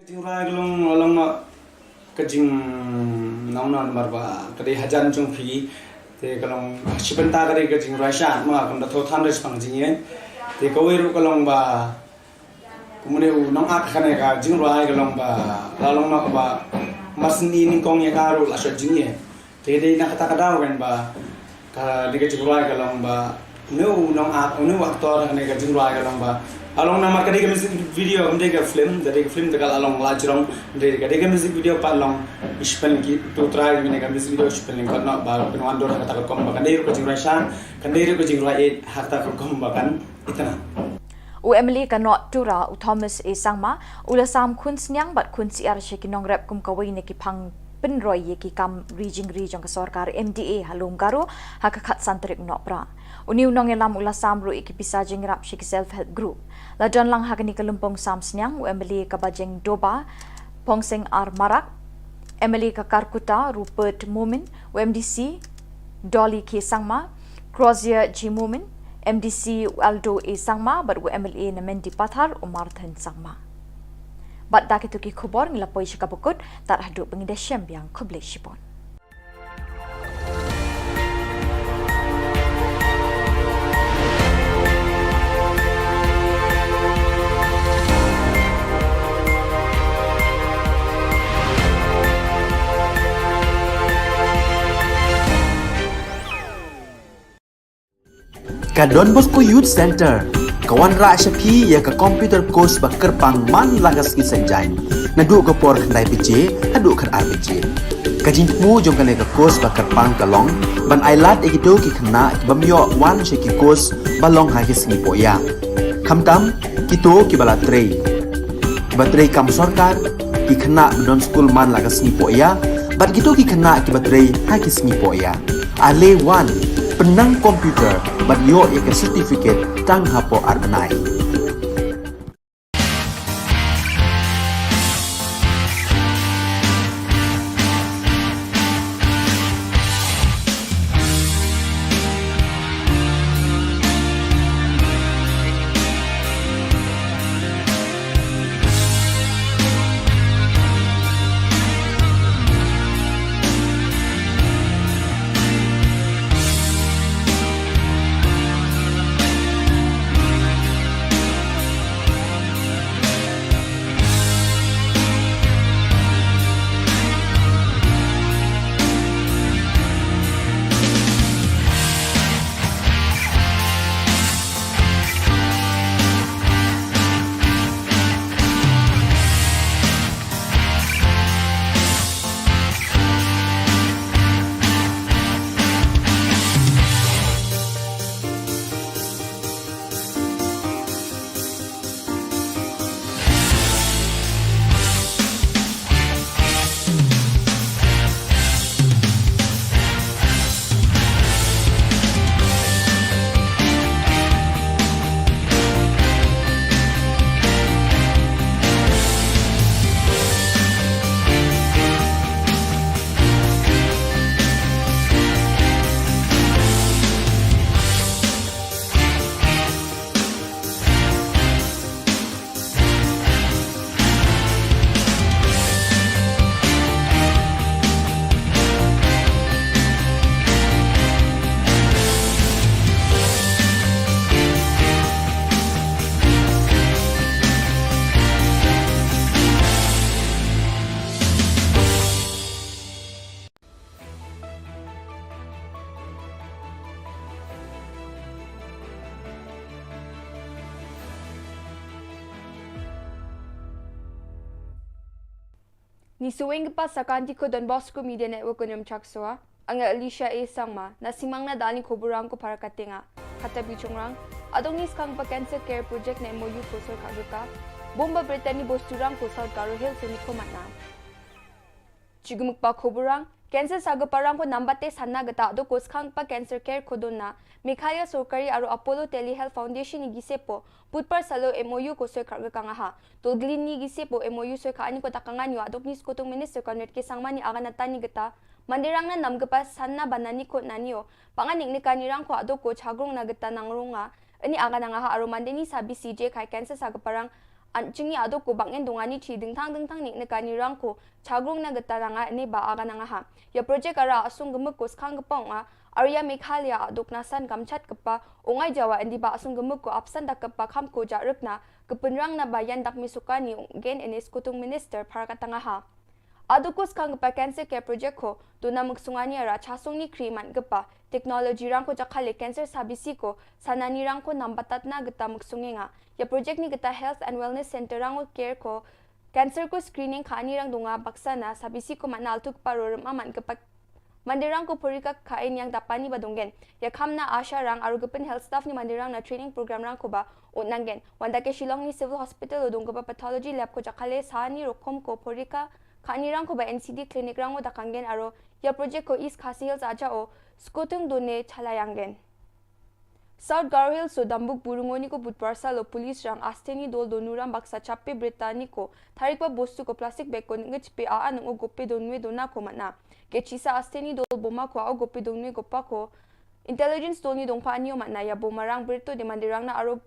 Ka jingrwai ka long, long ma ka jing nong nong namar ba ka dei Hajan Jong Phi, te ka long shi bynta ka dei ka jingrwai shad ma, kam da thaw than re shaphang jingïeit. Te kawei ruh ka long ba kumne u nongact kane ka jingrwai ka long ba la long noh ba mar syn i nyngkong ïa ka ruh la shad jingïeit. Te dei na kata ka daw kan ba ka dei ka jingrwai ka long ba une u nongact, une u actor kane ka jingrwai ka long ba, ka long namar ka dei ka music video, kam dei ka film, ka dei ka film te ka la long la jrong, dei ka dei ka music video pat long. Shu pynlong ki tu trai kane ka music video, shu pynlong ka noh ba pynwan dur ha kata ka rukom ba kan dei ruh ka jingrwai shad, kan dei ruh ka jingrwai ïeit ha kata ka rukom ba kan itynnad. U M L A ka North Tura, u Thomas A Sangma, u la sam khun sniang bad khun syiar sha ki nongrep kum kawei na ki phang pynroi ïa ki kam ri jingri jong ka sorkar M D A ha Lum Garo ha ka khatsan tarik Nohprah. Une u nongïalam u la sam ruh ïa ki pisa jingïarap sha ki self help group. La don lang ha kane ka lympung sam sniang u M L A ka Bajeng Doba, Pongseng R Marak, M L A ka Kharkutta Rupert Momin, u M D C Dolly K Sangma, Crozier G Momin, M D C u Aldo A Sangma bad u M L A na Mendipathar u Marthan Sangma. Bad da kito ki khubor ngi la poi sha kaba kut, tad haduh ba ngin da shem biang, khublei shibun. Ka Don Bosco Youth Center ka wanrah sha phi ïa ka computer course ba kyrpang man la ka sngi Saitjaiñ, naduh ka por khyndai baje haduh khatar baje. Ka jingthmu jong kane ka course ba kyrpang ka long ban ailad ïa kito ki khynnah ki bym ïoh wan sha ki course ba long ha ki sngi pohïa, khamtam kito kiba la trei, kiba trei kam sorkar, ki khynnah ba don skul man la ka sngi pohïa bad kito ki khynnah kiba trei ha ki sngi pohïa. Ale wan, pynnang computer bad ïoh ïa ka certificate tang hapoh ar bnai. Ni suweng ka pa sakanti ko Don Bosco Media Network ko nyom chak soa. Anga Alicia A Sangma, na simang na dani ko burang ko para katenga. Kata bichungrang, adong ni skang pa cancer care project na M O U ko sor ka gaka. Bomba Brittany bosturang ko South Garo Hills ni ko matna. Chigumuk pa ko burang, cancer sa gaparang ko nambate sana gata do ko skang pa cancer care ko dona. Meghalaya Sorkari aro Apollo Telehealth Foundation ni gisepo, Budbar salo M O U ko soi kar gaka ngaha. Tolglin ni gisepo M O U soi ka ani ko takangan yo adok ni Skutung Minister Conrad K Sangma ni aga na tani gata. Mandirang na nam gapa san na banani ko nani o. Pangan nik nikani rang ko adok ko chagrong na gata nang runga. Ini aga na ngaha aro mande ni sabi C J kai cancer sa gaparang. An chingi adok ko bangen dongani chi dingtang dingtang nik nikani rang ko chagrong na gata nanga ini ba aga na ngaha. Ya project ara asung gemuk ko skang gapong a. Arya Meghalaya adok nasan kamchat kepa, ungai jawa indi ba asung gemuk ko apsan dak kepa kam ko jarik na, kepenrang na bayan dak misukani gen ini Skutung Minister para katanga ha. Adok ko skang kepa cancer care project ko, dona muksungani ara chasung ni kri man kepa, teknologi rang ko jakale cancer sabisi ko, sanani rang ko nambatat na geta muksungenga. Ya project ni geta health and wellness center rang ko care ko, cancer ko screening ka ani rang dunga baksa na sabisi ko man altuk paro rem aman kepa Mandirang ko porika kain yang dapani ba donggen. Ya khamna asha rang aru gepin health staff ni mandirang na training program rang ko ba ut nanggen. Wanda ke Shillong ni civil hospital o dong kaba pathology lab ko jakale sani rokom ko porika kani rang ko ba N C D clinic rang o dakanggen aru ya project ko East Khasi Hills aja o skutung done chalayanggen. South Garo Hills o Dambuk Burungoni ko Budbar salo police rang asteni dol donuram baksa chape Brittany ko tharik ba bostu ko plastic bag ko ngechpe a anung o gope donwe dona ko mana. Kechisa asteni dol boma ko a o gope donwe gopa ko intelligence dol ni dongpa anio mana ya boma rang Brito de mandirang na aro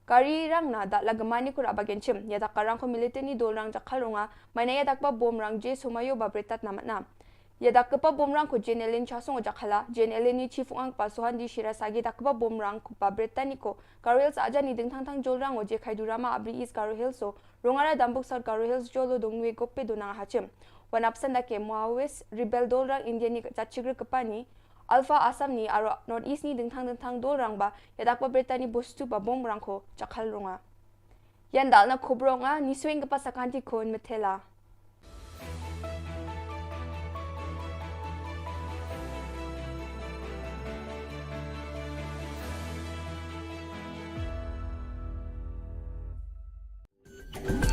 gari rang na dak lagemani ko raba genchim ya dak karang ko military ni dol rang jakhal ronga mana ya dak ba bom rang je sumayo ba Britat na mana. Ya dak kepa bom rang ko J N L N chasong o jakhala, J N L N ni chief ang pa Suhandi Shira sagi dak kepa bom rang ko pa Britannico, Karel sa aja ni ding thang thang jol rang o je khai durama abri East Garo Hills o, rongara Dambuk South Garo Hills jolo dong nwe gope donang hachim. Wan apsan da ke Maoist, rebel dol rang India ni chachigre kepa ni, Alpha Assam ni aro North East ni ding thang ding thang dol rang ba, ya dak pa Britanni bostu ba bom rang ko, jakhal ronga. Yan dal na khubor nga, ni swing ka pa sakanti khun methela.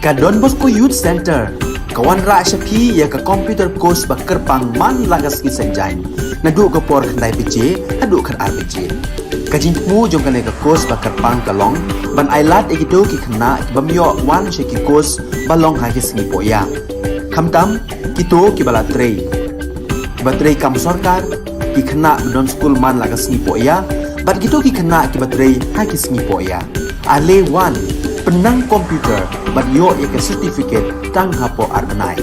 Ka Don Bosco Youth Center ka wanrah sha phi ïa ka computer course ba kyrpang man la ka sngi Saitjaiñ. Naduh ka por khyndai baje haduh khatar baje. Ka jingthmu jong kane ka course ba kyrpang ka long ban ai lad ïa kito ki khynnah ki bym ïoh wan sha ki course ba long ha ki sngi pohïa. Khamtam kito kiba la trei, kiba trei kam sorkar, ki khynnah ba don skul man la ka sngi pohïa bad kito ki khynnah kiba trei ha ki sngi pohïa. Ale wan, pynnang computer bad ïoh ïa ka certificate tang hapoh ar bnai.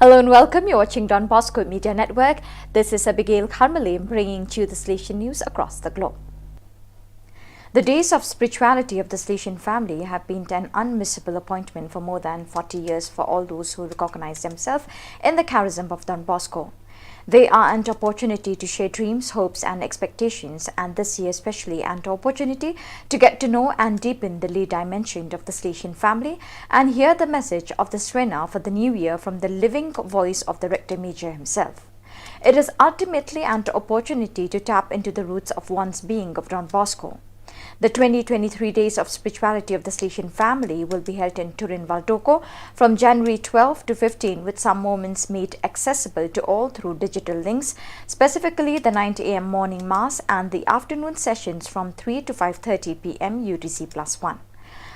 Hello and welcome. You're watching Don Bosco Media Network. This is Abigail Kharmale bringing to you the Salesian news across the globe. The Days of Spirituality of the Salesian family have been an unmissable appointment for more than forty years for all those who recognize themselves in the charism of Don Bosco. They are an opportunity to share dreams, hopes, and expectations, and this year especially, an opportunity to get to know and deepen the lay dimension of the Salesian family and hear the message of the Srena for the new year from the living voice of the Rector Major himself. It is ultimately an opportunity to tap into the roots of one's being of Don Bosco. The twenty twenty-three Days of Spirituality of the Salesian family will be held in Turin Valdocco from January twelve to fifteen, with some moments made accessible to all through digital links, specifically the nine a m morning mass and the afternoon sessions from three to five thirty p m U T C plus one.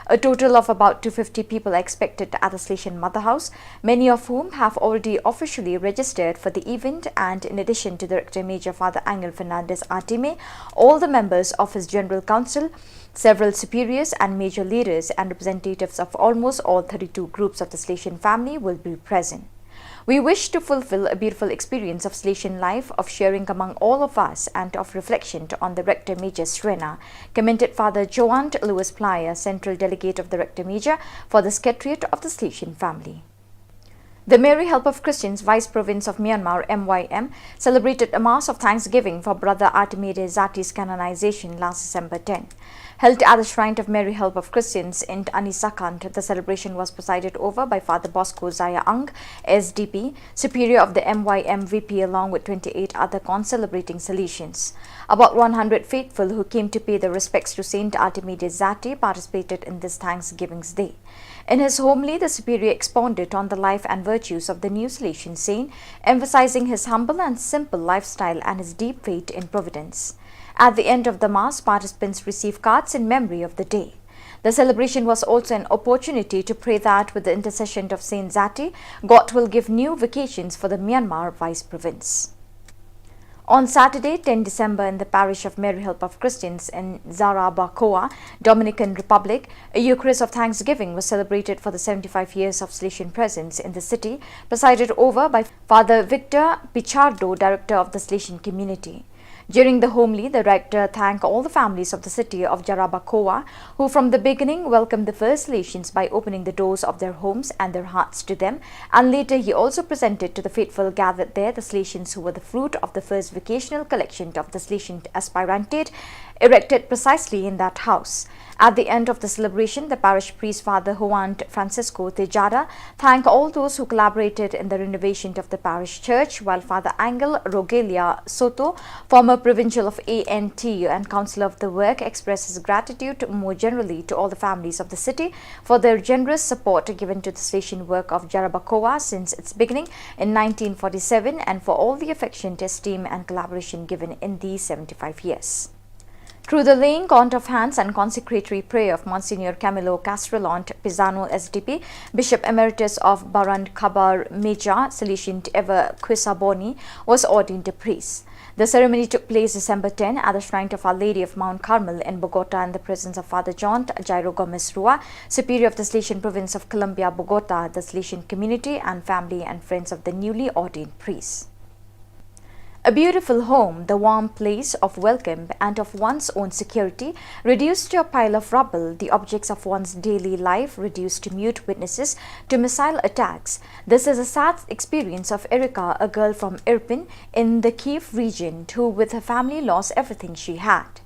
A total of about two fifty people are expected at the Salesian Mother House, many of whom have already officially registered for the event, and in addition to the Rector Major Father Angel Fernandez Artime, all the members of his General Council, several superiors and major leaders, and representatives of almost all thirty-two groups of the Salesian family will be present. We wish to fulfill a beautiful experience of Salesian life, of sharing among all of us, and of reflection on the Rector Major Srena, commented Father Joant Louis Plyer, Central Delegate of the Rector Major for the Secretariat of the Salesian family. The Mary Help of Christians Vice Province of Myanmar, M Y M, celebrated a Mass of Thanksgiving for Brother Artime Dezati's canonization last December ten. Held at the Shrine of Mary Help of Christians in Anisakant, the celebration was presided over by Father Bosco Zaya Ang, S D P, Superior of the M Y M V P, along with twenty-eight other concelebrating Salesians. About one hundred faithful who came to pay their respects to Saint Artime Dezati participated in this Thanksgiving's Day. In his homily, the Superior expounded on the life and virtues of the new Salesian saint, emphasizing his humble and simple lifestyle and his deep faith in Providence. At the end of the Mass, participants receive cards in memory of the day. The celebration was also an opportunity to pray that, with the intercession of Saint Zati, God will give new vocations for the Myanmar Vice Province. On Saturday, ten December, in the parish of Mary Help of Christians in Jarabacoa, Dominican Republic, a Eucharist of Thanksgiving was celebrated for the seventy-five years of Salesian presence in the city, presided over by Father Victor Pichardo, Director of the Salesian Community. During the homily, the rector thanked all the families of the city of Jarabacoa, who from the beginning welcomed the first Salesians by opening the doors of their homes and their hearts to them, and later he also presented to the faithful gathered there the Salesians who were the fruit of the first vocational collection of the Salesian aspirantate, erected precisely in that house. At the end of the celebration, the parish priest, Father Juan Francisco Tejada, thanked all those who collaborated in the renovation of the parish church, while Father Angel Rogelia Soto, former provincial of A N T U and councillor of the work, expressed his gratitude more generally to all the families of the city for their generous support given to the Salesian work of Jarabacoa since its beginning in nineteen forty-seven, and for all the affection, esteem, and collaboration given in these seventy-five years. Through the laying on of hands and consecratory prayer of Monsignor Camilo Castrelont Pisano, S D P, Bishop Emeritus of Barandkabar Meja, Salesian Ever Quisaboni, was ordained a priest. The ceremony took place December ten at the shrine of Our Lady of Mount Carmel in Bogota, in the presence of Father John Jairo Gomez Rua, Superior of the Salesian Province of Colombia, Bogota, the Salesian community, and family and friends of the newly ordained priest. A beautiful home, the warm place of welcome and of one's own security, reduced to a pile of rubble, the objects of one's daily life reduced to mute witnesses to missile attacks. This is a sad experience of Erika, a girl from Irpin in the Kyiv region, who with her family lost everything she had.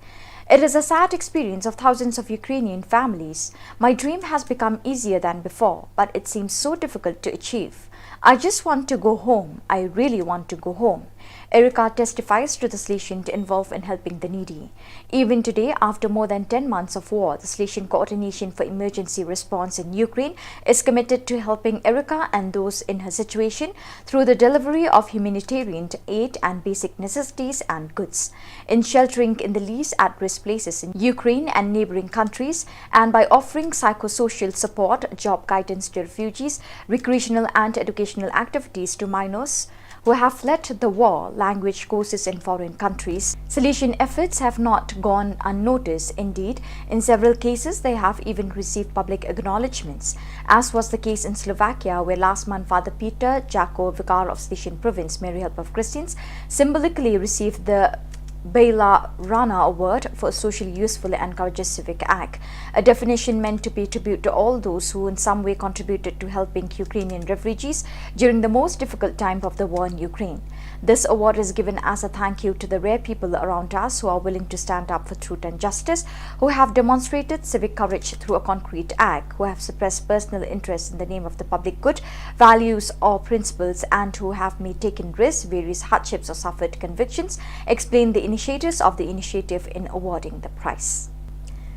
It is a sad experience of thousands of Ukrainian families. My dream has become easier than before, but it seems so difficult to achieve. I just want to go home. I really want to go home. Erika testifies to the Salesian involved in helping the needy. Even today, after more than ten months of war, the Salesian Coordination for Emergency Response in Ukraine is committed to helping Erika and those in her situation through the delivery of humanitarian aid and basic necessities and goods, in sheltering in the least at-risk places in Ukraine and neighboring countries, and by offering psychosocial support, job guidance to refugees, recreational and educational activities to minors, who have fled the war, language courses in foreign countries. Salesian efforts have not gone unnoticed. Indeed, in several cases, they have even received public acknowledgements, as was the case in Slovakia, where last month Father Peter Jako, Vicar of Salesian Province, Mary Help of Christians, symbolically received the Bela Rana Award for a socially useful and courageous civic act, a definition meant to pay tribute to all those who in some way contributed to helping Ukrainian refugees during the most difficult time of the war in Ukraine. This award is given as a thank you to the rare people around us who are willing to stand up for truth and justice, who have demonstrated civic courage through a concrete act, who have suppressed personal interests in the name of the public good, values or principles, and who have made taken risks, various hardships or suffered convictions, explain the initiators of the initiative in awarding the prize.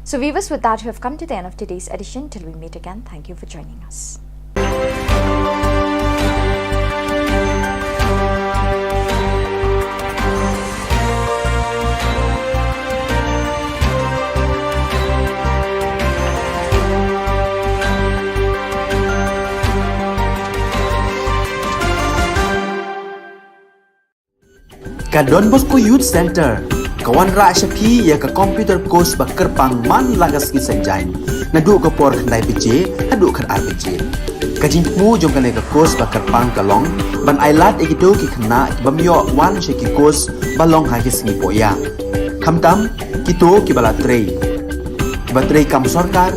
So viewers, with that, we have come to the end of today's edition. Till we meet again, thank you for joining us. Ka Don Bosco Youth Centre ka wanrah sha phi ïa ka computer course ba kyrpang man la ka sngi Saitjaiñ, naduh ka por khyndai baje haduh khatar baje. Ka jingthmu jong kane ka course ba kyrpang ka long ban ailad ïa kito ki khynnah ki bym ïoh wan sha ki course ba long ha ki sngi poh ïa. Khamtam kito kiba la trei, kiba trei kam sorkar,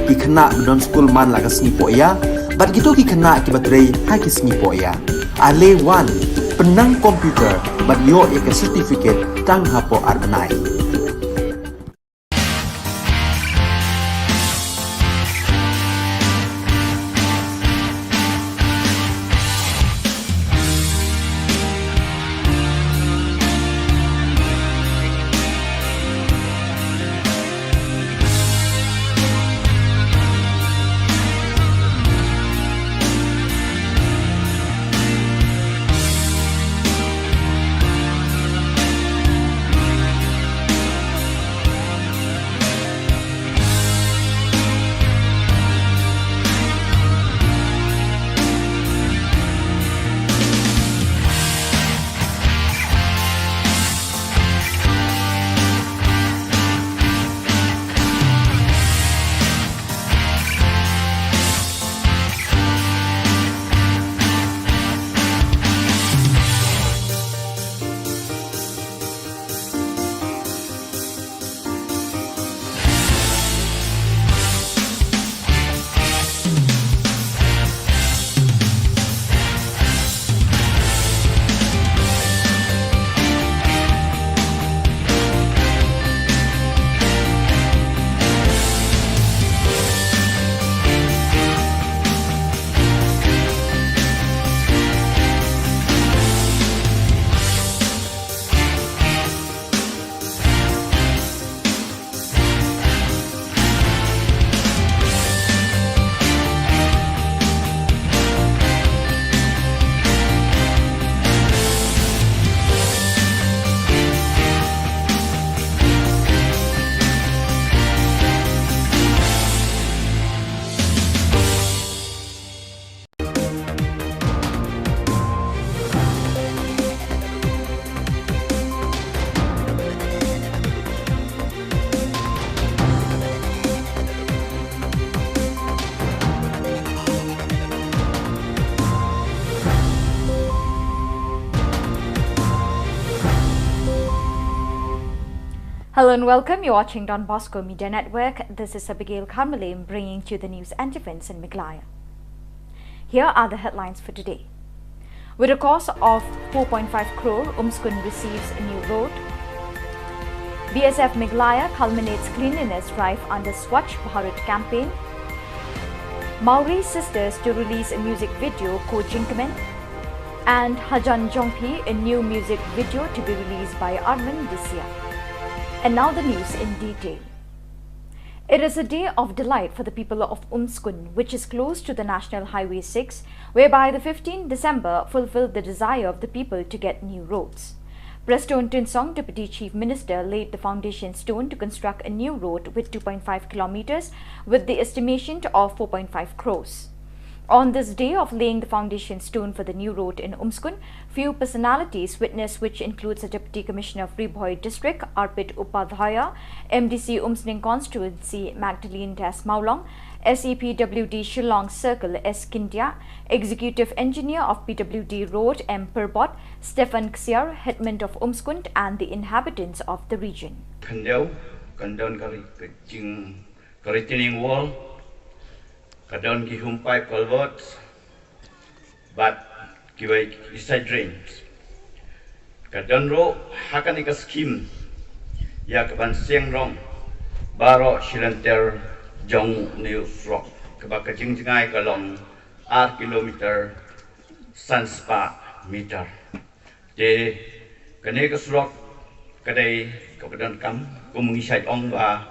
ki khynnah ba don skul man la ka sngi poh ïa, bad kito ki khynnah kiba trei ha ki sngi poh ïa. Ale wan, pynnang computer bad ïoh ïa ka certificate tang hapoh ar bnai. Hello and welcome. You're watching Don Bosco Media Network. This is Abigail Kharmalim bringing to you the news and events in Meghalaya. Here are the headlines for today. With a cost of four point five crore, Umskun receives a new road. B S F Meghalaya culminates cleanliness drive under Swachh Bharat campaign. Mawri Sisters to release a music video, Ko Jingkmen. And Hajan Jongphi, a new music video to be released by Armin this year. And now the news in detail. It is a day of delight for the people of Umskun, which is close to the National Highway six, whereby the fifteenth December fulfilled the desire of the people to get new roads. Prestone Tynsong, Deputy Chief Minister, laid the foundation stone to construct a new road with two point five kilometers, with the estimation of four point five crores. On this day of laying the foundation stone for the new road in Umskund, few personalities witnessed, which includes the Deputy Commissioner of Ri Bhoi District, Arpit Upadhyaya, M D C Umsning Constituency, Magdalene Das Mawlong, S E P W D Shillong Circle, S Scindia, Executive Engineer of P W D Road, M Pyrbot, Stephen Ksiar, Headman of Umskund, and the inhabitants of the region. Khyndiat, ka don ka ri-, ka jing, ka retaining wall, ka don ki home pipe culverts, bad kiwei ki side drains. Ka don ruh ha kane ka scheme ïa ka ban seng rong baroh shi lynter jong une u surok, kaba ka jingjngai ka long ar kilometer san spah meter. Te kane ka surok ka dei kaba donkam, kum ngi shait ong ba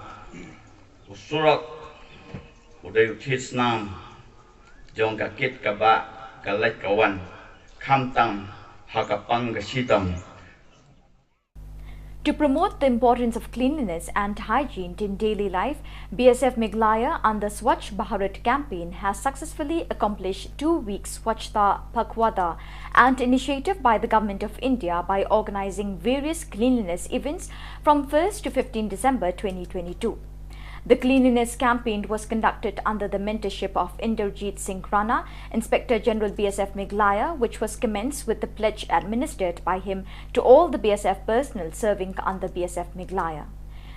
u surok u dei u thied snam jong ka kit ka bah, ka leit ka wan, khamtam ha ka pang ka shitom. To promote the importance of cleanliness and hygiene in daily life, B S F Meghalaya under Swachh Bharat campaign has successfully accomplished two weeks Swachhata Pakhwada, an initiative by the Government of India by organizing various cleanliness events from first to fifteenth December twenty twenty-two. The cleanliness campaign was conducted under the mentorship of Inderjeet Singh Rana, Inspector General B S F Meghalaya, which was commenced with the pledge administered by him to all the B S F personnel serving under B S F Meghalaya.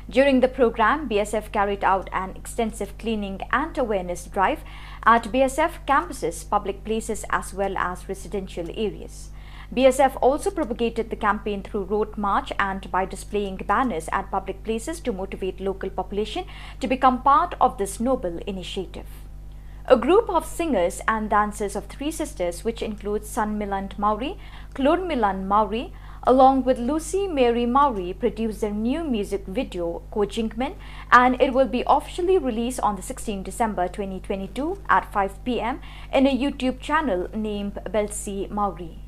During the program, B S F carried out an extensive cleaning and awareness drive at B S F campuses, public places, as well as residential areas. B S F also propagated the campaign through road march and by displaying banners at public places to motivate local population to become part of this noble initiative. A group of singers and dancers of three sisters, which include San Milan Mawrie, Klur Milan Mawrie, along with Lucy Mary Mawrie, produced their new music video, Ko Jingkmen, and it will be officially released on the sixteenth December twenty twenty-two at five p m in a YouTube channel named Belsi Mawrie.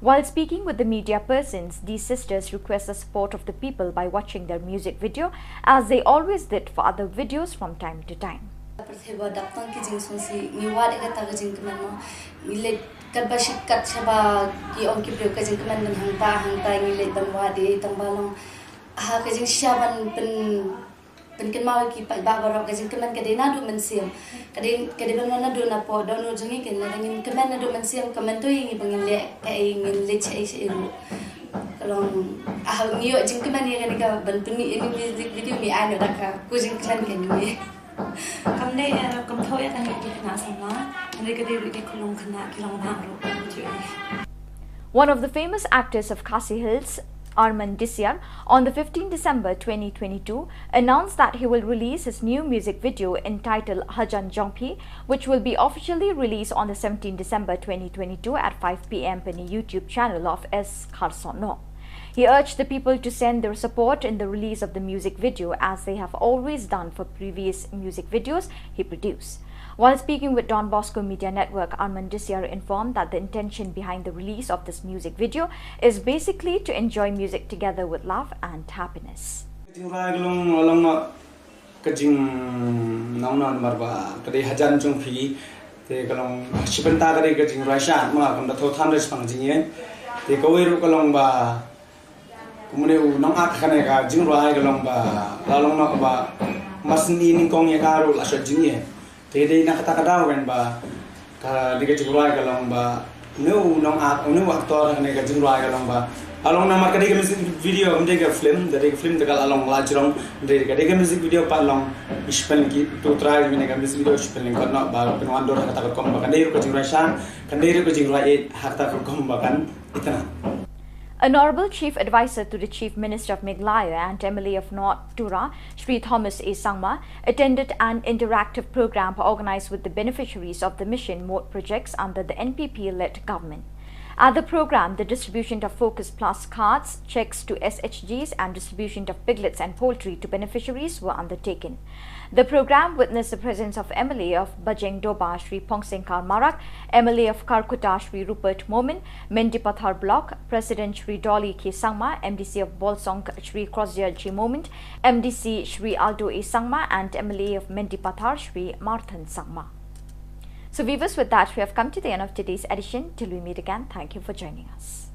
While speaking with the media persons, these sisters request the support of the people by watching their music video, as they always did for other videos from time to time. Pyrthei ba dap tang ki jingsngewsih, ngi wad ïa kata ka jingkmen mo. Ngi leit katba shit kat shaba ki ong ki briew ka jingkmen ban hangta hangta, ngi leit ban wad ïa, tang ba long ha ka jingshisha ban pyn pynkynmaw ïa ki paidbah baroh, ka jingkmen ka dei naduh mynsiem. Ka dei, ka dei ban wan naduh napoh dohnud jong ngi, kane lada ngim kmen naduh mynsiem, ka myntoi ngi ba ngin leh kaei, ngin leit shaei shaei ruh. Ka long, ah, ngi ïoh jingkmen ïa kane ka ban pynmih ïa kane ka music video, ngi ai noh da ka, ko jingkmen ka ngi. Kam dei, eh, kam thoh ïa kane ka khynnah samla, hynrei ka dei ruh ki khyllung khynnah ki rangbah ruh. One of the famous actors of Khasi Hills, Arman Disiar, on the fifteenth December twenty twenty-two, announced that he will release his new music video entitled Hajan Jong Phi, which will be officially released on the seventeenth December twenty twenty-two at five p m on the YouTube channel of S Kharsono. He urged the people to send their support in the release of the music video, as they have always done for previous music videos he produced. While speaking with Don Bosco Media Network, Arman Disiar informed that the intention behind the release of this music video is basically to enjoy music together with love and happiness. Ka jingrwai ka long, long ma ka jing nong non mar ba ka dei Hajan Jong Phi. Te ka long shi bynta ka dei ka jingrwai sha ma kam da thoh than re shaphang jingïeit. Te kawei ruh ka long ba kumne u nongat kane ka jingrwai ka long ba la long noh ba mar syn i nyngkong ïa ka ruh la shot jingïeit. Te dei na kata ka daw kan ba ka dei ka jingrwai ka long ba une u nongat, une u actor kane ka jingrwai ka long ba la long namar ka dei ka music video, kam dei ka film, ka dei ka film te ka la long la jrong, dei ka dei ka music video pat long. Ngi shu pynlong ki tu trai mane ka music video shu pynlong kot noh ba pynwan dur ha kata ka kum ba kan dei ruh ka jingrwai sha, kan dei ruh ka jingrwai ïeit ha kata ka kum ba kan itynnad. Honorable Chief Advisor to the Chief Minister of Meghalaya and M L A of North Tura, Shri Thomas A Sangma, attended an interactive program organized with the beneficiaries of the Mission Mode projects under the N P P-led government. At the program, the distribution of Focus Plus cards, checks to S H Gs, and distribution of piglets and poultry to beneficiaries were undertaken. The program witnessed the presence of M L A of Bajeng Doba, Shri Phongsengkar Marak, M L A of Kharkutta, Shri Rupert Momin, Mendipathar Block President Shri Dolly K Sangma, M D C of Bolsong Shri Crossdale G Momin, M D C Shri Aldo A Sangma, and M L A of Mendipathar Shri Marthan Sangma. So viewers, with that, we have come to the end of today's edition. Till we meet again, thank you for joining us.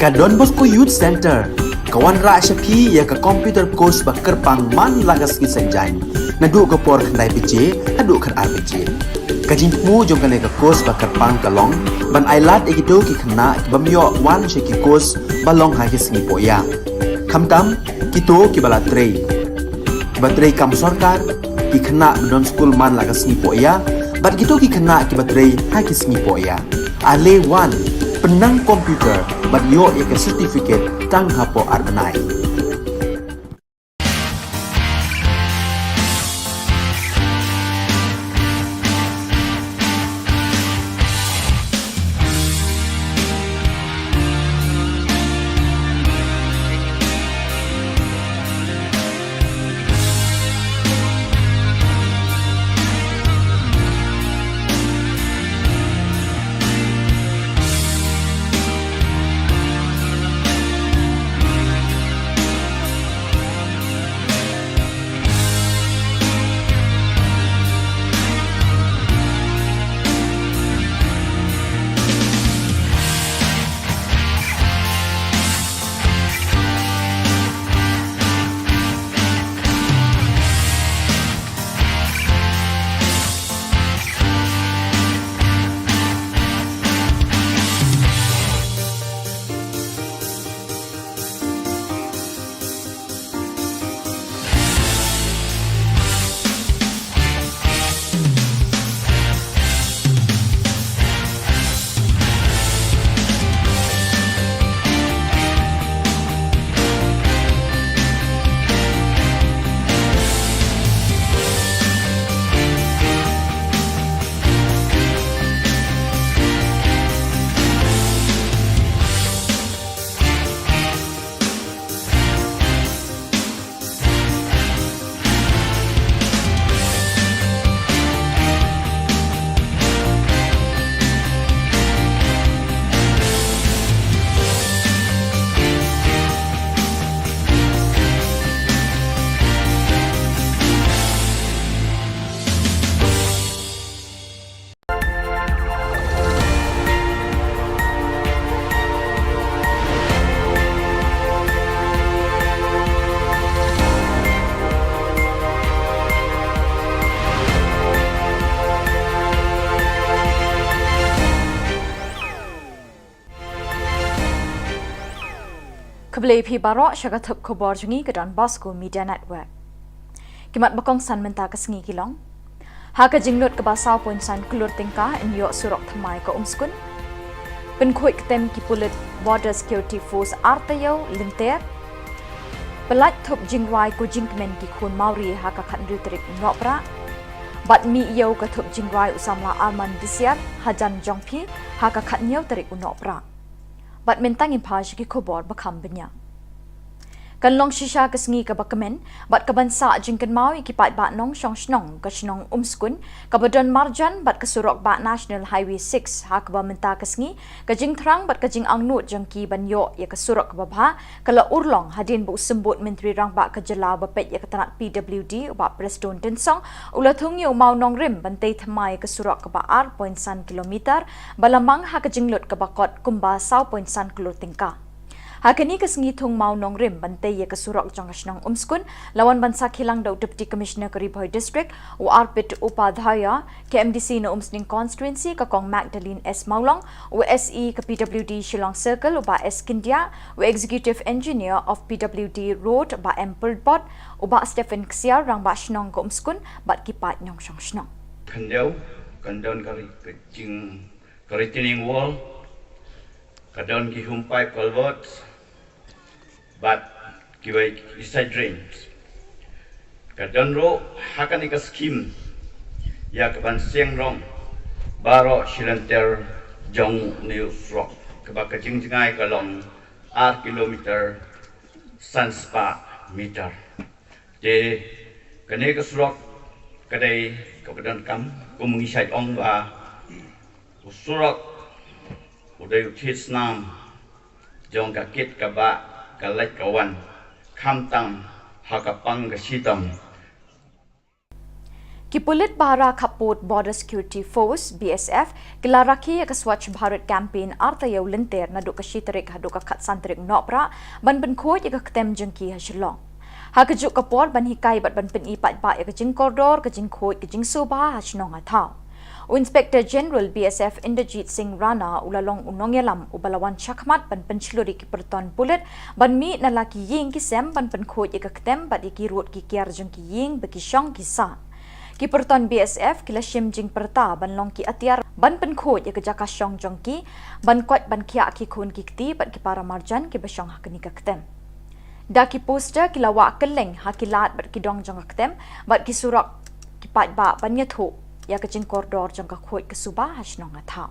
Ka Don Bosco Youth Centre ka wanrah sha phi ïa ka computer course ba kyrpang man la ka sngi Saitjaiñ, naduh ka por khyndai baje haduh khatar baje. Ka jingthmu jong kane ka course ba kyrpang ka long ban ailad ïa kito ki khynnah ki bym ïoh wan sha ki course ba long ha ki sngi pohïa, khamtam kito kiba la trei, kiba trei kam sorkar, ki khynnah ba don skul man la ka sngi pohïa, bad kito ki khynnah kiba trei ha ki sngi pohïa. Ale wan, pynnang computer bad ïoh ïa ka certificate tang hapoh ar bnai. Khublei phi baroh sha ka thup khubor jong ngi ka Don Bosco Media Network. Ki mat ba kongsan mynta ka sngi ki long: Ha ka jinglut kaba saw point san klur tyngka yn ïoh surok thymmai ka Umskun. Pynkhuid ktem ki pulit Border Security Force ar taïew lynter. Pyllait thup jingrwai ko jingkmen ki khun Mawri ha ka khathynriew tarik u Nohprah. Bad mih ïew ka thup jingrwai u samla Arman Disiar hajan jong phi ha ka khathynñiew tarik u Nohprah. Bad mynta ngin phai sha ki khubor ba kham bniah. Kan long shisha ka sngi kaba kmen bad kaban sah jingkynmaw ïa ki paidbah nongshong shnong ka shnong Umskun, kaba don marjan bad ka surok bah National Highway six, ha kaba mynta ka sngi ka jingthrang bad ka jingangnud jong ki ban ïoh ïa ka surok kaba bha ka la urlong hadien ba u Symbud Myntri Rangbah ka jylla uba peit ïa ka tnat P W D u Bah Prestone Tynsong u la thung ïa u mawnongrim ban tei thymmai ïa ka surok kaba ar point san kilometer ba la mang ha ka jinglut kaba kot kumba saw point san klur tyngka. Ha kane ka sngi thung mawnongrim ban tei ïa ka surok jong ka shnong Umskun la wan ban sakhi lang da u Deputy Commissioner ka Ri Bhoi District u Arpit Upadhyaya, ka M D C na Umsning Constituency ka Kong Magdalene S Mawlong, u S E ka P W D Shillong Circle u Bah S Scindia, u Executive Engineer of P W D Road Bah M Pyrlbot, u Bah Stephen Ksiar, Rangbah Shnong ka Umskun bad ki paid nongshong shnong. Khyndiat kan don ka ri-, ka jing-, ka retaining wall, ka don ki home pipe culverts, bad kiwei ki side drains. Ka don ruh ha kane ka scheme ïa kaban seng rong baroh shi lynter jong une u surok, kaba ka jingjngai ka long ar kilometer san spah meter. Te kane ka surok ka dei kaba donkam, kum ngi shait ong ba u surok u dei u thied snam jong ka kit ka bah, ka leit ka wan, khamtam ha ka pang ka shitom. Ki pulit bhara khappud Border Security Force, B S F, ki la rakhe ïa ka Swachh Bharat Campaign ar taïew lynter naduh ka shi tarik haduh ka khatsan tarik Nohprah ban pynkhuid ïa ka ktem jong ki ha Shillong. Ha kajuh ka por ban hikai bad ban pyni paidbah ïa ka jingkordor, ka jingkhuid, ka jingsuba ha shnong ha thaw. U Inspector General B S F Inderjit Singh Rana u la long u nongïalam uba la wan shakhmat ban pynshlur ïa ki pyrton pulit ban mih na la ki ïing ki sem ban pynkhuid ïa ka ktem bad ïa ki rud ki kiar jong ki ïing ba ki shong ki sah. Ki pyrton B S F ki la shim jingpyrta ban long ki atiar ban pynkhuid ïa ka jaka shong jong ki, ban koit ban khiah ki khun ki kti bad ki para marjan kiba shong ha kane ka ktem. Da ki poster ki la wah kylleng ha ki lad bad ki dong jong ka ktem bad ki surok ki paidbah ban ïathuh ïa ka jingkordor jong ka khuid ka suba ha shnong ha thaw.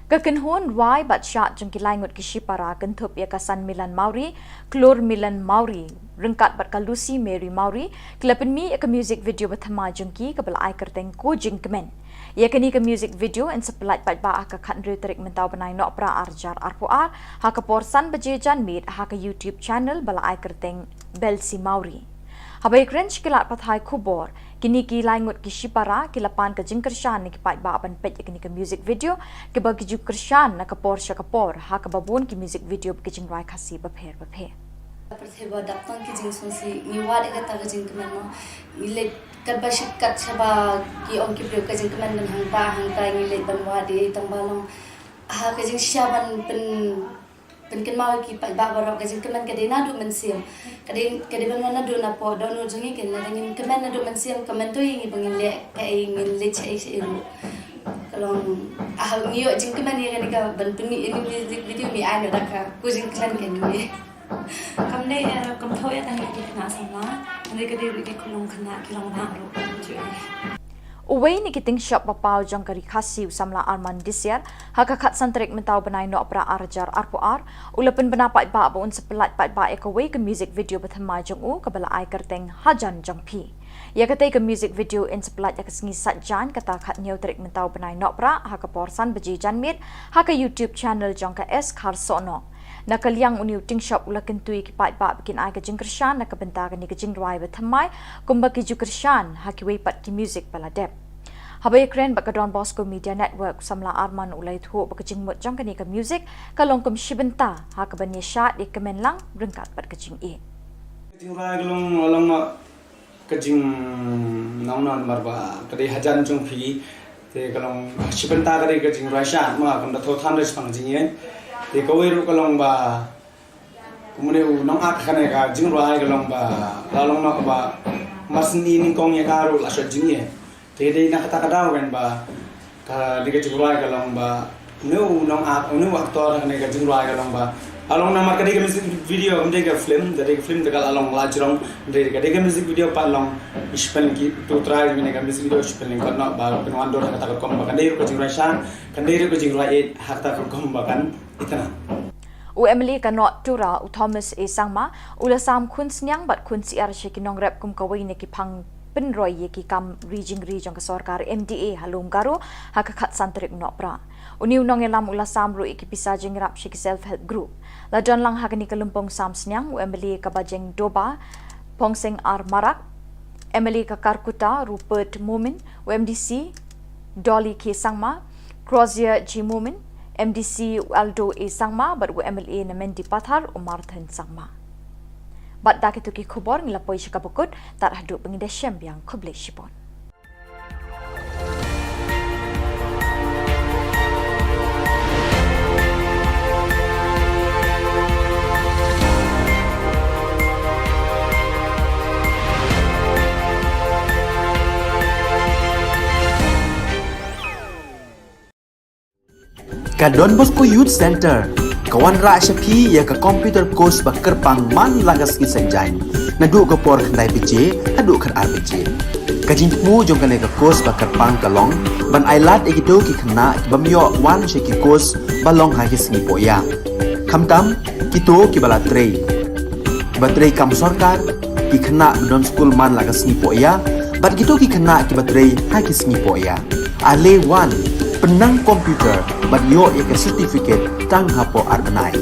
Ka kynhun rwai bad shad jong ki lai ngut ki shipara kynthup ïa ka Sanmilan Mawri, Klur Milan Mawri, ryngkat bad ka Lucy Mary Mawri, ki la pynmih ïa ka music video ba thymmai jong ki kaba la ai kyrteng Ko Jingkmen. Ïa kane ka music video yn sa pyllait paidbah ha ka khathynriew tarik mynta u bnai Nohprah ar hajar arphew ar, ha ka por san baje janmiet ha ka YouTube channel ba la ai kyrteng Belsi Mawri. Haba ïakren sha ki lad pathai khubor, kine ki lai ngut ki shipara ki la pan ka jingkyrshan na ki paidbah ban peit ïa kane ka music video, kiba ki ju kyrshan na ka por sha ka por ha kaba bun ki music video ba ki jingrwai Khasi bapher bapher. Pyrthei ba dap tang ki jingsngewsih, ngi wad ïa kata ka jingkmen mo. Ngi leit katba shit kat shaba ki ong ki briew ka jingkmen ban hangta hangta, ngi leit ban wad ïa tang ba long ha ka jingshisha ban pyn pynkynmaw ïa ki paidbah baroh. Ka jingkmen ka dei naduh mynsiem. Ka dei, ka dei ban wan naduh napoh dohnud jong ngi, ka dei lada ngim kmen naduh mynsiem, ka myntoi ngi ba ngin leh kaei, ngin leit shaei shaei ruh. Ka long, ah, ngi ïoh jingkmen ïa kane ka ban pynmih ïa kane ka music video, ngi ai noh da ka Ko Jingkmen kane. Kam dei, eh, kam thoh ïa tang ïa ki khynnah samla, hynrei ka dei ruh ïa ki khyllung khynnah, ki rangbah ruh. Uwei na ki tyngshop ba paw jong ka Ri Khasi u samla Arman Disiar, ha ka khatsan tarik mynta u bnai Nohprah ar hajar arphew ar, u la pynbna paidbah ba un sa pyllait paidbah ïa kawei ka music video ba thymmai jong u kaba la ai kyrteng Hajan Jong Phi. Ïa katei ka music video yn sa pyllait ha ka sngi Saitjaiñ, kata khathynñiew tarik mynta u bnai Nohprah, ha ka por san baje janmiet ha ka YouTube channel jong ka S Kharsohnoh. Na ka liang une u tyngshop u la kyntu ïa ki paidbah ba kin ai ka jingkyrshan na ka bynta kane ka jingrwai ba thymmai, kumba ki ju kyrshan ha kiwei pat ki music ba la dep. Haba ïakren bad ka Don Bosco Media Network, u samla Arman u la ïathuh ba ka jingmut jong kane ka music ka long kum shi bynta ha kaban ïa shad ïa ka kmen lang ryngkat bad ka jingïeit. Ka jingrwai ka long, long ma ka jingnong namar ba ka dei Hajan Jong Phi. Te ka long shi bynta ka dei ka jingrwai shad ma kam da thoh than re shaphang jingïeit. Te kawei ruh ka long ba Une u nongact kane ka jingrwai ka long ba la long noh ba mar sien nyngkong ïa ka ruh la shot jingeh. Te dei na kata ka daw kan ba kane ka jingrwai ka long ba une u nongact, une u actor kane ka jingrwai ka long ba la long namar ka dei ka music video, kam dei ka film, ka dei ka film te ka la long la jrong, dei ka dei ka music video pat long spend ki tu trai mane ka music video spend lyngkot noh ba kan wan dor ha kata ka rukom ba kan dei ruh ka jingrwai sha, kan dei ruh ka jingrwai eh ha kata ka rukom ba kan itynnad. U M L A ka North Tura, u Thomas A Sangma, u la sam khun sniang bad khun syiar sha ki nongrep kum kawei na ki phang pynroi ïa ki kam ri jingri jong ka sorkar M D A ha Lum Garo ha ka khatsan tarik Nohprah. Une u nongïalam u la sam ruh ïa ki pisa jingïarap sha ki self help group. La don lang ha kane ka lympung sam sniang u M L A ka Bajeng Doba, Pongseng R Marak, M L A ka Kharkutta Rupert Momin, u M D C Dolly K Sangma, Crozier G Momin, M D C u Aldo A Sangma bad u M L A na Mendipathar u Marthan Sangma. Bad da kito ki khubor ngi la poi sha kaba kut, tad haduh ba ngin da shem biang, khublei shibun. Ka Don Bosco Youth Centre ka wanrah sha phi ïa ka computer course ba kyrpang man la ka sngi Saitjaiñ, naduh ka por khyndai baje haduh khatar baje. Ka jingthmu jong kane ka course ba kyrpang ka long ban ailad ïa kito ki khynnah ki bym ïoh wan sha ki course ba long ha ki sngi pohïap. Khamtam kito kiba la trei, kiba trei kam sorkar, ki khynnah ba don skul man la ka sngi pohïap, bad kito ki khynnah kiba trei ha ki sngi pohïap. Ale wan, pynnang computer bad ïoh ïa ka certificate tang hapoh ar bnai.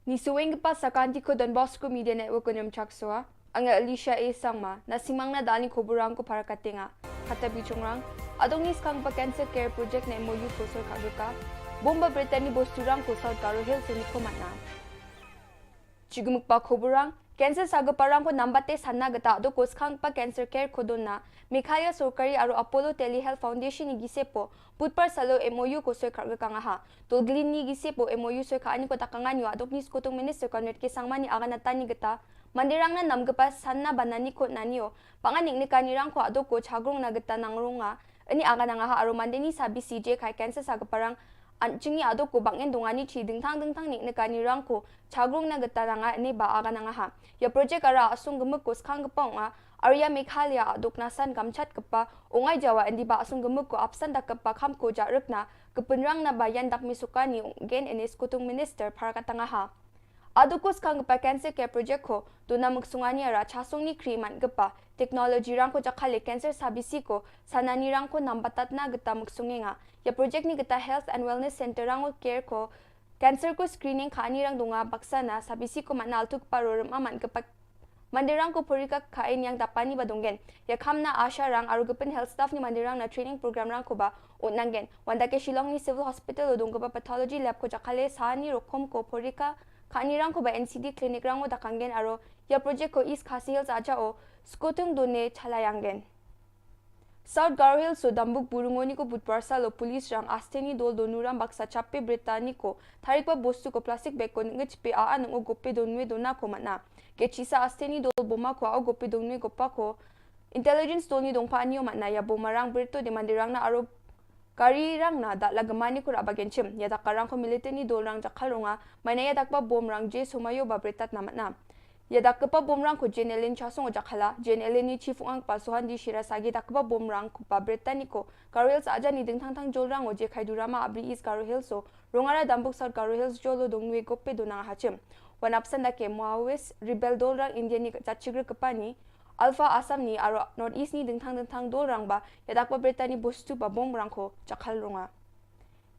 Ngi shu weng ka pas sa ka anti ko Don Bosco Media Network ko nyam chak soa. Anga Alicia A Sangma, na simang na dani ko burang ko para katenga. Kata bichongrang, adong ni skang pa cancer care project na M O U ko soi ka gaka. Bomba Brittany Bosturang ko South Garo Hills ni ko matna. Chigumuk pa ko burang, cancer sa gaparang ko nambate sanna gata do ko skang pa cancer care ko donna. Meghalaya Sorkari aro Apollo Telehealth Foundation ni gisepo, putpar salo M O U ko soi kar gaka ngaha. Tolglin ni gisepo M O U soi ka ani ko takangan yo adok ni skotung minister Conrad K Sangma ni agana tani gata. Mandirang na nam gapa sanna banani ko nanio. Pangan nik nikani rang ko adok ko chagrung na gata nangrunga. Ini agana ngaha aro mandeni sabi C J kai cancer sa gaparang. An chingi adok ko bangin dongani chi dingtang dingtang nik nikani rang ko chagrung na gata nanga ini ba agana ngaha. Ya project ara asung gemuk ko skang gapong a. Arya Meghalaya Adok Nasan Gamchat kpa u ngai jawa indi ba asung gemuk ko absan da kpa kham ko ja rukna kepinrang na ba yan dak misukani gen ene skutung minister parakat tangaha. Adukus kang kpa cancer care project ko duna muksungani ara chasung ni kri man kpa technology rang ko jakhale cancer sabisi ko sanani rang ko nambatat na geta muksungenga. Ya project ni geta health and wellness center rang ko care ko cancer ko screening kha ani rang dunga baksa na sabisi ko man altuk paro rem aman kpa mandirang ko porika khain yang dapani ba donggen. Ya khamna asha rang aru gepin health staff ni mandirang na training program rang ko ba ut nanggen. Wanda ke Shillong ni civil hospital o dong ko ba pathology lab ko jakale sani rokom ko porika khanirang ko ba N C D clinic rang o dakanggen aru ya project ko East Khasi Hills aja o skutung done chalayanggen. South Garo Hills o Dambuk Burungoni ko Budhbar salo police rang asteni dol donuram baksa chape bretani ko tharik ba bostu ko plastic bag ko ngechpe a anung o gope donwe dona ko mana. Ke chisa asteni dol boma ko a o gope donwe gopa ko intelligence dol ni dongpa anio mana ya boma rang berto de mandirang na aro gari rang na dak lagemani ko raba genchim ya dak karang ko military ni dol rang jakal ronga mana ya dak ba bom rang je sumayo ba bretat na mana. Ya dak kepa bom rang ko J N L N chasong o jakhala, J N L N ni chief ang pa Suhandi Shira sagi dak kepa bom rang ko pa bretani ko Garo Hills aja ni dingthang thang jol rang o je khai durama abri East Garo Hills o rongara Dambuk South Garo Hills jolo dongnwe gope donang hachim. Wan apsan da ke Maoist rebel dol rang India ni jachigre kepani Alpha Assam ni aro North East ni dingthang dingthang dol rang ba ya dak ba bretani bostu ba bom rang ko jakhal ronga.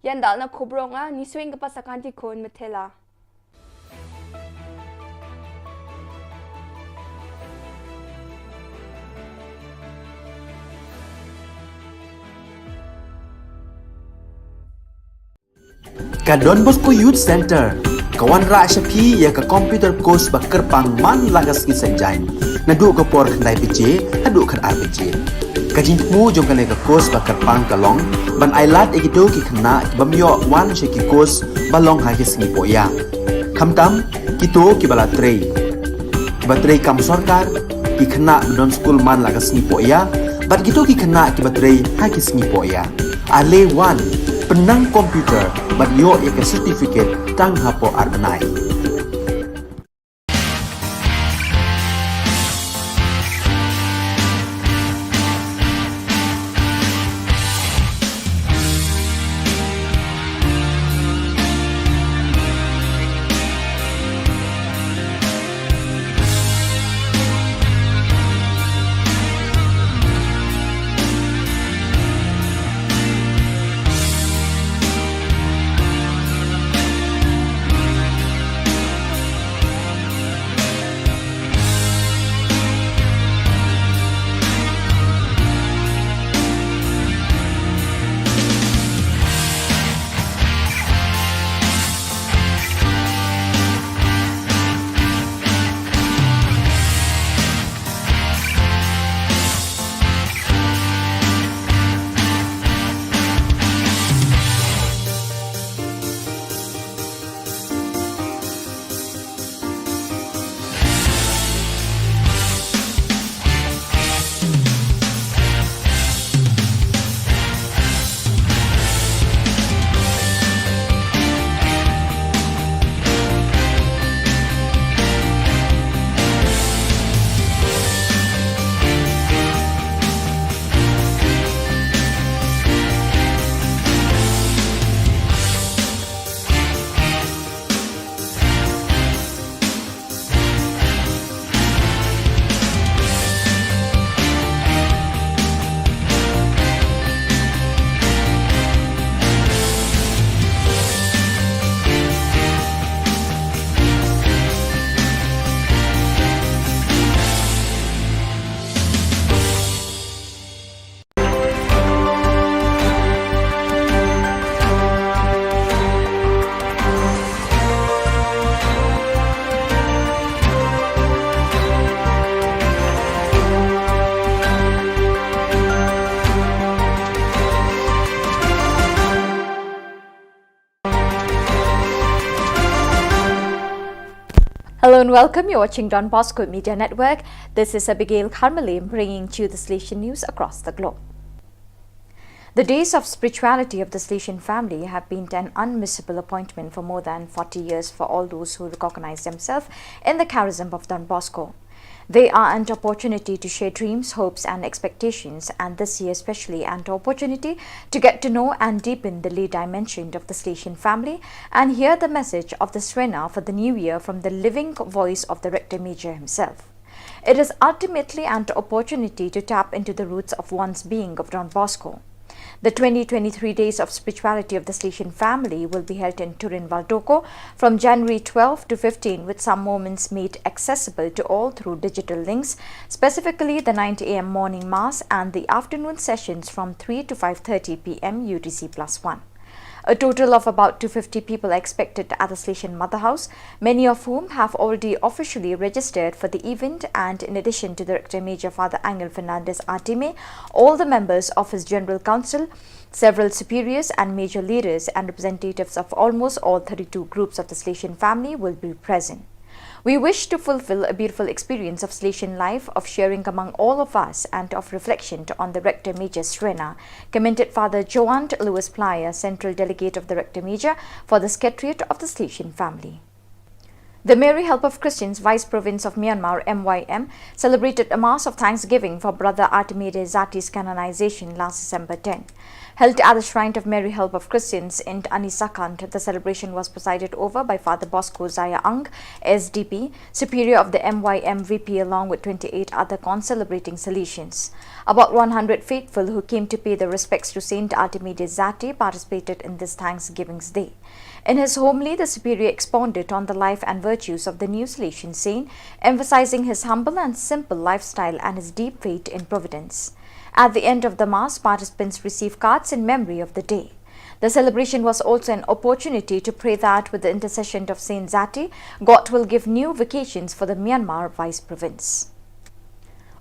Yan dal na khubronga ni swing kepa sakanti kon metela. Ka Don Bosco Youth Center ka wanrah sha phi ya ka computer course ba kyrpang man la ka sngi Saitjaiñ. Naduh ka por khyndai baje haduh khatar baje. Ka jingthmu jong kane ka course ba kyrpang ka long ban ailad ïa kito ki khynnah ki bym ïoh wan sha ki course ba long ha ki sngi poh ïa. Khamtam kito kiba la trei, kiba trei kam sorkar, ki khynnah ba don skul man la ka sngi poh ïa, bad kito ki khynnah kiba trei ha ki sngi poh ïa. Ale wan, pynnang computer bad ïoh ïa ka certificate tang hapoh ar bnai. Hello and welcome. You're watching Don Bosco Media Network. This is Abigail Kharmalim bringing to you the Salesian news across the globe. The days of spirituality of the Salesian family have been an unmissable appointment for more than forty years for all those who recognize themselves in the charism of Don Bosco. They are an opportunity to share dreams, hopes, and expectations, and this year especially an opportunity to get to know and deepen the lay dimension of the Slishan family and hear the message of the Srena for the new year from the living voice of the Rector Major himself. It is ultimately an opportunity to tap into the roots of one's being of Don Bosco. The twenty twenty-three Days of Spirituality of the Slishan family will be held in Turin Valdocco from January twelve to fifteen, with some moments made accessible to all through digital links, specifically the nine a m morning mass and the afternoon sessions from three to five thirty p m U T C plus one. A total of about two fifty people are expected at the Slishan Mother House, many of whom have already officially registered for the event, and in addition to the Rector Major Father Angel Fernandez Artime, all the members of his General Council, several superiors and major leaders and representatives of almost all thirty-two groups of the Slishan family will be present. We wish to fulfill a beautiful experience of Slishan life, of sharing among all of us, and of reflection on the Rector Major Srena, commented Father Joant Louis Plyer, Central Delegate of the Rector Major for the Secretariat of the Slishan family. The Mary Help of Christians Vice Province of Myanmar, M Y M, celebrated a Mass of Thanksgiving for Brother Artemide Zati's canonization last December ten. Held at the Shrine of Mary Help of Christians in Anisakant, the celebration was presided over by Father Bosco Zaya Ang, S D P, Superior of the M Y M V P, along with twenty-eight other concelebrating Salesians. About one hundred faithful who came to pay their respects to Saint Artemide Zati participated in this Thanksgiving Day. In his homily, the Superior expounded on the life and virtues of the new Salesian saint, emphasizing his humble and simple lifestyle and his deep faith in Providence. At the end of the Mass, participants received cards in memory of the day. The celebration was also an opportunity to pray that, with the intercession of Saint Zati, God will give new vocations for the Myanmar Vice Province.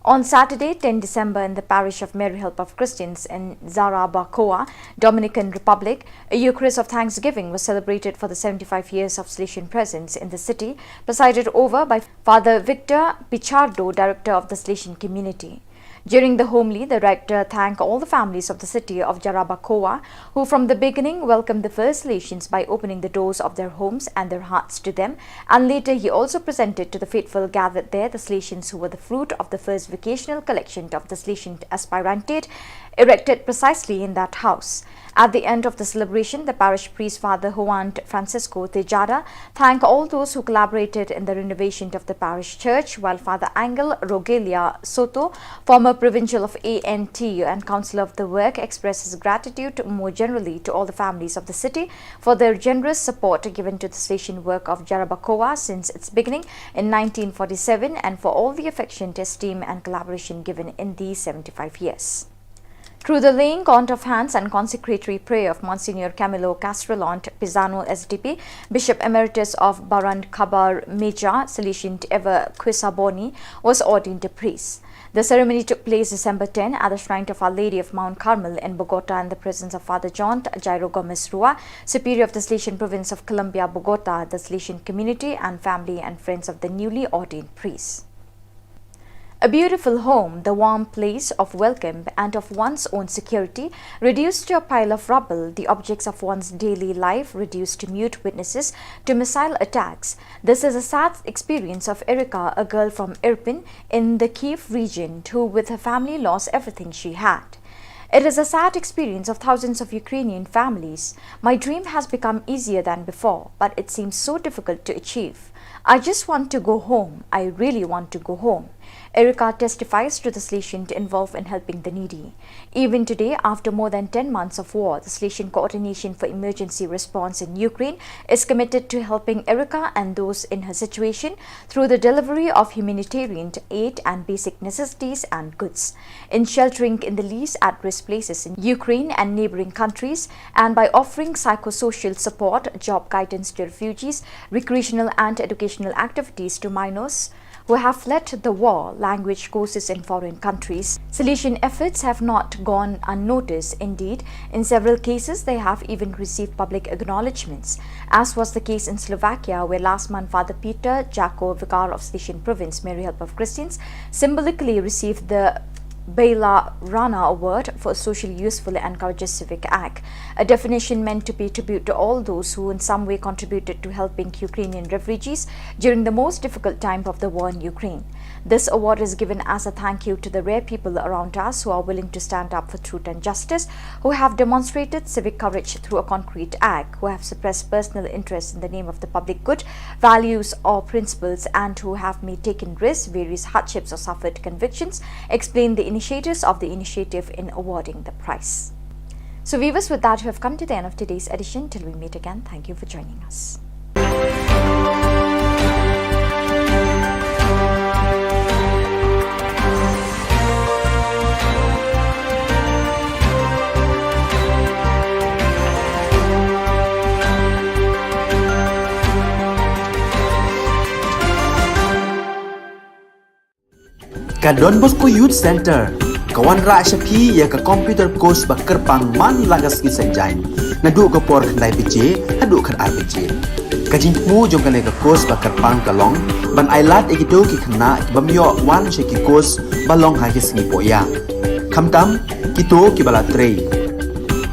On Saturday, ten December, in the parish of Mary Help of Christians in Jarabacoa, Dominican Republic, a Eucharist of Thanksgiving was celebrated for the seventy-five years of Salesian presence in the city, presided over by Father Victor Pichardo, Director of the Salesian Community. During the homily, the rector thanked all the families of the city of Jarabacoa, who from the beginning welcomed the first Salesians by opening the doors of their homes and their hearts to them, and later he also presented to the faithful gathered there the Salesians who were the fruit of the first vocational collection of the Salesian aspirantate, erected precisely in that house. At the end of the celebration, the parish priest, Father Juan Francisco Tejada, thanked all those who collaborated in the renovation of the parish church, while Father Angel Rogelia Soto, former provincial of A N T U and councillor of the work, expressed his gratitude more generally to all the families of the city for their generous support given to the Salesian work of Jarabacoa since its beginning in nineteen forty-seven and for all the affection, esteem, and collaboration given in these seventy-five years. Through the laying on of hands and consecratory prayer of Monsignor Camilo Castrellant Pisano, S D P, Bishop Emeritus of Barandkabar Meja, Salesian Ever Quisaboni, was ordained a priest. The ceremony took place December ten at the shrine of Our Lady of Mount Carmel in Bogota, in the presence of Father John Jairo Gomez Rua, Superior of the Salesian Province of Colombia, Bogota, the Salesian community, and family and friends of the newly ordained priest. A beautiful home, the warm place of welcome and of one's own security, reduced to a pile of rubble, the objects of one's daily life reduced to mute witnesses to missile attacks. This is a sad experience of Erika, a girl from Irpin in the Kyiv region, who with her family lost everything she had. It is a sad experience of thousands of Ukrainian families. My dream has become easier than before, but it seems so difficult to achieve. I just want to go home. I really want to go home. Erika testifies to the Salesian involved in helping the needy. Even today, after more than ten months of war, the Salesian Coordination for Emergency Response in Ukraine is committed to helping Erika and those in her situation through the delivery of humanitarian aid and basic necessities and goods, in sheltering in the least at-risk places in Ukraine and neighboring countries, and by offering psychosocial support, job guidance to refugees, recreational and educational activities to minors who have fled the war, language courses in foreign countries. Salesian efforts have not gone unnoticed. Indeed, in several cases, they have even received public acknowledgements, as was the case in Slovakia, where last month Father Peter Jako, Vicar of Salesian Province, Mary Help of Christians, symbolically received the Bela Rana Award for a socially useful and courageous civic act, a definition meant to pay tribute to all those who in some way contributed to helping Ukrainian refugees during the most difficult time of the war in Ukraine. This award is given as a thank you to the rare people around us who are willing to stand up for truth and justice, who have demonstrated civic courage through a concrete act, who have suppressed personal interests in the name of the public good, values, or principles, and who have made taken risks, various hardships, or suffered convictions, explained the initiators of the initiative in awarding the prize. So, viewers, with that, we have come to the end of today's edition. Till we meet again, thank you for joining us. Ka Don Bosco Youth Center ka wanrah sha phi ïa ka computer course ba kyrpang man la ka sngi Saitjaiñ, naduh ka por khyndai baje haduh khatar baje. Ka jingthmu jong kane ka course ba kyrpang ka long ban ailad ïa kito ki khynnah ki bym ïoh wan sha ki course ba long ha ki sngi pohïa, khamtam kito kiba la trei,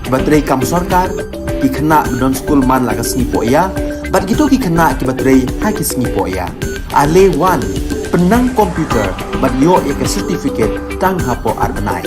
kiba trei kam sorkar, ki khynnah ba don skul man la ka sngi pohïa, bad kito ki khynnah kiba trei ha ki sngi pohïa. Ale wan, pynnang computer bad ïoh ïa ka certificate tang hapoh ar bnai.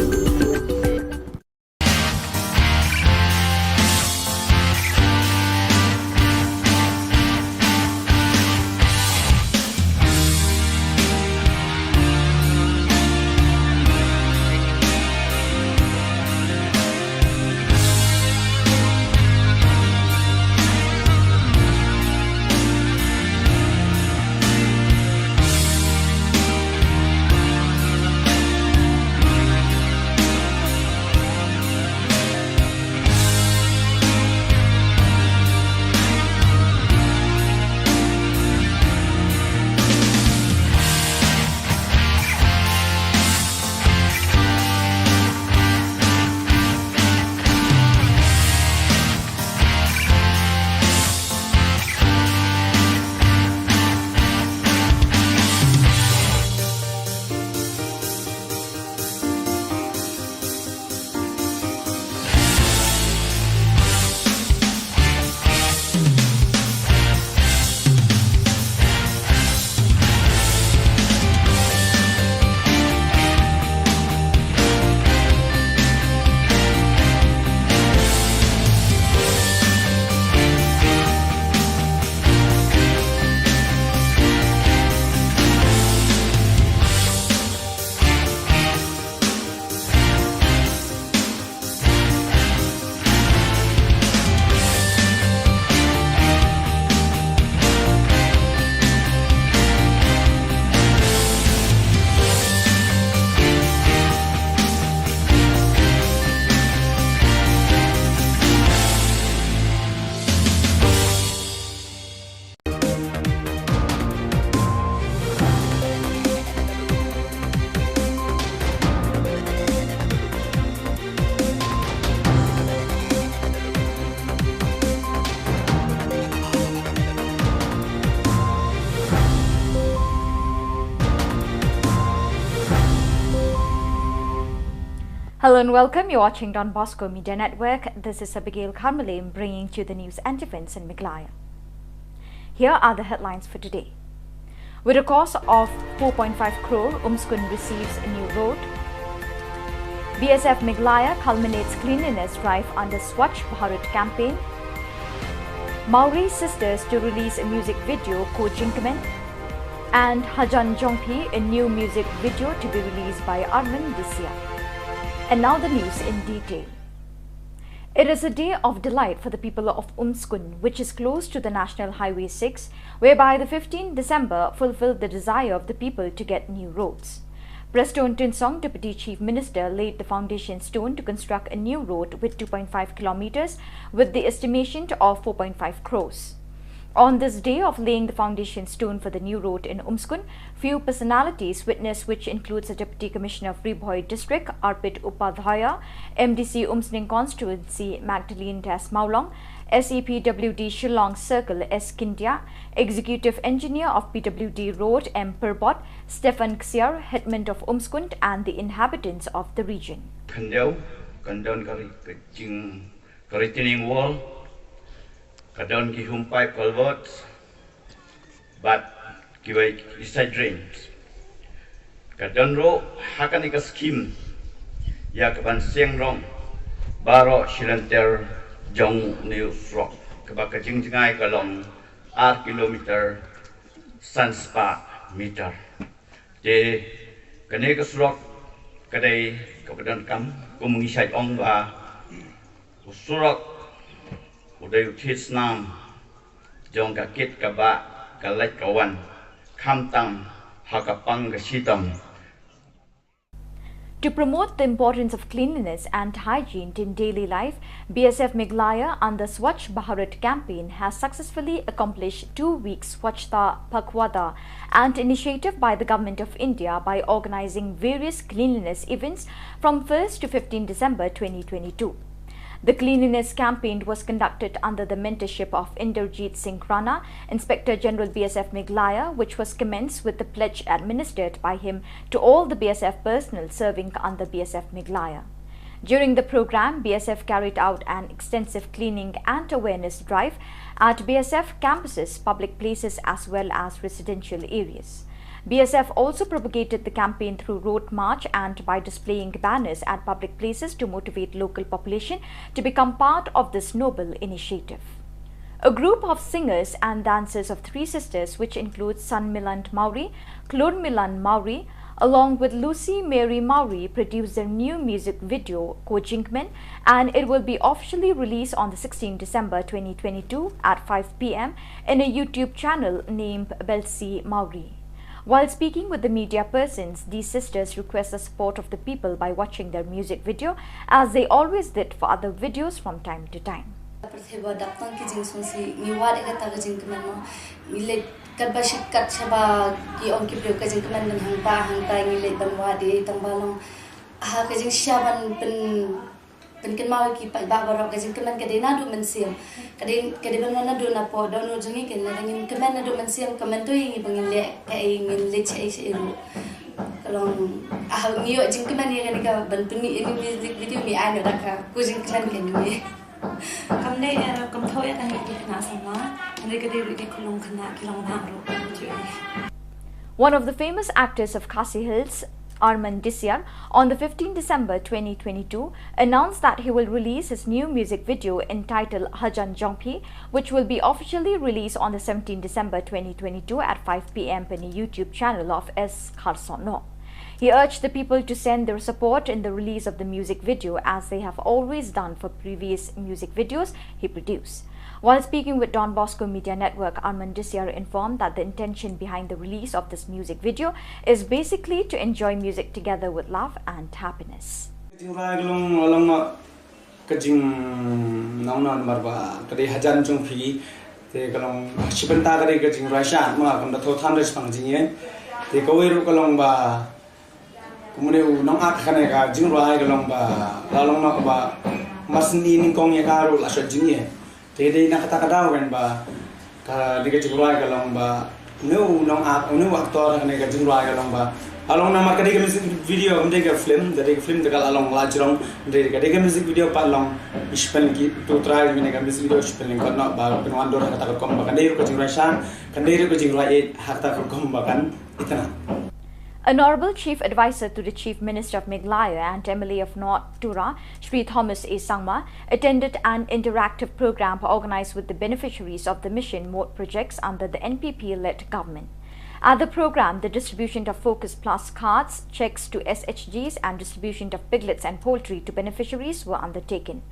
Hello and welcome. You're watching Don Bosco Media Network. This is Abigail Kharmalim bringing to you the news and events in Meghalaya. Here are the headlines for today. With a cost of four point five crore, Umskun receives a new road. B S F Meghalaya culminates cleanliness drive under Swachh Bharat campaign. Mawri Sisters to release a music video, Ko Jingkmen. And Hajan Jongphi, a new music video to be released by Armin this year. And now the news in detail. It is a day of delight for the people of Umskun, which is close to the National Highway six, whereby the fifteenth December fulfilled the desire of the people to get new roads. Prestone Tynsong, Deputy Chief Minister, laid the foundation stone to construct a new road with two point five kilometers, with the estimation of four point five crores. On this day of laying the foundation stone for the new road in Umskun, few personalities witnessed, which includes the Deputy Commissioner of Ri Bhoi District, Arpit Upadhyaya, M D C Umsning Constituency, Magdalene Das Mawlong, S E P W D Shillong Circle S Scindia, Executive Engineer of P W D Road M Pyrbot, Stephen Ksiar, Hitman of Umskund, and the inhabitants of the region. Khyndiat, ka don ka ri-, ka jing, ka retaining wall, ka don ki home pipe culverts, bad kiwei ki side drains. Ka don ruh ha kane ka scheme ïa ka ban seng rong baroh shilynter jong une u surok, kaba ka jingjngai ka long ar kilometer san spah meter. Te kane ka surok ka dei kaba donkam, kum ngi shait ong ba u surok u dei u thied snam jong ka kit ka bah, ka leit ka wan, khamtam ha ka pang ka shitom. To promote the importance of cleanliness and hygiene in daily life, B S F Meghalaya under Swachh Bharat campaign has successfully accomplished two weeks Swachhata Pakhwada, an initiative by the Government of India by organizing various cleanliness events from first to fifteenth December twenty twenty-two. The cleanliness campaign was conducted under the mentorship of Inderjeet Singh Rana, Inspector General B S F Meghalaya, which was commenced with the pledge administered by him to all the B S F personnel serving under B S F Meghalaya. During the program, B S F carried out an extensive cleaning and awareness drive at B S F campuses, public places, as well as residential areas. B S F also propagated the campaign through road march and by displaying banners at public places to motivate local population to become part of this noble initiative. A group of singers and dancers of Three Sisters, which includes San Milan Mawrie, Klur Milan Mawrie, along with Lucy Mary Mawrie, produced their new music video, Ko Jingkmen, and it will be officially released on the sixteenth December twenty twenty-two at five p m in a YouTube channel named Belsi Mawrie. While speaking with the media persons, these sisters request the support of the people by watching their music video, as they always did for other videos from time to time. Pyrthei ba dap tang ki jingsngewsih, ngi wad ïa kata ka jingkmen mo. Ngi leit katba shit kat shaba ki ong ki briew ka jingkmen ban hangta hangta, ngi leit ban wad ïa i, tang ba long ha ka jingshisha ban pyn pynkynmaw ïa ki paidbah baroh, ka jingkmen ka dei naduh mynsiem. Ka dei, ka dei ban wan naduh napoh dohnud jong ngi, kane lada ngin kmen naduh mynsiem, ka myntoi ïa ngi ba ngin leh kaei, ngin leit shaei shaei ruh. Ka long, ah, ngi ïoh jingkmen ïa kane ka ban pynmih ïa kane ka music video, ngi ai noh da ka, ka jingkmen kane. Kam dei, eh, kam thaw ïa kane ka khynnah samla, hynrei ka dei ruh ki khyllung khynnah ki long bah ruh. One of the famous actors of Khasi Hills, Arman Disiar, on the fifteenth December twenty twenty-two, announced that he will release his new music video entitled Hajan Jongphi, which will be officially released on the seventeenth December twenty twenty-two at five p m on the YouTube channel of S Kharson. He urged the people to send their support in the release of the music video, as they have always done for previous music videos he produced. While speaking with Don Bosco Media Network, Arman Disiar informed that the intention behind the release of this music video is basically to enjoy music together with love and happiness. Ka jingrwai ka long, long ma ka jingnong na namar ba ka dei Hajan Jongphi, te ka long shi bynta ka dei ka jingrwai sha ma kam da thaw than re shipang jingïeit. Te kawei ruh ka long ba kumne u nongact kane ka jingrwai ka long ba la long na kaba mar syn i nyngkong ïa ka ruh la shot jingïeit. Te dei na kata ka daw kan ba kane ka jingrwai ka long ba une u nongact, une u actor kane ka jingrwai ka long ba la long namar ka dei ka music video, kam dei ka film, ka dei ka film te ka la long la jrong, dei ka dei ka music video pat long, i shiphew ki tu trai kane ka music video shiphew lyngkot noh ba pynwandur ha kata ka rukom ba kan dei ruh ka jingrwai sha, kan dei ruh ka jingrwai ïeit ha kata ka rukom ba kan itynnad. Honorable Chief Advisor to the Chief Minister of Meghalaya and M L A of North Tura, Shri Thomas A Sangma, attended an interactive program organized with the beneficiaries of the Mission Mode projects under the N P P-led government. At the program, the distribution of Focus Plus cards, checks to S H Gs, and distribution of piglets and poultry to beneficiaries were undertaken.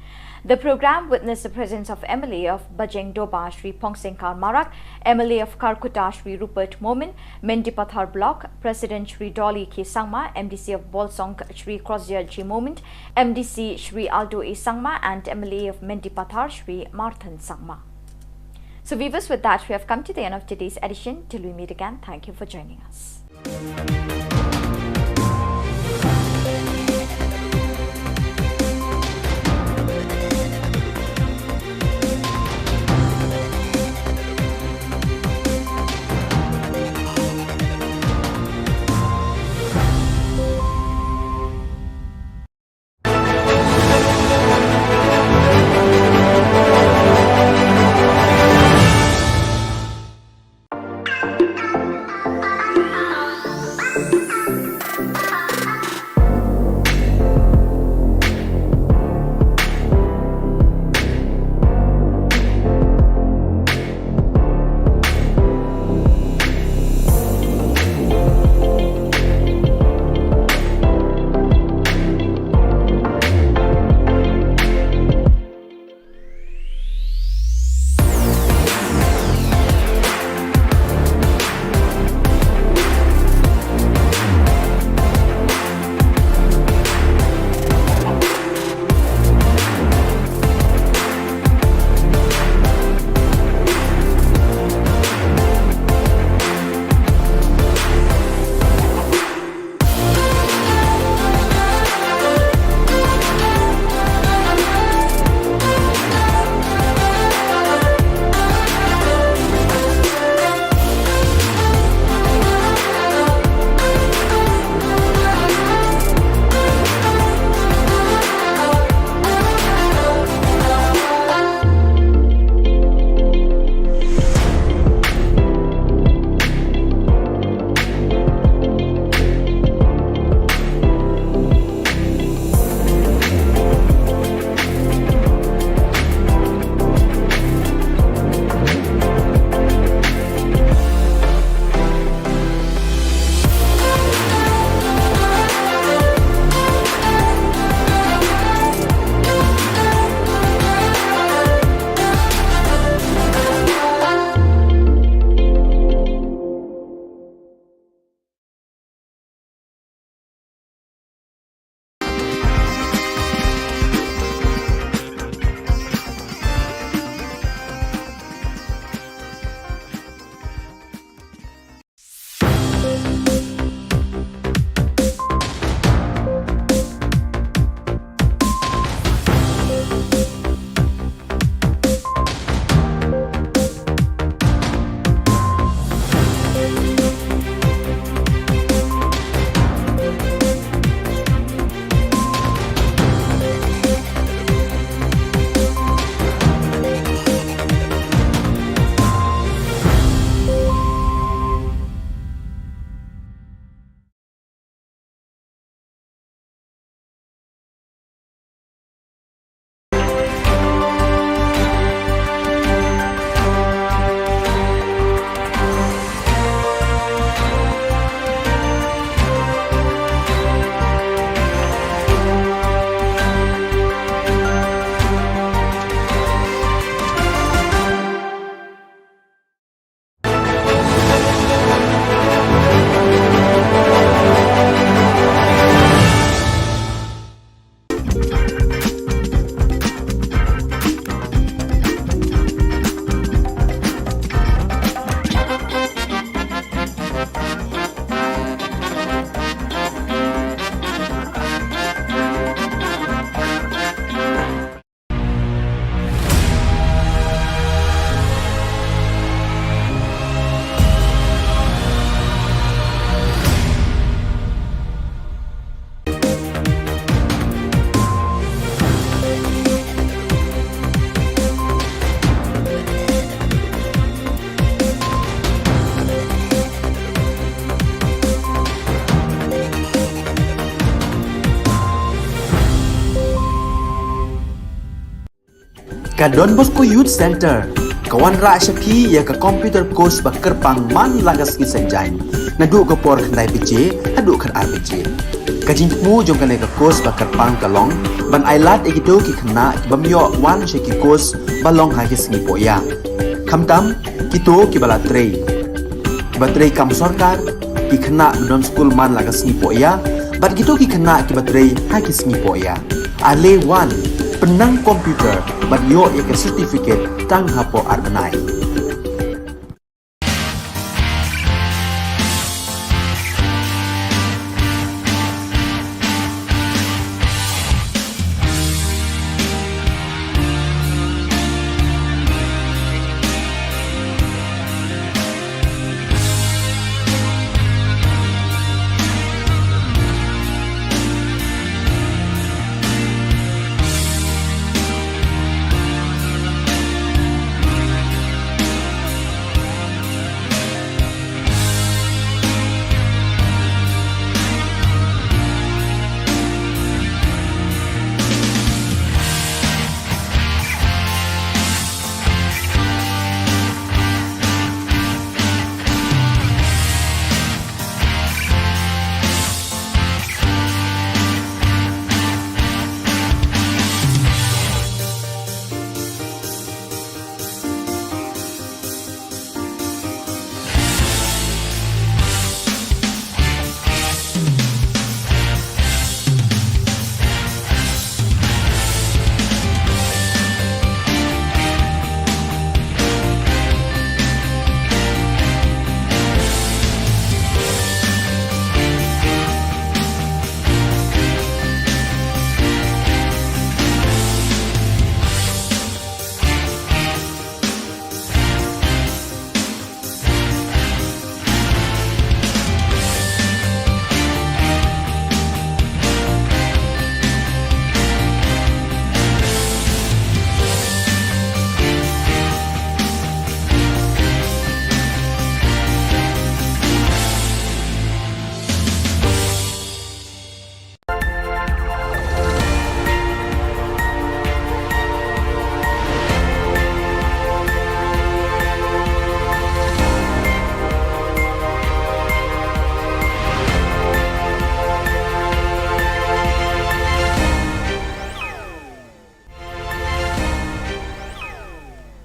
The program witnessed the presence of M L A of Bajeng Doba, Shri Phongsengkar Marak, M L A of Kharkutta, Shri Rupert Momin, Mendipathar Block President Shri Dolly K Sangma, M D C of Bolsong, Shri Crozier G Momin, M D C Shri Aldo A Sangma, and M L A of Mendipathar, Shri Marthan Sangma. So viewers, with that, we have come to the end of today's edition. Till we meet again, thank you for joining us. Ka Don Bosco Youth Centre ka wanrah sha phi ïa ka computer course ba kyrpang man la ka sngi Saitjaiñ, naduh ka por khyndai baje haduh khatar baje. Ka jingthmu jong kane ka course ba kyrpang ka long ban ailad ïa kito ki khynnah ki bym ïoh wan sha ki course ba long ha ki sngi pohïa, khamtam kito kiba la trei, kiba trei kam sorkar, ki khynnah ba don skul man la ka sngi pohïa bad kito ki khynnah kiba trei ha ki sngi pohïa. Ale wan, pynnang computer bad ïoh ïa ka certificate tang hapoh ar bnai.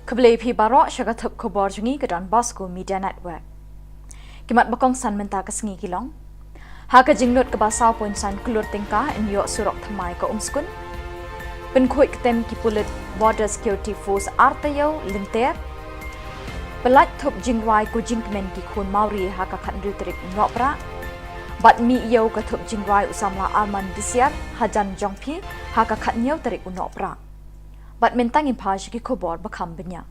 Khublei phi baroh sha ka thup khubor jong ngi ka Don Bosco Media Network. Ki mat ba kongsan mynta ka sngi ki long: Ha ka jinglut kaba saw point san klur tyngka ban ïoh surok thymmai ka Umskun. Pynkhuid ktem ki pulit Border Security Force ar taïew lynter. Pyllait thup jingrwai ko jingkmen ki khun Mawri ha ka khathynriew tarik u Nohprah. Bad mih ïew ka thup jingrwai u samla Arman Disiar hajan jong phi ha ka khathynñiew tarik u Nohprah. Bad mynta ngin phai sha ki khubor ba kham bniah.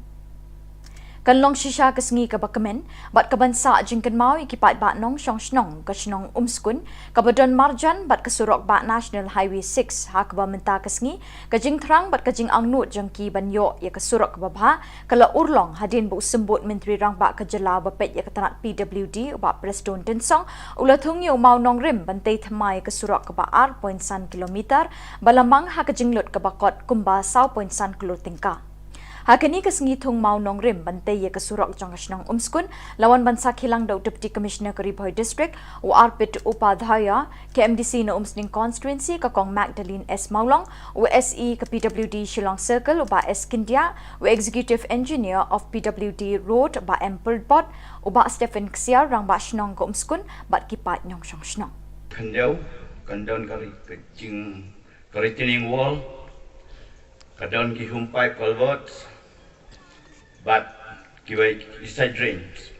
Kan long shisha ka sngi kaba kmen bad kaban sah jingkynmaw ïa ki paidbah nongshong shnong ka shnong Umskun, kaba don marjan bad ka surok bah National Highway six, ha kaba mynta ka sngi ka jingthrang bad ka jingangnud jong ki ban ïoh ïa ka surok kaba bha ka la urlong hadien ba u Symbud Myntri Rangbah ka jylla uba peit ïa ka tnat P W D, u Bah Prestone Tynsong, u la thung ïa u mawnongrim ban tei thymmai ïa ka surok kaba ar point san kilometer ba la mang ha ka jinglut kaba kot kumba saw point san klur tyngka. Ha kane ka sngi thung mawnongrim ban tei ïa ka surok jong ka shnong Umskun la wan ban sakhi lang da u Deputy Commissioner ka Ri Bhoi District, u Arpit Upadhyaya, ka M D C na Umsning Constituency, ka Kong Magdalene S Mawlong, u S E ka P W D Shillong Circle, u Bah S Scindia, u Executive Engineer of P W D Road, Bah M Pyrthbot, u Bah Stephen Ksiar, Rangbah Shnong ka Umskun, bad ki paid nongshong shnong. Khyndiat, kan don ka ri-, ka jing, ka retaining wall, ka don ki home pipe culverts, bad kiwei ki side drains.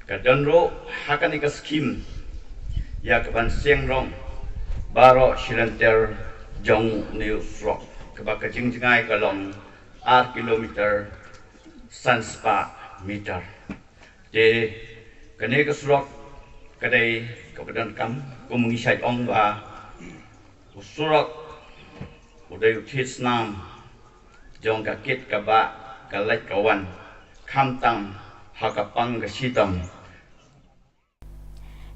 Ka don ruh ha kane ka scheme ïa kaban seng rong baroh shilynter jong une u surok, kaba ka jingjngai ka long ar kilometer san spah meter. Te kane ka surok ka dei kaba donkam, kum ngi shait ong ba u surok u dei u thied snam jong ka kit ka bah, ka leit ka wan, khamtam ha ka pang ka shitom.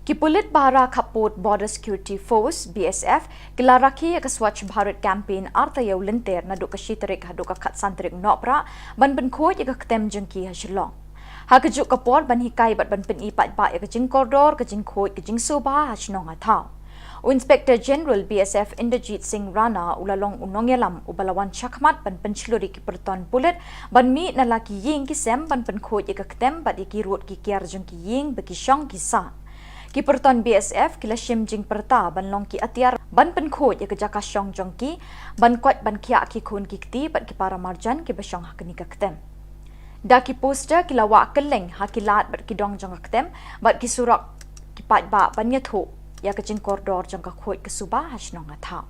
Ki pulit bhara khappud Border Security Force, B S F, ki la rakhe ïa ka Swachh Bharat Campaign arta ïa u lynter naduh ka shi tarik haduh ka khatsan tarik Nohprah ban pynkhuid ïa ka ktem jong ki ha Shillong. Ha kajuh ka por ban hikai bad ban pyni paidbah ïa ka jingkordor, ka jingkhuid, ka jingsuba ha shnong ha thaw. U Inspector General B S F Inderjit Singh Rana u la long u nongïalam uba la wan shakhmat ban pynshlur ïa ki pyrton pulit ban mih na la ki ïing ki sem ban pynkhuid ïa ka ktem bad ïa ki rud ki kiar jong ki ïing ba ki shong ki sah. Ki pyrton B S F ki la shim jingpyrta ban long ki atiar ban pynkhuid ïa ka jaka shong jong ki, ban koit ban khiah ki khun ki kti bad ki para marjan kiba shong ha kane ka ktem. Da ki poster ki la wah kylleng ha ki lad bad ki dong jong ka ktem bad ki surok ki paidbah ban ïathuh ïa ka jingkordor jong ka khuid ka suba ha shnong ha thaw.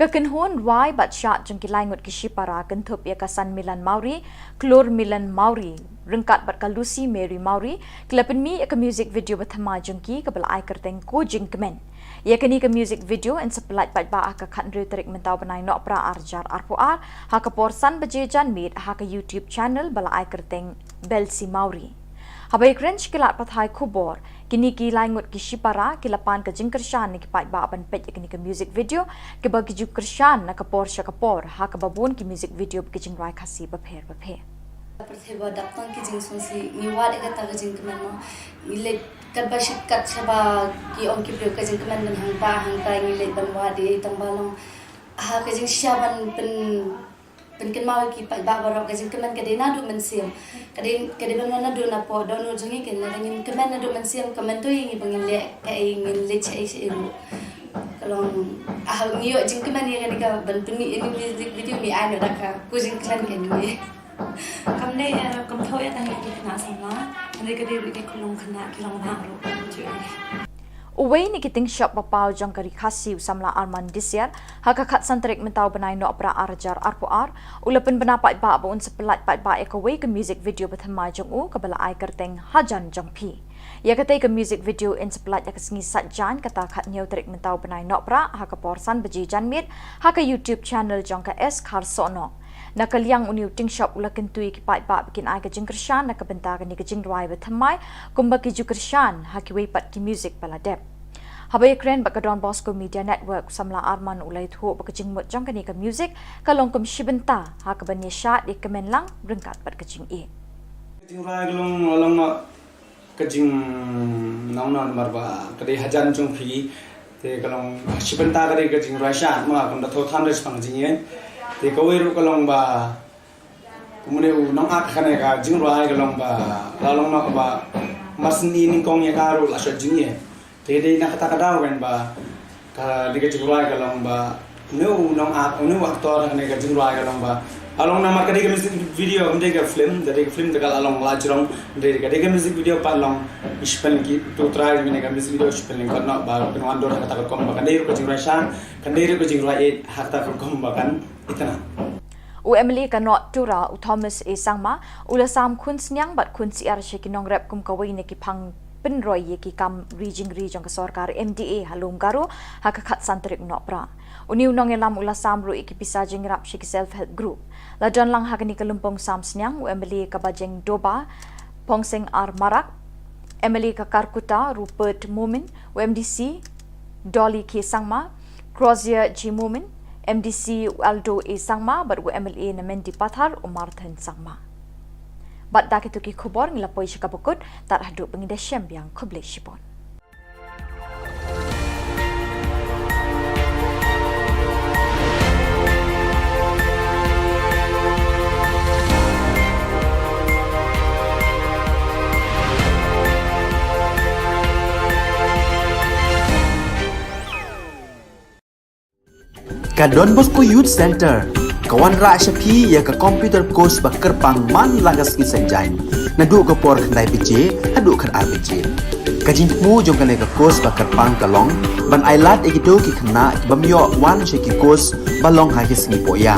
Ka kynhun rwai bad shad jong ki lai ngut ki shipara kynthup ïa ka San Milan Mawrie, Klur Milan Mawrie, ryngkat bad ka Lucy Mary Mawrie, ki la pynmih ïa ka music video ba thymmai jong ki kaba la ai kyrteng Ko Jingkmen. Ïa kane ka music video yn sa pyllait paidbah ha ka khathynriew tarik mynta u bnai Nohprah ar hajar arphew ar, ha ka por san baje janmiet ha ka YouTube channel ba la ai kyrteng Belsi Mawrie. Haba ïakren sha ki lad pathai khubor, kine ki lai ngut ki shipara ki la pan ka jingkyrshan na ki paidbah ban peit ïa kane ka music video, kiba ki ju kyrshan na ka por sha ka por ha kaba bun ki music video ba ki jingrwai Khasi bapher bapher. Pyrthei ba dap tang ki jingsngewsih, ngi wad ïa kata ka jingkmen mo. Ngi leit katba shit kat shaba ki ong ki briew ka jingkmen ban hangta hangta, ngi leit ban wad ïa i tang ba long ha ka jingshisha ban pyn pynkynmaw ïa ki paidbah baroh, ka jingkmen ka dei naduh mynsiem. Ka dei, ka dei ban wan naduh napoh dohnud jong ngi, kane lada ngim kmen naduh mynsiem, ka mynta ïa ngi ba ngin leh kaei, ngin leit shaei shaei ruh. Ka long, ah, ngi ïoh jingkmen ïa kane ka ban pynmih ïa kane ka music video, ngi ai noh da ka Ko Jingkmen kane. Kam dei, eh, kam thoh ïa tang ïa ki khynnah samla, hynrei ka dei ruh ïa ki khynnah, ki rangbah ruh. Uwei na ki tyngshop ba paw jong ka Ri Khasi, u samla Arman Disiar, ha ka khatsan tarik mynta u bnai Nohprah ar hajar arphew ar, u la pynbna paidbah ba un sa pyllait paidbah ïa kawei ka music video ba thymmai jong u kaba la ai kyrteng Hajan Jong Phi. Ïa katei ka music video yn sa pyllait ha ka sngi Saitjaiñ, kata khathynñiew tarik mynta u bnai Nohprah, ha ka por san baje janmiet ha ka YouTube channel jong ka S Kharsohnoh. Na ka liang une u tyngshop u la kyntu ïa ki paidbah ba kin ai ka jingkyrshan na ka bynta kane ka jingrwai ba thymmai, kumba ki ju kyrshan ha kiwei pat ki music ba la dep. Haba ïakren bad ka Don Bosco Media Network, u samla Arman u la ïathuh ba ka jingmut jong kane ka music ka long kum shi bynta ha kaban ïashad ïakmen lang ryngkat bad ka jingïeit. Ka jingrwai ka long, long ma ka jing, nang nang namar ba ka dei Hajan Jong Phi, te ka long shi bynta ka dei ka jingrwai shad, ma kam da thoh than re shaphang ka jingïeit. Te kawei ruh ka long ba kumne u nongact kane ka jingrwai ka long ba la long ma ka ba mar syn i nyngkong ïa ka ruh la shad jingïeit. Te dei na kata ka daw kan ba ka dei ka jingrwai ka long ba une u nongact, une u actor ha kane ka jingrwai ka long ba, ka long namar ka dei ka music video, kam dei ka film, ka dei ka film te ka la long la jrong, dei ka dei ka music video pat long, i shiphew ki tu trai kane ka music video shiphew lyngkot noh ba pynwan dur ha kata ka rukom ba kan dei ruh ka jingrwai shad, kan dei ruh ka jingrwai ïeit ha kata ka rukom ba kan itynnad. U M L A ka North Tura, u Thomas A Sangma, u la sam khun sniang bad khun syiar sha ki nongrep kum kawei na ki phang pynroi ïa ki kam ri jingri jong ka sorkar M D A ha Lum Garo ha ka khatsan tarik Nohprah. Une u nongïalam u la sam ruh ïa ki pisa jingïarap sha ki self help group. La don lang ha kane ka lympung sam sniang u M L A ka Bajengdoba Phongsing R Marak, M L A ka Kharkutta Rupert Momin, u M D C Dolly K Sangma, Crozier G Momin, M D C u Aldo A Sangma bad u M L A na Mendipathar u Marthan Sangma. Bad da kito ki khubor ngi la poi sha kaba kut, tad haduh ba ngin da shem biang, khublei shibun. Ka Don Bosco Youth Center ka wanrah sha phi ïa ka computer course ba kyrpang man la ka sngi Saitjaiñ, naduh ka por khyndai baje haduh khatar baje. Ka jingthmu jong kane ka course ba kyrpang ka long ban ailad ïa kito ki khynnah ki bym ïoh wan sha ki course ba long ha ki sngi pohïa,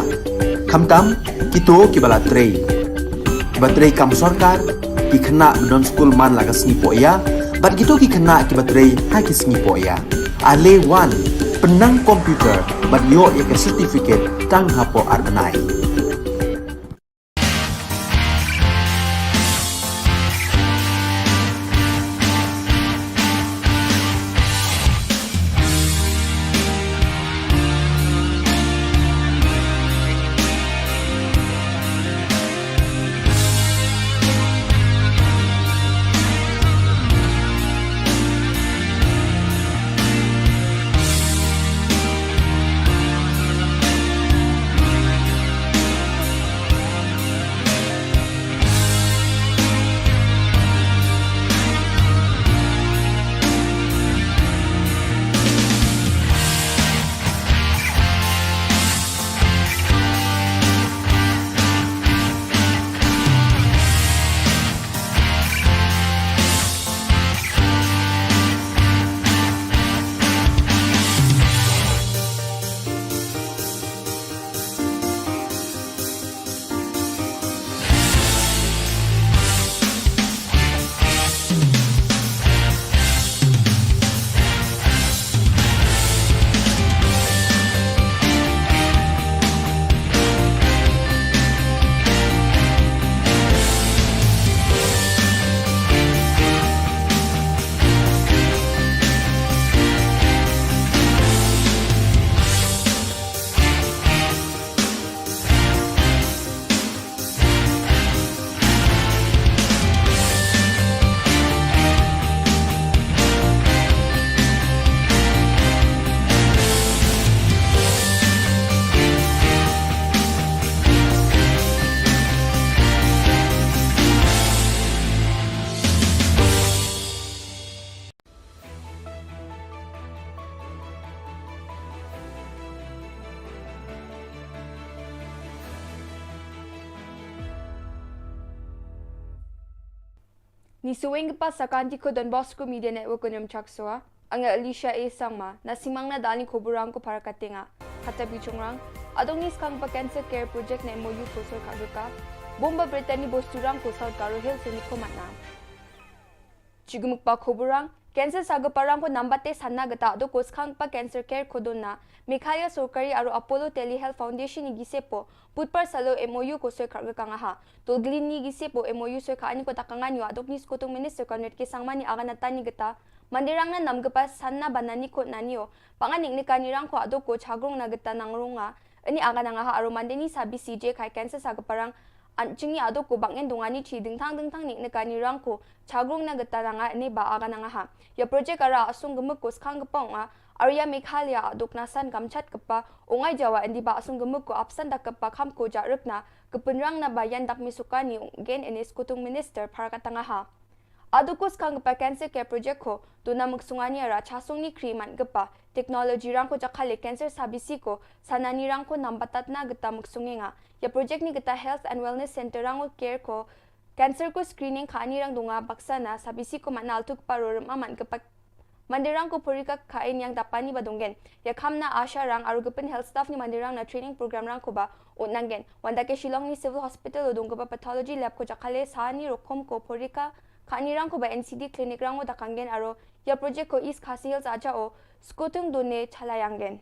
khamtam kito kiba la trei, kiba trei kam sorkar, ki khynnah ba don skul man la ka sngi pohïa bad kito ki khynnah kiba trei ha ki sngi pohïa. Ale wan, pynnang computer bad ïoh ïa ka certificate tang hapoh ar bnai. Ni suweng kpa sakanti ko Don Bosco Media Network ko nyam chak soa. Anga Alicia A Sangma, na simang na dal ni ko burang ko para katenga. Kata bichungrang, adong ni skang pa Cancer Care Project na M O U ko soi ka gaka. Bomba Brittany bosturang ko South Garo Hills ni ko matna. Chigumuk pa ko burang, cancer sa gaparang ko nambate sana gata do ko skang pa Cancer Care ko dona. Meghalaya Sorkari aro Apollo Telehealth Foundation ni gisepo. Putpar salo M O U ko soi kar ga kangaha. Tolglin ni gisepo M O U soi ka ani ko takangan yo adok ni skotung minister Conrad K Sangma ni aga na tani gata. Mandirang na nam gapa sanna banani ko nanio. Panganik ni kanirang ko adok ko chagrong na gata nangrunga. Ini aga nangaha aro mandeni sabi C J kai cancer sa gaparang. An chingi adok ko bangen dongani chi dingtang dingtang nik ni kanirang ko chagrong na gata nanga ini ba aga nangaha. Ya project ara asung gemuk ko skang gapong a. Arya Meghalaya adok nasan kamchat kepa, ungai Jawa indi ba asung gemuk ko apsan dak kepa kam ko jarik na, kepenrang na bayan dak misukani gen ini skotung minister para katangaha. Adok ko skang kepa Cancer Care Project ko, duna muksungani ara chasung ni kri man kepa, teknologi rang ko jakale cancer sabisi ko, sanani rang ko nambatat na geta muksungenga. Ya project ni geta Health and Wellness Center rang ko care ko, cancer ko screening ka ani rang dunga baksa na sabisi ko man altuk paro rem aman kepa Mandirang ko porika kain yang dapani ba donggen. Ya khamna asha rang aru gepin health staff ni mandirang na training program rang ko ba ut nanggen. Wanda ke Shillong ni Civil Hospital o dong ko ba pathology lab ko jakale sani rokom ko porika kani rang ko ba N C D clinic rang o dakanggen aru ya project ko East Khasi Hills aja o skutung done chalayanggen.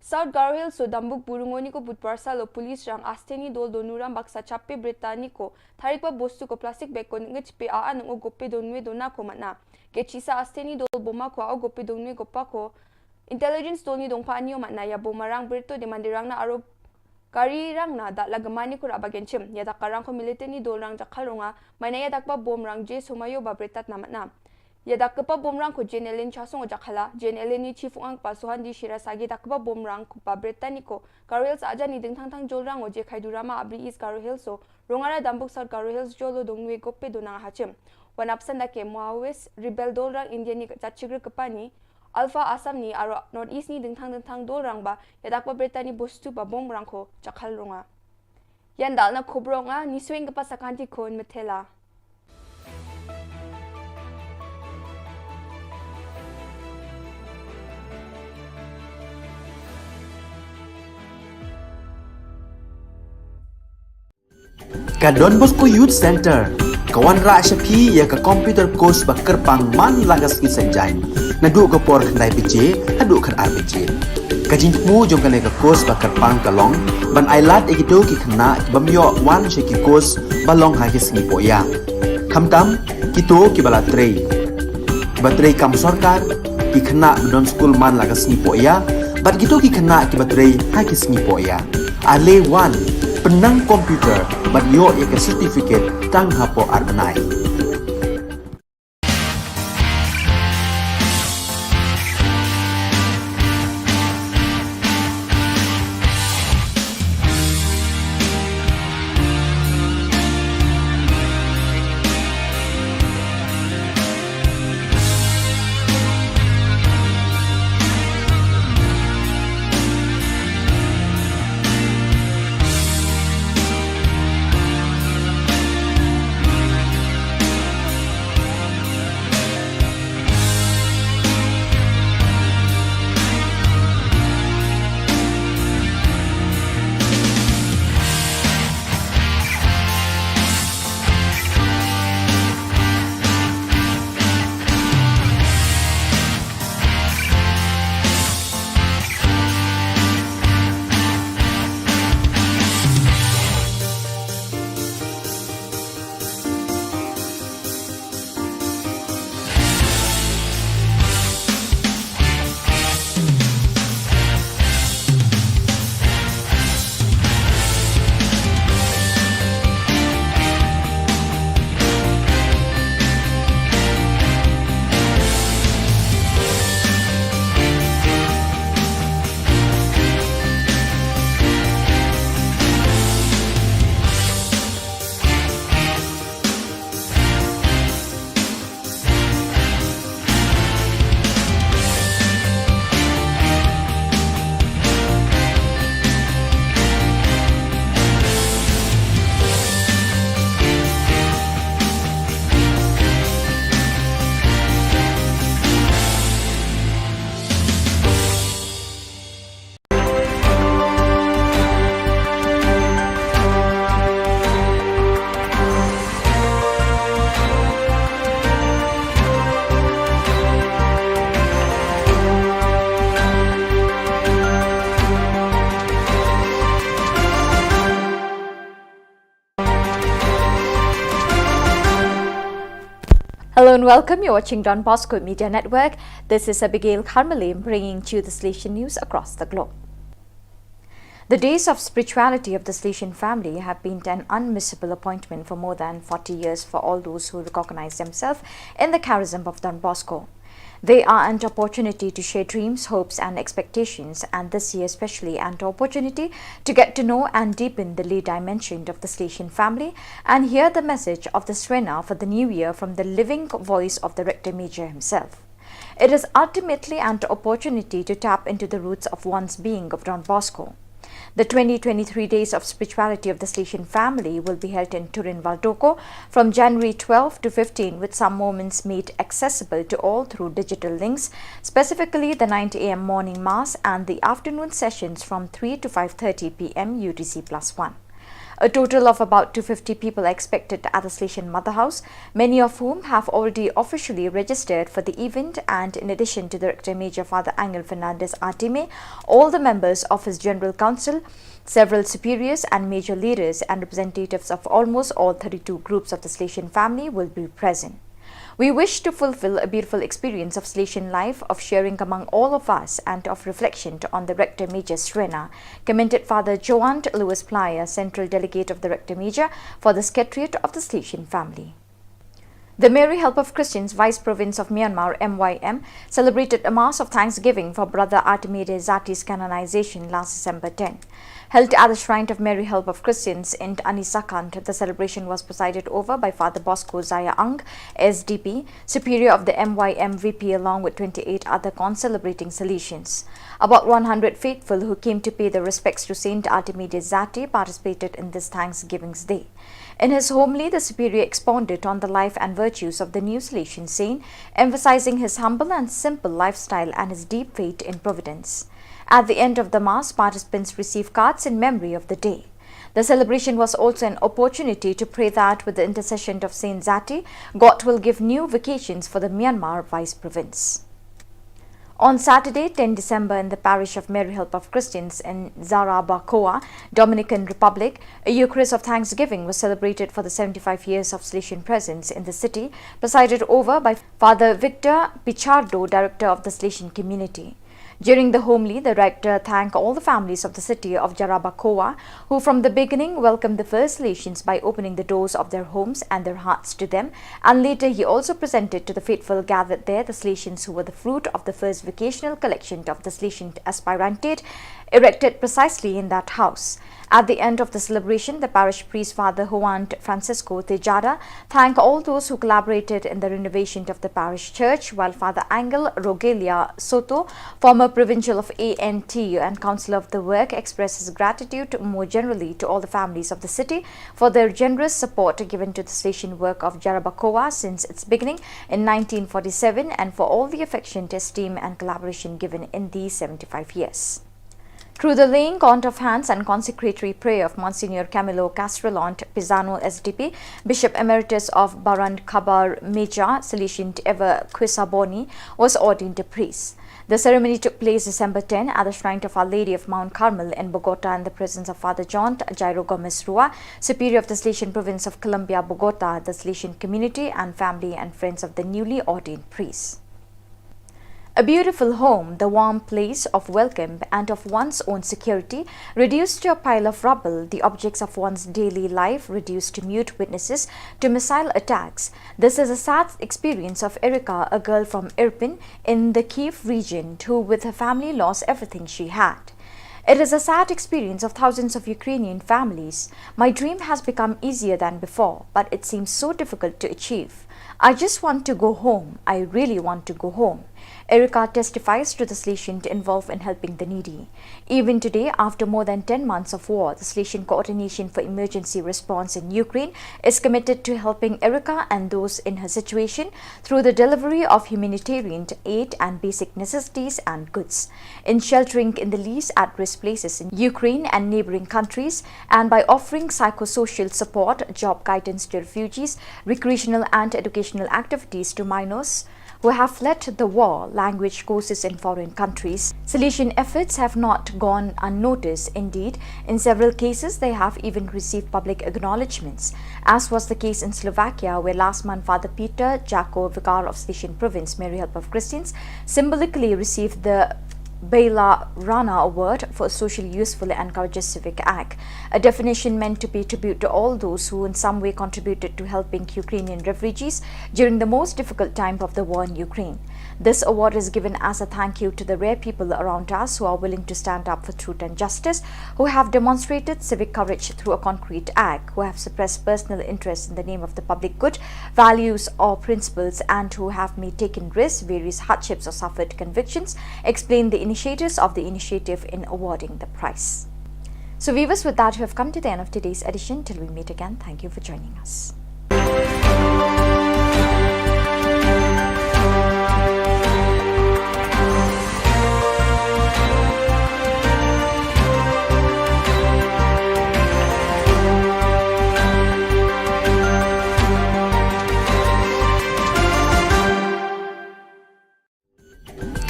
South Garo Hills o Dambuk Burungoni ko Budwar salo police rang asteni dol donuram baksa chappe bretani ko tharik ba bostu ko plastic bag ko ngechpe a anung o gope donwe dona ko mana. Kechisa asteni dol boma ko a o gope donwe gopa ko intelligence dol ni dongpa anio mana ya boma rang berto de mandirang na aro gari rang na dak lagemani ko raba genchim ya dak karang ko military ni dol rang jakal ronga mana ya dak ba bom rang je sumayo ba bretat na mana. Ya dak kepa bom rang ko Jen Ellen chasong o jakhala, Jen Ellen ni chief ang pa suhan di shira sagi dak kepa bom rang ko pa Britannico, Karel sa aja ni ding thang thang jol rang o je khai durama abri East Garo Hills o, rongara Dambuk South Garo Hills jolo dong nui gope donang hachim. Wan apsan da ke Maoist, rebel dol rang India ni jachigre kepa ni, Alpha Assam ni aro North East ni ding thang ding thang dol rang ba, ya dak pa Britanni bostu ba bom rang ko, jakhal ronga. Yan dal na khubor nga, ni swing ka pasa kanti khun methela. Ka Don Bosco Youth Center ka wanrah sha phi ïa ka computer course ba kyrpang man la ka sngi Saitjaiñ. Naduh ka por khyndai baje haduh khatar baje. Ka jingthmu jong kane ka course ba kyrpang ka long ban ai lad ïa kito ki khynnah ki bym ïoh wan sha ki course ba long ha ki sngi poh ïa. Khamtam kito kiba la trei, kiba trei kam sorkar, ki khynnah ba don skul man la ka sngi poh ïa, bad kito ki khynnah kiba trei ha ki sngi poh ïa. Ale wan, pynnang computer bad ïoh ïa ka certificate tang hapoh ar bnai. Hello and welcome. You're watching Don Bosco Media Network. This is Abigail Kharmale bringing to you the Salesian news across the globe. The days of spirituality of the Salesian family have been an unmissable appointment for more than forty years for all those who recognize themselves in the charism of Don Bosco. They are an opportunity to share dreams, hopes, and expectations, and this year especially, an opportunity to get to know and deepen the lay dimension of the Salesian family and hear the message of the Srena for the new year from the living voice of the Rector Major himself. It is ultimately an opportunity to tap into the roots of one's being of Don Bosco. The twenty twenty-three Days of Spirituality of the Salesian family will be held in Turin Valdocco from January twelve to fifteen, with some moments made accessible to all through digital links, specifically the nine a m morning mass and the afternoon sessions from three to five thirty p m U T C plus one. A total of about two fifty people are expected at the Salesian Mother House, many of whom have already officially registered for the event, and in addition to the Rector Major Father Angel Fernandez Artime, all the members of his General Council, several superiors and major leaders and representatives of almost all thirty-two groups of the Salesian family will be present. We wish to fulfill a beautiful experience of Salesian life, of sharing among all of us, and of reflection on the Rector Major Srena, commented Father Joant Louis Plyer, Central Delegate of the Rector Major for the Secretariat of the Salesian family. The Mary Help of Christians Vice Province of Myanmar, M Y M, celebrated a Mass of Thanksgiving for Brother Artime Dei Zati's canonization last December ten. Held at the Shrine of Mary Help of Christians in Anisakant, the celebration was presided over by Father Bosco Zaya Ang, S D P, Superior of the M Y M V P, along with twenty-eight other con-celebrating Salesians. About one hundred faithful who came to pay their respects to Saint Artime Dei Zati participated in this Thanksgiving Day. In his homily, the Superior expounded on the life and virtues of the new Salesian saint, emphasizing his humble and simple lifestyle and his deep faith in Providence. At the end of the Mass, participants receive cards in memory of the day. The celebration was also an opportunity to pray that with the intercession of Saint Zati, God will give new vocations for the Myanmar Vice Province. On Saturday, ten December, in the parish of Mary Help of Christians in Jarabacoa, Dominican Republic, a Eucharist of Thanksgiving was celebrated for the seventy-five years of Salesian presence in the city, presided over by Father Victor Pichardo, Director of the Salesian Community. During the homily, the rector thanked all the families of the city of Jarabacoa, who from the beginning welcomed the first Salesians by opening the doors of their homes and their hearts to them, and later he also presented to the faithful gathered there the Salesians who were the fruit of the first vocational collection of the Salesian aspirantate, erected precisely in that house. At the end of the celebration, the parish priest, Father Juan Francisco Tejada, thanked all those who collaborated in the renovation of the parish church, while Father Angel Rogelia Soto, former provincial of A N T U and councillor of the work, expressed his gratitude more generally to all the families of the city for their generous support given to the Salesian work of Jarabacoa since its beginning in nineteen forty-seven and for all the affection, esteem, and collaboration given in these seventy-five years. Through the laying on of hands and consecratory prayer of Monsignor Camilo Castrellant Pisano, S D P, Bishop Emeritus of Barand Kabar Meja, Salesian Ever Quisaboni, was ordained a priest. The ceremony took place December ten at the shrine of Our Lady of Mount Carmel in Bogota in the presence of Father John Jairo Gomez Rua, Superior of the Salesian Province of Colombia, Bogota, the Salesian community and family and friends of the newly ordained priest. A beautiful home, the warm place of welcome and of one's own security, reduced to a pile of rubble, the objects of one's daily life reduced to mute witnesses to missile attacks. This is a sad experience of Erika, a girl from Irpin in the Kyiv region, who with her family lost everything she had. It is a sad experience of thousands of Ukrainian families. My dream has become easier than before, but it seems so difficult to achieve. I just want to go home. I really want to go home. Erika testifies to the Salesian involved in helping the needy. Even today, after more than ten months of war, the Salesian Coordination for Emergency Response in Ukraine is committed to helping Erika and those in her situation through the delivery of humanitarian aid and basic necessities and goods, in sheltering in the least at-risk places in Ukraine and neighboring countries, and by offering psychosocial support, job guidance to refugees, recreational and educational activities to minors, who have fled the war, language courses in foreign countries. Salesian efforts have not gone unnoticed. Indeed, in several cases, they have even received public acknowledgements, as was the case in Slovakia, where last month Father Peter Jako, Vicar of Salesian Province, Mary Help of Christians, symbolically received the Bela Rana Award for a socially useful and courageous civic act, a definition meant to pay tribute to all those who in some way contributed to helping Ukrainian refugees during the most difficult time of the war in Ukraine. This award is given as a thank you to the rare people around us who are willing to stand up for truth and justice, who have demonstrated civic courage through a concrete act, who have suppressed personal interests in the name of the public good, values or principles, and who have may taken risks, various hardships or suffered convictions, explain the initiators of the initiative in awarding the prize. So viewers, with that, we have come to the end of today's edition. Till we meet again, thank you for joining us.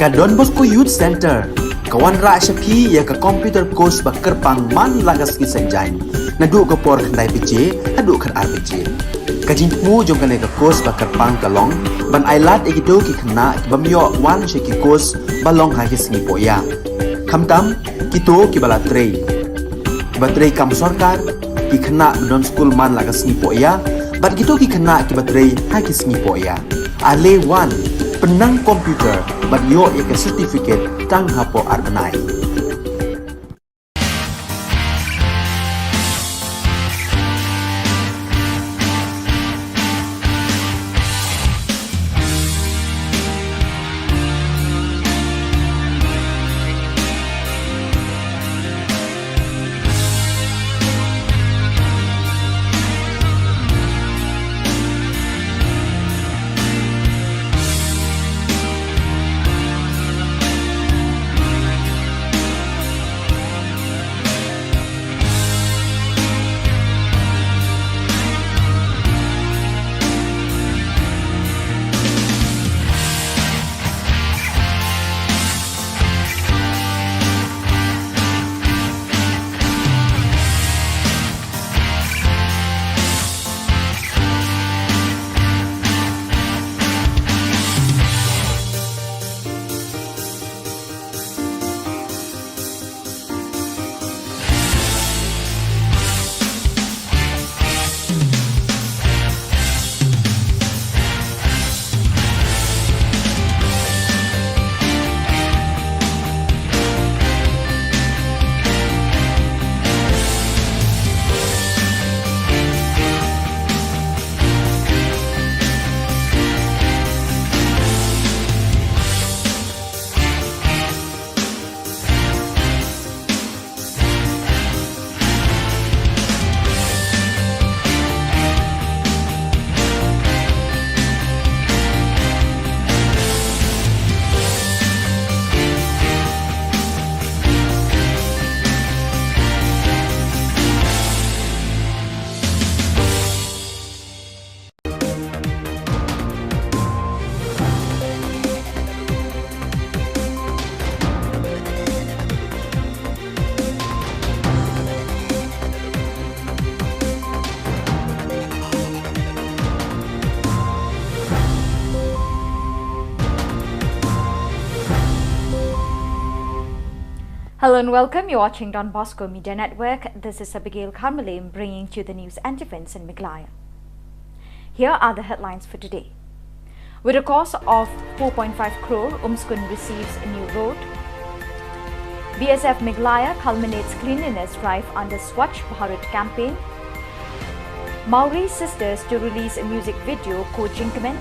Ka Don Bosco Youth Centre ka wanrah sha phi ïa ka computer course ba kyrpang man la ka sngi Saitjaiñ, naduh ka por khyndai baje haduh khatar baje. Ka jingthmu jong kane ka course ba kyrpang ka long ban ailad ïa kito ki khynnah ki bym ïoh wan sha ki course ba long ha ki sngi pohïa, khamtam kito kiba la trei, kiba trei kam sorkar, ki khynnah ba don skul man la ka sngi pohïa, bad kito ki khynnah kiba trei ha ki sngi pohïa. Ale wan, pynnang computer bad ïoh ïa ka certificate tang hapoh ar bnai. Hello and welcome. You're watching Don Bosco Media Network. This is Abigail Kharmale bringing to you the news and events in Meghalaya. Here are the headlines for today. With a cost of four point five crore, Umskun receives a new road. B S F Meghalaya culminates cleanliness drive under Swachh Bharat campaign. Mawri Sisters to release a music video, Ko Jingkmen.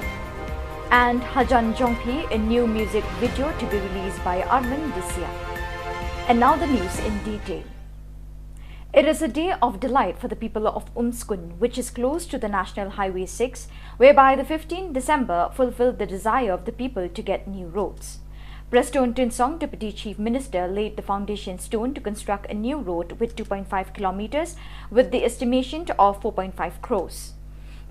And Hajan Jongphi, a new music video to be released by Armin this year. And now the news in detail. It is a day of delight for the people of Umskun, which is close to the National Highway six, whereby the fifteenth December fulfilled the desire of the people to get new roads. Prestone Tynsong, Deputy Chief Minister, laid the foundation stone to construct a new road with two point five kilometers, with the estimation of four point five crores.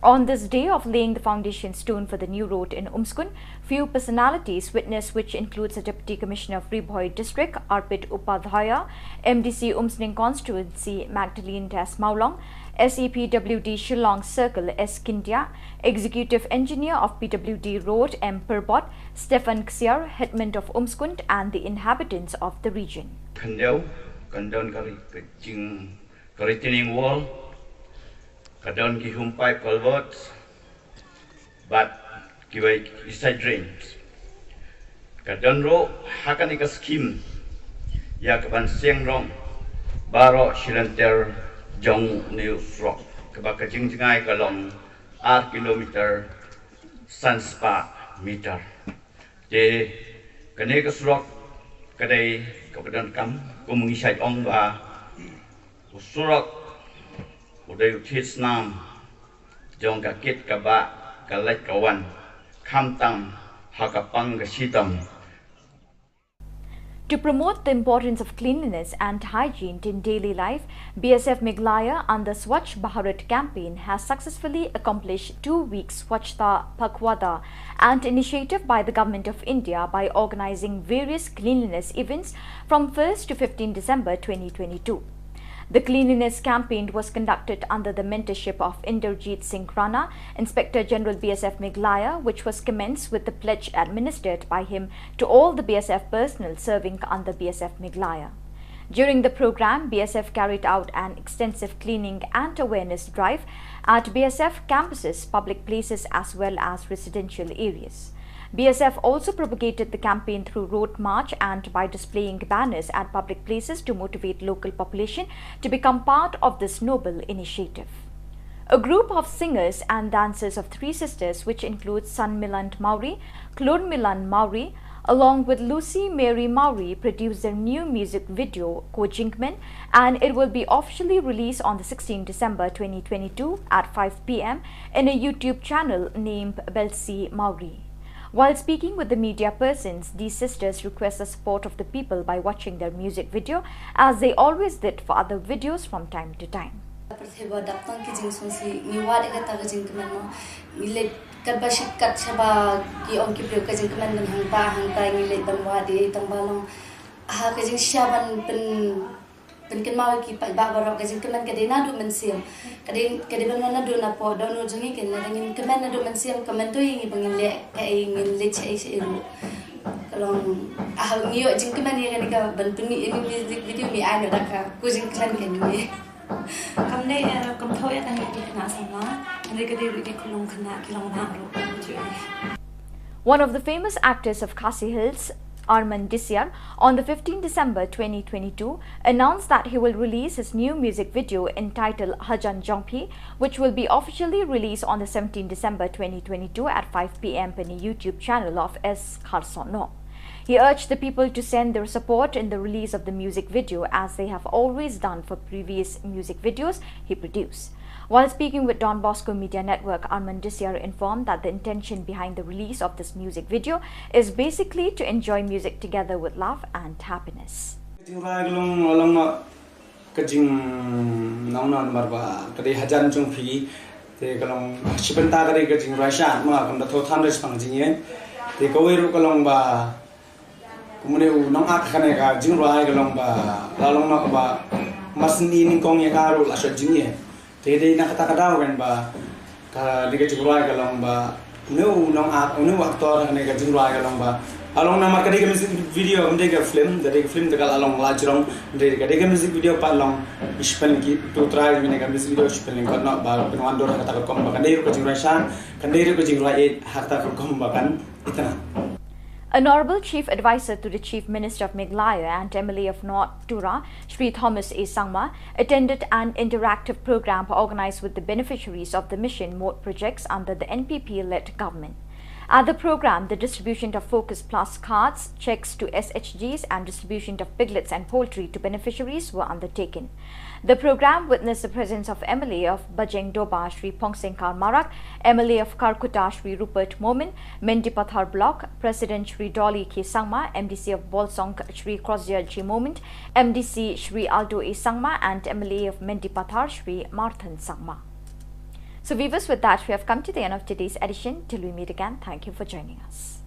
On this day of laying the foundation stone for the new road in Umskund, few personalities witnessed, which includes the Deputy Commissioner of Ri Bhoi District, Arpit Upadhyaya, M D C Umsning Constituency, Magdalene Das Mawlong, S E P W D Shillong Circle, S Scindia, Executive Engineer of P W D Road, M Pyrbot, Stephen Ksiar, Headman of Umskund, and the inhabitants of the region. Khyndiat, ka don ka ri-, ka jing, ka retaining wall, ka don ki home pipe culverts, bad kiwei ki side drains. Ka don ruh ha kane ka scheme ïa ka ban seng rong baroh shilynter jong une u surok, kaba ka jingjngai ka long ar kilometer san spah meter. Te kane ka surok ka dei kaba donkam, kum ngi shait ong ba u surok u dei u thied snam jong ka kit ka bah, ka leit ka wan, khamtam ha ka pang ka shitom. To promote the importance of cleanliness and hygiene in daily life, B S F Meghalaya under Swachh Bharat campaign has successfully accomplished two weeks Swachhata Pakhwada, an initiative by the Government of India by organizing various cleanliness events from first to fifteenth December twenty twenty-two. The cleanliness campaign was conducted under the mentorship of Inderjeet Singh Rana, Inspector General B S F Meghalaya, which was commenced with the pledge administered by him to all the B S F personnel serving under B S F Meghalaya. During the program, B S F carried out an extensive cleaning and awareness drive at B S F campuses, public places, as well as residential areas. B S F also propagated the campaign through road march and by displaying banners at public places to motivate local population to become part of this noble initiative. A group of singers and dancers of three sisters, which includes Sanmilan Mawrie, Klurmilan Mawrie, along with Lucy Mary Mawrie, produced their new music video, Ko Jingkmen, and it will be officially released on the sixteenth December twenty twenty-two at five p m in a YouTube channel named Belsi Mawrie. While speaking with the media persons, these sisters request the support of the people by watching their music video, as they always did for other videos from time to time. Pyrthei ba dap tang ki jingsngewsih, ngi wad ïa kata ka jingkmen, no. Ngi leit katba shit kat shaba ki ong ki briew ka jingkmen ban hangta hangta, ngi leit ban wad ïa, tang ba long ha ka jingshisha ban pyn pynkynmaw ïa ki paidbah baroh, ka jingkmen ka dei naduh mynsiem. Ka dei, ka dei ban wan naduh napoh dohnud jong ngi, kane lada ngin kmen naduh mynsiem, ka myntoi ïa ngi ba ngin leh kaei, ngin leit shaei shaei ruh. Ka long, ah, ngi ïoh jingkmen ïa kane ka ban pynmih ïa kane ka music video, ngi ai noh da ka, ko jingkmen ka ngi. Kam dei, eh, kam thoh ïa kane ka khynnah samla, hynrei ka dei ruh ki khyllung khynnah ki long nah ruh, ka jingkmen. One of the famous actors of Khasi Hills, Arman Disiar, on the fifteenth December twenty twenty-two, announced that he will release his new music video entitled Hajan Jongphi, which will be officially released on the seventeenth December twenty twenty-two at five p m on the YouTube channel of S Kharsono. He urged the people to send their support in the release of the music video, as they have always done for previous music videos he produced. While speaking with Don Bosco Media Network, Arman Disiar informed that the intention behind the release of this music video is basically to enjoy music together with love and happiness. Ka jingrwai ka long, long ma ka jing nong nong mar ba ka dei Hajan Jongphi. Te ka long shi bynta ka dei ka jingrwai sha ma kam da thoh than da shi pang jingïeit. Te kawei ruh ka long ba kumne u nong ak kane ka jingrwai ka long ba la long na ba masni nyngkong ïa ka ruh la shot jingïeit. Te dei na kata ka daw kan ba ka dei ka jingrwai ka long ba une u nong ak, une u actor kane ka jingrwai ka long ba la long namar ka dei ka music video, kam dei ka film, ka dei ka film te ka la long la jrong, dei ka dei ka music video pat long. Ish pyn ki tu trai kane ka music video ish pyn lyngkot noh ba pynwan dur ha kata ka rukom ba kan dei ruh ka jingrwai sha, kan dei ruh ka jingrwai ïeit ha kata ka rukom ba kan itynnad. Honorable Chief Advisor to the Chief Minister of Meghalaya and M L A of North Tura, Shri Thomas A Sangma, attended an interactive program organized with the beneficiaries of the Mission Mode projects under the N P P-led government. At the program, the distribution of Focus Plus cards, checks to S H Gs, and distribution of piglets and poultry to beneficiaries were undertaken. The program witnessed the presence of M L A of Bajengdoba, Shri Phongsengkar Marak, M L A of Kharkutta, Shri Rupert Momin, Mendipathar Block President Shri Dolly K Sangma, M D C of Bolsong Shri Crossdale J Momin, M D C Shri Aldo A Sangma, and M L A of Mendipathar Shri Marthan Sangma. So viewers, with that, we have come to the end of today's edition. Till we meet again, thank you for joining us.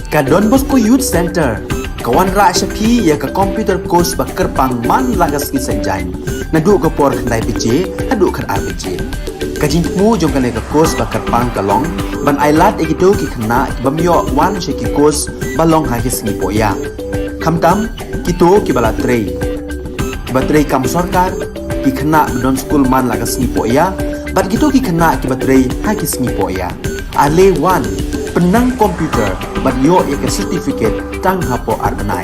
Ka Don Bosco Youth Centre ka wanrah sha phi ïa ka computer course ba kyrpang man la ka sngi Saitjaiñ, naduh ka por khyndai baje haduh khatar baje. Ka jingthmu jong kane ka course ba kyrpang ka long ban ailad ïa kito ki khynnah ki bym ïoh wan sha ki course ba long ha ki sngi pohïa, khamtam kito kiba la trei, kiba trei kam sorkar, ki khynnah ba don skul man la ka sngi pohïa, bad kito ki khynnah kiba trei ha ki sngi pohïa. Ale wan, pynnang computer bad ïoh ïa ka certificate tang hapoh ar bnai.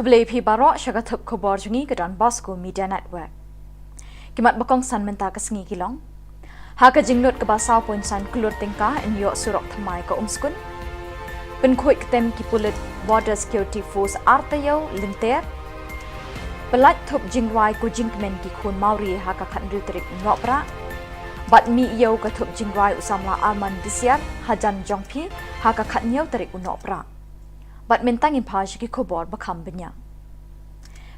Khublei phi baroh sha ka thup khubor jong ngi ka Don Bosco Media Network. Ki mat ba kongsan mynta ka sngi ki long: Ha ka jinglut kaba saw point san klur tyngka yn ïoh surok thymmai ka Umskun. Pynkhuid ktem ki pulit Border Security Force ar taïew lynter. Pyllait thup jingrwai ko jingkmen ki khun Mawri ha ka khathynriew tarik u Nohprah. Bad mih ïew ka thup jingrwai u samla Arman Disiar hajan jong phi ha ka khathynñiew tarik u Nohprah. Bad mynta ngin phai sha ki khubor ba kham bniah.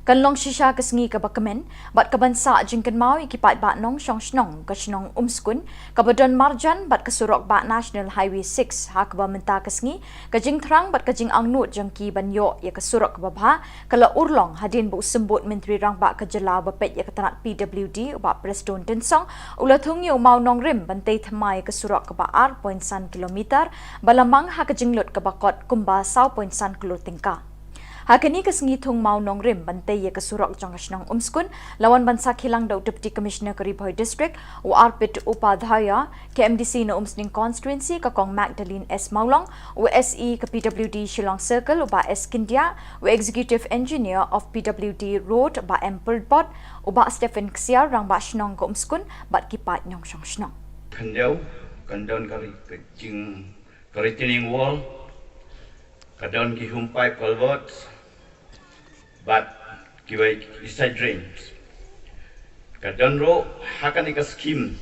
Kan long shisha ka sngi kaba kmen bad kaban sah jingkynmaw ïa ki paidbah nongshong shnong ka shnong Umskun, kaba don marjan bad ka surok bah National Highway six, ha kaba mynta ka sngi ka jingthrang bad ka jingangnud jong ki ban ïoh ïa ka surok kaba bha ka la urlong hadien ba u symbud Myntri Rangbah ka jylla uba peit ïa ka tnat P W D u Bah Prestone Tynsong u la thung ïa u mawnongrim ban tei thymmai ïa ka surok kaba ar point san kilometer ba la mang ha ka jinglut kaba kot kumba saw point san klur tyngka. Ha kane ka sngi thung mawnongrim ban tei ïa ka surok jong ka shnong Umskun la wan ban sakhi lang da u Deputy Commissioner ka Ri Bhoi District u Arpit Upadhyaya, ka M D C na Umsning Constituency ka Kong Magdalene S Mawlong, u S E ka P W D Shillong Circle u Bah S Scindia, u Executive Engineer of P W D Road Bah M Pyrthbot, u Bah Stephen Ksiar, Rangbah Shnong ka Umskun bad ki paid nongshong shnong. Khyndiat, kan don ka ri-, ka jing, ka retaining wall, ka don ki home pipe culverts, bad kiwei ki side drains. Ka don ruh ha kane ka scheme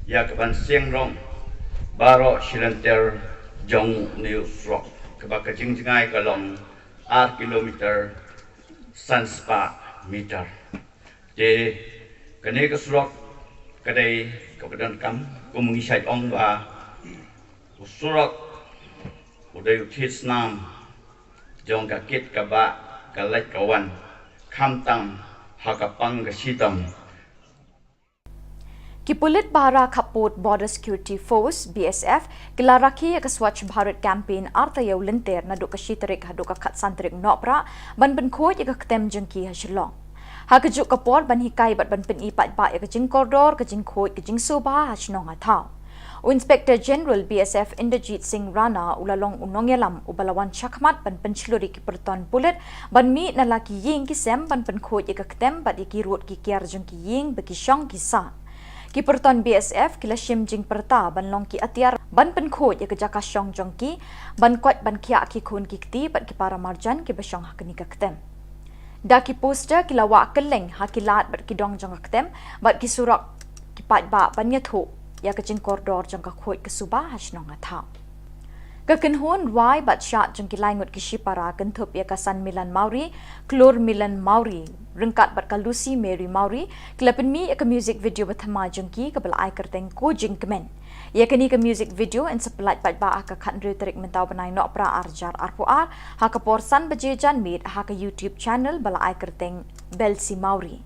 ïa kaban seng rong baroh shi lynter jong une u surok, kaba ka jingjngai ka long ar kilometer san spah meter. Te kane ka surok ka dei kaba donkam, kum ngi shait ong ba u surok u dei u thied snam jong ka kit ka bah, ka leit ka wan, khamtam ha ka pang ka shitom. Ki pulit bhara khappud Border Security Force, B S F, ki la rakhe ïa ka Swachh Bharat Campaign ar taïew lynter naduh ka shi tarik haduh ka khatsan tarik Nohprah ban pynkhuid ïa ka ktem jong ki ha Shillong. Ha kajuh ka por ban hikai bad ban pyni paidbah ïa ka jingkordor, ka jingkhuid, ka jingsuba ha shnong ha thaw. U Inspector General B S F Inderjit Singh Rana u la long u nongïalam uba la wan shakhmat ban pynshlur ïa ki pyrton pulit ban mih na la ki ïing ki sem ban pynkhuid ïa ka ktem bad ïa ki rud ki kiar jong ki ïing ba ki shong ki sah. Ki pyrton B S F ki la shim jingpyrta ban long ki atiar ban pynkhuid ïa ka jaka shong jong ki, ban koit ban khiah ki khun ki kti bad ki para marjan kiba shong ha kane ka ktem. Da ki poster ki la wah kylleng ha ki lad bad ki dong jong ka ktem bad ki surok ki paidbah ban ïathuh ïa ka jingkordor jong ka khuid ka suba ha shnong ha thaw. Ka kynhun rwai bad shad jong ki lai ngut ki shipara kynthup ïa ka Sanmilan Mawrie, Klur Milan Mawrie, ryngkat bad ka Lucy Mary Mawrie, ki la pynmih ïa ka music video ba thymmai jong ki kaba la ai kyrteng Ko Jingkmen. Ïa kane ka music video yn sa pyllait paidbah ha ka khathynriew tarik mynta u bnai Nohprah ar hajar arphew ar, ha ka por san baje janmiet ha ka YouTube channel ba la ai kyrteng Belsi Mawrie.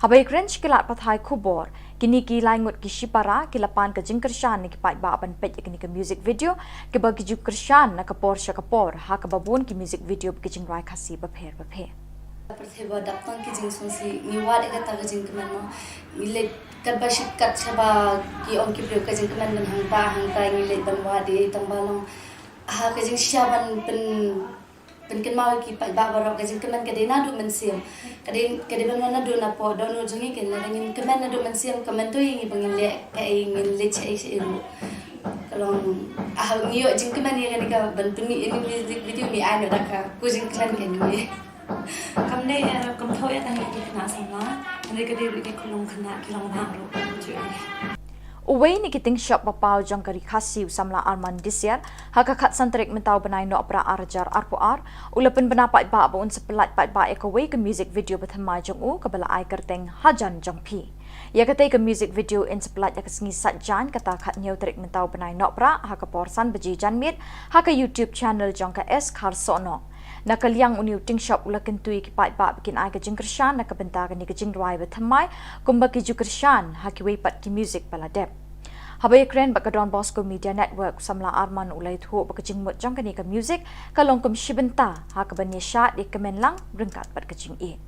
Haba ïakren sha ki lad pathai khubor, kine ki lai ngut ki shipara ki la pan ka jingkyrshan na ki paidbah ban peit ïa kane ka music video, kiba ki ju kyrshan na ka por sha ka por ha kaba bun ki music video ba ki jingrwai Khasi bapher bapher. Pyrthei ba dap tang ki jingsngewsih, ngi wad ïa kata ka jingkmen mo. Ngi leit katba shit kat shaba ki ong ki briew ka jingkmen ban hangta hangta, ngi leit ban wad ïa i tang ba long ha ka jingshisha ban pyn pynkynmaw ïa ki paidbah baroh, ka jingkmen ka dei naduh mynsiem. Ka dei, ka dei ban wan naduh napoh dohnud jong ngi, kane lada ngin kmen naduh mynsiem, ka myntoi ïa ngi ba ngin leh kaei, ngin leit shaei shaei ruh. Ka long, ah, ngi ïoh jingkmen ïa kane ka ban pynmih ïa kane ka music video, ngi ai noh da ka Ko Jingkmen kane. Kam dei, eh, kam thoh ïa tang ïa ki khynnah samla, hynrei ka dei ruh ïa ki khunlung khynnah ki long bha ruh, kumjuh ïa. Uwei na ki tyngshop ba paw jong ka Ri Khasi u samla Arman Disiar, ha ka khatsan tarik mynta u bnai Nohprah ar hajar arphew ar, u la pynbna paidbah ba un sa pyllait paidbah ïa kawei ka music video ba thymmai jong u kaba la ai kyrteng Hajan Jong Phi. Ïa katei ka music video yn sa pyllait ha ka sngi Saitjaiñ, kata khathynñiew tarik mynta u bnai Nohprah, ha ka por san baje janmiet ha ka YouTube channel jong ka S Kharsohnoh. Na ka liang une u tyngshop u la kyntu ïa ki paidbah ba kin ai ka jingkyrshan na ka bynta kane ka jingrwai ba thymmai, kumba ki ju kyrshan ha kiwei pat ki music ba la dep. Haba ïakren bad ka Don Bosco Media Network, u samla Arman u la ïathuh ba ka jingmut jong kane ka music ka long kum shi bynta ha kaban ïashad ïakmen lang ryngkat bad ka jingïeit.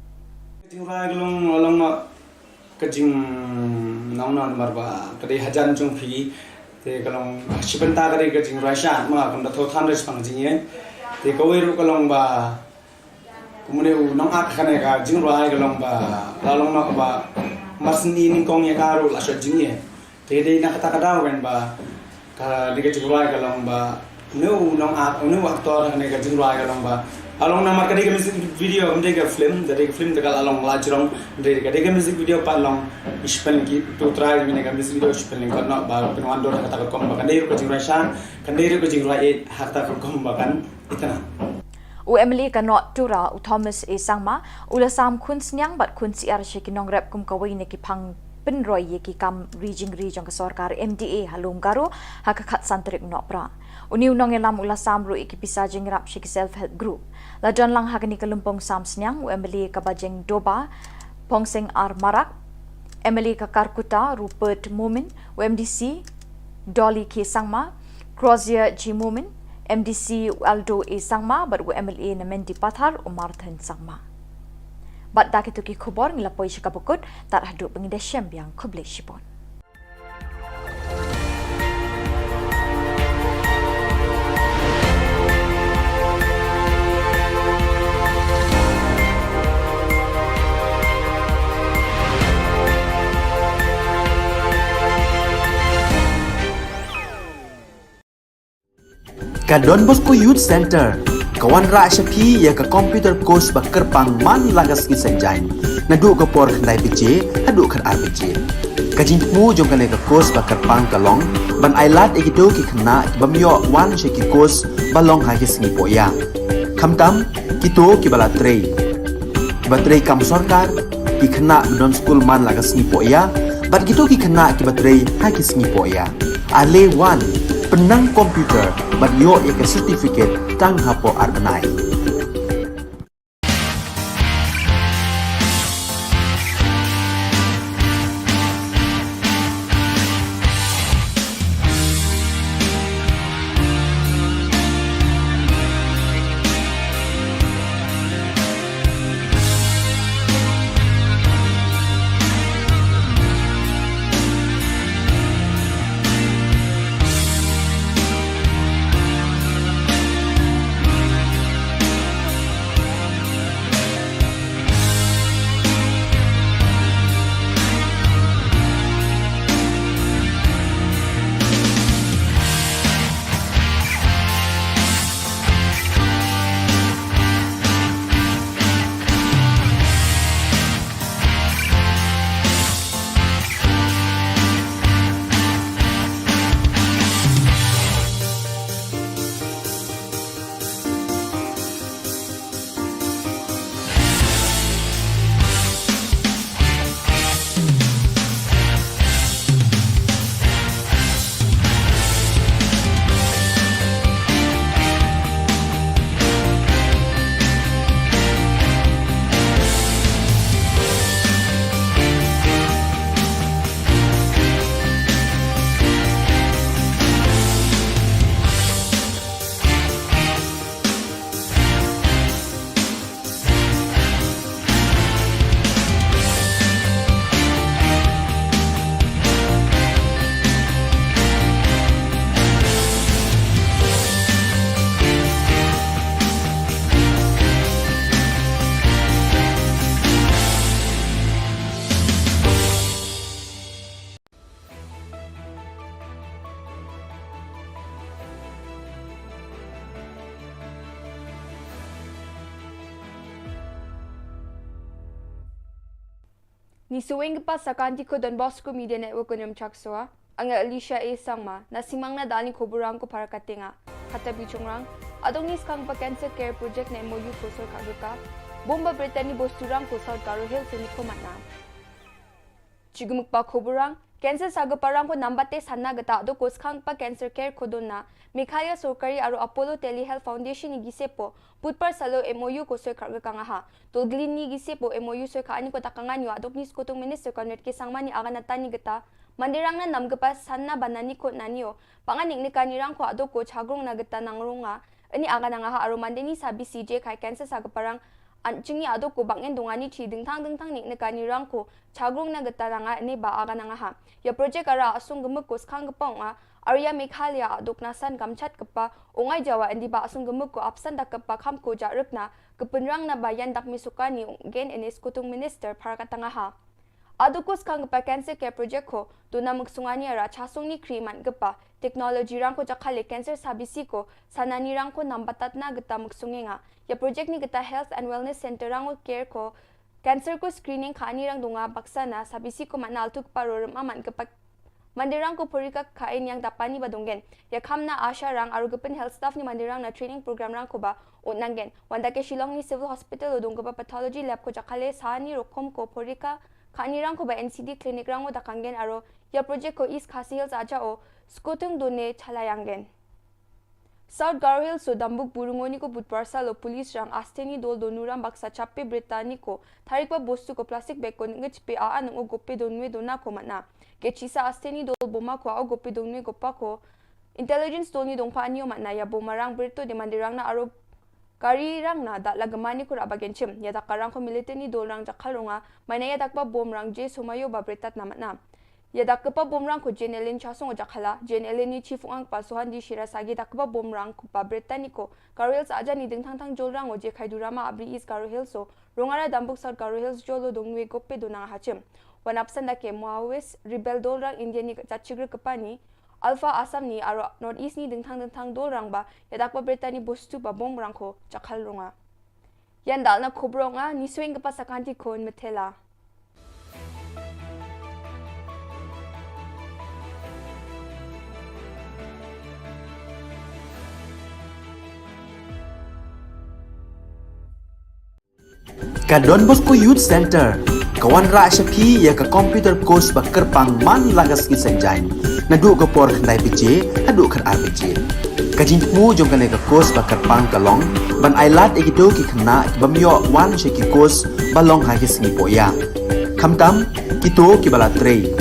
Ka jingrwai ka long, long ma ka jingnang na namar ba ka dei Hajan Jong Phi. Te ka long shi bynta ka dei ka jingrwai shad ma kam da thoh than re shaphang ka jingïeit. Te kawei ruh ka long ba Kumne u nongact kane ka jingrwai ka long ba la long na ka ba mar sni nyngkong ïa ka ruh la shot jingeh. Te dei na kata ka daw kan ba kane ka jingrwai ka long ba une u nongact, une u actor kane ka jingrwai ka long ba la long namar ka dei ka music video, kam dei ka film, ka dei ka film te ka la long la jrong, dei ka dei ka music video pat long ish pynlong ki tu trai mane ka music video ish pynlong ka noh ba pynwan dor ha kata ka kum ba kan dei ruh ka jingrwai sha, kan dei ruh ka jingrwai eh ha kata ka kum ba kan itna. U M L A ka North Tura, u Thomas A Sangma, u la sam khun sniang bad khun syiar sha ki nongrep kum kawei na ki phang pynroi ïa ki kam ri jingri jong ka sorkar M D A ha Lum Garo ha ka khatsan tarik Nohprah. Une u nongïalam u la sam ruh ïa ki pisa jingïarap sha ki self help group. La don lang ha kane ka lympung sam sniang u M L A ka Bajeng Doba, Pongsing R Marak, M L A ka Kharkutta Rupert Momin, u M D C Dolly K Sangma, Crozier G Momin, M D C u Aldo A Sangma bad u M L A na Mendipathar u Marthan Sangma. Bad da kito ki khubor ngi la poi sha kaba kut, tad haduh ba ngin da shem biang, khublei shibun. Ka Don Bosco Youth Centre ka wanrah sha phi ïa ka computer course ba kyrpang man la ka sngi Saitjaiñ, naduh ka por khyndai baje haduh khatar baje. Ka jingthmu jong kane ka course ba kyrpang ka long ban ailad ïa kito ki khynnah ki bym ïoh wan sha ki course ba long ha ki sngi pohïa, khamtam kito kiba la trei, kiba trei kam sorkar, ki khynnah ba don skul man la ka sngi pohïa bad kito ki khynnah kiba trei ha ki sngi pohïa. Ale wan, pynnang computer bad ïoh ïa ka certificate tang hapoh ar bnai. Ngi sngewbha pat sa ka Don Bosco Media Network, Kynrad Chakswa, nga Alicia A Sangma, na sngewbha na dal ïa ki khubor rang ko para ka tnga. Kata bishong rang, adong ngi skang ba Cancer Care Project ne M O U ko sor ka ka. Bomba Brittany Bosturang ko South Garo Hills ni ko matna. Chigumuk pa khubor rang, cancer saga parang ko namba te sanna gata do ko skang pa cancer care ko donna, Meghalaya Sorkari aro Apollo Telehealth Foundation ni gisepo, Budbar salo M O U ko soi kharga kang ha. Tolglin ni gisepo M O U soi ka ani ko takangan yo adok ni skotung Minister Conrad K Sangma ni aga natani gata, mandirang na nam gapa sanna banani ko nanio, panganik ni kanirang ko adok ko chagrong na gata nangrong nga, ani aga nang ha aro mandeni sabi C J kai cancer saga parang, an chingi adok ko bangin dongani chi dingtang dingtang nik na kanirang ko chagrong na gata nanga ne ba aga nanga ha. Ya project ara asung gemuk ko skang gepong a, Arya Meghalaya Adok Nasan Gamchat kpa u ngai jawa indi ba asung gemuk ko absan da kpa kham ko ja rukna kepinrang na bayan dak misukani gen ene skutung minister para katanga ha. Adukus kang kpa cancer care project ko duna muksungani ara chasung ni kri man kpa technology rang ko jakhale cancer sabisi ko sanani rang ko nambatat na geta muksungenga. Ya project ni geta health and wellness center rang ko care ko cancer ko screening khani rang dunga baksana sabisi ko man altu kpa rorum aman kpa mandirang ko porika khain yang dapani ba donggen. Ya khamna asha rang aru gepin health staff ni mandirang na training program rang ko ba unanggen. Wanda ke Shillong ni civil hospital o dong kpa pathology lab ko jakhale sani rokom ko porika khani rang ko ba N C D clinic rang o dakanggen aru ya project ko East Khasi Hills aja o skutung done chalayanggen. South Garo Hills o Dambuk Burungoni ko Budwar salo police rang asteni dol donuram baksa chape bretani ko tharik ba bostu ko plastic bag ko ngechpe a anung o gope donwe dona ko mana. Kechisa asteni dol boma ko a o gope donwe gopa ko intelligence dol ni dongpa ani o mana ya boma rang breto de mandirang na aro kari rang na dak la gemani ko raba genchim ya dak karang ko military ni dol rang jakhal ronga mana ya dak ba bom rang je sumayo ba bretat na mana. Ya dak kpa bom rang ko J N L N chasung o jakhala, J N L N ni chief ang pa suhan di shira sagi dak kpa bom rang ko pa Britannico, Karel sa aja ni ding thang thang jol rang o je khai durama abri is Garo Hills o, rongara Dambuk South Garo Hills jolo dong nwe gope donang hachim. Wan apsan da ke Maoist, rebel dol rang India ni chachigre kpa ni, Alpha Assam ni aro North East ni ding thang ding thang dol rang ba, ya dak ba Britanni bostu ba bom rang ko, jakhal ronga. Yan dal na khubor nga, ni swing ka pasakanti khun methela. Ka Don Bosco Youth Center ka wanrah sha phi ïa ka computer course ba kyrpang man la ka sngi Saitjaiñ. Naduh ka por khyndai baje haduh khatar baje. Ka jingthmu jong kane ka course ba kyrpang ka long ban ai lad ïa kito ki khynnah ki bym ïoh wan sha ki course ba long ha ki sngi pohïa. Khamtam kito kiba la trei,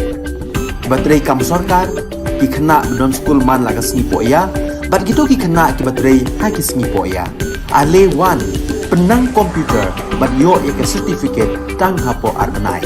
kiba trei kam sorkar, ki khynnah ba don skul man la ka sngi pohïa, bad kito ki khynnah kiba trei ha ki sngi pohïa. Ale wan, pynnang computer bad ïoh ïa ka certificate tang hapoh ar bnai.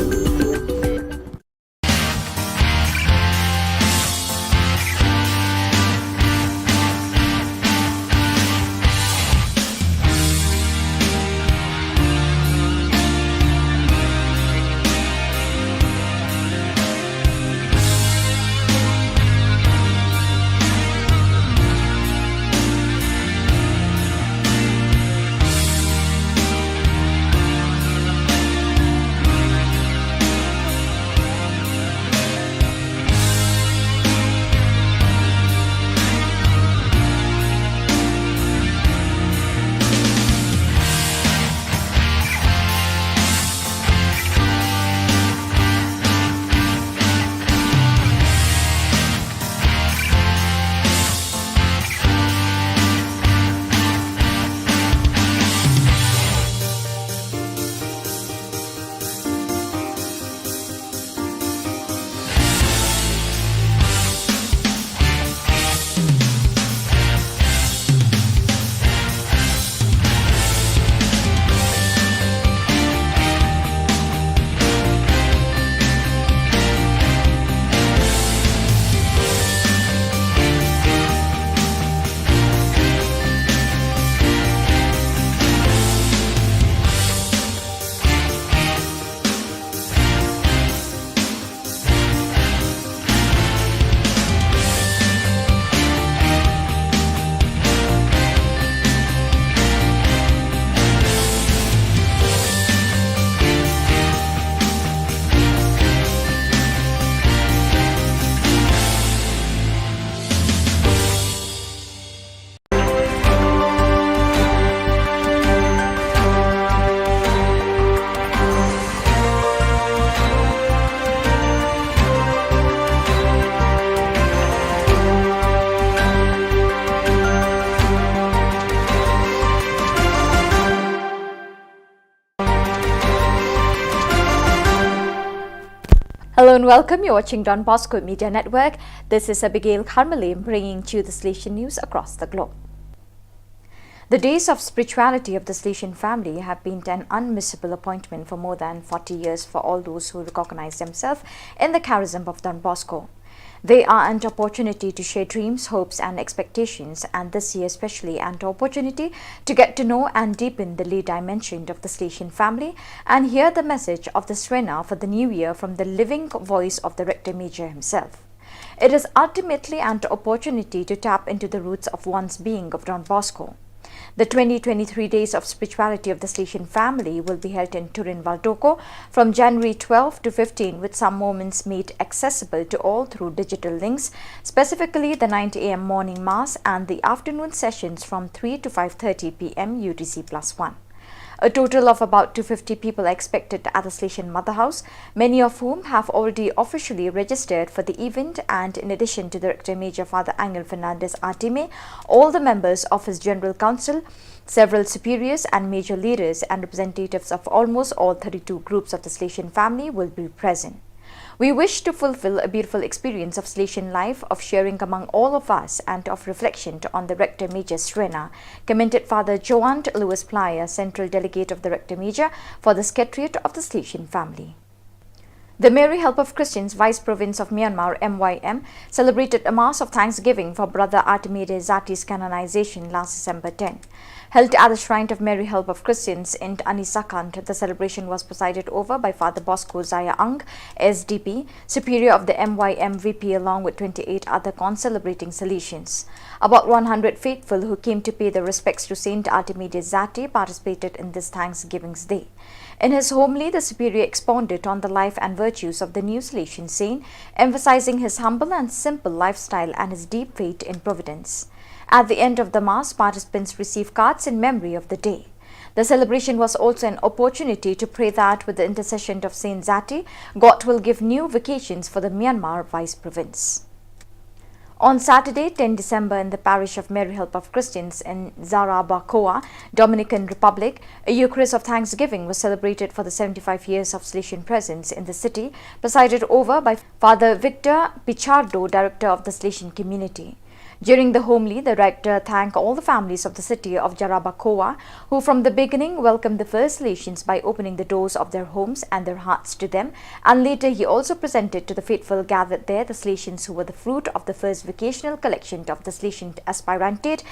Hello and welcome. You're watching Don Bosco Media Network. This is Abigail Kharmale bringing to you the Salesian news across the globe. The days of spirituality of the Salesian family have been an unmissable appointment for more than forty years for all those who recognize themselves in the charism of Don Bosco. They are an opportunity to share dreams, hopes, and expectations, and this year especially an opportunity to get to know and deepen the late dimension of the Station family and hear the message of the Srena for the new year from the living voice of the Rector Major himself. It is ultimately an opportunity to tap into the roots of one's being of Don Bosco. The twenty twenty-three Days of Spirituality of the Station family will be held in Turin Valdocco from January twelve to fifteen, with some moments made accessible to all through digital links, specifically the nine a m morning mass and the afternoon sessions from three to five thirty p m U T C plus one. A total of about two fifty people are expected at the Station Mother House, many of whom have already officially registered for the event, and in addition to the Rector Major Father Angel Fernandez Artime, all the members of his General Council, several superiors and major leaders, and representatives of almost all thirty-two groups of the Station family will be present. We wish to fulfill a beautiful experience of Station life, of sharing among all of us, and of reflection on the Rector Major Srena, commented Father Joant Louis Plyer, Central Delegate of the Rector Major for the Secretariat of the Station family. The Mary Help of Christians Vice Province of Myanmar, M Y M, celebrated a Mass of Thanksgiving for Brother Artemide Zati's canonization last December ten. Held at the Shrine of Mary Help of Christians in Anisakant, the celebration was presided over by Father Bosco Zaya Ang, S D P, Superior of the M Y M V P, along with twenty-eight other concelebrating Salesians. About one hundred faithful who came to pay their respects to Saint Artemide Zati participated in this Thanksgiving's Day. In his homily, the Superior expounded on the life and virtues of the new Salesian saint, emphasizing his humble and simple lifestyle and his deep faith in Providence. At the end of the Mass, participants received cards in memory of the day. The celebration was also an opportunity to pray that with the intercession of Saint Zati, God will give new vocations for the Myanmar Vice Province. On Saturday, ten December, in the parish of Mary Help of Christians in Jarabacoa, Dominican Republic, a Eucharist of Thanksgiving was celebrated for the seventy-five years of Salesian presence in the city, presided over by Father Victor Pichardo, Director of the Salesian Community. During the homily, the rector thanked all the families of the city of Jarabacoa, who from the beginning welcomed the first Salesians by opening the doors of their homes and their hearts to them, and later he also presented to the faithful gathered there the Salesians who were the fruit of the first vocational collection of the Salesian aspirantate,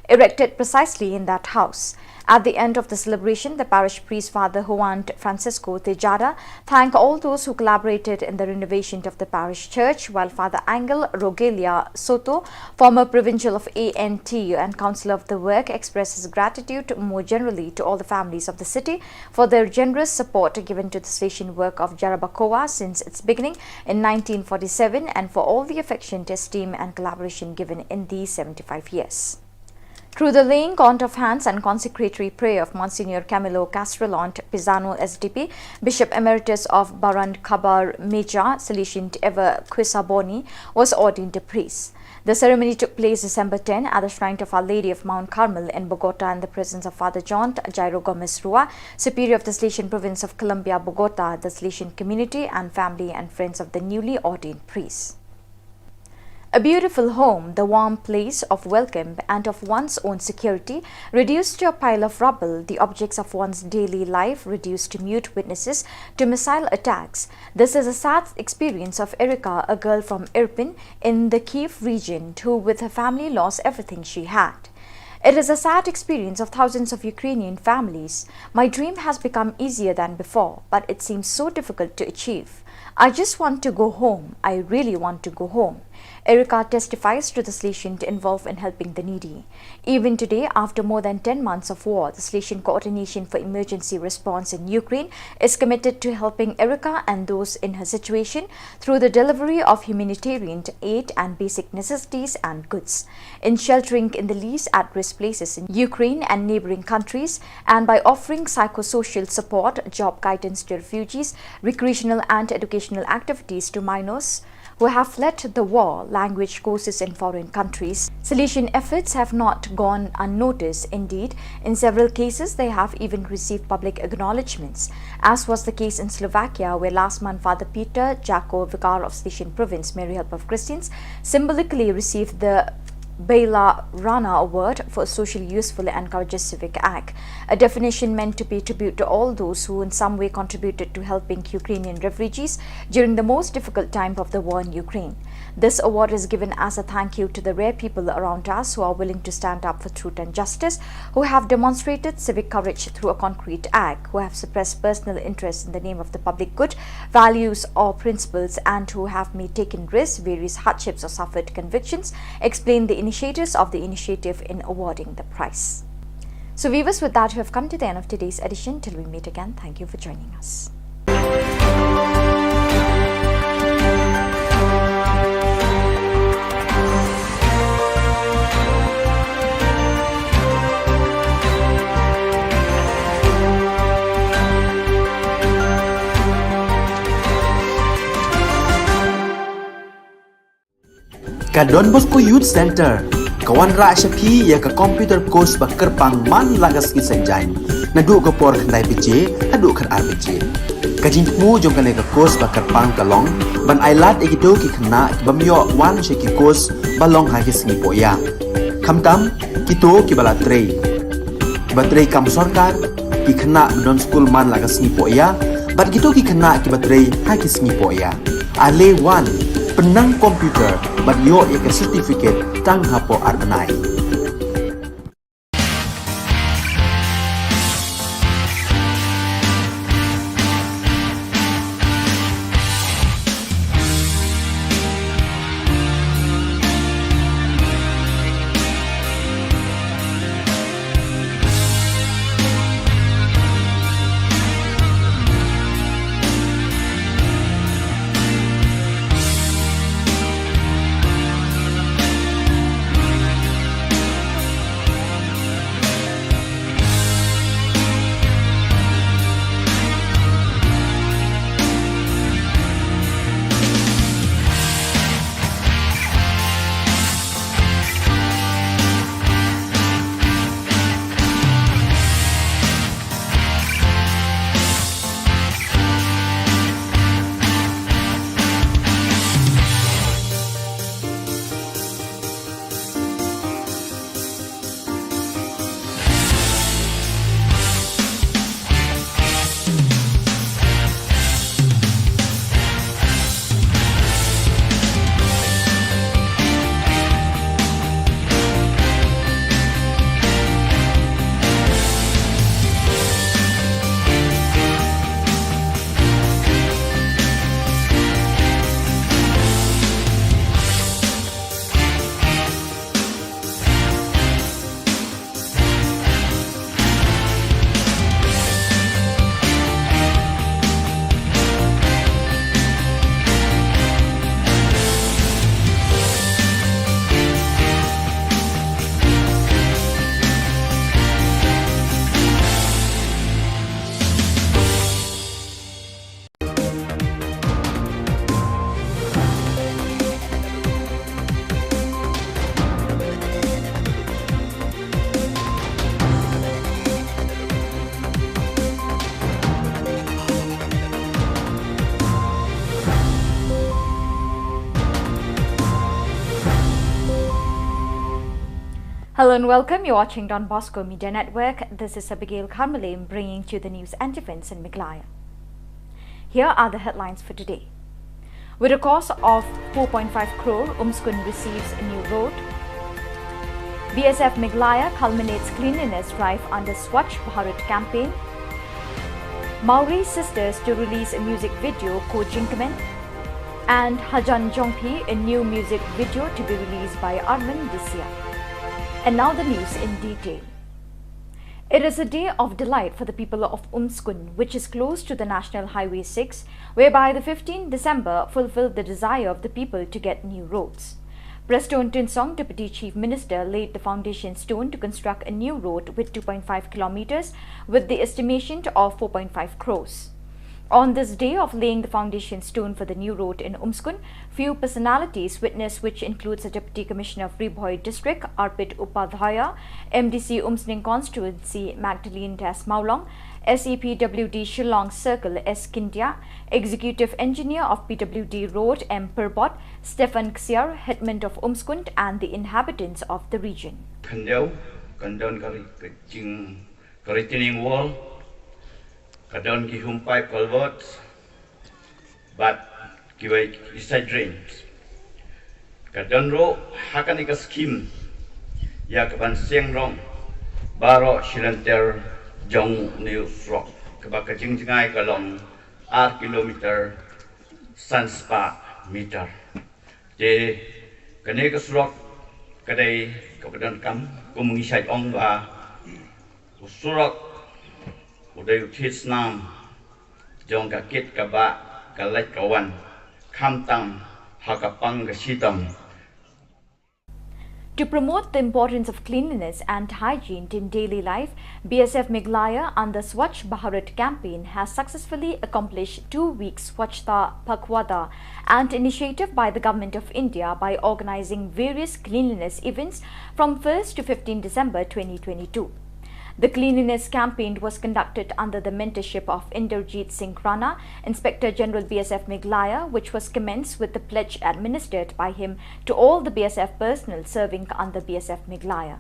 erected precisely in that house. At the end of the celebration, the parish priest Father Juan Francisco Tejada thanked all those who collaborated in the renovation of the parish church, while Father Angel Rogelia Soto, former provincial of A N T U and councillor of the work, expressed his gratitude more generally to all the families of the city for their generous support given to the Salesian work of Jarabacoa since its beginning in nineteen forty-seven and for all the affection, esteem, and collaboration given in these seventy-five years. Through the laying on of hands and consecratory prayer of Monsignor Camilo Castrelont Pisano, S D P, Bishop Emeritus of Barandkabar Meja, Salesian Ever Quisaboni, was ordained a priest. The ceremony took place December ten at the shrine of Our Lady of Mount Carmel in Bogota, in the presence of Father John Jairo Gomez Rua, Superior of the Salesian Province of Colombia, Bogota, the Salesian community, and family and friends of the newly ordained priest. A beautiful home, the warm place of welcome and of one's own security, reduced to a pile of rubble, the objects of one's daily life reduced to mute witnesses to missile attacks. This is a sad experience of Erika, a girl from Irpin in the Kyiv region, who with her family lost everything she had. It is a sad experience of thousands of Ukrainian families. My dream has become easier than before, but it seems so difficult to achieve. I just want to go home. I really want to go home. Erika testifies to the Salesian involved in helping the needy. Even today, after more than ten months of war, the Salesian Coordination for Emergency Response in Ukraine is committed to helping Erika and those in her situation through the delivery of humanitarian aid and basic necessities and goods, in sheltering in the least at-risk places in Ukraine and neighboring countries, and by offering psychosocial support, job guidance to refugees, recreational and educational activities to minors who have fled the war, language courses in foreign countries. Salesian efforts have not gone unnoticed. Indeed, in several cases, they have even received public acknowledgements, as was the case in Slovakia, where last month Father Peter Jako, Vicar of Salesian Province, Mary Help of Christians, symbolically received the Bela Rana Award for social useful and courageous civic act, a definition meant to pay tribute to all those who in some way contributed to helping Ukrainian refugees during the most difficult time of the war in Ukraine. This award is given as a thank you to the rare people around us who are willing to stand up for truth and justice, who have demonstrated civic courage through a concrete act, who have suppressed personal interests in the name of the public good, values, or principles, and who have made taken risks, various hardships, or suffered convictions, explain the initiators of the initiative in awarding the prize. So, viewers, with that, we have come to the end of today's edition. Till we meet again, thank you for joining us. Ka Don Bosco Youth Centre ka wanrah sha phi ïa ka computer course ba kyrpang man la ka sngi Saitjaiñ, naduh ka por khyndai baje haduh khatar baje. Ka jingthmu jong kane ka course ba kyrpang ka long ban ailad ïa kito ki khynnah ki bym ïoh wan sha ki course ba long ha ki sngi pohïa, khamtam kito kiba la trei, kiba trei kam sorkar, ki khynnah ba don skul man la ka sngi pohïa, bad kito ki khynnah kiba trei ha ki sngi pohïa. Ale wan, pynnang computer bad ïoh ïa ka certificate tang hapoh ar bnai. Hello and welcome. You're watching Don Bosco Media Network. This is Abigail Kharmilem bringing to you the news and events in Meghalaya. Here are the headlines for today. With a cost of four point five crore, Umskun receives a new road. B S F Meghalaya culminates cleanliness drive under Swachh Bharat campaign. Mawri Sisters to release a music video, Ko Jingkmen. And Hajan Jongphi, a new music video to be released by Armin this year. And now the news in detail. It is a day of delight for the people of Umskun, which is close to the National Highway six, whereby the fifteenth December fulfilled the desire of the people to get new roads. Prestone Tynsong, Deputy Chief Minister, laid the foundation stone to construct a new road with two point five kilometers, with the estimation of four point five crores. On this day of laying the foundation stone for the new road in Umskun, few personalities witnessed, which includes the Deputy Commissioner of Ri Bhoi District, Arpit Upadhyaya, M D C Umsning Constituency, Magdalene Das Mawlong, S E P W D Shillong Circle, S Scindia, Executive Engineer of P W D Road, M Pyrbot, Stephen Ksiar, Hitman of Umskun, and the inhabitants of the region. Khyndiat, khyndiat ka ri ka jing Ka retaining wall, ka don ki home pipe culverts, bad kiwei ki side drains. Ka don ruh ha kane ka skhim ïa ka ban siang rong baroh shilynter jong une u surok, kaba ka jingjngai ka long ar kilometer san spah meter. Te kane ka surok ka dei kaba donkam, kum ngi shait ong ba u surok u dei u thied snam jong ka kit ka bah, ka leit ka wan, khamtam ha ka pang ka shitom. To promote the importance of cleanliness and hygiene in daily life, B S F Meghalaya under Swachh Bharat campaign has successfully accomplished two weeks Swachhata Pakhwada, an initiative by the Government of India by organizing various cleanliness events from first to fifteenth December twenty twenty-two. The cleanliness campaign was conducted under the mentorship of Inderjeet Singh Rana, Inspector General B S F Meghalaya, which was commenced with the pledge administered by him to all the B S F personnel serving under B S F Meghalaya.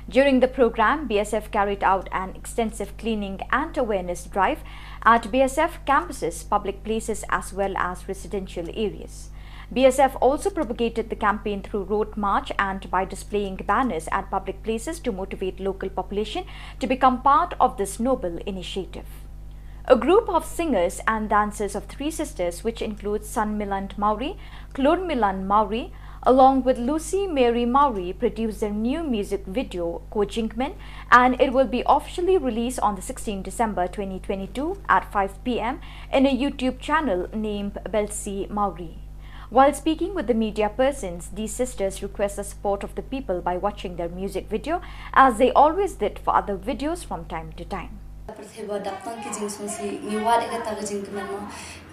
During the program, B S F carried out an extensive cleaning and awareness drive at B S F campuses, public places as well as residential areas. B S F also propagated the campaign through road march and by displaying banners at public places to motivate local population to become part of this noble initiative. A group of singers and dancers of Three Sisters, which includes Sanmilan Mawrie, Klurmilan Mawrie, along with Lucy Mary Mawrie, produced their new music video, Ko Jingkmen, and it will be officially released on the sixteenth December twenty twenty-two at five p m in a YouTube channel named Belsi Mawrie. While speaking with the media persons, these sisters request the support of the people by watching their music video, as they always did for other videos from time to time. Pyrthei ba dap tang ki jingsngewsih, ngi wad ïa kata ka jingkmen mo.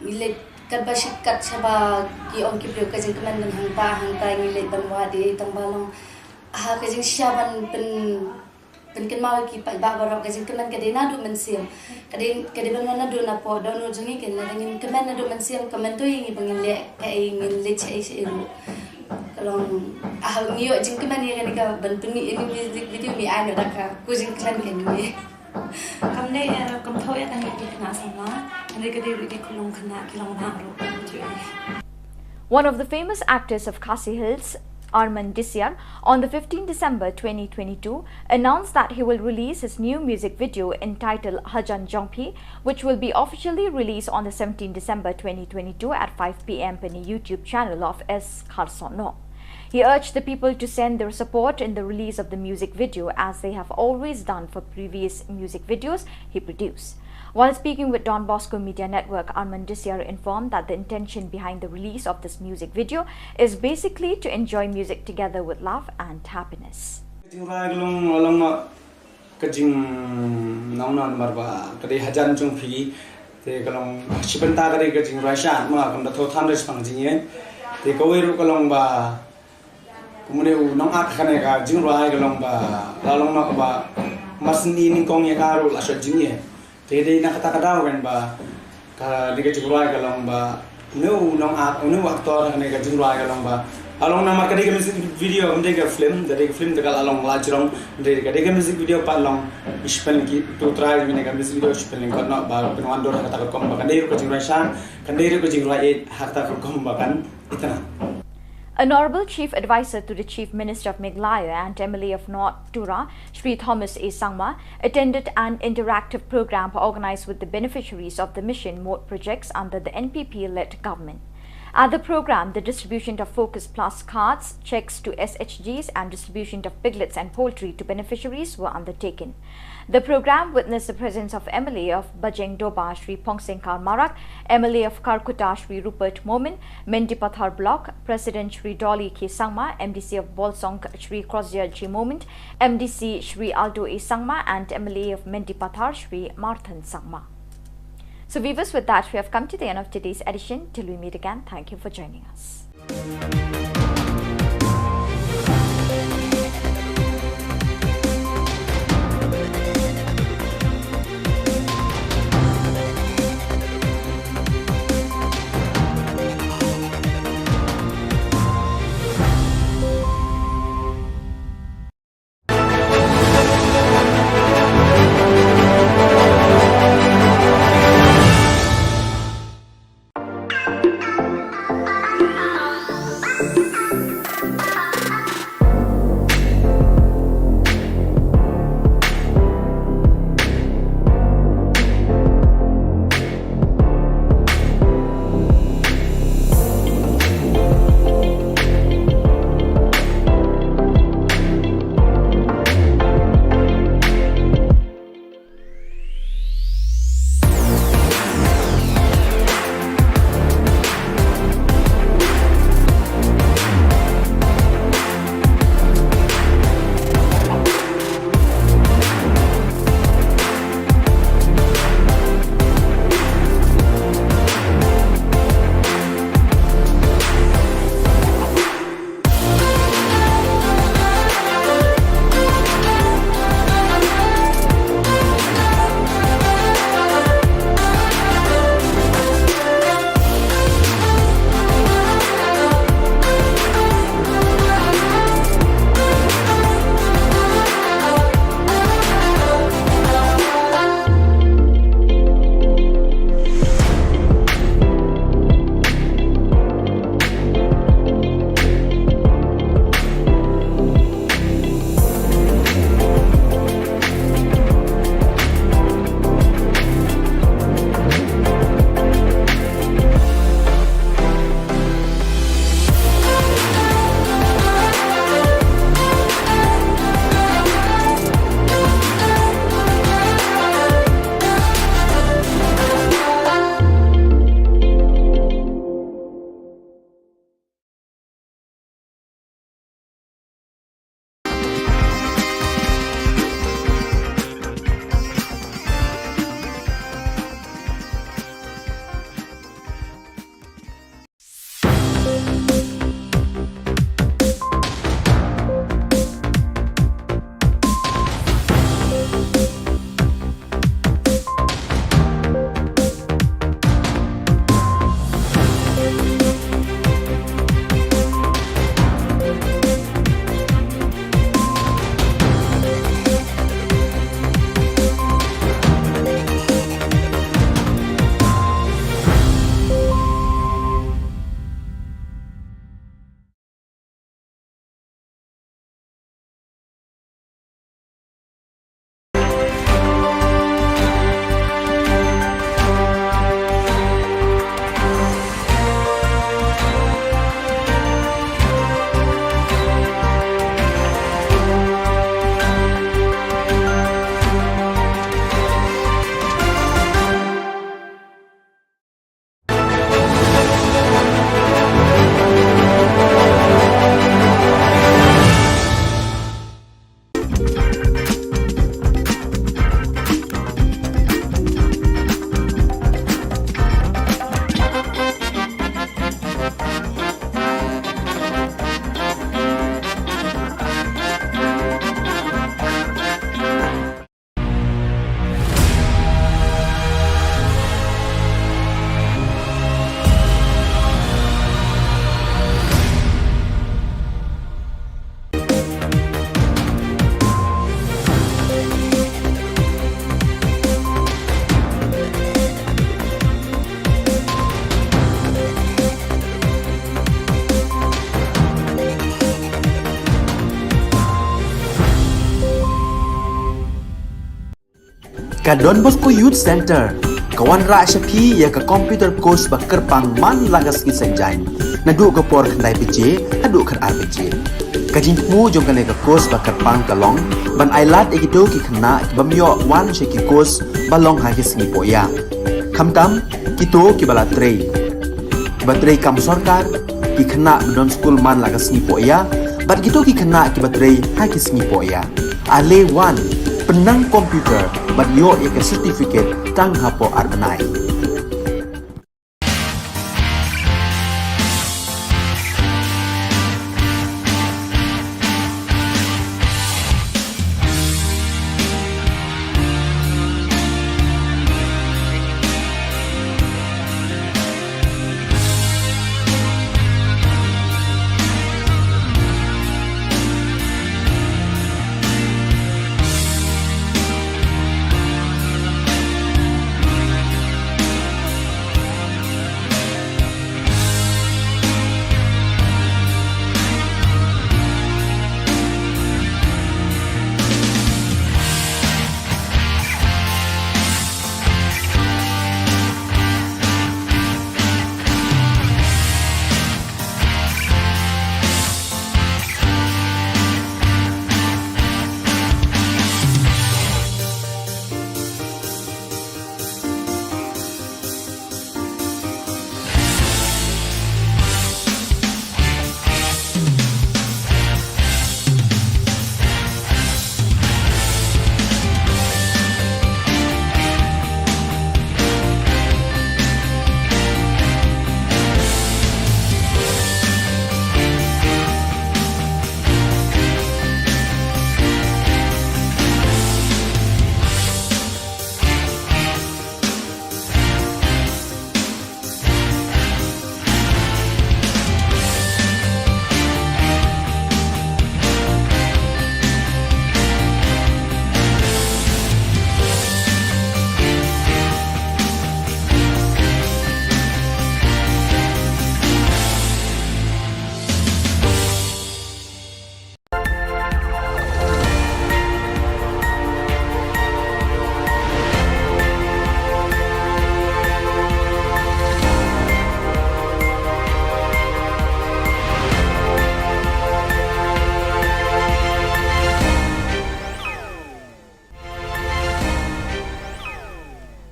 Ngi leit katba shit kat shaba ki ong ki briew ka jingkmen ban hangta hangta, ngi leit ban wad ïa i, tang ba long ha ka jingshisha ban pyn pynkynmaw ïa ki paidbah baroh, ka jingkmen ka dei naduh mynsiem. Ka dei, ka dei ban wan naduh napoh dohnud jong ngi, kane lada ngim kmen naduh mynsiem, kmen to ïa ngi ba ngin leh kaei, ngin leit shaei shaei ruh. Ka long, ah, ngi ïoh jingkmen ïa kane ka ban pynmih ïa kane ka music video, ngi ai noh da ka Ko Jingkmen kane. Kam dei, eh, kam thoh ïa kane ki khynnah samla, hynrei ka dei ruh ki khyllung khynnah ki long bah ruh. One of the famous actors of Khasi Hills, Arman Disiar, on the fifteenth December twenty twenty-two, announced that he will release his new music video entitled Hajan Jong Phi, which will be officially released on the seventeenth December twenty twenty-two at five p m on the YouTube channel of S Kharson. He urged the people to send their support in the release of the music video, as they have always done for previous music videos he produced. While speaking with Don Bosco Media Network, Arman Disiar informed that the intention behind the release of this music video is basically to enjoy music together with love and happiness. Ka jingrwai ka long, long ma ka jingnong na namar ba ka dei Hajan Jong Phi, te ka long shi bynta ka dei ka jingrwai sha ma kam da thoh than da shi pang jingïeit. Te kawei ruh ka long ba kumne u nongat kane ka jingrwai ka long ba la long na ka ba mar syn i nyngkong ïa ka ruh la shot jingïeit. Te dei na kata ka daw kan ba kane ka jingrwai ka long ba une u nongat, une u actor kane ka jingrwai ka long ba la long namar ka dei ka music video, kam dei ka film, ka dei ka film te ka la long la jrong, dei ka dei ka music video pat long. Ngi shu pynlong ki tu trai, kane ka music video shu pynlong ka noh ba pynwan dur ha kata ka rukom ba ka dei ruh ka jingrwai sha, ka dei ruh ka jingrwai ïeit ha kata ka rukom ba kan itynnad. Honorable Chief Advisor to the Chief Minister of Meghalaya and M L A of North Tura, Shri Thomas A Sangma, attended an interactive program organized with the beneficiaries of the Mission Mode projects under the N P P-led government. At the program, the distribution of Focus Plus cards, checks to S H Gs, and distribution of piglets and poultry to beneficiaries were undertaken. The program witnessed the presence of M L A of Bajeng Doba, Shri Phongsing Kar Marak, M L A of Kharkutta, Shri Rupert Momin, Mendipathar Block President Shri Dolly K Sangma, M D C of Bolsong, Shri Crozier G Momin, M D C Shri Aldo A Sangma, and M L A of Mendipathar, Shri Marthan Sangma. So, viewers, with that, we have come to the end of today's edition. Till we meet again, thank you for joining us. Ka Don Bosco Youth Centre ka wanrah sha phi ïa ka computer course ba kyrpang man la ka sngi Saitjaiñ, naduh ka por khyndai baje haduh khatar baje. Ka jingthmu jong kane ka course ba kyrpang ka long ban ailad ïa kito ki khynnah ki bym ïoh wan sha ki course ba long ha ki sngi pohïa, khamtam kito kiba la trei, kiba trei kam sorkar, ki khynnah ba don skul man la ka sngi pohïa bad kito ki khynnah kiba trei ha ki sngi pohïa. Ale wan, pynnang computer bad ïoh ïa ka certificate tang hapoh ar bnai.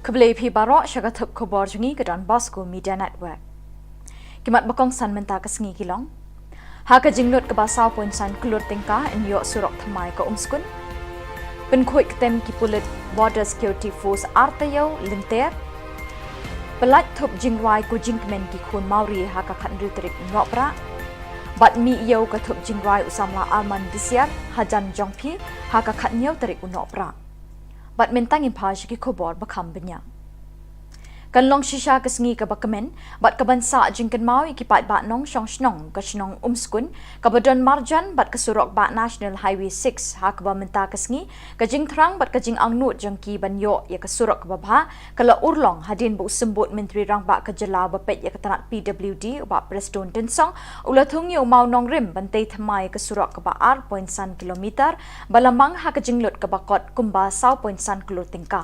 Khublei phi baroh sha ka thup khubor jong ngi ka Don Bosco Media Network. Ki mat ba kongsan mynta ka sngi ki long: Ha ka jinglut kaba saw point san klur tyngka yn ïoh surok thymmai ka Umskun. Pynkhuid ktem ki pulit Border Security Force ar taïew lynter. Pyllait thup jingrwai ko jingkmen ki khun Mawri ha ka khathynriew tarik u Nohprah. Bad mih ïew ka thup jingrwai u samla Arman Disiar hajan jong phi ha ka khathynñiew tarik u Nohprah. Bad mynta ngin phai sha ki khubor ba kham bniah. Kan long shisha ka sngi kaba kmen bad kaban sah jingkynmaw ïa ki paidbah nongshong shnong ka shnong Umskun, kaba don marjan bad ka surok bah National Highway six, ha kaba mynta ka sngi ka jingthrang bad ka jingangnud jong ki ban ïoh ïa ka surok kaba bha ka la urlong hadien ba u Symbud Myntri Rangbah ka jylla uba peit ïa ka tnat P W D, u Bah Prestone Tynsong, u la thung ïa u mawnongrim ban tei thymmai ïa ka surok kaba ar point san kilometer ba la mang ha ka jinglut kaba kot kumba saw point san klur tyngka.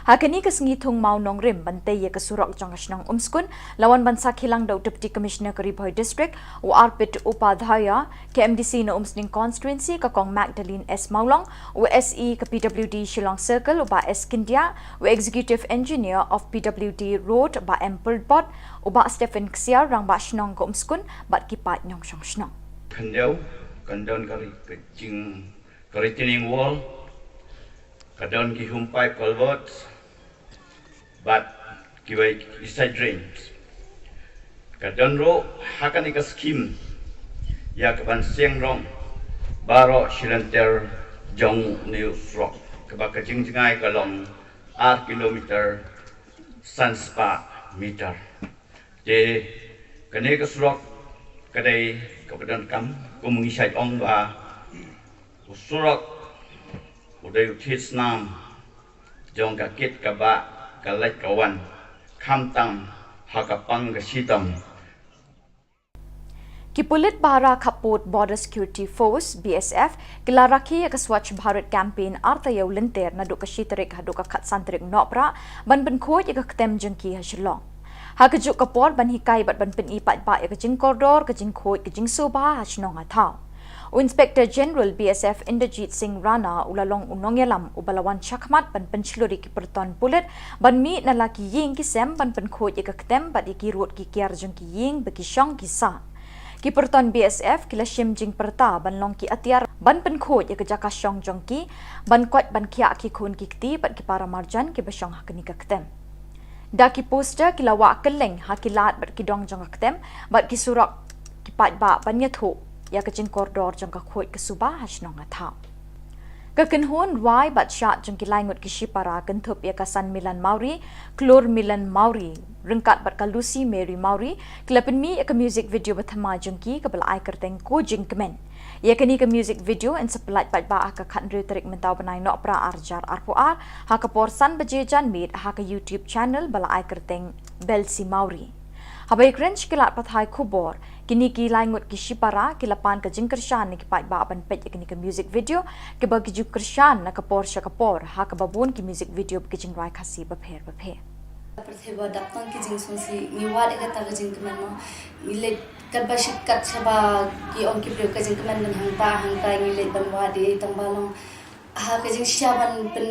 Ha kane ka sngi thung mawnongrim ban tei ïa ka surok jong ka shnong Umskun la wan ban sakhi lang da u Deputy Commissioner ka Ri Bhoi District, u Arpit Upadhyaya, ka M D C na Umsning Constituency, ka Kong Magdalene S Mawlong, u S E ka P W D Shillong Circle, u Bah S Scindia, u Executive Engineer of P W D Road, Bah M Pyrthbot, u Bah Stephen Ksiar, Rangbah Shnong ka Umskun, bad ki paid nongshong shnong. Khyndiat, kan don ka ri-, ka jing, ka retaining wall, ka don ki home pipe culverts, bad kiwei ki side drains. Ka don ruh ha kane ka scheme ïa kaban seng rong baroh shilynter jong une u surok, kaba ka jingjngai ka long ar kilometer san spah meter. Te kane ka surok ka dei kaba donkam, kum ngi shait ong ba u surok u dei u thied snam jong ka kit ka bah, ka leit ka wan, khamtam ha ka pang ka shitom. Ki pulit bhara khappud Border Security Force, B S F, ki la rakhe ïa ka Swachh Bharat Campaign arta ïa u lynter naduh ka shi tarik haduh ka khatsan tarik Nohprah ban pynkhuid ïa ka ktem jong ki ha Shillong. Ha kajuh ka por ban hikai bad ban pyni paidbah ïa ka jingkordor, ka jingkhuid, ka jingsuba ha shnong ha thaw. U Inspector General B S F Inderjit Singh Rana u la long u nongïalam uba la wan shakhmat ban pynshlur ïa ki pyrton pulit ban mih na la ki ïing ki sem ban pynkhuid ïa ka ktem bad ïa ki rud ki kiar jong ki ïing ba ki shong ki sah. Ki pyrton B S F ki la shim jingpyrta ban long ki atiar ban pynkhuid ïa ka jaka shong jong ki, ban koit ban khiah ki khun ki kti bad ki para marjan kiba shong ha kane ka ktem. Da ki poster ki la wah kylleng ha ki lad bad ki dong jong ka ktem bad ki surok ki paidbah ban ïathuh ïa ka jingkordor jong ka khuid ka suba ha shnong ha thaw. Ka kynhun rwai bad shad jong ki lai ngut ki shipara kynthup ïa ka San Milan Mawrie, Klur Milan Mawrie, ryngkat bad ka Lucy Mary Mawrie, ki la pynmih ïa ka music video ba thymmai jong ki kaba la ai kyrteng Ko Jingkmen. Ïa kane ka music video yn sa pyllait paidbah ha ka khathynriew tarik mynta u bnai Nohprah arhajar arphew ar, ha ka por san baje janmiet ha ka YouTube channel ba la ai kyrteng Belsi Mawrie. Haba ïakren sha ki lad pathai khubor, kine ki lai ngut ki shipara ki la pan ka jingkyrshan na ki paidbah ban peit ïa kane ka music video, kiba ki ju kyrshan na ka por sha ka por ha kaba bun ki music video ba ki jingrwai Khasi bapher bapher. Pyrthei ba dap tang ki jingsngewsih, ngi wad ïa kata ka jingkmen mo. Ngi leit katba shit kat shaba ki ong ki briew ka jingkmen ban hangta hangta, ngi leit ban wad ïa i tang ba long ha ka jingshisha ban pyn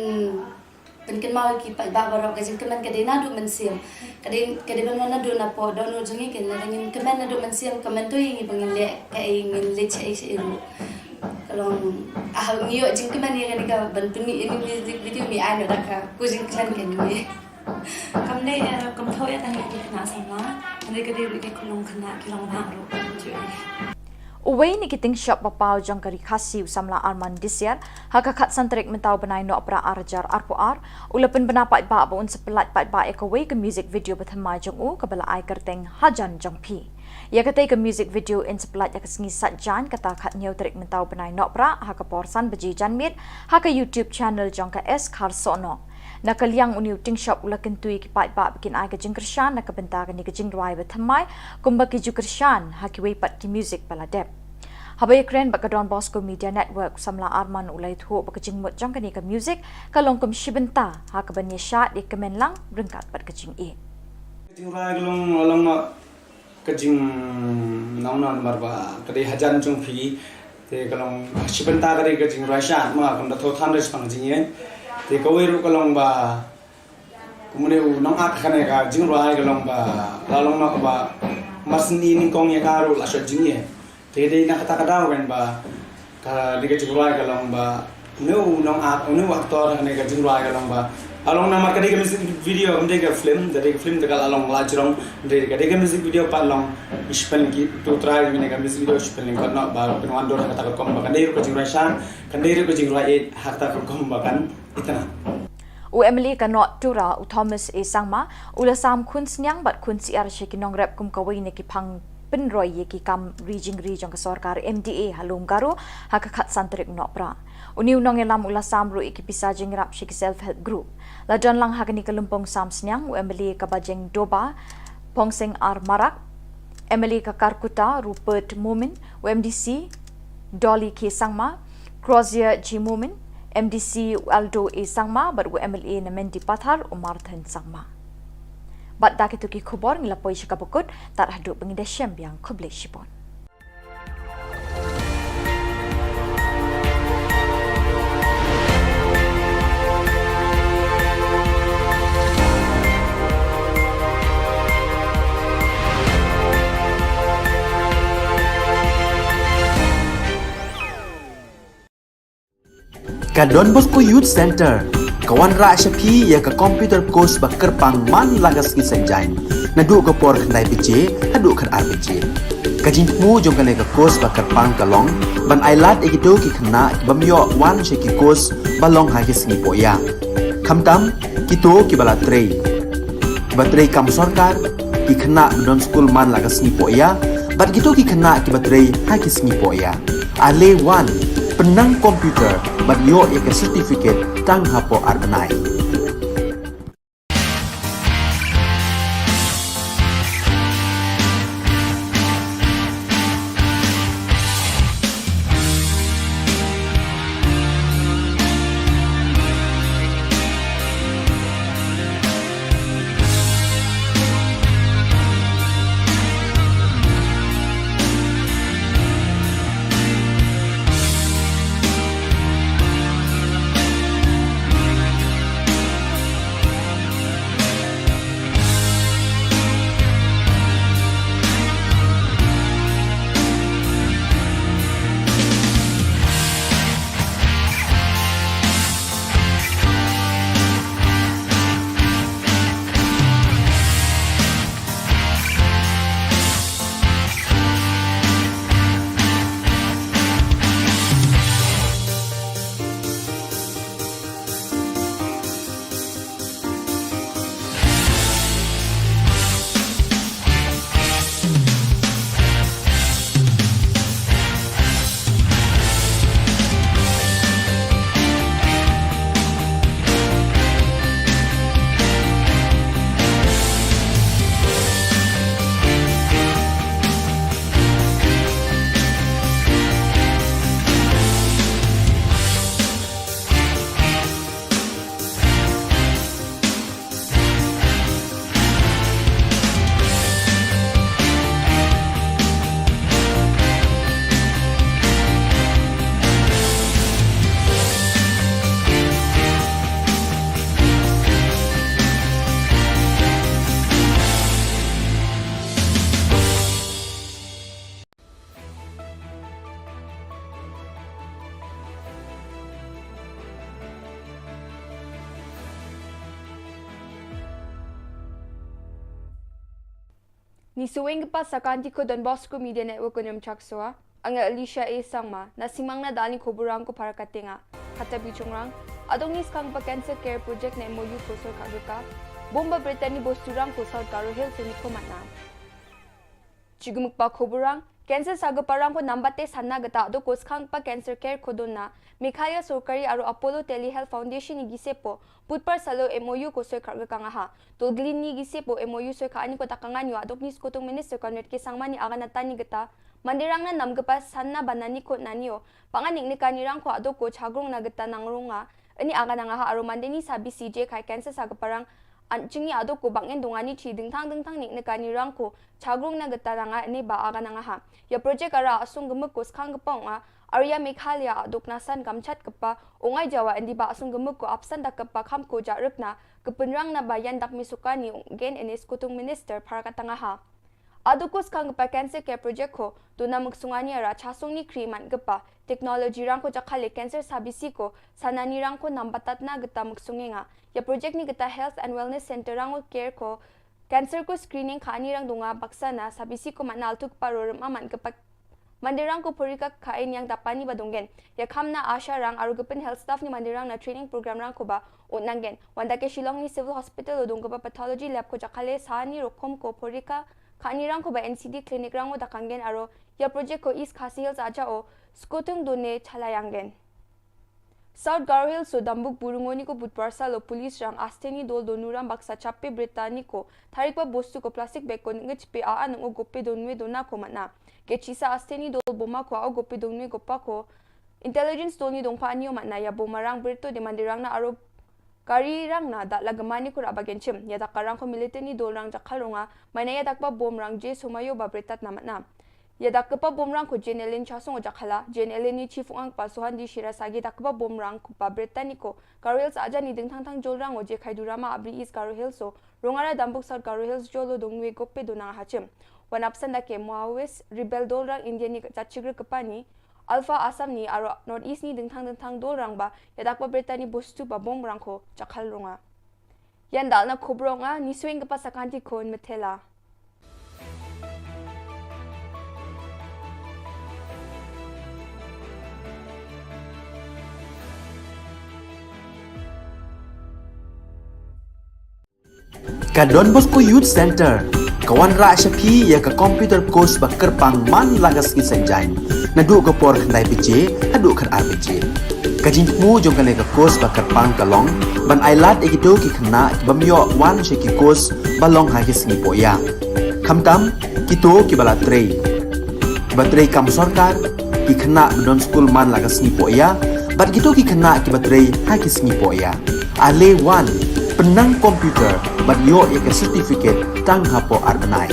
pynkynmaw ïa ki paidbah baroh, ka jingkmen ka dei naduh mynsiem. Ka dei, ka dei ban wan naduh napoh dohnud jong ngi, kane lada ngin kmen naduh mynsiem, ka mynta ïa ngi ba ngin leh kaei, ngin leit shaei shaei ruh. Ka long, ah, ngi ïoh jingkmen ïa kane ka ban pynmih ïa kane ka music video, ngi ai noh da ka Ko Jingkmen kane. Kam dei, eh, kam thoh ïa tang ïa ki khynnah samla, hynrei ka dei ruh ïa ki khynnah, ki khynnah ki rangbah ruh. Uwei na ki tyngshop ba paw jong ka Ri Khasi, u samla Arman Disiar, ha ka khatsan tarik mynta u bnai Nohprah arhajar arphew ar, u la pynbna paidbah ba un sa pyllait paidbah ïa kawei ka music video ba thymmai jong u kaba la ai kyrteng Hajan Jong Phi. Ïa katei ka music video yn sa pyllait ha ka sngi Saitjaiñ, kata khathynñiew tarik mynta u bnai Nohprah, ha ka por san baje janmiet ha ka YouTube channel jong ka S Kharsohnoh. Na ka liang une u tyngshop u la kyntu ïa ki paidbah ba kin ai ka jingkyrshan na ka bynta kane ka jingrwai ba thymmai, kumba ki ju kyrshan ha kiwei pat ki music ba la dep. Haba ïakren bad ka Don Bosco Media Network, u samla Arman u la ïathuh ba ka jingmut jong kane ka music ka long kum shi bynta ha kaban ïashad ïakmen lang ryngkat bad ka jingïeit. Ka jingrwai ka long, long ma ka jing, nang nang namar ba ka dei Hajan Jong Phi, te ka long shi bynta ka dei ka jingrwai shad, ma kam da thoh than re shaphang ka jingïeit. Te kawei ruh ka long ba kumne u nongat kane ka jingrwai ka long ba la long noh ba mar syn i nyngkong ïa ka ruh la shot jingïeit. Te dei na kata ka daw kan ba ka dei ka jingrwai ka long ba une u nongat, une u actor kane ka jingrwai ka long ba, ka long namar ka dei ka music video, kam dei ka film, ka dei ka film te ka la long la jrong, dei ka dei ka music video pat long, i shiphew ki tu trai kane ka music video shiphew lyngkot noh ba pynwan dur ha kata ka rukom ba kan dei ruh ka jingrwai shad, kan dei ruh ka jingrwai ïeit ha kata ka rukom ba kan itynnad. U M L A ka North Tura, u Thomas A Sangma, u la sam khun sniang bad khun syiar sha ki nongrep kum kawei na ki phang pynroi ïa ki kam ri jingri jong ka sorkar M D A ha Lum Garo ha ka khatsan tarik Nohprah. Une u nongïalam u la sam ruh ïa ki pisa jingïarap sha ki self help group. La don lang ha kane ka lympung sam sniang u M L A ka Bajengdoba Pongsing R Marak, M L A ka Kharkutta Rupert Momin, u M D C Dolly K Sangma, Crozier G Momin, M D C u Aldo A Sangma bad u M L A na Mendipathar u Marthan Sangma. Bad da kito ki khubor ngi la poi sha kaba kut, tad haduh ba ngin da shem biang, khublei shibun. Ka Don Bosco Youth Centre ka wanrah sha phi ïa ka computer course ba kyrpang man la ka sngi Saitjaiñ, naduh ka por khyndai baje haduh khatar baje. Ka jingthmu jong kane ka course ba kyrpang ka long ban ailad ïa kito ki khynnah ki bym ïoh wan sha ki course ba long ha ki sngi pohïa, khamtam kito kiba la trei, kiba trei kam sorkar, ki khynnah ba don skul man la ka sngi pohïa bad kito ki khynnah kiba trei ha ki sngi pohïa. Ale wan, pynnang computer bad ïoh ïa ka certificate tang hapoh ar bnai. Ni suweng ka pa sakanti ko Don Bosco Media Network ko nyom chak soa. Anga Alicia A Sangma, na simang na dal ni ko burang ko para katenga. Kata bichungrang, adong ni skang pa cancer care project na M O U ko sor ka gaka. Bomba Brittany bosturang ko South Garo Hills ni ko matna. Chigumuk pa ko burang, cancer sa gaparang ko nambate sana gata do ko skang pa cancer care ko dona. Meghalaya Sorkari aro Apollo Telehealth Foundation ni gisepo, Budbar salo M O U ko soi kar gaka ngaha. Tolglin ni gisepo M O U soi ka ani ko takangan yo adok ni Skutung Minister Conrad K Sangma ni aga na tani gata. Mandirang na nam gapa san na banani ko nanio. Pangan nik nikani rang ko adok ko chagrung na gata nangrunga. Ini aga na ngaha aro mandeni sabi C J kai cancer sa gaparang. An chingi adok ko bangen dongani chi dingtang dingtang nik nikani rang ko chagrung na gata nanga ini ba aga na ngaha. Ya project ara asung gemuk ko skang gapong a. Arya Meghalaya adok nasan kamchat kepa, ungai jawa indi ba asung gemuk ko apsan dak kepa kam ko jarik na, kepenrang na bayan dak misukani ungen ini Skutung Minister para katanga ha. Adok ko skang kepa cancer care project ko, dona muksungani ara chasung ni kri man kepa, teknologi rang ko jakhale cancer sabisi ko, sanani rang ko nambatat na geta muksungenga. Ya project ni geta health and wellness center rang ko care ko, cancer ko screening ka ani rang dunga baksa na sabisi ko man altuk paro rem aman kepa Mandirang ko porika ka in yang tapani ba donggen. Ya khamna asha rang aru gepin health staff ni mandirang na training program rang ko ba un nanggen. Wanda ke Shillong ni civil hospital o dong ko ba pathology lab ko jakale sani rokom ko porika ka ni rang ko ba N C D clinic rang o dakanggen aru ya project ko East Khasi Hills aja o skutung done chalayanggen. South Garo Hills o Dambuk Burungoni ko Budbar salo police rang asteni dol donuram baksa chape bretani ko tharik ba bostu ko plastic bag ko ngechpe a anung o gope donwe dona ko mana. Kechisa asteni dol boma ko a o gope donwe gopa ko intelligence dol ni dongpa anio mana ya boma rang breto de mandirang na aro gari rang na dak lagemani ko raba genchim ya dak karang ko military ni dol rang jakhal ronga mana ya dak ba bom rang je sumayo ba bretat na mana. Ya dak kepa bom rang ko J N L N chasong o jakhala, J N L N ni chief ang pa Suhandi Shira sagi dak kepa bom rang ko pa Britannico, Karel sa aja ni ding thang thang jol rang o je khai durama abri East Garo Hills o, rongara Dambuk South Garo Hills jolo dong nwe gope donang hachim. Wan apsan da ke Maoist, rebel dol rang India ni chachigre kepa ni, Alpha Assam ni aro North East ni ding thang ding thang dol rang ba, ya dak pa Britanni bostu ba bom rang ko, jakhal ronga. Yan dal na khubor nga, ni swing ka pa sakanti khun methela. Ka Don Bosco Youth Center ka wanrah sha phi ïa ka computer course ba kyrpang man la ka sngi Saitjaiñ. Naduh ka por khyndai baje haduh khatar baje. Ka jingthmu jong kane ka course ba kyrpang ka long ban ai lad ïa kito ki khynnah ki bym ïoh wan sha ki course ba long ha ki sngi pohïa. Khamtam kito kiba la trei, kiba trei kam sorkar, ki khynnah ba don skul man la ka sngi pohïa bad kito ki khynnah kiba trei ha ki sngi pohïa. Ale wan, pynnang computer bad ïoh ïa ka certificate tang hapoh ar bnai.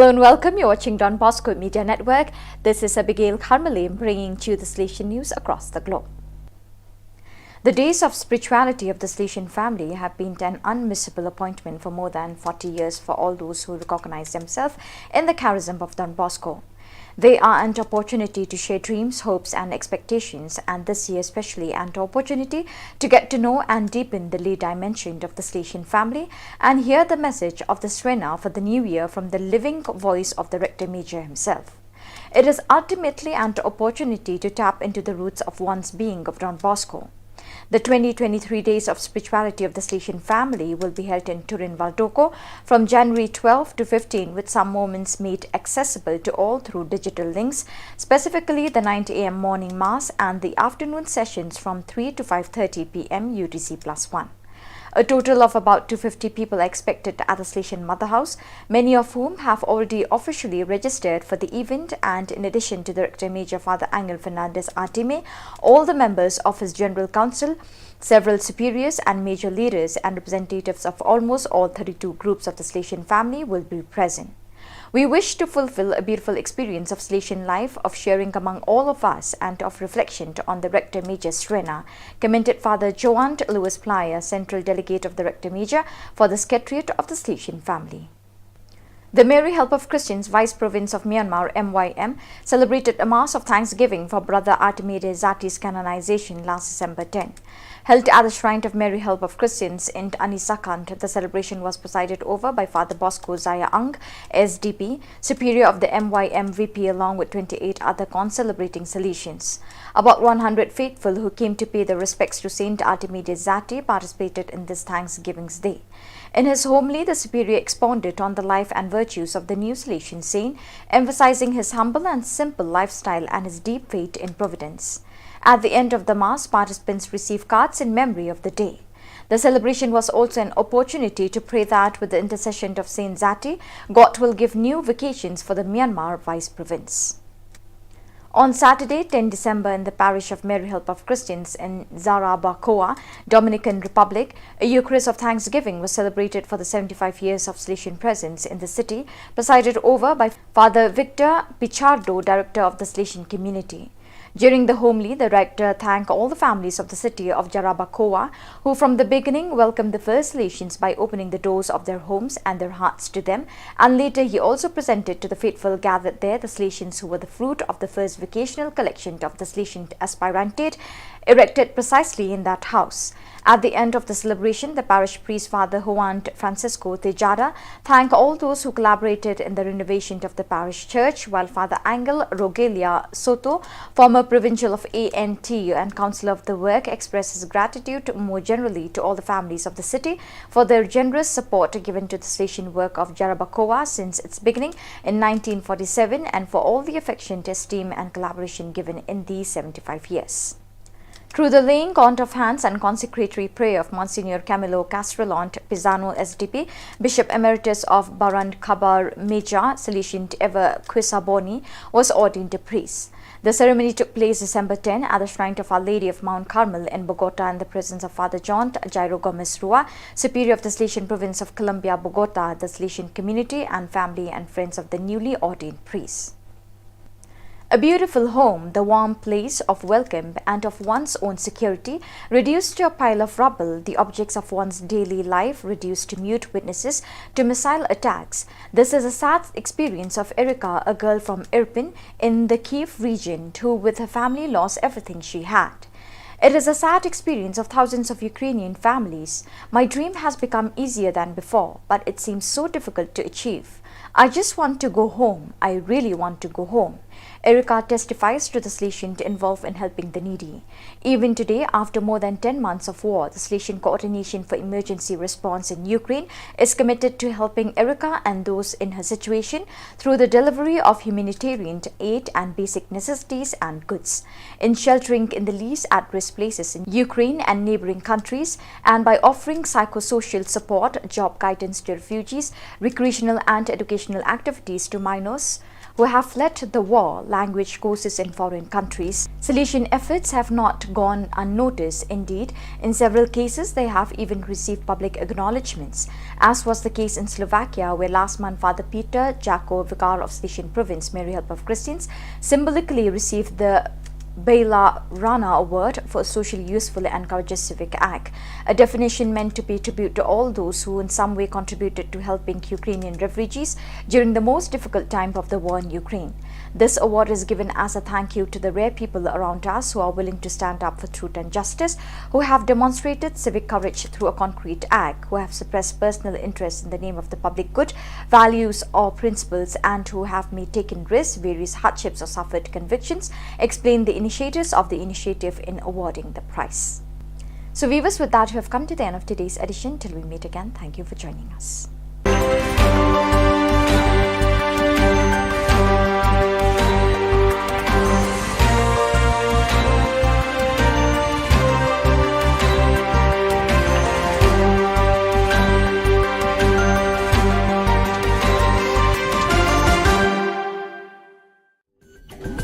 And welcome, you're watching Don Bosco Media Network. This is Abigail Kharmale bringing to you the Salesian news across the globe. The days of spirituality of the Salesian family have been an unmissable appointment for more than forty years for all those who recognize themselves in the charism of Don Bosco. They are an opportunity to share dreams, hopes, and expectations, and this year especially, an opportunity to get to know and deepen the lay dimension of the Salesian family and hear the message of the Srena for the new year from the living voice of the Rector Major himself. It is ultimately an opportunity to tap into the roots of one's being of Don Bosco. The twenty twenty-three Days of Spirituality of the Salesian family will be held in Turin Valdocco from January twelve to fifteen, with some moments made accessible to all through digital links, specifically the nine a m morning mass and the afternoon sessions from three to five thirty p m U T C plus one. A total of about two fifty people are expected at the Salesian Mother House, many of whom have already officially registered for the event, and in addition to the Rector Major Father Angel Fernandez Artime, all the members of his General Council, several superiors and major leaders, and representatives of almost all thirty-two groups of the Salesian family will be present. We wish to fulfill a beautiful experience of Salesian life, of sharing among all of us, and of reflection on the Rector Major Srena, commented Father Joant Louis Plyer, Central Delegate of the Rector Major for the Secretariat of the Salesian family. The Mary Help of Christians Vice Province of Myanmar, M Y M, celebrated a Mass of Thanksgiving for Brother Artime Dezati's canonization last December ten. Held at the Shrine of Mary Help of Christians in Anisakant, the celebration was presided over by Father Bosco Zaya Ang, S D P, Superior of the M Y M V P, along with twenty-eight other concelebrating Salesians. About one hundred faithful who came to pay their respects to Saint Artime Dezati participated in this Thanksgiving's Day. In his homily, the Superior expounded on the life and virtues of the new Salesian saint, emphasizing his humble and simple lifestyle and his deep faith in Providence. At the end of the Mass, participants received cards in memory of the day. The celebration was also an opportunity to pray that, with the intercession of Saint Zati, God will give new vocations for the Myanmar Vice Province. On Saturday, ten December, in the parish of Mary Help of Christians in Jarabacoa, Dominican Republic, a Eucharist of Thanksgiving was celebrated for the seventy-five years of Salesian presence in the city, presided over by Father Victor Pichardo, Director of the Salesian Community. During the homily, the rector thanked all the families of the city of Jarabacoa, who from the beginning welcomed the first Salesians by opening the doors of their homes and their hearts to them, and later he also presented to the faithful gathered there the Salesians who were the fruit of the first vocational collection of the Salesian aspirantate, erected precisely in that house. At the end of the celebration, the parish priest, Father Juan Francisco Tejada, thanked all those who collaborated in the renovation of the parish church, while Father Angel Rogelia Soto, former provincial of A N T U and councillor of the work, expressed his gratitude more generally to all the families of the city for their generous support given to the Salesian work of Jarabacoa since its beginning in nineteen forty-seven, and for all the affection, esteem, and collaboration given in these seventy-five years. Through the laying on of hands and consecratory prayer of Monsignor Camilo Castrelont Pisano, S D P, Bishop Emeritus of Barandkabar Meja, Salesian Ever Quisaboni, was ordained a priest. The ceremony took place December ten at the shrine of Our Lady of Mount Carmel in Bogota, in the presence of Father John Jairo Gomez Rua, Superior of the Salesian Province of Colombia, Bogota, the Salesian community and family and friends of the newly ordained priest. A beautiful home, the warm place of welcome and of one's own security, reduced to a pile of rubble, the objects of one's daily life reduced to mute witnesses to missile attacks. This is a sad experience of Erika, a girl from Irpin in the Kyiv region, who with her family lost everything she had. It is a sad experience of thousands of Ukrainian families. My dream has become easier than before, but it seems so difficult to achieve. I just want to go home. I really want to go home. Erika testifies to the Salesian involved in helping the needy. Even today, after more than ten months of war, the Salesian Coordination for Emergency Response in Ukraine is committed to helping Erika and those in her situation through the delivery of humanitarian aid and basic necessities and goods, in sheltering in the least at-risk places in Ukraine and neighboring countries, and by offering psychosocial support, job guidance to refugees, recreational and educational activities to minors, who have fled the war, language courses in foreign countries. Salesian efforts have not gone unnoticed. Indeed, in several cases, they have even received public acknowledgements, as was the case in Slovakia, where last month Father Peter Jako, Vicar of Salesian Province, Mary Help of Christians, symbolically received the Bela Rana Award for a socially useful and courageous civic act, a definition meant to pay tribute to all those who in some way contributed to helping Ukrainian refugees during the most difficult time of the war in Ukraine. This award is given as a thank you to the rare people around us who are willing to stand up for truth and justice, who have demonstrated civic courage through a concrete act, who have suppressed personal interests in the name of the public good, values or principles, and who have made taken risks, various hardships or suffered convictions, explain the initiators of the initiative in awarding the prize. So viewers, with that, we have come to the end of today's edition. Till we meet again, thank you for joining us.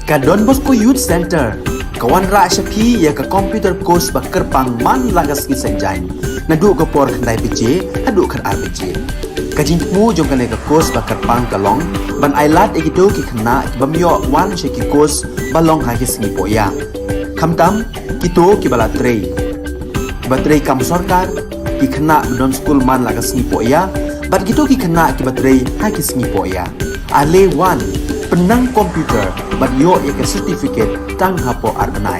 Ka Don Bosco Youth Centre ka wanrah sha phi ïa ka computer course ba kyrpang man la ka sngi Saitjaiñ, naduh ka por khyndai baje haduh khatar baje. Ka jingthmu jong kane ka course ba kyrpang ka long ban ailad ïa kito ki khynnah ki bym ïoh wan sha ki course ba long ha ki sngi poh ïa, khamtam kito kiba la trei, kiba trei kam sorkar, ki khynnah ba don skul man la ka sngi poh ïa, bad kito ki khynnah kiba trei ha ki sngi poh ïa. Ale wan, pynnang computer bad ïoh ïa ka certificate tang hapoh ar bnai.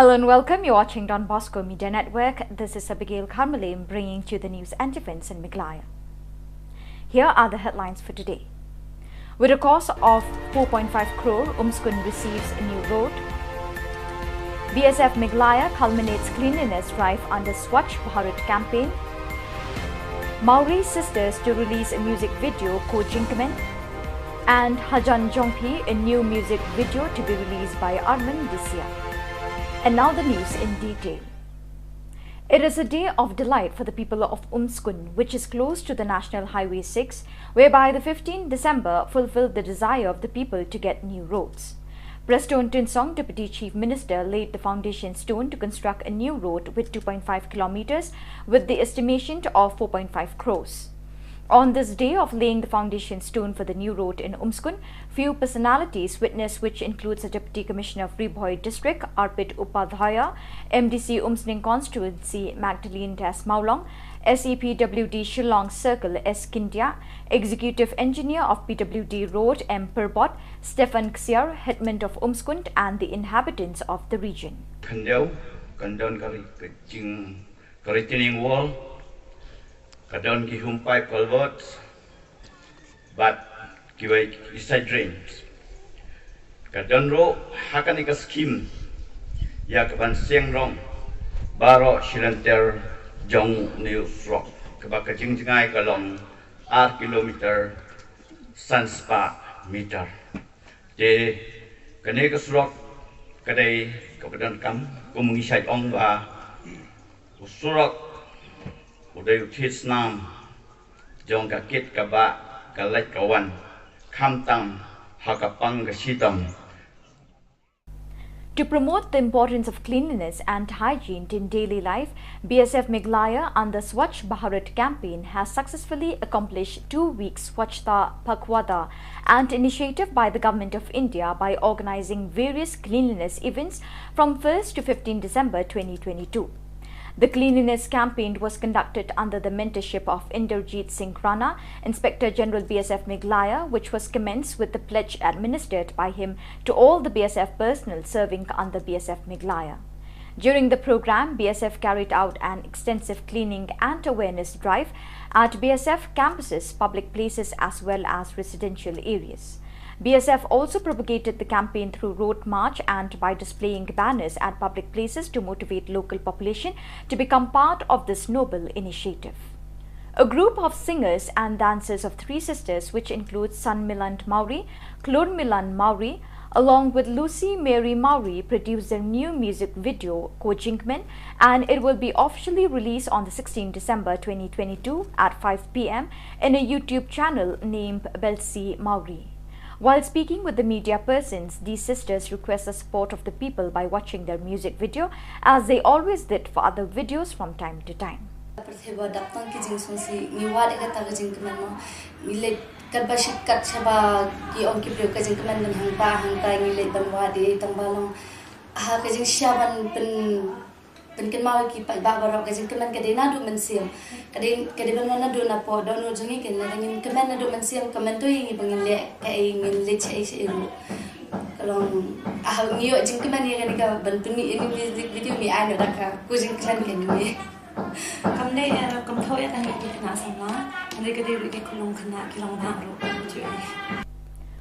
Hello and welcome. You're watching Don Bosco Media Network. This is Abigail Kharmalim bringing to you the news and events in Meghalaya. Here are the headlines for today. With a cost of four point five crore, Umskun receives a new road. B S F Meghalaya culminates cleanliness drive under Swachh Bharat campaign. Mawri Sisters to release a music video, Ko Jingkmen. And Hajan Jongphi, a new music video to be released by Armin this year. And now the news in detail. It is a day of delight for the people of Umskun, which is close to the National Highway six, whereby the fifteenth December fulfilled the desire of the people to get new roads. Prestone Tynsong, Deputy Chief Minister, laid the foundation stone to construct a new road with two point five kilometers, with the estimation of four point five crores. On this day of laying the foundation stone for the new road in Umskund, few personalities witnessed, which includes the Deputy Commissioner of Ri Bhoi District, Arpit Upadhyaya, M D C Umsning Constituency, Magdalene Das Mawlong, S E P W D Shillong Circle, S Scindia, Executive Engineer of P W D Road, M Pyrbot, Stephen Ksiar, Headman of Umskund, and the inhabitants of the region. Khyndiat, ka don ka ri-, ka jing, ka retaining wall, ka don ki home pipe culverts, bad kiwei ki side drains. Ka don ruh ha kane ka scheme ïa ka ban seng rong baroh shilynter jong une u surok, kaba ka jingjngai ka long ar kilometer san spah meter. Te kane ka surok ka dei kaba donkam, kum ngi shait ong ba u surok u dei u thied snam jong ka kit ka bah, ka leit ka wan, khamtam ha ka pang ka shitom. To promote the importance of cleanliness and hygiene in daily life, B S F Meghalaya under Swachh Bharat campaign has successfully accomplished two weeks Swachhata Pakhwada, an initiative by the Government of India by organizing various cleanliness events from first to fifteenth December twenty twenty-two. The cleanliness campaign was conducted under the mentorship of Inderjeet Singh Rana, Inspector General B S F Meghalaya, which was commenced with the pledge administered by him to all the B S F personnel serving under B S F Meghalaya. During the program, B S F carried out an extensive cleaning and awareness drive at B S F campuses, public places, as well as residential areas. B S F also propagated the campaign through road march and by displaying banners at public places to motivate local population to become part of this noble initiative. A group of singers and dancers of three sisters, which includes Sanmilan Mawrie, Klurmilan Mawrie, along with Lucy Mary Mawrie, produced their new music video, Ko Jingkmen, and it will be officially released on the sixteenth December twenty twenty-two at five p m in a YouTube channel named Belsi Mawrie. While speaking with the media persons, these sisters request the support of the people by watching their music video, as they always did for other videos from time to time. Pyrthei ba dap tang ki jingsngewsih, ngi wad ïa kata ka jingkmen mo. Ngi leit katba shit kat shaba ki ong ki briew ka jingkmen ban hangta hangta, ngi leit ban wad ïa, tang ba long ha ka jingshisha ban pyn, pynkynmaw ïa ki paidbah baroh, ka jingkmen ka dei naduh mynsiem. Ka dei, ka dei ban wan naduh napoh dohnud jong ngi, kane lada ngin kmen naduh mynsiem, ka myntoi ïa ngi ba ngin leh kaei, ngin leit shaei shaei ruh. Ka long, ah, ngi ïoh jingkmen ïa kane ka ban pynmih ïa kane ka music video, ngi ai noh da ka Ko Jingkmen kane. Kam dei, eh, kam thoh ïa kane ka khynnah samla, hynrei ka dei ruh ki khyllung khynnah ki long bah ruh, kam ju ei.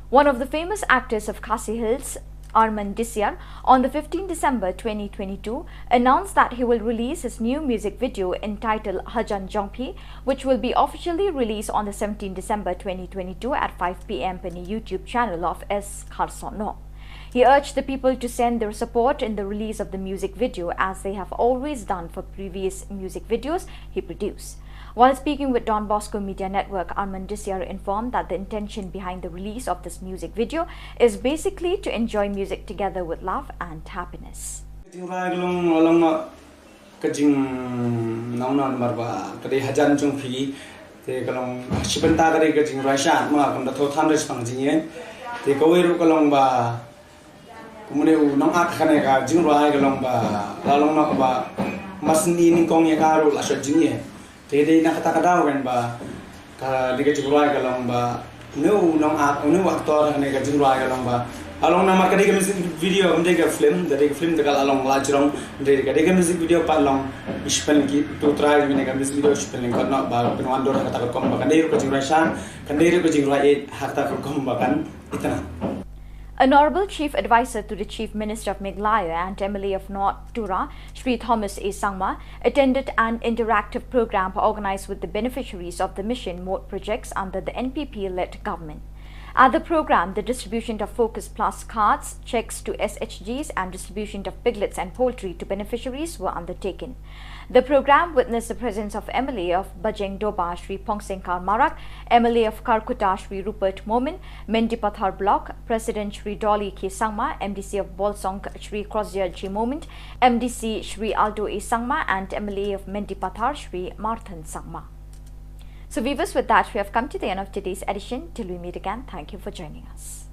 One of the famous actors of Khasi Hills, Arman Disiar, on the fifteenth December twenty twenty-two, announced that he will release his new music video entitled Hajan Jongphi, which will be officially released on the seventeenth December twenty twenty-two at five p m on the YouTube channel of S Kharsono. He urged the people to send their support in the release of the music video, as they have always done for previous music videos he produced. While speaking with Don Bosco Media Network, Arman Disiar informed that the intention behind the release of this music video is basically to enjoy music together with love and happiness. Ka jingrwai ka long, long ma ka jing nong nong mar ba ka dei Hajan Jongphi. Te ka long shi bynta ka dei ka jingrwai sha ma kam da thoh than re spang jingïeit. Te kawei ruh ka long ba kumne u nong ak kane ka jingrwai ka long ba la long na ka ba mas ni nyngkong ïa ka ruh la shot jingïeit. Te dei na kata ka daw kan ba ka dei ka jingrwai ka long ba une u nong ak, une u actor kane ka jingrwai ka long ba la long namar ka dei ka music video, kam dei ka film, ka dei ka film te ka la long la jrong, dei ka dei ka music video pat long. Ngi shu pynlong ki tu trai kane ka music video, shu pynlong ka noh ba pynwan dur ha kata ka rukom ba kan dei ruh ka jingrwai sha, kan dei ruh ka jingrwai ïeit ha kata ka rukom ba kan itynnad. Honorable Chief Advisor to the Chief Minister of Meghalaya and M L A of North Tura, Shri Thomas A Sangma, attended an interactive program organized with the beneficiaries of the Mission Mode projects under the N P P-led government. At the program, the distribution of Focus Plus cards, checks to S H Gs, and distribution of piglets and poultry to beneficiaries were undertaken. The program witnessed the presence of M L A of Bajeng Doba, Shri Phongsengkar Marak, M L A of Kharkutta, Shri Rupert Momin, Mendipathar Block President Shri Dolly K Sangma, M D C of Bolsong Shri Crossdale G Momin, M D C Shri Aldo A Sangma, and M L A of Mendipathar Shri Marthan Sangma. So viewers, with that, we have come to the end of today's edition. Till we meet again, thank you for joining us.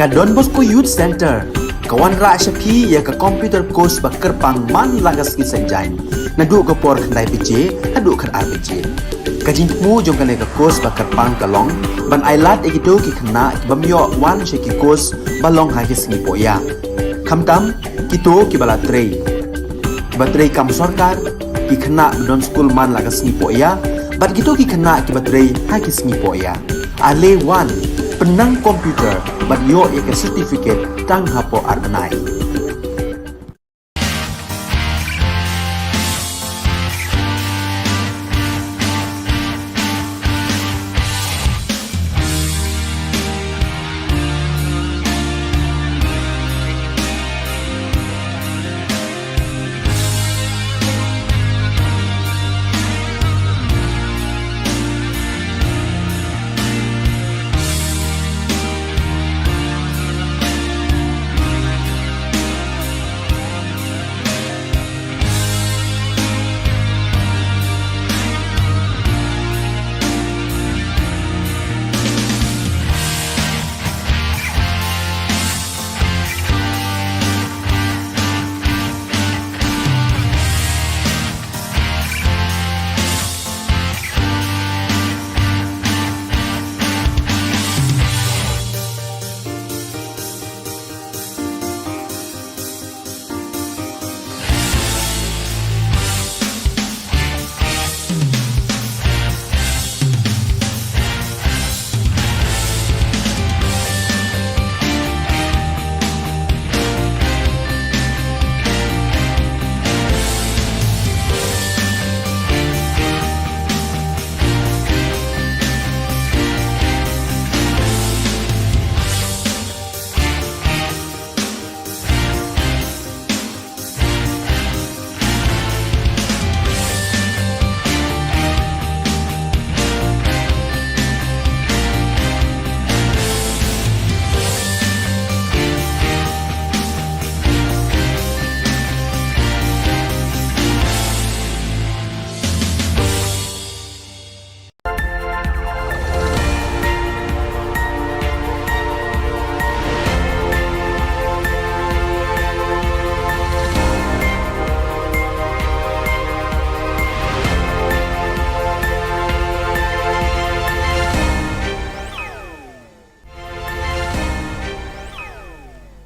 Ka Don Bosco Youth Centre ka wanrah sha phi ïa ka computer course ba kyrpang man la ka sngi Saitjaiñ, naduh ka por khyndai baje haduh khatar baje. Ka jingthmu jong kane ka course ba kyrpang ka long ban ailad ïa kito ki khynnah ki bym ïoh wan sha ki course ba long ha ki sngi pohïa, khamtam kito kiba la trei, kiba trei kam sorkar, ki khynnah ba don skul man la ka sngi pohïa, bad kito ki khynnah kiba trei ha ki sngi pohïa. Ale wan, pynnang computer bad ïoh ïa ka certificate tang hapoh ar bnai.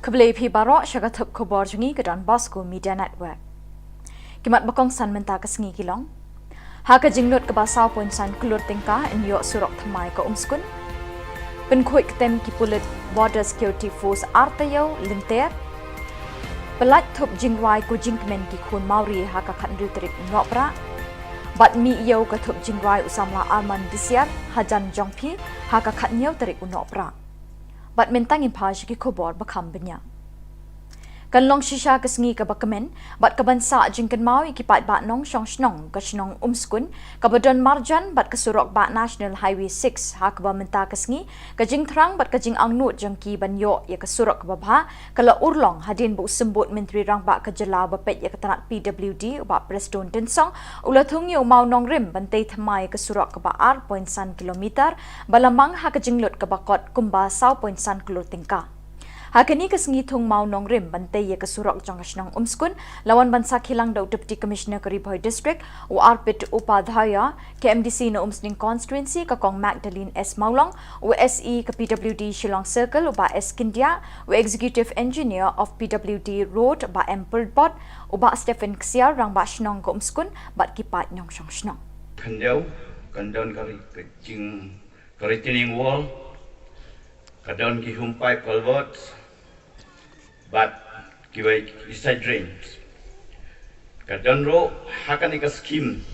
Khublei phi baroh sha ka thup khubor jong ngi ka Don Bosco Media Network. Ki mat ba kongsan mynta ka sngi ki long: Ha ka jinglut kaba saw point san klur tyngka yn ïoh surok thymmai ka Umskun. Pynkhuid ktem ki pulit Border Security Force ar taïew lynter. Pyllait thup jingrwai ko jingkmen ki khun Mawri ha ka khathynriew tarik u Nohprah. Bad mih ïew ka thup jingrwai u samla Arman Disiar hajan jong phi ha ka khathynñiew tarik u Nohprah. Bad mynta ngin phai sha ki khubor ba kham bniah. Kan long shisha ka sngi kaba kmen bad kaban sah jingkynmaw ïa ki paidbah nongshong shnong ka shnong Umskun, kaba don marjan bad ka surok bah National Highway six, ha kaba mynta ka sngi ka jingthrang bad ka jingangnud jong ki ban ïoh ïa ka surok kaba bha ka la urlong hadien ba u symbud Myntri Rangbah ka jylla uba peit ïa ka tnat P W D u Bah Prestone Tynsong u la thung ïa u mawnongrim ban tei thymmai ïa ka surok kaba ar point san kilometer ba la mang ha ka jinglut kaba kot kumba saw point san klur tyngka. Ha kane ka sngi thung mawnongrim ban tei ïa ka surok jong ka shnong Umskun la wan ban sakhi lang da u Deputy Commissioner ka Ri Bhoi District u Arpit Upadhyaya, ka M D C na Umsning Constituency ka Kong Magdalene S Mawlong, u S E ka P W D Shillong Circle u Bah S Scindia, u Executive Engineer of P W D Road Bah M Pyrthbot, u Bah Stephen Ksiar, Rangbah Shnong ka Umskun bad ki paid nongshong shnong. Khyndiat, kan don ka ri-, ka jing, ka retaining wall, ka don ki home pipe culverts, bad kiwei ki side drains. Ka don ruh ha kane ka scheme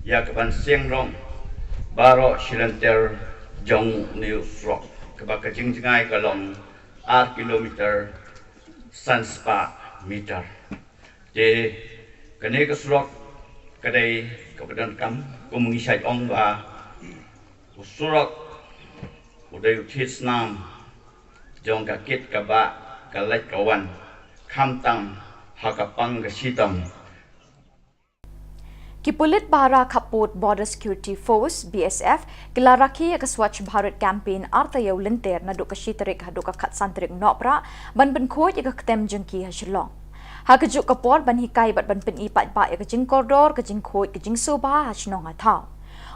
ïa kaban seng rong baroh shilynter jong une u surok, kaba ka jingjngai ka long ar kilometer san spah meter. Te kane ka surok ka dei kaba donkam, kum ngi shait ong ba u surok u dei u thied snam jong ka kit ka bah, ka leit ka wan, khamtam ha ka pang ka shitom. Ki pulit Bhara Khappud Border Security Force, B S F, ki la rakhe ïa ka Swachh Bharat Campaign ar taïew lynter naduh ka shi tarik haduh ka khatsan tarik Nohprah ban pynkhuid ïa ka ktem jong ki ha Shillong. Ha kajuh ka por ban hikai bad ban pyni paidbah ïa ka jingkordor, ka jingkhuid, ka jingsngewbha ha shnong ha thaw,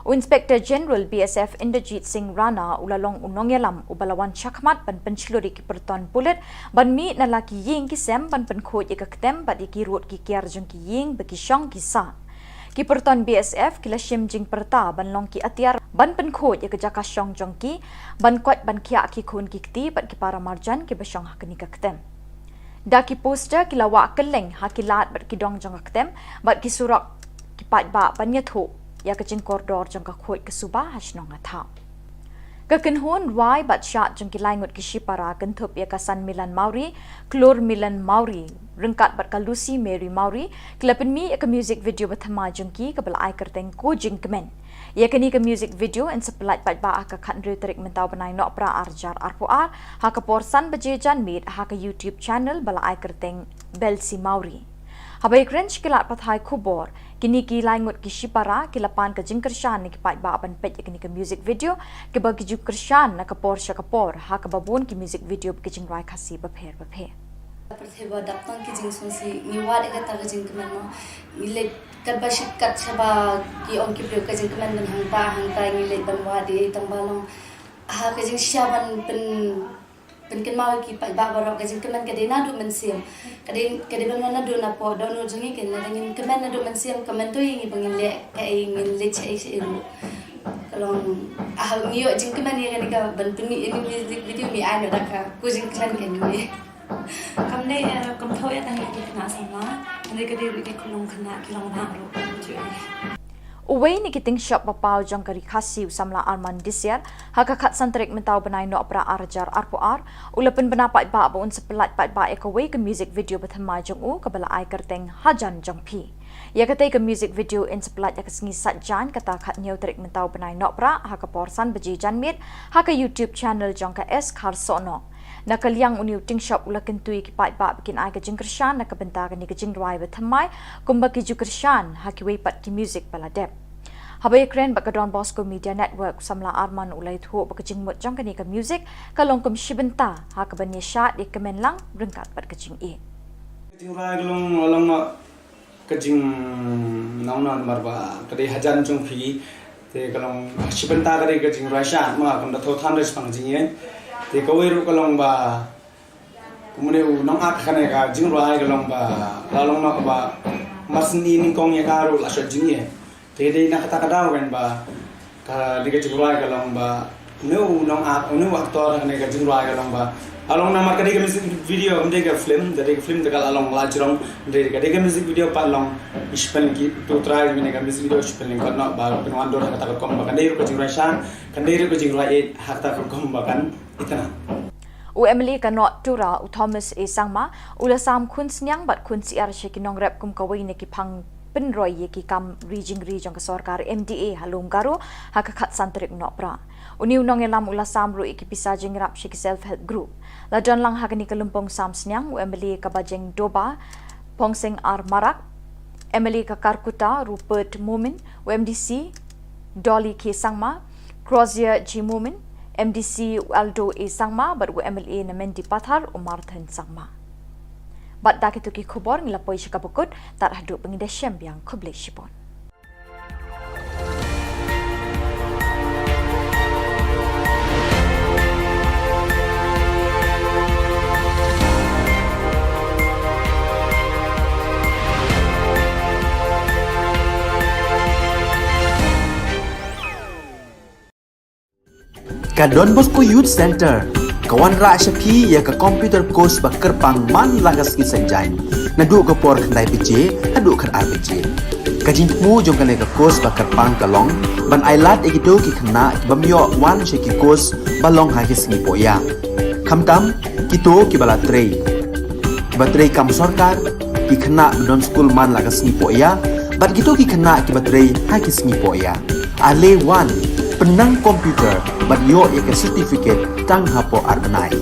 u Inspector General B S F Inderjit Singh Rana u la long u nongïalam uba la wan shakhmat ban pynshlur ïa ki pyrton pulit ban mih na la ki ïing ki sem ban pynkhuid ïa ka ktem bad ïa ki rud ki kiar jong ki ïing ba ki shong ki sah. Ki pyrton B S F ki la shim jingpyrta ban long ki atiar ban pynkhuid ïa ka jaka shong jong ki, ban koit ban khiah ki khun ki kti bad ki para marjan kiba shong ha kane ka ktem. Da ki poster ki la wah kylleng ha ki lad bad ki dong jong ka ktem bad ki surok ki paidbah ban ïathuh ïa ka jingkordor jong ka khuid ka suba ha shnong ha thaw. Ka kynhun rwai bad shad jong ki lai ngut ki shipara kynthup ïa ka Sanmilan Mawrie, Klurmilan Mawrie, ryngkat bad ka Lucy Mary Mawrie, ki la pynmih ïa ka music video ba thymmai jong ki kaba la ai kyrteng Ko Jingkmen. Ïa kane ka music video yn sa pyllait paidbah ha ka khathynriew tarik mynta u bnai Nohprah ar hajar arphew ar, ha ka por san baje janmiet ha ka YouTube channel ba la ai kyrteng Belsi Mawrie. Haba ïakren sha ki lad pathai khubor, kine ki lai ngut ki shipara ki la pan ka jingkyrshan na ki paidbah ban peit ïa kane ka music video, kiba ki ju kyrshan na ka por sha ka por ha kaba bun ki music video ba ki jingrwai Khasi bapher bapher. Pyrthei ba dap tang ki jingsngewsih, ngi wad ïa kata ka jingkmen mo. Ngi leit katba shit kat shaba ki ong ki briew ka jingkmen ban hangta hangta, ngi leit ban wad ïa i tang ba long ha ka jingshisha ban pyn pynkynmaw ïa ki paidbah baroh, ka jingkmen ka dei naduh mynsiem. Ka dei, ka dei ban wan naduh napoh dohnud jong ngi, kane lada ngin kmen naduh mynsiem, ka myntoi ïa ngi ba ngin leh kaei, ngin leit shaei shaei ruh. Ka long, ah, ngi ïoh jingkmen ïa kane ka ban pynmih ïa kane ka music video, ngi ai noh da ka Ko Jingkmen ka ngi. Kam dei, eh, kam thoh ïa tang ïa ki khynnah samla, hynrei ka dei ruh ki khunlung khynnah ki long bha ruh, ka jingkmen. Uwei na ki tyngshop ba paw jong ka Ri Khasi u samla Arman Disiar, ha ka khatsan tarik mynta u bnai Nohprah ar hajar arphew ar, u la pynbna paidbah ba un sa pyllait paidbah ïa kawei ka music video ba thymmai jong u kaba la ai kyrteng Hajan Jong Phi. Ïa katei ka music video yn sa pyllait ha ka sngi Saitjaiñ, kata khathynñiew tarik mynta u bnai Nohprah, ha ka por san baje janmiet ha ka YouTube channel jong ka S Kharsohnoh. Na ka liang une u tyngshop u la kyntu ïa ki paidbah ba kin ai ka jingkyrshan na ka bynta kane ka jingrwai ba thymmai, kumba ki ju kyrshan ha kiwei pat ki music ba la dep. Haba ïakren bad ka Don Bosco Media Network, u samla Arman u la ïathuh ba ka jingmut jong kane ka music ka long kum shi bynta ha kaban ïashad ïakmen lang ryngkat bad ka jingïeit. Ka jingrwai ka long, long ma ka jingnang namar ba ka dei Hajan Jong Phi. Te ka long shi bynta ka dei ka jingrwai shad ma kam da thoh than re shaphang ka jingïeit. Te kawei ruh ka long ba Kumne u nongact kane ka jingrwai ka long ba la long noh ba mar sien nyngkong ïa ka ruh la shot jingeh. Te dei na kata ka daw kan ba kane ka jingrwai ka long ba une u nongact, une u actor kane ka jingrwai ka long ba la long namar ka dei ka music video, kam dei ka film, ka dei ka film te ka la long la jrong, dei ka dei ka music video pat long ispel ki tu trai mine ka music video ispel kot noh ba pynwan dor ha kata ka rukom ba kan dei ruh ka jingrwai sha, kan dei ruh ka jingrwai eh ha kata ka rukom ba kan itna. U M L A ka North Tura, u Thomas A Sangma, u la sam khun sniang bad khun syiar sha ki nongrep kum kawei na ki phang pynroi ïa ki kam ri jingri jong ka sorkar M D A ha Lum Garo ha ka khatsan tarik Nohprah. Une u nongïalam u la sam ruh ïa ki pisa jingïarap sha ki self help group. La don lang ha kane ka lympung sam sniang u M L A ka Bajeng Doba, Pongsing R Marak, M L A ka Kharkutta Rupert Momin, u M D C Dolly K Sangma, Crozier G Momin, M D C u Aldo A Sangma bad u M L A na Mendipathar u Marthan Sangma. Bad da kito ki khubor ngi la poi sha kaba kut, tad haduh ba ngin da shem biang, khublei shibun. Ka Don Bosco Youth Centre ka wanrah sha phi ïa ka computer course ba kyrpang man la ka sngi Saitjaiñ, naduh ka por khyndai baje haduh khatar baje. Ka jingthmu jong kane ka course ba kyrpang ka long ban ailad ïa kito ki khynnah ki bym ïoh wan sha ki course ba long ha ki sngi pohïa, khamtam kito kiba la trei, kiba trei kam sorkar, ki khynnah ba don skul man la ka sngi pohïa bad kito ki khynnah kiba trei ha ki sngi pohïa. Ale wan, pynnang computer bad ïoh ïa ka certificate tang hapoh ar bnai.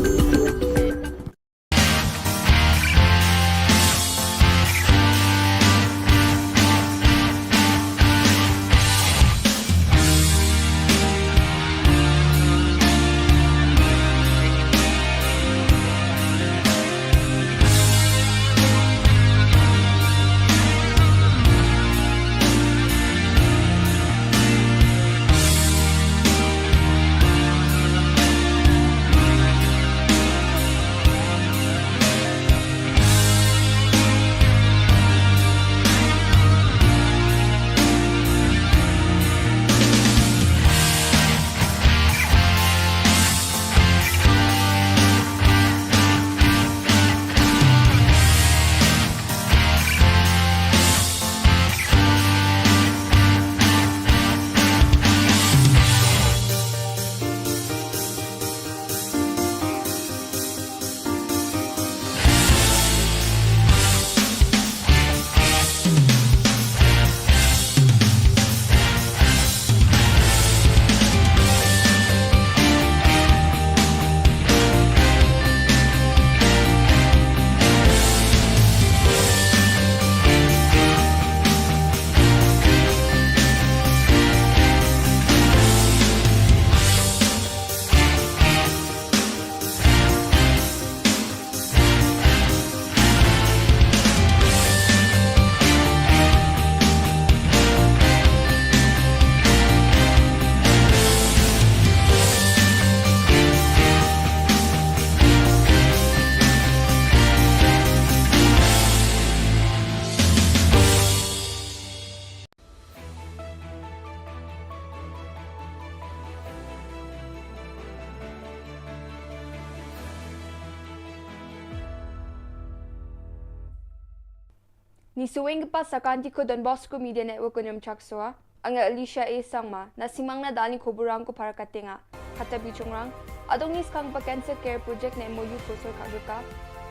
Ngi sngewbha pat sa ka Anti Khuid Don Bosco Media Network, Kynrem Chaksua, nga Alicia A Sangma, na sngewbha na dani khuburang ko para katenga. Kata bichungrang, adong ni skang ba Cancer Care Project ne M O U ko sor ka gaka.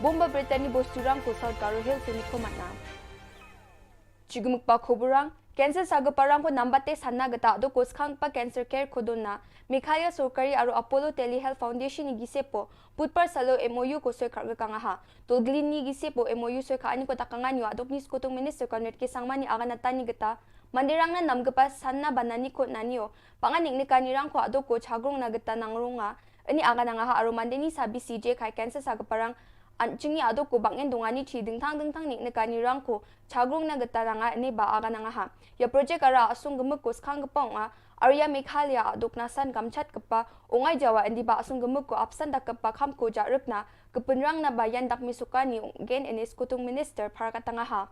Bomba Brittany Bosturang ko South Garo Hills ni ko matna. Chigumuk pa khuburang, cancer sa ga parang ko nambate sanna gata do ko skang pa cancer care khodon na, Meghalaya Sorkari aro Apollo Telehealth Foundation ni gisepo, Budbar salo M O U ko soi kar ga kang ha. Tolglin ni gisepo M O U soi ka ani ko takangan yo adok ni skotung Minister Conrad K Sangma ni aga na tani gata, mandirang na nam gapa sanna banani ko nanio, panganik ni kanirang ko adok ko chagrong na gata nangrong nga, ani aga nang ha aro mandeni sabi C J kai cancer sa ga parang, an chini aduk ko bak ngen dunga ni chi dingthang dingthang ni ne kani rang ko chagrung na geta nanga ne ba aga nanga ha. Ya project ara asung gemuk ko skang gepong a, aria Meghalaya aduk nasan kamchat kepa, ungai jawa endi ba asung gemuk ko apsan dak kepa kam ko jaruk na, kepenrang na bayan dak misukani gen enis kutung minister para katanga ha.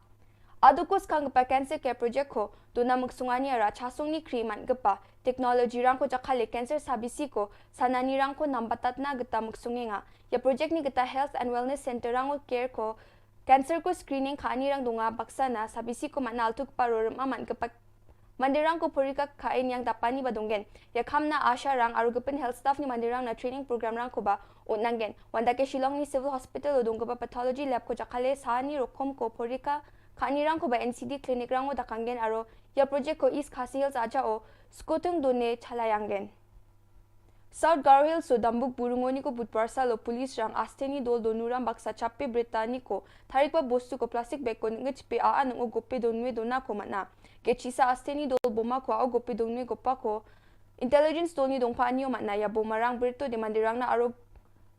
Aduk ko skang kepa cancer care project ko, duna muksungani ara chasung ni kri man kepa, technology rang ko jakhale cancer sabisi ko, sanani rang ko nambatat na geta muksungenga. Ya project ni geta health and wellness center rang ko care ko, cancer ko screening kani rang dunga baksa na sabisi ko mana altuk paro rem aman kepa. Mandirang ko porika kain yang tapani badungen. Ya kamna asha rang aru gepin health staff ni mandirang na training program rang ko ba unangen. Wanda ke Shillong ni civil hospital o dung kepa pathology lab ko jakale sani rokom ko porika kani rang ko ba N C D clinic rang o dakangen aru ya project ko East Khasi Hills aja o skutung done chalayangen. South Garo Hills o Dambuk Burungoni ko Budwar salo police rang asteni dol donuram baksa chape bretani ko tharik ba bostu ko plastic bag ko ngechpe a anung o gope donwe dona ko mana. Kechisa asteni dol boma ko a o gope donwe gopa ko intelligence doni dongpa anio mana ya boma rang breto de mandirang na aro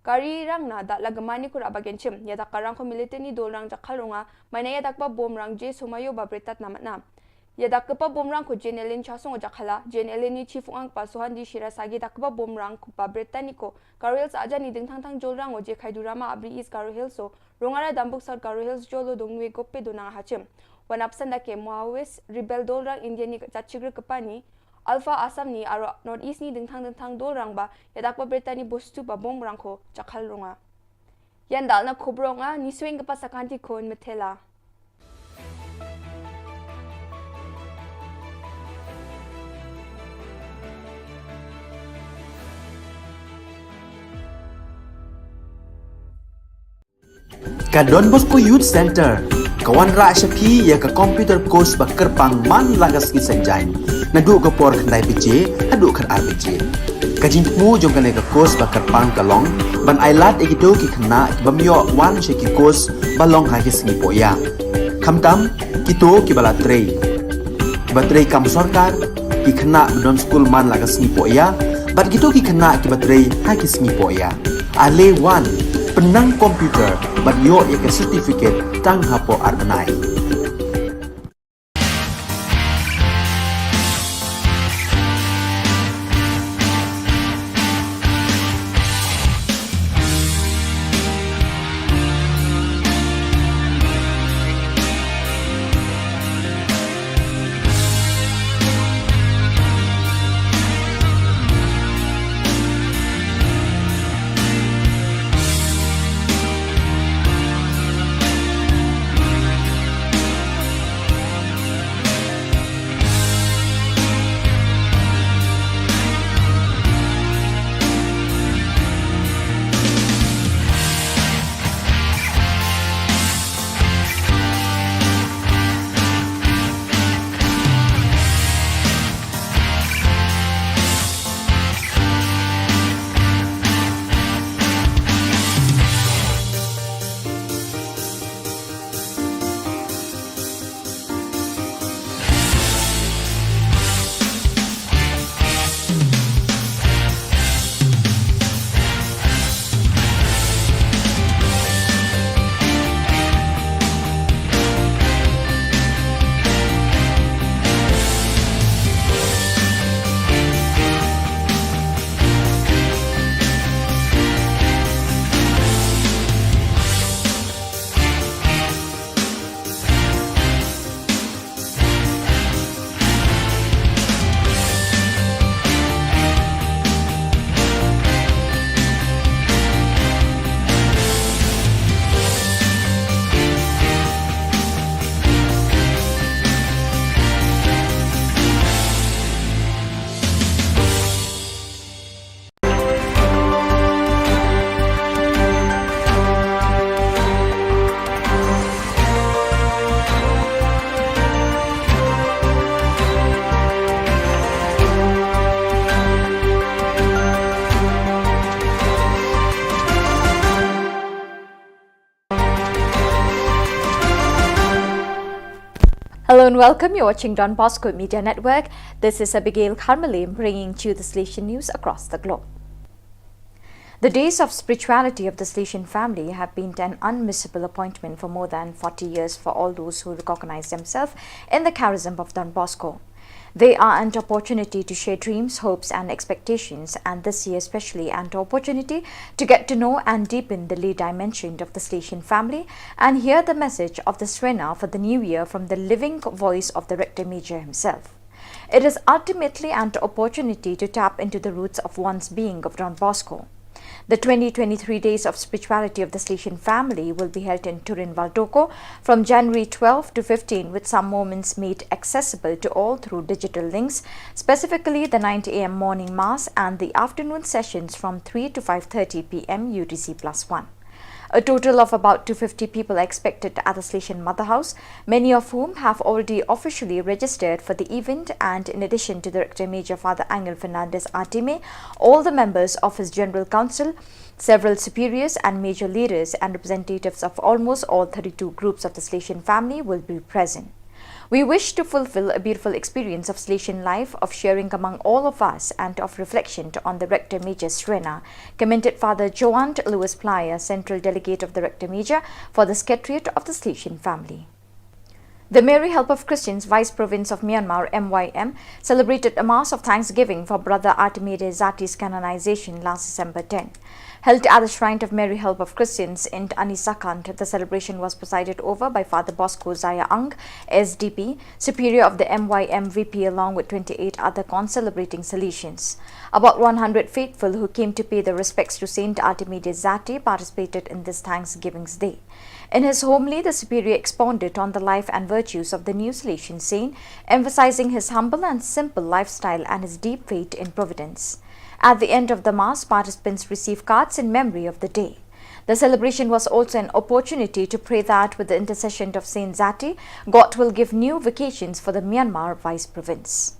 kari rang na dak lagemani ko raba genchim ya dak karang ko militeni dol rang jakal ronga mana ya dak ba bom rang je somayo ba bretat na mana. Ya dak kepa bom rang ko J N L N chasong o jakhala, J N L N ni chief ang pa Suhandi Shira sagi dak kepa bom rang ko pa Britannico, Garo Hills aja ni dingthang thang jol rang o je khai durama abri East Garo Hills o, rongara Dambuk South Garo Hills jolo dongnwe gope donang hachim. Wan apsan da ke Maoist rebel dol rang India ni chachigre kepa ni, Alpha Assam ni aro North East ni dingthang dingthang dol rang ba, ya dak ba Britanni bostu ba bom rang ko jakhal ronga. Yan dal na khubor nga ni swing kepa sakanti kon metela. Ka Don Bosco Youth Center ka wanrah sha phi ïa ka computer course ba kyrpang man la ka sngi Saitjaiñ, naduh ka por khyndai baje haduh khatar baje. Ka jingthmu jong kane ka course ba kyrpang ka long ban ailad ïa kito ki khynnah ki bym ïoh wan sha ki course ba long ha ki sngi pohïa. Khamtam kito kiba la trei, kiba trei kam sorkar, ki khynnah ba don skul man la ka sngi pohïa, bad kito ki khynnah kiba trei ha ki sngi pohïa. Ale wan, pynnang computer bad ïoh ïa ka certificate tang hapoh ar bnai. Hello and welcome. You're watching Don Bosco Media Network. This is Abigail Kharmalim bringing to you the Salesian news across the globe. The days of spirituality of the Salesian family have been an unmissable appointment for more than forty years for all those who recognize themselves in the charism of Don Bosco. They are an opportunity to share dreams, hopes, and expectations, and this year especially an opportunity to get to know and deepen the lay dimension of the Salesian family and hear the message of the Srena for the new year from the living voice of the Rector Major himself. It is ultimately an opportunity to tap into the roots of one's being of Don Bosco. The twenty twenty-three Days of Spirituality of the Salesian family will be held in Turin Valdocco from January twelve to fifteen, with some moments made accessible to all through digital links, specifically the nine a m morning mass and the afternoon sessions from three to five thirty p m U T C plus one. A total of about two fifty people are expected at the Salesian Mother House, many of whom have already officially registered for the event, and in addition to the Rector Major Father Angel Fernandez Artime, all the members of his General Council, several superiors and major leaders, and representatives of almost all thirty-two groups of the Salesian family will be present. We wish to fulfill a beautiful experience of Salesian life, of sharing among all of us, and of reflection on the Rector Major Srena, commented Father Joant Lewis Plyer, Central Delegate of the Rector Major for the Secretariat of the Salesian family. The Mary Help of Christians Vice Province of Myanmar, M Y M, celebrated a Mass of Thanksgiving for Brother Artimide Zati's canonization last December ten. Held at the Shrine of Mary Help of Christians in Anisakant, the celebration was presided over by Father Bosco Zaya Ang, S D P, Superior of the M Y M V P, along with twenty-eight other concelebrating Salesians. About one hundred faithful who came to pay their respects to Saint Artimide Zati participated in this Thanksgiving's Day. In his homily, the Superior expounded on the life and virtues of the new Salesian saint, emphasizing his humble and simple lifestyle and his deep faith in Providence. At the end of the Mass, participants received cards in memory of the day. The celebration was also an opportunity to pray that with the intercession of Saint Zati, God will give new vocations for the Myanmar Vice Province.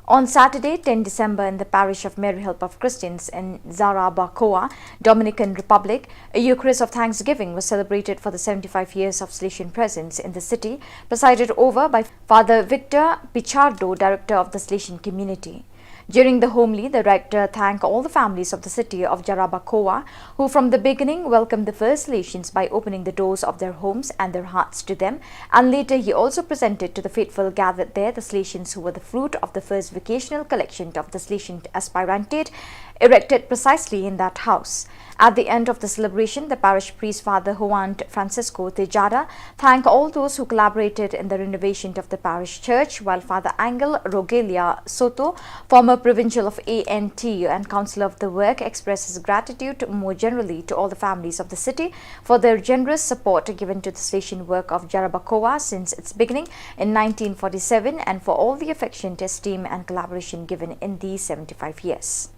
On Saturday, ten December, in the parish of Mary Help of Christians in Jarabacoa, Dominican Republic, a Eucharist of Thanksgiving was celebrated for the seventy-five years of Salesian presence in the city, presided over by Father Victor Pichardo, Director of the Salesian Community. During the homily, the rector thanked all the families of the city of Jarabacoa, who from the beginning welcomed the first Salesians by opening the doors of their homes and their hearts to them, and later he also presented to the faithful gathered there the Salesians who were the fruit of the first vocational collection of the Salesian aspirantate erected precisely in that house. At the end of the celebration, the parish priest Father Juan Francisco Tejada thanked all those who collaborated in the renovation of the parish church, while Father Angel Rogelia Soto, former provincial of A N T and councillor of the work, expressed his gratitude more generally to all the families of the city for their generous support given to the Salesian work of Jarabacoa since its beginning in nineteen forty-seven and for all the affection, esteem and collaboration given in these seventy-five years.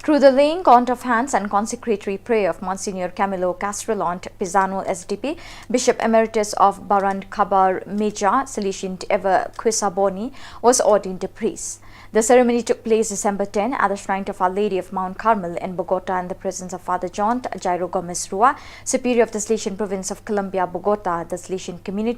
Through the laying on of hands and consecratory prayer of Monsignor Camilo Castrellant Pisano, S D P, Bishop Emeritus of Barandkabar Meja, Salesian Ever Quisaboni, was ordained a priest. The ceremony took place December ten at the shrine of Our Lady of Mount Carmel in Bogota in the presence of Father John Jairo Gomez Rua, Superior of the Salesian Province of Colombia, Bogota, the Salesian Community